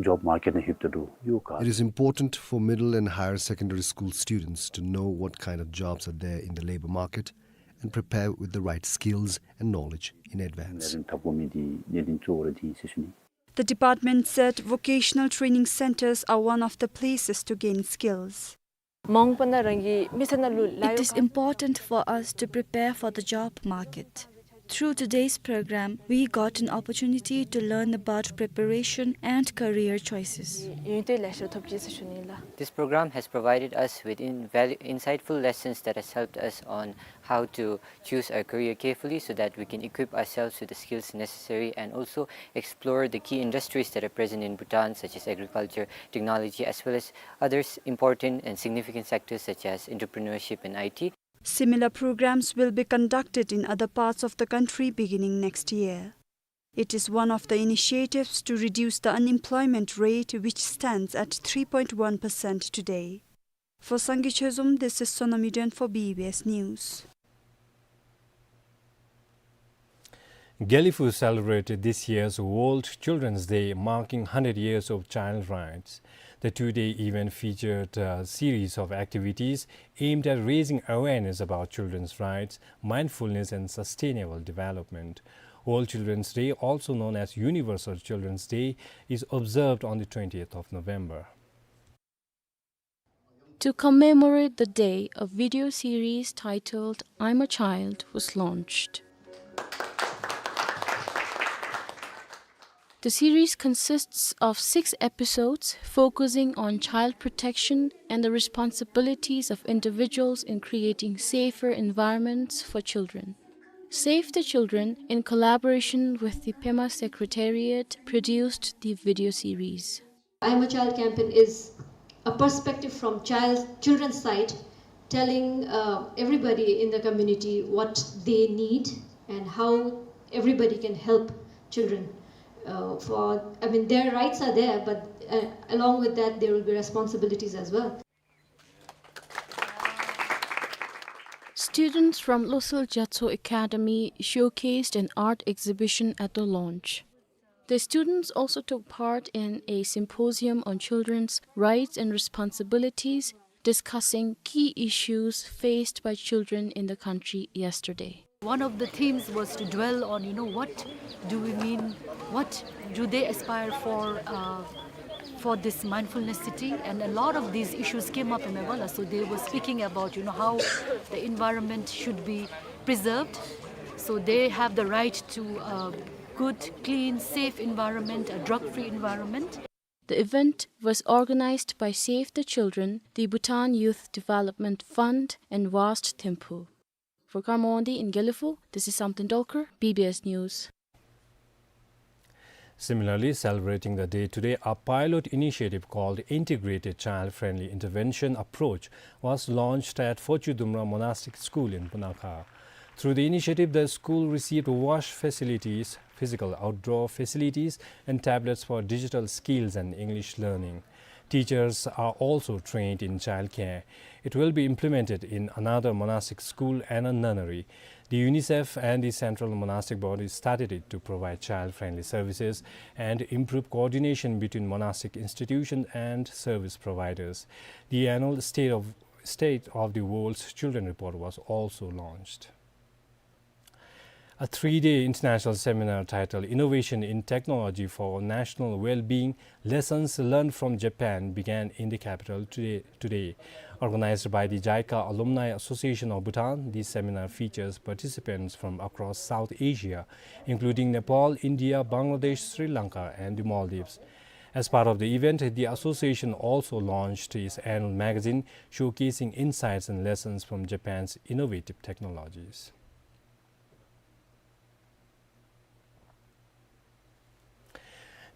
Job market na hip to do, you got. It is important for middle and higher secondary school students to know what kind of jobs are there in the labor market and prepare with the right skills and knowledge in advance. The department said vocational training centers are one of the places to gain skills. It is important for us to prepare for the job market. Through today's program, we got an opportunity to learn about preparation and career choices. This program has provided us with invalu-, insightful lessons that has helped us on how to choose our career carefully so that we can equip ourselves with the skills necessary and also explore the key industries that are present in Bhutan, such as agriculture, technology, as well as others important and significant sectors such as entrepreneurship and I T. Similar programs will be conducted in other parts of the country beginning next year. It is one of the initiatives to reduce the unemployment rate, which stands at three point one percent today. For Sangay Chezom, this is Sonam Yuden for B B S News. Gelephu celebrated this year's World Children's Day, marking hundred years of child rights. The two-day event featured a series of activities aimed at raising awareness about children's rights, mindfulness, and sustainable development. World Children's Day, also known as Universal Children's Day, is observed on the twentieth of November. To commemorate the day, a video series titled I'm a Child was launched. The series consists of six episodes focusing on child protection and the responsibilities of individuals in creating safer environments for children. Save the Children, in collaboration with the pema Secretariat, produced the video series. I'm a Child campaign is a perspective from child, children's side, telling, uh, everybody in the community what they need and how everybody can help children. Uh, for, I mean, their rights are there, but, uh, along with that, there will be responsibilities as well. Students from Losil Gyatso Academy showcased an art exhibition at the launch. The students also took part in a symposium on children's rights and responsibilities, discussing key issues faced by children in the country yesterday. One of the themes was to dwell on, you know, what do we mean, what do they aspire for, uh, for this mindfulness city, and a lot of these issues came up in Mevela. So they were speaking about, you know, how the environment should be preserved. So they have the right to a good, clean, safe environment, a drug-free environment. The event was organized by Save the Children, the Bhutan Youth Development Fund, and Vast Thimphu. For Kharmon Wangdi in Gelephu, this is Samten Dolkar, B B S News. Similarly, celebrating the day today, a pilot initiative called Integrated Child-Friendly Intervention Approach was launched at Phochu Dumra Monastic School in Punakha. Through the initiative, the school received wash facilities, physical outdoor facilities, and tablets for digital skills and English learning. Teachers are also trained in childcare. It will be implemented in another monastic school and a nunnery. The UNICEF and the Central Monastic Body started it to provide child-friendly services and improve coordination between monastic institutions and service providers. The annual State of, State of the World's Children Report was also launched. A three-day international seminar titled Innovation in Technology for National Well-Being, Lessons Learned from Japan began in the capital today, today. Organized by the JICA Alumni Association of Bhutan, this seminar features participants from across South Asia, including Nepal, India, Bangladesh, Sri Lanka, and the Maldives. As part of the event, the association also launched its annual magazine showcasing insights and lessons from Japan's innovative technologies.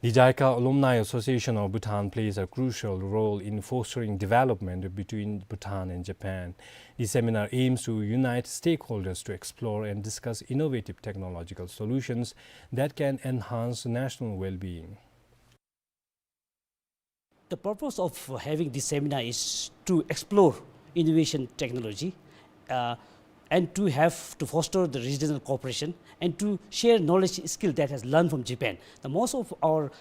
The JICA Alumni Association of Bhutan plays a crucial role in fostering development between Bhutan and Japan. The seminar aims to unite stakeholders to explore and discuss innovative technological solutions that can enhance national well-being. The purpose of having this seminar is to explore innovation technology, uh, and to have, to foster the regional cooperation and to share knowledge skill that has learned from Japan. The most of our,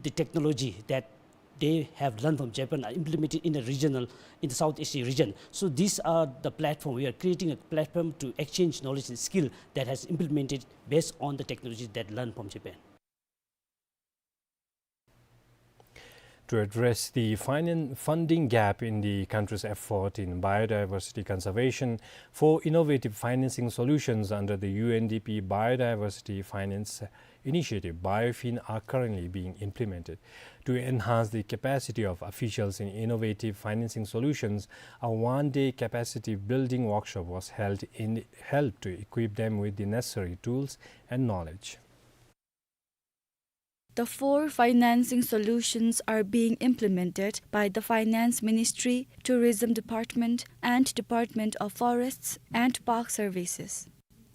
the technology that they have learned from Japan are implemented in the regional, in the South Asia region. So these are the platform. We are creating a platform to exchange knowledge and skill that has implemented based on the technology that learned from Japan. To address the finan-, funding gap in the country's effort in biodiversity conservation, four innovative financing solutions under the U N D P Biodiversity Finance Initiative, BioFin, are currently being implemented. To enhance the capacity of officials in innovative financing solutions, a one-day capacity building workshop was held in, held to equip them with the necessary tools and knowledge. The four financing solutions are being implemented by the Finance Ministry, Tourism Department, and Department of Forests and Park Services.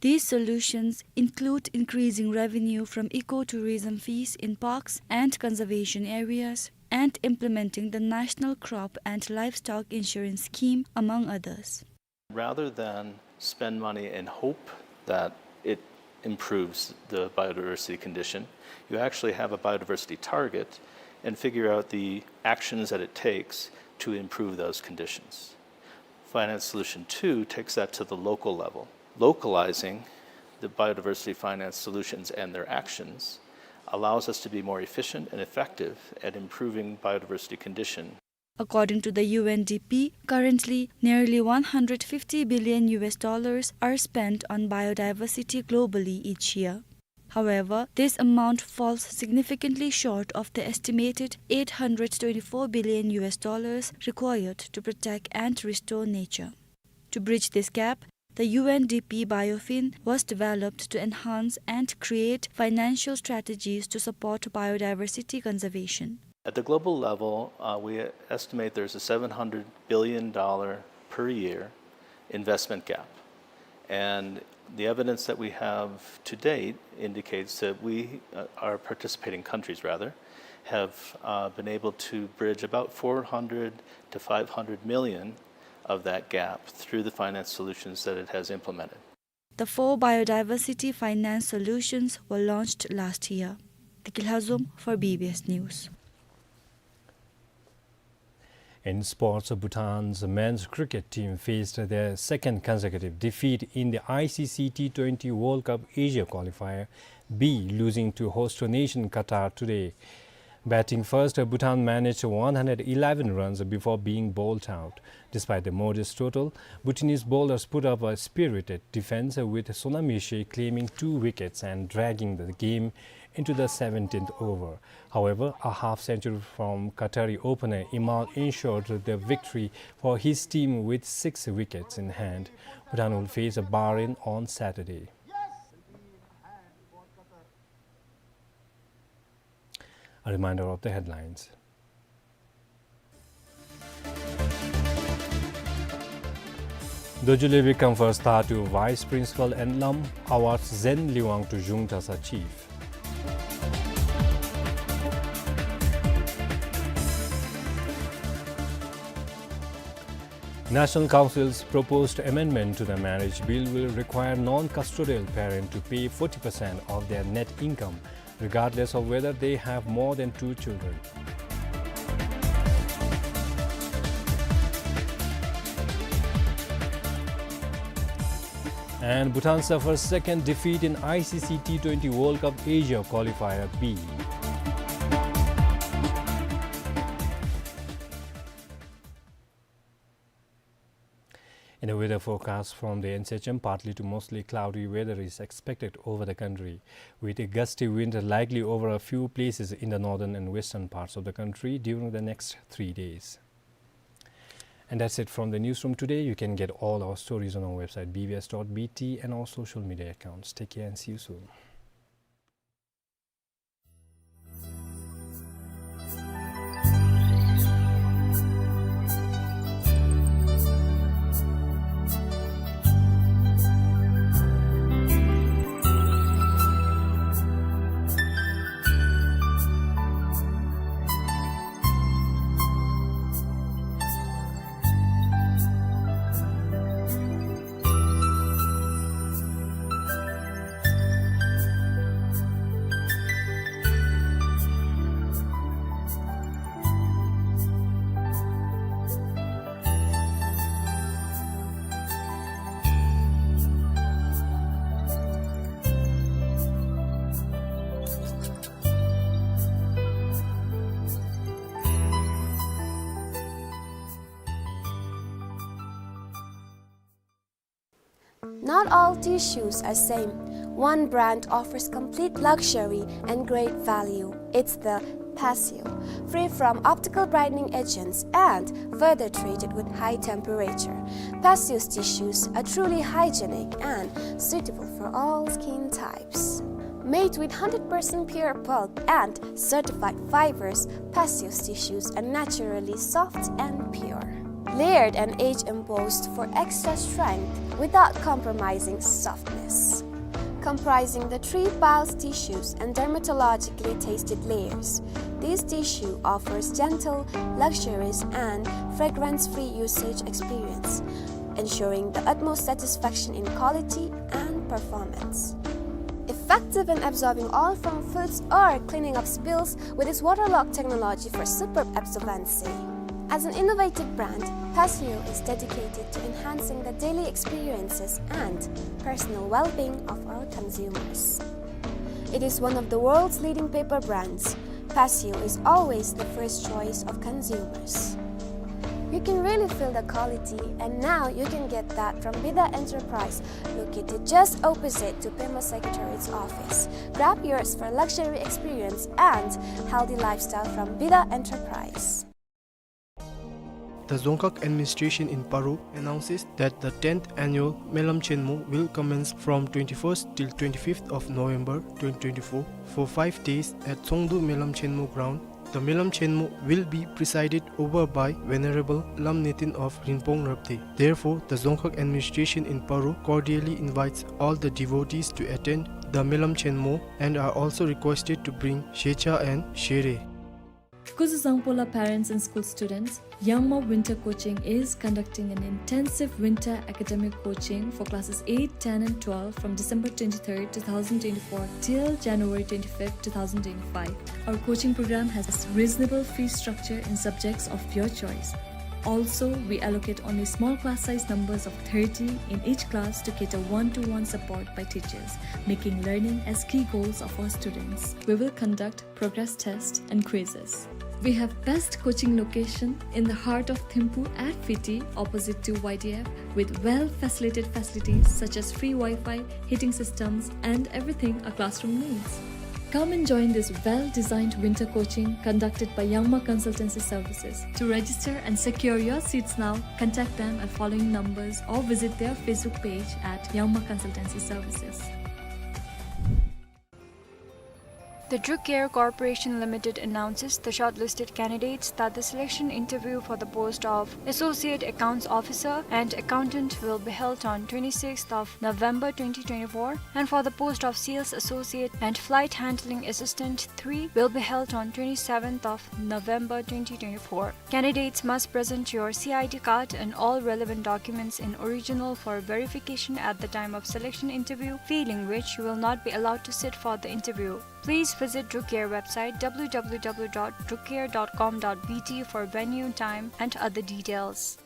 These solutions include increasing revenue from ecotourism fees in parks and conservation areas and implementing the National Crop and Livestock Insurance Scheme, among others. Rather than spend money and hope that it improves the biodiversity condition, you actually have a biodiversity target and figure out the actions that it takes to improve those conditions. Finance Solution two takes that to the local level. Localizing the biodiversity finance solutions and their actions allows us to be more efficient and effective at improving biodiversity condition. According to the U N D P, currently nearly one hundred fifty billion U S dollars are spent on biodiversity globally each year. However, this amount falls significantly short of the estimated eight hundred twenty-four billion U S dollars required to protect and restore nature. To bridge this gap, the U N D P BioFin was developed to enhance and create financial strategies to support biodiversity conservation. At the global level, uh, we estimate there's a seven hundred billion dollar per year investment gap. And the evidence that we have to date indicates that we, uh, our participating countries, rather, have, uh, been able to bridge about four hundred to five hundred million of that gap through the finance solutions that it has implemented. The four biodiversity finance solutions were launched last year. Tiki Lhazom for B B S News. In sports, Bhutan's men's cricket team faced their second consecutive defeat in the I C C T twenty World Cup Asia Qualifier B, losing to host nation Qatar today. Batting first, Bhutan managed one hundred eleven runs before being bowled out. Despite the modest total, Bhutanese bowlers put up a spirited defense, with Sonam Yeshe claiming two wickets and dragging the game into the seventeenth over. However, a half century from Qatari opener Imal ensured the victory for his team with six wickets in hand. Bhutan will face Bahrain on Saturday. A reminder of the headlines. Dorji Lebi confers Tatu Vice Principal and Lam, awards Zen Liwang to Zhung Tasa Chief. National Council's proposed amendment to the marriage bill will require non-custodial parent to pay forty percent of their net income, regardless of whether they have more than two children. And Bhutan suffers second defeat in I C C T twenty World Cup Asia Qualifier B. In a weather forecast from the N C H M, partly to mostly cloudy weather is expected over the country, with a gusty wind likely over a few places in the northern and western parts of the country during the next three days. And that's it from the newsroom today. You can get all our stories on our website, B B S dot B T, and our social media accounts. Take care and see you soon. Not all tissues are same. One brand offers complete luxury and great value. It's the Passio, free from optical brightening agents and further treated with high temperature. Passio's tissues are truly hygienic and suitable for all skin types. Made with hundred percent pure pulp and certified fibers, Passio's tissues are naturally soft and pure. Layered and age-embossed for extra strength without compromising softness. Comprising the three piles tissues and dermatologically tested layers, this tissue offers gentle, luxurious, and fragrance-free usage experience, ensuring the utmost satisfaction in quality and performance. Effective in absorbing oil from foods or cleaning up spills with its waterlock technology for superb absorbency. As an innovative brand, Paseo is dedicated to enhancing the daily experiences and personal well-being of our consumers. It is one of the world's leading paper brands. Paseo is always the first choice of consumers. You can really feel the quality, and now you can get that from Bida Enterprise, located just opposite to Pema Secretariat's office. Grab yours for luxury experience and healthy lifestyle from Bida Enterprise. The Dzongkhag administration in Paro announces that the tenth annual Melam Chenmo will commence from twenty-first till twenty-fifth of November twenty twenty-four for five days at Tsongdu Melam Chenmo ground. The Melam Chenmo will be presided over by Venerable Lam Netin of Rinpong Rabde. Therefore, the Dzongkhag administration in Paro cordially invites all the devotees to attend the Melam Chenmo and are also requested to bring shecha and shere. Kuzuzangpo la parents and school students, Yangma Winter Coaching is conducting an intensive winter academic coaching for classes eight, ten and twelve from December twenty-third, two thousand twenty-four till January twenty-fifth, two thousand twenty-five. Our coaching program has reasonable fee structure in subjects of your choice. Also, we allocate only small class size numbers of thirty in each class to cater one-to-one support by teachers, making learning as key goals of our students. We will conduct progress test and quizzes. We have best coaching location in the heart of Thimphu at Fiti, opposite to Y D F, with well-facilitated facilities such as free Wi-Fi, heating systems, and everything a classroom needs. Come and join this well-designed winter coaching conducted by Yangma Consultancy Services. To register and secure your seats now, contact them at following numbers or visit their Facebook page at Yangma Consultancy Services. The Druk Air Corporation Limited announces the shortlisted candidates that the selection interview for the post of Associate Accounts Officer and Accountant will be held on twenty-sixth of November twenty twenty-four, and for the post of Sales Associate and Flight Handling Assistant three will be held on twenty-seventh of November twenty twenty-four. Candidates must present your C I D card and all relevant documents in original for verification at the time of selection interview, failing which you will not be allowed to sit for the interview. Please visit Druk Air website W W W dot druk air dot com dot B T for venue, time and other details.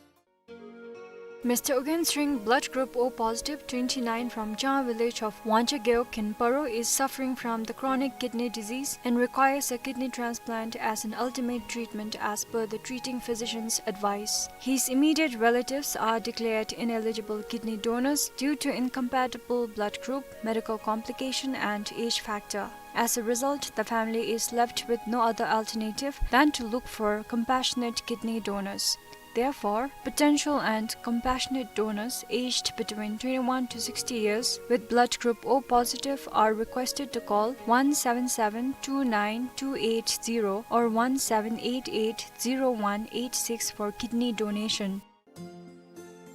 Mister Ugyen Sring, blood group O positive, twenty-nine, from Changha village of Wangchageo in Paro, is suffering from the chronic kidney disease and requires a kidney transplant as an ultimate treatment as per the treating physician's advice. His immediate relatives are declared ineligible kidney donors due to incompatible blood group, medical complication and age factor. As a result, the family is left with no other alternative than to look for compassionate kidney donors. Therefore, potential and compassionate donors aged between twenty-one to sixty years with blood group O positive are requested to call one seven seven two nine two eight zero or one seven eight eight zero one eight six for kidney donation.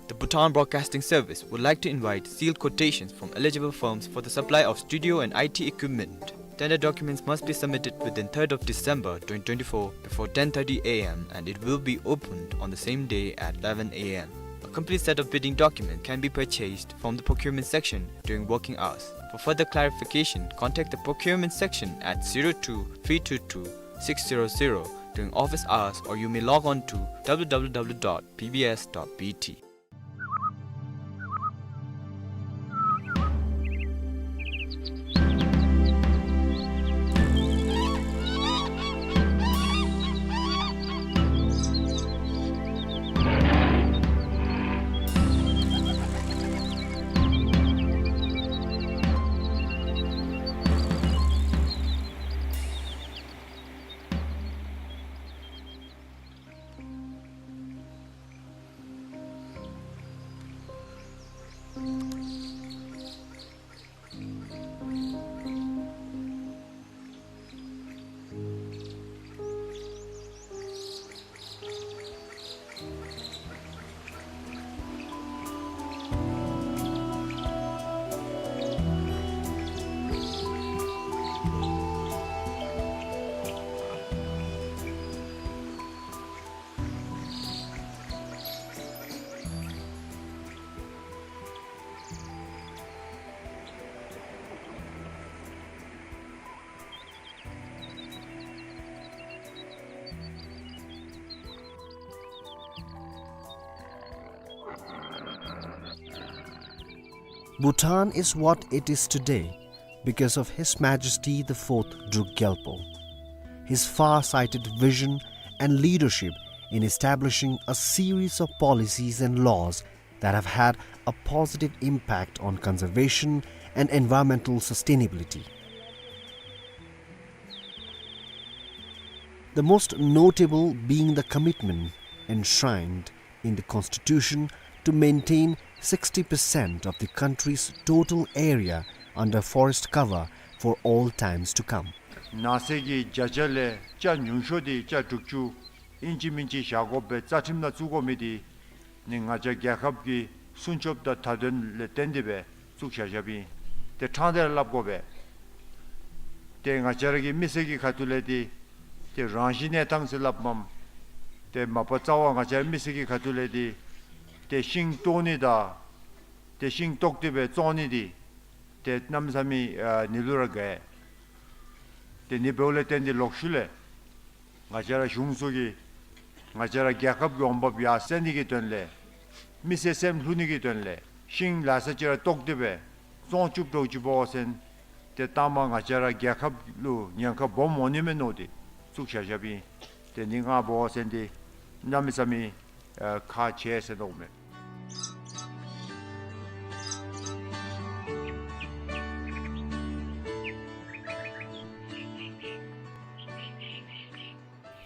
The Bhutan Broadcasting Service would like to invite sealed quotations from eligible firms for the supply of studio and I T equipment. Tender documents must be submitted within third of December twenty twenty-four before ten thirty A M and it will be opened on the same day at eleven A M. A complete set of bidding documents can be purchased from the procurement section during working hours. For further clarification, contact the procurement section at zero two three two two six zero zero during office hours, or you may log on to W W W dot B B S dot B T. Bhutan is what it is today because of His Majesty the Fourth Druk Gyalpo. His far-sighted vision and leadership in establishing a series of policies and laws that have had a positive impact on conservation and environmental sustainability. The most notable being the commitment enshrined in the constitution to maintain sixty percent of the country's total area under forest cover for all times to come. ནགས་ཚལ་གྱི་བརྒྱ་ཆ་ལས་ཆ་ཉུང་ཤོས་དེ་ཆ་དྲུག་ཅུ་ཨིན་ཅི་མིན་ཅི་བཞག་དགོ་པའི་རྩ་ཁྲིམས་ནང་བཙུགས་དགོ་མི་དེ་ནི་ང་བཅས་རྒྱལ་ཁབ་ཀྱི་སྲུང་སྐྱོབ་དང་མཐའ་དོན་ལས་བརྟེན་ཏེ་སྦེ་བཙུགས་བཞག་བཞགཔ་ཨིན། དེ་ཕྲང་སྟེ་ར་སླབ་དགོ་པས། དེ་ང་བཅས་ར་གི་མི་སེར་གྱི་ཁ་ཐུག་ལས་དེ་དེ་རང་བཞིན་གནས་སྟངས་ཟེར་སླབ་མས། དེ་མ་པ་རྩ་བ་ང་བཅས་ར་མི་སེར་གྱི་ཁ་ཐུག་ལས་དེ་དེ་ཤིང་བཏོག་ནི་དང་དེ་ཤིང་བཏོག་སྟེ་སྦེ་བཙོང་ནི་དེ་དེ་གནམ་མེད་ས་མེད་ཨ་ནི་ལུ་ར་དགའ། དེ་ནི་འབདཝ་ལས་བརྟེན་ཏེ་ལོག་ཤུལ་ལས་ང་བཅས་ར་གཞུང་ཚུ་གིས་ང་བཅས་ར་རྒྱལ་ཁབ་ཀྱི་འོང་འབབ་ཡར་སེང་ནི་གི་དོན་ལས་མི་སེར་སེམས་ལྷོད་ནི་གི་དོན་ལས་ཤིང་ལ་ས་ཅིག་ར་བཏོག་སྟེ་སྦེ་བཙོང་བཅུག་འགྱོ་བཅུགཔ་འབད་བ་ཅིན་དེ་ལྟ་མ་ང་བཅས་ར་རྒྱལ་ཁབ་ལུ་ཉེན་ཁ་སྦོམ་འོང་ནི་མས་མནོ་སྟེ་བཙུགས་བཞག་བཞགཔ་ཨིན། དེ་ནི་ང་འབད་བ་ཅིན་དེ་གནམ་མེད་ས་མེད་ཨ་ཁག་ཆེ་ཟེར་མནོཝ་མས།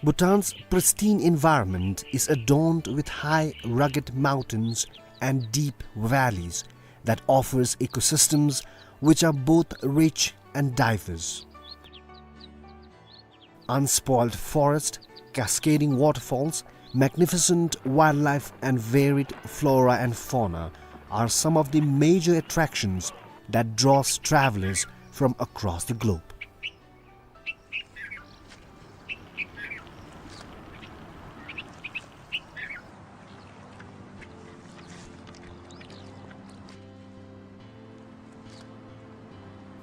Bhutan's pristine environment is adorned with high, rugged mountains and deep valleys that offers ecosystems which are both rich and diverse. Unspoiled forest, cascading waterfalls, magnificent wildlife and varied flora and fauna are some of the major attractions that draws travelers from across the globe.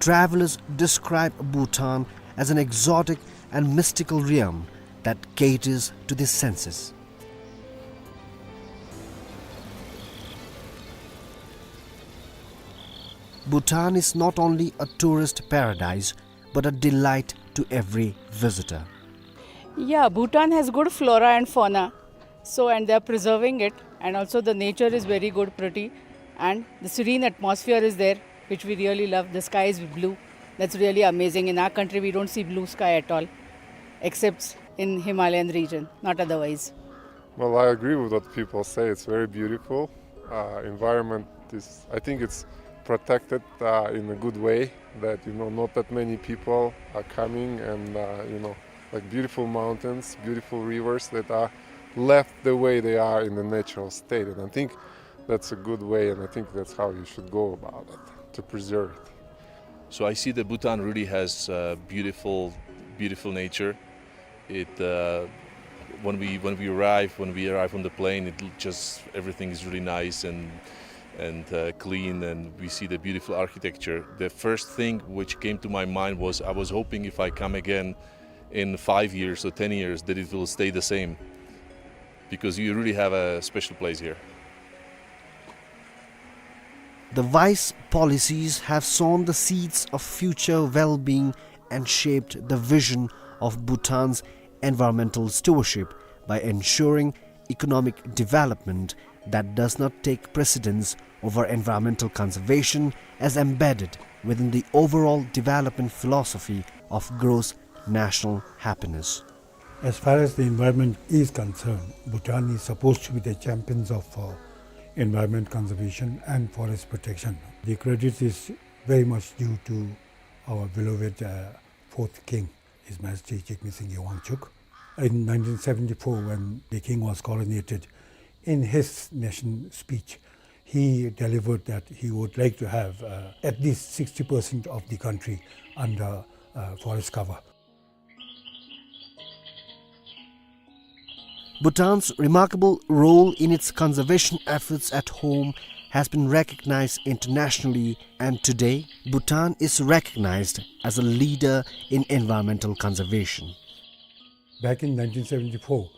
Travelers describe Bhutan as an exotic and mystical realm that caters to the senses. Bhutan is not only a tourist paradise, but a delight to every visitor. Yeah, Bhutan has good flora and fauna. So, and they are preserving it, and also the nature is very good, pretty, and the serene atmosphere is there, which we really love. The sky is blue. That's really amazing. In our country, we don't see blue sky at all, except in Himalayan region, not otherwise. Well, I agree with what people say. It's very beautiful. Uh, environment is, I think it's protected, uh, in a good way, that, you know, not that many people are coming and, uh, you know, like, beautiful mountains, beautiful rivers that are left the way they are in the natural state. And I think that's a good way, and I think that's how you should go about it, to preserve it. So I see that Bhutan really has, uh, beautiful, beautiful nature. It, uh, when we, when we arrive, when we arrive on the plane, it l-, just, everything is really nice and, and, uh, clean, and we see the beautiful architecture. The first thing which came to my mind was, I was hoping if I come again in five years or ten years that it will stay the same, because you really have a special place here. The wise policies have sown the seeds of future well-being and shaped the vision of Bhutan's environmental stewardship by ensuring economic development that does not take precedence over environmental conservation as embedded within the overall development philosophy of gross national happiness. As far as the environment is concerned, Bhutan is supposed to be the champions of, uh, environment conservation and forest protection. The credit is very much due to our beloved, uh, fourth king, His Majesty Jigme Singye Wangchuck. In nineteen seventy-four, when the king was coronated, in his nation speech, he delivered that he would like to have, uh, at least sixty percent of the country under, uh, forest cover. Bhutan's remarkable role in its conservation efforts at home has been recognized internationally, and today, Bhutan is recognized as a leader in environmental conservation. Back in nineteen seventy-four,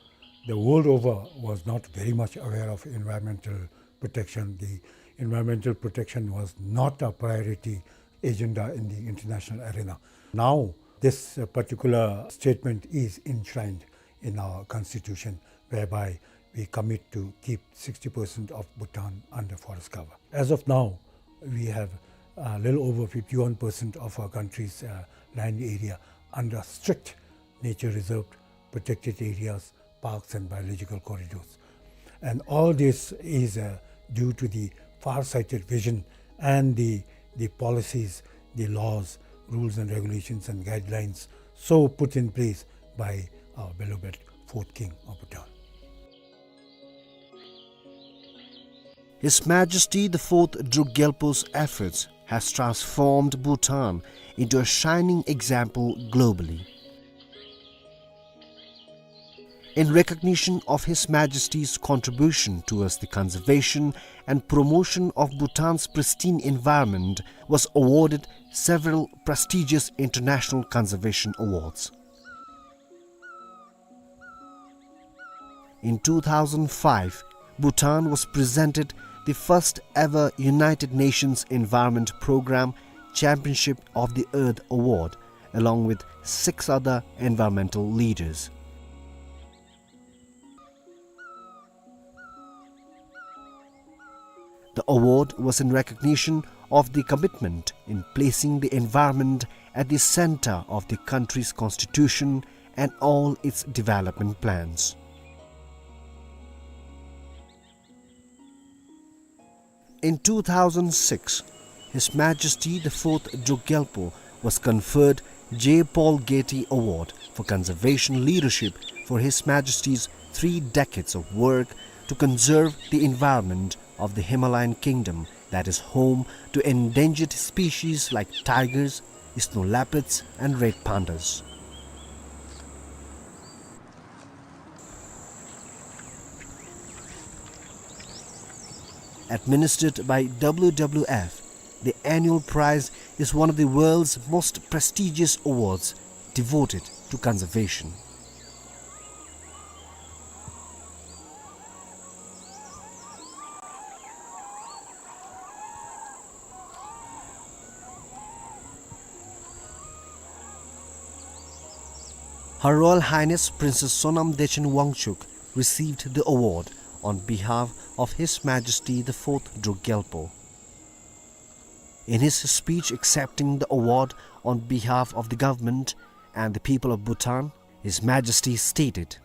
the world over was not very much aware of environmental protection. The Environmental protection was not a priority agenda in the international arena. Now, this, uh, particular statement is enshrined in our constitution, whereby we commit to keep sixty percent of Bhutan under forest cover. As of now, we have a little over fifty-one percent of our country's, uh, land area under strict nature reserve, protected areas, parks and biological corridors. And all this is, uh, due to the far-sighted vision and the, the policies, the laws, rules and regulations and guidelines so put in place by our beloved fourth king of Bhutan. His Majesty the Fourth Druk Gyalpo's efforts has transformed Bhutan into a shining example globally. In recognition of His Majesty's contribution towards the conservation and promotion of Bhutan's pristine environment, was awarded several prestigious international conservation awards. In two thousand five, Bhutan was presented the first ever United Nations Environment Programme Championship of the Earth Award, along with six other environmental leaders. The award was in recognition of the commitment in placing the environment at the center of the country's constitution and all its development plans. In two thousand six, His Majesty the Fourth Druk Gyalpo was conferred J. Paul Getty Award for Conservation Leadership for His Majesty's three decades of work to conserve the environment of the Himalayan Kingdom that is home to endangered species like tigers, snow leopards, and red pandas. Administered by W W F, the annual prize is one of the world's most prestigious awards devoted to conservation. Her Royal Highness Princess Sonam Dechen Wangchuck received the award on behalf of His Majesty the Fourth Druk Gyalpo. In his speech accepting the award on behalf of the government and the people of Bhutan, His Majesty stated,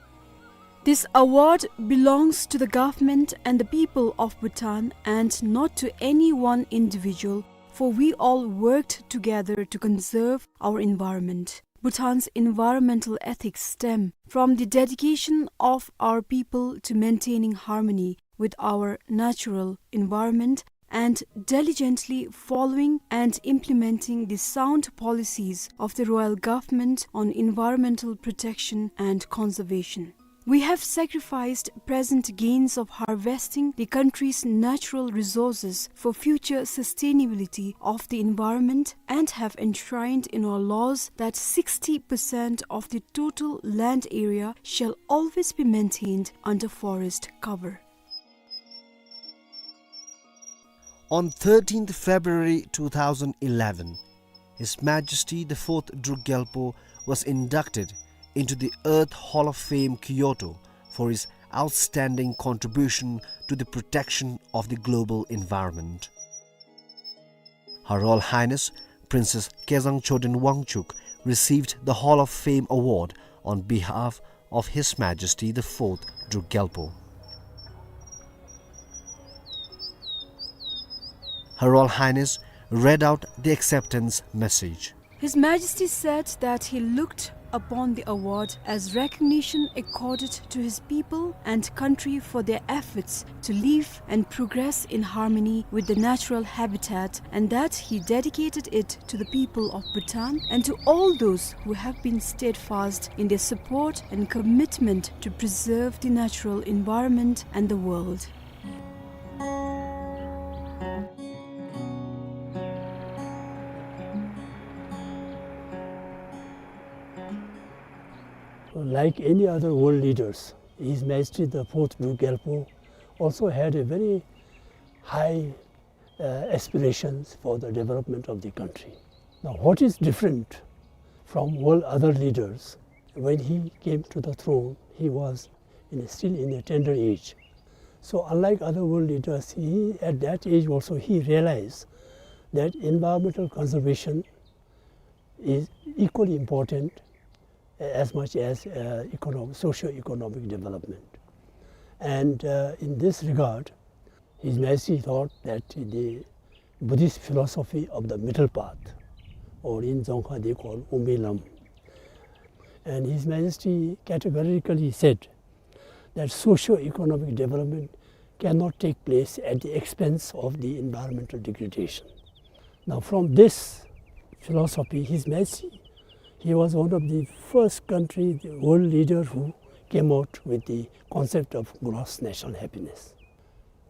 "This award belongs to the government and the people of Bhutan and not to any one individual, for we all worked together to conserve our environment. Bhutan's environmental ethics stem from the dedication of our people to maintaining harmony with our natural environment and diligently following and implementing the sound policies of the Royal Government on environmental protection and conservation. We have sacrificed present gains of harvesting the country's natural resources for future sustainability of the environment and have enshrined in our laws that sixty percent of the total land area shall always be maintained under forest cover." On thirteenth February two thousand eleven, His Majesty the Fourth Druk Gyalpo was inducted into the Earth Hall of Fame, Kyoto, for his outstanding contribution to the protection of the global environment. Her Royal Highness Princess Kezang Choden Wangchuck received the Hall of Fame award on behalf of His Majesty the Fourth Druk Gyalpo. Her Royal Highness read out the acceptance message. His Majesty said that he looked upon the award as recognition accorded to his people and country for their efforts to live and progress in harmony with the natural habitat, and that he dedicated it to the people of Bhutan and to all those who have been steadfast in their support and commitment to preserve the natural environment and the world. Like any other world leaders, His Majesty the Fourth Druk Gyalpo also had a very high uh, aspirations for the development of the country. Now, what is different from all other leaders? When he came to the throne, he was in, still in a tender age. So, unlike other world leaders, he, at that age also, he realized that environmental conservation is equally important as much as, uh, economic, socio-economic development. And, uh, in this regard, His Majesty thought that the Buddhist philosophy of the middle path, or in Dzongkha they call Umbi Lam, and His Majesty categorically said that socio-economic development cannot take place at the expense of the environmental degradation. Now, from this philosophy, His Majesty, he was one of the first country, the world leader who came out with the concept of gross national happiness.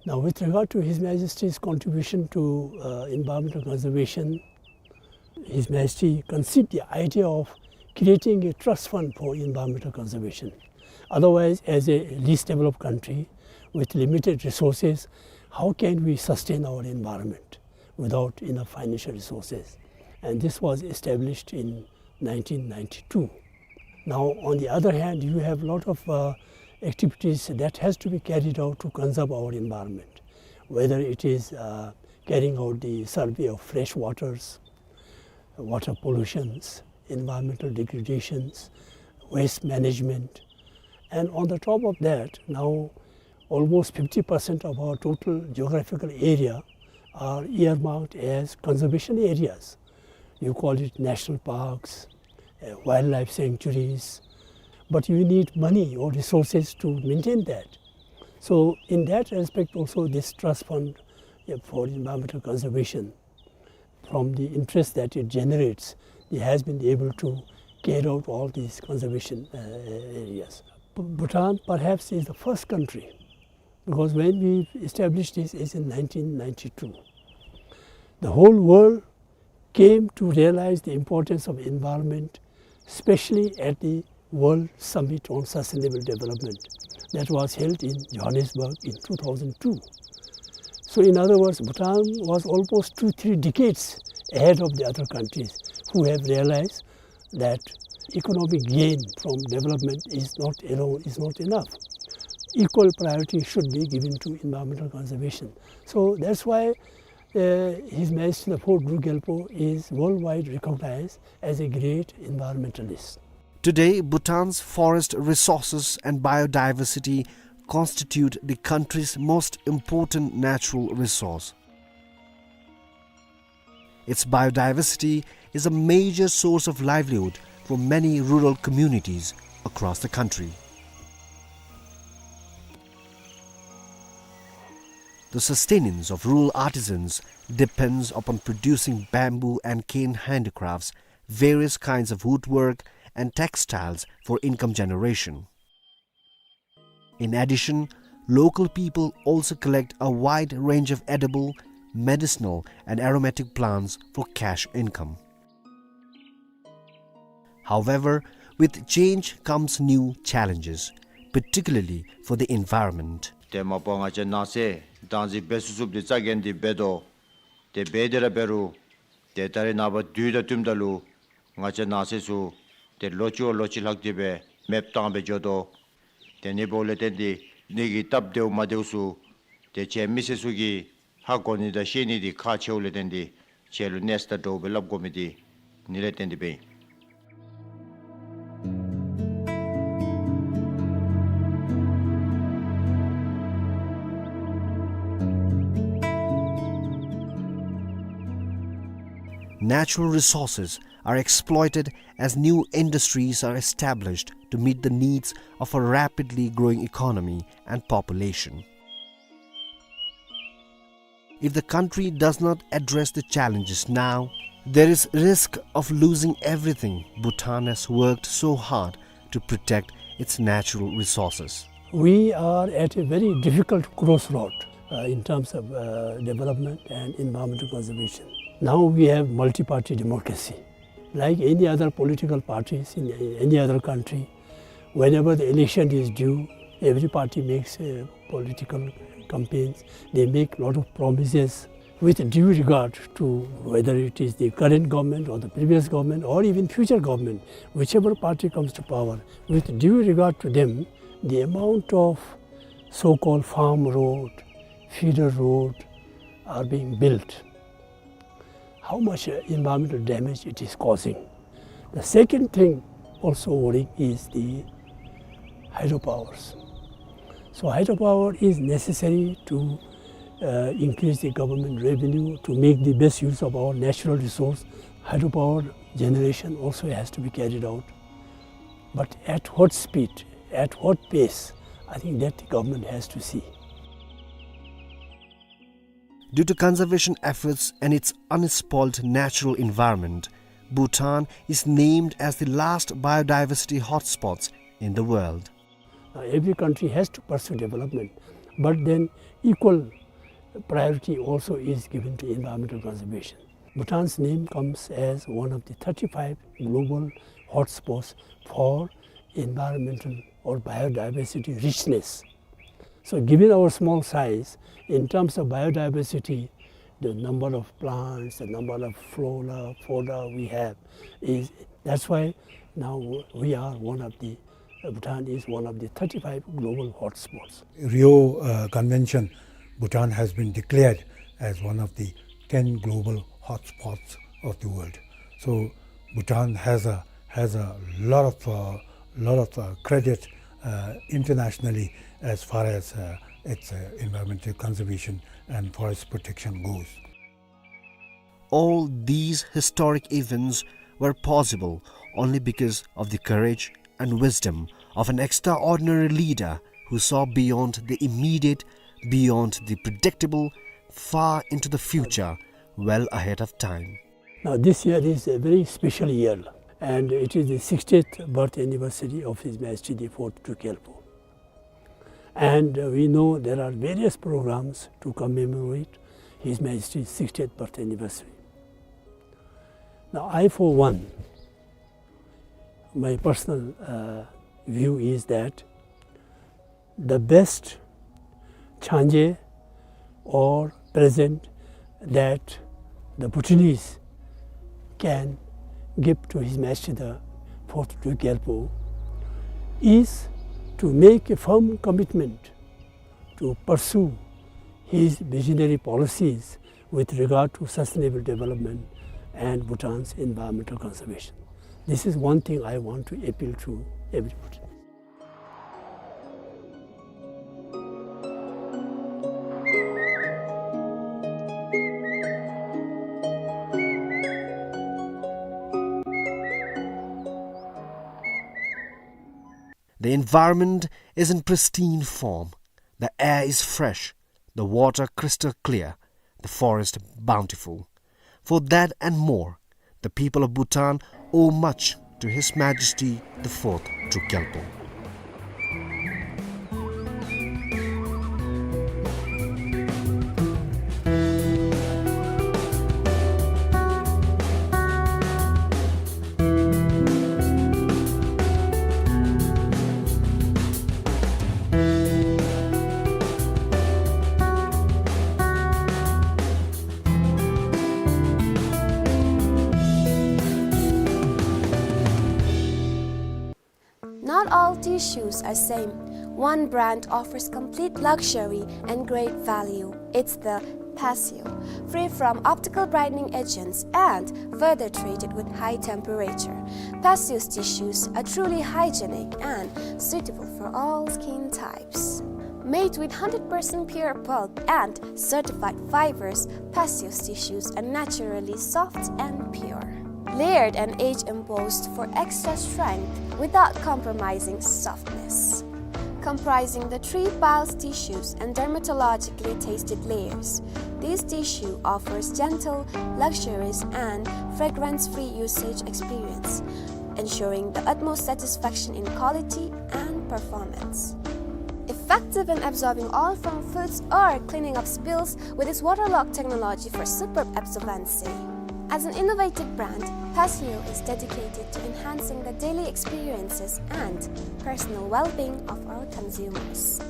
Now, with regard to His Majesty's contribution to, uh, environmental conservation, His Majesty conceived the idea of creating a trust fund for environmental conservation. Otherwise, as a least developed country with limited resources, how can we sustain our environment without enough financial resources? And this was established in nineteen ninety-two. Now, on the other hand, you have lot of, uh, activities that has to be carried out to conserve our environment, whether it is, uh, carrying out the survey of fresh waters, water pollutions, environmental degradations, waste management. And on the top of that, now almost fifty percent of our total geographical area are earmarked as conservation areas. You call it national parks, uh, wildlife sanctuaries, but you need money or resources to maintain that. So in that respect also, this trust fund, uh, for environmental conservation, from the interest that it generates, it has been able to carry out all these conservation, uh, areas. Bhutan perhaps is the first country, because when we established this is in nineteen ninety-two. The whole world came to realize the importance of environment, especially at the World Summit on Sustainable Development that was held in Johannesburg in two thousand two. So in other words, Bhutan was almost two, three decades ahead of the other countries who have realized that economic gain from development is not alone, is not enough. Equal priority should be given to environmental conservation. So that's why, uh, His Majesty the Fourth Druk Gyalpo is worldwide recognized as a great environmentalist. Today, Bhutan's forest resources and biodiversity constitute the country's most important natural resource. Its biodiversity is a major source of livelihood for many rural communities across the country. The sustenance of rural artisans depends upon producing bamboo and cane handicrafts, various kinds of woodwork, and textiles for income generation. In addition, local people also collect a wide range of edible, medicinal, and aromatic plants for cash income. However, with change comes new challenges, particularly for the environment. ཏེ་མ་པ་ང་བཅས་ནགས་ཚལ་བདག་འཛིན་འབད་ཚུགས་ཚུགསཔ་འདི་རྩ་འགེངས་ཏེ་འབད་དོ། ཏེ་འབད་དེ་ར་འབད་རུང་ཏེ་ད་རེས་ནངས་པ་དུས་དང་བསྟུནམ་ད་ལུ་ང་བཅས་ནགས་ཚལ་ཚུ་ཏེ་ལོ་གཅིག་བ་ལོ་གཅིག་ལྷག་སྟེ་སྦེ་མེདཔ་བཏང་སྦེ་འགྱོ་དོ། ཏེ་ཨ་ནི་འབདཝ་ལས་བརྟེན་ཏེ་ཨ་ནི་གི་སྟབས་བདེཝ་མ་བདེཝ་ཚུ་ཏེ་ཁྱེད་མི་སེར་ཚུ་གིས་ཧ་གོ་ནི་དང་ཤེས་ནི་འདི་ཁག་ཆེཝ་ལས་བརྟེན་ཏེ་ཁྱེད་ལུ་གནས་ཚུ་དང་འདྲཝ་སྦེ་སླབ་དགོ་མི་འདི་ཨ་ནི་ལས་བརྟེན་ཏེ་སྦེ་ཨིན། Natural resources are exploited as new industries are established to meet the needs of a rapidly growing economy and population. If the country does not address the challenges now, there is risk of losing everything Bhutan has worked so hard to protect its natural resources. We are at a very difficult crossroad, uh, in terms of, uh, development and environmental conservation. Now we have multi-party democracy. Like any other political parties in any other country, whenever the election is due, every party makes, uh, political campaigns. They make lot of promises. With due regard to whether it is the current government or the previous government or even future government, whichever party comes to power, with due regard to them, the amount of so-called farm road, feeder road are being built, how much, uh, environmental damage it is causing. The second thing also worrying is the hydropowers. So hydropower is necessary to, uh, increase the government revenue, to make the best use of our natural resource. Hydropower generation also has to be carried out. But at what speed, at what pace, I think that the government has to see. Due to conservation efforts and its unspoiled natural environment, Bhutan is named as the last biodiversity hotspots in the world. Now, every country has to pursue development, but then equal priority also is given to environmental conservation. Bhutan's name comes as one of the thirty-five global hotspots for environmental or biodiversity richness. So given our small size, in terms of biodiversity, the number of plants, the number of flora, fauna we have, is, that's why now we are one of the, uh, Bhutan is one of the thirty-five global hotspots. Rio, uh, Convention, Bhutan has been declared as one of the ten global hotspots of the world. So Bhutan has a, has a lot of, uh, lot of, uh, credit, uh, internationally as far as, uh, its, uh, environmental conservation and forest protection goes. All these historic events were possible only because of the courage and wisdom of an extraordinary leader who saw beyond the immediate, beyond the predictable, far into the future, well ahead of time. Now, this year is a very special year, and it is the sixtieth birth anniversary of His Majesty the Fourth Druk Gyalpo. And, uh, we know there are various programs to commemorate His Majesty's sixtieth birth anniversary. Now, I, for one, my personal, uh, view is that the best changé or present that the Bhutanese can give to His Majesty the Fourth Druk Gyalpo is to make a firm commitment to pursue his visionary policies with regard to sustainable development and Bhutan's environmental conservation. This is one thing I want to appeal to everybody. The environment is in pristine form. The air is fresh, the water crystal clear, the forest bountiful. For that and more, the people of Bhutan owe much to His Majesty the Fourth Druk Gyalpo. Not all tissues are same. One brand offers complete luxury and great value. It's the Passio, free from optical brightening agents and further treated with high temperature. Passio's tissues are truly hygienic and suitable for all skin types. Made with hundred percent pure pulp and certified fibers, Passio's tissues are naturally soft and pure. Layered and age-embossed for extra strength without compromising softness. Comprising the three piles tissues and dermatologically tested layers, this tissue offers gentle, luxurious, and fragrance-free usage experience, ensuring the utmost satisfaction in quality and performance. Effective in absorbing oil from foods or cleaning up spills with its waterlock technology for superb absorbency. As an innovative brand, Passio is dedicated to enhancing the daily experiences and personal well-being of our consumers.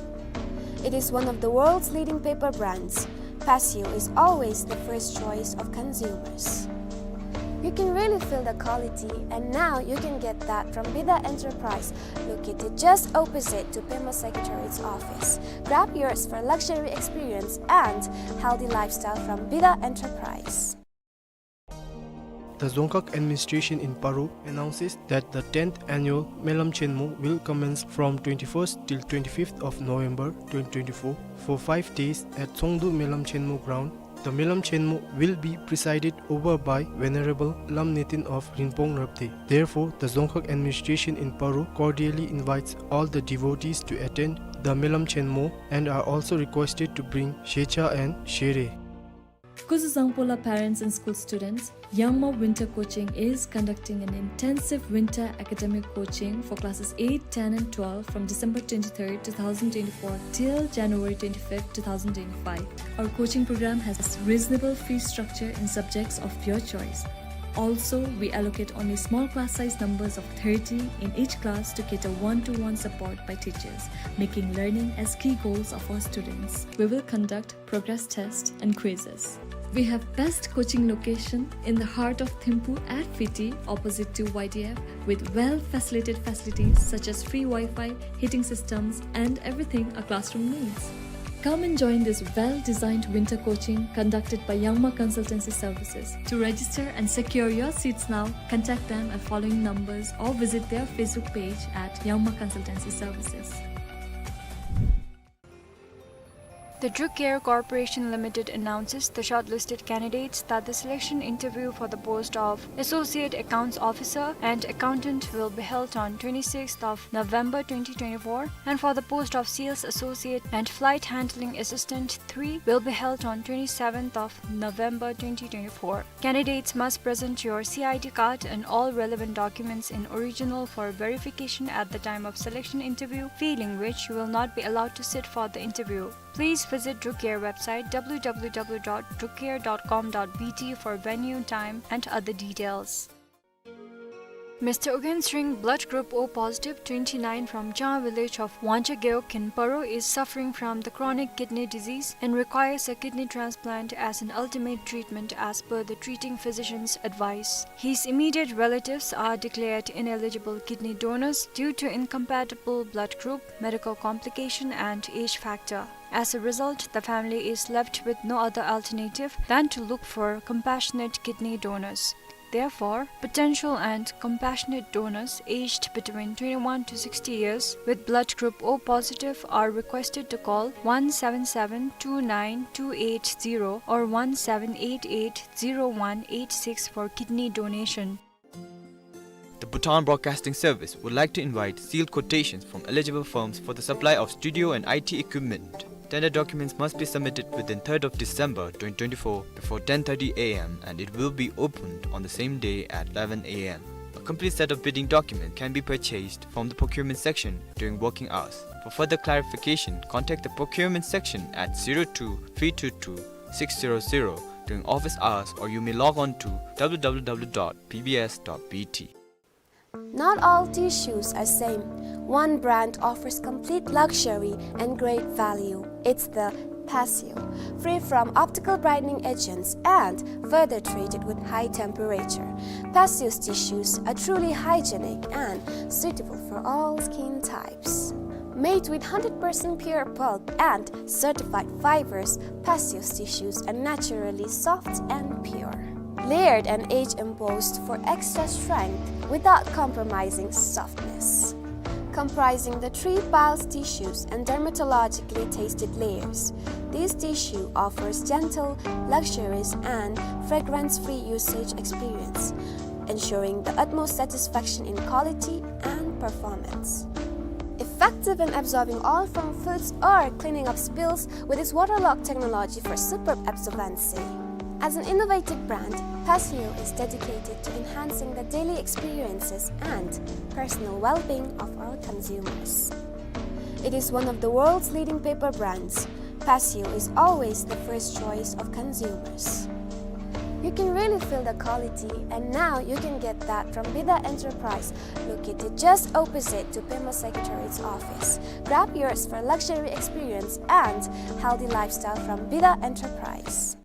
It is one of the world's leading paper brands, Paseo is always the first choice of consumers. You can really feel the quality, and now you can get that from Bida Enterprise, located just opposite to Pema Secretariat's office. Grab yours for luxury experience and healthy lifestyle from Bida Enterprise. The Dzongkhag administration in Paro announces that the tenth annual Melam Chenmo will commence from twenty-first till twenty-fifth of November twenty twenty-four for five days at Tsongdu Melam Chenmo ground. The Melam Chenmo will be presided over by Venerable Lam Netin of Rinpong Rabde. Therefore, the Dzongkhag administration in Paro cordially invites all the devotees to attend the Melam Chenmo and are also requested to bring shecha and shere. Kuzuzangpo la parents and school students, Yangma Winter Coaching is conducting an intensive winter academic coaching for classes eight, ten and twelve from December twenty-third, two thousand twenty-four till January twenty-fifth, two thousand twenty-five. Our coaching program has reasonable fee structure in subjects of your choice. Also, we allocate only small class size numbers of thirty in each class to cater one-to-one support by teachers, making learning as key goals of our students. We will conduct progress test and quizzes. We have best coaching location in the heart of Thimphu at Fiti, opposite to Y D F, with well-facilitated facilities such as free Wi-Fi, heating systems, and everything a classroom needs. Come and join this well-designed winter coaching conducted by Yangma Consultancy Services. To register and secure your seats now, contact them at following numbers or visit their Facebook page at Yangma Consultancy Services. The Druk Air Corporation Limited announces the shortlisted candidates that the selection interview for the post of Associate Accounts Officer and Accountant will be held on twenty-sixth of November twenty twenty-four, and for the post of Sales Associate and Flight Handling Assistant three will be held on twenty-seventh of November twenty twenty-four. Candidates must present your C I D card and all relevant documents in original for verification at the time of selection interview, failing which you will not be allowed to sit for the interview. Please visit Druk Air website W W W dot druk air dot com dot B T for venue, time and other details. Mister Ugyen Sring, blood group O positive, twenty-nine, from Chang village of Wangcha Gewog in Paro, is suffering from the chronic kidney disease and requires a kidney transplant as an ultimate treatment as per the treating physician's advice. His immediate relatives are declared ineligible kidney donors due to incompatible blood group, medical complication and age factor. As a result, the family is left with no other alternative than to look for compassionate kidney donors. Therefore, potential and compassionate donors aged between twenty-one to sixty years with blood group O positive are requested to call one seven seven two nine two eight zero or one seven eight eight zero one eight six for kidney donation. The Bhutan Broadcasting Service would like to invite sealed quotations from eligible firms for the supply of studio and I T equipment. Tender documents must be submitted within third of December twenty twenty-four before ten thirty A M and it will be opened on the same day at eleven A M. A complete set of bidding documents can be purchased from the procurement section during working hours. For further clarification, contact the procurement section at zero two three two two six zero zero during office hours, or you may log on to W W W dot B B S dot B T. Not all tissues are same. One brand offers complete luxury and great value. It's the Paseo, free from optical brightening agents and further treated with high temperature. Paseo's tissues are truly hygienic and suitable for all skin types. Made with hundred percent pure pulp and certified fibers, Paseo's tissues are naturally soft and pure. Layered and age embossed for extra strength without compromising softness. Comprising the three piles tissues and dermatologically tested layers, this tissue offers gentle, luxurious, and fragrance-free usage experience, ensuring the utmost satisfaction in quality and performance. Effective in absorbing oil from foods or cleaning up spills with its waterlock technology for superb absorbency. As an innovative brand, Paseo is dedicated to enhancing the daily experiences and personal well-being of our consumers. It is one of the world's leading paper brands. Paseo is always the first choice of consumers. You can really feel the quality, and now you can get that from Bida Enterprise, located just opposite to Pema Secretariat's office. Grab yours for luxury experience and healthy lifestyle from Bida Enterprise.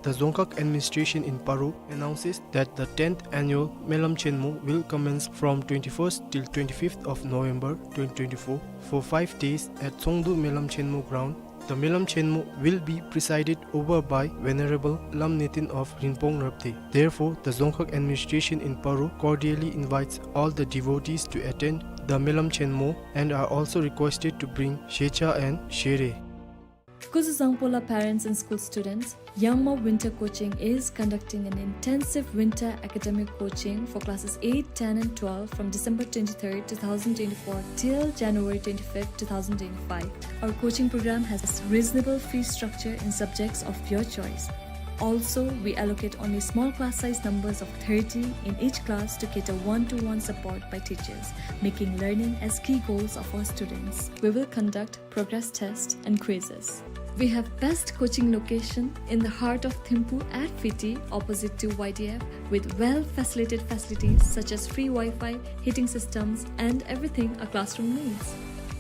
The Dzongkhag administration in Paro announces that the tenth annual Melam Chenmo will commence from twenty-first till twenty-fifth of November twenty twenty-four for five days at Tsongdu Melam Chenmo ground. The Melam Chenmo will be presided over by Venerable Lam Neten of Rinpong Rabde. Therefore, the Dzongkhag administration in Paro cordially invites all the devotees to attend the Melam Chenmo and are also requested to bring Shecha and Shere. Kuzuzangpola parents and school students, Yangma Winter Coaching is conducting an intensive winter academic coaching for classes eight, ten and twelve from December twenty-third, two thousand twenty-four till January twenty-fifth, two thousand twenty-five. Our coaching program has reasonable fee structure in subjects of your choice. Also, we allocate only small class size numbers of thirty in each class to cater one-to-one support by teachers, making learning as key goals of our students. We will conduct progress test and quizzes. We have best coaching location in the heart of Thimphu at Fiti, opposite to Y D F, with well-facilitated facilities such as free Wi-Fi, heating systems, and everything a classroom needs.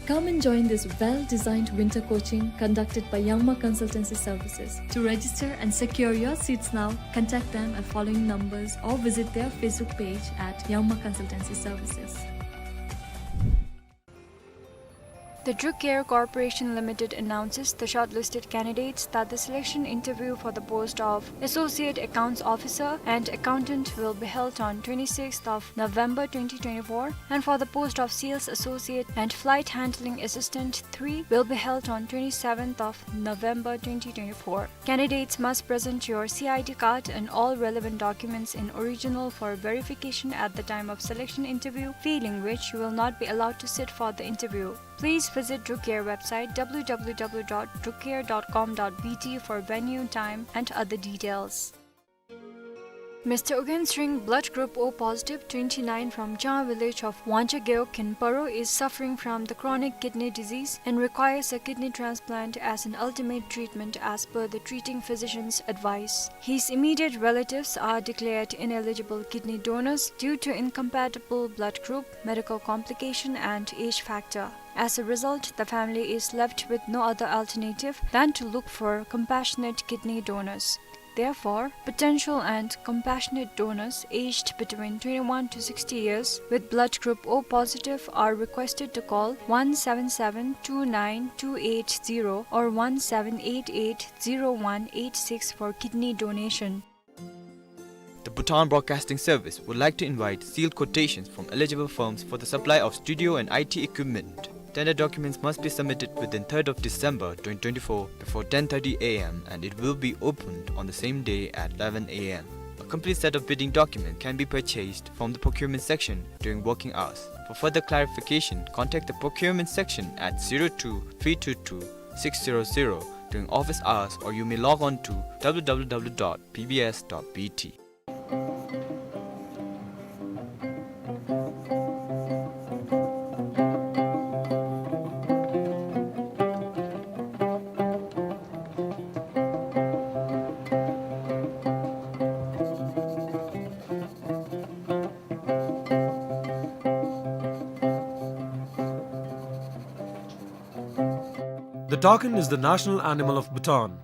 Come and join this well-designed winter coaching conducted by Yangma Consultancy Services. To register and secure your seats now, contact them at following numbers or visit their Facebook page at Yangma Consultancy Services. The Drucare Corporation Limited announces the shortlisted candidates that the selection interview for the post of Associate Accounts Officer and Accountant will be held on twenty-sixth of November twenty twenty-four, and for the post of Sales Associate and Flight Handling Assistant three will be held on twenty-seventh of November twenty twenty-four. Candidates must present your C I D card and all relevant documents in original for verification at the time of selection interview, failing which you will not be allowed to sit for the interview. Please visit Drucare website W W W dot drucare dot com dot B T for venue, time and other details. Mister Ugyen Sring, blood group O positive, twenty-nine, from Chang village of Wangcha Gewog in Paro, is suffering from the chronic kidney disease and requires a kidney transplant as an ultimate treatment as per the treating physician's advice. His immediate relatives are declared ineligible kidney donors due to incompatible blood group, medical complication and age factor. As a result, the family is left with no other alternative than to look for compassionate kidney donors. Therefore, potential and compassionate donors aged between twenty-one to sixty years with blood group O positive are requested to call one seven seven two nine two eight zero or one seven eight eight zero one eight six for kidney donation. The Bhutan Broadcasting Service would like to invite sealed quotations from eligible firms for the supply of studio and I T equipment. Tender documents must be submitted within third of December twenty twenty-four before ten thirty A M and it will be opened on the same day at eleven A M. A complete set of bidding documents can be purchased from the procurement section during working hours. For further clarification, contact the procurement section at zero two three two two six zero zero during office hours, or you may log on to W W W dot B B S dot B T. The takin is the national animal of Bhutan.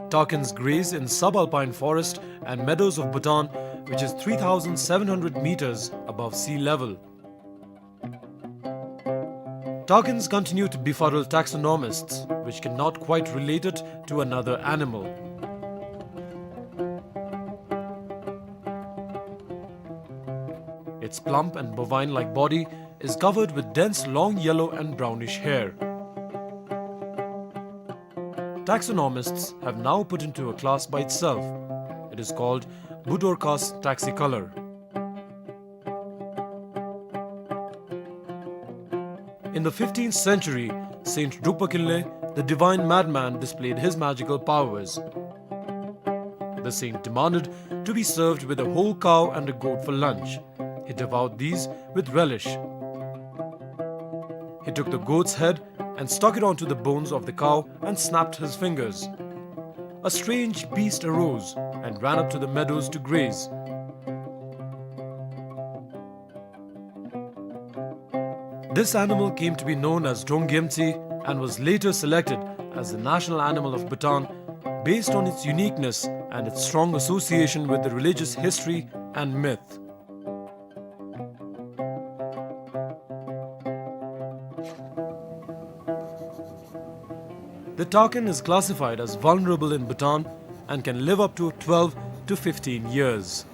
Takins graze in subalpine forest and meadows of Bhutan, which is three thousand seven hundred meters above sea level. Takins continue to befuddle taxonomists, which cannot quite relate it to another animal. Its plump and bovine-like body is covered with dense long yellow and brownish hair. Taxonomists have now put into a class by itself. It is called Budorcas taxicolor. In the fifteenth century, Saint Drukpa Kinley, the divine madman, displayed his magical powers. The saint demanded to be served with a whole cow and a goat for lunch. He devoured these with relish. He took the goat's head and stuck it onto the bones of the cow and snapped his fingers. a strange beast arose and ran up to the meadows to graze. This animal came to be known as Drongyemtsi and was later selected as the national animal of Bhutan based on its uniqueness and its strong association with the religious history and myth. The takin is classified as vulnerable in Bhutan and can live up to twelve to fifteen years.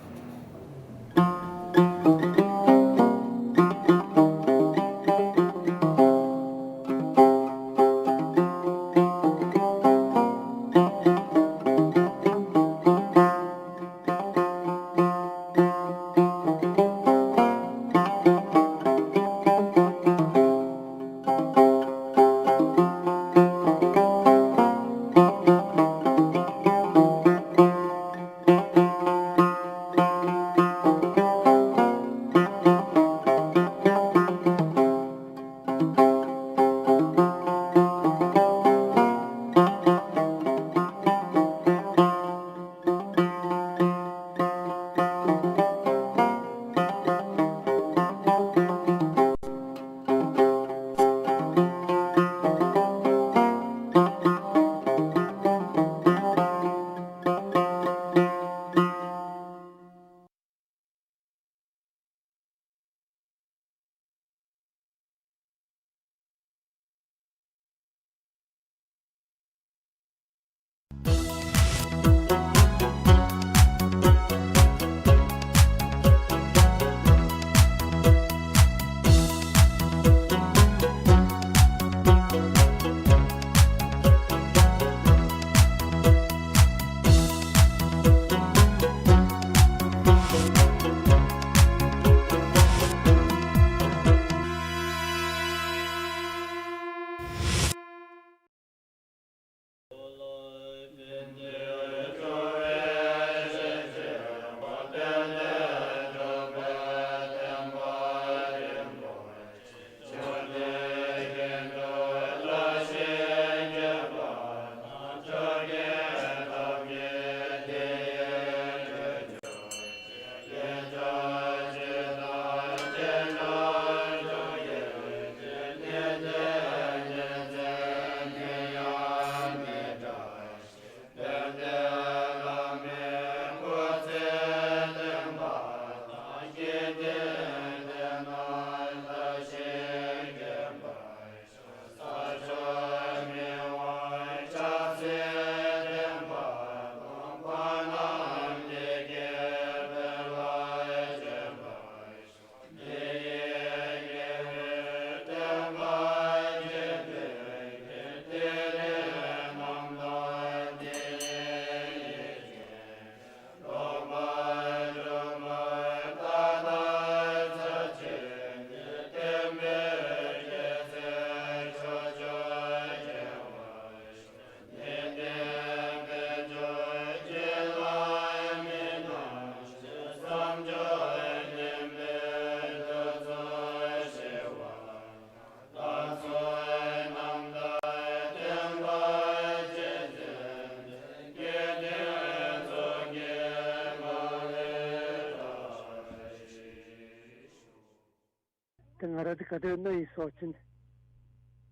ཏེ་ང་ར་འདི་ག་ཏེ་ན་ཡི་སོ་ཅིན།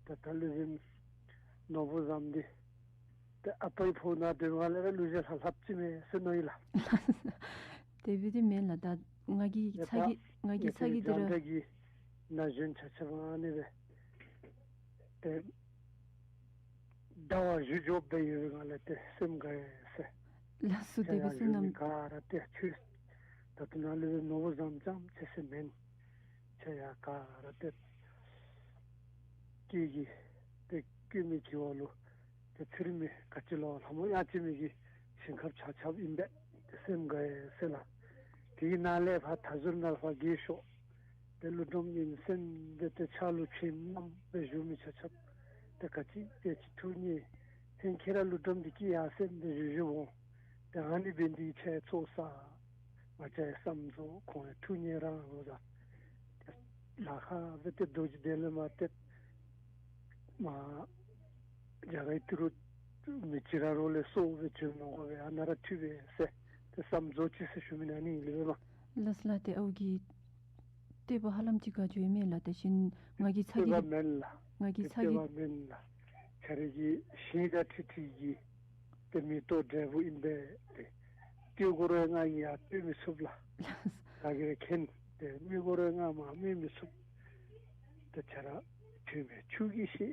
ད་ད་ལུ་བིམ་ནོར་བུ་བཟངམ་འདི་ཏེ་ཨ་པའི་ཕོ་ན་དོན་བ་ལས་ར་ལུ་ཟེ་ལྷབ་ལྷབ་ཅི་མེ་སེ་ནོ་ཡི་ལ། དེ་བི་དེ་མེན་ལ། ད་ང་གི་ཚ་གི་ང་གི་ཚ་གི་དེ་ར་ད་ན་གཞོན་ཆ་ཆ་བ་ཨ་ནི་བེ། ཏེ་ཟླ་བ་བཞུ་འཇོག་པའི་ཡོད་པའི་ང་ལ་ཏེ་སེམས་དགའ་ཡི་སེ། ལགས་སོ། དེ་བི་སུ་ནམ་ག་ར་ཏེ་ཆུ་ད་ཏེ་ན་ལུ་ནོར་བུ་བཟངམ་ཙམ་ཅིག་སེ་མེན། ཆ་ཡ་ག་ར་ཏེ་སྐྱེས་ཀྱི་ཏེ་སྐྱེས་མི་གི་བ་ལུ་ཏེ་ཚུལ་མི་ག་ཅི་ལོ་ལྷ་མོ་ཡ་ཅི་མི་གི་ཞིང་ཁམས་ཆ་ཁྱབ་ཨིན་པས། ཏེ་སེམས་དགའ་ཡི་སེ་ལ། དེ་གི་ནང་ལས་ཕར་ད་ཟུར་ནལ་ཕར་གི་ཤོག་ཏེ་ཀླུ་སྒྲུབ་ཉིན་མཚན་འདི་ཏེ་ཕྱག་ལུ་ཕྱིན་ནམ་སྦེ་བཞུགས་མི་ཆ་ཁྱབ་ཏེ་ག་ཅི་ཏེ་ཅིག་ཐུགས་མཉེས། ཧེང་ཁྱེད་ར་ཀླུ་སྒྲུབ་འདི་སྐྱིད་ཡ་སེམས་འདི་བཞུགས་བཞུགས་འོང་། ཏེ་ཨ་ནི་འབད་ནི་འདི་ཁྱེད་ཚོགས་བསགས་མ་བྱ་ཡི་བསམ་ཚོགས་ཁོང་ཡང་ཐུགས་མཉེས་རང་ལོ་ད། ཏེ་ལ་ཁ་སྦེ་ཏེ་རྡོ་རྗེ་གདན་ལས་མར་ཏེ་མར་རྒྱ་གར་ཏི་རུ་ མི་ཅིག་ར་རོགས་ལས་སོ་སྦེ་བྱོན་མི་དགོ་པས། ཨ་ནཱ་ར་ཐུག་པས་ཟེར་ཏེ་བསམ་རྫོགས་ཅི་ཟེར་ཞུ་མི་ཨ་ནི་ཨིན་ལགས་པས་མ། ལགས་ལགས། ཏེ་ཨའུ་གི་བསྟོད་པ་ཧ་ལམ་ཅིག་ག་ཅི་ཡོད་མེད་ལགས། ད་ཤིན་ང་གིས་ཚ་གྱང་བསྟོད་པ་མེན་ལགས། ང་གིས་ཚ་གྱང་བསྟོད་པ་མེན་ལགས། ཁྱེད་ར་གི་ཞིང་དང་འཁྲིལ་འཁྲིལ་གྱི་ཏེ་མེ་ཏོག་འབྲས་བུ་ཨིན་པས། ཏེ་བསྟོད་དགོ་རུང་ང་གིས་ཡང་བསྟོད་མི་ཚུགས་ལགས། ད་གིས་ར་མཁྱེན། ཏེ་སྨད་དགོ་རུང་ང་མ་སྨད་མི་ཚུགས། ཏེ་ཁྱེད་ར་ཐུག་པས། ཆུ་གིས་ཤེས་